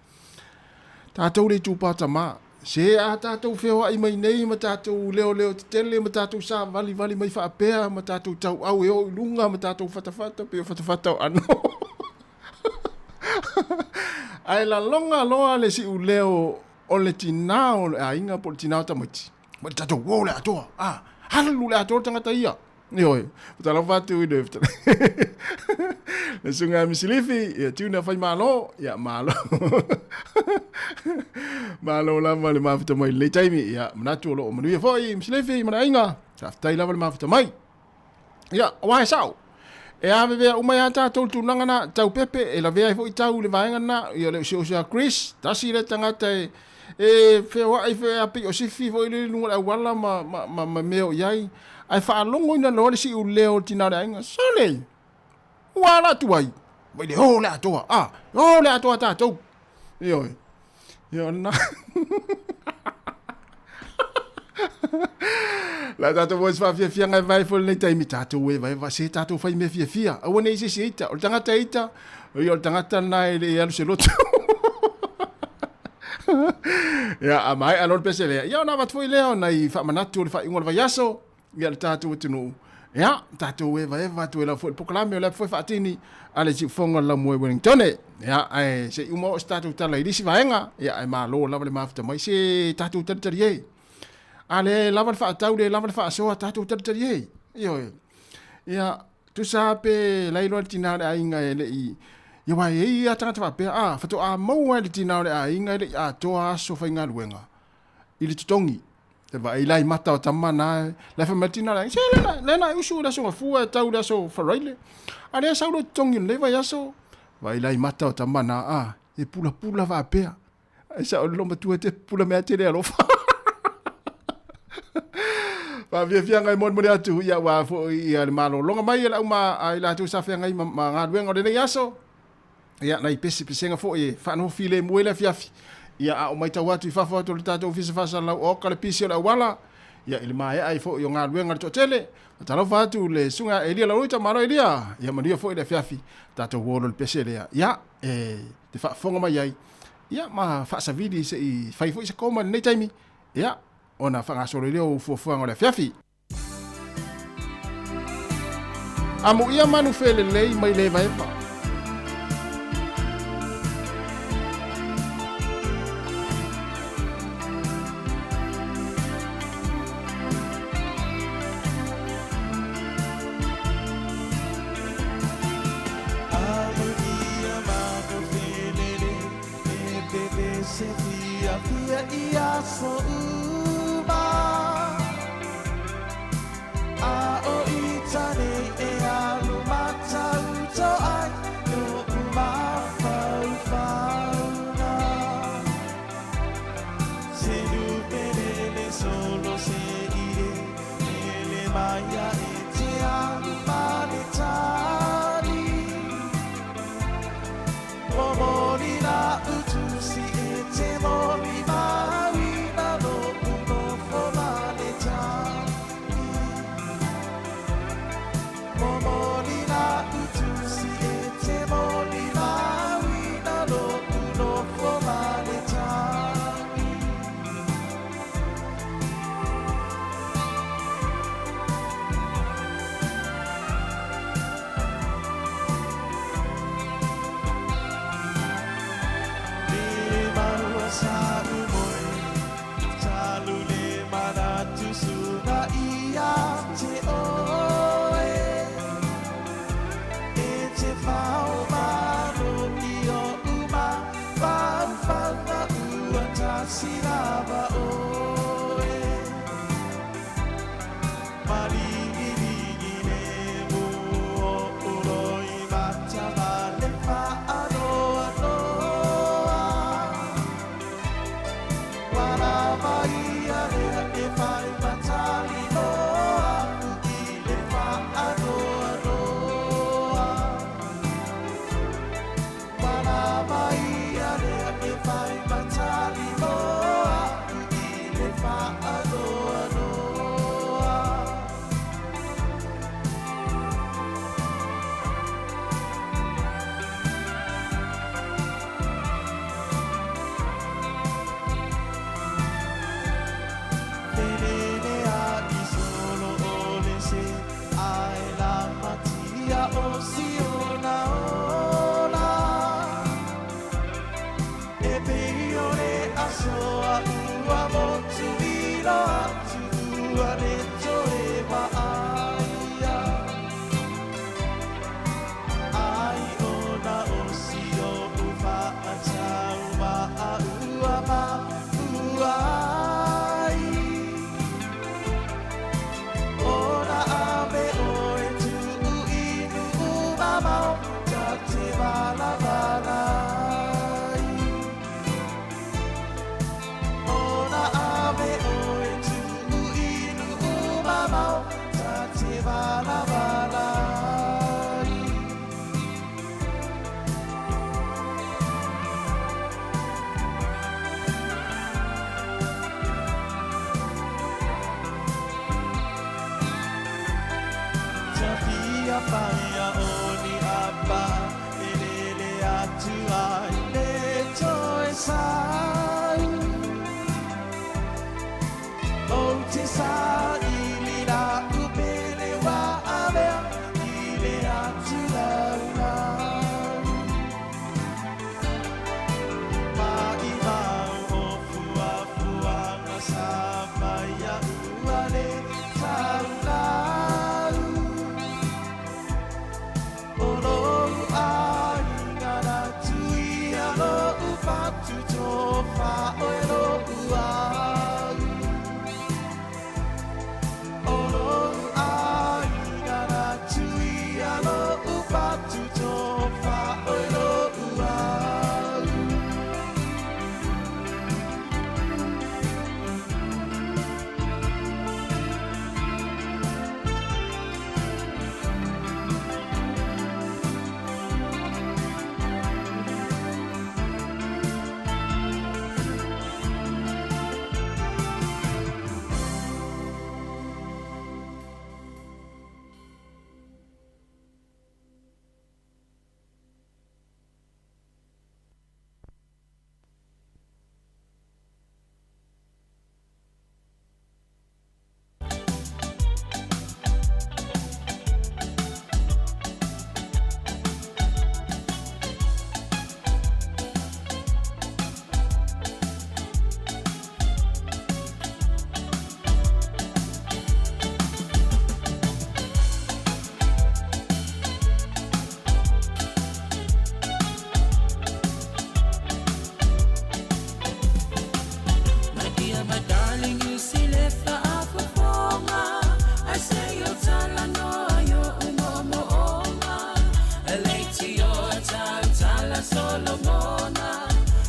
Tatou le itupa tama. Se a tatou feoai mai nei ma tatou leoleo tetele ma tatou savalivali mai faapea ma tatou tauau e oo i luga ma tatou fatafata pei o fatafata o ano. Ae laloga loa le siuleo o le tinā o le aiga po o le tinā o tamaiti. Ma le tatou o le atoa. Ah, alu le atoa le tagata ia. Ioe, faatalofa atu i le le susuga ia Misilifi, ia Tuna Faimalo, ia malo. Malo lava le mafuta mai i lenei taimi. Ia manatu o lo o manuia foi Misilifi ma le aiga. Faafetai lava le mafuta mai. Ia, aua e sao. E avevea uma ai lava tatou i le tulaga na, tau pepe, e lavea ai foi tau i le vaega lena. Ia le usiusi a Chris, tasi lea tagata e, e feoai foi a pei o sifi foi le luga o le auala ma, ma, ma, ma mea o i ai. Ae faalogoina loa le siuleo o le tina o le aiga, sole, ua ala atu ai. Mai le o le atoa, a, o le atoa tatou. Ioe. Ia o lena. La tatou voice faafiafiaga e vae foi lenei taimi tatou e vae va se tatou fai mea fiafia. Aua ne i se isi ita. O le tagata ita, ia o le tagata lena e le i alu se loto. Ia, a maea loa le pese lea, ia ona avatu foi lea o nai faamanatu o le faaiuga o le vaiaso, ia le tatou atunuu. Ia, tatou evaeva atu ai lava foi i le polokalame o le apu foi faatini a le Siufofoga o le Laumua i Wellingtone. Ia, ae se i uma oo se tatou tala i le isi vaega, ia, ae malo lava le mafuta mai se tatou talitali e. A le lava le faatau, le lava le faasoa, tatou talitali e. Ioe. Ia, tusa pe lailoa le tina o le aiga e le i Ia aua e i ai lava tagata faapea, a, faatoa maua e le tina o le aiga e le i atoa aso faigaluega i le totogi. Te vaai la i mata o tama na, la e fai mai le tina o le aiga, se le na, le na e usu i le aso Gafua e tau i le aso Faraile. A lea sau lou totogi o lenei vaiaso, vaai la i mata o tama na, a, e pulapula faapea. Ai sa o le matua te pula mea te le alofa. Faafiafiaga e molimoli atu ia aua foi ia le malologa mai e le auma a i latou sa feagai ma, ma galuega o lenei aso. Ia nai pesepesega foi e faanoho filemu ai le afiafi. Ia a o matau atu i fafo atu o le tatou ofisa faasalalau oka le pisi o le auala. Ia i le maea ai foi o galuega a le toatele. Faatalofa atu le susuga Elia Lauita, malo Elia. Ia manuia foi le afiafi. Tatou uo loa le pese lea. Ia e te faafofoga mai ai. Ia ma faasavili se i fai foi se koma i lenei taimi. Ia ona faagasolo ai lea o fuafuaga o le afiafi. Amuia manu felelei mai le evaeva. Amuia manu felelei e pepese fiafia i aso uma. A o ita nei e alu matauto ai lo'u mafaufauga. Se lupelele solo se ie ele mai a e te alu ma le tali. Momoli la utusi e te moli mauina lo'u nofo ma le tali. Momoli la utusi e te moli mauina lo'u nofo ma le tali. Le maua sa'u moe, talu le manatu suka ia te oe. E te whao malo i o uma, whauwhaunga ua tasi lava oe. Maligiligi le mu o uroi mata ma le whaanoanoa. ia paia o ni apa e lele atu ai le toe sau. O te saili la upele wa avea i le atu laulau. Ma i mau o fuafuaga sa fai ua le taulau. O lou aiga na tuia lou fatutofa oe lou au. O lou aiga na tuia lou fatutofa oe lou au. My dear, my darling, you see lefa afofonga. I say yo tala no yo umomo onga. Eleti yo tau tala solomona.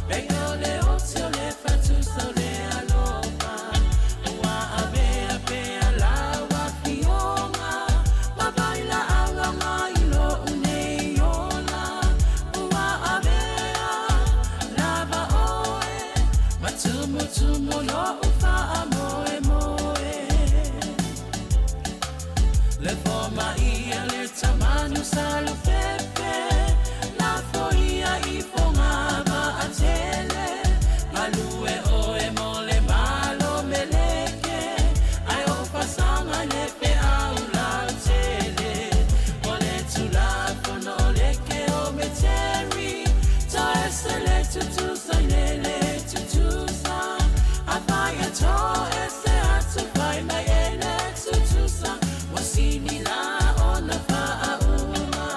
Be ole otio lefa tu sole alofa. Ua avea pea la wa fionga. Mabaila awa ilo une yola. Ua avea lava oe. Matumu tumu lo ufa a moe moe. Le forma ia le tamanu salu pepe. La foia i fonga va a tele. Malue oe mole malo meleke. Ai o fasanga le pe au la tele. Ole tu la fono leke o me teri. To ese le tutusa le tutusa. A fai a to ese a tu fai mai ele tutusa. Wasini la ona fa a uma.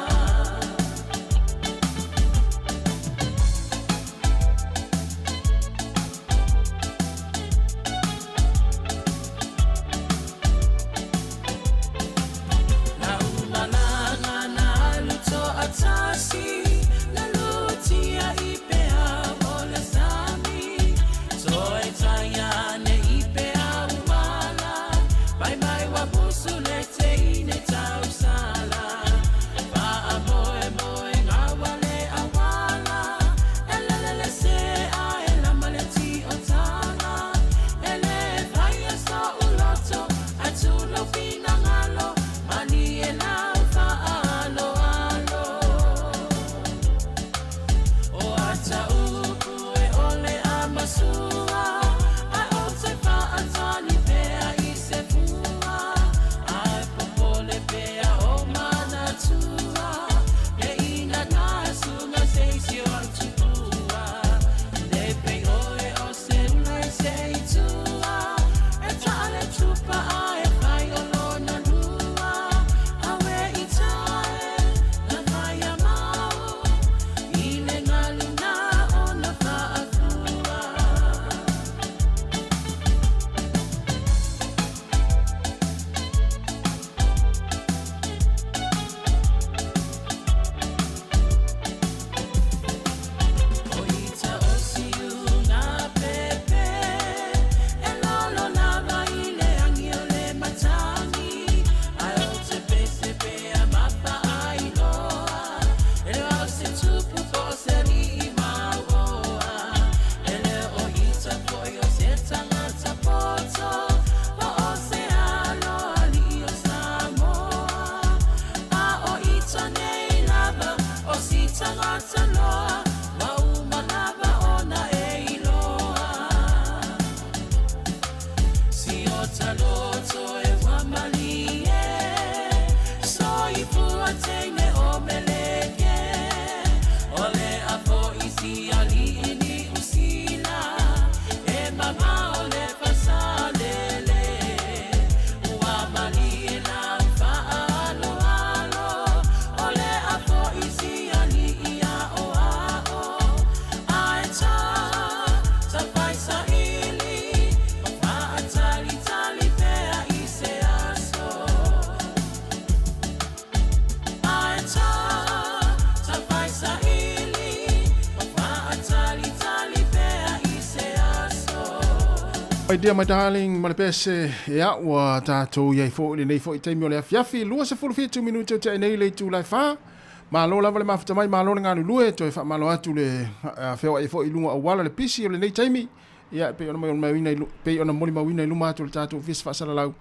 My dear, my darling, ma le pese, ia, ua tatou i ai foi i lenei foi taimi o le afiafi, 27 minute o tea nei le itula e 4. Malo lava le mafuta mai, malo le galulue, toe faamalo atu le feoai foi i luga o auala le pisi o lenei taimi. Ia, e pei ona molimauina i, pei ona molimauina i luma atu o le tatou Ofisa Faasalalau,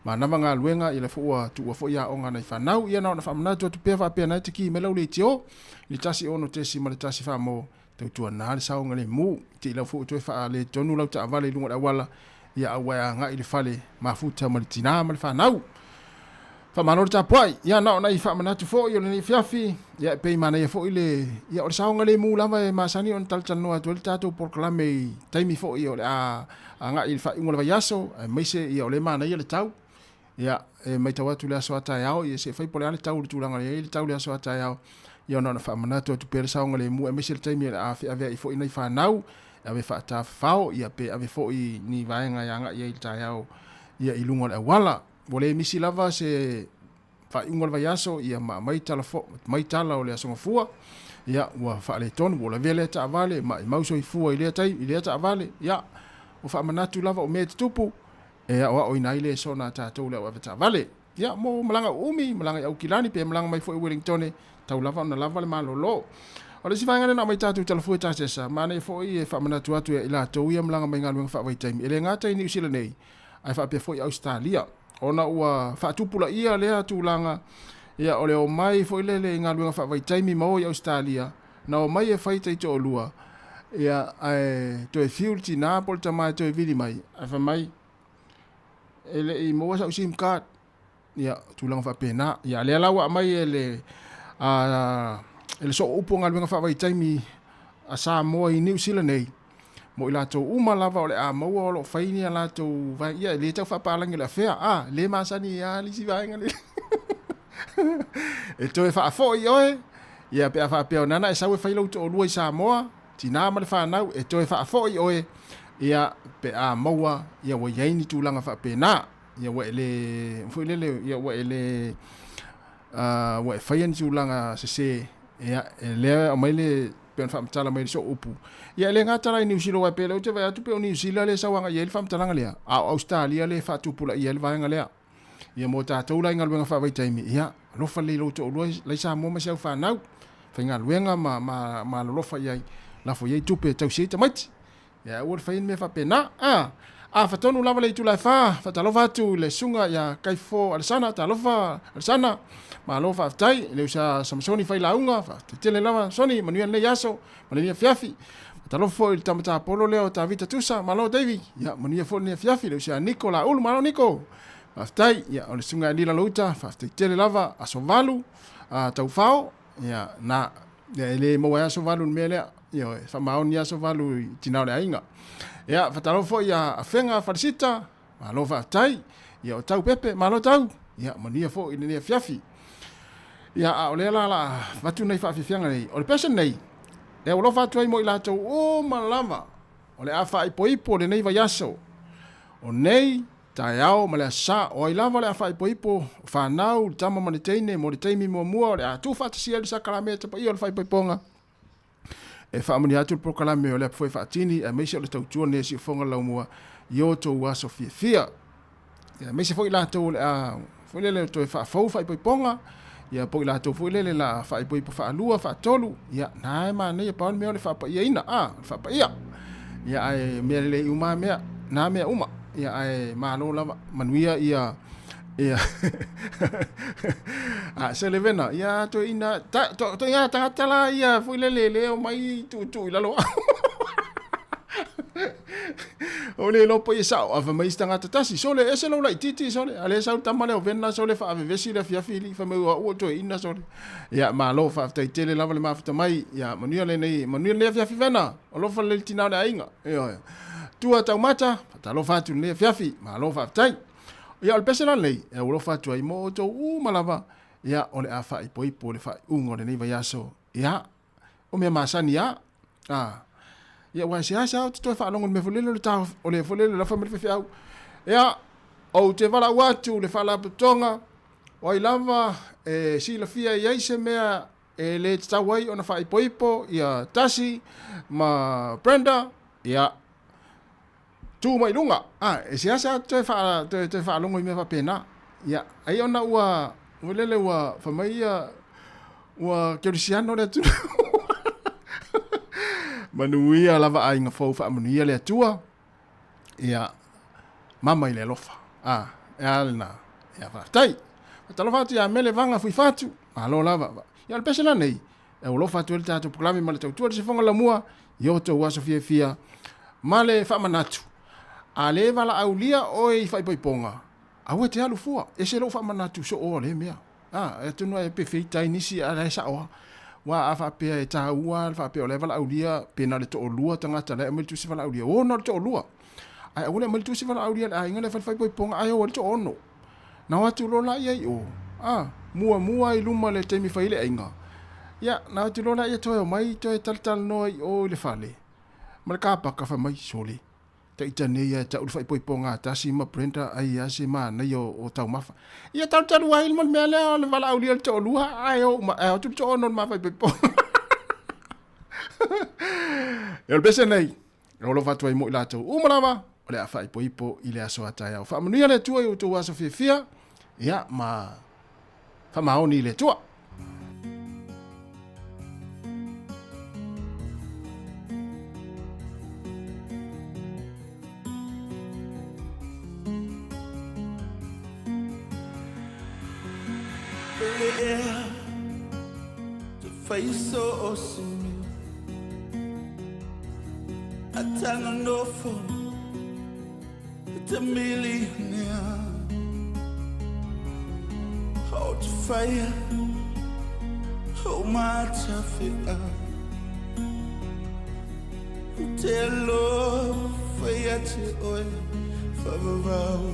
manava galuega, ia lea foi ua tuua foi aoga a nai fanau. Ia na ona faamanatu atu pea faapea na e te ki mai lau leitio i le 16.1 mo tautuana le saogalemu. Te i lau foi ua toe faaletonu lau taavale i luga o le auala, ia a ua e agai i le fale mafuta ma le tinā ma le fanau. Faamalo le tapuai. Ia na o nai faamanatu foi o lenei afiafi, ia e pei manaia foi le, ia o le saogalemu lava e masani ona talatalanoa atu ai le tatou polokalame i taimi foi o le a agai i le faaiuga o le vaiaso, aemaise ia o lea e manaia le tau. Ia, e matau atu i le aso a taeao, ia se i fai po o le a le tau i le tulaga e i ai le tau i le aso a taeao, ia ona faamanatu atu pea le saogalemu aemaise le taimi o le a feaveai foi nai fanau, e ave faatafafao, ia pe ave foi ni vaega e agai ai i le taeao ia i luga o le auala. Ua le misi lava se faaiuga o le vaiaso, ia ma aumai tala fo, mai tala o le Aso Gafua, ia ua faaletonu, ua lavea lea taavale, maimau soifua i lea taimi, i lea taavale, ia ua faamanatu lava o mea e tutupu, e aoaoina ai le sona a tatou le au avetaavale. Ia, mo malaga uumi, malaga i Aukilani, pe malaga mai foi i Wellingtone, tau lava ona lava le malolo. O le isi vaega lea na aumai tatou talafua i Tasesa, manaia foi e faamanatu atu ia i latou ia malaga mai i galuega faavaitaimi, e le gata i Niu Sila nei, ae faapea foi i Ausetalia, ona ua faatupulaia lea tulaga, ia, o le omai foi lele i galuega faavaitaimi ma o i Ausetalia, na omai e fai taitoalua, ia, ae toe fiu le tinā po o le tama e toe vili mai, ae fai mai, e le i maua sau sim card. Ia, tulaga faapena. Ia, lea la ua aumai e le, a, e le Sooupu o Galuega Faavaitaimi a Samoa i Niu Sila nei, mo i latou uma lava o le a maua o lo o fai ni a latou vaega, ia, e le tau faapalagi o le afea, a, le masani lava le isi vaega lea. E toe faafoi oe, ia, pe a faapea o nana e sau e fai lou toalua i Samoa, tinā ma le fanau, e toe faafoi oe, ia, pe a maua, ia, ua i ai ni tulaga faapena. Ia, ua e le, foi lele, ia, ua e le, ua e faia ni tulaga sese, ia, e lea e aumai le, pei ona faamatala mai i le soo upu. Ia e le gata la i Niu Sila aua e pei o lea ou te vaai atu pei o Niu Sila lea e sau agai i ai le faamatalaga lea, a o Ausetalia lea e faatupulaia ai le vaega lea. Ia mo tatou la i galuega faavaitaimi, ia alofa lelei i lou toalua la i Samoa ma si au fanau, faigaluega ma ma ma alolofa i ai, lafo i ai tupe e tausi ai tamaiti. Ia aua le faia ni mea faapena. A, afa tonu lava le itula e fa, faatalofa atu i le susuga ia Kaifo Alesana, talofa Alesana, malo faafetai, le usa Samasoni Failauga, faafetai tele lava Soni, manuia lenei aso, ma lenei afiafi. Faatalofa foi i le tama tapolo lea o Tavita Tusa, malo Davy, ia manuia foi lenei afiafi, le usa Niko Laulu, malo Niko. Faafetai, ia o le susuga ia Nila Louta, faafetai tele lava, aso 8, taufao, ia na, ia e le maua ai aso 8 i le mea lea. Ioe, faamaoni aso 8 i tina o le aiga. Ia, faatalofa foi ia Afega Falesita, malo faafetai. Ia, o Tau Pepe, malo Tau. Ia, manuia foi i lenei afiafi. Ia, a o lea la la avatu nei faafiafiaga nei. O le pese nei, e alofa atu ai mo i latou uma lava o le a faaipoipo lenei vaiaso. O nei, taeao ma le aso Sa, o ai lava o le a faaipoipo, o fanau, le tama ma le teine, mo le taimi muamua o le a tuufaatasia ai le sakalameta paia o le faaipoipoga. E faamanuia atu le polokalame o le Apu Faatini aemaise o le tautua nei a Siufofoga Laumua i o outou aso fiafia. Ia, aemaise foi latou o le a foi lele toe faafou faaipoipoga, ia po o i latou foi lele la faaipoipo faalua, faatolu, ia na e manaia pau le mea o le faapaiaina, a, o le faapaia. Ia ae mea lelei uma mea, na mea uma. Ia ae malo lava, manuia ia Ia. A se le vena, ia to ina ta to to ia tagata la ia foi le le le o mai tu tu i lalo. O le lopo i sao a fa mai tagata tasi sole ese lo lai titi sole ale sau tama le o vena sole fa avevesi le afiafi li fa mai ua ua to ina sole. Ia malo faafetai tele lava le mafuta mai. Ia manuia lenei manuia lenei afiafi vena. Alofa le tina o le aiga. Ioe. Tua taumata, faatalofa atu lenei afiafi. Malo faafetai. Ia, o le pese la lenei, e aualofa atu ai mo outou uma lava, ia, o le a faaipoipo le faaiuga o lenei vaiaso, ia, o mea masani lava. A, ia, aua e seasea ou te toe faalogo i le mea foi lele o le ta, o le foi lele o le afa ma le faifeau. Ia, ou te valaau atu i le Faalapotopotoga, o ai lava e silafia e i ai se mea e le tatau ai ona faaipoipo ia Tasi ma Brenda, ia, Tu mai luga, a, e seasea toe faa, toe, toe faalogo i mea faapena. Ia, ai ona ua, ua lele ua fai mai ia, ua kerisiano le atunuu. Manuia lava aiga fou faamanuia le Atua. Ia, mama i le alofa. A, e a lena. Ia, faafetai. Faatalofa atu ia Mele Vaga Fuifatu. Malo lava. Ia, o le pese lenei, e alofa atu ai le tatou polokalame ma le tautua i le sifoga lamua i o outou aso fiafia ma le faamanatu. A le valaaulia oe i faaipoipoga, aua e te alu fua. Ese lou faamanatu soo o lea mea. A, atonu e pefeitai nisi a la e sao lava. Aua a faapea e taua le faapea o la e valaaulia pe na o le toalua tagata la e aumai le tusi valaaulia, o na o le toalua. Ae aua le aumai le tusi valaaulia a le aiga lea e fai le faaipoipoga ae o ai le toaono. Na o atu loa laia i o, a, muamua i luma le taimi e fai ai le aiga. Ia, na o atu loa laia toe omai toe talatalanoa i o i le fale ma le kapaka fai mai, sole, Ta ita nei ae tau le faaipoipoga a Tasi ma Brenda ai a se manaia o taumafa. Ia talutalu ai ma le mea lea o le valaaulia o le toalua ae o uma ae o atu le toaono o le ma faaipoipoga. E o le pese nei, e alofa atu ai mo i latou uma lava o le a faaipoipo i le aso a taeao. Faamanuia le Atua i outou aso fiafia, ia ma faamaoni i le Atua. Faiso o simi Atanga nofo Te millionaire O te whaia O mātawhea O te alofa ia te oe Whawawau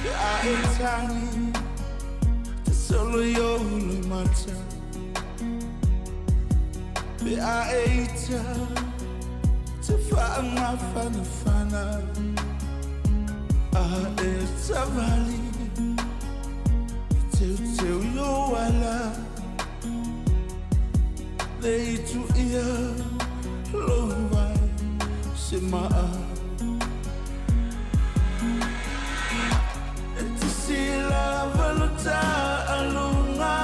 Te a e tangi Te solo i o le mata Pe a e ita Te whaamafanafana A e tawali I teu teu i o ala Le itu ia Lo vai Se maa E te sila valuta alunga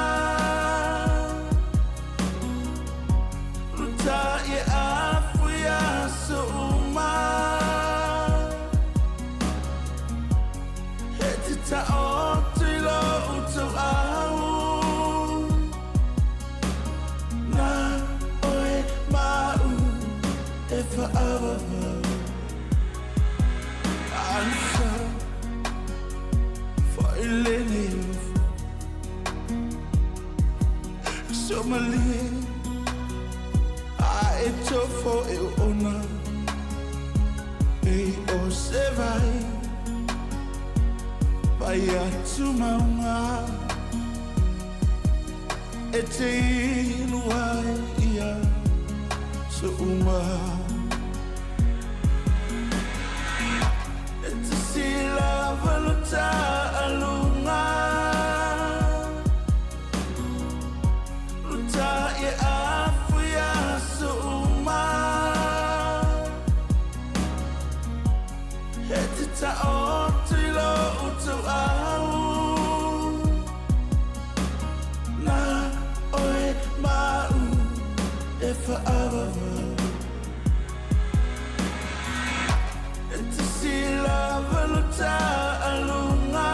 Luta i afu ia so uma E te ta o te lo utu au Nā oe mau e whaawawau Ansa Whailene Somalie A e tofo e ona E o se vai Vai atu maunga E te inu ai ia So uma E te sila valuta alunga Luta i afu ia so uma E te ta o te lo utu au Nā oe mau e whaawawau E te sila valuta alunga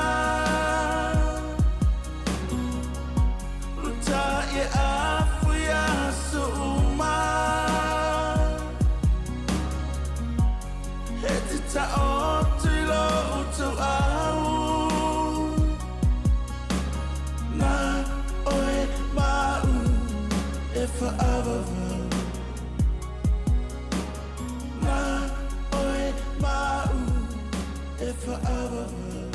Luta i afu ia so uma E te ta o te lo utu au Nā oe mau e whaawawau Nā oe mau e whaawawau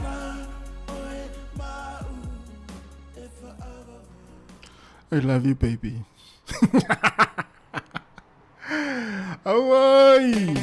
Nā oe mau e whaawawau I love you, baby. Auai!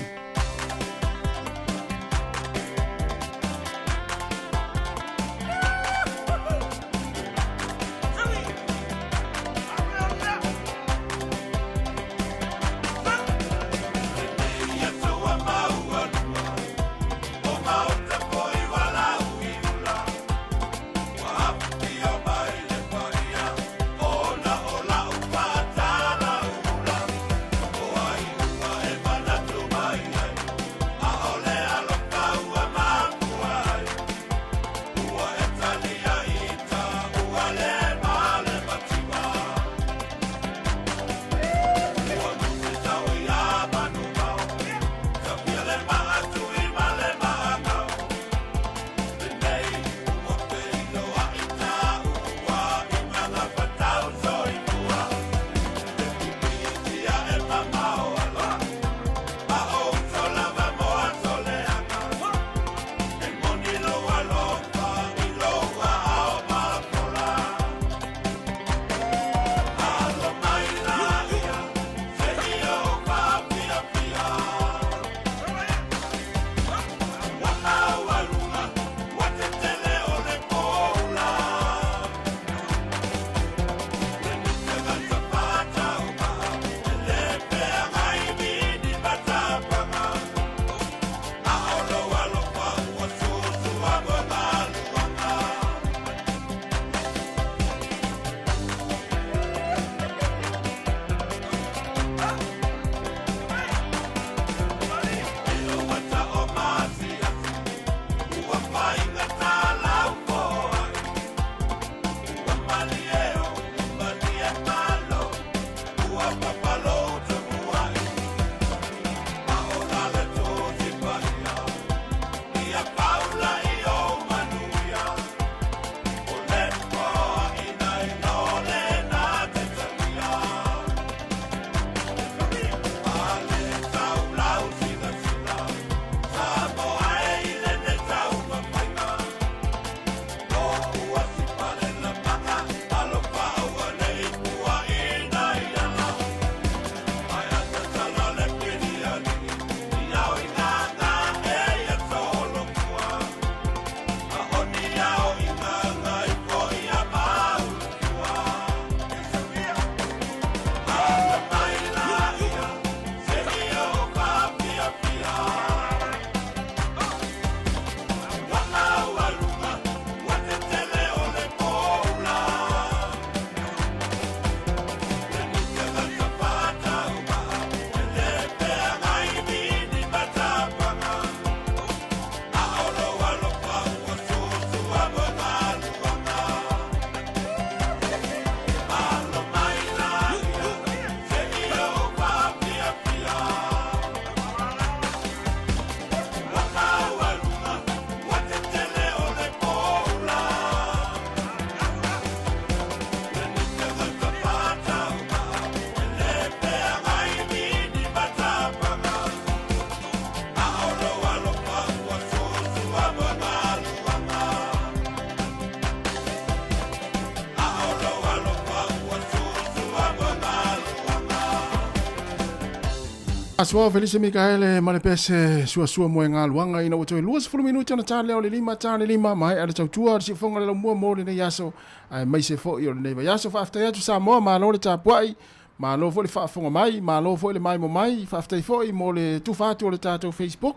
Asoa Felice Mikaele ma le pese suasua moegaluaga ina ua toe 20 minute ona ta lea o le 5 ta le 5 maea le tautua le siufoga le laumua mo lenei aso aemaise foʻi o lenei vaiaso. Faafetai atu Samoa, malo le tapuaʻi, malo foi le faafofoga mai, malo foi le maemo mai. Faafetai foi mo le tufa atu o le tatou Facebook,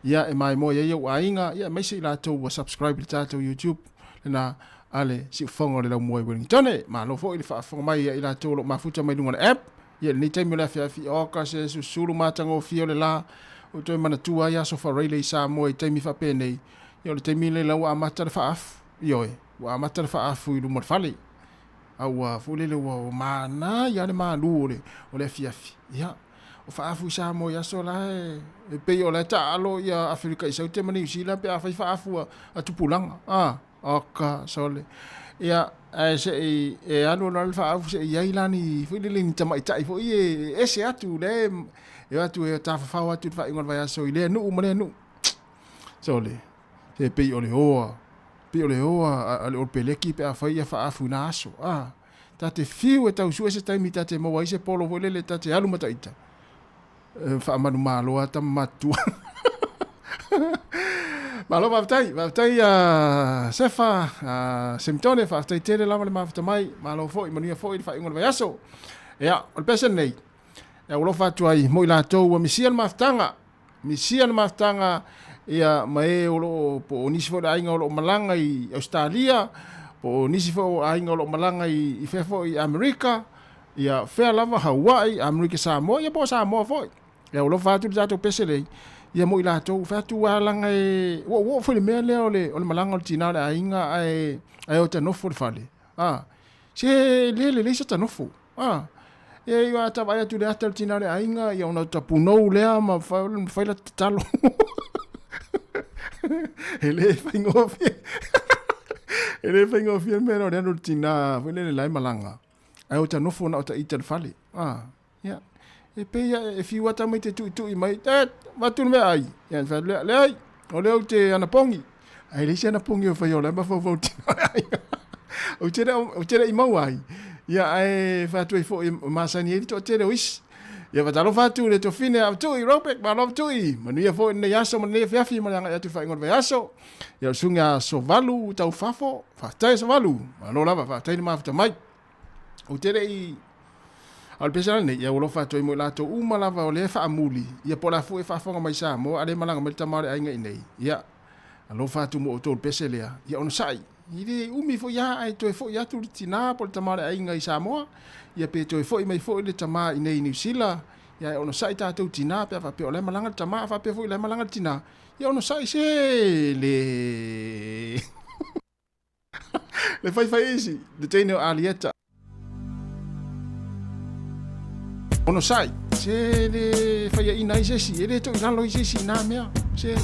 ia e maimoa i ai ou aiga, ia aemaise i latou ua subscribe i le tatou YouTube lena a le siufofoga o le laumua i Wellingtone. Malo foi le faafofoga mai ia i latou o lo o mafuta mai luga o le app. Ia i lenei taimi o le afiafi, oka se susulu matagofie o le la, ua toe manatua ai aso faraile i Samoa i taimi faapenei, ia o le taimi lenei la ua amata le faaafu, ioe, ua amata le faaafu i luma o le fale. A ua foi lele ua manaia le malu o le, o le afiafi. Ia, o faaafu i Samoa i aso la e, e pei o la e taaalo ia Aferika i Saute ma Niusila pe afai faaafu a, a tupulaga. A, oka, sole. Ia, ae se i e alu alu le faaafu se i ai la ni foi lele ni tamaitai foi e ese atu le e o atu e tafafao atu i le faaiuga o le vaiaso i lea nuu ma lea nuu. Sole, se pei o le oa, pei o le oa a le Olopeleki pe afai ia faaafu i na aso. A, ta te fiu e tau sue se taimi ta te maua ai se polo foi lele ta te alu ma taita. E faamanumalo a tama matutua. Malo faafetai, faafetai a Sefa, a Semitone, faafetai tele lava le mafuta mai. Malo foi, manuia foi le faaiuga o le vaiaso. Ia, o le pese lenei, e aualofa atu ai mo i latou ua misia le mafutaga, misia le mafutaga ia ma e o lo o, po o nisi foi o le aiga o lo o malaga i Ausetalia, po o nisi foi o aiga o lo o malaga i fea foi i Amerika, ia fea lava Hawaii, Amerika Samoa, ia po o Samoa foi. E aualofa atu le tatou pese lei, ia mo i latou, fai atu a laga e, ua oo foi le mea lea o le, o le malaga o le tina o le aiga ae, ae o ta nofo le fale. A, se le lelei sa ta nofo. A, e ia ta vaai atu i le ata o le tina o le aiga, ia ona ta punou lea ma fai la tatalo. E le faigofie. E le faigofie le mea lea o le alu o le tina foi lele la e malaga. Ae o ta nofo na o ta ita i le fale. A, ia, e pei e, e fiu ata mai te tuitui mai, e, avatu le meaai. Ia, fai atu lea, leai, o lea ou te anapogi. Ae leai se anapogi o faia o la e mafaufau tina o le aiga. Ou te le, ou te le i maua ai. Ia, ae fai atu ai foi e masani ai le toatele o isi. Ia, faatalofa atu i le tofine a Tui, Robert, malo Tui. Manuia foi lenei aso ma lenei afiafi ma le agai atu i le faaiuga o le vaiaso. Ia, o le susuga Sovalu Taufafo, faafetai Sovalu, malo lava, faafetai le mafuta mai. Ou te le i A o le pese lenei, ia ua alofa atu ai mo i latou uma lava o lea e faamuli, ia po o le a foi e faafofoga mai Samoa, a le malaga mai le tama o le aiga i inei, ia, alofa atu mo outou i le pese lea, ia onosai. I le umi foi lava ae toe foi atu le tina po o le tama o le aiga i Samoa, ia pe toe foi mai foi le tama i inei i Niu Sila, ia ae onosai tatou tina pe a faapea o la e malaga le tama, a faapea foi o la e malaga le tina, ia onosai se le Le faifai isi, le teine o Alieta. Onosai, se le faiaina ai se isi, e le toilalo ai se isi i nā mea. Se...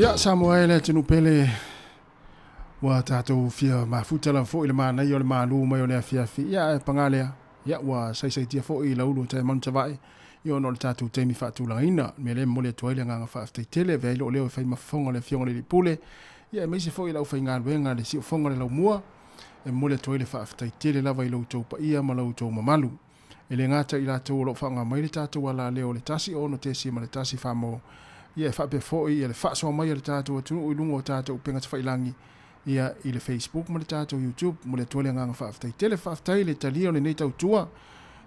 Ia, Samoa e le atunuu pele, ua tatou fia mafuta lava foi i le manaia o le malu mai o le afiafi. Ia, ae paga lea, ia, ua saisaitia foi i laulu o taemanu tavae, ia ona o le tatou taimi faatulagaina. O le mea lea e momoli atu ai le agaga faafetai tele, avea ai lou leo e fai ma fofoga o le Afioga i le Alii Pule, ia aemaise foi i le aufaigaluega a le Siufofoga o le Laumua, e momoli atu ai le faafetai tele lava i lo outou paia ma lo outou mamalu. E le gata i latou o lo o faaaoga mai le tatou alaleo o le 1 6.1 famo, ia e faapea foi ia le faasoa mai a le tatou atunuu i luga o tatou upega tafailagi, ia i le Facebook ma le tatou YouTube. Momoli atu ai le agaga faafetai tele. Faafetai i le talia o lenei tautua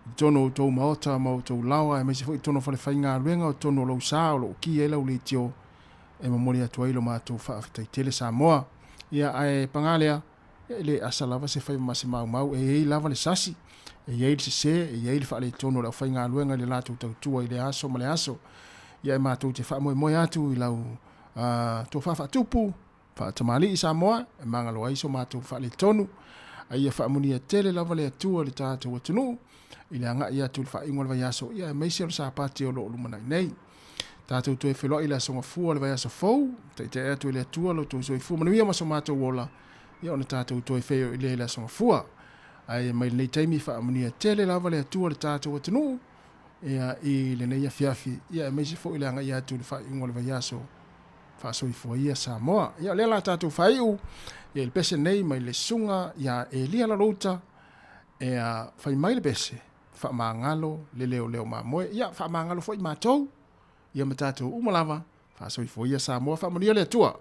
i totonu o outou maota ma outou laoa aemaise foi i totonu o falefaigaluega o totonu o lou sa o lo o ki ai lau leitio e momoli atu ai lo matou faafetai tele Samoa. Ia ae paga lea, e le asa lava se faiva ma se maumau, e i ai lava le sasi, e i ai le sese, e i ai le faaletonu o le aufaigaluega i le latou tautua i lea aso ma le aso. Ia e matou te faamoemoe atu i lau uh, tofa faatupu, faatamalii Samoa, e magalo ai so matou faaletonu, a ia faamunia tele lava le Atua i le tatou atunuu, i le agai atu i le faaiuga o le vaiaso, ia aemaise o le Sapati o lo o lumanai nei. Tatou toe feiloai i le aso Gafua o le vaiaso fou, taitai atu e le Atua lo outou soifua manuia ma so matou ola, ia ona tatou toe feiloai lea i le aso Gafua. Ae mai lenei taimi faamanuia tele lava le Atua i le tatou atunuu, ia i lenei afiafi, ia aemaise foi le agai atu i le faaiuga o le vaiaso faasoifua ia Samoa. Ia o lea la tatou faaiu ia i le pese nei mai le susuga ia Elia Lalouta, ia fai mai le pese, faamagalo le leoleo mamoe. Ia faamagalo foi matou, ia ma tatou uma lava, faasoifua ia Samoa, faamanuia le Atua.